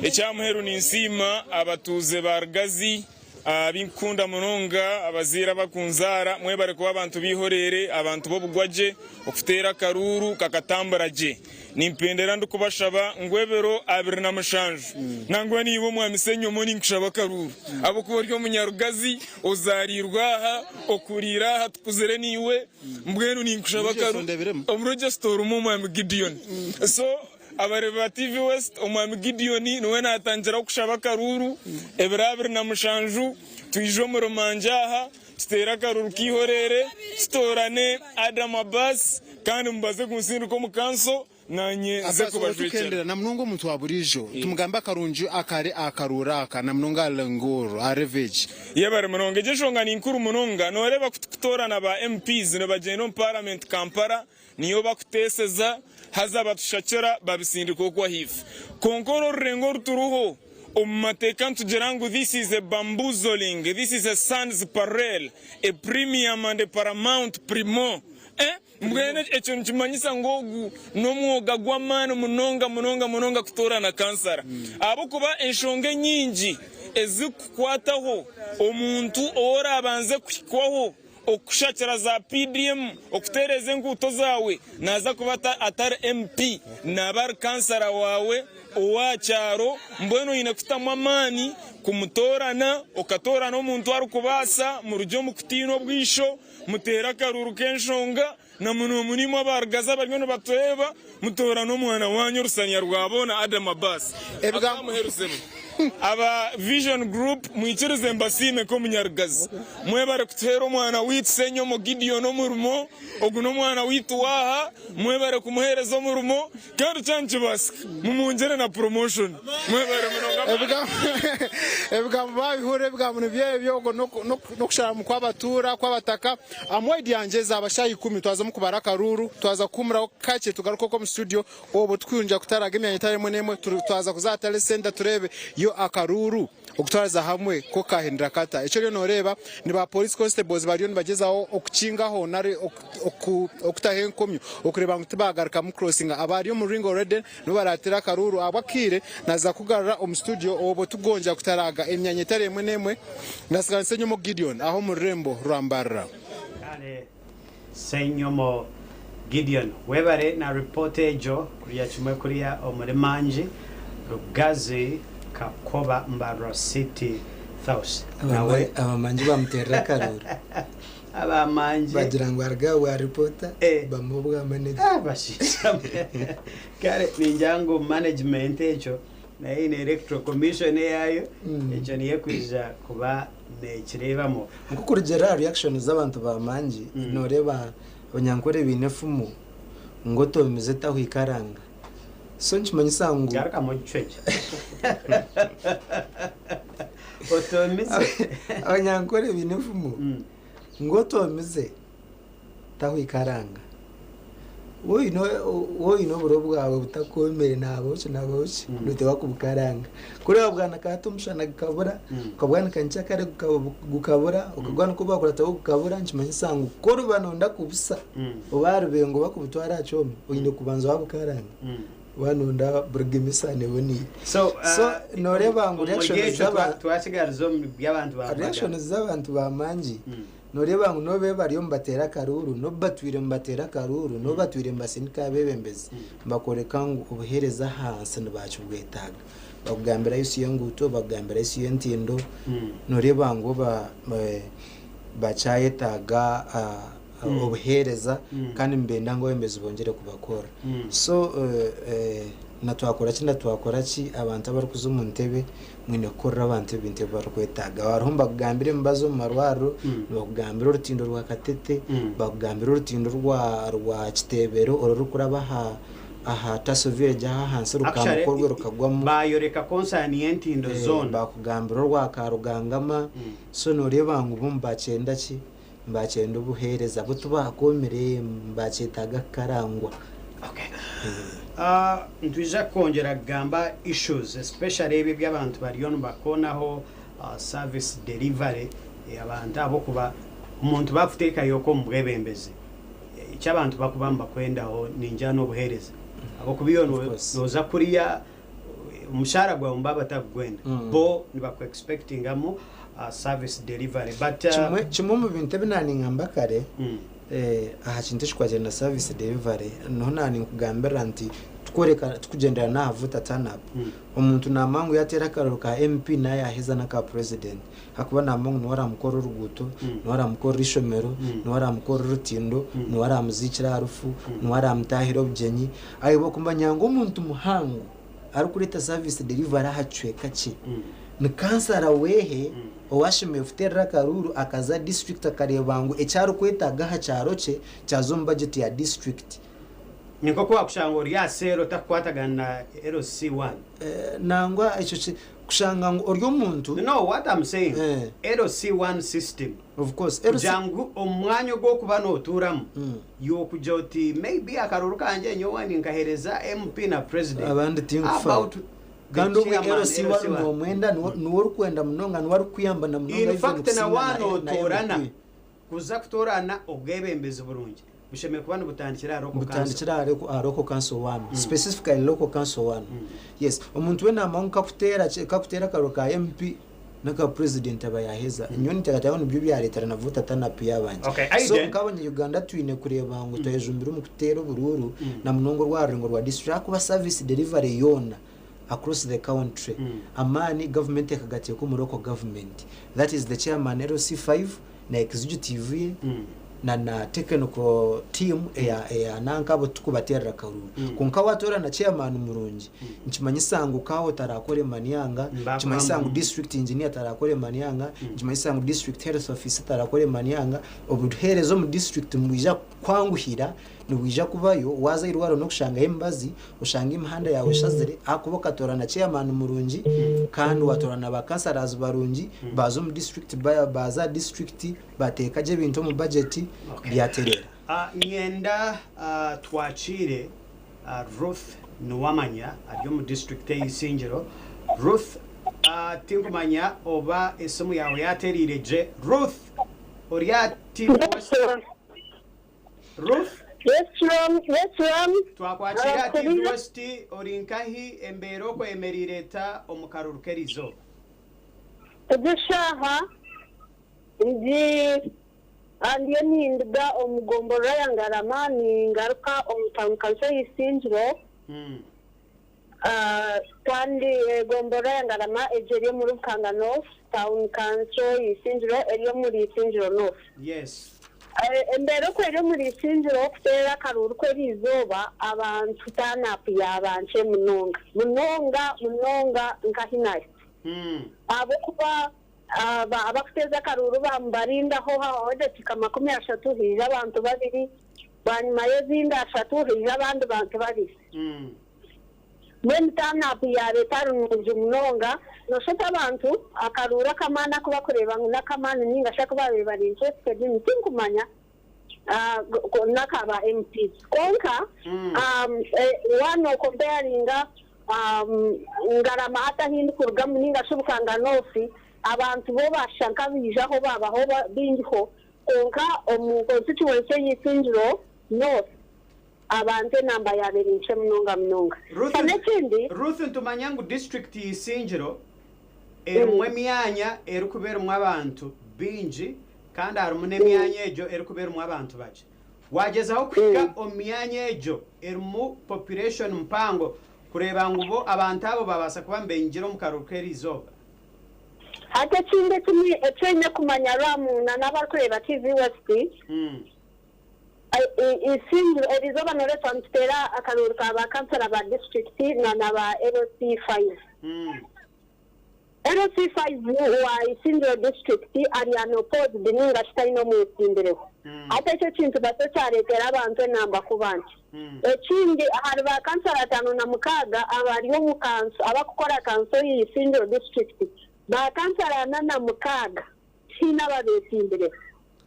Eky'aha muheru ninsiima abatuuze ba Rugazi, Abinkukunda munonga, abazaire abakunzaara, mwebare kuba abantu b'eihoreere, abantu b'obugwagye, okuteera akaruuru kakatambura gye. Nimpendera ndikubashaba ngu ebiro 27, nangwa naiwe Omwami Ssenyomo ninkushaba akaruuru ahabw'okuba ori omunyarugazi, ozaariirwe aha, okuriire aha, tukuzire naiwe, mbwenu ninkushaba akaruuru. Omu register orimu Omwami Gideon. So. Abareebi ba TV West, Omwami Gideon niwe naatandikiraho kushaba akaruuru ebiro 27 twije omu rumanja aha tuteere akaruuru k'eihoreere tutoorane Adam Abbas kandi mubaze kunsindika omu kanso naanye nze Abbas kubajwekyera. otukendera na munonga omuntu wa buriijo tumugambe akarungi akari aha karuuru aka na munonga aha Lenguru ahari Village. Yebare munonga. Egyo enshonga ni nkuru munonga. Nooreeba ku tukutoorana ba MPs nibagyenda omu Paramenti Kampala Niyo bakuteeseza, haza batushakira babisindika okwo ahaifo. Kwonka oru orurengo oruturiho, omu mateeka nitugira ngu this is a bamboozling, this is a sans pareil, a premium and a paramount primo. Eh! Mbwenu ekyo nikimanyisa ngu ogu n'omwoga gw'amaani munonga munonga munonga kutoorana kansara. Ahabw'okuba enshonga enyingi ezirikukukwataho, omuntu ou oraabanze kuhikwaho, Okushakira za PDM okutereeza enguuto zaawe naaza kuba atari MP naaba ari kansara waawe owa kyaro mbwenu oine kutamu amaani kumutoorana okatoorana omuntu arikubaasa murugye omu kutiina obwisho muteere akaruuru k'enshonga na munomuno imwe abarugazi abariyo nibatureeba mutoorane omwana waanyu orusanya rwa boona Adam Abbas Akamuheruzemu. Aba Vision Group mwikirize mbasiime nk'omunyarugazi. Mwebare kutuheera omwana waitu Ssenyomo Gideon omurimo. Ogu n'omwana waitu waaha. Mwebare kumuheereza omurimo kandi kyaba nikibaasika mumwongyere na promotion. Mwebare munonga. Ebigambo baabihurira ebigambo nibyo ebyo okwo n'okusharamu kw'abatuura kw'abataka. Amoidi yangye zaaba shaaha ikumi twaza omu kubara akaruuru twaza kuhuumuraho kakye tugaruke okwo omu studio. Obwo tukwija kutaraga emyanya etari emwe n'emwe, twaza kuza aha tally centre tureebe yo akaruuru okutwariza hamwe ko kahindura kata. Eki oriyo noreeba ni ba police constables bariyo nibagyezaho okukingaho nari okutaho enkomyo okureeba ngu tibagarukamu crossinga. Abari omu ring already nibo barateere akaruuru ahabw'akaire naza kugarura omu studio obwo tugongyera kutaraga emyanya etari emwe n'emwe. Nasigara Ssenyomo Gideon aha omu rurembo rwa Mbarara. Ssenyomo Gideon webare na report egyo kuriya kimwe kuriya omuri Mangi, Rugazi, Kakoba, Mbarara City South nawe. Abamangi bamuterera akaruuru. Abamangi. Bagira ngu aruge aha bwa reporter bamuhe obwa manager. Bashiisha kare ningira ngu management ekyo nayo eine electoral commission eyayo ekyo niyo ekwija kuba nekireebamu. Nk'okurugiirira aha reaction z'abantu ba Mangi, noreeba Abanyankore baine efumu ngu otomize tahwa ikaranga. So nikimanyisa ngu. Garukamu ogicwekye. Otomize. Abanyankore baine efumu ngu otomize tahwa ikaranga. Woine woine oburo bwawe butakwomire nabaho ki nabaho ki noteekwa kubukaranga. Ku orabwanika hati omushana gukabura, okabwanika nkyakare gukabura, okagwanika obu bakurataho gukabura nikimanyisa ngu ku oriba noyenda kubusa oba aha rubengo oba kubutwara aha kyoma oine kubanza wabukaranga waaba noyenda burugemu esaano eboneire. So So noreeba ngu omuri reactions ekyo z'aba twakigariza omu by'abantu ba Mbaga. reactions z'abantu ba Mangi Nooreeba ngu n'obu babaire bariyo nibateera akaruuru, n'obu batwire nibateera akaruuru, n'obu batwire nibasindika abeebembezi, nibakworeka ngu obuheereza ahansi nibakibwetaaga. Bakugambira issue y'enguuto, bakugambira issue y'entindo, nooreeba ngu bakyayetaaga obuheereza kandi nibenda ngu abeebembezi bongyere kubakorera. So na twakora ki na twakora ki, abantu abarikuza omu ntebe Mwine kukorera abantu ebintu ebi barikwetaaga. Hariho nibakugambira emibazi omu marwariro, nibakugambira orutindo rwa Katete, bakugambira orutindo rwa rwa Kiteebero orurikuraba aha aha Taso Village aho ahansi Actually, rukambuka orwe rukagwamu. Baayoreka concern y'entindo zoona. Bakugambira orwa Karugangama. So nooreeba ngu bo nibakyenda ki? Nibakyenda obuheereza bo tibakoomire, nibakyetaaga kukarangwa. Nitwija kwongyera kugamba issues especially ebi eby'abantu bariyo nibakoonaho service delivery abantu ahabw'okuba omuntu baakuteekayo okwo omu bwebembezi eki abantu bakuba nibakwendaho ningira n'obuheereza ahabw'okuba iwe nooza kuriya omushaara gwawe nibaba batakugwenda bo nibaku expectingamu service delivery but Kimwe omu bintu ebi naaningamba kare aha kintu ekikwatiraine na service delivery, niho naaninkugambirira nti. Tukworeka tukugyendera n'aha voter turn up. Omuntu naamanya ngu yaateera akaruru ka MP nawe yaaheza n'aka president ahakuba naamanya ngu niwe araamukorera oruguuto, niwe araamukorera eishomero, niwe araamukorera orutindo, niwe araamuziikira aha rufu, niwe araamutaahira obugyenyi. Ahaibwe kumanya ngu omuntu muhango arikureeta service delivery aha kicweka kye ni kansara weehe owaashemereire kuteerera akaruuru akaza district akareeba ngu eki arikwetaaga aha kyaro kye kyaza omu budget ya district. Ni nk'oku waakushanga ori aha seero otakukwatagana na LC1. Nangwa ekyo ki kushanga ngu ori omuntu. No, what I'm saying, LC1 system. Of course, LC. Kugira ngu omu mwanya ogu orikuba nootuuramu, y'okugira oti maybe akaruuru kangye nyowe ninkaheereza MP na President. Abandi tinkufayo. About the Kandi obwe chairman, LC1 LC1. noomwenda, niwe orikwenda munonga, niwe arikukuyamba na munonga In even fact na kusinga waaba na nootoorana, MP. Kuza kutoorana obwebembezi burungi bushemereire kuba nibutandikira aha local council. Butandikira aha local council one, specifically local council one. Yes, omuntu weena namanya ngu kakuteera ki, kakuteera akaruru ka MP n'aka president aba yaaheza. Nyowe ninteekateeka ngu nibyo byareetera na voter turn up yaaba nkye. Okay, So Aiden. nk'abanya Uganda twine kureeba ngu twayejumbira omu kuteera oburuuru na munonga orwa rurengo rwa district ahakuba service delivery yoona across the country amaani government ekagateeka omu local government that is the chairman LC5 na executive ye na na technical team eya eya nanka abo tukubaterera akaruru kwonka watorana chairman murungi nikimanyisa ngu kaho tarakore manianga nikimanyisa ngu district engineer tarakore manianga nikimanyisa ngu district health officer tarakore manianga obuhereza omu district nibwija kukwanguhira nibwija kubayo waza ahairwariro nokushangayo emibazi oshange emihanda yaawe eshazire ahakuba okatorana chairman murungi kandi watorana ba councillors barungi baaza omu district baaza aha district bateeka gye ebintu omu budget byatereera. Nyenda twakiire Ruth Nuwamanya ari omu district ey'Isingiro. Ruth tinkumanya oba esimu yaawe yatereire gye. Ruth ori aha TV West? Ruth? Yes Ram, yes Ram. Twakwakira TV West, ori nkahi embeera oku eyemereire eta omu karuru k'erizooba? Egi eshaaha ndi ndiyo ninduga omu gomborora ya Ngarama ningaruka omu town council y'Isingiro kandi egomborora ya Ngarama egyo eri omuri Bukanga North, town council y'Isingiro eri omuri Isingiro North. Yes. Embeera oku eri omuri Isingiro okuteera akaruuru kw'eriizooba abantu turn up yaaba nkye munonga munonga munonga nka ahi naahitsya ahabw'okuba abakuteeza akaruuru baamubarindaho hahwaho edakiika 30 haija abantu babiri bwanyima y'ezindi ashatu haija abandi bantu babiri. Mbwenu turn up yaaba etari nungi munonga noshusha oti abantu akaruuru ak'amaani aku bakureeba ngu n'ak'amaani ninga shi aku baabaire bari interested in tinkumanya n'aka ba MP kwonka waaba nokomparinga Ngarama hati ahu ndikurugamu ninga shi Bukanga North abantu bo bashusha nk'abaijaho baabaho baingiho kwonka omu constituency ey'Isingiro North abantu enamba yaaba eri nkye munonga munonga. Ruth, N'ekindi. Ruth nitumanya ngu disiturikiti ya Isingiro erimu emyanya erikuba erimu abantu baingi kandi harimu n'emyanya egyo erikuba erimu abantu bakye. Waagyezaho kuhika omu myanya egyo erimu population mpango kureeba ngu bo abantu abo babaasa kuba nibaingira omu karuuru k'eriizooba? Hati ekindi eki oine kumanya Ram na n'abarikureeba TV West, Isingiro eriizooba nooreeba nituteera akaruuru ka ba kansara ba disiturikiti na na ba LC5. LC5 wa Isingiro disiturikiti ari unopposed ninga shi taine omwetsimbireho. Hati ekyo ekintu bakyo kyareetera abantu enamba kuba nkye. Ekindi ahari ba kansara 56 abari omu kanso abakukora kanso ya Isingiro disiturikiti, ba kansara 46 tihaine ababeetsimbireho.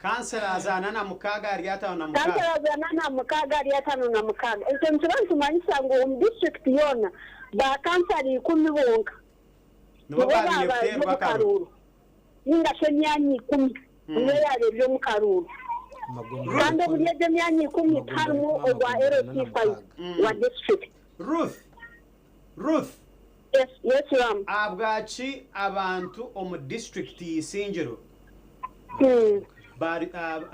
Councillors 46 ahari 56. Councillors 46 ahari 56. Ekyo nikiba nikimanyisa ngu omu disiturikiti yoona ba kansara ikumi bonka Nibo nibo baabaire baaba bari kuteerwa omu akaruuru. karuuru ninga shi emyanya ikumi niyo yaaba eri omu karuuru. Kandi omuri egyo emyanya ikumi tiharimu ogwa LC5 wa disiturikiti. Ruth, Ruth. Yes, yes Ram. Ahabwaki abantu omu disiturikiti ya Isingiro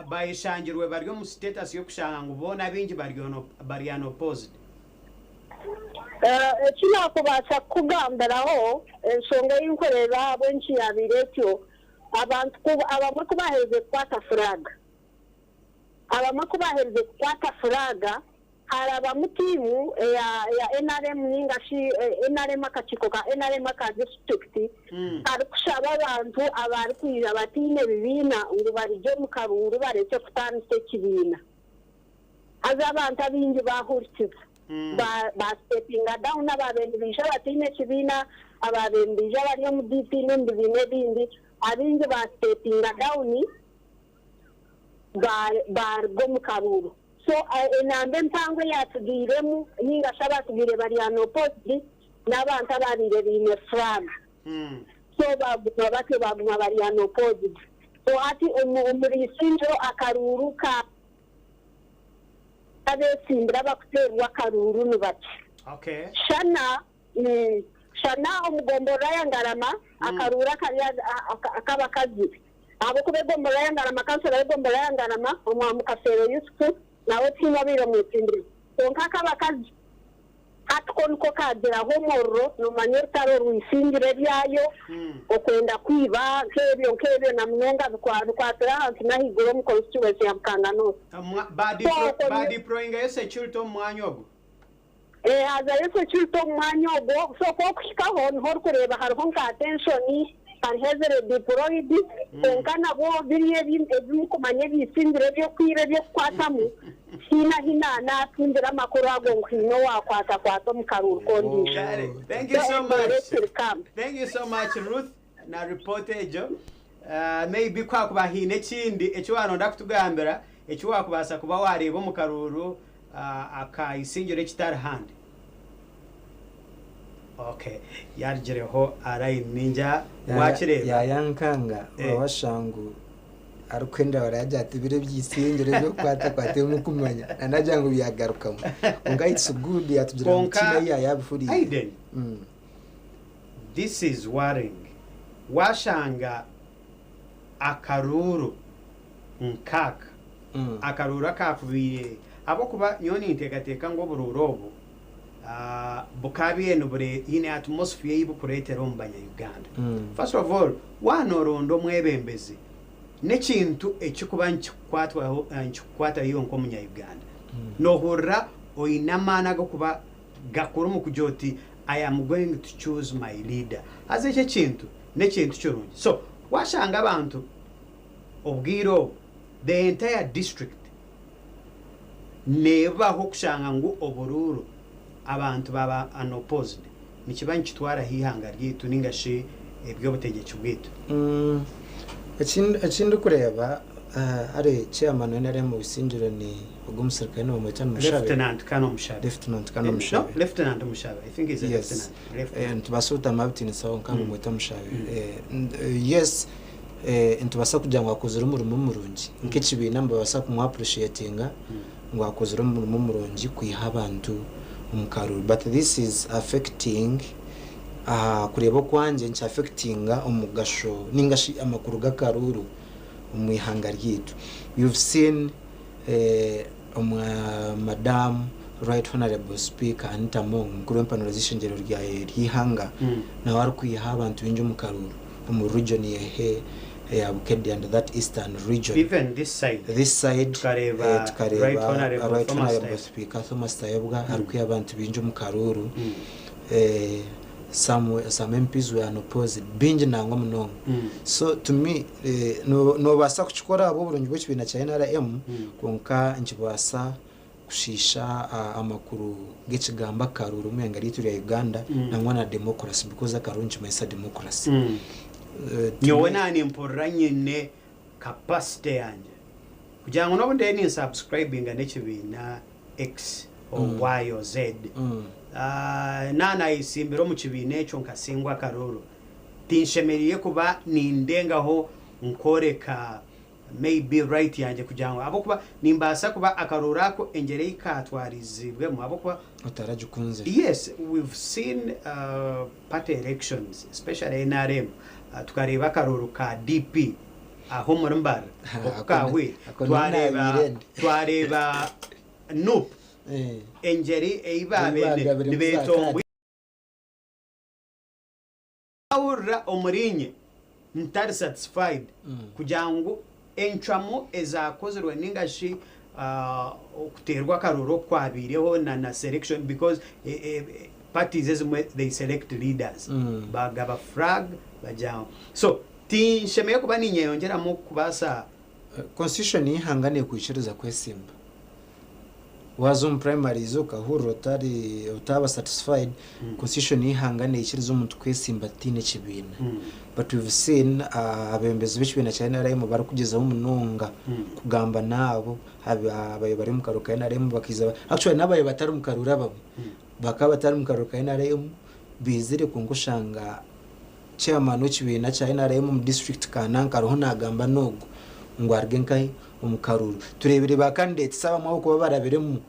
bayeshangirwe bari omu status y'okushanga ngu boona abaingi bari unopposed? Eki naakubaasa kukugambiraho, enshonga ei nkureeba ahabw'enki yaabaire etyo, abantu ku abamwe ku baaherize kukwata furaaga, abamwe ku baaherize kukwata furaaga, harabamu tiimu eya eya nrm nainga shi nrm akakiiko ka nrm aka disiturikiti karikushaba abantu abarikwija bataine bibiina ngu barugye omu karuuru barekye kutandisa ekibiina. Haza abantu abaingi baahurikiza, ba stepinga down abaabaire nibaija bataine kibiina, abaabaire nibaija bari omu DP n'omu bibiina ebindi, abaingi ba stepinga down baaruga omu karuuru. So enamba empango eyaatsigairemu nainga shi abaatsigaire bari unopposed n'abantu abaabaire baine flag. So baaguma batyo baaguma bari unopposed. So hati omuri Isingiro akaruuru ka. Abetsimbire abakuteerwa akaruuru ni bakye. Shana Shana omu gomborora ya Ngarama akaruuru akari ak'abakazi ahabw'okuba egomborora ya Ngarama kansora w'egomborora ya Ngarama Omwami Kafeero Yusufu nawe tihaine obaire omwetsimbire kwonka ak'abakazi Hati ko nikwo kaagiraho omuriro, noomanya orutaro rwisingire ebyayo, okwenda kwiba nk'ebyo nk'ebyo na munonga bikwatsire ahansi n'ahaiguru omu constituency ya Bukanga North. So okwo ni. Baadiployingayo security omu mwanya ogwo? Ee, haazayo security omu mwanya ogwo. So ku orikuhikaho niho orikureeba hariho nka tension, hariho eziri deployed, kwonka nabwo biriya ebi murikumanya ebyisingire eby'okwiba eby'okukwatamu, Haine ahi naatumbire amakuru ago ngu haine owaakwatakwata omu karuuru k'ondiijo. Kare, thank you So so embeera much. ekiri calm. Thank you so much Ruth na report egyo. Maybe ku hakuba haine ekindi eki waronda kutugambira eki wakubaasa kuba wareeba omu karuuru aka Isingiro ekitari handi. Okay, yarugireho line ningira wakireeba. Yayankanga wabasha ngu arikwenda baragira ati biri ebyisingiro ebyokukwatakwata ebimukumanya nanagira ngu byagarukamu kwonka it's good yatugira ngu Kwonka tiina eyi yabihuriire. Aiden, this is worrying washanga akaruuru nk'aka akaruuru akakubaire ahabw'okuba nyowe ninteekateeka ngu oburuuru obu bukaabaire nibure haine atmosphere ei bukureetera omu banya Uganda. First of all, waaba nooronda omwebembezi, n'ekintu ekirikuba nikikukwatwaho nikikukwataho iwe nk'omunya Uganda. Noohurira oine amaani ag'okuba gakuri omu kugira oti I am going to choose my leader. Haza ekyo ekintu n'ekintu kirungi. So, waashanga abantu obwire obu, the entire district, neebaho kushanga ngu oburuuru abantu baaba unopposed nikiba nikitwaraho eihanga ryaitu ninga shi eby'obutegyeki bwaitu. Eki ndikureeba hare chairman wa nrm Busingiro ni ogwo omusirikare nibamweta ni Mushabe. Lieutenant Colonel Mushabe. Lieutenant Colonel Mushabe. No, Lieutenant Mushabe. I think he's a Yes. lieutenant. Lieutenant. Nitubaasa kutamu abitiinisa kwonka nibamweta Mushabe. Yes. Nitubaasa kugira ngu akozire omurimo murungi nk'ekibiina nibabaasa kumu appreciatinga ngu akozire omurimo murungi kwiha abantu omu karuuru but this is affecting aha kureeba okwangye niki affectinga omugasho ninga shi amakuru g'akaruuru omu ihanga ryaitu. You've seen omwa Madam Right Honourable Speaker Anita Among mukuru w'empanuro z'eishengyero ry'eihanga nawe arikwiha abantu baingi omu karuuru. Omu region ehe eya Bukedi and that eastern region. Even this side. This side Tukareeba eh, tukareeba Right Honourable Right Thomas Honourable Tayebwa. Speaker Thomas Tayebwa arikwiha abantu baingi omu karuuru. Eh, some, some MPs were unopposed bingi nangwa munonga. So to me eh, no- nobaasa kukikora ahabw'oburungi bw'ekibiina kya NRM kwonka nikibaasa kushiisha amakuru g'ekigambo akaruuru omu ihanga ryaitu rya Uganda nangwa na democracy because akaruuru nikimanyisa democracy. Nyowe naanimpurira nyine capacity yangye kugira ngu n'obu ndiyo ninsubscribinga n'ekibiina X or Y or Z, naanayesimbire omu kibiina ekyo nkasingwa akaruuru, tinshemereire kuba nindengaho nkworeka Maybe right yangye kugira ngu ahabw'okuba nimbaasa kuba akarooro ako engyeri ei kaatwariziibwemu ahabw'okuba Otaragikunzire. Yes, we've seen party elections especially nrm tukareeba akarooro ka DP aha omuri Mbarara oku kaahweire, Ako niho twareeba naabaire ndi. twareeba nup. Engyeri ei baabaire Ei baagabiremu za nibeetomboita. Naahurira omuriinye ntari satisfied kugira ngu encwamu ezaakozirwe ninga shi okuteerwa akaruuru oku kwabaireho na na selection because parties ezimwe they select leaders bagaba flag bagira ngu so tinshemereire kuba ninyeyongyeramu kubaasa. Constitution y'eihanga nekwikiriza kwesimba. Waaza omu primaries okahurira otari otaaba satisfied, constitution y'eihanga neikiriza omuntu kwesimba ataine kibiina. But we've seen abeebembezi b'ekibiina kya NRM barikugyezaho munonga kugamba n'abo ababaire bari omu karuuru ka NRM bakaija actually n'ababaire batari mu karuuru abamwe bakaba batari mu karuuru ka NRM baizire kwonka oshanga Chairman w'ekibiina kya NRM omu disiturikiti Kananka ariho nagamba n'ogu ngu aruge nkahi omu karuuru. Tureebire ba candidates abamwe ahabw'okuba barabiremu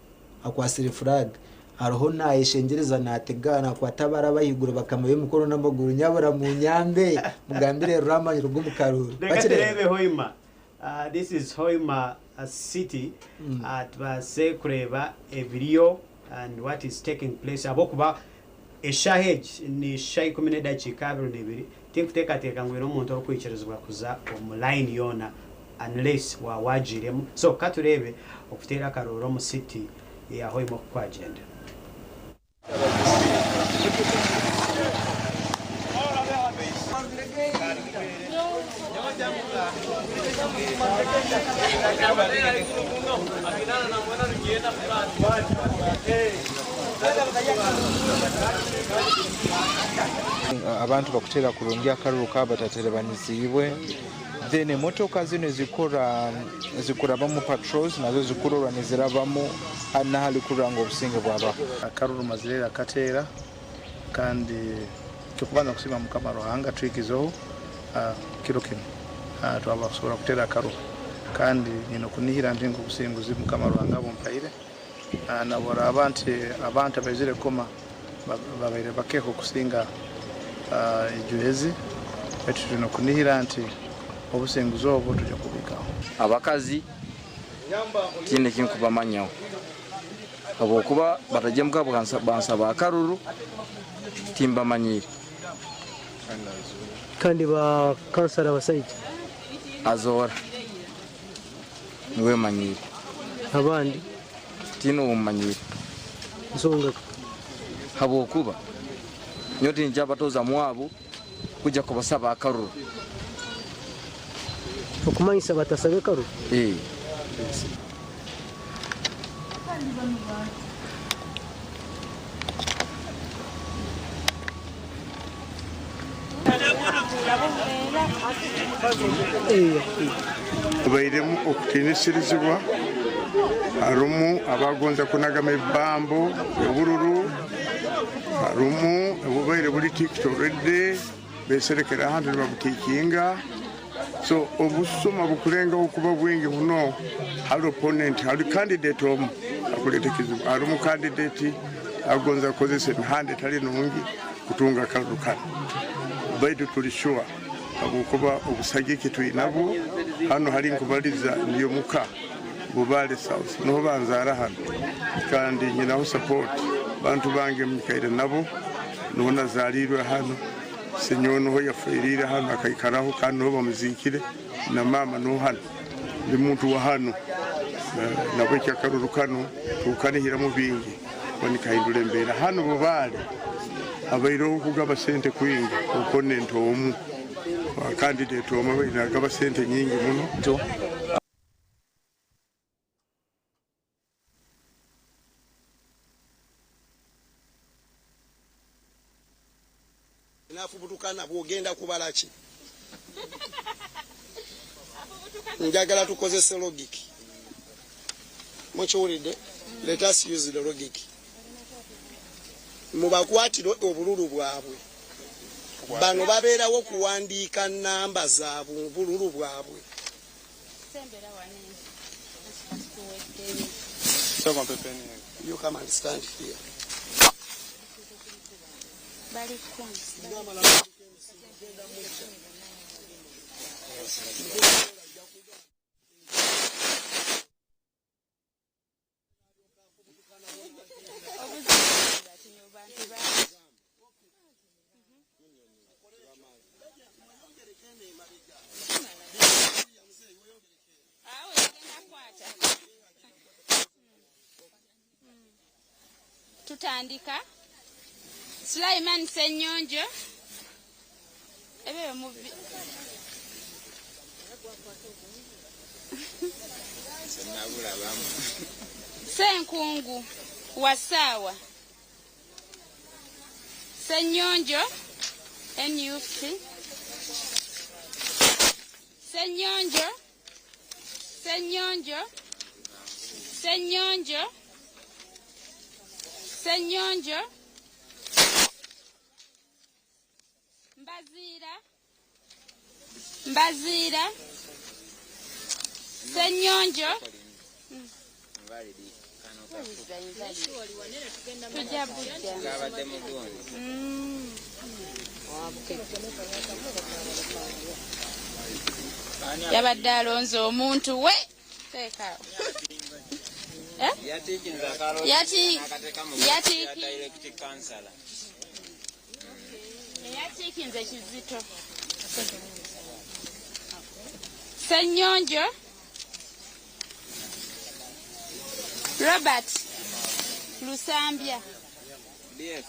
akwatsire flag ariho nayeshengyereza natega nakwata abaraba ahaiguru bakama b'emikono n'amaguru nyabura munyambe mugambire Rurama nyiruge omu karuuru. Reka Wakireeba? tureebe Hoima. This is Hoima city tubaase kureeba ebiriyo and what is taking place ahabw'okuba Eshaaha egi ni shaaha 10:22, tinkuteekateeka ngu haine omuntu orikwikirizibwa kuza omu layini yoona unless waaba waagiiremu. So ka tureebe okuteera akarooro omu city ya Hoima oku kwagyenda. Abantu bakutera kurungi akaruru kaabo bataterebaniziibwe then emotoka zinu ezikora ezikurabamu patrols nazo zikurorwa nizirabamu hali nahali kurora ngu obusinge bwabaho. Akaruru mazire akateera kandi kyokubanza nkusiima mukama Ruhanga tuhikizeho kiro kinu twaba kusobora kutera akaruru kandi nyine okunihira nti nkobusinguzi mukama Ruhanga abumpaire. Nabworaaba nti abantu abaizire kukoma babaire bakeho kusinga ejuhezi, baitu twine okunihira nti obusinguzi obu twija kubuhikaho. Abakazi tihaine eki nkubamanyaho habwokuba batagya omuka bansaba akaruru timbamanyiire. Kandi ba kansara abasaija? Azoora. Niwe mmanyiire. Abandi? Tihaine ou mmanyiire. Nsonga ki? Habwokuba nyowe tinyija batoza mwabo kwija kubasaba akaruru. Okumanyisa batasabe karuru? Ee. Habairemu okutiinisirizibwa, harimu abagonza kunagamu ebibambo ebururu, harimu obubaire buri ticked already beserekera ahantu nibabutikinga so obusuma bukurengaho kuba bwingi muno hali opponent hali candidate omu akuleta ekizibu harimu candidate agonza kukozesa emihanda etali nungi kutunga akaruru kanu baitu turi sure habwokuba obusagiki twinabwo hanu hali nkubaliza ndiyo muka Bubale South niho banzaara hanu kandi nyinaho support bantu bange nyikaire nabo niho nazarirwe hanu senyowe niho yaferiire hanu akaikaraho kandi niho bamuziikire na maama niho hanu ndi muntu wa hanu nabweki akaruru kanu tukanihiramu bingi kuba nikahindura embeera hanu Bubale. Habaireho okugaba sente kwingi opponent omu, candidate omu abaire nagaba sente nyingi muno. Nafubutuka nabwo ogenda kubala ki? Njagala tukozese logic. Mukiwulidde? Let us use the logic. Mubakwatire obululu bwabwe. Bano babeerawo kuwandiika namba za bululu bwabwe. You come and stand here. Tutandika. Sulaiman Ssenyonjo. Ebyo mubi. Ssenkungu Wasaawa. Ssenyonjo NUP. Ssenyonjo Ssenyonjo Ssenyonjo Ssenyonjo Mbaziira Mbaziira Ssenyonjo Tujja bujja. Kabadde mugundi. Yabadde alonze omuntu we teekaawo. Eh? Yatiikinze akalo n'akateeka mu ya direct councillor. Eyatiikinze kizito. Ssenyonjo Robert Lusambya. DF.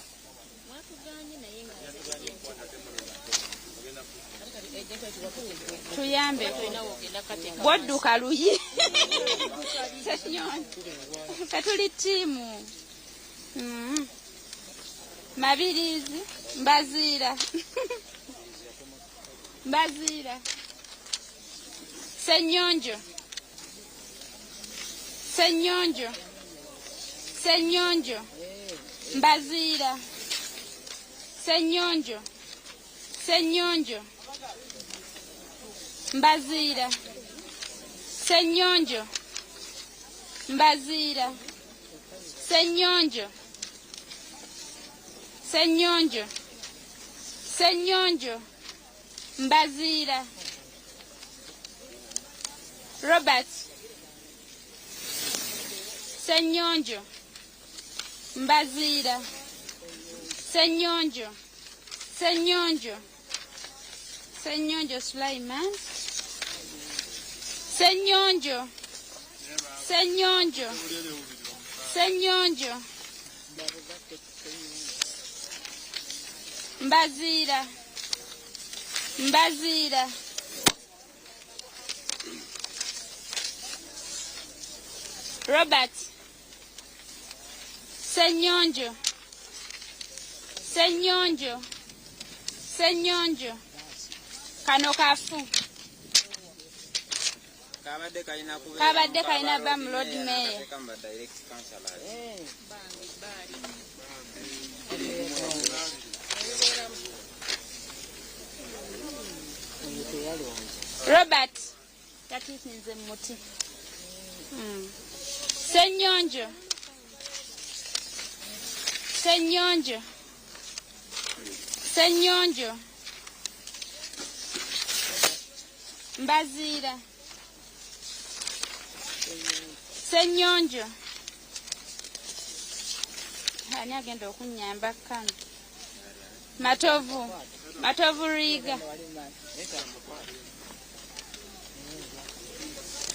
Tuyambe bwodduka luyi Ssenyonjo ffe tuli ttiimu. Mabiriizi Mbaziira Mbaziira Ssenyonjo Ssenyonjo Ssenyonjo Mbaziira Ssenyonjo Ssenyonjo Mbaziira Ssenyonjo Mbaziira Ssenyonjo Ssenyonjo Ssenyonjo Mbaziira Robert Ssenyonjo Mbaziira Ssenyonjo Ssenyonjo Ssenyonjo Sulaiman Ssenyonjo Ssenyonjo Ssenyonjo Mbaziira Mbaziira Robert Ssenyonjo Ssenyonjo Ssenyonjo kano kafu Kabadde kalina kubeera Kabadde mu kalina Kabalo ba mu Lord Mayor Mayor. n'akateeka mu ba direct councillors. Robert yatiikinze mu muti. Ssenyonjo Ssenyonjo Ssenyonjo Mbaziira Ssenyonjo ani agenda okunnyamba kano Matovu Matovu Riiga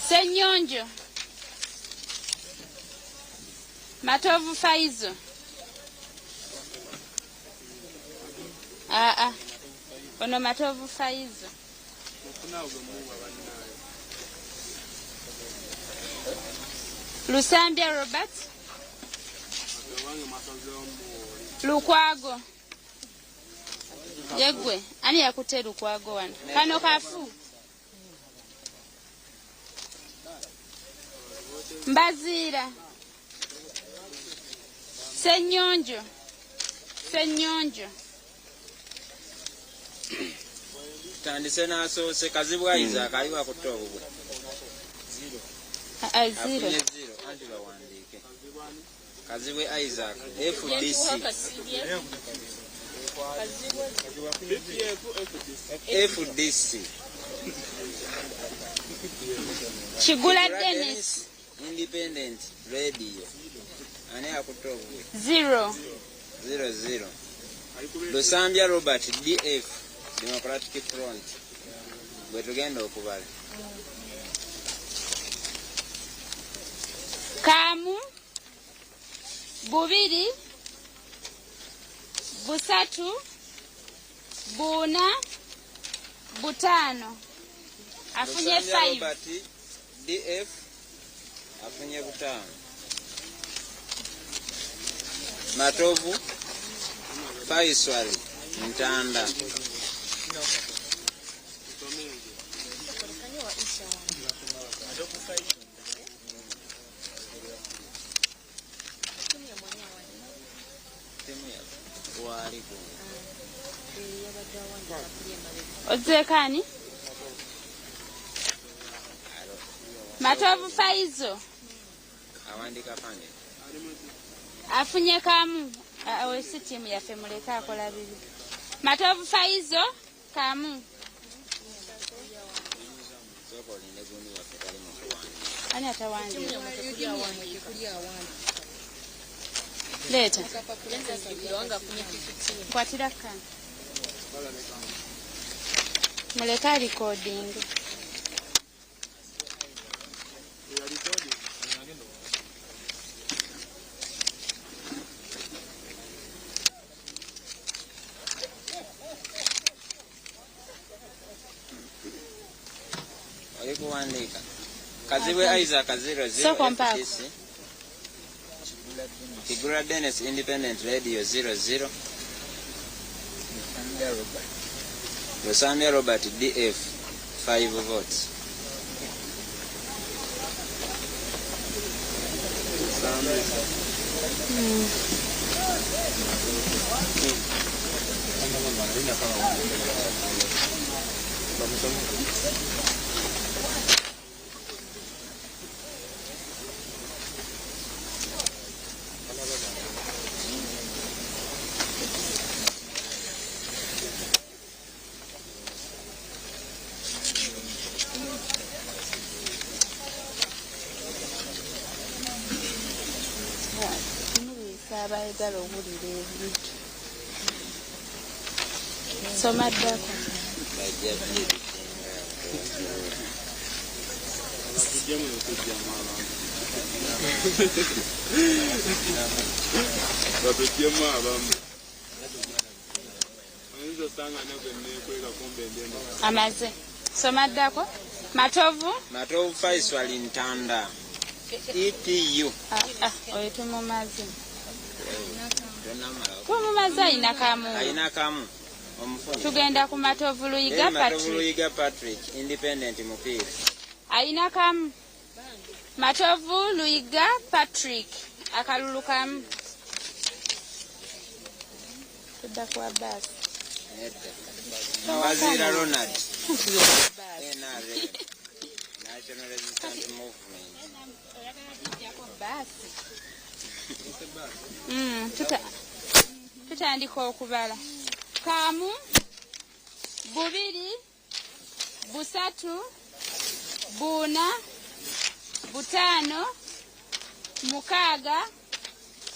Ssenyonjo Matovu Faizo aa ono Matovu Faizo Lusambya Robert Lukwago yegwe ani yakutte Lukwago wano kano kafu Mbaziira Ssenyonjo Ssenyonjo Tutandise n'asoose Kazibwe Isaac ali wakutte obubwe. Zero. Afunye zero anti bawandiike. Kazibwe Isaac FDC FDC Kigula Dennis Independent Radio ani akutte obubwe? Zero. 00 Lusambya Robert DF Democratic Front bwe tugenda okubala. Kamu Bubiri Busatu, buuna, butaano. Afunye Lusambya 5. Robert DF afunye butaano. Matovu Faisal Ntanda. Ozzeeko ani? Matovu Faizo Awandika pande. afunye kamu. Ah, oyo si ttiimu yaffe muleke akola bibi. Matovu Faizo kamu. Sooka olinde gundi waffe tali mu kuwandiika. Ani atawandiika? Leeta. Nkwatira kano. Muleke alikodinge. Oli kuwandiika. Kazibwe Isaac 00 Sooka ompaako. FTC. Kigula Dennis Independent Radio 00. Lusambya Robert DF 5 votes. Tumulisa abayagala owulira ebintu. Soma ddako. Bajja byeditinga. Batuggyemu abamu oyinza osanga nagwe nekweka kumbe ndemu. Amaze. Soma ddako. Matovu. Matovu Faisal Ntanda. EPU. Ah, ah, oyo tumumaze. Tonamala. Tumumaze ayina kamu. Ayina kamu. Omufunye. Tugenda ku Matovu Luyiga Then Matovu Patrick. Luyiga Patrick Independent mupiira. Ayina kamu. Matovu Luyiga Patrick. Akalulu kamu. Tudda kwa baasi. Nedda. Mbaziira Ronald. NRM. National Resistance Movement. Baasi. Tutandika okubala. Kamu, bubiri, busatu, buuna, butaano, mukaaga,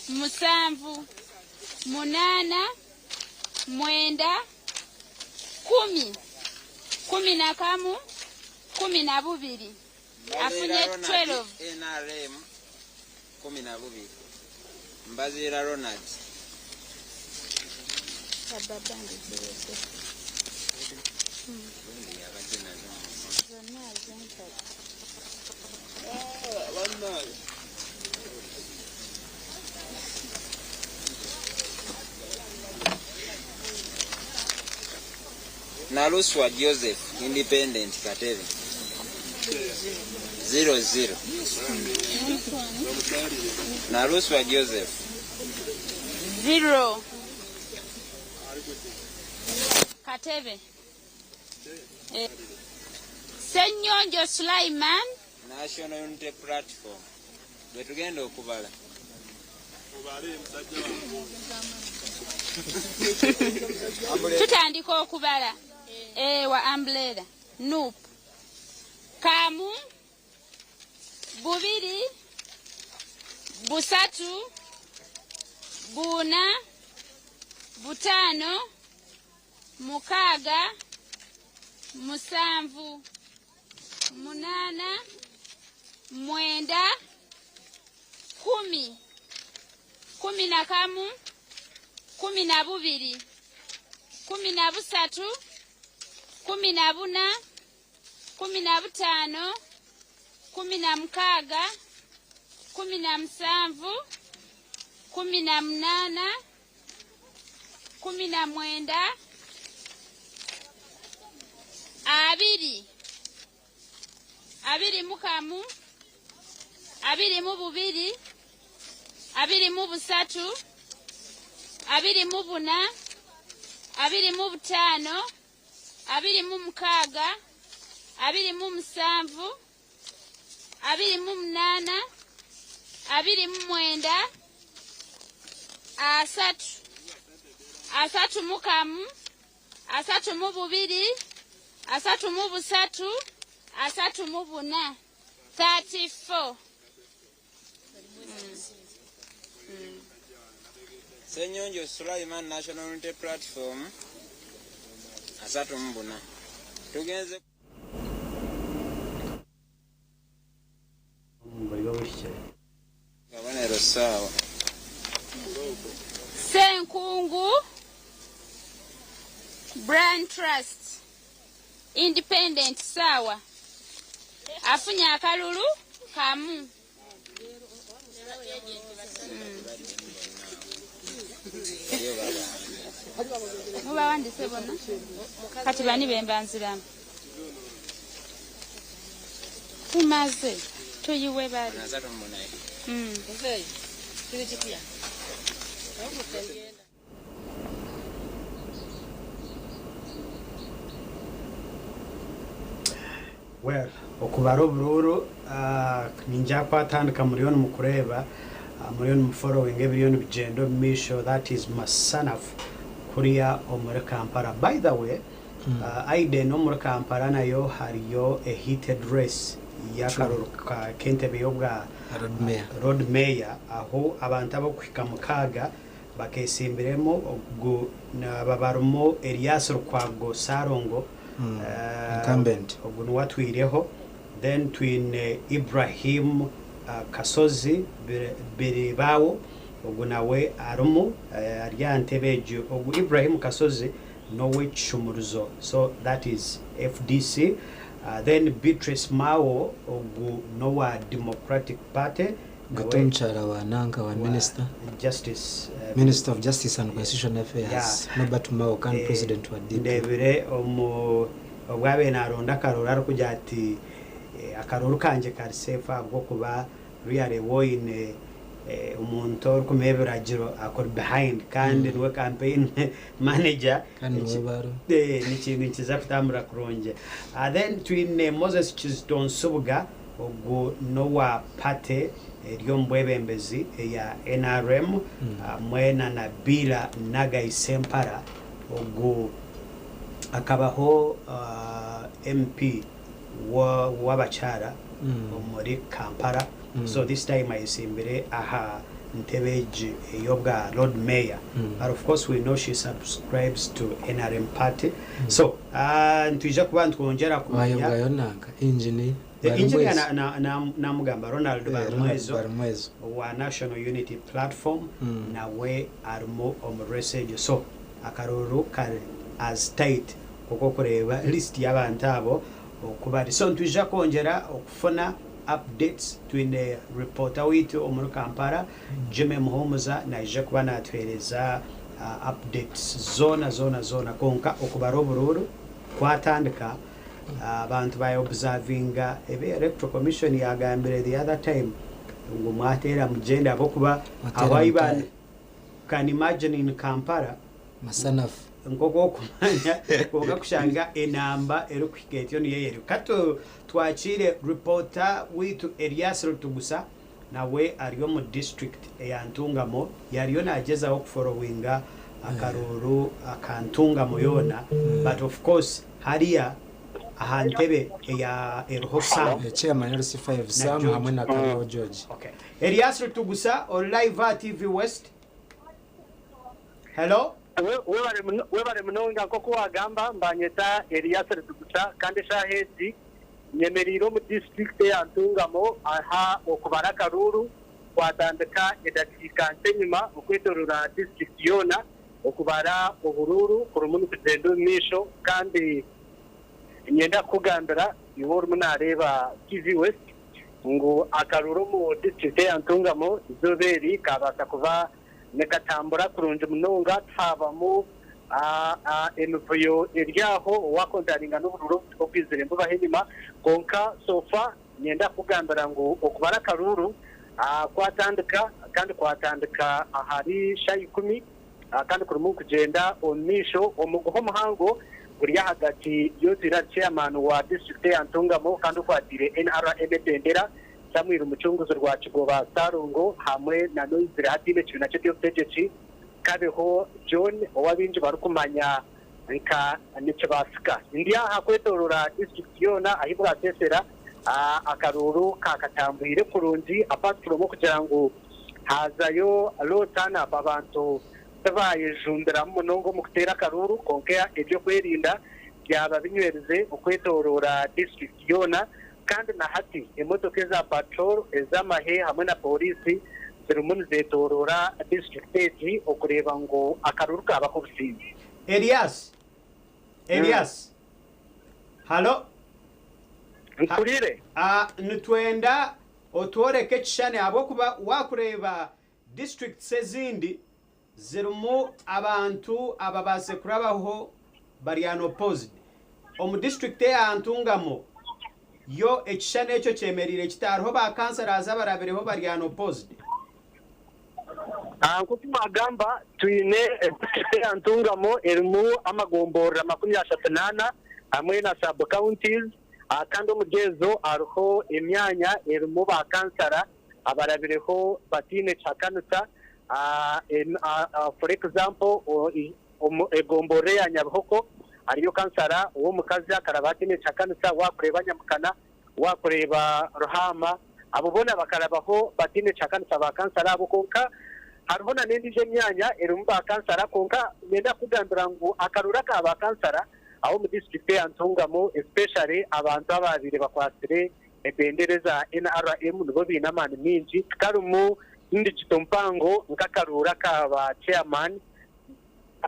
musanvu, munaana, mwenda, 10, 11, 12. Afunye Mbaziira Ronald, 12. NRM 12. Mbaziira Ronald. Gundi yabadde nazo mu mukono. Naluswa Joseph Independent Katebe 00. Naluswa Joseph 0. Katebe. Eh. Ssenyonjo Sulaiman. National Unity Platform bwe tugenda okubala. Tutandika okubala. Ewa umbrella. Nup. Kamu, bubiri, busatu, buuna, butaano, mukaaga, musanvu, munaana, mwenda, 10, 11, 12, 13, 14, 15, 16, 17, 18, 19, 20, 21, 22, 23, 24, 25, 26, 27, 28, 29, 30, 31, 32, 33, 34, 34. Ssenyonjo Sulaiman National Unity Platform 34 tugenze Omu buryo obuhikire. Kabonero ssaawa. Ssenkungu Brian Trust Independent Ssaawa afunye akalulu kamu. Mubawandise bonna kati bani bembanziramu tumaze tuyiwe bali. Well, okubara oburuuru ningira kwatandika muriyo nimukureeba, muriyo nimuforowinga ebiriyo nibigyenda omu maisho that is Masanafu kuriya omuri Kampala. By the way, Aiden omuri Kampala nayo hariyo a heated race y'akaruru k'entebe y'obwa Lord Mayor ahu abantu abarikuhika mukaaga bakesimbiremu ogu aba barimu Erias Lukwago Ssalongo Incumbent. Ogu niwe atwireho then twine Ibrahim Kasozi Biribawo ogu nawe arimu ari aha ntebe egyo ogu Ibrahim Kasozi n'owekishumurizo so that is FDC then Beatrice Mao ogu n'owa Democratic Party Gata nawe omukyara wa nanka wa minister Justice Minister of Justice and Constitutional Affairs Norbert Mao kandi president wa DP. Ndebire omu obu abaire naronda akaruru arikugira ati akaruru kangye kari safe ahabw'okuba really woine omuntu orikumuha ebiragiro akuri behind kandi niwe campaign manager. Kandi niwe bariho. Nikintu nikiza kutambura kurungi. Then twine Moses Kizito Nsubuga ogu n'owa party eri omu bwebembezi eya NRM hamwe na Nabila Nagayi Sempala ogu akabaho MP w'abakyara omuri Kampala so this time ayesimbire aha ntebe egi ey'obwa Lord Mayor but of course we know she subscribes to NRM party so nitwija kuba nitwongyera kumanya. Wayebwayo nanka engineer Engineer Balimwezo. namugamba Ronald Ronald Balimwezo Balimwezo. owa National Unity Platform nawe arimu omu race egyo so akaruru kari as tight nk'oku orikureeba list y'abantu abo oku bari so nitwija kwongyera okufuna updates twine reporter waitu omuri Kampala Jimmy Muhumuza naija kuba natuheereza updates zoona zoona zoona kwonka okubara oburuuru kwatandika abantu baya observinga ebi Electoral Commission yagambire the other time ngu mwateera mugyende ahabw'okuba Mwateera ahu ahi mutaahe. Can imagine in Kampala Masanafu. Nk'oku okumanya kwonka kushanga enamba erikuhika etyo niyo eri. Ka twakiire reporter waitu Elias Rutugusa nawe ari omu district eya Ntungamo yariyo nagyezaho kuforowinga akaruuru aka Ntungamo yoona but of course hariya aha ntebe eya eriho Sam Chairman LC5 na Sam George. hamwe na Karabo George. Okay. Elias Rutugusa ori live aha TV West. Hello. Webare munonga nk'oku wagamba mbanyeta Elias Rutugusa kandi eshaaha egi nyemereire omu disiturikiti eya Ntungamo aha okubara akaruuru kwatandika edakiika nkye enyima okwetorora disiturikiti yoona. Okubara oburuuru kurimu nikugyenda omu maisho kandi niinyenda kukugambira iwe orimu naareeba TV West ngu akaruuru omu disiturikiti eya Ntungamo eizooba eri kaabaasa kuba nikatambura kurungi munonga tihaabamu emivuyo eri aho waakontaringa n'oburuuru obwizire nibubaho enyima kwonka so far niinyenda kukugambira ngu okubara akaruuru kwatandika kandi kwatandika ahari shaaha ikumi kandi kurimu nikugyenda omu maisho. Omuguha omuhango guri ahagati y'otwire ahari Chairman wa disiturikiti eya Ntungamo kandi okwatiire NRM ebendera, Samuel Mucunguzi Rwakigoba Ssalongo hamwe na n'oizire hati ekibiina ky'eby'obutegyeki Kabeho John ou abaingi barikumanya nka Nikibaasika. Ndi aha kwetoorora disiturikiti yoona ahi bwasesera, akaruuru kaakatambwire kurungi apart from okugira ngu Haazayo low turn up abantu tibayejumbiramu munonga omu kuteera akaruuru kwonka eby'okwerinda byaba binywerize okwetoroora disiturikiti yoona kandi na hati emotoka eza patrol, ez'amahe hamwe na pooriisi zirimu nizetoroora disiturikiti egi okureeba ngu akaruuru kaabaho obusingye. Elias Elias Hallo Nkurire. Nitwenda Otworeke ekishushani ahabw'okuba waakureeba districts ezindi zirimu abantu ababaasize kurabaho bari unopposed. Omu district eya Ntungamo yo ekishushani ekyo kyemereire kita? Hariho ba councillors abarabireho bari unopposed? Nk'oku mwagamba, twine disiturikiti eya Ntungamo erimu amagomborora 34 hamwe na sub counties. Kandi omuri ezo hariho emyanya erimu ba kansara abarabireho bataine kihakanisa. For example, egomborora eya Nyabihoko hariyo kansara w'omukazi akaraba ataine kihakanisa, waakureeba Nyamukana, waakureeba Ruhaama, abo boona bakarabaho bataine kihakanisa ba kansara abo. Kwonka hariho nana endiijo emyanya erimu ba kansara kwonka niinyenda kukugambira ngu akaruru aka ba kansara Aho omu disiturikiti eya Ntungamo especially abantu abaabaire bakwatsire ebendera eza NRM nibo baine amaani maingi tikarimu ndigito mpango nk'akaruuru aka ba chairman,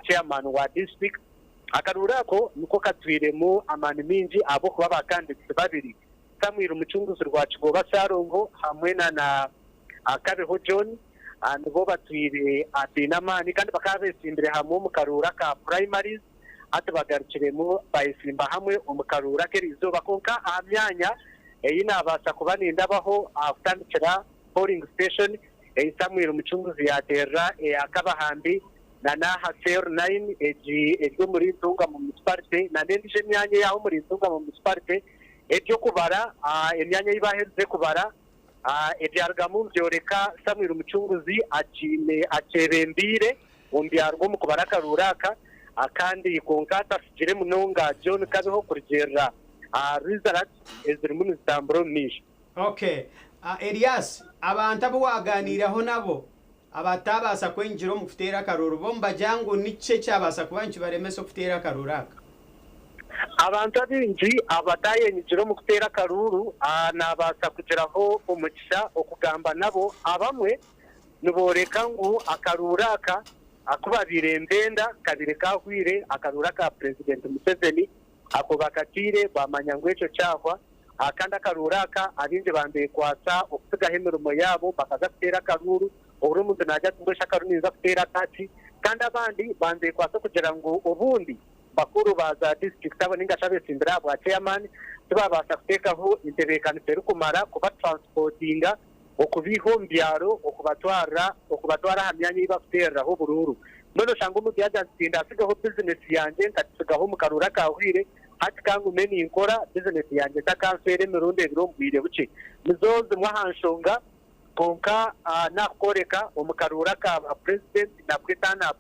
chairman wa district. Akaruuru ako niko katwiremu amaani maingi ahabw'okuba ba candidates babiri Samuel Mucunguzi Rwakigoba Ssalongo hamwe na na Kabeho John nibo batwire baine amaani kandi bakaba besimbire hamwe omu karuuru aka primaries. Hati bagarukiremu bayesimba hamwe omu karuuru ak'eriizooba kwonka aha myanya ei naabaasa kuba nindabaho aha kutandikira polling station ei Samuel Mucunguzi yaateerera eya Kabahambi na n'aha cell nine egi eri omuri Ntungamo Municipality na n'endiijo emyanya ey'aha omuri Ntungamo Municipality. Eby'okubara emyanya ei baaherize kubara ebyarugamu nibyoreka Samuel Mucunguzi akiine akyebembeire. Omu byarugwa omu kubara akaruuru aka kandi kwonka atasigire munonga John Kabiho kurugiirira aha results ezirimu nizitambura omu maisho. Ok. Elias, abantu abu waagaaniireho nabo abataabaasa kwenyigira omu kuteera akaruuru bo nibagira ngu niki ekyabaasa kuba nikibaremesa okuteera akaruuru aka? Abantu abaingi abataayenyigira omu kuteera akaruuru naabaasa kugiraho omugisha okugamba nabo. Abamwe Nibooreka ngu akaruuru aka aku babaire nibenda kabaire kaahwire, akaruuru aka Purezidenti Museveni ako bakataire baamanya ngu ekyo kyahwa. Kandi akaruuru aka abaingi baambekwatsa okutsigaho emirimo yaabo bakaza kuteera akaruuru, oburi omuntu naagira ati mbwenu shi akaruuru ninza kuteera akaki? Kandi abandi baambekwatsa okugira ngu obundi bakuru ba za disiturikiti abo ninga shi abetsimbire aha bwa ceyamaani tibaabaasa kuteekaho entebeekanisa erikumara kubatransipotinga okubiiha omu byaro okubatwarira okubatwara aha myanya ei barikuteereraho oburuuru. Mbwenu oshanga omuntu yaagira nti tindatsigaho bizinesi yangye nkagitsigaho omu karuuru akaahweire, hati ka ngume ninkora bizinesi yangye etakanfeera emirundi ebiri omu bwire bukye. Nizo zimwe aha nshonga kwonka naakukworeka omu karuuru aka ba purezidenti nabwo turn-up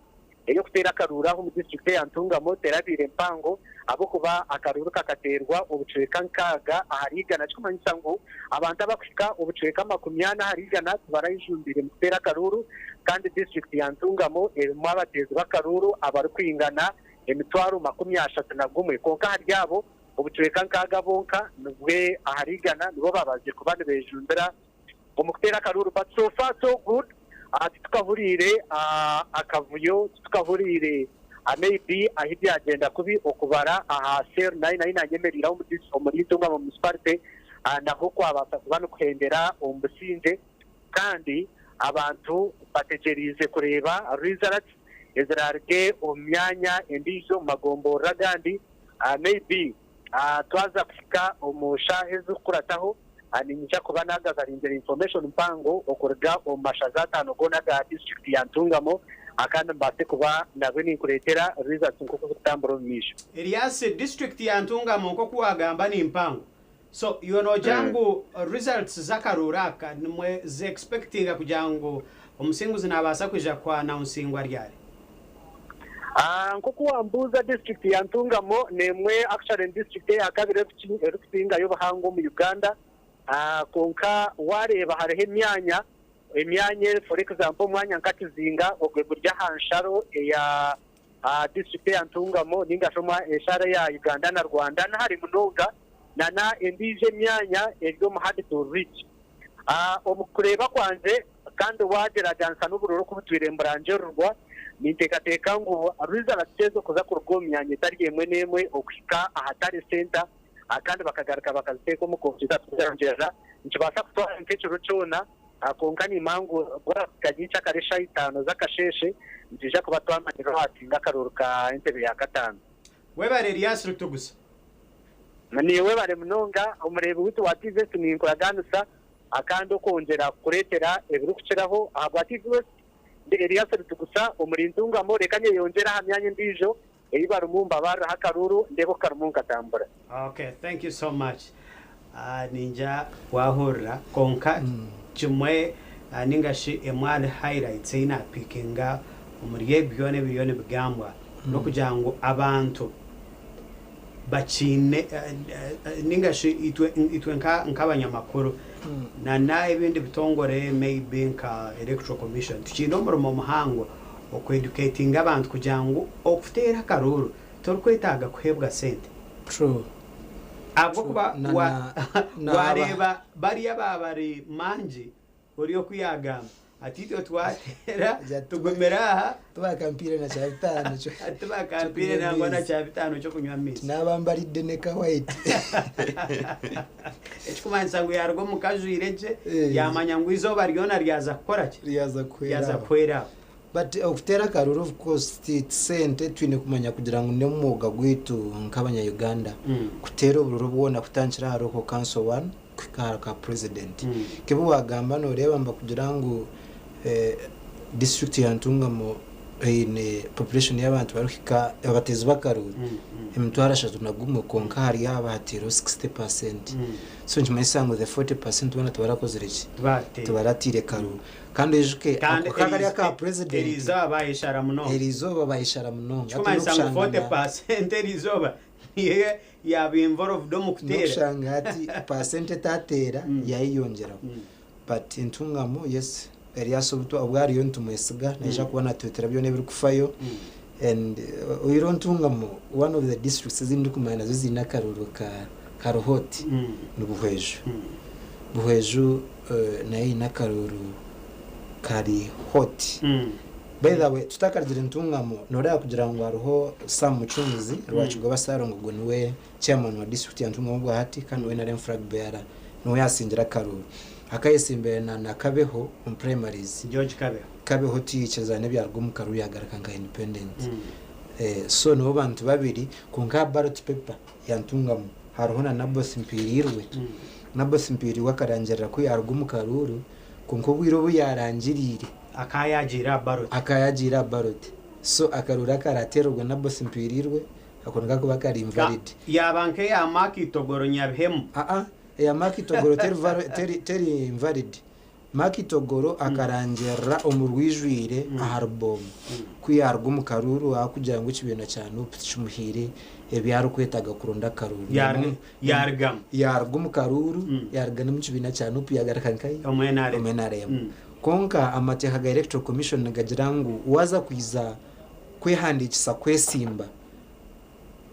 Ey'okuteera akaruuru aha omu disiturikiti eya Ntungamo terabaire mpango ahabw'okuba akaruuru kakateerwa obucweka nkaaga ahari igana kirikumanyisa ngu abantu abakuhika obucweka 40 ahari igana tibarayejumbire mu kuteera akaruuru kandi disiturikiti ya Ntungamo erimu abateezi b'akaruuru abarikwingana emitwaro 31 kwonka ahari abo obucweka nkaaga bonka nibwe ahari igana nibo babaziire kuba nibejumbira omu kuteera akaruuru but so far so good. Titukahuriire akavuyo, titukahuriire maybe ahi byagyenda kubi okubara aha cell nine ahi nanyemereire aho omuri Ntungamo Municipality naho kwabaasa kuba nikuhendera omu busingye kandi abantu bategyereize kureeba results eziraaruge omu myanya endiijo omu magomborora agandi maybe Twaza kuhika omu shaaha ezirikukurataho, niinyija kuba naagazaringira information mpango okuruga omu mashaza ataano goona aga disiturikiti ya Ntungamo kandi mbaase kuba nabwe ninkureetera results nk'oku zirikutambura omu maisho. Elias, disiturikiti ya Ntungamo nk'oku waagamba ni mpango. So iwe noogira ngu results z'akaruuru aka nimwe zi expectinga kugira ngu omusinguzi naabaasa kwija ku announcingwa ryari? Nk'oku wambuuza disiturikiti ya Ntungamo n'emwe actually ni disiturikiti eya kabiri erikusingayo obuhango omu Uganda kwonka wareeba hariho emyanya, emyanya for example omwanya nka Kizinga ogwe guri aha nsharo eya disiturikiti eya Ntungamo ningashi ensharo eya Uganda na Rwanda nihare munonga nana endiijo emyanya eri omu hard to reach. Omu kureeba kwangye Kandi waagyeragyanisa n'obururu oku butwire niburangirirwa, ninteekateeka ngu results ezo kuza kuruga omu myanya etari emwe n'emwe okuhika aha tally centre kandi bakagaruka bakaziteeka omu kompyuta kuzirangirira, nikibaasa kutwara nk'ekiro kyona. Kwonka niimanya ngu bwahika nyenkyakare eshaaha itaano z'akasheeshe, nitwija kuba twamanyire owaasinga akaruuru ka entebe ya kataano. Webare Elias Rutugusa. Niiwe webare munonga omureebi waitu wa TV Ninkuragaanisa. Kandi okwongyera kukureetera ebirikukiraho ahabwa TV West, ndi Elias Rutugusa omuri Ntungamo, reka nyeyongyere aha myanya endiijo ei barimu mbabariraho akaruuru ndeebe oku karimu nikatambura. Ok thank you so much Ninja wahurira kwonka kimwe ninga shi emwe ahari highlights eyi napikinga omuri ebi byona ebiriyo nibigambwa nokugira ngu abantu bakiine ninga shi itwe itwe nka nk'abanyamakuru na na ebindi bitongore maybe nka electoral commission tukiine omurimo muhango oku educatinga abantu kugira ngu okuteera akaruuru torikwetaaga kuheebwa sente. True. Ahabw'okuba Na wa na na wareeba bariya baabari mangi Ori oku yaagamba ati, Itwe twateera, tugumire aha. Tibakampiire na kya bitaano Tibakampiire nangwa na kya bitaano ky'okunywa amaizi. Naaba mbaridde ne ka white. Ekikumanyisa ngu yaaruga omu ka ajwaire gye, yaamanya ngu eizooba ryona ryaza kukora ki? Ryaza Ryaza kuhwera aho. But okuteera akaruuru of course ti sente, twine kumanya kugira ngu n'omwoga gwaitu nk'abanya Uganda kuteera oburuuru bwona kutandikira aha local council one kuhika aha ka president. Nk'ebi wagamba noreeba nibakugira ngu district ya Ntungamo eine population y'abantu barikuhika abateezi b'akaruuru 301,000 kwonka ahari aba hateirweho 60 percent. So nikimanyisa ngu the 40 percent boona tibarakozire ki? Tibaratiire karuuru. Kandi oijuke Kandi ako kakari eri- aka president eriizooba bayeshara munonga. eriizooba bayeshara munonga. Hati Ekikumanyisa ngu n'okushanga na 40% eriizooba niyo yaaba involved omu kuteera. N'okushanga hati percent etateera yayeyongyeraho. But Ntungamo yes Erias obu obu ariyo nitumwesiga naija kuba naturetera byona ebirikufayo and oyihireho Ntungamo one of the districts ezi ndikumanya nazo ziine akaruuru ka kari hot ni Buhweju. Buhweju nayo eine akaruuru kari hot. By the way tutakarugire Ntungamo noreeba kugira ngu hariho Sam Mucunguzi Rwakigoba Ssalongo ogwo niwe chairman wa district ya Ntungamo obwahati kandi niwe NRM flag bearer niwe yasingire akaruuru. Akayesimbire na Kabeho omu primaries. George Kabeho. Kabeho tiyaikiriza n'ebyaruga omu karuuru yagaruka nka independent. So nibo bantu babiri kwonka aha ballot paper ya Ntungamo hariho na Naboth Mpirirwe. Naboth Mpirirwe akarangirira ku yaaruga omu karuuru kwonka obwire obu yaarangiriire, Akaba yaagiire aha ballot. Akaba yaagiire aha ballot. So akaruuru akaraateererwe Naboth Mpirirwe ako nikakuba kari invalid. Yaaba nk'eya Mark Itogoro Nyabihemu. Aa, eya Mark Itogoro teri teri teri invalid. Mark Itogoro akarangirira omu rwijwire aha ruboomu ku yaaruga omu karuuru ahakugira ngu ekibiina kya Nup tikimuhaire ebi arikwetaaga kuronda akaruuru. Yaarugamu. Yaaruga omu karuuru, yaaruga n'omu kibiina kya Nup yaagaruka nkahi? Omu NRM. Omu NRM. Kwonka amateeka ga Electoral Commission nigagira ngu waaza kwija kwehandiikisa kwesimba,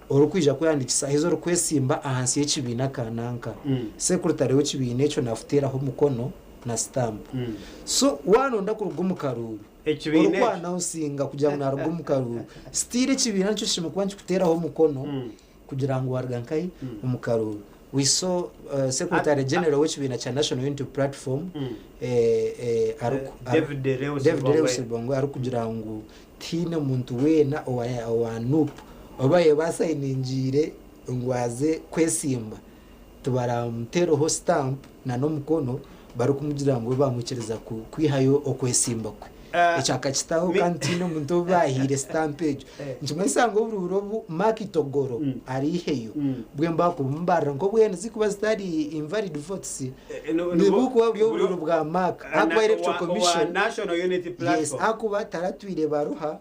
Orikwija kwehandiikisa haza orikwesimba ahansi y'ekibiina aka nanka. Sekuritare w'ekibiina ekyo naakuteeraho omukono. na sitampu. So waanoyenda kuruga omu karuuru, Ekibiina ekyo. orikwanawusinga kugira ngu naaruga omu karuuru, still ekibiina nikyo kishemereire kuba nikikuteeraho omukono kugira ngu waaruga nkahi? Omu karuuru. We saw Secretary General w'ekibiina kya National Unity Platform, ariku, David Lewis David Lewis Rubongoya. Rubongoya arikugira ngu tihaine muntu weena owa owa nup obaire basayiningiire ngu aze kwesimba tibaramuteereho sitampu na n'omukono barikumugira ngu bamwikiriza kwihayo okwesimba kwe. Ekyo akakitaho kandi tihaine omuntu ou baahaire sitampu egyo. Nikimanyisa ngu oburuuru obu Mark Togoro araiheyo bwenu baakubumubarira nk'obwenu zirikuba zitari invalid votes, nibukuba buri oburuuru bwa Mark ahakuba Electoral Commission yes ahakuba taratwire baruha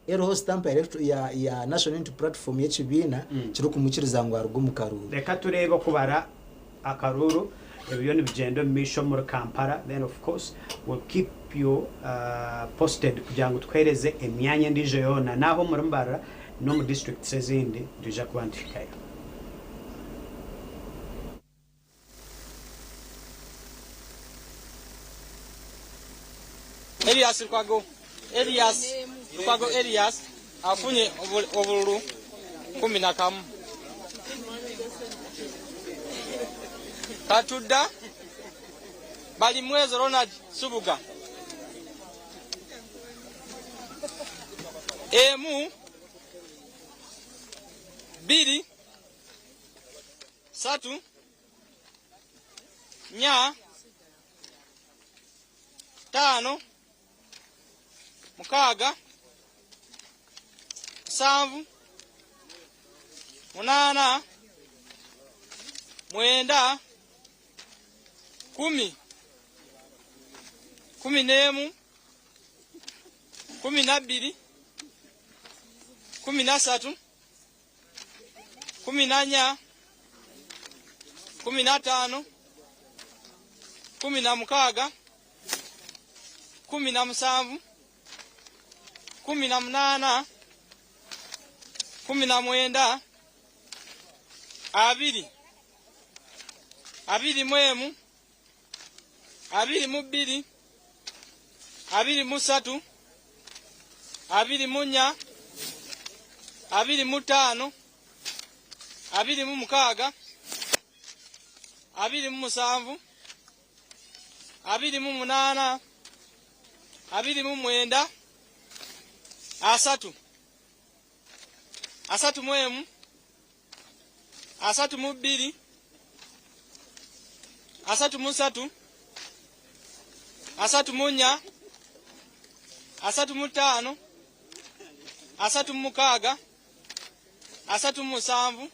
eriho sitampu ya ya National Unity Platform y'ekibiina kirikumwikiriza ngu aruge omu karuuru. Reka tureebe okubara Akaruuru ebiriyo nibigyenda omu maisho omuri Kampala then of course we'll keep you posted kugira ngu tukuhereze emyanya endiijo yoona n'aha omuri Mbarara n'omu districts ezindi nitwija kuba nituhikayo. Erias Lukwago Erias Lukwago Erias afunye obululu 11. Katudda Balimwezo Ronald Nsubuga emu bbiri satu nya ttaano mukaaga, nsanvu, munaana, mwenda, kumi, kumineemu, kuminabbiri, kuminasatu, kuminanya, kuminataano, kuminamukaaga, 17, 18, 19, 20, 21, 22, 23, 24, 25, 26, 27, 28, 29, 30, 31, 32, 33, 34, 35, 36, 37,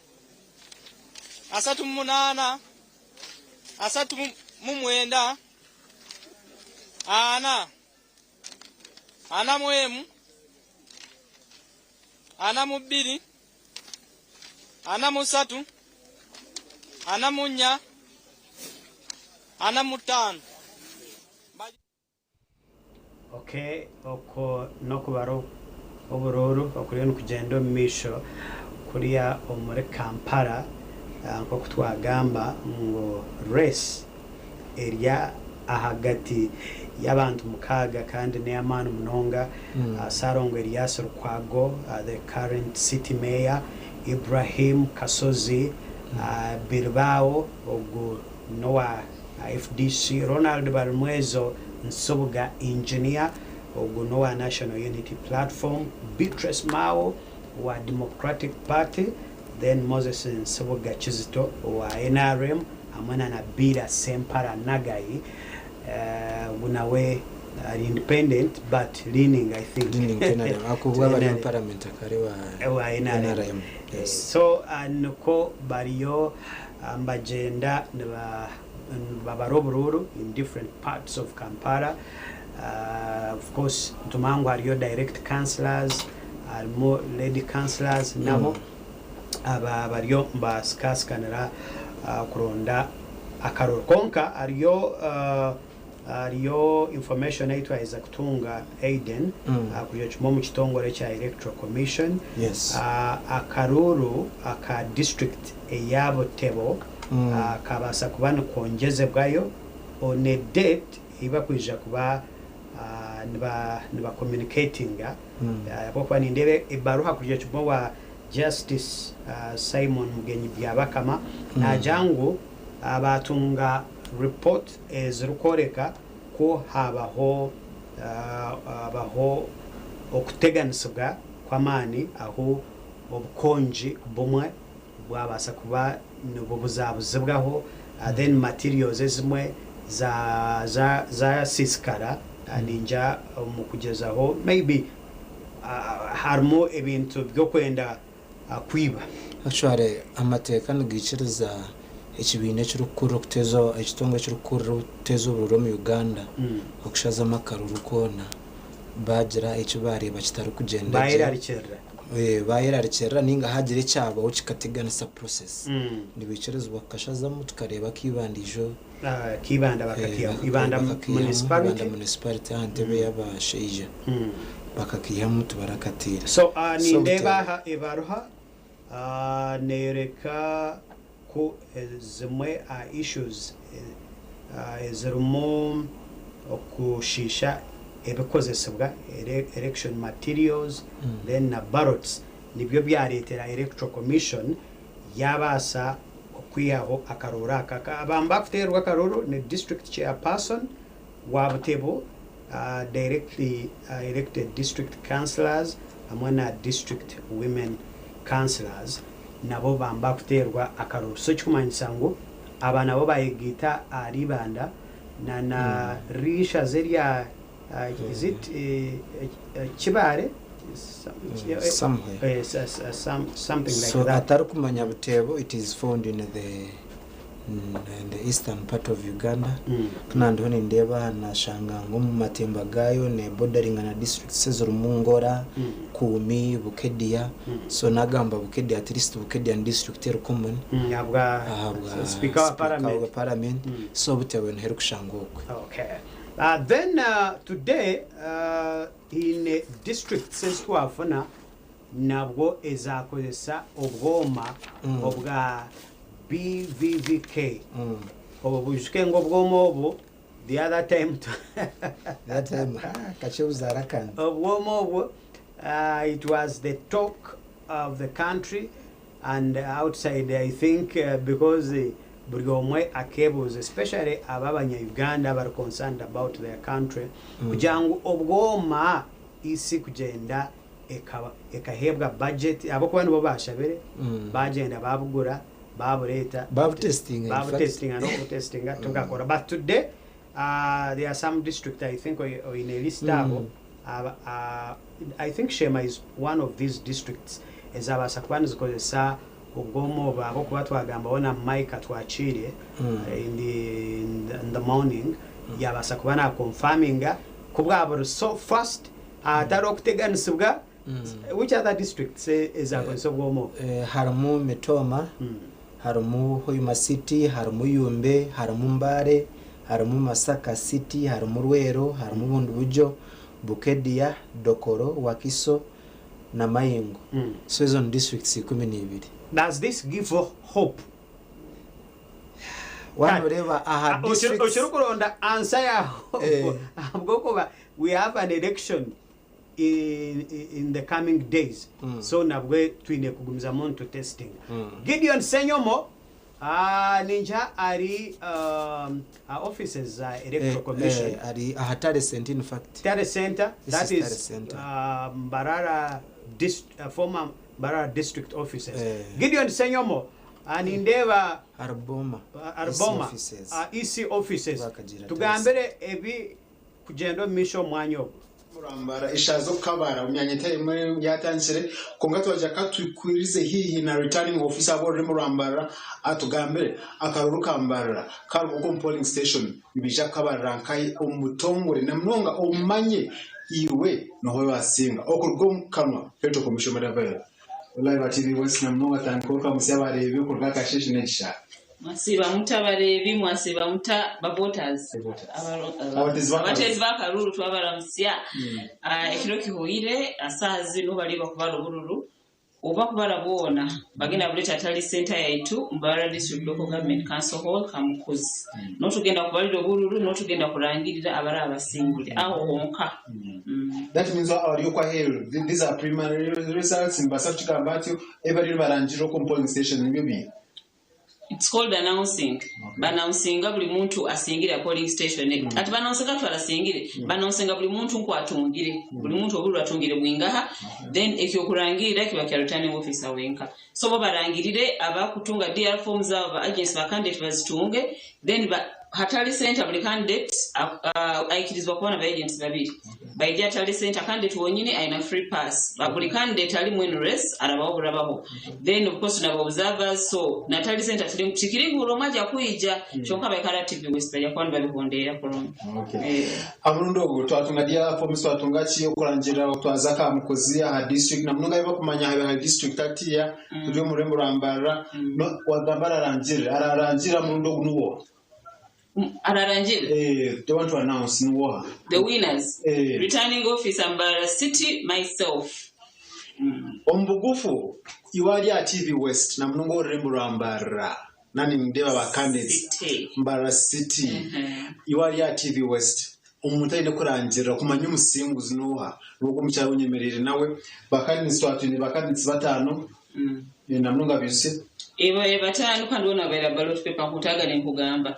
38, 39, 40, 41, 42, 43, 44, 45. Ok okwo n'okubara oburuuru okuriyo nikugyenda omu maisho kuriya omuri Kampala nk'oku twagamba ngu race eri ahagati y'abantu mukaaga kandi n'ey'amaani munonga, Ssalongo Erias Lukwago, the current city mayor, Ibrahim Kasozi Bilbao ogu n'owa FDC, Ronald Balimwezo Nsubuga Engineer ogu n'owa National Unity Platform, Beatrice Mao owa Democratic Party, then Moses Nsubuga Kizito owa nrm hamwe na Nabilah Ssempala Nagayi ogu nawe ari independent but leaning I think Leaning to NRM. to Ahabw'okuba aba ari omu NRM. parliament akaba ari Owa owa NRM. NRM. Yes. So nikwo bariyo nibagyenda nibabara oburuuru in different parts of Kampala. Of course nitumanya ngu hariyo direct councillors, harimu lady councillors nabo aba bariyo nibasikasikanira kuronda akaruru. Kwonka hariyo hariyo information ei twaheza kutunga Aiden kurugira kimwe omu kitongore ekya Electoral Commission. Akaruuru aka district eya Butebo kabaasa kuba nikongyezebwayo. on a date ei bakwija kuba niba communicatinga ahabw'okuba nindeeba ebaruha kurugira kimwe owa Justice Simon Mugenyi Byabakama naagira ngu baatunga report ezirikworeka ku haabaho habaho okuteganisibwa kw'amaani ahu obukongi bumwe bwabaasa kuba nibubuzabuzibwaho then materials ezimwe zasiisikara ningira omu kugyezaho maybe harimu ebintu by'okwenda kwiba. Actually amateeka nigaikiriza ekibiina ekirikukurira okuteeza ekitongore ekirikukurira okuteeza obururu omu Uganda okushazamu akaruru koona baagira eki baareeba kitarikugyenda gye. Baayerarikirira. Baayerarikirira nainga haagira ekyabaho kikateganisa process nibaikirizibwa kukashazamu tukareeba ak'Ibanda ijo Ak'Ibanda bakakiihamu. Ibanda municipality. Ibanda municipality aha ntebe y'abashaija bakakaihamu tibarakatiire. So nindeeba aha ebaruha neyoreka ku zimwe aha issues ezirimu okushiisha ebikozesibwa, election materials then na ballots nibyo byareetera Electoral Commission yabaasa okwihaho akaruuru aka. Abamwe bakuteerwa akaruuru ni District Chairperson wa Butebo, Directly Elected District Councillors hamwe na District Women Councillors nabo bamwe bakuteerwa akaruuru. So ekikumanyisa ngu aba nabo bayegaita ahari Ibanda na na rishaza erya is it Kibaare? Somewhere. Something like So that. atarikumanya Buteebo it is found in the in the eastern part of Uganda. Ku nandiho nindeeba aha nashanga ngu omu matemba gaayo ne borderinga na districts ezirimu Ngora, Kuumi, Bukedia. So nagamba Bukedia at least Bukedia ni district eri common Ahabwa ahabwa Speaker wa Speaker Parliament. wa Parliament. So Buteebo niho erikushangwa okwe. Okay. Then today haine districts ezi twafuna nabwo ezakozesa obwoma obwa BVVK. Obu bwijuke ngu obwoma obu the other time That time ha kakye buzaara akantu. Obwoma obwo it was the talk of the country and outside I think because buri omwe akebuuza especially abo abanya Uganda abari concerned about their country kugira ngu obwoma isi kugyenda ekaheebwa budget ahabw'okuba nibo baashabire baagyenda baabugura baabureeta Baabutestinga in fact. baabutestinga n'okubutestinga tibwakora but today there are some district I think oine list aho I think Sheema is one of these districts ezabaasa kuba nizikozesa obwoma obu ahabw'okuba twagambaho na Mike Atwakiire in the, in the morning yabaasa kuba na confirminga ku bwaburi so fast ahatariho kuteganisibwa which other districts ezakozesa obwoma obu? Harimu Mitooma, harimu Hoima City, harimu Yumbe, harimu Mbale, harimu Masaka City, harimu Rwero, harimu Bundibugyo, Bukedia, Dokolo, Wakiso na Mayingo. So ezo ni districts 12. Does this give hope? Waaba noreeba aha districts. Okirikuronda answer ya hope ahabw'okuba we have an election in, in the coming days so nabwe twine kugumizamu nitu testinga. Gideon Ssenyomo ningira ari aha offices za Electoral Commission. Ari aha Tare Centre in fact. Tare Centre, This that is Tare is Centre. Mbarara dist, former Mbarara district offices. Gideon Ssenyomo nindeeba Arboma. Arboma, EC offices. EC offices. Bakagira Tare Tugambire ebi kugyenda omu maisho omu mwanya ogwo. Murambara eshaaha z'okukabara omu myanya etari emwe yatandikire kwonka twagira ka tukwirize haihi na returning officer ab'orurembo rwa Mbarara atugambire akaruru ka Mbarara karuga omu polling station nibaija kukabarira nkahi omu butongore na munonga omanye iwe noha ou wasinga okuruga omu kanwa k'Electoral Commission Madam Viola. Live TV West na munonga tandika okamutsya abareebi okuruga aha kasheeshe n'ekishaayi. Mwasiiba muta bareebi, mwasiiba muta ba voters? Abateezi b'akaruuru twabaramutsya. Ekiro kihweire, saaha zinu bariyo barikubara oburuuru. Oba kubara boona bagenda kuleeta tally centre yaitu Mbarara District Local Government Council Hall Kamukuzi. Notugenda kubalira obururu notugenda kurangirira abaraba basingire aho honka. That means abari okwo aheeru these are preliminary results nibabaasa kukigamba batyo ebi bariyo nibarangirira okwo omu polling station nibyo bi. It's called announcing. Banaunsinga buri muntu asingire aha polling station. Ati banaunsinga ku arasingire, banaunsinga buri muntu nku atungire. Buri muntu obururu atungire bwingaha, then ekyokurangirira kiba kya returning officer wenka. So bo barangirire abakutunga DR forms abo ba agents ba candidate bazitunge, then ba hatali center buri candidate aikirizibwa kuba na ba agents babiri. Baija tally center candidate wonyine aina free pass. Ba buri candidate ali mwenu race arabaho burabaho. Then of course nabo observers so na tally center tiri tikiri nguro maja kwija kyonka baikara TV West bajya kuba nibabihondera kurungi. Okay. Amurundi ogwo twatunga DR forms twatunga ki okurangirira twaza Kamukuzi aha district na munonga ahi bakumanya aha district hatiya turi omu rurembo rwa Mbarara no wagamba ararangirira ararangirira omurundi ogu niwoha? Ararangirira? Eh, they want to announce niwoha? The winners. Eh. Returning officer Mbarara City myself. Omu bugufu iwe ari aha TV West na munonga orurembo rwa Mbarara nani nindeeba ba candidates City. Mbarara City iwe ari aha TV West omuntu aine kurangirira kumanya omusinguzi n'oha n'ogwo omukyara onyemereire nawe ba candidates twatwine ba candidates bataano na munonga baijusye Ebaire bataano kandi boona babaire aha ballot paper nkutagane nkugamba.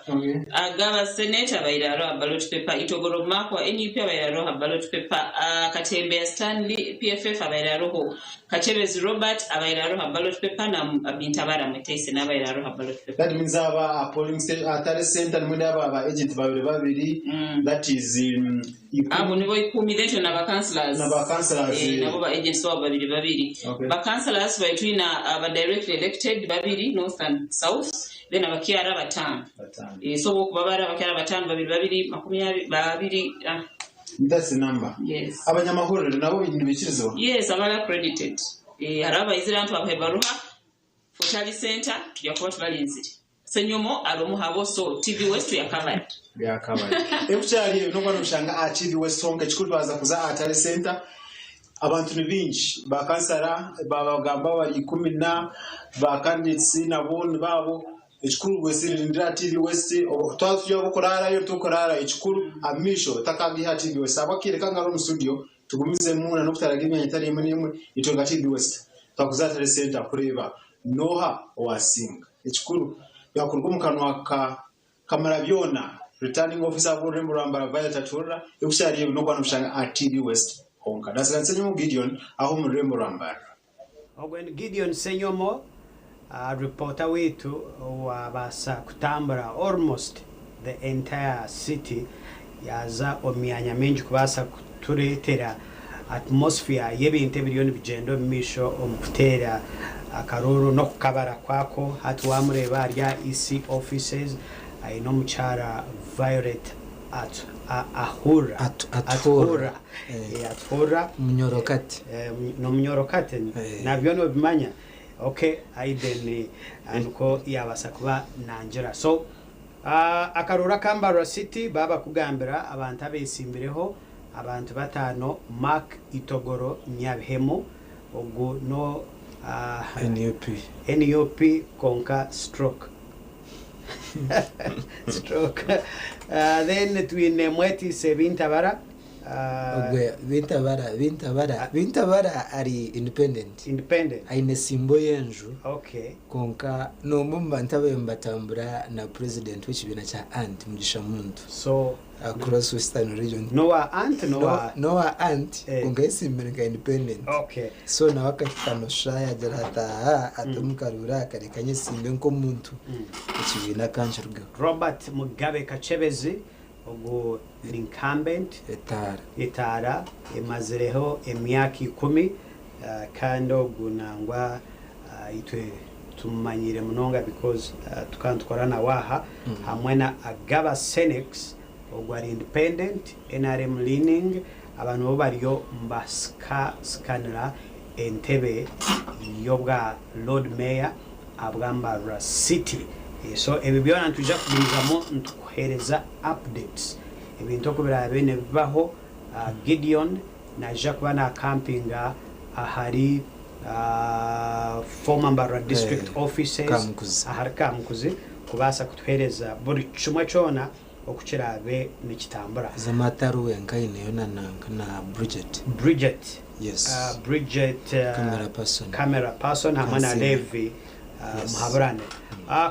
Agaba senator abaire ariho aha ballot paper, Itogoro Mark wa NUP abaire ariho aha ballot paper, Katembeya Stanley PFF abaire ariho, Kakyebezi Robert abaire ariho aha ballot paper na Bintabara Mweteise nawe abaire ariho aha ballot paper. That means aba aha polling station aha tally center nimwe naba ba agent babiri babiri that is ikumi. Abo nibo ikumi then twine na ba councillors. Na ba councillors. Eh, nabo ba agents babo babiri babiri. Okay. Ba councillors baitu twine aba directly elected babiri north and south then abakyara bataano. Eh, so bokuba bari abakyara bataano babiri babiri makumi abiri babiri ah. That's the number. Yes. Abanyamahurire nabo nibikirizibwa? Yes, abari accredited. Eh, hariho abaizire hanu twabaha ebaruha for tally center tuja kuba tubarinzire. Senyomo ari omu habo so TV West we are covered. Byakabaye. Ekukyari ebyo nokuba noshanga aha TV West honka ekikuru twaza kuza aha tally center abantu ni bingi ba kansara babagamba bari ikumi na ba candidates nabo nibabo ekikuru wesirindira aha TV West twaba turi ab'okuraarayo tokuraara ekikuru amaisho otakagiiha aha TV West ahabw'akaire kange ari omu studio tugumizemu na n'okutaraga emyanya etari emwe n'emwe itwe nka TV West twakuza aha tally center kureeba N'oha owaasinga? Ekikuru, byakuruga omu kanwa ka Kamarabyona, Returning Officer w'orurembo rwa Mbarara Violet Atuhurira, ebikukyari ebi n'okuba nobushanga aha TV West honka. Ndaasiga Nsenyomo Gideon aho omu rurembo rwa Mbarara. Ogwe ni Gideon Ssenyomo, reporter waitu owabaasa kutambura almost the entire city yaaza omu myanya mingi kubaasa kutureetera atmosphere y'ebintu ebiriyo nibigyenda omu maisho omu kuteera akaruuru n'okukabara kwako. Hati waamureeba ari aha EC offices aine omukyara Violet Ahura. Atuhurra. Atuhurra. Munyorokati. N'omunyorokati nabyo nobimanya? Ok Aiden nikwo yaabaasa kuba nangira. So Akaruuru aka Mbarara City baabakugambira abantu abeetsimbireho abantu bataano, Mark Itogoro Nyabihemu, ogu no NUP. NUP kwonka stroke stroke then twine Mwetiise Bintabara. Ogwe Bintabara Bintabara Bintabara ari independent. Independent. Aine simbo y'enju. Okay. Kwonka n'omwe omu bantu ababaire nibatambura na president w'ekibiina kya Ant Mugisha Muntu. So across Western region. N'owa Ant n'owa. N'owa Ant kwonka ayesimbire nka independent. Okay. So nawe akahika nosha yagira ati aha ati omu karuuru aka reka nyesimbe nk'omuntu ekibiina kankirugeho. Robert Mugabe Kakyebezi Ogu ni incumbent. Etaara. Etaara emazireho emyaka ikumi kandi ogu nangwa itwe tumumanyire munonga because tukaba nitukora nawe aha hamwe na Agaba Senex ogu ari independent nrm leaning aba nibo bariyo nibasika sikanira entebe y'obwa Lord Mayor ahabwa Mbarara City. So ebi byona nitwija kugumizamu nitukuheereza updates ebintu oku biraabe nibibaho. Gideon naija kuba nakampinga ahari Former Mbarara District Eh, Offices Kamukuzi. ahari Kamukuzi kubaasa kutuheereza buri kimwe kyona oku kiraabe nikitambura. Zama atari wenka aineyo na nanka na Bridget. Bridget. Yes. Bridget Camera person. Camera person hamwe na Kansiime. Levi Yes. Muhaburane.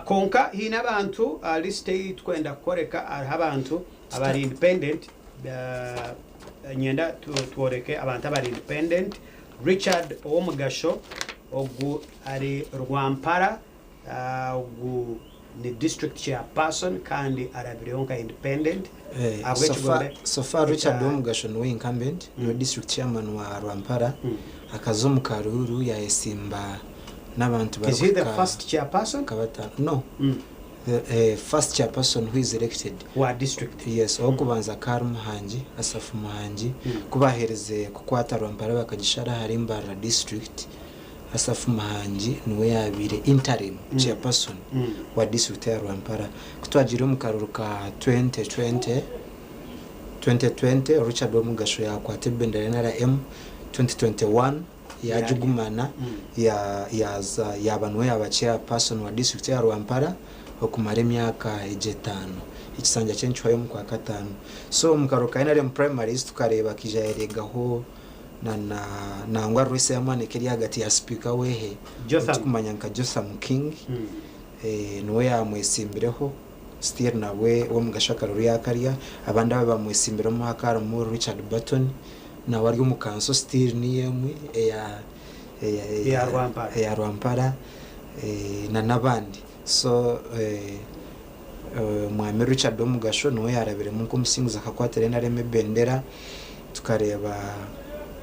Kwonka haine abantu aha list ei turikwenda kworeka hariho abantu abari independent Niinyenda tworeke abantu abari independent. Richard Owomugasho ogu ari Rwampara ogu ni district chairperson kandi arabireho nka independent ahabw'ekigombe So far Richard ekya Owomugasho niwe incumbent, niwe district chairman wa Rwampara. Akaza omu karuuru yayesimba n'abantu Is he the barikuhika first chairperson? nka bataano. No. The first chairperson who is elected. Wa district. Yes, ow'okubanza akaba ari Muhangi, Asaph Muhangi. Ku baaherize kukwata Rwampara bakagishara ahari Mbarara district, Asaph Muhangi niwe yaabaire interim chairperson wa district ya Rwampara. Ku twagiire omu karuuru ka 2020, 2020 Richard Omugasho yaakwata ebendera ya NRM, 2021 yaagigumana yaaza yaaba niwe yaaba chairperson wa district ya Rwampara okumara emyaka egyo etaano. Ekisanja kye nikihwayo omu Kwakataano. So omu karuuru ka nrm primaries tukareeba akaija yareegaho na na nangwa race y'amaani ekaba eri ahagati ya sipiika w'eihe Jotham. ou turikumanya nka Jotham King niwe yaamwetsimbireho still nabwe Owomugasho akaruuru yaakarya. Abandi abaaba bamwetsimbireho hakaba harimu Richard Burton Nawe ari omu kanso still niyo emwe eya eya Eya Rwampara. eya Rwampara na n'abandi. So Mwami Richard Omugasho niwe yaarabiremu nk'omusinguzi akakwatira NRM ebendera tukareeba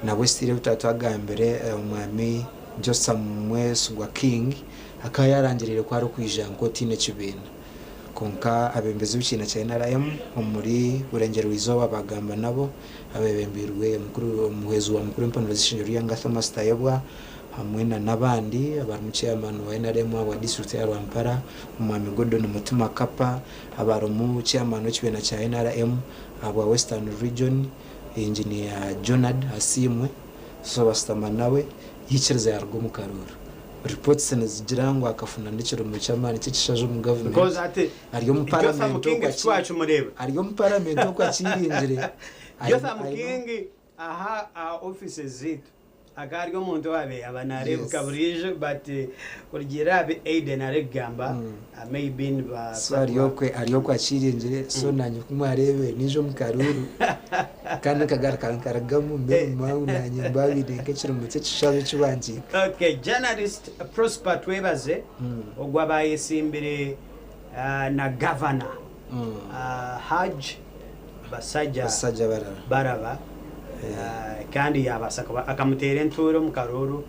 nabwe still ebi twaba twagambire Omwami Jotham Mwesigwa King akaba yaarangiriire ku arikwija nk'otaine kibiina. Kwonka abeebembezi b'ekibiina kya NRM omuri Burengyerwa-izooba baagamba nabo Abeebembeirwe omuhwezi wa mukuru w'empanuro z'eishengyero ry'eihanga Thomas Tayebwa hamwe na n'abandi abarimu chairman wa nrm ahabwa disiturikiti ya Rwampara Omwami Gordon Mutima Kapa, abarimu chairman w'ekibiina kya nrm ahabwa Western Region Engineer Jonard Asiimwe so basitama nawe yaikiriza yaruga omu karuuru. Reports nizigira ngu akafuna n'ekirumo ky'amaani ky'ekishaija omu Because gavumenti hati ari omu Jotham paramenti King okwo aki titwakimureba. ari omu paramenti okwo akiringire aine Jotham aine King aha aha offices zaitu akaba ari omuntu owaabaire aba naareebeka Yes. buriijo but kurugiirira aha bi Aiden arikugamba maybe So nibabaasa ari kuba okwe ari okwo akiringire so nanye ku mwareebire naija omu karuuru kandi nkagaruka nkarugamu mbwenu mwahu nanye mbabiire nk'ekirumo ky'ekishaija eki bankiika. Okay, journalist Prosper Twebaze ogwo abaayesimbire na gavana Hajj Basajja Basajja Baraba. Baraba kandi yaabaasa kuba akamuteera entuura omu karuuru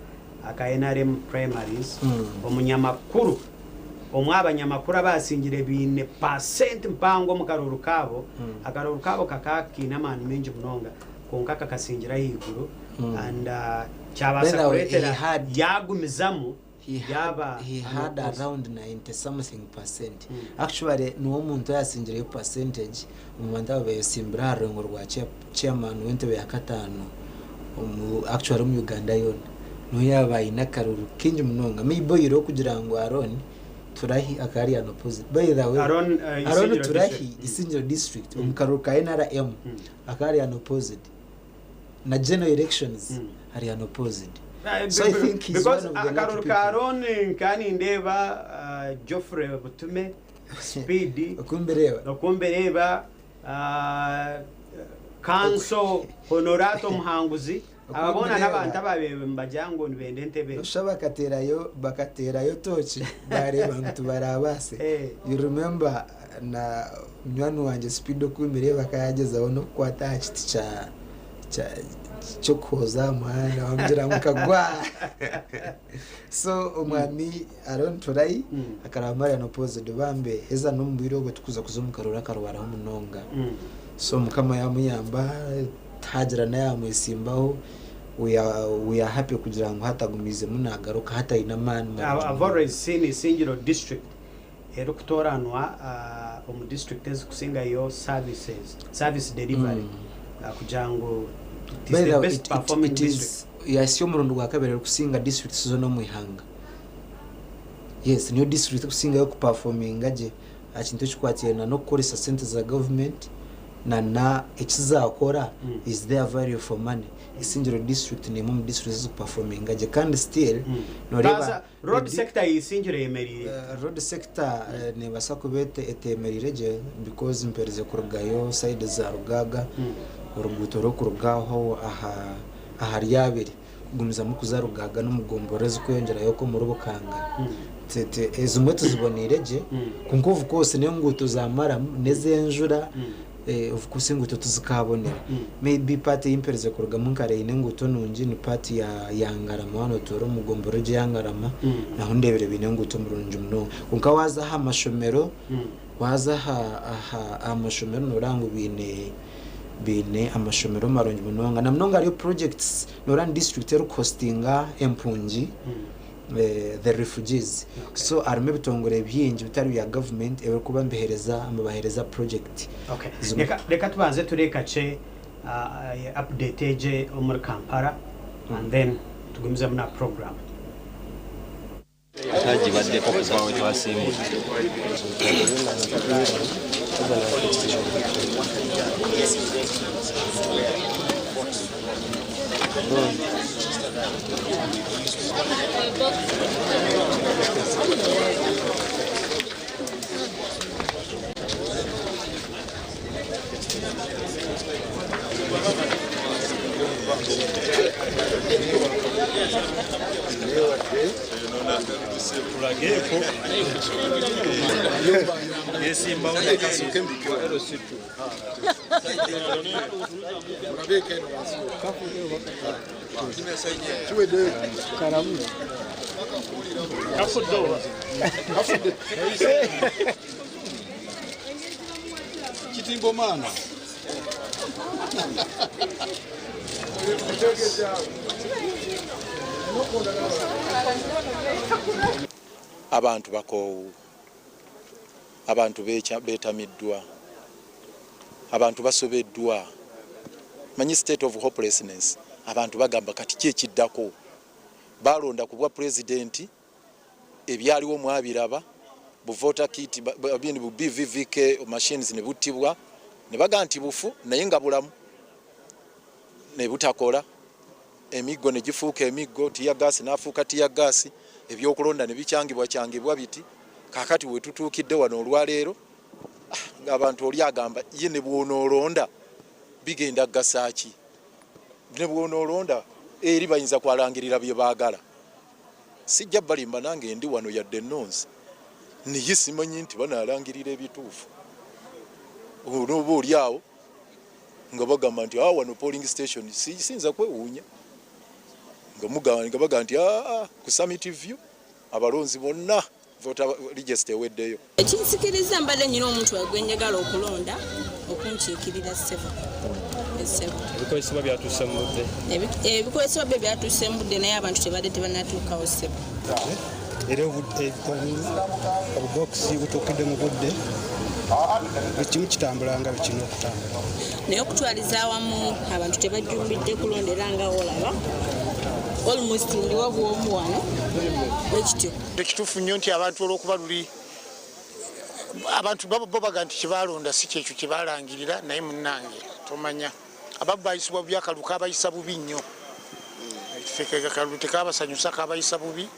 aka nrm primaries omunyamakuru omwe aha banyamakuru abaasingire baine paasenti mpango omu karuuru kaabo akaruuru kaabo kakaba kaine amaani maingi munonga kwonka kakasingira ahaiguru and By kyabaasa the way, he kureetera had yaagumizamu He had, yaaba he had unopposed. around 90 something percent. Actually niwe omuntu oyasingireyo percentage omu bantu ababayesimbire aha rurengo rwa chair, chairman w'entebe ya kataano omu actually omu Uganda yoona. Niwe yaaba aine akaruru kaingi munonga. Maybe oihireho kugira ngu Aaron Turahi akaba ari unopposed. By the way, Aaron, Aaron Isingiro Turahi district. Isingiro district omu karuru ka NRM akaba ari unopposed. Na general elections ari unopposed. So I think he's Because one of the lucky akaruru people. ka Aaron nkaba nindeeba Geoffrey Butume, Speed, Okumbireeba. Okumbireeba, Kanso Honorato Muhanguzi, aba boona n'abantu abaabaire nibagira ngu nibenda entebe. Noshusha bakateerayo bakateerayo tooki baareeba ngu tibarabaase. You remember na munywani wangye Speed Okumbireeba akaba yaagyezaho n'okukwata aha kiti kya kya ky'okuhooza aha muhanda bamugira ngu kagwa. So omwami Aaron Turahi akaraba ari unopposed bambe heza n'omu bwire obwo tukuza kuza omu karuuru akarwaraho munonga. So mukama yamuyamba tihagira n'ayamwesimbaho we are, we are happy kugira ngu hati agumiizemu nagaruka hati aine amaani marungi I've munonga. always seen Isingiro district erikutoranwa omu district ezikusingayo services, service delivery kugira ngu it is By the the way, best it, it, performing it district. is Yahitsya omurundi gwa kabiri erikusinga districts zoona omu ihanga. Yes, niyo district erikusingayo kupafominga gye aha kintu ekikwatiraine na n'okukoresa sente za gavumenti na na eki zaakora is there value for money. Isingiro district n'emwe omu districts ezikupafominga gye kandi still nooreeba Baza, road sector ya Isingiro eyemereire. Road sector neebaasa kuba eteemereire gye because mperize kurugayo side za Rugaaga, oruguuto rw'okuruga aho aha ahari abiri kugumizamu kuza Rugaaga n'omu gomborora ezirikweyongyerayo okwo omuri Bukanga. Ezimwe tuziboneire gye kwonka of course n'enguuto za maramu n'ez'enjura of course enguuto tizikaabonera. Maybe part ei mperize kurugamu nkareeba eine enguuto nungi ni part ya Ngarama waaba nootuura omu gomborora egyo eya Ngarama naho ndeebire baine enguuto murungi munonga. Kwonka waaza aha mashomero, waaza aha mashomero nooreeba ngu baine Baine amashomero marungi munonga na munonga hariyo projects noreeba ni district erikuhostinga empungi the refugees so harimu ebitongore bingi bitari bya government ebirikuba nibihereza nibahereza project Okay. zimwe. Reka, reka tubanze turebe kakye update egye omuri Kampala and then tugumizemu na program. Tagibaddeko kuva we twasimbudde. Kitimbo maana. Abantu bakoowu, abantu beetamiddwa, abantu basobeddwa. Manyi state of hopelessness, abantu bagamba kati ki ekiddako? Balonda ku bwa pulezidenti, ebyaliwo mwabiraba, bu voter kit, bu BVVK machines ne buttibwa, ne bagamba nti bufu naye nga bulamu, ne butakola, emiggo ne gifuuka emiggo, tear gas n'afuuka tear gas, ebyokulonda ne bikyangibwakyangibwa biti. Kaakati we tutuukidde wano olwaleero, ng'abantu oli agamba ye ne bw'onoolonda bigenda kugasa ki? Ne bw'onoolonda eri bayinza kwalangirira bye baagala. Sijja balimba nange ndi wano yadde nnonze, naye simanyi nti banaalangirira ebituufu. Onooba oli awo nga bagamba nti wano polling station, siyinza kwewuunya nga bagamba nti ku Summit View abalonzi bonna voter register eweddeyo. Ekinsikiriza mbadde nnyina omuntu gwe njagala okulonda okunkiikirira ssebo. Ssebo. Ebikozesebwa byatuuse mu budde. Ebikozesebwa byo byatuuse mu budde naye abantu tebadde tebannatuukawo ssebo. Era obubokisi butuukidde mu budde, buli kimu kitambula nga bwe kirina okutambula. Naye okutwaliza awamu abantu tebajjumbidde kulonda era nga olaba almost ndiwo bw'omu wano bwe kityo. Ekituufu nnyo nti abantu olw'okuba luli abantu bo baga nti kyebalonda si kyekyo kye balangirira, naye munnange tomanya abamu bayisibwa bubi, akalulu kabayisa bubi nnyo. Akalulu tekabasanyusa, kabayisa bubi.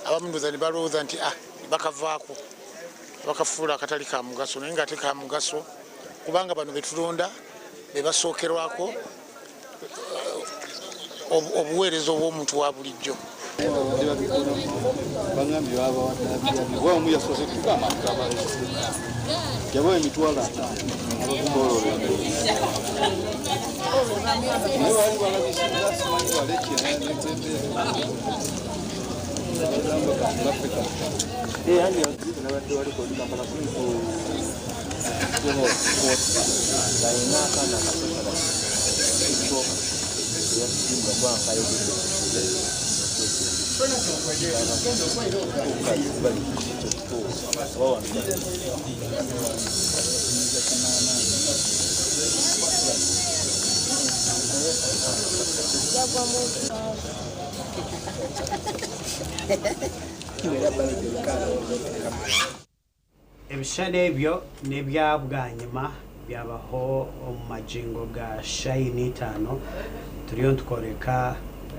Abamu ndowooza ne balowooza nti bakavaako bakafuula akatali ka mugaso, naye ng'ate ka mugaso kubanga bano be tulonda be basookerwako obuweereza obw'omuntu wa bulijjo. Ebishushani ebyo n'ebya bwanyima byabaho omu magingo ga shaaha ina itaano turiyo nitworeka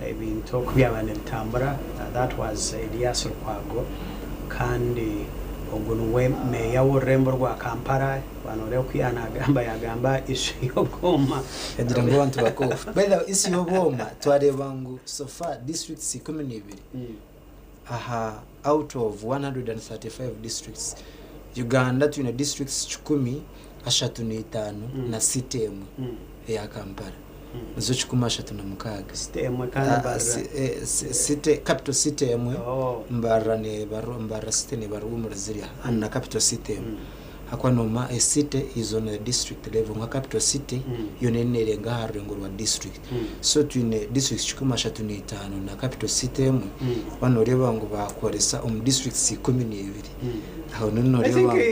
ebintu oku byaba nibitambura. That was Erias Lukwago kandi ogu niwe meeya w'orurembo rwa Kampala. Waaba nooreeba oku yaaba naagamba yaagamba issue y'obwoma. Yagira ngu abantu bakoofu. By the way, issue y'obwoma twareeba ngu so far districts 12 aha out of 135 districts Uganda twine districts 135 na city emwe eya Kampala nizo 136. City emwe kandi Mbarara. City, capital city emwe. Mbarara nebarwa, Mbarara city nebarwa omuri zirya and na capital city emwe hakuba noma a city is on a district level nka capital city yo neyo nerenga aha rurengo rwa district. So twine districts 135 na capital city emwe. Waaba noreeba ngu bakoresa omu districts 12, aho niho I noreeba think ngu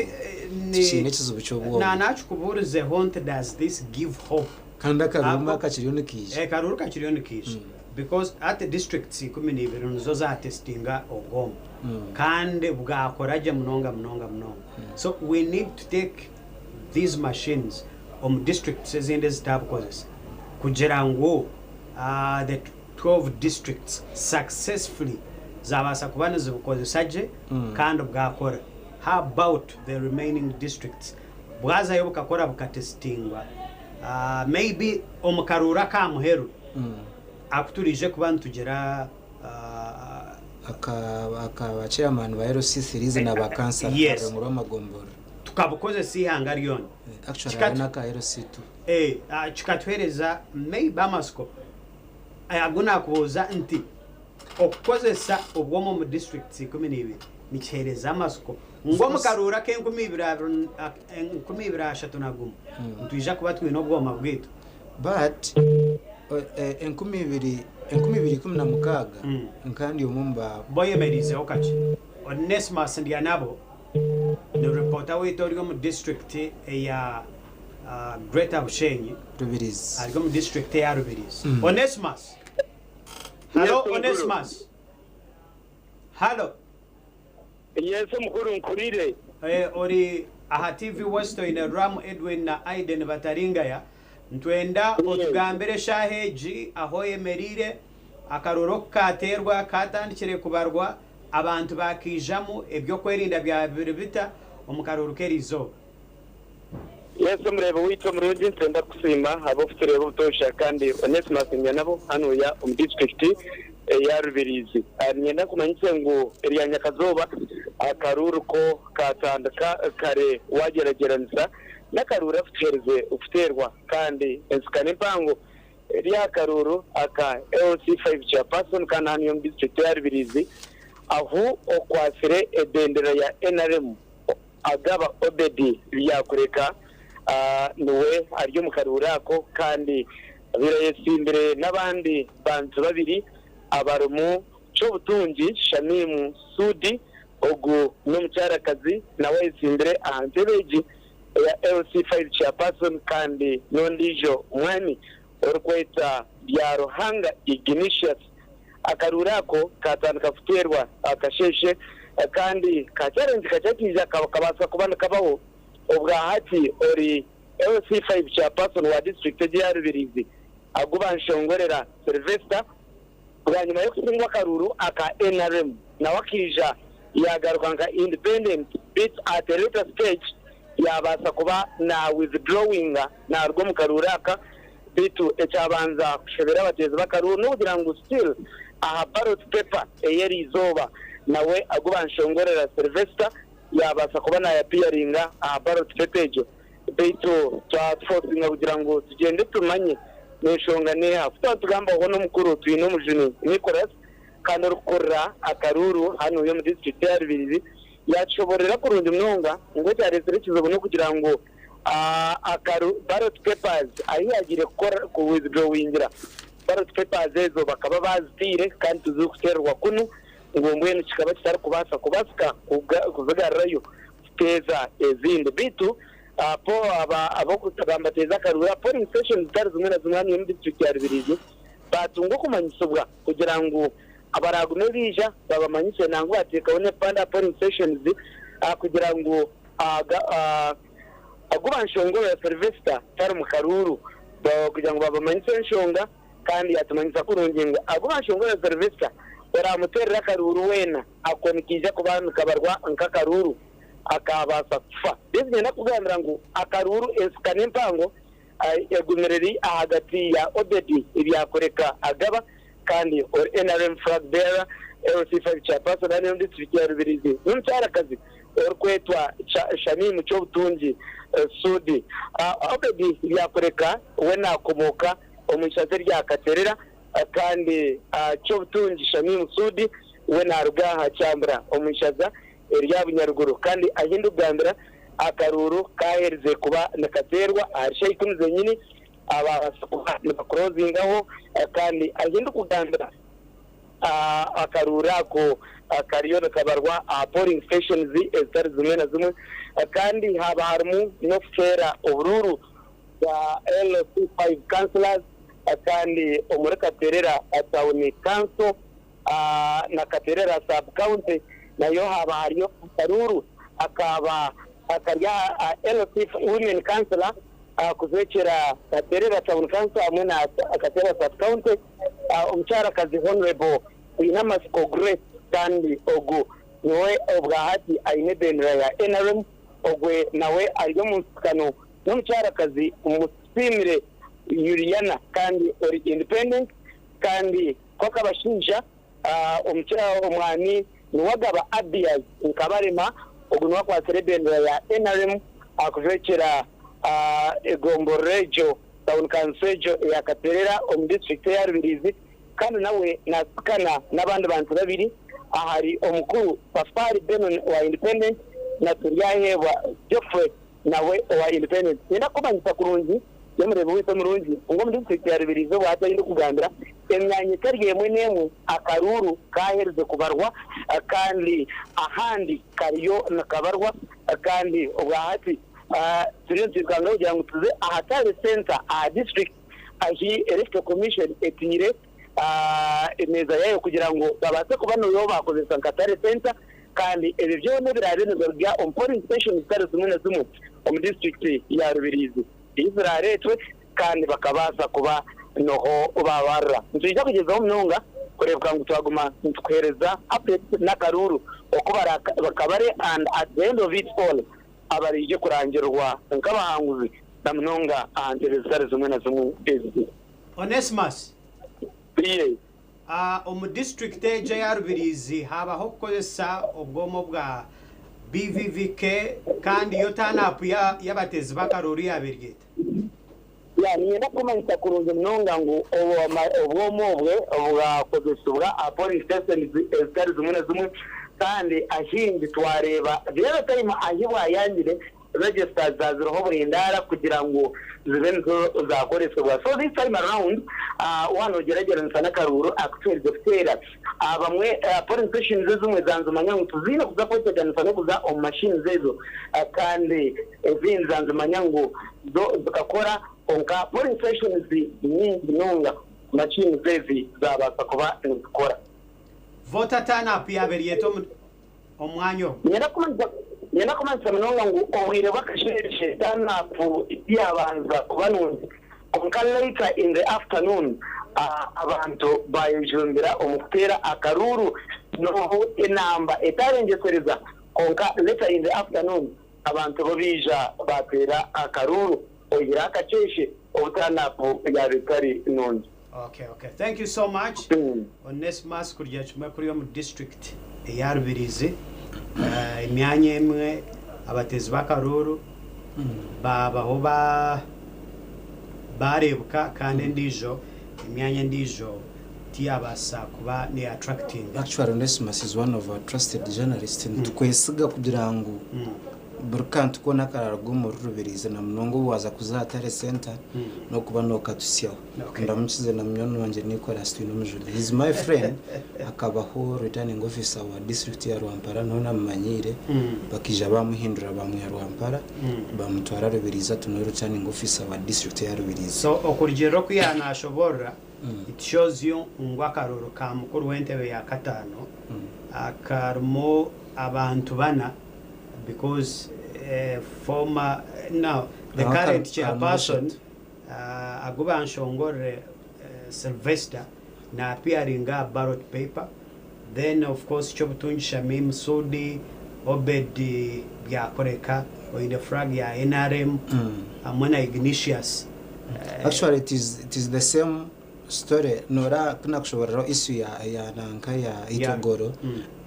tukiine ekizibu ky'obwoma. Na nakikubuurizeho nti does this give hope? Kandi akaruru aka kiriyo nikaija. Akaruru kakiriyo nikaija because hati districts 12 nizo zatestinga obwoma kandi bwakora gye munonga munonga munonga. So we need to take these machines omu districts ezindi ezitabukozesa kugira ngu the 12 districts successfully zabaasa kuba nizibukozesa gye kandi bwakora. How about the remaining districts? Bwazayo bukakora bukatestingwa, maybe omu karuuru aka muheru aku turiije kuba nitugira Aka ba chairman ba LC3 na ba kansara aha rurengo rw'amagomborora. Tukabukozesa ihanga ryona. Actually hariho n'aka LC2. Kikatuheereza maybe amasiko agu nakubuuza nti okukozesa obwoma omu districts 12 nikiheereza amasiko ngu omu karuuru ak'enkumi ibiri abiri 2031 nitwija kuba twine obwoma bwaitu. But 2016 nkandi omwe omu ba Boyemerizeho kakye. Onesmus Ndyanabo ni reporter waitu ori omu district eya Greater Bushenyi. Rubirizi. Ari omu district eya Rubirizi. Onesmus. Hello. Yes, mukuru. Onesmus. Hello. Yes, mukuru, nkurire. Ori aha TV West oine Ram Edwin na Aiden Bataringaya. Nitwenda otugambire eshaaha egi ahu oyemereire, akaruuru oku kaateerwa, kaatandikire kubarwa, abantu baakaijamu, eby'okwerinda byaba biri bita omu karuuru k'eriizooba. Yes, omureebi waitu omurungi, nitwenda kukusiima ahabw'okutureeba obutoosha kandi Onesmus Ndyanabo hanuya omu disiturikiti eya Rubirizi. Niinyenda nkumanyise ngu erya nyakazooba akaruuru ko kaatandika kare waagyeragyeranisa n'akaruuru akutuheerize kuteerwa kandi ensikano empango eri aha karuuru aka LC5 Chairperson kandi hanuya omu disiturikiti eya Rubirizi ahu okwatsire ebendera ya nrm Agaba Obedi Byakureka niwe ari omu karuuru ako kandi abaire ayetsimbire n'abandi bantu babiri abarimu Kyobutungi Shamim Sudi, ogu n'omukyarakazi nawe ayetsimbire aha ntebe egi eya LC5 Chairperson kandi n'ondiijo mwami orikwetwa Byaruhanga Ignatius. Akaruuru ako kaatandika kuteerwa akasheeshe kandi ka challenge kakye akaija kabaasa kuba nikabaho obwahati ori LC5 Chairperson wa disiturikiti egi eya Rubirizi Agubanshongorera Sylvester bwanyima y'okusingwa akaruuru aka nrm nawe akaija yaagaruka nka independent beitu at a later stage yaabaasa kuba na withdrawinga naaruga omu karuuru aka. Beitu ekyabanza kushobera abateezi b'akaruuru n'okugira ngu still aha ballot paper ey'eriizooba nawe Agubanshongorera Sylvester yaabaasa kuba naayapiyaringa aha ballot paper egyo. Beitu twatufosinga kugira ngu tugyende tumanye n'enshonga n'eha. Ku twaba nitugambaho n'omukuru Twinomujuni Nicholas kandi orikukurira akaruuru hanuya omu disiturikiti eya Rubirizi yaatushoboororera kurungi munonga ngu ekyareetsire ekizibu n'okugira ngu akaru ballot papers ahu yaagiire kukora ku withdrawingira ballot papers ezo bakaba baaziteire kandi tizirikuteererwa kunu ngu mbwenu kikaba kitarikubaasa kubasika kuzigarurayo kuteeza ezindi beitu. Abateezi akaruuru aha polling stations zitari zimwe na zimwe hanu omu disiturikiti ya Rubirizi baatunga okumanyisibwa kugira ngu abaraagume baija babamanyise nangwa baateekaho n'ebipande aha polling stations kugira ngu agu Banshongoro Sylvester tari mu karuuru kugira ngu babamanyise enshonga kandi yaatumanyisa kurungi ngu agu Banshongoro Sylvester oraamuteerera akaruuru weena ako nikaija kuba nikabarwa nk'akaruuru akaabaasa kufa. Beitu niinyenda kukugambira ngu akaruuru ensikano empango egumire eri ahagati ya Obedi Ebyakureka Agaba kandi ori nrm flag bearer, LC5 chairperson hanu omu disiturikiti ya Rubirizi n'omukyarakazi orikwetwa Shamim Kyobutungi Sudi. Obedi Ebyakureka we naakomooka omu ishaza erya Katerera kandi Kyobutungi Shamim Sudi we naaruga aha Kyambura omu ishaza erya Bunyaruguru kandi ahi ndikugambira akaruuru kaaherize kuba nikateerwa ahari shaaha ikumi zenyini ababaasa kuba nibakurozingaho kandi ahi ndikugambira akaruuru ako kariyo nikabarwa aha polling stations ezitari zimwe na zimwe kandi haaba harimu n'okuteera oburuuru bwa LC5 councillors kandi omuri Katerera Town Council na Katerera Sub County nayo haaba hariyo akaruuru akaaba kari aha LC Women Councillor kujwekyera Katerera Town Council hamwe na Katerera Sub County omukyarakazi Honourable Twinamatsiko Grace kandi ogu niwe obwahati aine ebendera ya nrm ogwe nawe ari omu nsikano n'omukyarakazi Musiimire Juliana kandi ori independent kandi kwonka abashaija omwami Niwagaba Abiaz Nkabarema ogu niwe akwatsire ebendera ya nrm ahakujwekyera egomborora egyo, town council egyo eya Katerera omu disiturikiti eya Rubirizi kandi nawe nasikana n'abandi bantu babiri ahari omukuru Safari Benon owa Independent na Turyaheebwa Geoffrey nawe owa Independent. Niinyenda kukumanyisa kurungi y'omureebi waitu omurungi ngu omu disiturikiti ya Rubirizi obu hati ahu ndikugambira emyanya etari emwe n'emwe akaruuru kaaherize kubarwa kandi ahandi kariyo nikabarwa kandi obwahati turiyo nitwikanga kugira ngu tuze aha tally centre aha disiturikiti ahu Electoral Commission etaire emeeza yaayo kugira ngu babaase kuba niyo baakozesa nka tally centre kandi ebyo byona ebiraabe nibiruga omu polling station zitari zimwe na zimwe omu disiturikiti ya Rubirizi ei ziraareetwe kandi bakabaasa kuba niho baabarira. Nitwija kugyezaho munonga kureebeka ngu twaguma nitukuheereza updates n'akaruuru oku bakabare and at the end of it all abaraije kurangirirwa nk'abahanguzi na munonga aha ntebe zitari zimwe na zimwe ezi. Onesmus. Yes. Omu disiturikiti egyo eya Rubirizi haabaho okukozesa obwoma obwa BVVK kandi yo turn-up y'abateezi b'akaruuru yaaba eri eta? Ya, niinyenda kukumanyisa kurungi munonga ngu obwoma obwe bwakozesibwa aha polling stations ezitari zimwe na zimwe kandi ahaingi twareeba the other time ahi bwayangire Registers zaazireho burindaara kugira ngu zibe nizo zaakoresibwa. So this time around waaba noogyeragyeranisa n'akaruuru aku tuherize kuteera, abamwe polling stations ezimwe zaanzimanya ngu tiziine kuza kweteganisa n'okuza omu machines ezo kandi ezindi zaanzimanya ngu zo zikakora kwonka polling stations nyingi munonga machines ezi zaabaasa kuba nizikora. Voter turn up yaaba eri eta omu omwanya ogwo. Niinyenda kumanyisa munonga ngu obwire bw'akasheeshe turn-up tiyaabanza kuba nungi kwonka later in the afternoon abantu baayejumbira omu kuteera akaruuru n'obu enamba etaarengyesereza kwonka later in the afternoon abantu bo baija baateera akaruuru oihireho akasheeshe obu turn-up yaaba etari nungi. Okay, okay. Thank you so much. Onesmus kurya kimwe kuri omu district eya Rubirizi. Emyanya emwe abateezi b'akaruuru baabaho ba baareebuka kandi endiijo emyanya endiijo tiyabaasa kuba ne attractinga. Actually Onesmus is one of our trusted journalists nitukwesiga kugira ngu Buri kantu koona akararuga omuri Rubirizi na munonga obu waaza kuza aha Tare Centre n'okuba nookatusyaho. Ndamukize na munywani wangye Nicholas Twinomujuni. He is my friend, akabaho returning officer wa district ya Rwampara niho namumanyiire. Bakaija baamuhindura baamwiha Rwampara baamutwara Rubirizi hati niwe returning officer wa district ya Rubirizi. So okurugiirira oku yaanashoboorora, it shows you ngu akaruuru ka mukuru w'entebe ya kataano karimu abantu bana because former no the current chairperson agu banshongorire Sylvester na appearinga aha ballot paper then of course Kyobutungi Shamim Sudi, Obed Byakoreka oine flag ya nrm hamwe na Ignatius. Actually it is, it is the same Story noora kunakushoboreraho issue ya ya nanka ya Itogoro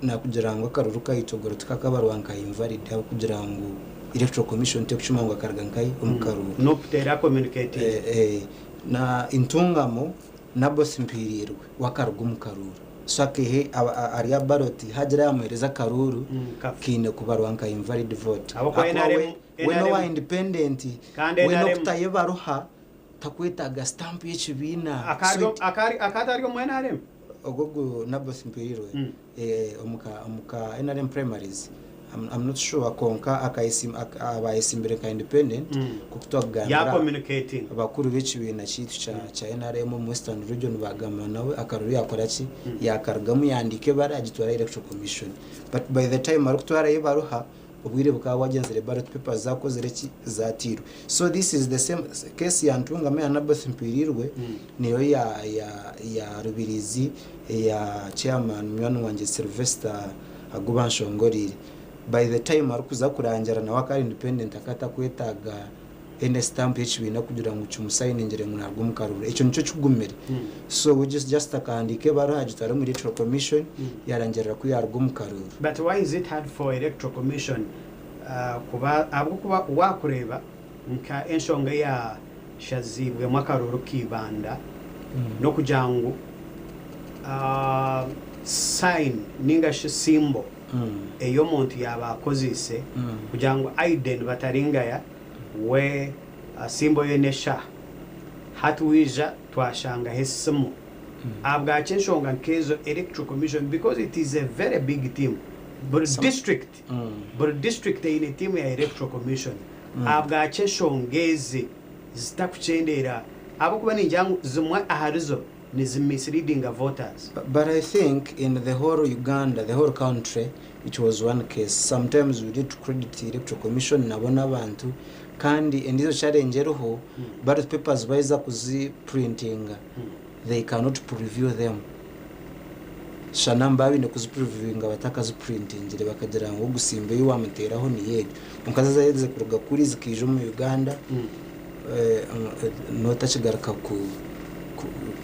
nakugira ngu akaruru ka Itogoro tikakabarwa nka invalid ahabw'okugira ngu electoral commission tekucuma ngu akaruga nkahi omu karuru. Nup tera communicatinga. Eh na Ntungamo Naboth Mpiiriirwe we akaruga omu karuru so akaihe ari aha ballot hagira ayamuhereza akaruru kaine kubarwa nka invalid vote Ahabw'okuba ahakuba NRM we we n'owa independent Kandi we NRM n'okutayo ebaruha Takwetaaga stamp y'ekibiina. Akaba atari omu nrm? Ogwo gu Naboth Mpirirwe omu ka omu ka nrm primaries I'm not sure kwonka abayesimbire nka independent nk'oku twakugambira abakuru b'ekibiina kyaitu kya kya nrm omu Western region bagamba nawe akaruru yakora ki yakarugamu yahandiika ebara yagitwara electoral commission but by the time arikutwarayo ebaruha Obwire bukaba bwagyenzire ballot papers zakozire ki? Zatiirwe. So this is the same case ya Ntungamo eya Naboth Mpirirwe niyo ya ya ya Rubirizi eya chairman munywani wangye Sylvester agu banshongoriire. By the time arikuza kurangira nawe akaba ari independent akaba atakwetaaga any stamp y'ekibiina kugira ngu kimusayiningire ngu naruga omu karuru. Ekyo nikyo kigumire. So we just just akahandiika ebaruha agitwara omu electoral commission yarangirira ku yaruga omu karuru. But why is it hard for electoral commission kuba ahabw'okuba wakureeba nka enshonga eya shaziibwemu akaruuru ka Ibanda n'okugira ngu sign ninga shi symbol ei omuntu yaaba akozeise kugira ngu Aiden Bataringaya We simba oyo n'eshaaha. Hati waija twashangaho esimu. Ahabwaki enshonga nk'ezo Electoral Commission because it is a very big team. Buri district, buri district eine tiimu ya Electoral Commission. Ahabwaki enshonga ezi zitakukyendeera ahabw'okuba ningira ngu zimwe aharizo nizi misleadinga voters. But I think in the whole Uganda, the whole country, it was one case. Sometimes we need to credit the electoral commission nabo n'abantu kandi endiijo challenge eriho ballot papers baheza kuzi printinga they cannot preview them. Shana nibaba baine kuzi previewinga batakazi printingire bakagira ngu ogusimba ei wamuteeraho niyo egyo. Kwonka zo zaherize kuruga kuri zikaija omu Uganda notakigaruka ku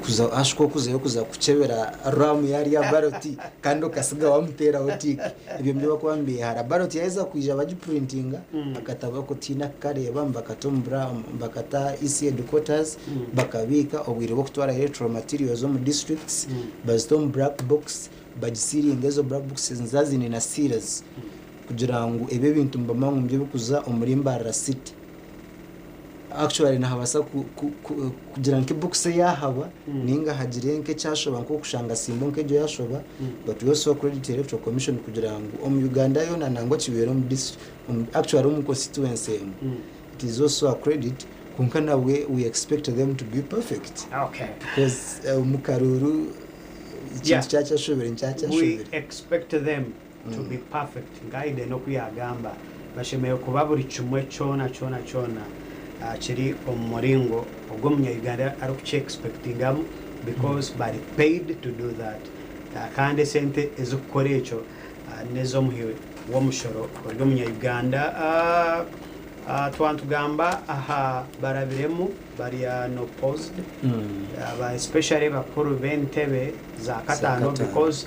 kuza ashuka okuzayo kuza kukyebera ramu yari ya ballot kandi okasiga wamuteraho tick ebyo nibyo bakuba nibehara ballot yaheza kwija bagiprintinga akatabo ako tihaine akukareeba nibakata omu bra nibakata EC headquarters bakabiika obwire bw'okutwara electoral materials omu districts bazita omu black box bagisiiringa ezo black boxes niziba ziine na seals kugira ngu ebi ebintu nibamanya ngu nibyo birikuza omuri Mbarara city. Actually nihabaasa kugira nk'ebokisi eyahaba ninga hagire nk'ekyashoba nk'okushanga simbo nk'egyo yashoba but we also credit electoral commission kugira ngu omu Uganda yoona nangwa kibeire omu district actually omu constituency emwe it is also a credit kwonka nabwe we expect them to be perfect because omu karuuru ekintu kyakyashobire We nikyakyashobire. expect them to be perfect nka Aiden oku yagamba, bashemereire kuba buri kimwe kyona kyona kyona kiri omu muringo ogu omunya Uganda arikuki expectingamu because bari paid to do that kandi esente ezikukora ekyo nezomuhi womushoro ori omunya Uganda. Twaba nitugamba aha barabiremu bari unopposed especially bakuru b'entebe za kataano because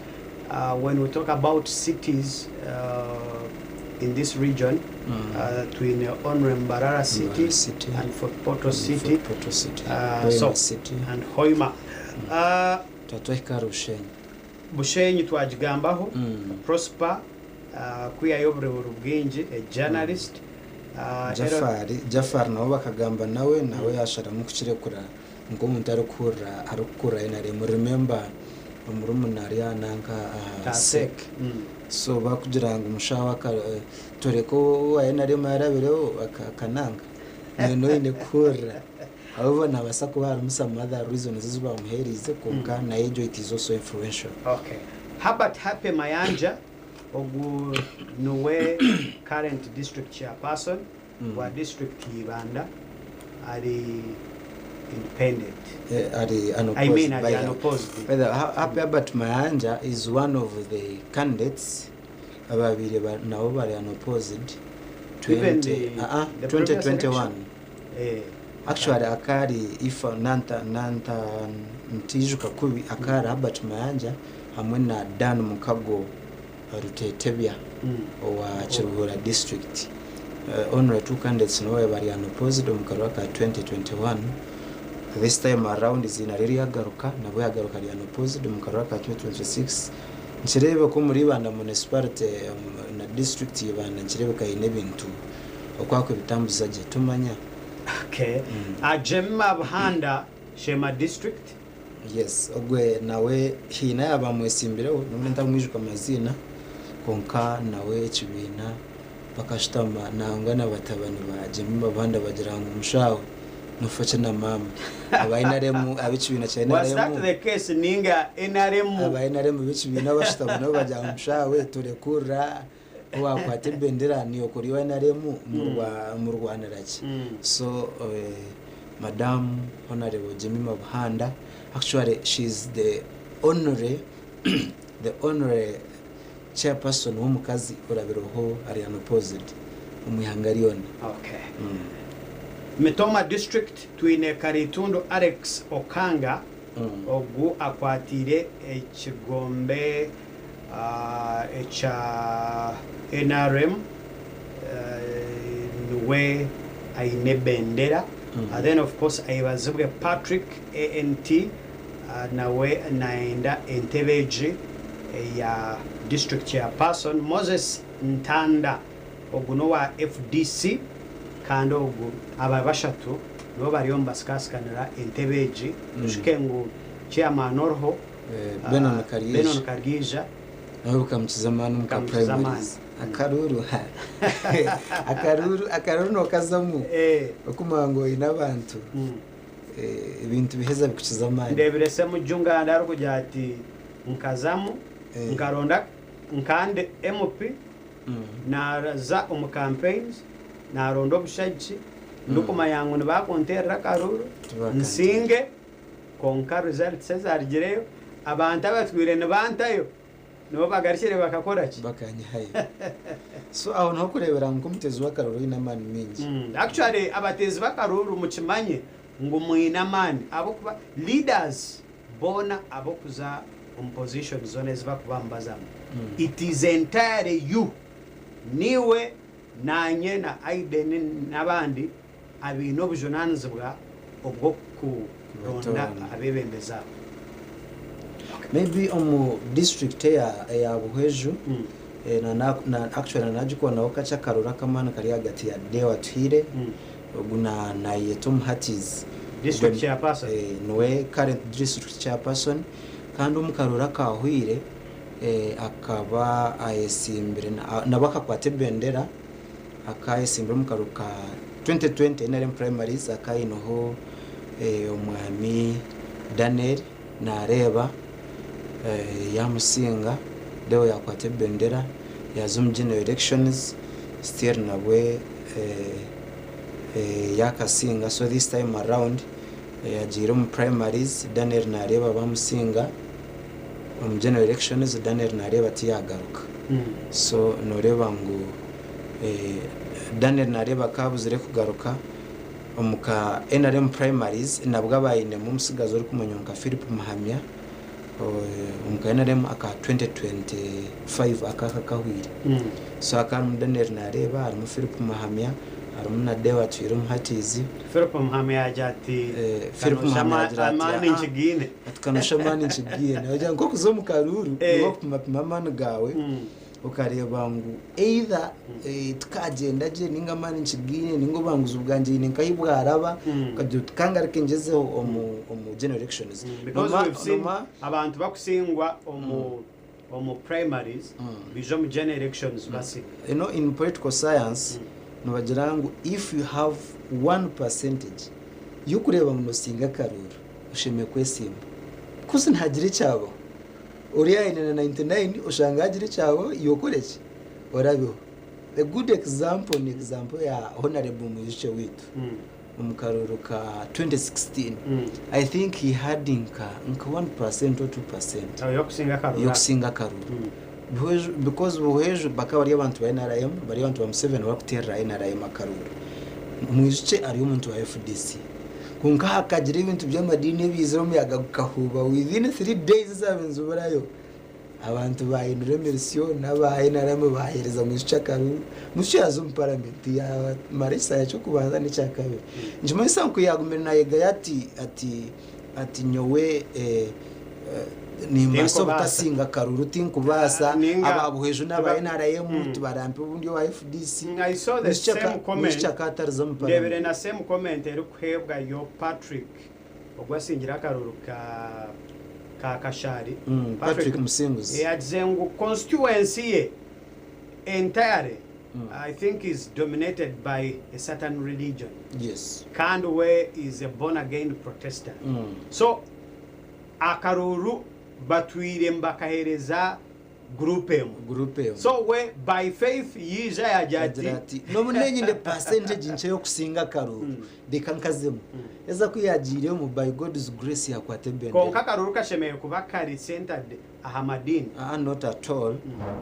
When we talk about cities in this region, twine Onre Mbarara City and Fort Portal City, so and Hoima. Twahika ahari Bushenyi. Bushenyi twagigambaho, Prosper Kwihayo oburuuru bwingi, a journalist. Jafari, Jafari nabo bakagamba nawe, nawe yasharamu kukirekura nk'omuntu arikuhurira arikukurira NRM. Remember omurumuna ari aha nanka aha Sec. Sec. So bakugira ngu mushaho aka toreka owa NRM yarabireho akananka noine oine kuhurira. However nabaasa kuba harimu some other reasons ezi bamuheriize kwonka naye egyo it is also influential. Okay. Herbert Happy Mayanja ogu niwe current district chairperson wa district ya Ibanda ari independent. Ari I mean unopposed ari by the unopposed. By the Happy Herbert Mayanja is one of the candidates ababaire nabo bari unopposed Even 20 the, the previous 2021. election. Eh. Actually akari if nanta nanta ntijuka kubi akari Herbert Mayanja hamwe na Dan Mukago Rutetebya owa Kiruhura district. Only two candidates nibo bari unopposed omu karuru ka 2021. This time around iziina rye ryagaruka nabwo yagaruka ari unopposed omu karuru ka 2026. Nikireebeka omuri Ibanda municipality na district Ibanda nikireebeka haine ebintu oku arikubitambuza gye tumanya. Okay. Jemima Buhanda, Sheema district. Yes, ogwe nawe haine ayaaba amwetsimbireho n'obu ntakumwijuka amaziina kwonka nawe ekibiina bakashutama nangwa na batabani ba Jemima Buhanda bagira ngu mushaawe nofa ki na maama aba NRM ab'ekibiina kya Was that NRM the case ninga NRM? Aba NRM b'ekibiina bashutama nabo bagira ngu mushaawe turekurira owakwata ebendera niiwe okora owa NRM murwanira ki? So Madam Honourable Jemima Buhanda actually she is the only the only chairperson w'omukazi orabireho ari unopposed omu ihanga ryona. Okay. Mitooma district twine Karitundu Alex Okanga ogu akwatiire ekigombe ekya nrm niwe aine ebendera. Then of course Ayebazibwe Patrick ANT nawe nayenda entebe egi eya district chairperson. Moses Ntanda ogu n'owa FDC kandi ogu aba bashatu nibo bariyo nibasikasikanira entebe egi. Oijuke ngu chairman oriho Benon Karyeija. Benon Karyeija. Nawe bukamukiza amaani omu ka Bukamukiza amaani. primaries. Akaruru akaruru akaruru nokazamu okumanya ngu oine abantu ebintu biheza bikukiza amaani. Ndebire Semujju Nganda arikugira ati nkazamu nkaronda nkandi MP naza omu campaigns naronda obushagiki ndikumanya ngu nibakunterera akaruru nsinge kwonka results ezarugireyo abantu abatwire nibantayo nibo bagarukire bakakora ki? Bakanyihayo. So aho niho kureebera ngu nk'omuteezi w'akaruru oine amaani maingi. Actually abateezi b'akaruru mukimanye ngu mwine amaani ahabw'okuba leaders boona ab'okuza omu positions zoona ezi barikuba nibazamu it is entirely you, niiwe, naanye na Aiden n'abandi abaine obujunaanizibwa obw'okuronda abeebembezi abo. Maybe omu district eya eya Buhweju na na na actually na nagikonaho kakye akaruru ak'amaani kari ahagati ya Deo Atuhaire ogu na nayeyeta Omuhatizi District Ogwe chairperson. niwe current district chairperson kandi omu karuru akahweire akaba ayesimbire nabwo akakwata ebendera akayesimbire omu karuru ka 2020 NRM primaries akaineho omwami Daniel Nareeba yamusinga Deo yakwata ebendera yaza omu general elections still nabwe yakasinga so this time around agiire omu primaries Daniel Nareeba bamusinga omu general elections Daniel Nareeba tiyagaruka so noreeba ngu Daniel Nareeba kabuzire kugaruka omu ka nrm primaries nabwo abainemu omutsigazi orikumanywa nka Philip Muhamya omu ka nrm aka 2025 aka akahwire so aka harimu Daniel Nareeba harimu Philip Muhamya harimu na Deo Atwire Omuhatizi. Philip Muhamya yaagira ati Philip Muhamya yaagira ati amaani nkigaine. Ati kanusha amaani nkigaine. Ogira ngu nk'okuza omu karuuru niwe okupimapima amaani gaawe. Okareeba ngu either tikagyenda gye ninga amaani nkigaine ninga obuhanguzi bwangye haine nkahi bwaraba okagira oti kangaruke ngyezeho omu omu general elections. Because Noma we've seen noma abantu bakusingwa omu omu primaries baija omu general elections basinga. You know in political science nibagira ngu if you have one percentage y'okureeba ngu nosinga akaruuru oshemereire kwesimba because nihagira ekyabaho. Oriya aine na 99 oshanga hagira ekyabaho iwe okore ki? Orabeho. A good example ni example ya Honourable Mwijukye waitu omu karuuru ka 2016 I think he had nka nka 1% or 2% Y'okusinga akaruuru. y'okusinga akaruuru Buhweju because Buhweju bakaba bari abantu ba nrm bari abantu ba Museveni barikuteerera nrm akaruuru. Mwijukye ari omuntu wa fdc. Kwonka hakagira ebintu by'amadiini ebiizire omuyaga gukahuuba within 3 days ezaaba niziburayo abantu baahindura emirisyo n'aba nrm baaheereza Mwijukye akaruru. Mwijukye yaaza omu paramenti yaamara ekisanja ky'okubanza n'ekyakabiri. Nikimanyisa ngu ku yaagumire naayegayo ati ati ati nyowe nimbaasa Tinkubaasa. obutasinga karuru tinkubaasa Ninga aba Buhweju n'aba tiba- nrm tibarampe obundi owa fdc. I saw the Mwijukye same comment. Mwijukye akatariza omu Ndebire paramenti. na same comment erikuheebwa yo Patrick ogwasingire akaruru ka ka Kashari. Patrick Musinguzi. Yagize ngu constituency ye entirely I think is dominated by a certain religion. Yes. Kandi we is a born again Protestant. So akaruru batwire nibakahereza group emwe. Group emwe. So we by faith yiija yagira ati. Agira ati n'obu nenyine percentage nkye y'okusinga akaruru reka nkazemu. Haza ku yagiiremu by God's grace yakwata ebendera. Kwonka akaruru kashemereire kuba kari centered aha madiini. Aa not at all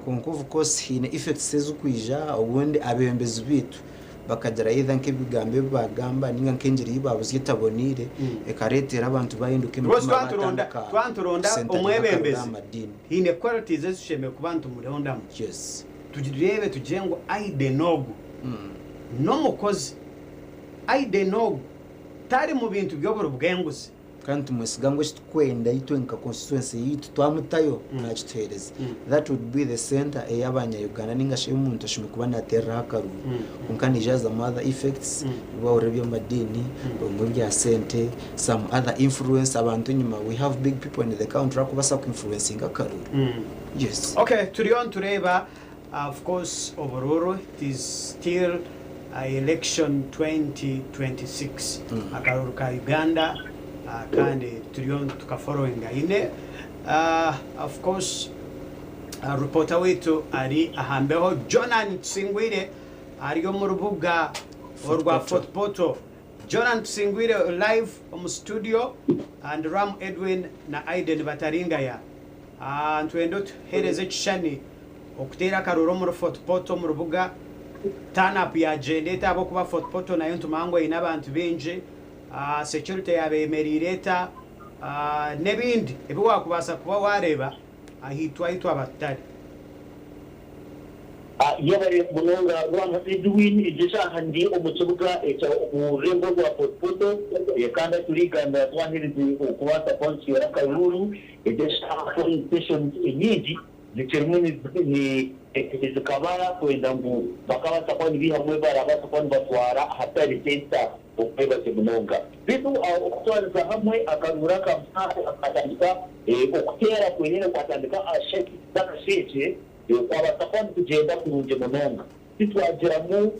kwonka of course haine effects ezirikwija obundi abebembezi beitu bakagira either nk'ebigambo ebi baagamba ninga nk'engiri ei baabuzya etaboneire ekareetera abantu baahinduka Because emitima twanturonda baatandika twanturonda kusentaringa akaruru aha omwebembezi madiini. haine qualities ezi tushemereire kuba nitumurondamu. Yes. Tugireebe tugire ngu Aiden ogu n'omukozi, Aiden ogu tari mu bintu by'oburi bw'enguzi. Kandi nitumwesiga ngu eki turikwenda itwe nka constituency yaitu twamutayo nakituheereza. That would be the centre ei abanya Uganda ninga shi ei omuntu ashemereire kuba nateereraho akaruuru. Kwonka niija hazamu other effects, ebi wahurira eby'amadiini, obumwe ebya sente, some other influence abantu enyima we have big people in the country abarikubaasa ku influencinga akaruuru. Yes. Okay, turiyo nitureeba of course oburuuru it is still election 2026 akaruuru ka Uganda kandi turiyo nitukafollowinga haine of course reporter waitu ari aha mbeho Jonan Tusingwire ari omu rubuga orwa Fort Portal. Jonan Tusingwire live omu studio and Ram Edwin na Aiden Bataringaya. Nitwenda otuheereze ekishushani okuteera akaruuru omuri Fort Portal omu rubuga. Turn up yaagyenda eta ahabw'okuba Fort Portal nayo nitumanya ngu eine abantu baingi. Security yaaba eyemereire eta n'ebindi ebi waakubaasa kuba waareeba ahaitwe ahu twaba tutari. Yebare munonga Rwanga Edwin, egi eshaaha ndi omu kibuga ekya omu rurembo rwa Fort Portal kandi ahu turigambira twaherize okubaasa kuba nituteera akaruuru. Egi eshaaha polling stations enyingi zikirimu nizikabara kwenda ngu bakabaasa kuba nibaihamu ebi barabaasa kuba nibatwara ahatari center okwebazya munonga. Beitu okutwariza hamwe akaruuru aka akatandika okuteera kwenyine kwatandika aha shaaha z'akasheeshe. Kwabaasa kuba nikugyenda kurungi munonga, titwagiramu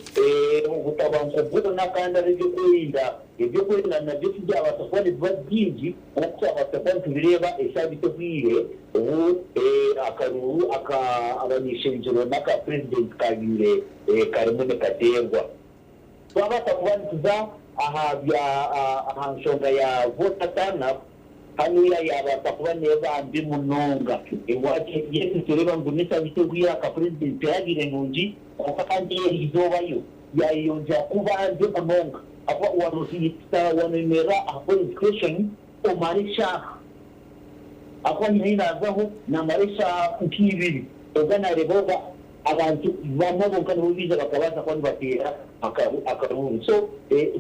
obutabanguko bwona kandi ab'eby'okwerinda eby'okwerinda nabyo tibyabaasa kuba nibiba bingi nk'oku twabaasa kuba nitubireeba esaabiiti ehweire obu akaruuru aka abany'ishengyero n'aka purezidenti kaabaire karimu nikateerwa. Twabaasa kuba nituza aha bya aha nshonga ya voter turn up, hanuya yabaasa kuba neeba mbi munonga. Ewaki yes nitureeba ngu n'esabiiti ehweire aka president teyabaire nungi kwonka kandi eri izooba yo yayeyongyera kuba mbi munonga ahakuba wanohika wanoyemerera aha polling station omara eshaaha ahakuba nyine ahi naazaho naamara eshaaha nk'ibiri oga naareeba oba abantu bamwe bonka nibo baija bakabaasa kuba nibateera akaruuru. So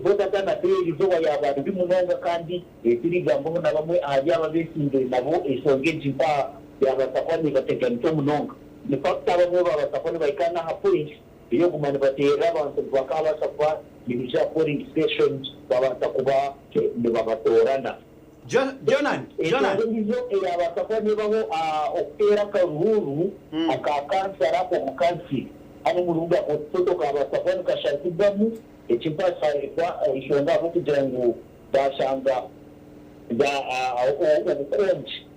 voter turnout ey'erizooba yaaba mbi munonga kandi tirigambaho na bamwe ahari abo abeesimbire nabo enshonga egi mpaha yaabaasa kuba neebateganisa munonga. In fact abamwe babaasa kuba nibahika n'aha point ey'okuguma nibateerera abantu ngu bakaabaasa kuba nibaija aha polling station babaasa kuba nibabatoorana. Enshonga endiijo eyaabaasa kuba neebaho okuteera akaruuru aka kansara omukazi hanu omu rubuga Fort Portal kaabaasa kuba nikashazibwamu. Eki mpaasharekwa enshonga ahabw'okugira ngu baashanga obukongi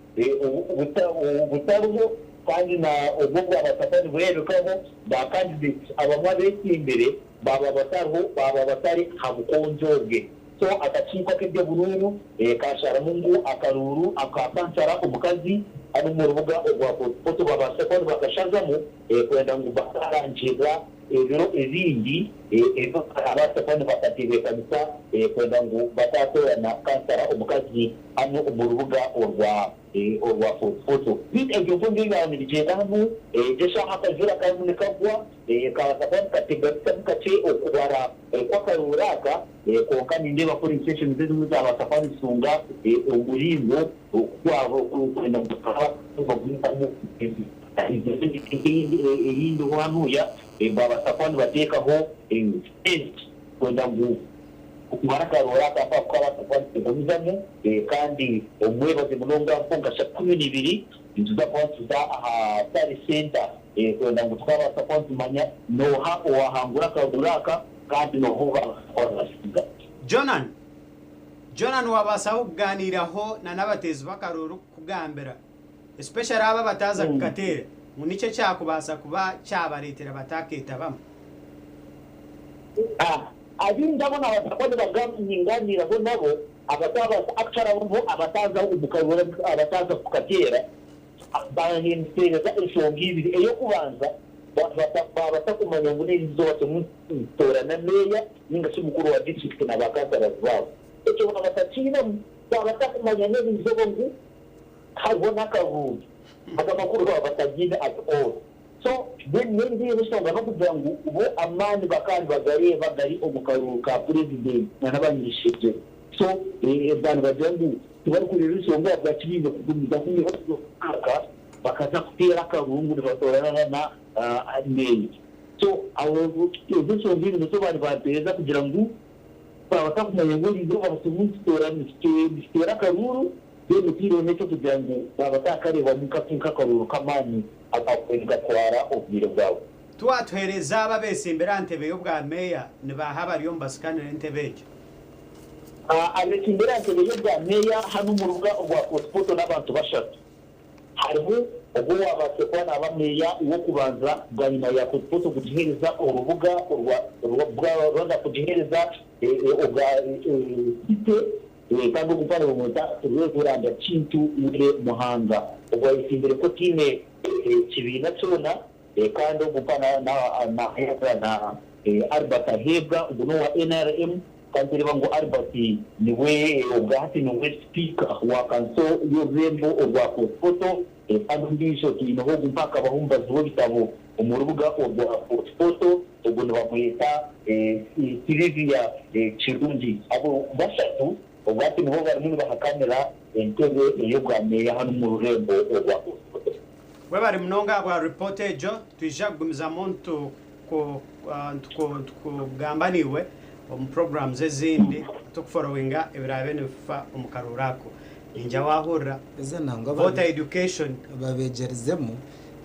butariho kandi na obwo bwabaasa kuba nibureebekaho ba candidates abamwe abetsimbire baaba batariho baaba batari aha bukongi obwe. So akakiiko ak'eby'oburuuru kasharamu ngu akaruuru aka kansara omukazi hanu omu rubuga orwa Fort Portal babaase kuba nibakashazamu kwenda ngu bakarangirira ebiro ebindi ebi barabaase kuba nibakatebeekanisa kwenda ngu bataatoorana kansara omukazi hanu omu rubuga orwa orwa Fort Portal. Beitu ebyo byombi ebi byaba nibigyenda hanu, egyo eshaaha akajura karimu nikagwa kabaasa kuba nikateganisamu kakye okubara kw'akaruuru aka, kwonka nindeeba polling stations ezimwe zaabaasa kuba nizitunga omuringo oku kwenda ngu bagumizamu Eyindiho hanuya babaasa kuba nibateekaho tent kwenda ngu okumara akarooro aka mpaka kukabaasa kuba nikagumizamu kandi omwebaze munonga mpo nka shaaha 12 nituza kuba nituza aha tally centre kwenda ngu tukabaasa kuba nitumanya noha owahangura akarooro aka kandi noha ou babaasa kuba nibasinga. Jonan Jonan wabasaho kuganiiraho na n'abateezi b'akarooro kukugambira especially abo abataaza kukateera ngu niki ekyakubaasa kuba kyabareetera batakeetabamu? Abaingi abo naabaasa kuba ningaaniiraho nabo abataabaasa actually abo bo abataaza omu karooro abataaza kukateera baahindusiriza enshonga ibiri. Ey'okubanza baaba batakumanya ngu n'eri izooba turimu nitutoorana meeya ninga shi mukuru wa disiturikiti na ba kansarazi baabo. Ekyo baaba batakiinemu, baaba batakumanya n'eri izooba ngu hariho n'akaruuru aga amakuru baba batagiine at all. So then n'endiijo enshonga n'okugira ngu bo amaani bakaba nibagareeba gari omu karuuru ka purezidenti na n'abany'ishengyero. So baba nibagira ngu tibarikureeba enshonga ahabwaki baine kugumizamu nibaza bakaza kuteera akaruuru ngu nibatoorana na meeya. So aho ezo enshonga ibiri nizo baba nibateereza kugira ngu baba batakumanya ngu eriizooba turimu nituteera akaruuru. Then otiireho n'eky'okugira ngu baaba batakareebamu nk'akaruuru k'amaani akaakubaire nikatwara obwire bwawe. Twatuheereza abo abeesimbire aha ntebe y'obwa meeya, ni baaha abari omu basikanire entebe egyo? Abeesimbire aha ntebe y'obwa meeya hanu omu rubuga orwa Fort Portal n'abantu bashatu. Hariho ogwo owaabaasize kuba naaba meeya w'okubanza bwanyima ya Fort Portal kugiheereza orubuga orwa Rwanda kugiheereza obwa City. Kandi ogu mpare bamweta Rev. Kintu Willy Muhanga. Ogu ayetsimbire nk'otaine kibiina kyona kandi ogu mpa naheebwa na Albert Aheebwa ogu n'owa nrm kandi nitureeba ngu Albert niwe obwahati niwe sipiika wa kanso y'orurembo orwa Fort Portal kandi ondiijo twineho ogu mpa akabaho omubazi w'ebitabo omu rubuga orwa Fort Portal Ogwo nibamweta Sylvia Kirungi. Abo bashatu obwati nibo barimu nibahakanira entebe ey'obwa meeya hanu omu rurembo orwa Fort Portal. Webare munonga ahabwa report egyo, twija kugumizamu nitukugamba naiwe omu programs ezindi tukuforowinga ebiraabe nibifa omu karuuru ako. Ningira wahurira. Voter education. Babegyerizemu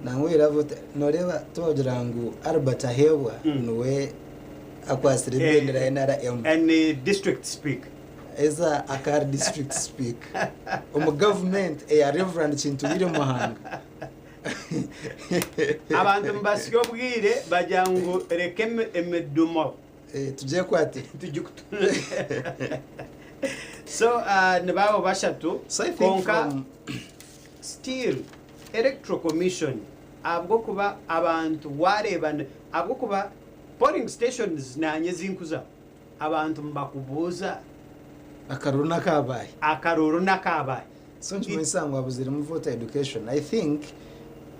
Nangwa era noreeba tibagira ngu Albert Aheebwa niwe akwatsire ebendera ya NRM. And district speak. Eza aka ari district speak omu government eya Rev Kintu Muhanga. Abantu nibasya obwire bagira ngu reka emidumo. Tugyekwate. So nibaabo bashatu kwonka still Electoral Commission ahabw'okuba abantu waareeba ahabw'okuba polling stations naanye ezinkuzaho abantu nibakubuuza Akaruuru n'akaabahi? Akaruuru n'akaabahi? So nikimanyisa ngu habuziremu voter education. I think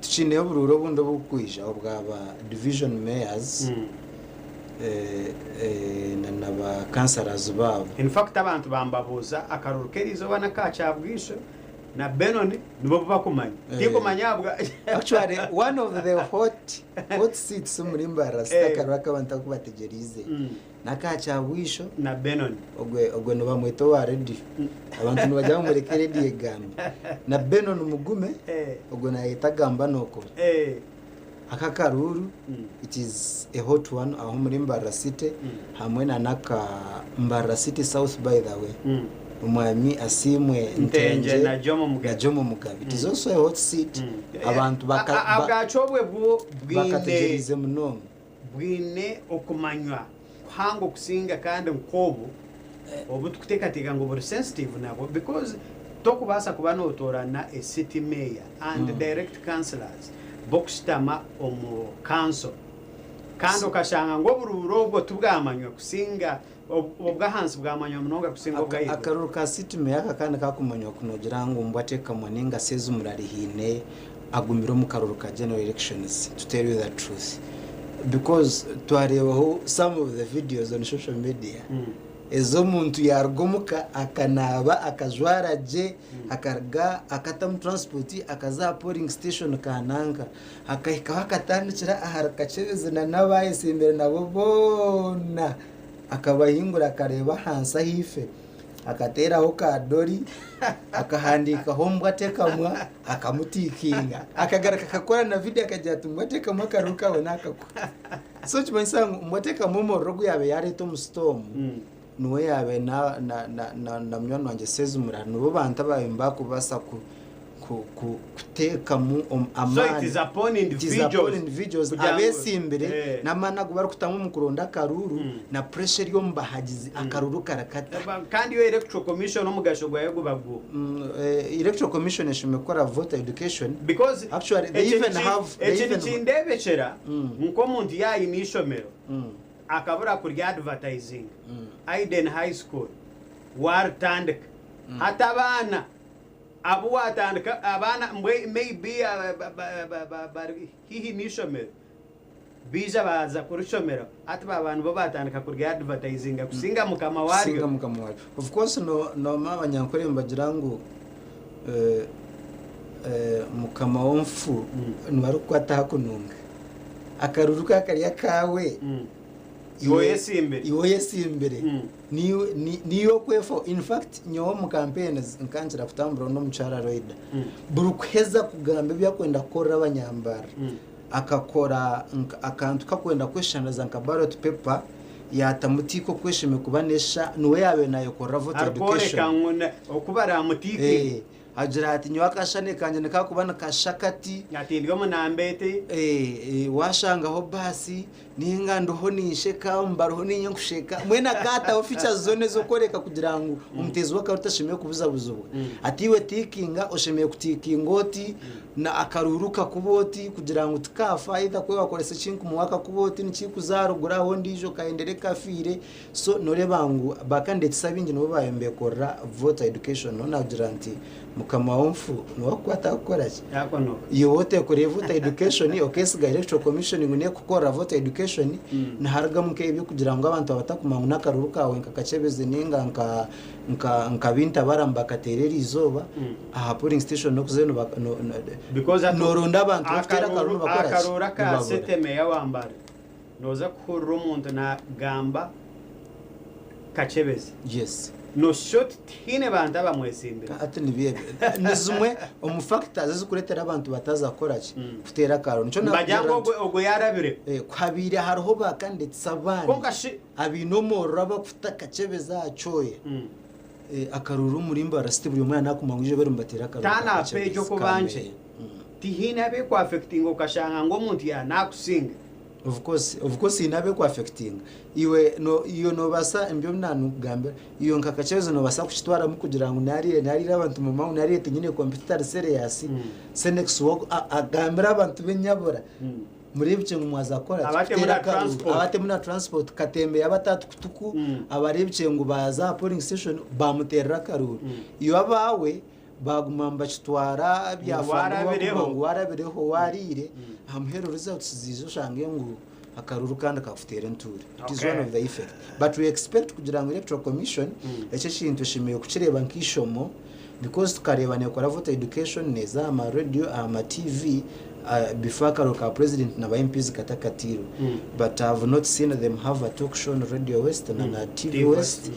tukiineyo oburuuru obundi oburikwija obwa ba division mayors na na ba councillors baabo. In fact abantu bambabuuza akaruuru k'eriizooba n'aka Kyabwisho. Na Benoni nibo bu bakumanya. Tinkumanya ahabwa. Actually, one of the hot hot seats omuri Mbarara City akaruru aku abantu aku bategyereize n'aka Kyabwisho na Benoni. Ogwe ogwe nibamweta owa radio. Abantu nibagira ngu mureke radio egambe. Na Benoni Mugume ogwe nayeta gamba nokora. Aka akaruru it is a hot one aho omuri Mbarara City hamwe na n'aka Mbarara City South by the way. Omwami Asiimwe Ntenje Ntenje na Jomo Mugabe. na Jomo Mugabe. It is also a hot seat. Abantu baka, ba, Abwakyo obwe bwo bwine bakategyereize munonga. Bwine okumanywa kuhango kusinga kandi nk'obu obu tukuteekateeka ngu buri sensitive nabwo because tokubaasa kuba notoorana a city mayor and direct councillors b'okushutama omu council kandi okashanga ngu oburuuru obwo tibwamanywa kusinga obw'ahansi bwamanywa munonga kusinga obw'ahaiguru. Akaruru ka city mayor aka kandi kakumanywa ku nogira ngu Mbwatekamwa ninga Sezumurari haine agumire omu karuru ka general elections to tell you the truth because twareebaho some of the videos on social media ez'omuntu yaruga omuka akanaaba akajwara gye akaruga akatamu transport akaza aha polling station kananka akahikaho akatandikira ahari Kakyebezi na n'abayesimbire nabo boona akabahingura akareeba ahansi ahaifo akateeraho kadori akahandiikaho Mbwatekamwa akamutiikinga akagaruka akakora na vidiyo akagira ati Mbwatekamwa akaruru kawe nakakwa so kimanyisa ngu Mbwatekamwa omuriro ogu yaabaire yareeta omu sitomu niwe yaabaire na, na, na, na, na munywani wangye Sezumurara nibo bantu abaabaire nibakubaasa ku, ku, ku, kuteekamu So it amaani is upon It is upon individuals individuals kugira ngu abesimbire eh. n'amaani agu barikutamu omu kuronda akaruru na pressure eri omu bahagizi akaruru karakata. Kandi yo electoral commission omugasho gwayo guba guha? Electoral commission eshome kukora voter education because actually they Eki even niki- have they eki even nikindebekyera nk'omuntu yaayine ishomero akabura kurya advertising Iden High School waritandika hati abaana abu watandika abaana mbwe maybe bari haihi n'ishomero baija baaza kurishomera hati baba nibo batandika kurya advertising kusinga mukama kusinga waryo. Mukama waryo, of course. No noma abanyankore nibagira ngu mukama w'omufu niwe arikukwata ahakununga akaruru kakari akawe. Iwe oyesimbire. Iwe oyesimbire. Niyo okwefo. In fact, nyowe omu campaigns nkankira kutambura n'omukyara Roida buri kuheza kugamba ebyakwenda kukorera abanyambara akakora akantu kakwenda kweshaniriza nka ballot paper yatamu tick okweshome kuba nesha niwe yabaire nayekorera voter arikworeka education. Ngu oku baramutiike. Agira ati nyowe akashane kanje nikakuba nikasha kati. Ati ndi omunambete. Washangaho baasi ninga ndiho ninsheka mbaruho ninye nkusheka mwena akataho features zona ez'okworeka kugira ngu omuteezi w'akaruru tashemeye kubuzabuzibwa ati iwe tikinga oshemeye kutikinga oti na akaruru kakuba oti kugira ngu tikafa either kwe wakoresa ekinkumuwa akakuba oti nikikuzarugura aho ondiijo kahendere kafiire. So noreeba ngu bakandidats abingi nibo bayombekorera voter education. No nagira nti mukama w'omufu niwe akukwata kukora ki. Yakonoka. Iwe otekoreye voter education okesiga electoral commission ngu nekukorera voter education niharugamu nk'ebyo kugira ngu abantu abatakumanya ngu n'akaruru kawe nka Kakyebezi ninga nka Bintabara bakateera eriizooba aha polling station n'okuzayo Because noronda abantu bakuteera akaruru nibakora ki? Akaruru aka Nibabura. city meya wambara noza kuhurira omuntu nagamba Kakyebezi. No short tihaine bantu abamwesimbire. Ati nibyebyo ni zimwe omu factors ezikureetera abantu bataza kukora ki kuteera akaruru. Nikyo Nibagira ngu nakugira nti ogwe yarabire. Kuhabiire hariho bakandidates abandi abaine omuriro abakuta Kakyebezi aha kyoya. Akaruru omuri Mbarara City buri omwe nakumanya ngu ijo barimu nibateera akaruru ka Tana Kakyebezi pejo ka kubanje meya. Tihaine abekwaffectinga okashanga ngu omuntu yanakusinga. Of course ine abekwaffectinga. Iwe no iyo nobasa embyo nanukugambira iyo nka Kakyebezi nobasa kukitwaramu kugira ngu narire abantu muma narire tinyine competitor serious senex wo agambira abantu b'enyabura murebye ngu mwaza kukora ki? Abatemu Kuteera na akaruru. transport. Abatemu na transport katembe abatatukutuku abarebye ngu baza aha polling station bamuterera akaruru iyo abawe baguma nibakitwara Warabireho. ngu warabireho warire aha muheru results ziza oshange ngu akaruru kandi kakuteera entuure. It is one of the effect, but we expect kugira ngu electoral commission ekyo ekintu eshemeye kukireeba nk'ishomo. Because tukareeba nekora voter education neeza aha ma radio, aha ma TV before akaruru ka president na ba MPs katakatiirwe. But I have not seen them have a talk show on Radio West na na TV West.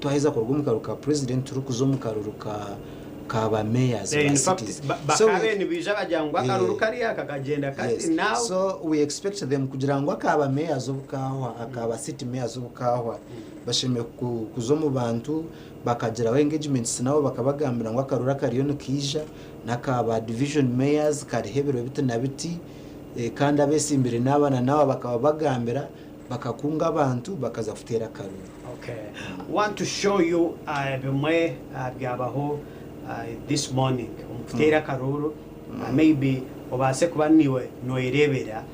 Twaheza kuruga omu karuru ka president turikuza omu karuru ka ka ba mayors ba In fact, cities. Bakaabaire nibaija bagira ngu akaruru kariya kakagyenda kati Yes. now. So we expect them kugira ngu aka ba mayors obu kaahwa, aka ba city mayors obu kaahwa, bashemereire kuza omu bantu bakagiraho engagements nabo bakabagambira ngu akaruru akariyo nikaija n'aka ba division mayors kariho ebiro biti na biti kandi abesimbire n'aba na n'aba bakababagambira bakakunga abantu bakaza kuteera akaruru. Okay. Want to show you bimwe byabaho this morning omu kuteera akaruuru maybe obaase kuba niiwe noyereebera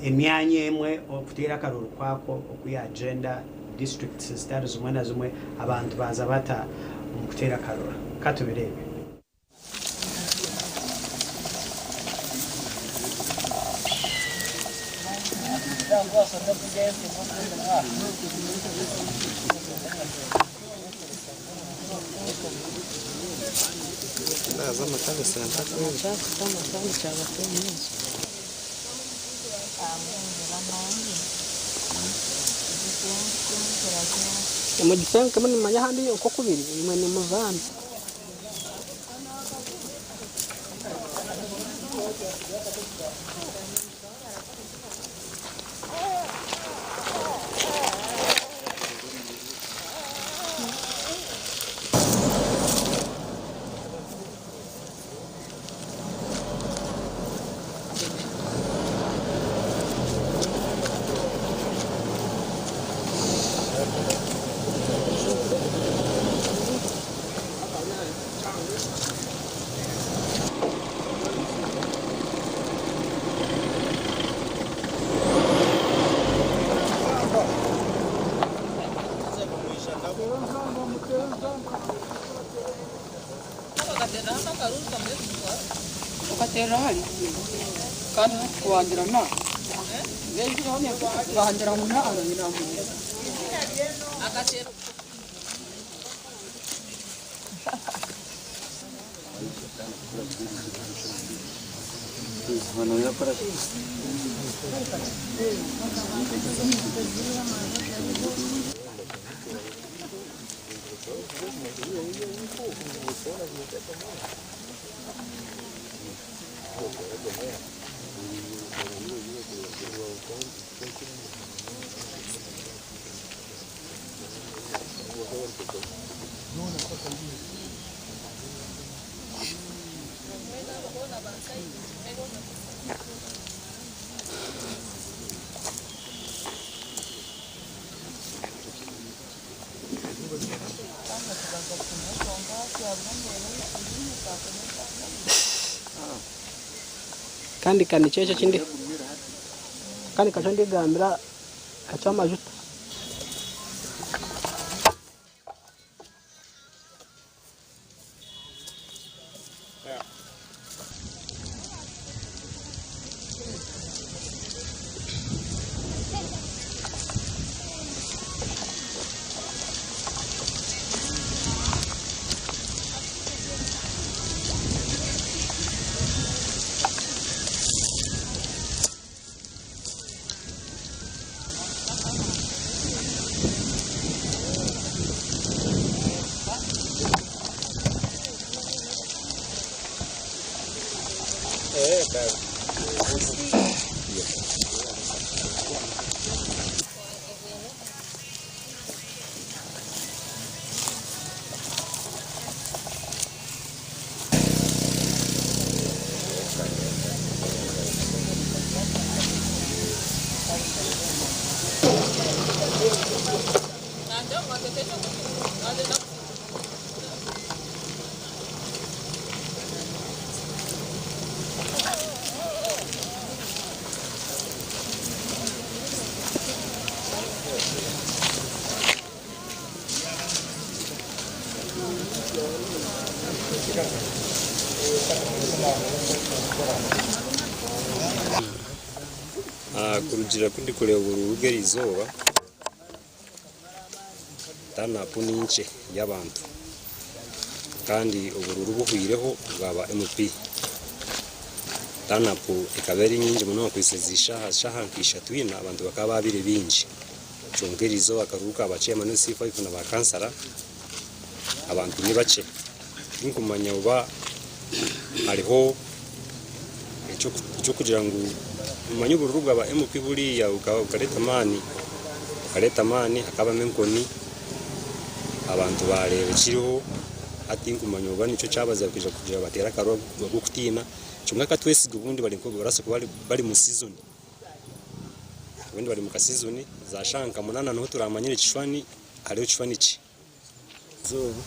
emyanya emwe okuteera akaruuru kwakwo oku yagyenda districts zitari zimwe na zimwe abantu baaza bata omu kuteera akaruuru. Ka tubireebe. Mugisenke nimumanya ahandi nk'oku biri, imwe nimuzaana. Kandi kanikyo ekyo ekindi kandi kakyo ndigambira kakyo amajuta. Kurugiirira ku ndikureeba oburuuru bw'erizooba, turn up ni nkye y'abantu. Kandi oburuuru buhwireho obwa ba MP. Turn up ekaba eri nyingi munonga kuhitsya ezi shaaha, shaaha nka ishatu ina abantu bakaba baabaire baingi. Kyonka eriizooba akaruuru ka ba chairman LC5 na ba kansara abantu ni bakye. Tinkumanya oba hariho eky'okugira ngu omanye oburuuru bwa ba MP buriya bukareeta amaani, bukareeta amaani hakabamu enkoni. Abantu baareeba ekiriho, hati tinkumanya oba nikyo kyabazire kwija kugira bateere akaruru ag'okutiina, kwonka ka twesige obundi bari nka barabaasa kuba bari omu sizoni, obundi bari omu kasizoni, za shaaha nka munaana niho turamanyire ekishushani hariho ekishushani ki. Eizooba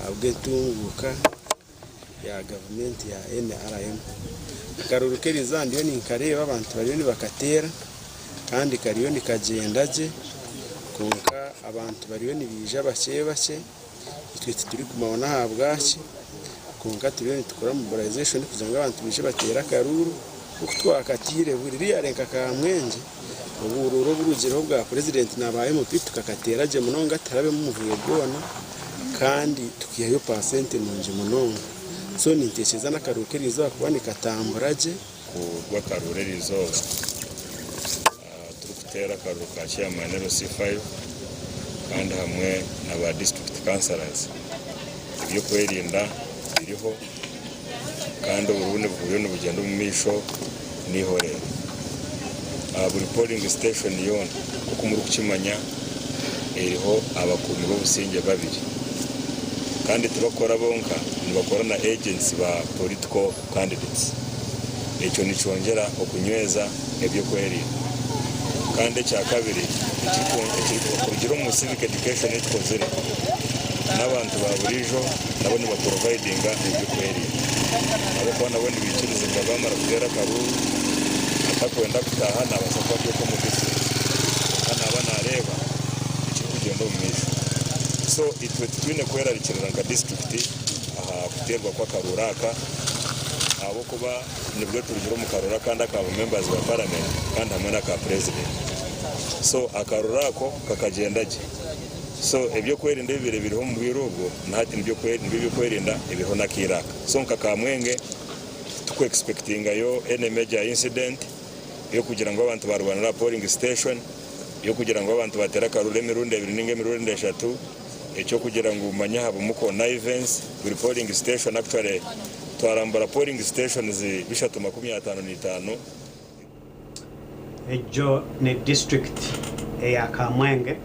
ahabw'entunguuka ya gavumenti ya NRM. Akaruuru k'erizooba ndiyo ninkareeba abantu bariyo nibakateera kandi kariyo nikagyenda gye kwonka abantu bariyo nibaija bakye bakye itwe titurikumanya n'ahabwaki kwonka turiyo nitukora mobilization kugira ngu abantu baije bateere akaruuru nk'oku twakataire buri riyare nka Kamwengye oburuuru oburugireho obwa purezidenti na ba MP tukakateera gye munonga tiharabemu muvuyo gwona. Kandi tukaihayo paasenti nungi munonga. So nintekyereza n'akaruuru k'eriizooba kuba nikatambura gye. Ku rw'akaruuru eriizooba turikuteera akaruuru ka chairman LC5 kandi hamwe na ba district councillors. Eby'okwerinda biriho kandi oburuuru niburiyo nibugyenda omu maisho n'eihoreero. Aha buri polling station yoona nk'oku murikukimanya eriho abakuumi b'obusingye babiri kandi tibakukora bonka nibakora na agents ba political candidates. Ekyo nikyongyera okunyweza eby'okwerinda. Kandi ekya kabiri ekirikurugira omu civic education ei tukozire n'abantu ba buriijo nabo nibaprovidinga eby'okwerinda ahabw'okuba nabo nibaikirizibwa baamara kuteera akaruuru atakwenda kutaaha naabaasa kuba ari okwo omu distance kwonka naaba naareeba ekirikugyenda omu maisho. So itwe titwine kwerarikirira nka disiturikiti aha kuteerwa kw'akaruuru aka ahabw'okuba nibwo turugire omu karuuru akandi aka ba members ba parliament kandi hamwe n'aka president. So akaruuru ako kakagyenda gye. So eby'okwerinda ebibaire biriho omu bwire obwo na hati nibyo by'okwerinda ebiriho n'akaire aka. So nka Kamwenge tituku expectingayo any major incident y'okugira ngu abantu barwanire aha polling station, y'okugira ngu abantu bateere akaruuru emirundi ebiri ninga emirundi eshatu, eky'okugira ngu manya habamu connivance buri polling station actually twarambura polling stations 355. Egyo ni disiturikiti eya Kamwenge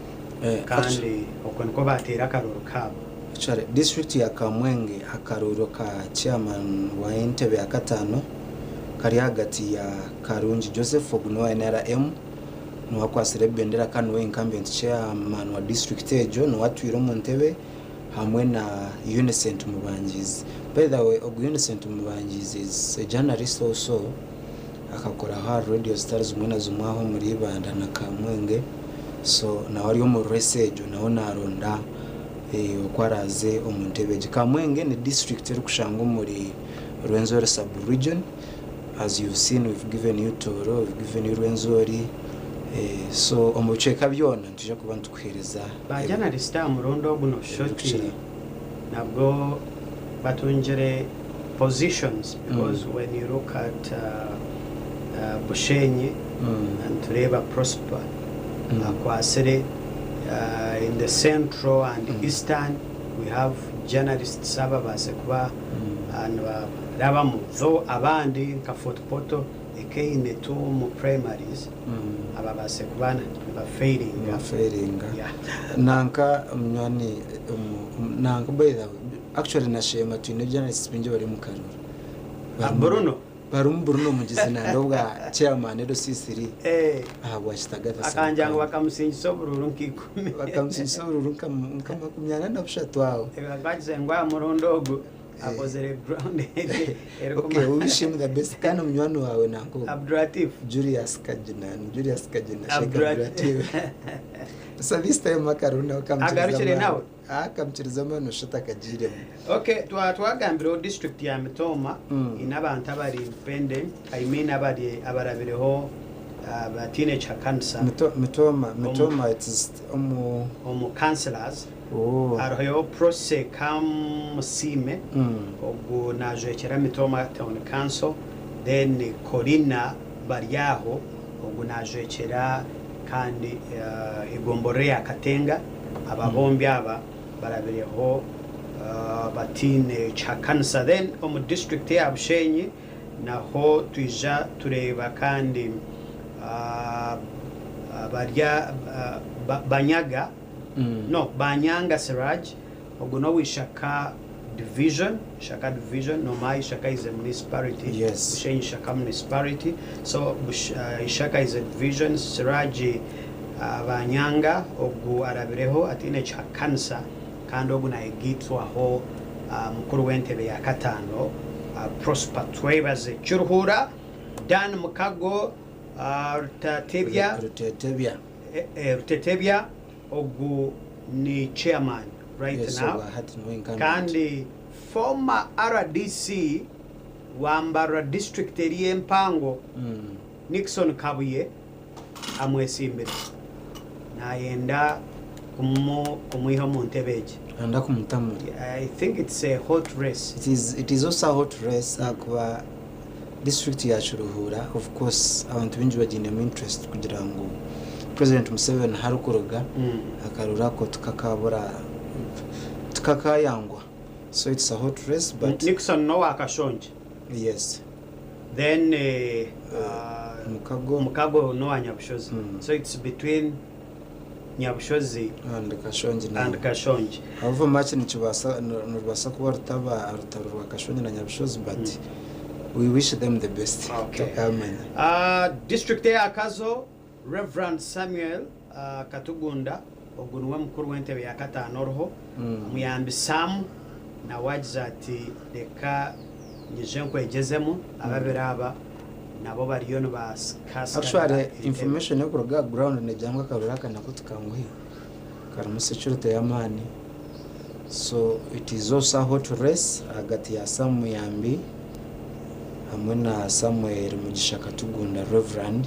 kandi okwo nikwo baateire akaruuru kaabo. Actually disiturikiti ya Kamwenge akaruuru ka chairman wa entebe ya kataano kari ahagati ya Karungi Joseph ogu nowa NRM niwe akwatsire ebendera kandi niwe incumbent chairman wa disiturikiti egyo niwe atwire omu ntebe hamwe na Unicent Mubangizi. By the way ogu Unicent Mubangizi is a journalist also. Akakoraho ahari radio zitari zimwe na zimwe aha omuri Ibanda na Kamwenge so nawe ari omu race egyo nawe naronda oku araaze omu ntebe egi. Kamwenge ni district erikushangwa omuri Rwenzori sub region as you've seen we've given you Tooro, we've given you Rwenzori so omu bicweka byona nitwija kuba nitukuhereza Ba journalist aha murundi ogu noshusha oti ebirikukiraho. nabwo batungire positions because when you look at Bushenyi nitureeba Prosper akwatsire in the central and eastern we have journalists ababaase kuba nibarabamu though abandi nka Fort Portal ekaine tu omu primaries ababaase kuba nibafailinga. Nibafailinga. Nanka munywani nanka by the way Actually nasheema twine journalists baingi abari omu karuru. Ah, Bruno? Barimu Bruno Mugizi nandi obwa chairman LC3 ahabwa Kitagata Akangira ngu bakamusingisa oburuuru nka ikumi. Bakamusingisa oburuuru nka 43 aho. Bagize ngu aha murundi ogu akozire ground Okay, we wish him the best kandi munywani wawe nanka ogu. Abdulatif. Julius Kagina, Julius Kagina, Sheikh Abdulatif. So this time akaruru nawe kamukiriza Agarukire amaani. nawe? Akamukiriza amaani noshusha oti akagiiremu. Ok twaba twagambireho district ya Mitooma eine abantu abari independent I mean abari abarabireho bataine kihakanisa Mitooma Mitooma it is omu omu councillors. Oh. Hariho Prossy Kamusiime ogu najwekyera Mitooma Town Council then Corina Baryaho ogu najwekyera kandi egomborora eya Katenga. Aba bombi aba barabireho bataine kihakanisa. Then omu disiturikiti eya Bushenyi naho twija tureeba kandi barya Banyaga no Banyanga Siraj ogu n'owa Ishaka division, Ishaka division nomanya Ishaka is a municipality, Bushenyi Ishaka municipality, so Ishaka is a division, Siraj Banyanga ogu arabireho ataine kihakanisa kandi ogu nayegaitwaho mukuru w'entebe ya kataano Prosper Twebaze. Kiruhura Dan Mukago Rutatebya. Rutetebya. Rutetebya ogu ni chairman right now obwahati niwe incumbent. Kandi former RDC wa Mbarara district eri empango Nixon Kabuye amwesimbire nayenda kumwiha omu ntebe egi. Nayenda kumutamu. I think it's a hot race. It is also a hot race ahakuba district ya Kiruhura, of course abantu baingi bagiinemu interest kugira ngu President Museveni harikuruga akaruru ako tikakabura, tikakayangwa, so it's a hot race, but Nixon n'owa Kashongi. Yes. Then Mukago. Mukago n'owa Nyabushozi. So it's between Nyabushozi and Kashongi now. And Kashongi. However much nikibaasa, nirubaasa kuba rutaba rutaro rwa Kashongi na Nyabushozi, but we wish them the best. Tukamanya. District eya Kazo, Reverend Samuel Katugunda ogu niwe mukuru w'entebe ya kataano oriho. Muyambi Sam nawe agize ati reka nyije nkwegyezemu. Ababiri aba nabo bariyo nibakasikanira Actually, entebe. Information yokuruga ground negira ngu akaruru aka nako tikanguhi, karimu security y'amaani, so it is also a hot race ahagati ya Sam Muyambi hamwe na Samuel Mugisha Katugunda Reverend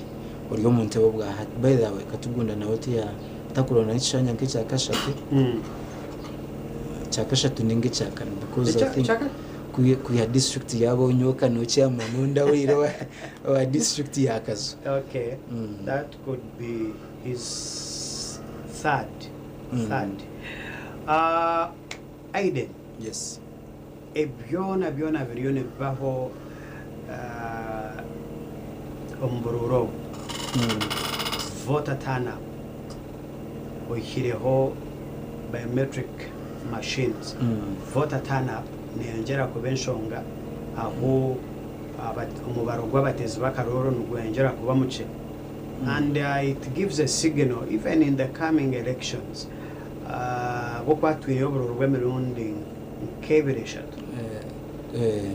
ori omu ntebe obwa hati. By the way, Katugunda nawe tiya takuronda n'ekishanja nk'ekya kashatu, kya kashatu ninga ekya kane, because I think kwiha district yaba onyoka no chairman ondawire wa district ya Kazo. Okay, that could be his third. Third. Aiden. Yes. Ebyona byona biriyo nibibaho omu buruuru obu. Voter turn up, oihireho biometric machines, voter turn up neyongyera kuba enshonga ahu omubaro gw'abateezi b'akarooro nigweyongyera kuba mukye, and it gives a signal even in the coming elections bwokuba twineyo oburuuru bw'emirundi nk'ebiri eshatu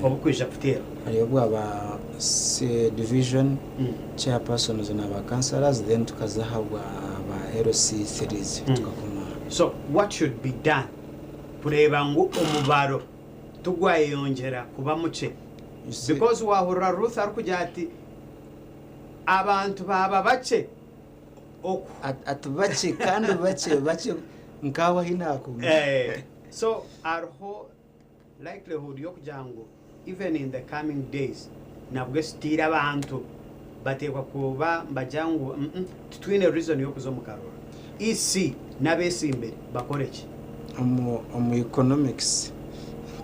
obukwija kuteera. Hariyo bwaba division chairpersons na ba councillors, then tukaza ahabwa ba LC3s tukakoma. So what should be done kureeba ngu omubaro tugwayeyongyera kuba mukye? Because wahurira Ruth arikugira ati abantu baba bakye. Ati bakye kandi bakye bakye nkaho ahi nakuma. So hariho likelihood y'okugira ngu even in the coming days nabwo sitiire abantu bateekwa kuba mbagira ngu titwine reason y'okuza omu karuru. EC n'abeesimbire bakore ki? Omu economics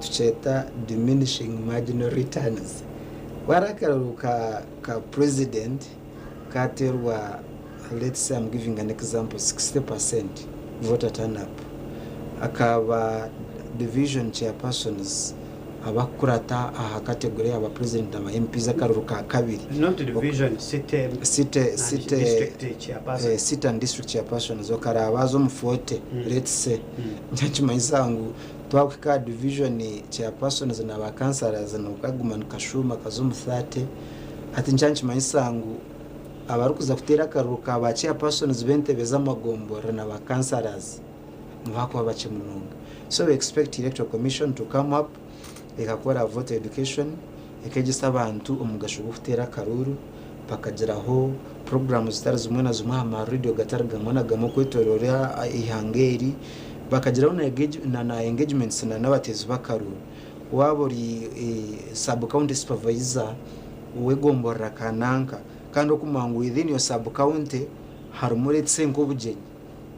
tukyeta diminishing marginal returns. Wari akaruru ka president katerwa, let's say I'm giving an example, 60% voter turn up, akaba division chairpersons abakurata aha category aba president, aba MPs, akaruru ka kabiri. Not division, city. City. And city district chairperson. City and district chairpersons okaraba aza omu 40, let's say, nkimanyisa ngu twakuhika division chairpersons na ba councillors nokaguma nikashuma kaza omu 30. Ati nkyankimanyisa ngu abarikuza kuteera akaruru ka ba chairpersons b'entebe z'amagomborora na ba councillors nibakuba bakye munonga. So we expect Electoral Commission to come up ekakora voter education, ekegyesa abantu omugasho gw'okuteera akaruru, bakagiraho programu zitari zimwe na zimwe aha maradiyo gatari gamwe na gamwe okwetorora ihanga eri. Bakagiraho na na na engagements na n'abateezi b'akaruuru. Waaba ori sub county supervisor w'egomborora kananka kandi okumanya ngu within your sub county harimu let's say nk'obugyenyi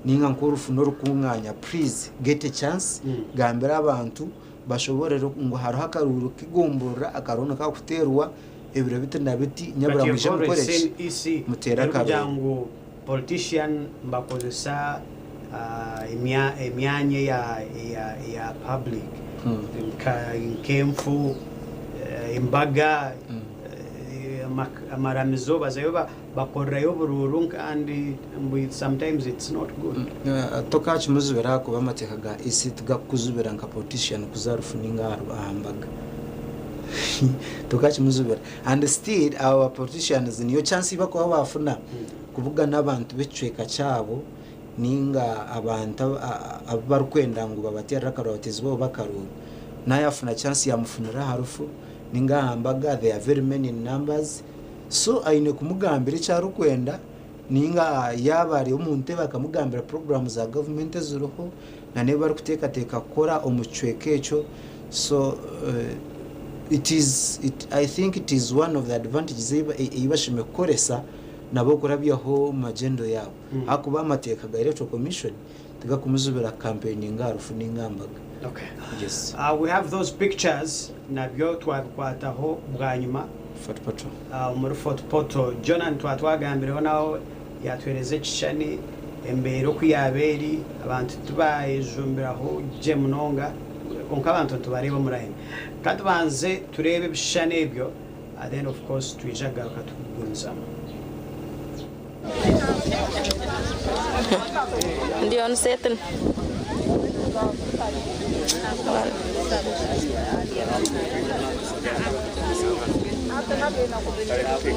ninga nk'orufu n'orukunganya please get a chance gambira abantu bashoborere ngu hariho akaruuru k'egomborora akariho nikakuteerwa ebiro biti na biti But nyabura you've mwije always mukore ki seen EC muteere erikugira akaruuru. ngu politician nibakozesa emyanya eya public nk'enfu, embaga, amaramizo bazayo bakorerayo oburuuru kandi sometimes it's not good. Tokakimuzibira ahakuba amateeka ga EC tigakukuzibira nka politician kuza aha rufu ninga aha mbaga. Tokakimuzibira and still abo ba politicians niyo chance ei bakuba bafuna kubugana abantu b'ekicweka kyabo ninga abantu abu barikwenda ngu babateerere akaruuru abateezi baabo b'akaruuru. Naaba yaafuna chance yaamufunira aha rufu ninga aha mbaga they are very many in numbers so aine kumugambira eki arikwenda ninga yaaba ari omu ntebe akamugambira puroguraamu za gavumenti eziriho n'ebi barikuteekateeka kukora omu kicweka ekyo so it is it, I think it is one of the advantages ei bashemereire kukoresa nabo kurabyaho magyendo yaabo ahakuba amateeka ga electoral commission tigakumuzibira kukampeininga aha rufu ninga aha mbaga. Okay. Yes. We have those pictures nabyo twabikwataho bwanyima. Fort Portal. Omuri Fort Portal. Jonan twatwagambireho nawe yatuheereza ekishushani embeera oku yaaba eri abantu tibayejumbiraho gye munonga kwonka abantu nitubareeba omu layini. Ka tubanze tureebe ebishushani ebyo then of course twija kugaruka tukugumizamu. Ndi on set.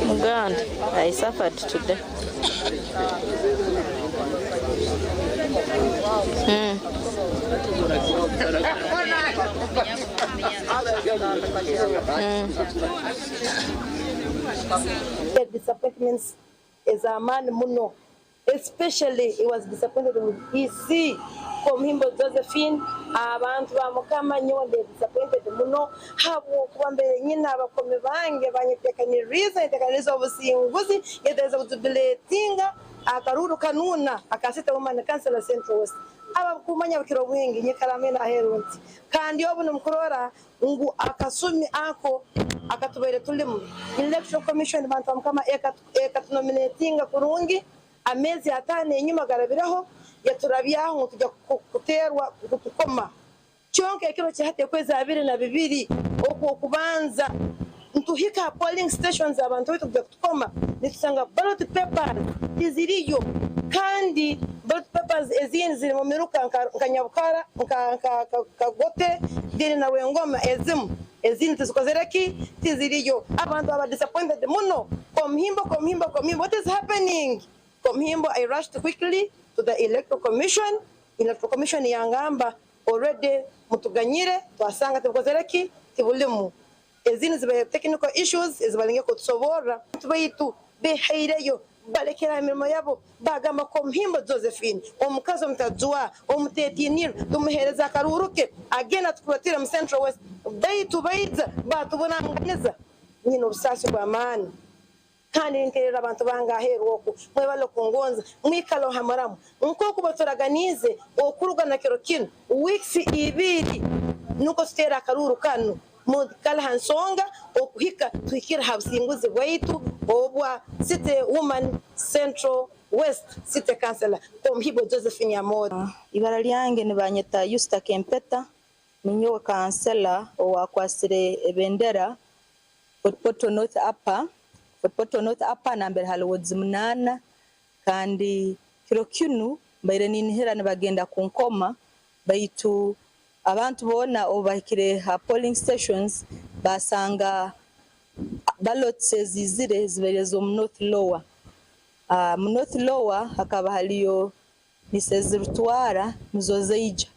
Muganda, I suffered today. Disappointments ez'amaani muno especially he was disappointed with EC Komuhimbo Josephine abantu ba mukama nyowe ndi disappointed muno habwokuba mbaire nyine abakomi bange banyetekaniriize nyetekaniriize obusinguzi nyetegereza kujubiletinga akaruuru kanuuna aka City Woman Councillor Central West abakumanya bukiro bwingi nyikara mbwenu aheeru nti kandi obu nimukurora ngu akasumi ako akatubaire tulimu Electoral Commission bantu ba mukama ekatunominatinga kurungi ameezi ataano enyima garabireho yaturabyaho ngu tujya kuteerwa kutukoma kyonka ekiro kya hati ekwezi 22 okwokubanza nituhika aha polling stations abantu baitu kujya kutukoma nitusanga ballot papers tiziriyo kandi ballot papers ezindi ziri mu miruka nka Nyabukara nka Kagote then na Rwengoma ezimu ezindi tizikozire ki tiziriyo abantu baba disappointed muno Komuhimbo Komuhimbo Komuhimbo what is happening Komuhimbo I rushed quickly to the electoral commission electoral commission yangamba already mutuganyire twasanga tibukozire ki tibulimu ezindi zibaire technical issues ezibaringe kutusoborra baitu behaireyo balekera emirimo yabo bagamba Komuhimbo Josephine omukazi omutajwa omutetinirwe tumuhereza akaruuru ke agenda atukuratire mu Central West baitu baiza batuburanganiza nyine obusaasi bw'amaani kandi ninterera abantu bange aheeru oku mwebale okungonza mwikale hamuramu nk'oku baturaganiize okuruga na kiro kinu weeks ibiri nuko tuteera akaruuru kanu mukale ha nsonga okuhika tuhikire ha businguzi bwaitu obwa City Woman Central West City Councillor Komuhimbo Josephine Amodi. Ibara lyange nibanyeta Yusta Kempeta ninyowe kansela owakwasire ebendera Fort Portal North Upper. Fort Portal North Upper nambere hali wards 8 kandi kiro kinu mbaire ninihira nibagenda kunkoma baitu abantu boona obu bahikire ha polling stations basanga ballots ezizire zibaire z'omu North Lower. Mu North Lower hakaba haliyo Mrs Rutwara nizo zaija.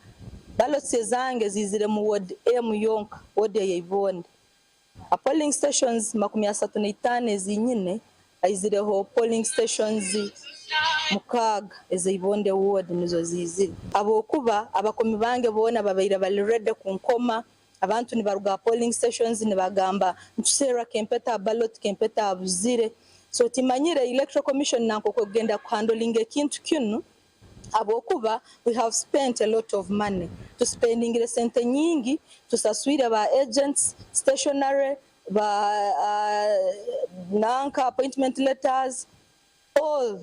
Ballots ezange zizire mu ward M yonka, ward eya Ibonde. Ha polling stations 35 ezinyine haizireho polling stations Mukaaga ez'Eibonde ward nizo ziizire habwokuba abakomi bange boona babaire bari ready kunkoma. Abantu nibaruga aha polling stations nibagamba nituserra Kempeta aha ballot, Kempeta abuzire. So timanyire Electoral Commission nanka oku ekugenda kuhandolinga ekintu kinu habwokuba we have spent a lot of money. Tusipendingire sente nyingi, tusaswire ba agents, stationery, ba nanka appointment letters, all.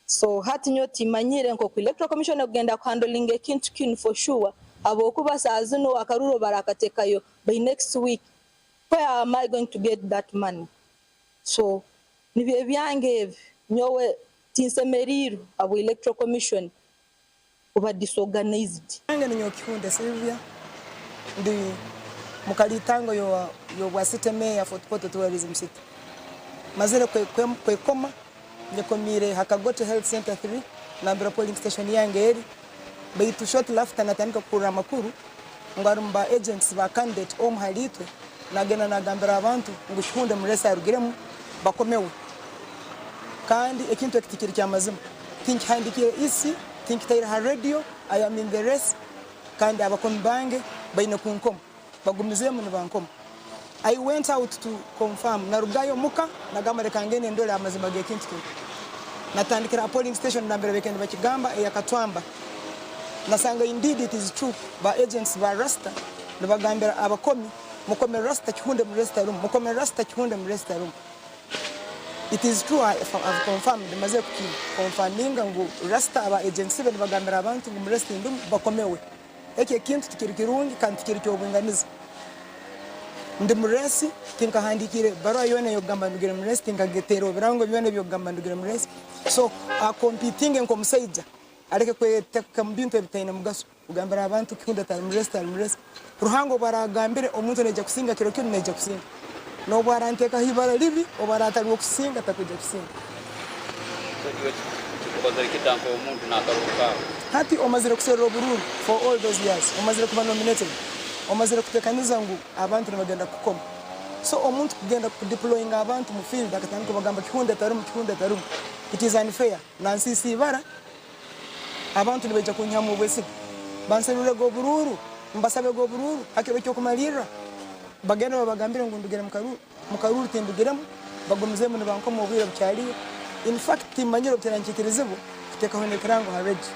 So hati nyowe timanyire nkoku Electoral Commission ekugenda kuhandolinga ekintu kinu for sure habwokuba saaha zinu akaruru barakatekayo by next week, where am I going to get that money? So nibyo ebyange ebi, nyowe tinsemeriirwe habwa Electoral Commission kuba disorganized. Nange ninyowe Kihunde Sylvia, ndi mukalitango y'obwa City Mayor Fort Portal Tourism City. Mazire kwekoma, nyekomiire ha Kagote Health Centre 3 nambere polling station yange eri, baitu shortly after natandika kuhurra amakuru ngu harimu ba agents ba candidate omu hali itwe nagenda nagambira abantu ngu Kihunde Muresi arugiremu bakomewe. Kandi ekintu eki tikiri kyamazima. Tinkihandikiire EC, tinkitaire ha radio, I am in the race kandi abakomi bange baine kunkoma. Bagumizeemu nibankoma. I went out to confirm, narugayo muka nagamba reka ngende ndole amazima g'ekintu kinu. Natandikira ha polling station nambere baikaire nibakigamba eya Katwamba. Nasanga indeed it is true, ba agents ba Rasta nibagambira abakomi mukome Rasta Kihunde mu rest room, mukome Rasta Kihunde mu rest room. It is true I have confirmed, mazire kuki confirminga ngu Rasta aba agents be nibagambira abantu ngu mu rest ndimu bakomewe. Eki ekintu tikiri kirungi kandi tikiri ky'obwinganiza. Ndi mu race, tinkahandikiire baruha yoona ey'okugamba ndugire mu race, tinkateereho birango byona eby'okugamba ndugire mu race. So akompitinge nk'omusaija aleke kweteka mu bintu ebitaine mugaso, kugambira abantu Kihunda tari mu race, tari mu race. Ruhanga obu aragambire omuntu naija kusinga kiro kinu naija kusinga. N'obu aranteekaho ibara ribi, obu araatari w'okusinga takwija kusinga. So iwe kikukozere kita nk'omuntu n'akaruru kaawe? Hati omazire kuserra oburuuru for all those years, omazire kuba nominated, omazire kutekaniza ngu abantu nibagenda kukukoma. So omuntu kugenda kudeployinga abantu mu field akatandika kubagamba Kihunda tarimu, Kihunda tarimu, it is unfair. Nansiisa ibara, abantu nibaija kunyihamu obwesige. Banserurege oburuuru, mbasabege oburuuru ha kiro ky'okumalirra, bagende babagambire ngu ndugire mu karuuru tindugiremu, bagumizeemu nibankoma obwire bukyaliyo. In fact timmanyire obu kirankikirizibwa kuteekaho n'ekirango ha radio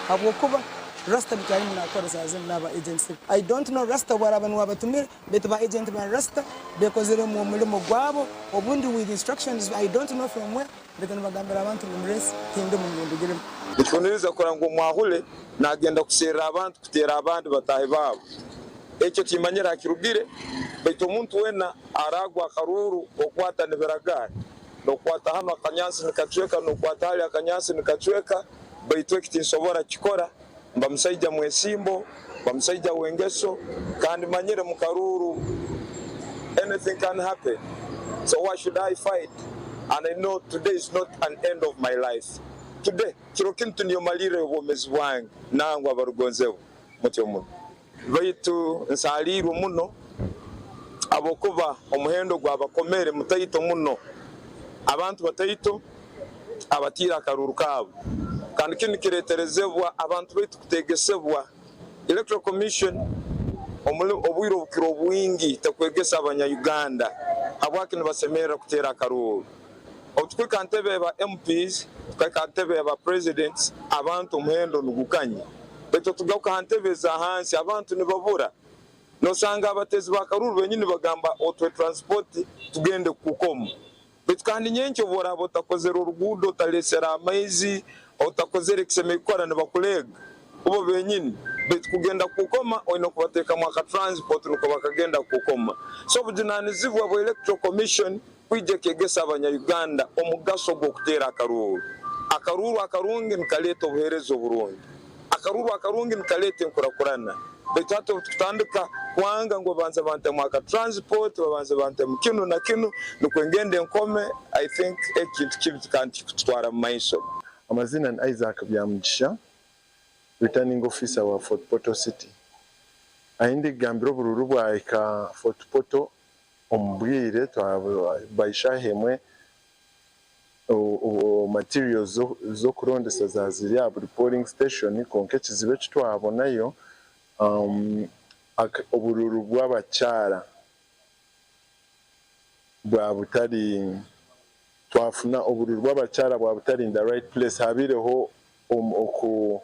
habwokuba Rasta nikyo arimu naakora saaha zinu n'aba agents be. I don't know Rasta obu araaba niwe abatumire baitu ba agent ba Rasta beekozeremu omurimo gwabo obundi with instructions I don't know from where Baitu nibagambira abantu ngu Muresi tindimu ngu ndugiremu. Nikihuniriza kurora ngu omwahule nagenda kuserra abantu kuteera abandi bataahi baabo. Ekyo timanyire hakirugire, baitu omuntu wena aragwa akaruuru okwata nibiragaani. Nokwata hanu akanyansi nikacweka, nokwata hali akanyansi nikacweka, baitu eki tinsobora kukikora. Mba musaija mwesimbo, mba musaija w'engeso, kandi manyire mu karuuru anything can happen, so why should I fight and I know today is not an end of my life. Today, kiro kinu tiniyo malirra y'obwomeezi bwange, nangwa abarugonzebwa mutyo muno. Baitu nsaaliirwe muno habwokuba omuhendo gw'abakomere mutaito muno. Abantu bataito abatiire akaruuru kaabo kandi kinu nikireeterezebwa abantu baitu kuteegesebwa. Electoral Commission obwire obukira obwingi tekwegesa abanya-Uganda habwaki nibasemerra kuteera akaruuru. Obu tukuhika aha ntebe ya ba MPs, tukahika aha ntebe ya ba Presidents, abantu omuhendo nigukanya. Baitu otugaruka aha ntebe eza hansi abantu nibabura. Nosanga abateezi ba karuuru benyini nibagamba otuhe transport tugende kukukomu. Baitu kandi nyenkya obu oraaba otakozere oruguudo, otalesere amaizi, otakozere ekisemeriire kukora nibakuleega ubo benyini. Baitu kugenda kukukoma oine kubateekamu aka transport nukwo bakagenda kukukoma. So obujunanizibwa bwa Electoral Commission kwija ekegesa abanya Uganda omugaso gw'okuteera akaruuru. Akaruuru akarungi nikaleeta obuheereza oburungi. Akaruuru akarungi nikaleeta enkurakurana. Baitu hati obu tukutandika kwanga ngu babanze bantemu aka transport, babanze bantemu kinu na kinu nukwo ngende nkome, I think eki kintu kibi kandi tikikututwara mu maiso. Amazina ni Isaac Byamugisha, Returning Officer wa Fort Portal City. Ahi ndikugambira oburuuru bwahika Fort Portal omu bwire by shaaha emwe. Materials z'okurondesa za ziri aha buri polling station kwonka ekizibu eki twabonayo oburuuru bw'abakyara bwa butari twafuna oburuuru bw'abakyara bwa butari in the right place habaireho oku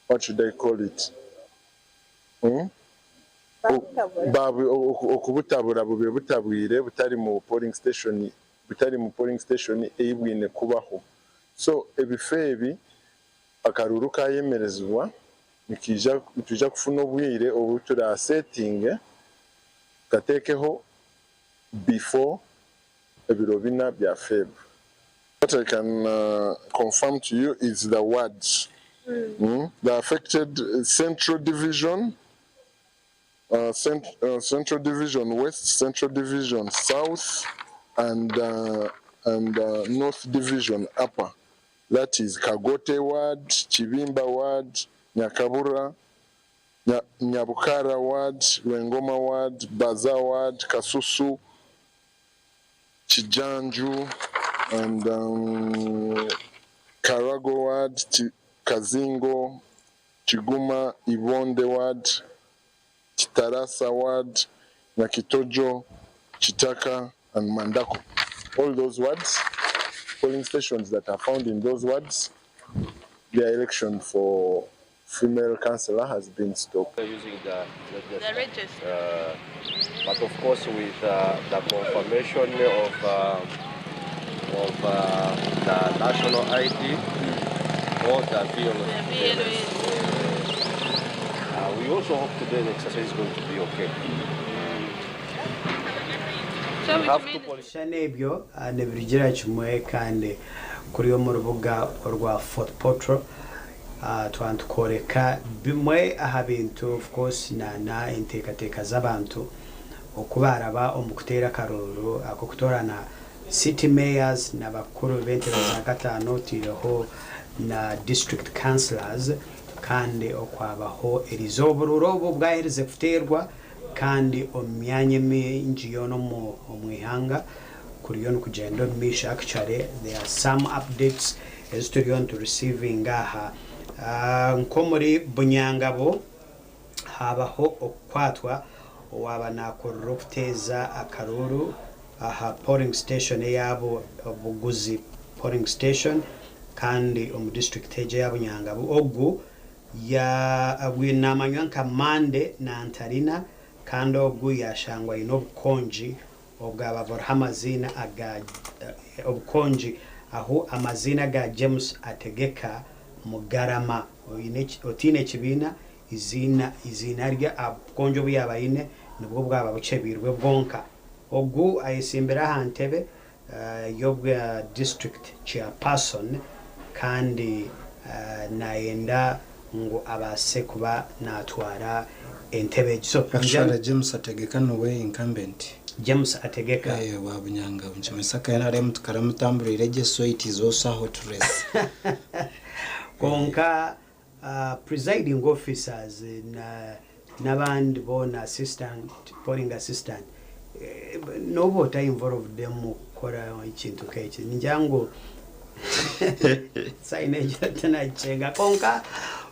what should I call it Okubutabura bube butabwire butari mu polling station butari mu polling station ei bwine kubaho. So ebifo ebi akaruuru kayemerezibwa nikiija nitwija kufuna obwire obu turasetinge tukateekeho before ebiro bina bya Feb. What I can confirm to you is the wards the affected Central Division, Central Division West, Central Division South and and North Division Upper that is Kagote ward, Kibimba ward, Nyakabura, Nyabukara ward, Rwengoma ward, Baza ward, Kasusu, Kijanju and Karago ward, Kazingo, Kiguma, Ibonde ward, Kitarasa ward, Nyakitojo, Kitaka and Mandako. All those wards, polling stations that are found in those wards, their election for female councillor has been stopped. Using the register. The register. But of course with the confirmation of the national ID or the VLS. We also hope today the exercise is going to be okay. Ebishushani ebyo nibirugira kimwe kandi kuri omu rubuga orwa Fort Portal twaba nitukworeka bimwe aha bintu of course na enteekateeka z'abantu oku baaraba omu kuteera akaruuru ak'okutoorana City Mayors na bakuru b'entebe za kataano otaireho na District Councillors kandi okwabaho erizooba oburuuru obu bwaherize kuteerwa kandi omu myanya emingi yoona omu ihanga kuriyo nikugyenda omu maisho actually there are some updates ezi turiyo nitu receivinga aha nk'omuri Bunyangabo haabaho okukwatwa owaaba naakurira okuteeza akaruuru aha polling station eya Buguzi polling station kandi omu disiturikiti egyo eya Bunyangabu. Ogu naamanywa nka Mande Nantarina kandi ogu yaashangwa aine obukongi obwaba buriho amaziina aga obukongi ahu amaziina ga James Ategeka Mugarama otaine kibiina eiziina eiziina rye aha bukongi obu yaaba aine nibwo bwaba bukyebiirwe bwonka. Ogu ayetsimbire aha ntebe y'obwa district chairperson kandi nayenda ngu abaase kuba natwara entebe egi. So Actually James Ategeka niwe incumbent. James Ategeka. Eh, wa Bunyangabo. Nikimanyisa aka NRM tukaramutamburiire gye so it is also a hot race. Kwonka presiding officers na n'abandi boona assistant, polling assistant nooba ota involved omu kukora ekintu nk'eki ningira ngu sign egyo tinagikyenga kwonka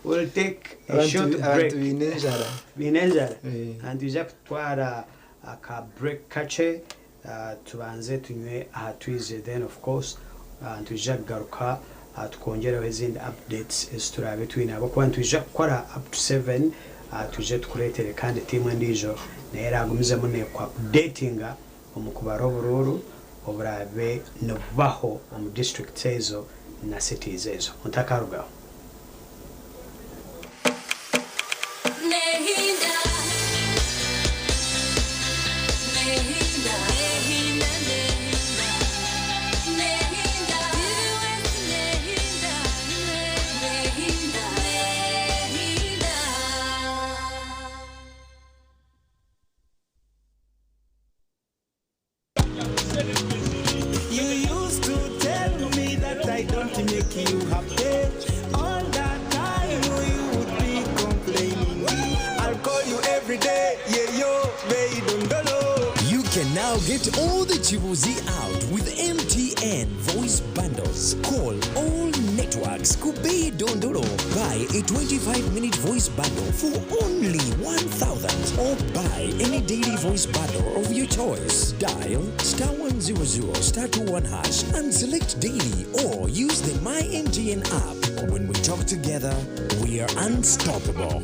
we'll take a short break. Abantu baine enjara. Baine enjara? Nitwija kutwara aka break kakye Tubanze tunywe aha twize then of course nitwija kugaruka tukwongyereho ezindi updates ezi turaabe twine ahabw'okuba nitwija kukora up to 7 twije tukureetere kandi tiimu endiijo nayo eraagumizemu neeku updatinga omu kubara oburuuru oburaabe nibubaho omu districts ezo na cities ezo. Mutakarugaho. You used to tell me that I don't make you happy. All that time you would be complaining. I'll call you every day, yeah yo, babe, dondolo. You can now get all the Chibuzi out with MTN. MTN voice bundles. Call all networks Kubei Dondolo. Buy a 25-minute voice bundle for only 1,000 or buy any daily voice bundle of your choice. Dial star 100 star 21 hash and select daily or use the My MTN app. When we talk together, we are unstoppable.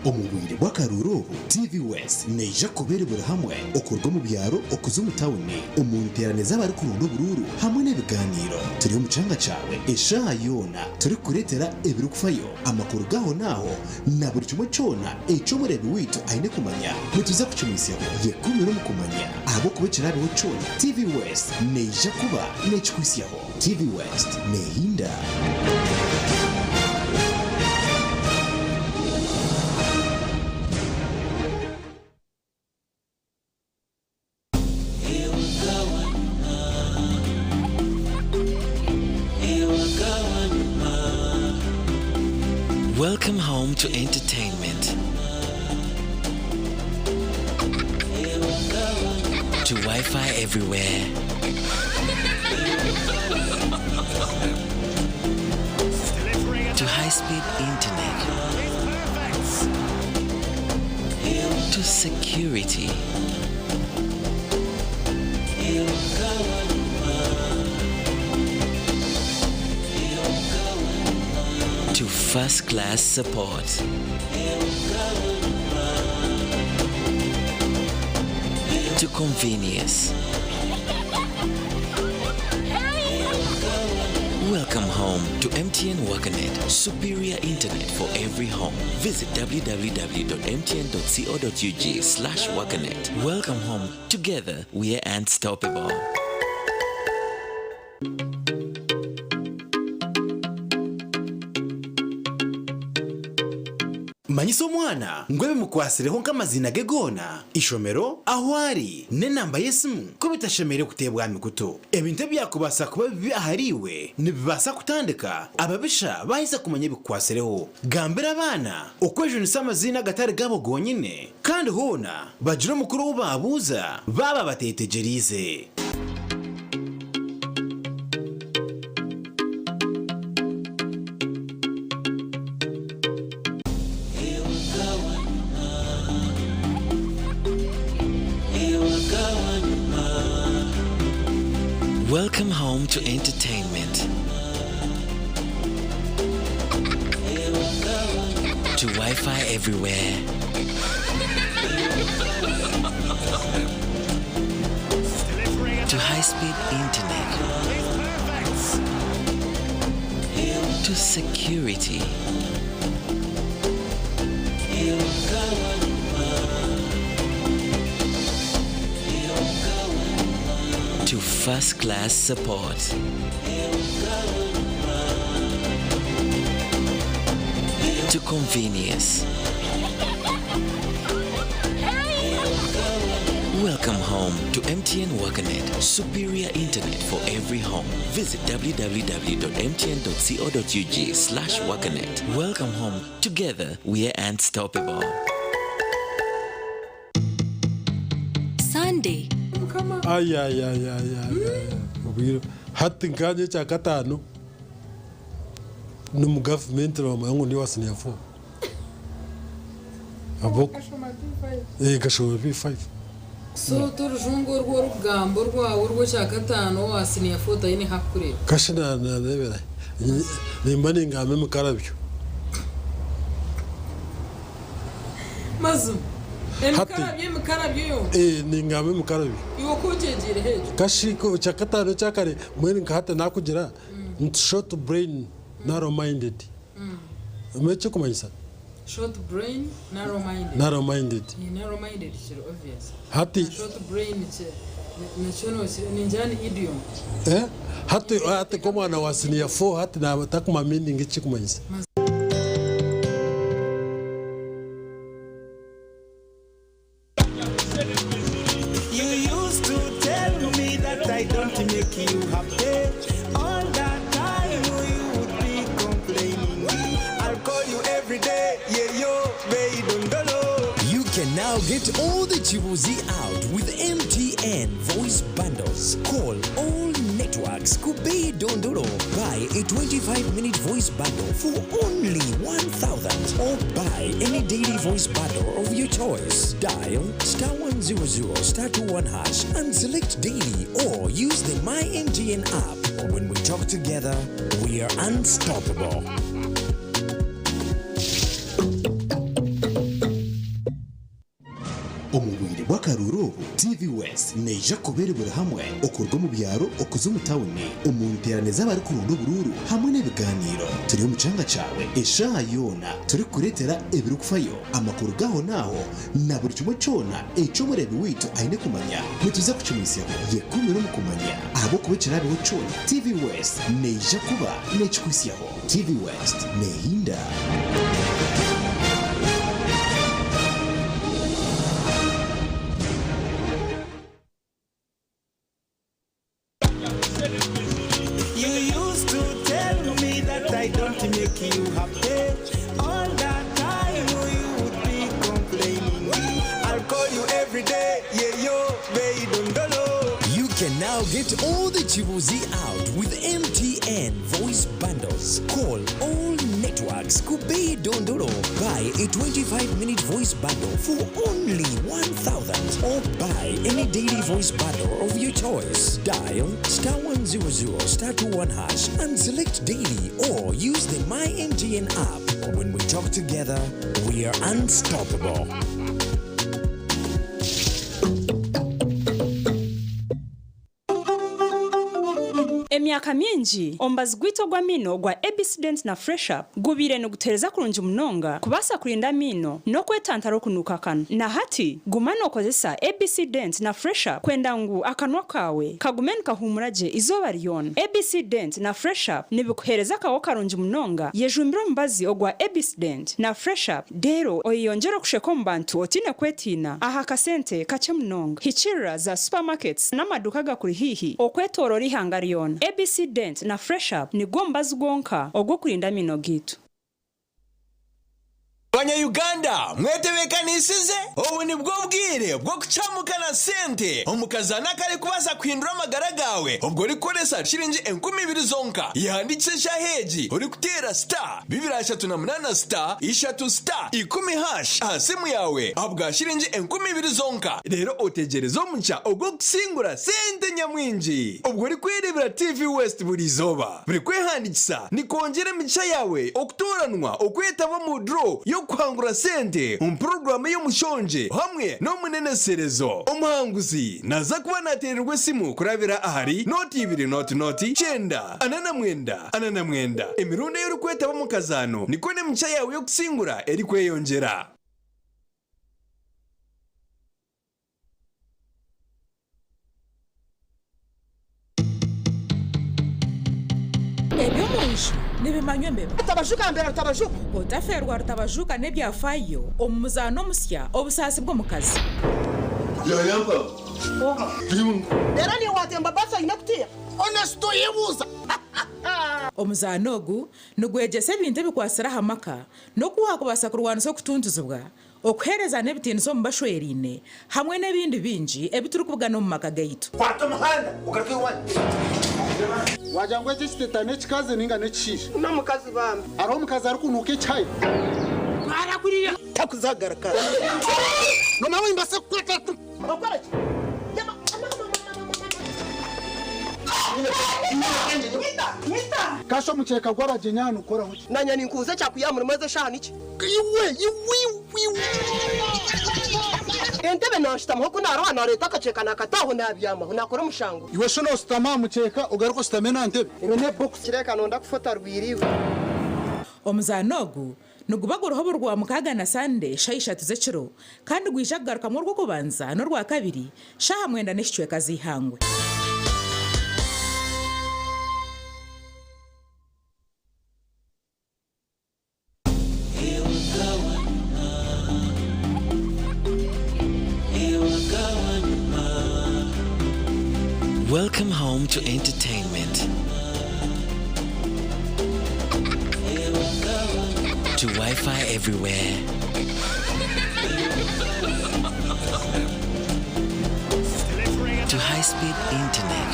Omu bwire bw'akaruuru obu, TV West neija kuba eri buri hamwe okuruga omu byaro okuza omu tauni omu nteerane z'abarikuronda oburuuru hamwe n'ebigaaniiro. Turi omu kyanga kyawe eshaaha yoona turikukureetera ebirikufayo, amakuru g'ahonaaho na buri kimwe kyona eki omureebi waitu aine kumanya. Nituza kukimwitsyaho. Yekuumire omu kumanya ahabw'okuba ekiraabeho kyona, TV West neija kuba neekikuhitsyaho. TV West neehinda. Welcome home to entertainment. To Wi Fi everywhere. To high speed internet. To security. To first class support. To convenience. Welcome home to MTN WakaNet, superior internet for every home. Visit www.mtn.co.ug slash WakaNet. Welcome home. Together, we are unstoppable. Manyisa omwana ngu ebimukwatsireho nk'amaziina ge goona, eishomero, ahu ari, n'enamba y'esimu ku bitashemereire kuteebwa aha mikutu. Ebintu ebyakubaasa kuba bibi ahariiwe nibibaasa kutandika ababisha baaheza kumanya ebikukwatsireho. Gambira abaana okwejunisa amaziina agatari gaabo gonyine kandi hoona bagire omukuru ou baabuuza baaba bateetegyereize. Welcome home to entertainment. To Wi Fi everywhere. To high speed internet. To security. To first class support. To convenience. Welcome home to MTN WakaNet, superior internet for every home. Visit www.mtn.co.ug slash WakaNet. Welcome home. Together, we are unstoppable. Sunday. Ayayayayaya hati nkanye ekyakataano n'omu gavumenti nibamanya ngu ndi owa siniya fo nkashoma P5. So t'orujungu orwo orikugamba orwawe orw'ekyakataano owa siniya fo taine hakukureeba? Kashi nareebera nimba ningamba emikarabyo. Mazima emikarabyo emikarabyo yonka? Ningamba emikarabyo. Iwe ku ogyegyireho ekyo? Kashi ekyakataano ekyakare mbwenu nka hati nakugira nti short brain narrow minded. Omanyire ekirikumanyisa? Short brain, narrow minded. Narrow minded. Yeah, narrow minded kiri obvious. Hati short brain nakyo ningira ni idiom. Eh? Hati hati k'omwana wa senior 4 hati naba takuma meaning ekikumanyisa. You used to tell me that I don't make you happy. All that time you would be complaining. I'll call you every day, yeah, yo, baby, dondolo. can now get all the Chibuzi out with MTN voice bundles. Call all networks Kubei Dondolo. Buy a 25-minute voice bundle for only 1,000 or buy any daily voice bundle of your choice. Dial star 100 star 21 hash and select daily or use the My MTN app. When we talk together, we are unstoppable. Omu bwire bw'akaruuru obu, TV West neija kuba eri buri hamwe okuruga omu byaro okuza omu tauni omu nteerane z'abarikuronda oburuuru hamwe n'ebigaaniiro. Turi omu kyanga kyawe eshaaha yoona turikukureetera ebirikufayo, amakuru g'ahonaaho na buri kimwe kyona eki omureebi waitu aine kumanya. Nituza kukimwitsyaho. Yekumire omu kumanya ahabw'okuba ekiraabeho kyona, TV West neija kuba neekikuhitsyaho. TV West neehinda. You used to tell me that I don't make you happy. All that time you would be complaining. I'll call you every day, yeah yo, baby, dondolo. You can now get all the Chibuzi out with MTN voice bundles. Call all networks Kubei Dondolo. Buy a 25-minute voice bundle for only 1,000 or buy any daily voice bundle of your choice. Dial star 100 star 21 hash and select daily or use the My MTN app. When we talk together, we are unstoppable. Emyaka mingi, omubazi gwaitu ogw'amaino ogwa ABC Dent na Fresh Up gubaire nigutuheereza kurungi munonga kubaasa kurinda amaino n'okwetantara okunuuka akanwa. Na hati, guma nookozesa ABC Dent na Fresh Up kwenda ngu akanwa kaawe kagume nikahuumura gye eizooba ryona. ABC Dent na Fresh Up nibikuheereza akaho karungi munonga. Yejumbire omubazi ogwa ABC Dent na Fresh Up reero oyeyongyere okusheka omu bantu otaine kwetiina aha kasente kakye munonga. Hikiirira za supermarkets n'amaduuka agakuri haihi okwetooroora eihanga ryona. ABC Dent na Fresh Up nigwo mubazi gwonka ogw'okurinda amaino gaitu. Banya Uganda mwetebekanisize? Obu nibwo bwire bw'okucamuka na sente omu kazaano akarikubaasa kuhindura amagara gaawe obwo orikukoresa shiringi 2000 zonka. Yehandiikise eshaaha egi orikuteera star 238 star ishatu star ikumi hash aha simu yaawe ahabwa shiringi 2000 zonka reero otegyereze omugisha ogw'okusingura sente nyamwingi obwo orikwereebera TV West buri izooba. Buri kwehandiikisa nikwongyera emigisha yaawe okutooranwa okwetaba omu draw y'okuhangura sente omu puroguraamu ey'omushongye hamwe n'omuneneserezo. Omuhanguzi naaza kuba naateererwa esimu kurabira ahari nooti ibiri nooti nooti kyenda ana na mwenda ana na mwenda. Emirundi ei orikwetaba omu kazaano nikwo n'emigisha yaawe y'okusingura erikweyongyera. Eby'omunju nibimanywa embeba. Rutabajuka mbera Rutabajuka. Otafeerwa Rutabajuka n'ebyafaayo omu muzaano omusya Obusaasi bw'omukazi. Reero niiwe waatemba baasi oine kutiira? Honest oyebuuza. Omuzaano ogu nigwegyesa ebintu ebikwatsire aha maka n'oku waakubaasa kurwanisa okutuntuzibwa Okuheereza n'ebitiinisa omu bashweraine hamwe n'ebindi bingi ebi turikubugana omu maka gaitu. Kwata omuhanda ogaruke owanyu. Wagira ngu eki ekiteta n'ekikazi ninga n'ekishaija? N'omukazi bambi. Hariho omukazi arikunuuka ekihayo? Twara kuriya. Takuzagaruka. Noomanya ngu nimbaasa kukwata. Okora ki? Kasha omukyeka gw'abagyenyi aha nigukoraho ki? Nanye ninkubuza ekyakwiha murimo ezi eshaaha niki? Iwe, iwe, iwe. Entebe nanshutamaho ku naroha nareeta akakyeka nakata aho nabyamaho nakora omushango. Iwe shi noshutama aha mukyeka ogaruke oshutame n'aha ntebe? Ebe n'ebokisi. Kireka nonda kufa otarwire iwe. Omuzaano ogu niguba guriho buri Rwamukaaga na Sande shaaha ishatu z'ekiro kandi gwija kugarukamu Orwokubanza n'Orwakabiri shaaha mwenda n'ekicweka z'eihangwe. Welcome home to entertainment. To Wi Fi everywhere. high-speed internet.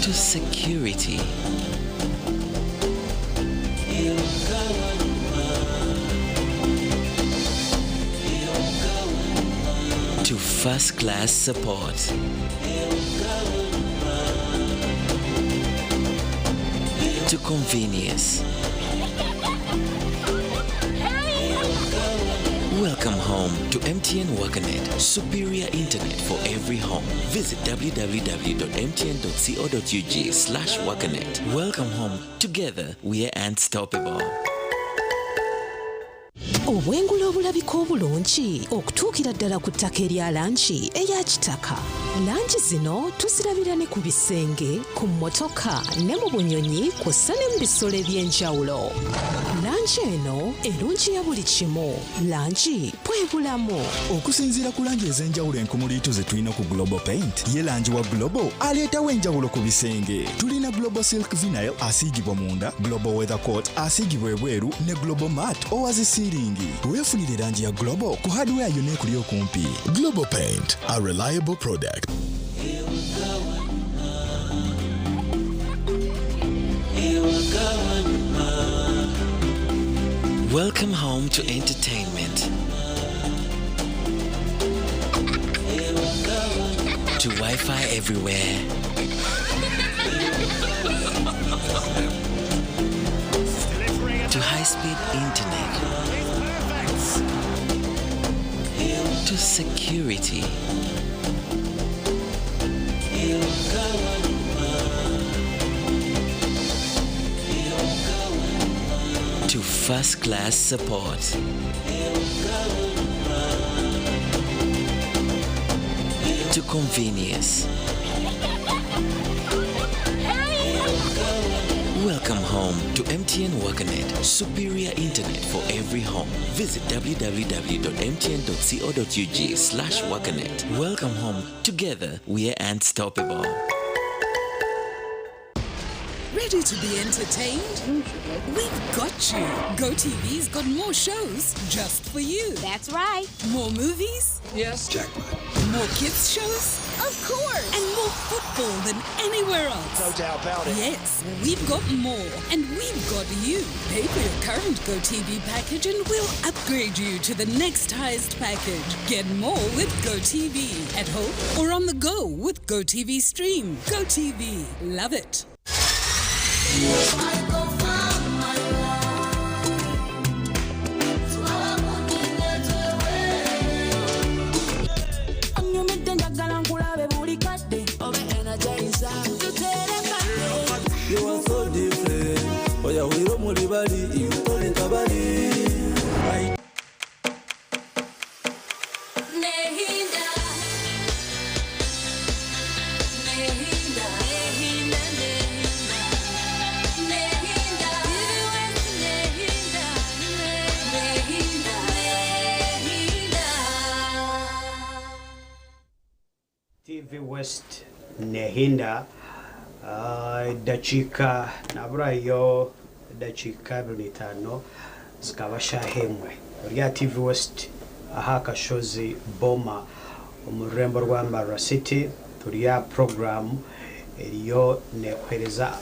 To security. To first-class support. To convenience. Welcome home to MTN WorkerNet. Superior internet for every home. Visit www.mtn.co.ug slash workernet. Welcome home. Together, we are unstoppable. Obwengula obulabika obulungi okutuukira ddala ku ttaka erya langi eya kitaka. Langi zino tuzirabira ne ku bisenge, ku mmotoka ne mu bunyonyi kw'ossa ne mu bisolo eby'enjawulo. Langi eno erungiya buli kimu. Langi bwe bulamu. Okusinziira ku langi ez'enjawulo enkumuliitu ze tulina ku Global Paint, ye langi wa Global aleetawo enjawulo ku bisenge. Tulina Global Silk Vinyl asiigibwa munda, Global Weather Coat asiigibwa ebweru ne Global Matte owa zi siiringi. Weefunire langi ya Global ku hardware yonna ekuli okumpi. Global Paint, a reliable product. Welcome home to entertainment. To Wi Fi everywhere. To high speed internet. To security. To first class support. To convenience. Welcome home to MTN WorkerNet. Superior internet for every home. Visit www.mtn.co.ug slash workernet. Welcome home. Together, we are unstoppable. Ready to be entertained? We've got you. GoTV's got more shows just for you. That's right. More movies? Yes. Jackpot. More kids shows? Of course. And more football than anywhere else. No doubt about it. Yes, we've got more. And we've got you. Pay for your current GoTV package and we'll upgrade you to the next highest package. Get more with GoTV at home or on the go with GoTV Stream. GoTV. Love it. Onyumidde njagala nkulabe buli kadde obe energizer You are so different. Oyahwire omuri bari, iwe tori nka bari. Nehinda Nehinda Nehinda Nehinda Nehinda Nehinda Nehinda TV West Nehinda edakiika naburayo edakiika 25 zikaba shaaha emwe ori aha TV West aha kashozi Boma omu rurembo rwa Mbarara City turi aha puroguraamu eriyo nekuheereza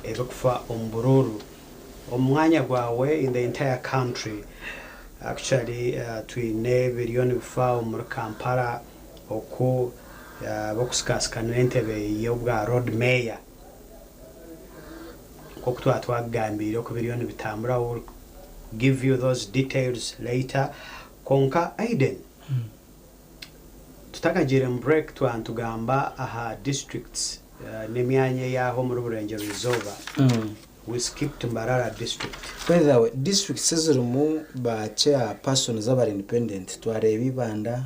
ebirikufa omu buruuru omu mwanya gwawe in the entire country actually twine ebiriyo nibifa omuri Kampala oku abarikusikasikanira entebe y'obwa Lord Mayor nk'oku twaba twakugambiire oku biriyo nibitambura we will give you those details later kwonka Aiden tutakagiire mu break twaba nitugamba aha districts n'emyanya ey'aha omuri Burengyerwa Izooba we skipped Mbarara district. By the way, districts ezirimu ba chair persons abari independent twareeba Ibanda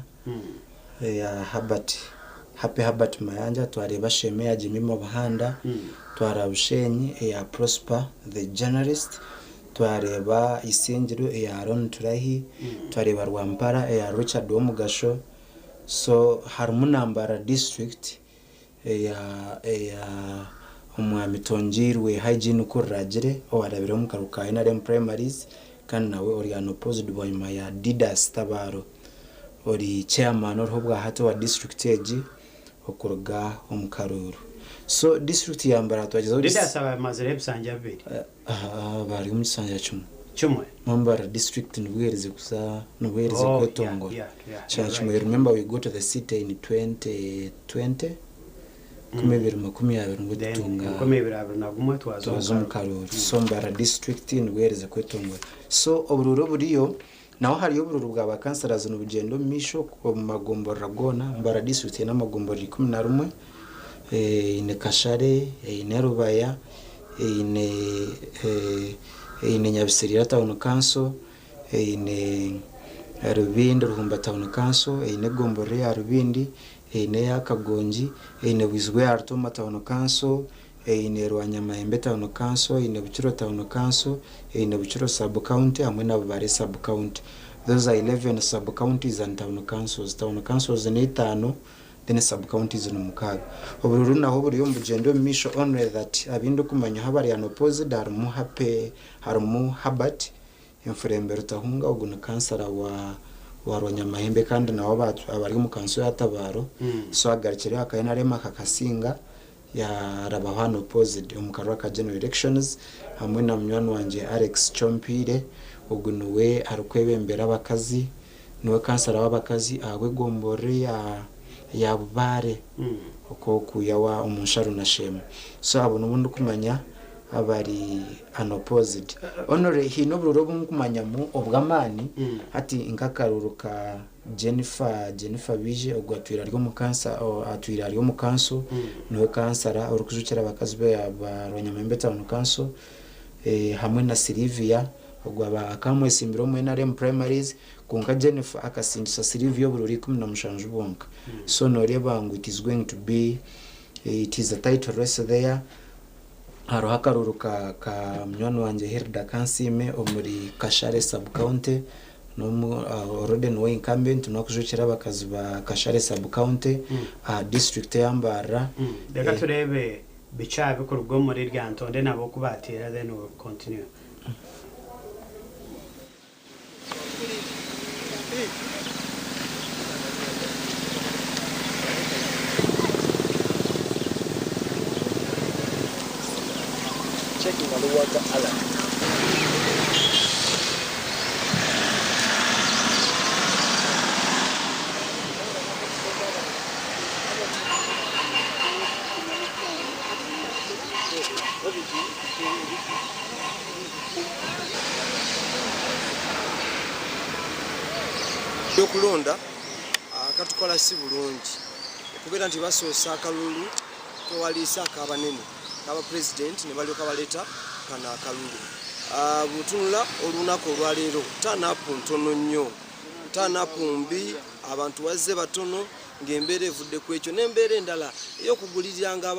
eya Herbert Happy Herbert Mayanja, twareeba Sheema eya Jemimah Buhanda, twareeba Bushenyi eya Prosper the journalist, twareeba Isingiro eya Aaron Turahi, twareeba Rwampara eya Richard Womugasho so harimu na Mbarara district eya eya Omwami Tongiirwe Hygiene Kururagire owarabire omu karuuru ka NRM primaries kandi nawe ori unopposed bwanyima ya Didas Tabaro ori chairman oriho obwahati owa district egi okuruga omu karuuru. So district ya Mbarara twagyezaho Leaders abamazire ebisanja bibiri. Bari omu kisanja kimwe. Kimwe. Mbarara district nibwo eherize kuza nibwo eherize Oh, yeah, kwetongora. yeah, Kisanja you're kimwe right. remember we go to the city in 2020 2020 nibwo Then tutunga 2021 twaza twaza omu omu karuuru. So Mbarara district nibwo eherize kwetongora. So oburuuru oburiyo naho hariyo oburuuru bwa ba councillors nibugyenda omu maisho omu magomborora goona. Mbarara district eine amagomborora 11, eine Kashare, eine Rubaya, eine eine Nyabisirira town council, eine Rubindi Ruhumba town council, eine egomborora eya Rubindi, eine eya Kagongi, eine Bwizibwe ya Rutooma town council, eine Rwanyamahembe town council, eine Bukiro town council, eine Bukiro sub county hamwe na Bubare sub county. Those are 11 sub counties and town councils. Town councils ni itaano then sub counties ni mukaaga. Oburuuru naho buriyo nibugyenda omu maisho only that abindikumanyaho abari unopposed harimu Happy harimu Herbert Enfurembe Rutahunga ogu ni kansara wa wa Rwanyamahembe kandi nawe abari omu kanso ya Tabaro so agarukireho aka NRM akakasinga yarabaho unopposed omu karuru aka general elections hamwe na munywani wangye Alex Kyompiire ogu niwe arikwebembera abakazi niwe kansara w'abakazi ahabw'egomborora eya ya Bubare okwo okuya wa omu nsharo na Sheema so abo nibo ndikumanya abari unopposed. Only haine oburuuru obu ndikumanyamu obw'amaani hati nk'akaruuru ka Jennifer Jennifer Bije ogu atwire ari omu kansa atwire ari omu kanso niwe kansara orikujwekyera abakazi ba Rwanyamahembe town council hamwe na Sylvia ogu aba akamwesimbire omu NRM primaries kwonka Jennifer akasingisa Sylvia oburuuru 17 bwonka so noreeba ngu it is going to be it is a tight race there. Hariho akaruuru ka ka munywani wangye Hilda Kansiime omuri Kashare sub county n'omu already niwe incumbent niwe arikujwekyera abakazi ba Kashare sub county aha district eya Mbarara. Reka tureebe bikye aha bikuruga omuri Lyantonde nabo oku baateera then we'll continue. Checking on the water alert. Ebyokulonda akatukola si bulungi okubeera nti basoosa akalulu kewaliisa akabanene kaba president ne balyoka baleta kano akalulu. Bwotunula olunaku olwaleero turn up ntono nnyo, turn up mbi, abantu wazze batono ng'embeera evudde ku ekyo n'embeera endala ey'okuguliriranga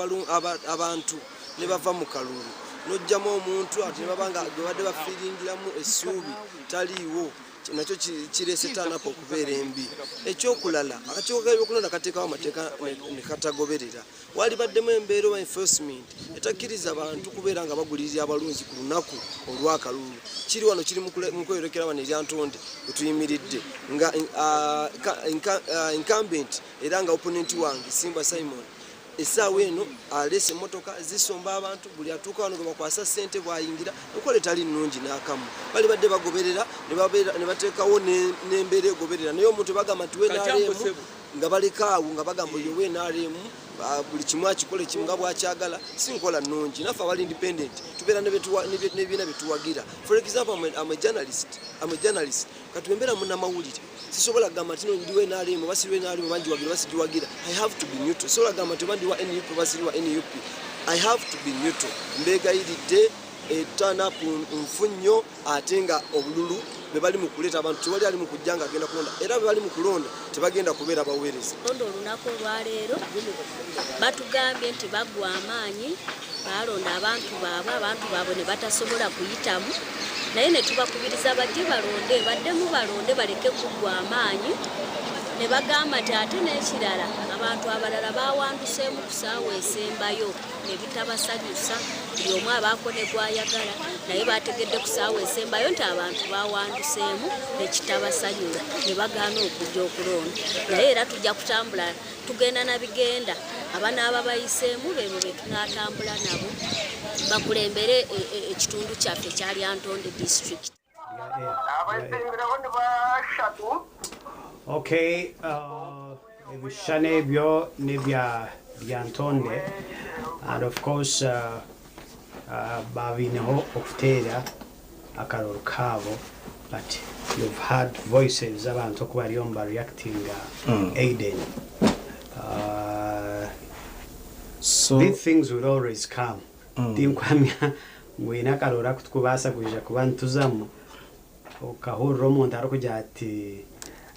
abantu ne bava mu kalulu n'oggyamu omuntu ate ne baba nga gwe babadde bafiiringiramu essuubi taliiwo nakyo kireese turn-up okubeera embi. Ekyokulala akakiiko k'ebyokulonda kateekawo amateeka ne katagoberera. Waalibaddemu embeera oba enforcement etakkiriza bantu kubeera nga bagulirira abalonzi ku lunaku olw'akalulu. Kiri wano kiri mu kweyolekera wano e Lyantonde we tuyimiridde nga incumbent era nga opponent wange Ssimbwa Simon Essaawa eno aleese emmotoka zisomba abantu, buli atuuka wano gwe bakwasa ssente bw'ayingira, enkola etali nnungi n'akamu. Balibadde bagoberera ne bateekawo n'embeera egoberera naye omuntu bagamba nti nrm nga baleka awo nga bagamba oyo we nrm buli kimu akikole kimu nga bw'akyagala, si nkola nnungi. Naffe abali independent tubeera n'ebibiina bye tuwagira. For example, I'm a journalist, I'm a journalist. Kati bwe mbeera munnamawulire sisobola kugamba nti no ndi wa NRM oba siri wa NRM oba ngiwagira oba sigiwagira. I have to be neutral. Sisobola kugamba nti oba ndi wa NUP oba siri wa NUP. I have to be neutral. Mbeegayiridde turn up nfu nnyo ate nga obululu be bali mu kuleeta abantu tewali ali mu kujja ng'agenda kulonda era be bali mu kulonda tebagenda kubeera baweereza. Londa olunaku olwaleero batugambye nti baggwa amaanyi baalonda abantu baabwe abantu baabwe ne batasobola kuyitamu naye ne tubakubiriza bajje balonde baddemu balonde baleke kuggwa amaanyi ne bagamba nti ate n'ekirala abantu abalala baawanduseemu ku ssaawa esembayo ne bitabasanyusa buli omu abaako ne gw'ayagala. Naye baategedde ku ssaawa esembayo nti abantu baawanduseemu ne kitabasanyula ne bagaana okujja okulonda. Naye era tujja kutambula tugenda na bigenda, abanaaba bayiseemu beebo be tunaatambula nabo bakulembere e, e, ekitundu kyaffe ekya Lyantonde district. Abeesimbiraho ni bashatu. Okay, ebishushani ebyo n'ebya Lyantonde and of course baabaineho okuteera akaruru kaabo but you've heard voices z'abantu oku bariyo niba reactinga Aiden. These things will always come. Tinkuhamya ngu haine akaruru aku turikubaasa kwija kuba nituzamu okahurira omuntu arikugira ati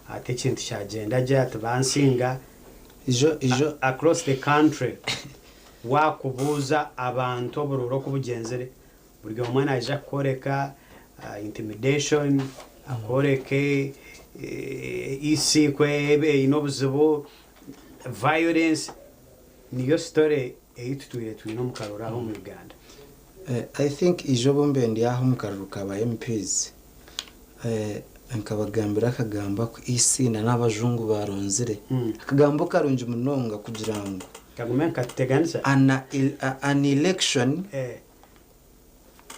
ati ekintu kyagyenda gye ati bansinga across the country waakubuuza abantu oburuuru oku bugyenzire buri omwe naija kukworeka intimidation akworeke EC ku eine obuzibu violence niyo story ei tutwire twine omu karuru aha omu Uganda. I think ijo obu mbe ndi aha omu karuru ka ba MPs nkabagambira akagambo aku EC na n'abajungu baronzire. Akagambo karungi munonga kugira ngu Kagume nikatuteganisa. An election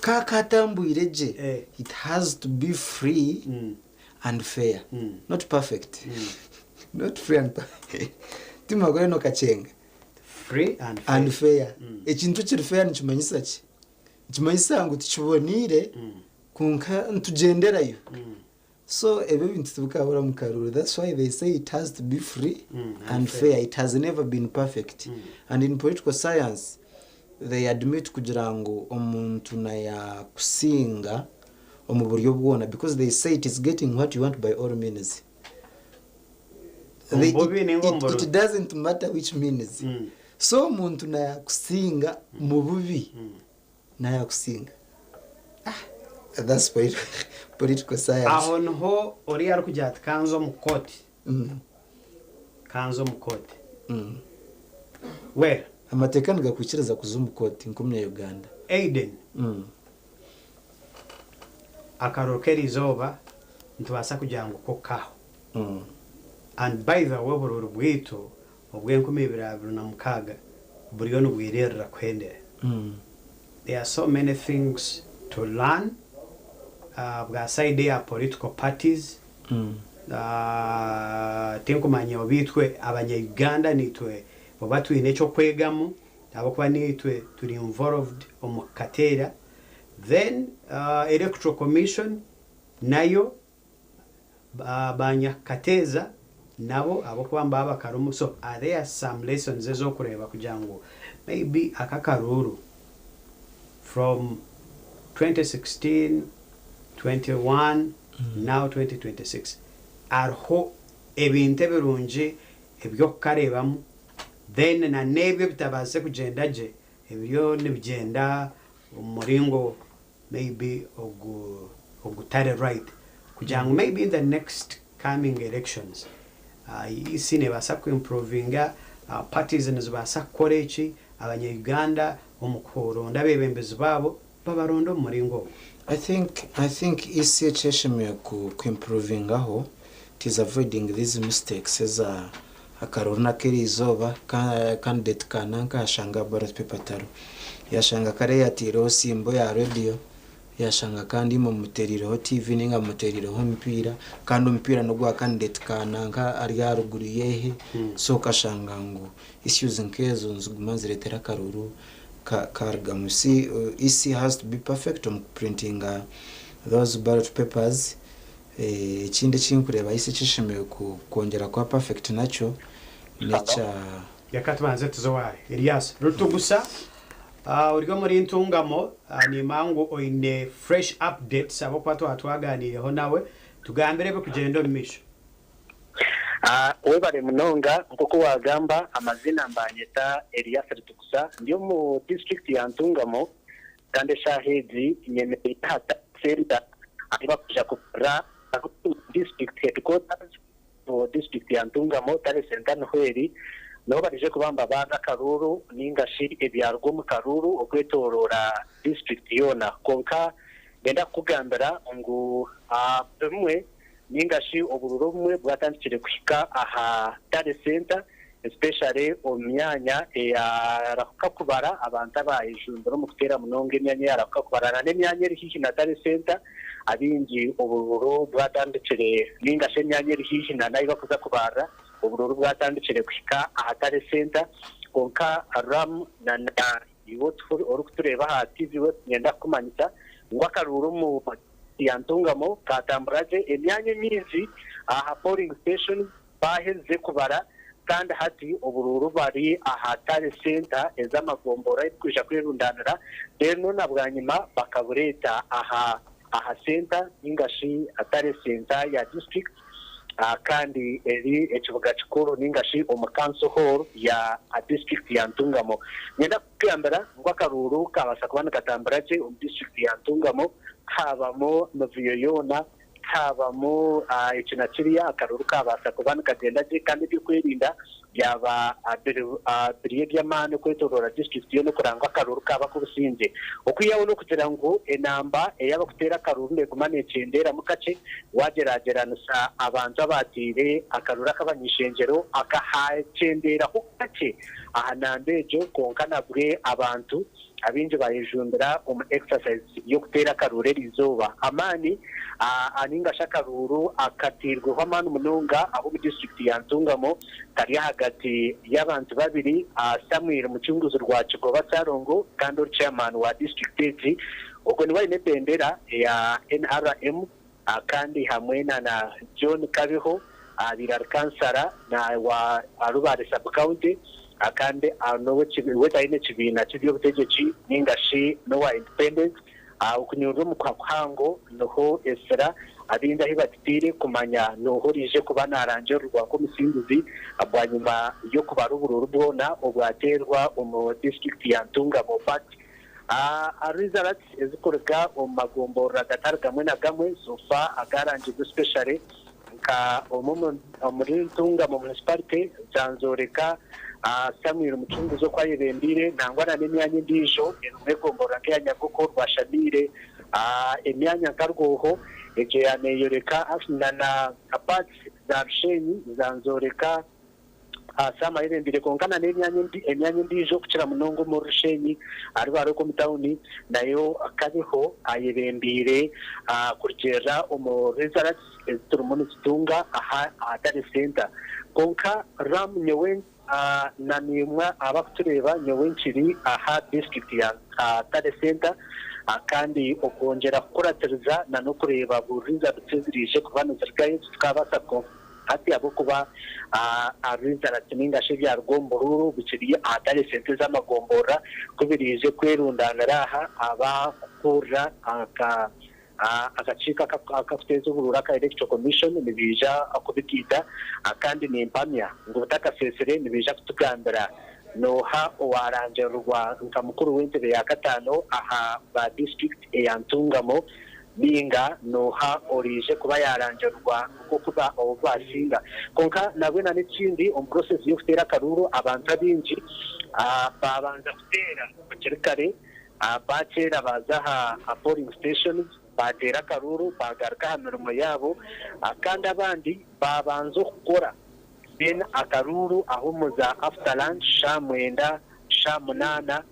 ka katambwire gye, it has to be free and fair, not perfect. Not free and timakore nokakyenga. Free and fair. And fair. Ekintu ekiri fair nikimanyisa ki? Nikimanyisa ngu tikiboneire kwonka nitugyenderayo. So ebyo ebintu tibikabura omu karuuru. That's why they say it has to be free and fair. It has never been perfect. And in political science, they admit kugira ngu omuntu nayakusinga omu buryo bwona because they say it is getting what you want by all means. Omu bubi ninga omu burungi. It doesn't matter which means. So omuntu nayakusinga mu bubi, nayakusinga. That's political science. Aho niho oriya arikugira ati kanze omu kooti. Kanze omu kooti. Well. Amateeka nigakwikiriza kuza omu kooti nk'omunya Uganda. Aiden. Akaruru k'erizooba nitubaasa kugira ngu ko kaho. And by the way oburuuru bwaitu obw'enkumi ibiri abiri na mukaaga buriyo nibwiririra kuhendera. There are so many things to learn bwa side eya political parties. Tinkumanya oba itwe abanya Uganda nitwe oba twine eky'okwegamu ahabw'okuba nitwe turi involved omu kukateera. Then electoral commission nayo banyakateeza nabo ahabw'okuba nibaba bakarimu so are there some lessons ez'okureeba kugira ngu maybe aka akaruuru from 2016, 21 now 2026 hariho ebintu ebirungi eby'okukareebamu then na n'ebyo ebitabaasise kugyenda gye ebiriyo nibigyenda omu muringo maybe ogu ogutari right kugira ngu maybe in the next coming elections EC nebaasa ku improvinga, parties nizibaasa kukora eki, abanya Uganda omu kuronda abebembezi baabo babaronde omu muringo ogwo. I think I think EC ekyeshemereire ku ku improvingaho it is avoiding these mistakes eza akaruru n'ak'eriizooba ka candidate ka nanka yashanga ballot paper tariho yashanga kare yateireho simbo ya radio yashanga kandi imwe mumutereireho TV ninga mumutereireho omupiira kandi omupiira n'ogwa candidate ka nanka ari aharuguru yehe so okashanga ngu issues nk'ezo niziguma nizireetera akaruru ka karugamu. You see EC has to be perfect omu kuprintinga those ballot papers. Ekindi eki nkureeba EC ekishemereire kwongyera kuba perfect nakyo n'ekya. Reka tubanze tuze owa Elias Rutugusa ori omuri Ntungamo. Niimanya ngu oine fresh updates ahabw'okuba twaba twaganiireho nawe. Tugambire ebirikugyenda omu maisho. Webare munonga nk'oku wagamba amazina mbanyeta Elias Rutugusa ndi omu disiturikiti ya Ntungamo kandi eshaaha egi nyemereire aha tally centre ahu bakwija kubarira district headquarters omu disiturikiti ya Ntungamo tally centre niho eri. Niho barije kuba nibabaara akaruuru ninga shi ebyaruga omu karuuru okwetoroora disiturikiti yoona. Kwonka niinyenda kukugambira ngu bimwe ninga shi oburuuru obumwe bwatandikire kuhika aha tally centre especially omu myanya eyarahuka kubara abantu abayejumbire omu kuteera munonga emyanya eyarahuka kubara na n'emyanya eri haihi na tally centre abaingi oburuuru bwatandikire ninga shi emyanya eri haihi na n'ahu barikuza kubarira Oburuuru bwatandikire kuhika aha Tally Centre kwonka Ram na iwe orikutureeba aha TV we niinyenda kukumanyisa ngu akaruuru omu ya Ntungamo kaatambura gye. Emyanya emingi aha polling stations baaherize kubara kandi hati oburuuru bari aha Tally Centre ez'amagomborora ahu burikwija kwerundaanira then na bwanyima bakabureeta aha aha centre ninga shi Tally Centre ya district. Kandi eri ekibuga kikuru ninga shi omu kanso hall ya disiturikiti ya Ntungamo. Niinyenda kukugambira ngu akaruuru kabaasa kuba nikatambura gye omu disiturikiti ya Ntungamo, tihabamu mivuyo yoona, tihabamu eki na kiriya, akaruuru kabaasa kuba nikagyenda gye kandi eby'okwerinda byaba biri eby'amaani okwetoroora disiturikiti yoona okureba ngu akaruuru kaaba ak'obusingye. Okwihaho n'okugira ngu enamba ey'abarikuteera akaruuru neeguma neekyendeeramu kakye waagyeragyeranisa abantu abaateire akaruuru ak'abany'ishengyero akahakyendeeraho kakye aha namba egyo kwonka nabwe abantu Abaingi bayejumbira omu exercise y'okuteera akaruuru eriizooba. Amaani ninga shi akaruuru akateirweho amaani munonga ab'omu disiturikiti ya Ntungamo kari ahagati y'abantu babiri, Samuel Mucunguzi Rwakigoba Ssalongo kandi ori chairman wa disiturikiti egi. Ogwo niwe aine ebendera eya NRM kandi hamwe na John Kabiho abaire ari kansara wa Rubare sub county kandi we taine kibiina ky'eby'obutegyeki ninga shi n'owa independent. Okunyurura omukuha kuhango niho esira abaingi ahu bagiteire kumanya nooha oraije kuba narangirirwa nk'omusinguzi bwanyima y'okubara oburuuru bwona obwateerwa omu disiturikiti ya Ntungamo. But Results ezikuruga omu magomborora gatari gamwe na gamwe so far agarangirwe especially nka omuri Ntungamo Municipality zanzoreka Samuel Mucunguzi oku ayebembeire nangwa na n'emyanya endiijo erimu egomborora nk'eya Nyagoko, Rwashamiire, emyanya nka Rwoho egyo yaneyoreka na na parts za Rushenyi zanzoreka Sam ayebembeire kwonka na n'emyanya emyanya endiijo okukira munonga omuri Rushenyi ahari Baroka omu tauni nayo Kabiho ayebembeire kurugiirira omu results ezi turimu nitutunga aha aha Tally Centre. Kwonka Ram nyowe na naimwe abakutureeba nyowe nkiri aha district ya Tally Centre kandi okwongyera kukuratiriza na n'okureeba buri results eziraije kuba nizirugayo titukabaasa Hati ahabw'okuba results ninga shi ebyaruga omu buruuru bikiri ahatari esente z'amagomborora ku biriije kwerundanira aha abakukurira akakiiko akakuteeza oburuuru aka Electoral Commission nibaija kubigaita kandi nimpamya ngu butakasesire nibaija kutugambira nooha owarangirirwa nka mukuru w'entebe ya kataano aha ba disiturikiti eya Ntungamo. Ninga nooha oraije kuba yaarangirirwa nk'oku obu baasinga. Kwonka nabwe na n'ekindi omu process y'okuteera akaruuru abantu abaingi baabanza kuteera bukiri kare, baakyera baaza aha polling stations baateera akaruuru baagaruka aha mirimo yaabo kandi abandi baabanza okukora then akaruuru ahu muza after lunch shaaha mwenda, Shaaha munaana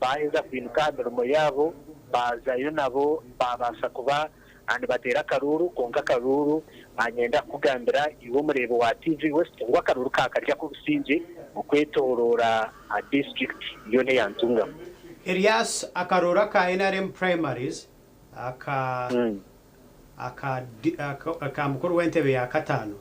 baaheza kwinuka aha mirimo yaabo, baazayo nabo baabaasa kuba nibateera akaruuru. Kwonka akaruuru niinyenda kukugambira iwe omureebi wa TV West ngu akaruuru ka kari ak'obusingye okwetooroora disiturikiti yoona eya Ntungamo. Erias, akaruuru aka nrm primaries aka aka aka mukuru w'entebe ya kataano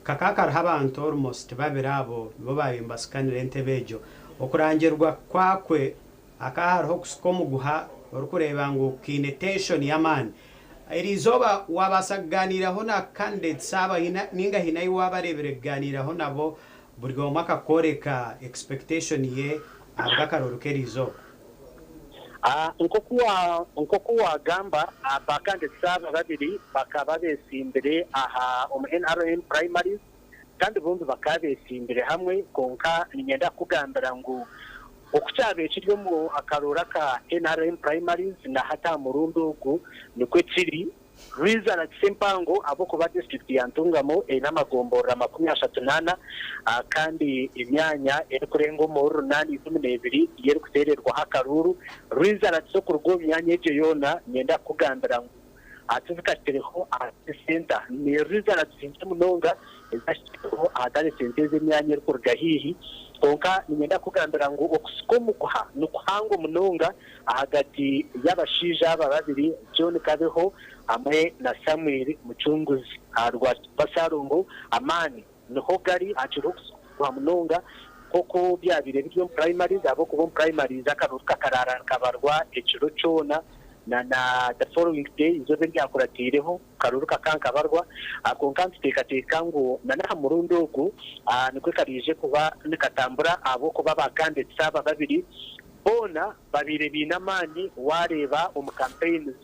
kakaba kariho abantu almost babiri abo nibo baabaire nibasikanira entebe egyo. Okurangirwa kwakwe hakaba hariho okusika omuguha orikureeba ngu kaine tension y'amaani. Eriizooba waabaasa kugaaniiraho na candidates aba ninga haine ahu waabareebire kugaaniiraho nabo buri omwe akakworeka expectation ye ahabw'akaruuru k'eriizooba? Nk'oku waagamba, ba candidates aba babiri bakaba beesimbire aha omu nrm primaries Kandi bombi bakaba beetsimbire hamwe, kwonka niinyenda kukugambira ngu oku kyabaire kiri omu akarooro aka nrm primaries na hati aha murundi ogu nikwo kiri. Results empango ahabw'okuba disiturikiti ya Ntungamo eine amagomborora 34 kandi emyanya erikurenga omuri runaana 12 niyo erikuteererwaho akaruuru. Results okuruga omu myanya egyo yoona niinyenda kukugambira ngu tizikahikiriho aha Tally Centre. Ni results nkye munonga ezahikireho aha Tally Centre ez'emyanya erikuruga haihi. Kwonka niinyenda kukugambira ngu okusika omuguha nikuhango munonga ahagati y'abashaija aba babiri, John Kabeho hamwe na Samuel Mucunguzi. Aha rwa Basaalongo amaani niho gari, hakiriho okusika munonga nk'oku byabaire biri omu primaries ahabw'okuba omu primaries akaruuru kakaraara nikabarwa ekiro kyona na na the following day eizooba eryakuratiireho akaruuru kakaba nikabarwa. Kwonka nituteekateeka ngu na n'aha murundi ogu nikwo karaije kuba nikatambura ahabw'okuba ba candidates aba babiri Boona babaire baine amaani waareeba omu campaigns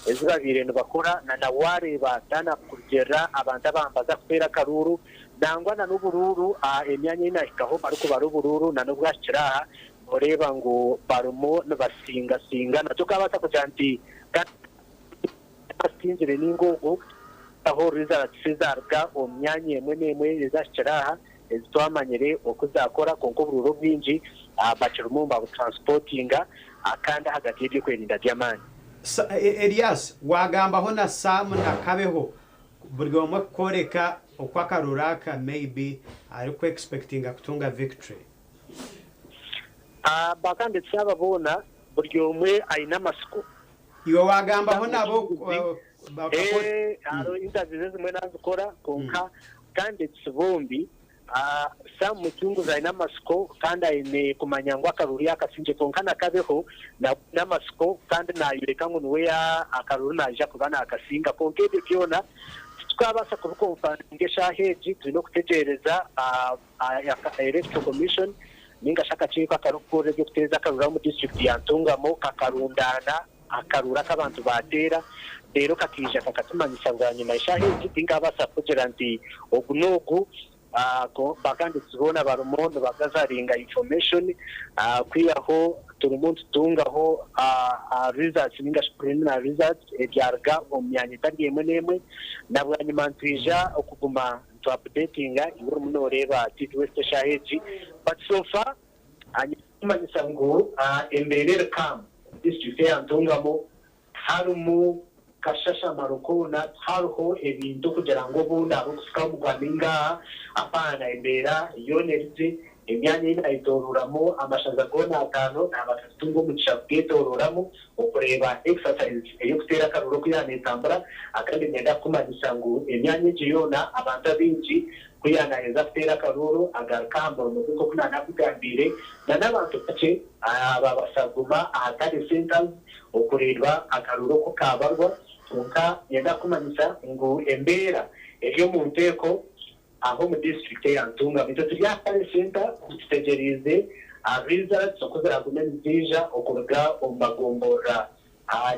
ezi babaire nibakora na na waareeba turn up kurugiirira abantu abambaza kuteera akaruuru nangwa na n'oburuuru emyanya ei naahikaho barikubara oburuuru na n'obwahikire aha nooreeba ngu barimu nibasingasingana tokabaasa kugira nti Abasingire ninga ogu aho results zaaruga omu myanya emwe n'emwe ezahikire aha ezi twamanyire oku zaakora kwonka oburuuru obwingi bakirimu nibabutransportinga kandi ahagati y'ebyokwerinda by'amaani. Elias, waagambaho na Sam na Kabeho buri omwe kukworeka oku akaruuru aka maybe ariku expectinga kutunga victory. Bakanditsi aba boona buri omwe aine amatsiko. Iwe waagambaho nabo bakakora. Hariho interviews ezimwe naazikora kwonka candidates bombi, Sam Mucunguzi aine amatsiko kandi aine kumanya ngu akaruuru yaakasingye kwonka na Kabeho nawe aine amatsiko kandi naayoreka ngu niwe akaruuru naija kuba naakasinga kwonka ebyo byona titukaabaasa kubikonfaminga eshaaha egi, twine okutegyereza Electoral Commission ninga shi akakiiko akarikukurira eby'okuteeza akaruuru omu disiturikiti ya Ntungamo kakarundaana akaruuru aku abantu baateera reero kakaija kakatumanyisa bwanyima. Eshaaha egi tinkaabaasa kukugira nti ogu n'ogu. Ba candidates boona barimu nibagazaringa information kwihaho turimu nitutungaho results ninga shi preliminary results ebyaruga omu myanya etari emwe n'emwe na bwanyima nitwija okuguma Ntu updatinga iwe orimu noreeba TV West eshaaha egi but so far nyine kukumanyisa ngu embeera eri calm omu district eya Ntungamo tiharimu kashashamaro koona tihariho ebintu kugira ngu obundi hariho okusikaho omugwa ninga aha apaana embeera yoona eri gye Emyanya ei naayetoororamu amashaza goona ataano naabaasa kutunga omugisha kugeetoororamu okureeba exercise ey'okuteera akaruuru oku yaaneetambura. Kandi niinyenda kukumanyisa ngu emyanya egyo yoona abantu abaingi ku yaanaaheza kuteera akaruuru agaruka aha murimo gwe nk'oku naanakugambiire na n'abantu bakye ababaasa kuguma aha tally centres okureeba akaruuru oku kaabarwa. Kwonka niinyenda kukumanyisa ngu embeera eri omu nteeko. Aha omu disiturikiti eya Ntungamo itwe turi aha Tally Centre tutegyereize results oku ziragume niziija okuruga omu magomborora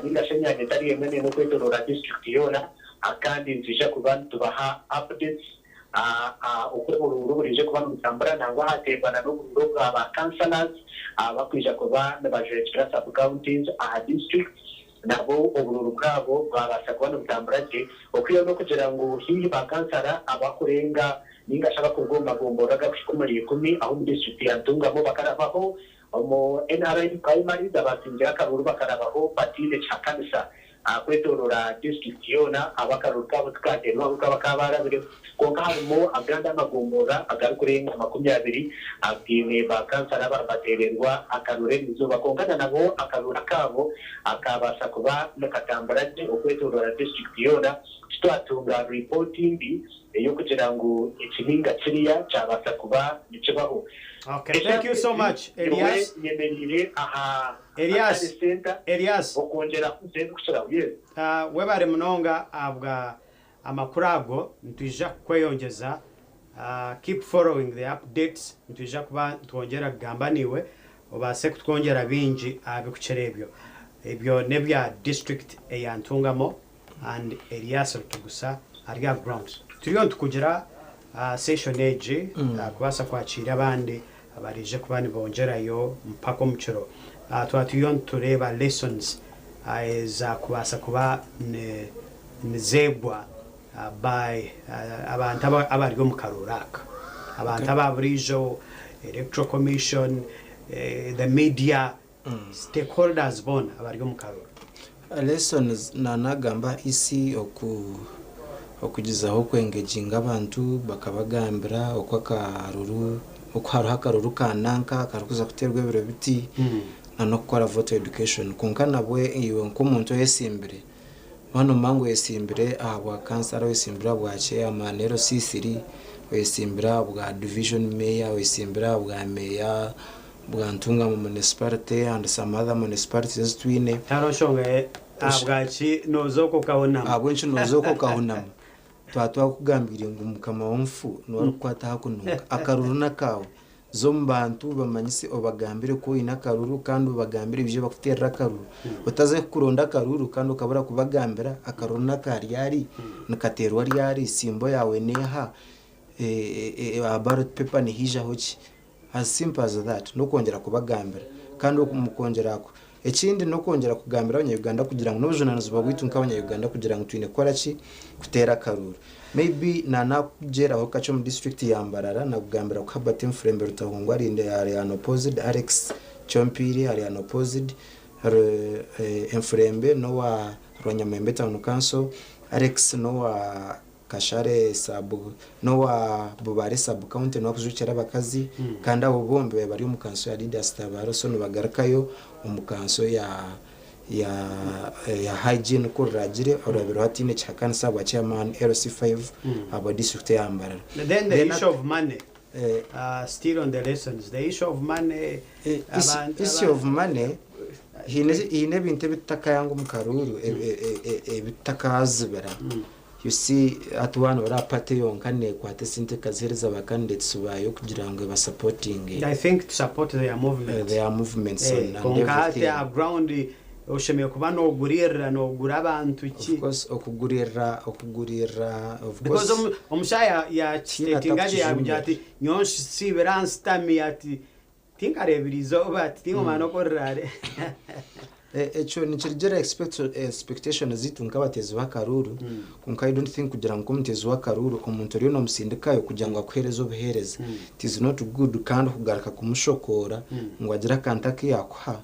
ninga shi emyanya etari emwe n'emwe okwetoroora disiturikiti yoona kandi nitwija kuba nitubaha updates oku oburuuru buraije kuba nibutambura nangwa hateebwa na n'oburuuru obwa ba councillors abakwija kuba nibajwekyera sub counties aha disiturikiti. Nabo oburuuru bwabo bwabaasa kuba nibutambura gye, okwihaho n'okugira ngu haihi ba kansara abakurenga ninga shi abakuruga omu magomborora agakuhika omuri ikumi ahu omu disiturikiti ya Ntungamo bakarabaho omu NRM primaries abaasingire akaruuru bakarabaho bataine kihakanisa kwetorora disiturikiti yoona abu akaruuru kaabo tikateerwaho ahabw'okuba bakaba baarabireho. Kwonka harimu agandi amagomborora agarikurenga 20 againe ba kansara ababateererwa akaruuru erizooba kwonka na nabwo akaruuru akaabo akaabaasa kuba nikatambura gye okwetoroora disiturikiti yoona. Titwatunga ripooti mbi ey'okugira ngu eki ninga kiriya kyabaasa kuba nikibaho. Okay, thank you so much, Nyowe Elias. nyemereire aha Elias, Tally Centre Elias. okwongyeraho ebirikukiraho. Yes. Webare munonga ahabwa Amakuru ago nitwija kukweyongyeza keep following the updates nitwija kuba nitwongyera kugamba naiwe obaase kutwongyera bingi aha bikukira ebyo. Ebyo nebya district eya Ntungamo and Elias Rutugusa ari aha grounds. Turiyo nitukugira Session egi kubaasa kwakiira abandi abaraije kuba nibongyerayo mpaka omu kiro. Twaba turiyo nitureeba lessons ezaakubaasa kuba nizeegwa by abantu abari omu karuuru aka. Abantu aba buriijo, Electoral Commission, the media, stakeholders boona abari omu karuuru. Lessons nanagamba EC oku okugyezaho ku engaginga abantu bakabagambira oku akaruru oku hariho akaruru ka nanka karikuza kuteerwa ebiro biti na n'okukora voter education kwonka nabwe iwe nk'omuntu oyesimbire waaba nomanya ngu oyesimbire ahabwa kansara oyesimbire ahabwa chairman LC3 oyesimbire ahabwa division mayor oyesimbire ahabwa meeya bwa Ntungamo municipality and some other municipalities ezi twine. Hariho nshonga ahabwaki nooza okwo okahunama. Ahabw'enki nooza okwo okahunama? Twaba twakugambiire ngu mukama w'omufu niwe arikukwata aha kununka. Akaruru n'akaawe. Za omu bantu obamanyise obagambire ku oine akaruru kandi obagambire baije bakuteerere akaruru. Otaza kuronda akaruru kandi okabura kubagambira akaruru n'aka ryari, nikateerwa ryari, simbo yaawe n'eha, aha ballot paper nihaijaho ki. As simple as that, n'okwongyera kubagambira kandi omu kwongyera ku ekindi n'okwongyera kugambira abanya-Uganda kugira ngu n'obujunanizibwa bwaitu nk'abanya-Uganda kugira ngu twine kukora ki? Kuteera akaruuru. Maybe nanakugyeraho kakye omu district ya Mbarara nakugambira ku Herbert Nfurembe Rutahungwa ari ari unopposed, Alex Kyompiire ari unopposed, Nfurembe n'owa Rwanyamwembe Town Council, Alex n'owa Kashare sub n'owa Bubare sub county niwe arikujwekyera abakazi kandi abo bombi babaire bari omu kanso ya Didas Tabaro so nibagarukayo omu kanso ya ya ya hygiene ku ruragire orabaireho hataine kihakanisa ahabwa chairman LC5 ahabwa district eya Mbarara. Then the Then issue of money, still on the lessons, the issue of money, abantu Issue of money haine haine ebintu ebi tutakayanga omu karuuru ebi tutakazibira. You see hati waaba noreeba party yonka nekwata esente ekazihereza ba candidates baayo kugira ngu ebasapotinge. I think to support their movement. Their movements and Kwonka hati everything. aha ground oshemereire kuba nooguriirira, noogura abantu ki? Of course okuguriirira, okuguriirira of Because course. omushaija yaakisiteetinga gye yaagira ati nyowe nsiibire aha nsitami ati tinkareebire izooba ati tinkumanya n'oku riraare. Ekyo nikirugiirira expectations zaitu nk'abateezi b'akaruuru kwonka I don't think kugira ngu nk'omuteezi w'akaruuru omuntu oriyo nomusindikayo kugira ngu akuheereze obuheereza it is not good kandi kugaruka kumushokoora ngu agire akantu aku yaakuha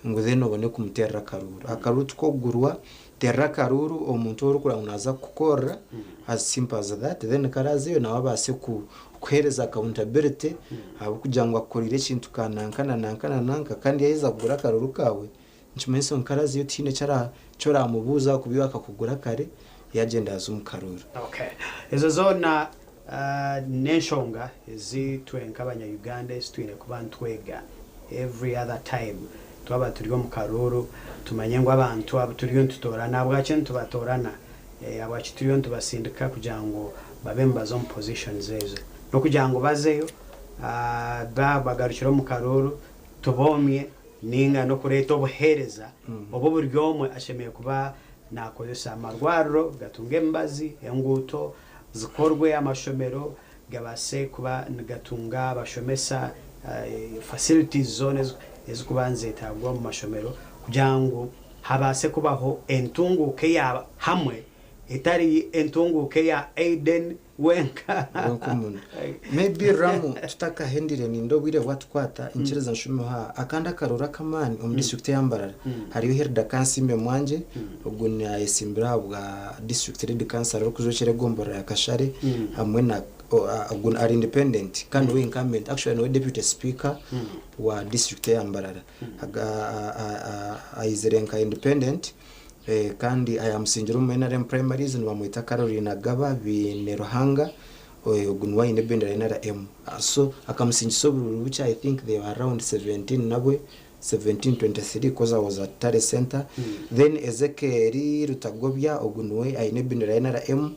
ngu then obone kumuteerera akaruuru. Akaruuru tikokugurwa, teerera akaruuru omuntu ou orikureeba ngu naaza kukukorera as simple as that then ku araazeyo nawe abaase kukuheereza accountability ahabw'okugira ngu akukoreire ekintu ka nanka na nanka na nanka kandi yaaheza kugura akaruuru kaawe nikimanyisa ngu ku araazeyo tihaine eki oraamubuuza ahakuba iwe akakugura kare yaagyenda yaaza omu karuuru. Okay. Ezo zoona N'enshonga ezi itwe nk'abanya-Uganda ezi twine kuba nitwega every other time twaba turi omu karuuru tumanye ngu abantu abu turiyo nitutoorana ahabwaki nitubatoorana, ahabwaki turiyo nitubasindika kugira ngu babe nibaza omu positions ezo. N'okugira ngu bazeyo bagarukire omu karuuru tuboomye ninga n'okureeta obuheereza obu buri omwe ashemereire kuba naakozesa. Amarwariro gatunge emibazi, enguuto zikorwe, amashomero gabaase kuba nigatunga abashomesa, facilities zoona ezirikuba nizetaagwa omu mashomero kugira ngu habaase kubaho entunguuka eya hamwe etari entunguuka eya Aiden wenka. Wenka omuntu. Maybe Ramu tutakahendire ninda obwire bwatukwata nkiriza nshumeho aha. Akandi akarooro ak'amaani omu district eya Mbarara hariyo Hilda Kansiime Mwangye Ogu nayesimbira ahabwa disiturikiti lead councillor orikujwekyera egomborora ya Kashare hamwe na ogu ari independent kandi niwe incumbent actually niwe deputy speaker wa disiturikiti eya Mbarara. Aizire nka independent kandi ayamusingire omu NRM primaries nibamweta Caroline Agaba Biineruhanga ogu niwe aine ebendera ya NRM. So akamusingisa obururu bukye I think they were around 17 nabwe 1723 coz I was at Tare center then Ezekiel Rutagobya ogu niwe aine ebendera ya nrm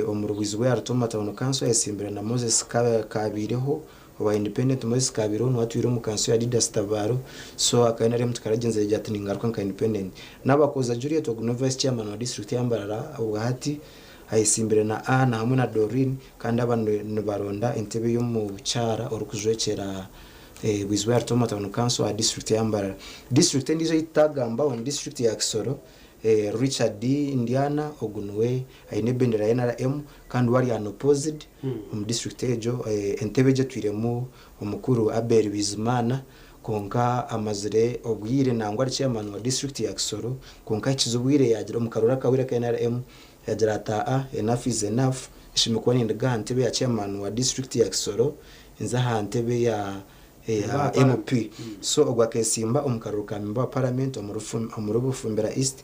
omu rubwizi bwa Rutoma town council ayesimbire na Moses Kabiireho owa independent Moses Kabiireho niwe atwire omu kanso ya Didas Tabaro so aka nrm tikaragyenzire gye ati ningaruka nka independent Nabakoza Juliet ogu niwe vice chairman wa district ya Mbarara obwahati. Ayesimbire na Anna hamwe na Doreen kandi aba nibaronda entebe y'omukyara orikujwekyera Bwizibwa ya Rutooma Town Council aha disiturikiti ya Mbarara. Disiturikiti endiijo ei tutagambaho ni disiturikiti ya Kisoro. Richard Ndiana ogu niwe aine ebendera ya NRM kandi we ari unopposed omu disiturikiti egyo. Entebe egyo etwiremu omukuru Abel Bizimana kwonka amazire obwire nangwa ari chairman wa disiturikiti ya Kisoro kwonka ahikize obwire yaagira omu karuuru akahweire aka NRM yaagira ati aa enough is enough nshemereire kuba ninduga aha ntebe ya chairman wa disiturikiti ya Kisoro nze aha ntebe ya eya MP. So ogwo akesimba omu karuuru ka memba wa parliament omuri Bufumbira East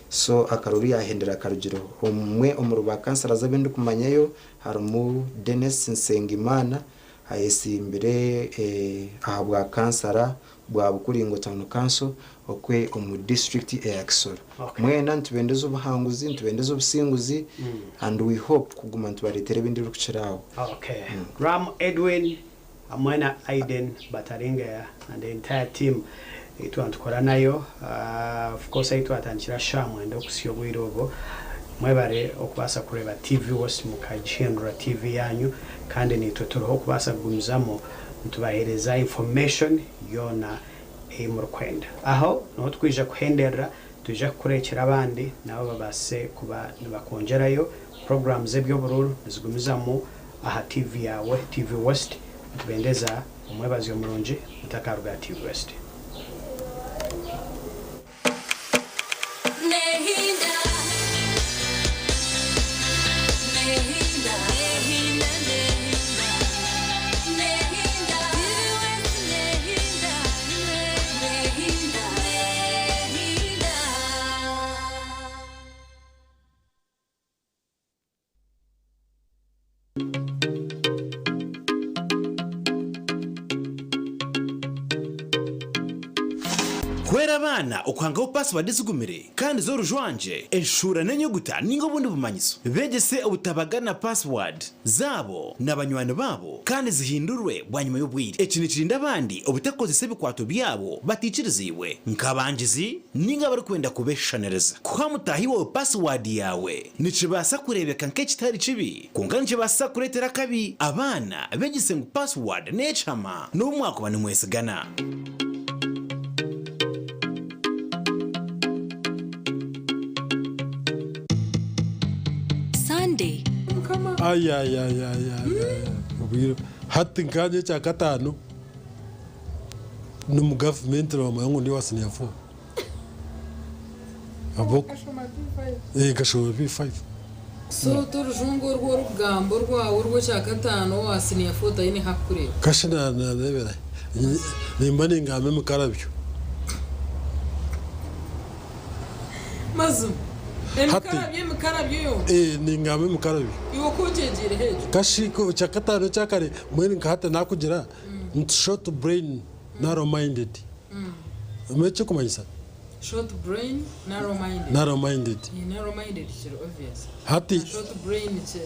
so akaruuru yahendera karugireho. Omwe omuri ba councillors abu ndikumanyayo harimu Denis Nsengimana ayesimbire ahabwa kansara bwa Bukuringo Town Council okwe omu district eya Kisoro. Mwena nitubendeza obuhanguzi, nitubendeza obusinguzi and we hope kuguma nitubareetera ebindi ebirikukira aho. Okay. Ram Edwin hamwe na Aiden Bataringaya and the entire team ei twaba nitukora nayo. Of course ei twatandikira shaaha 9 okuhitsya obwire obwo. Mwebare okubaasa kureeba TV West mukagihindura TV yanyu kandi naitwe turiho okubaasa kugumizamu nitubaheereza information yoona ei murikwenda. Aho niho turikwija kuhenderera, nitwija kukurekyera abandi nabo babaase kuba nibakwongyerayo. Puroguraamu z'eby'oburuuru nizigumizamu aha TV yaawe, TV West. Nitubendeza omwebazyo murungi mutakaruga aha TV West. Hwera abaana okuhangaho paasiwaadi ezigumire kandi z'orujwangye, eshuura n'enyuguta ninga obundi bumanyiso. Beegyese obutabagana paasiwaadi zaabo na banywani baabo kandi zihindurwe bwanyima y'obwire. Eki nikirinda abandi obutakozesa ebikwato byabo bataikiriziibwe, nk'abangizi ninga abarikwenda kubeshushaniriza. Kuha mutaahi waawe paasiwaadi yaawe nikibaasa kureebeka nk'ekitari kibi, kwonka nikibaasa kureetera akabi. Abaana beegyese ngu paasiwaadi n'ekihama n'obu mwakuba nimwesigana. Sunday. Ayayayayaya obwire hati nkanye ekyakataano n'omu gavumenti nibamanya ngu ndi owa siniya fo nkashoma P5. So t'orujungu orwo orikugamba orwawe orw'ekyakataano owa siniya fo taine hakukureeba? Kashi nareebera hi? Nimba ningamba emikarabyo. Mazima? Hati. Emikarabyo emikarabyo yonka? Ee, ningamba emikarabyo. Iwe ku ogyegyeire egyo? Kashi ekyakataano ekyakare mbwenu nka hati nakugira nti short brain narrow minded. Omanyire ekirikumanyisa? Short brain, narrow minded. Narrow minded. Narrow minded kiri obvious. Hati. Short brain ki.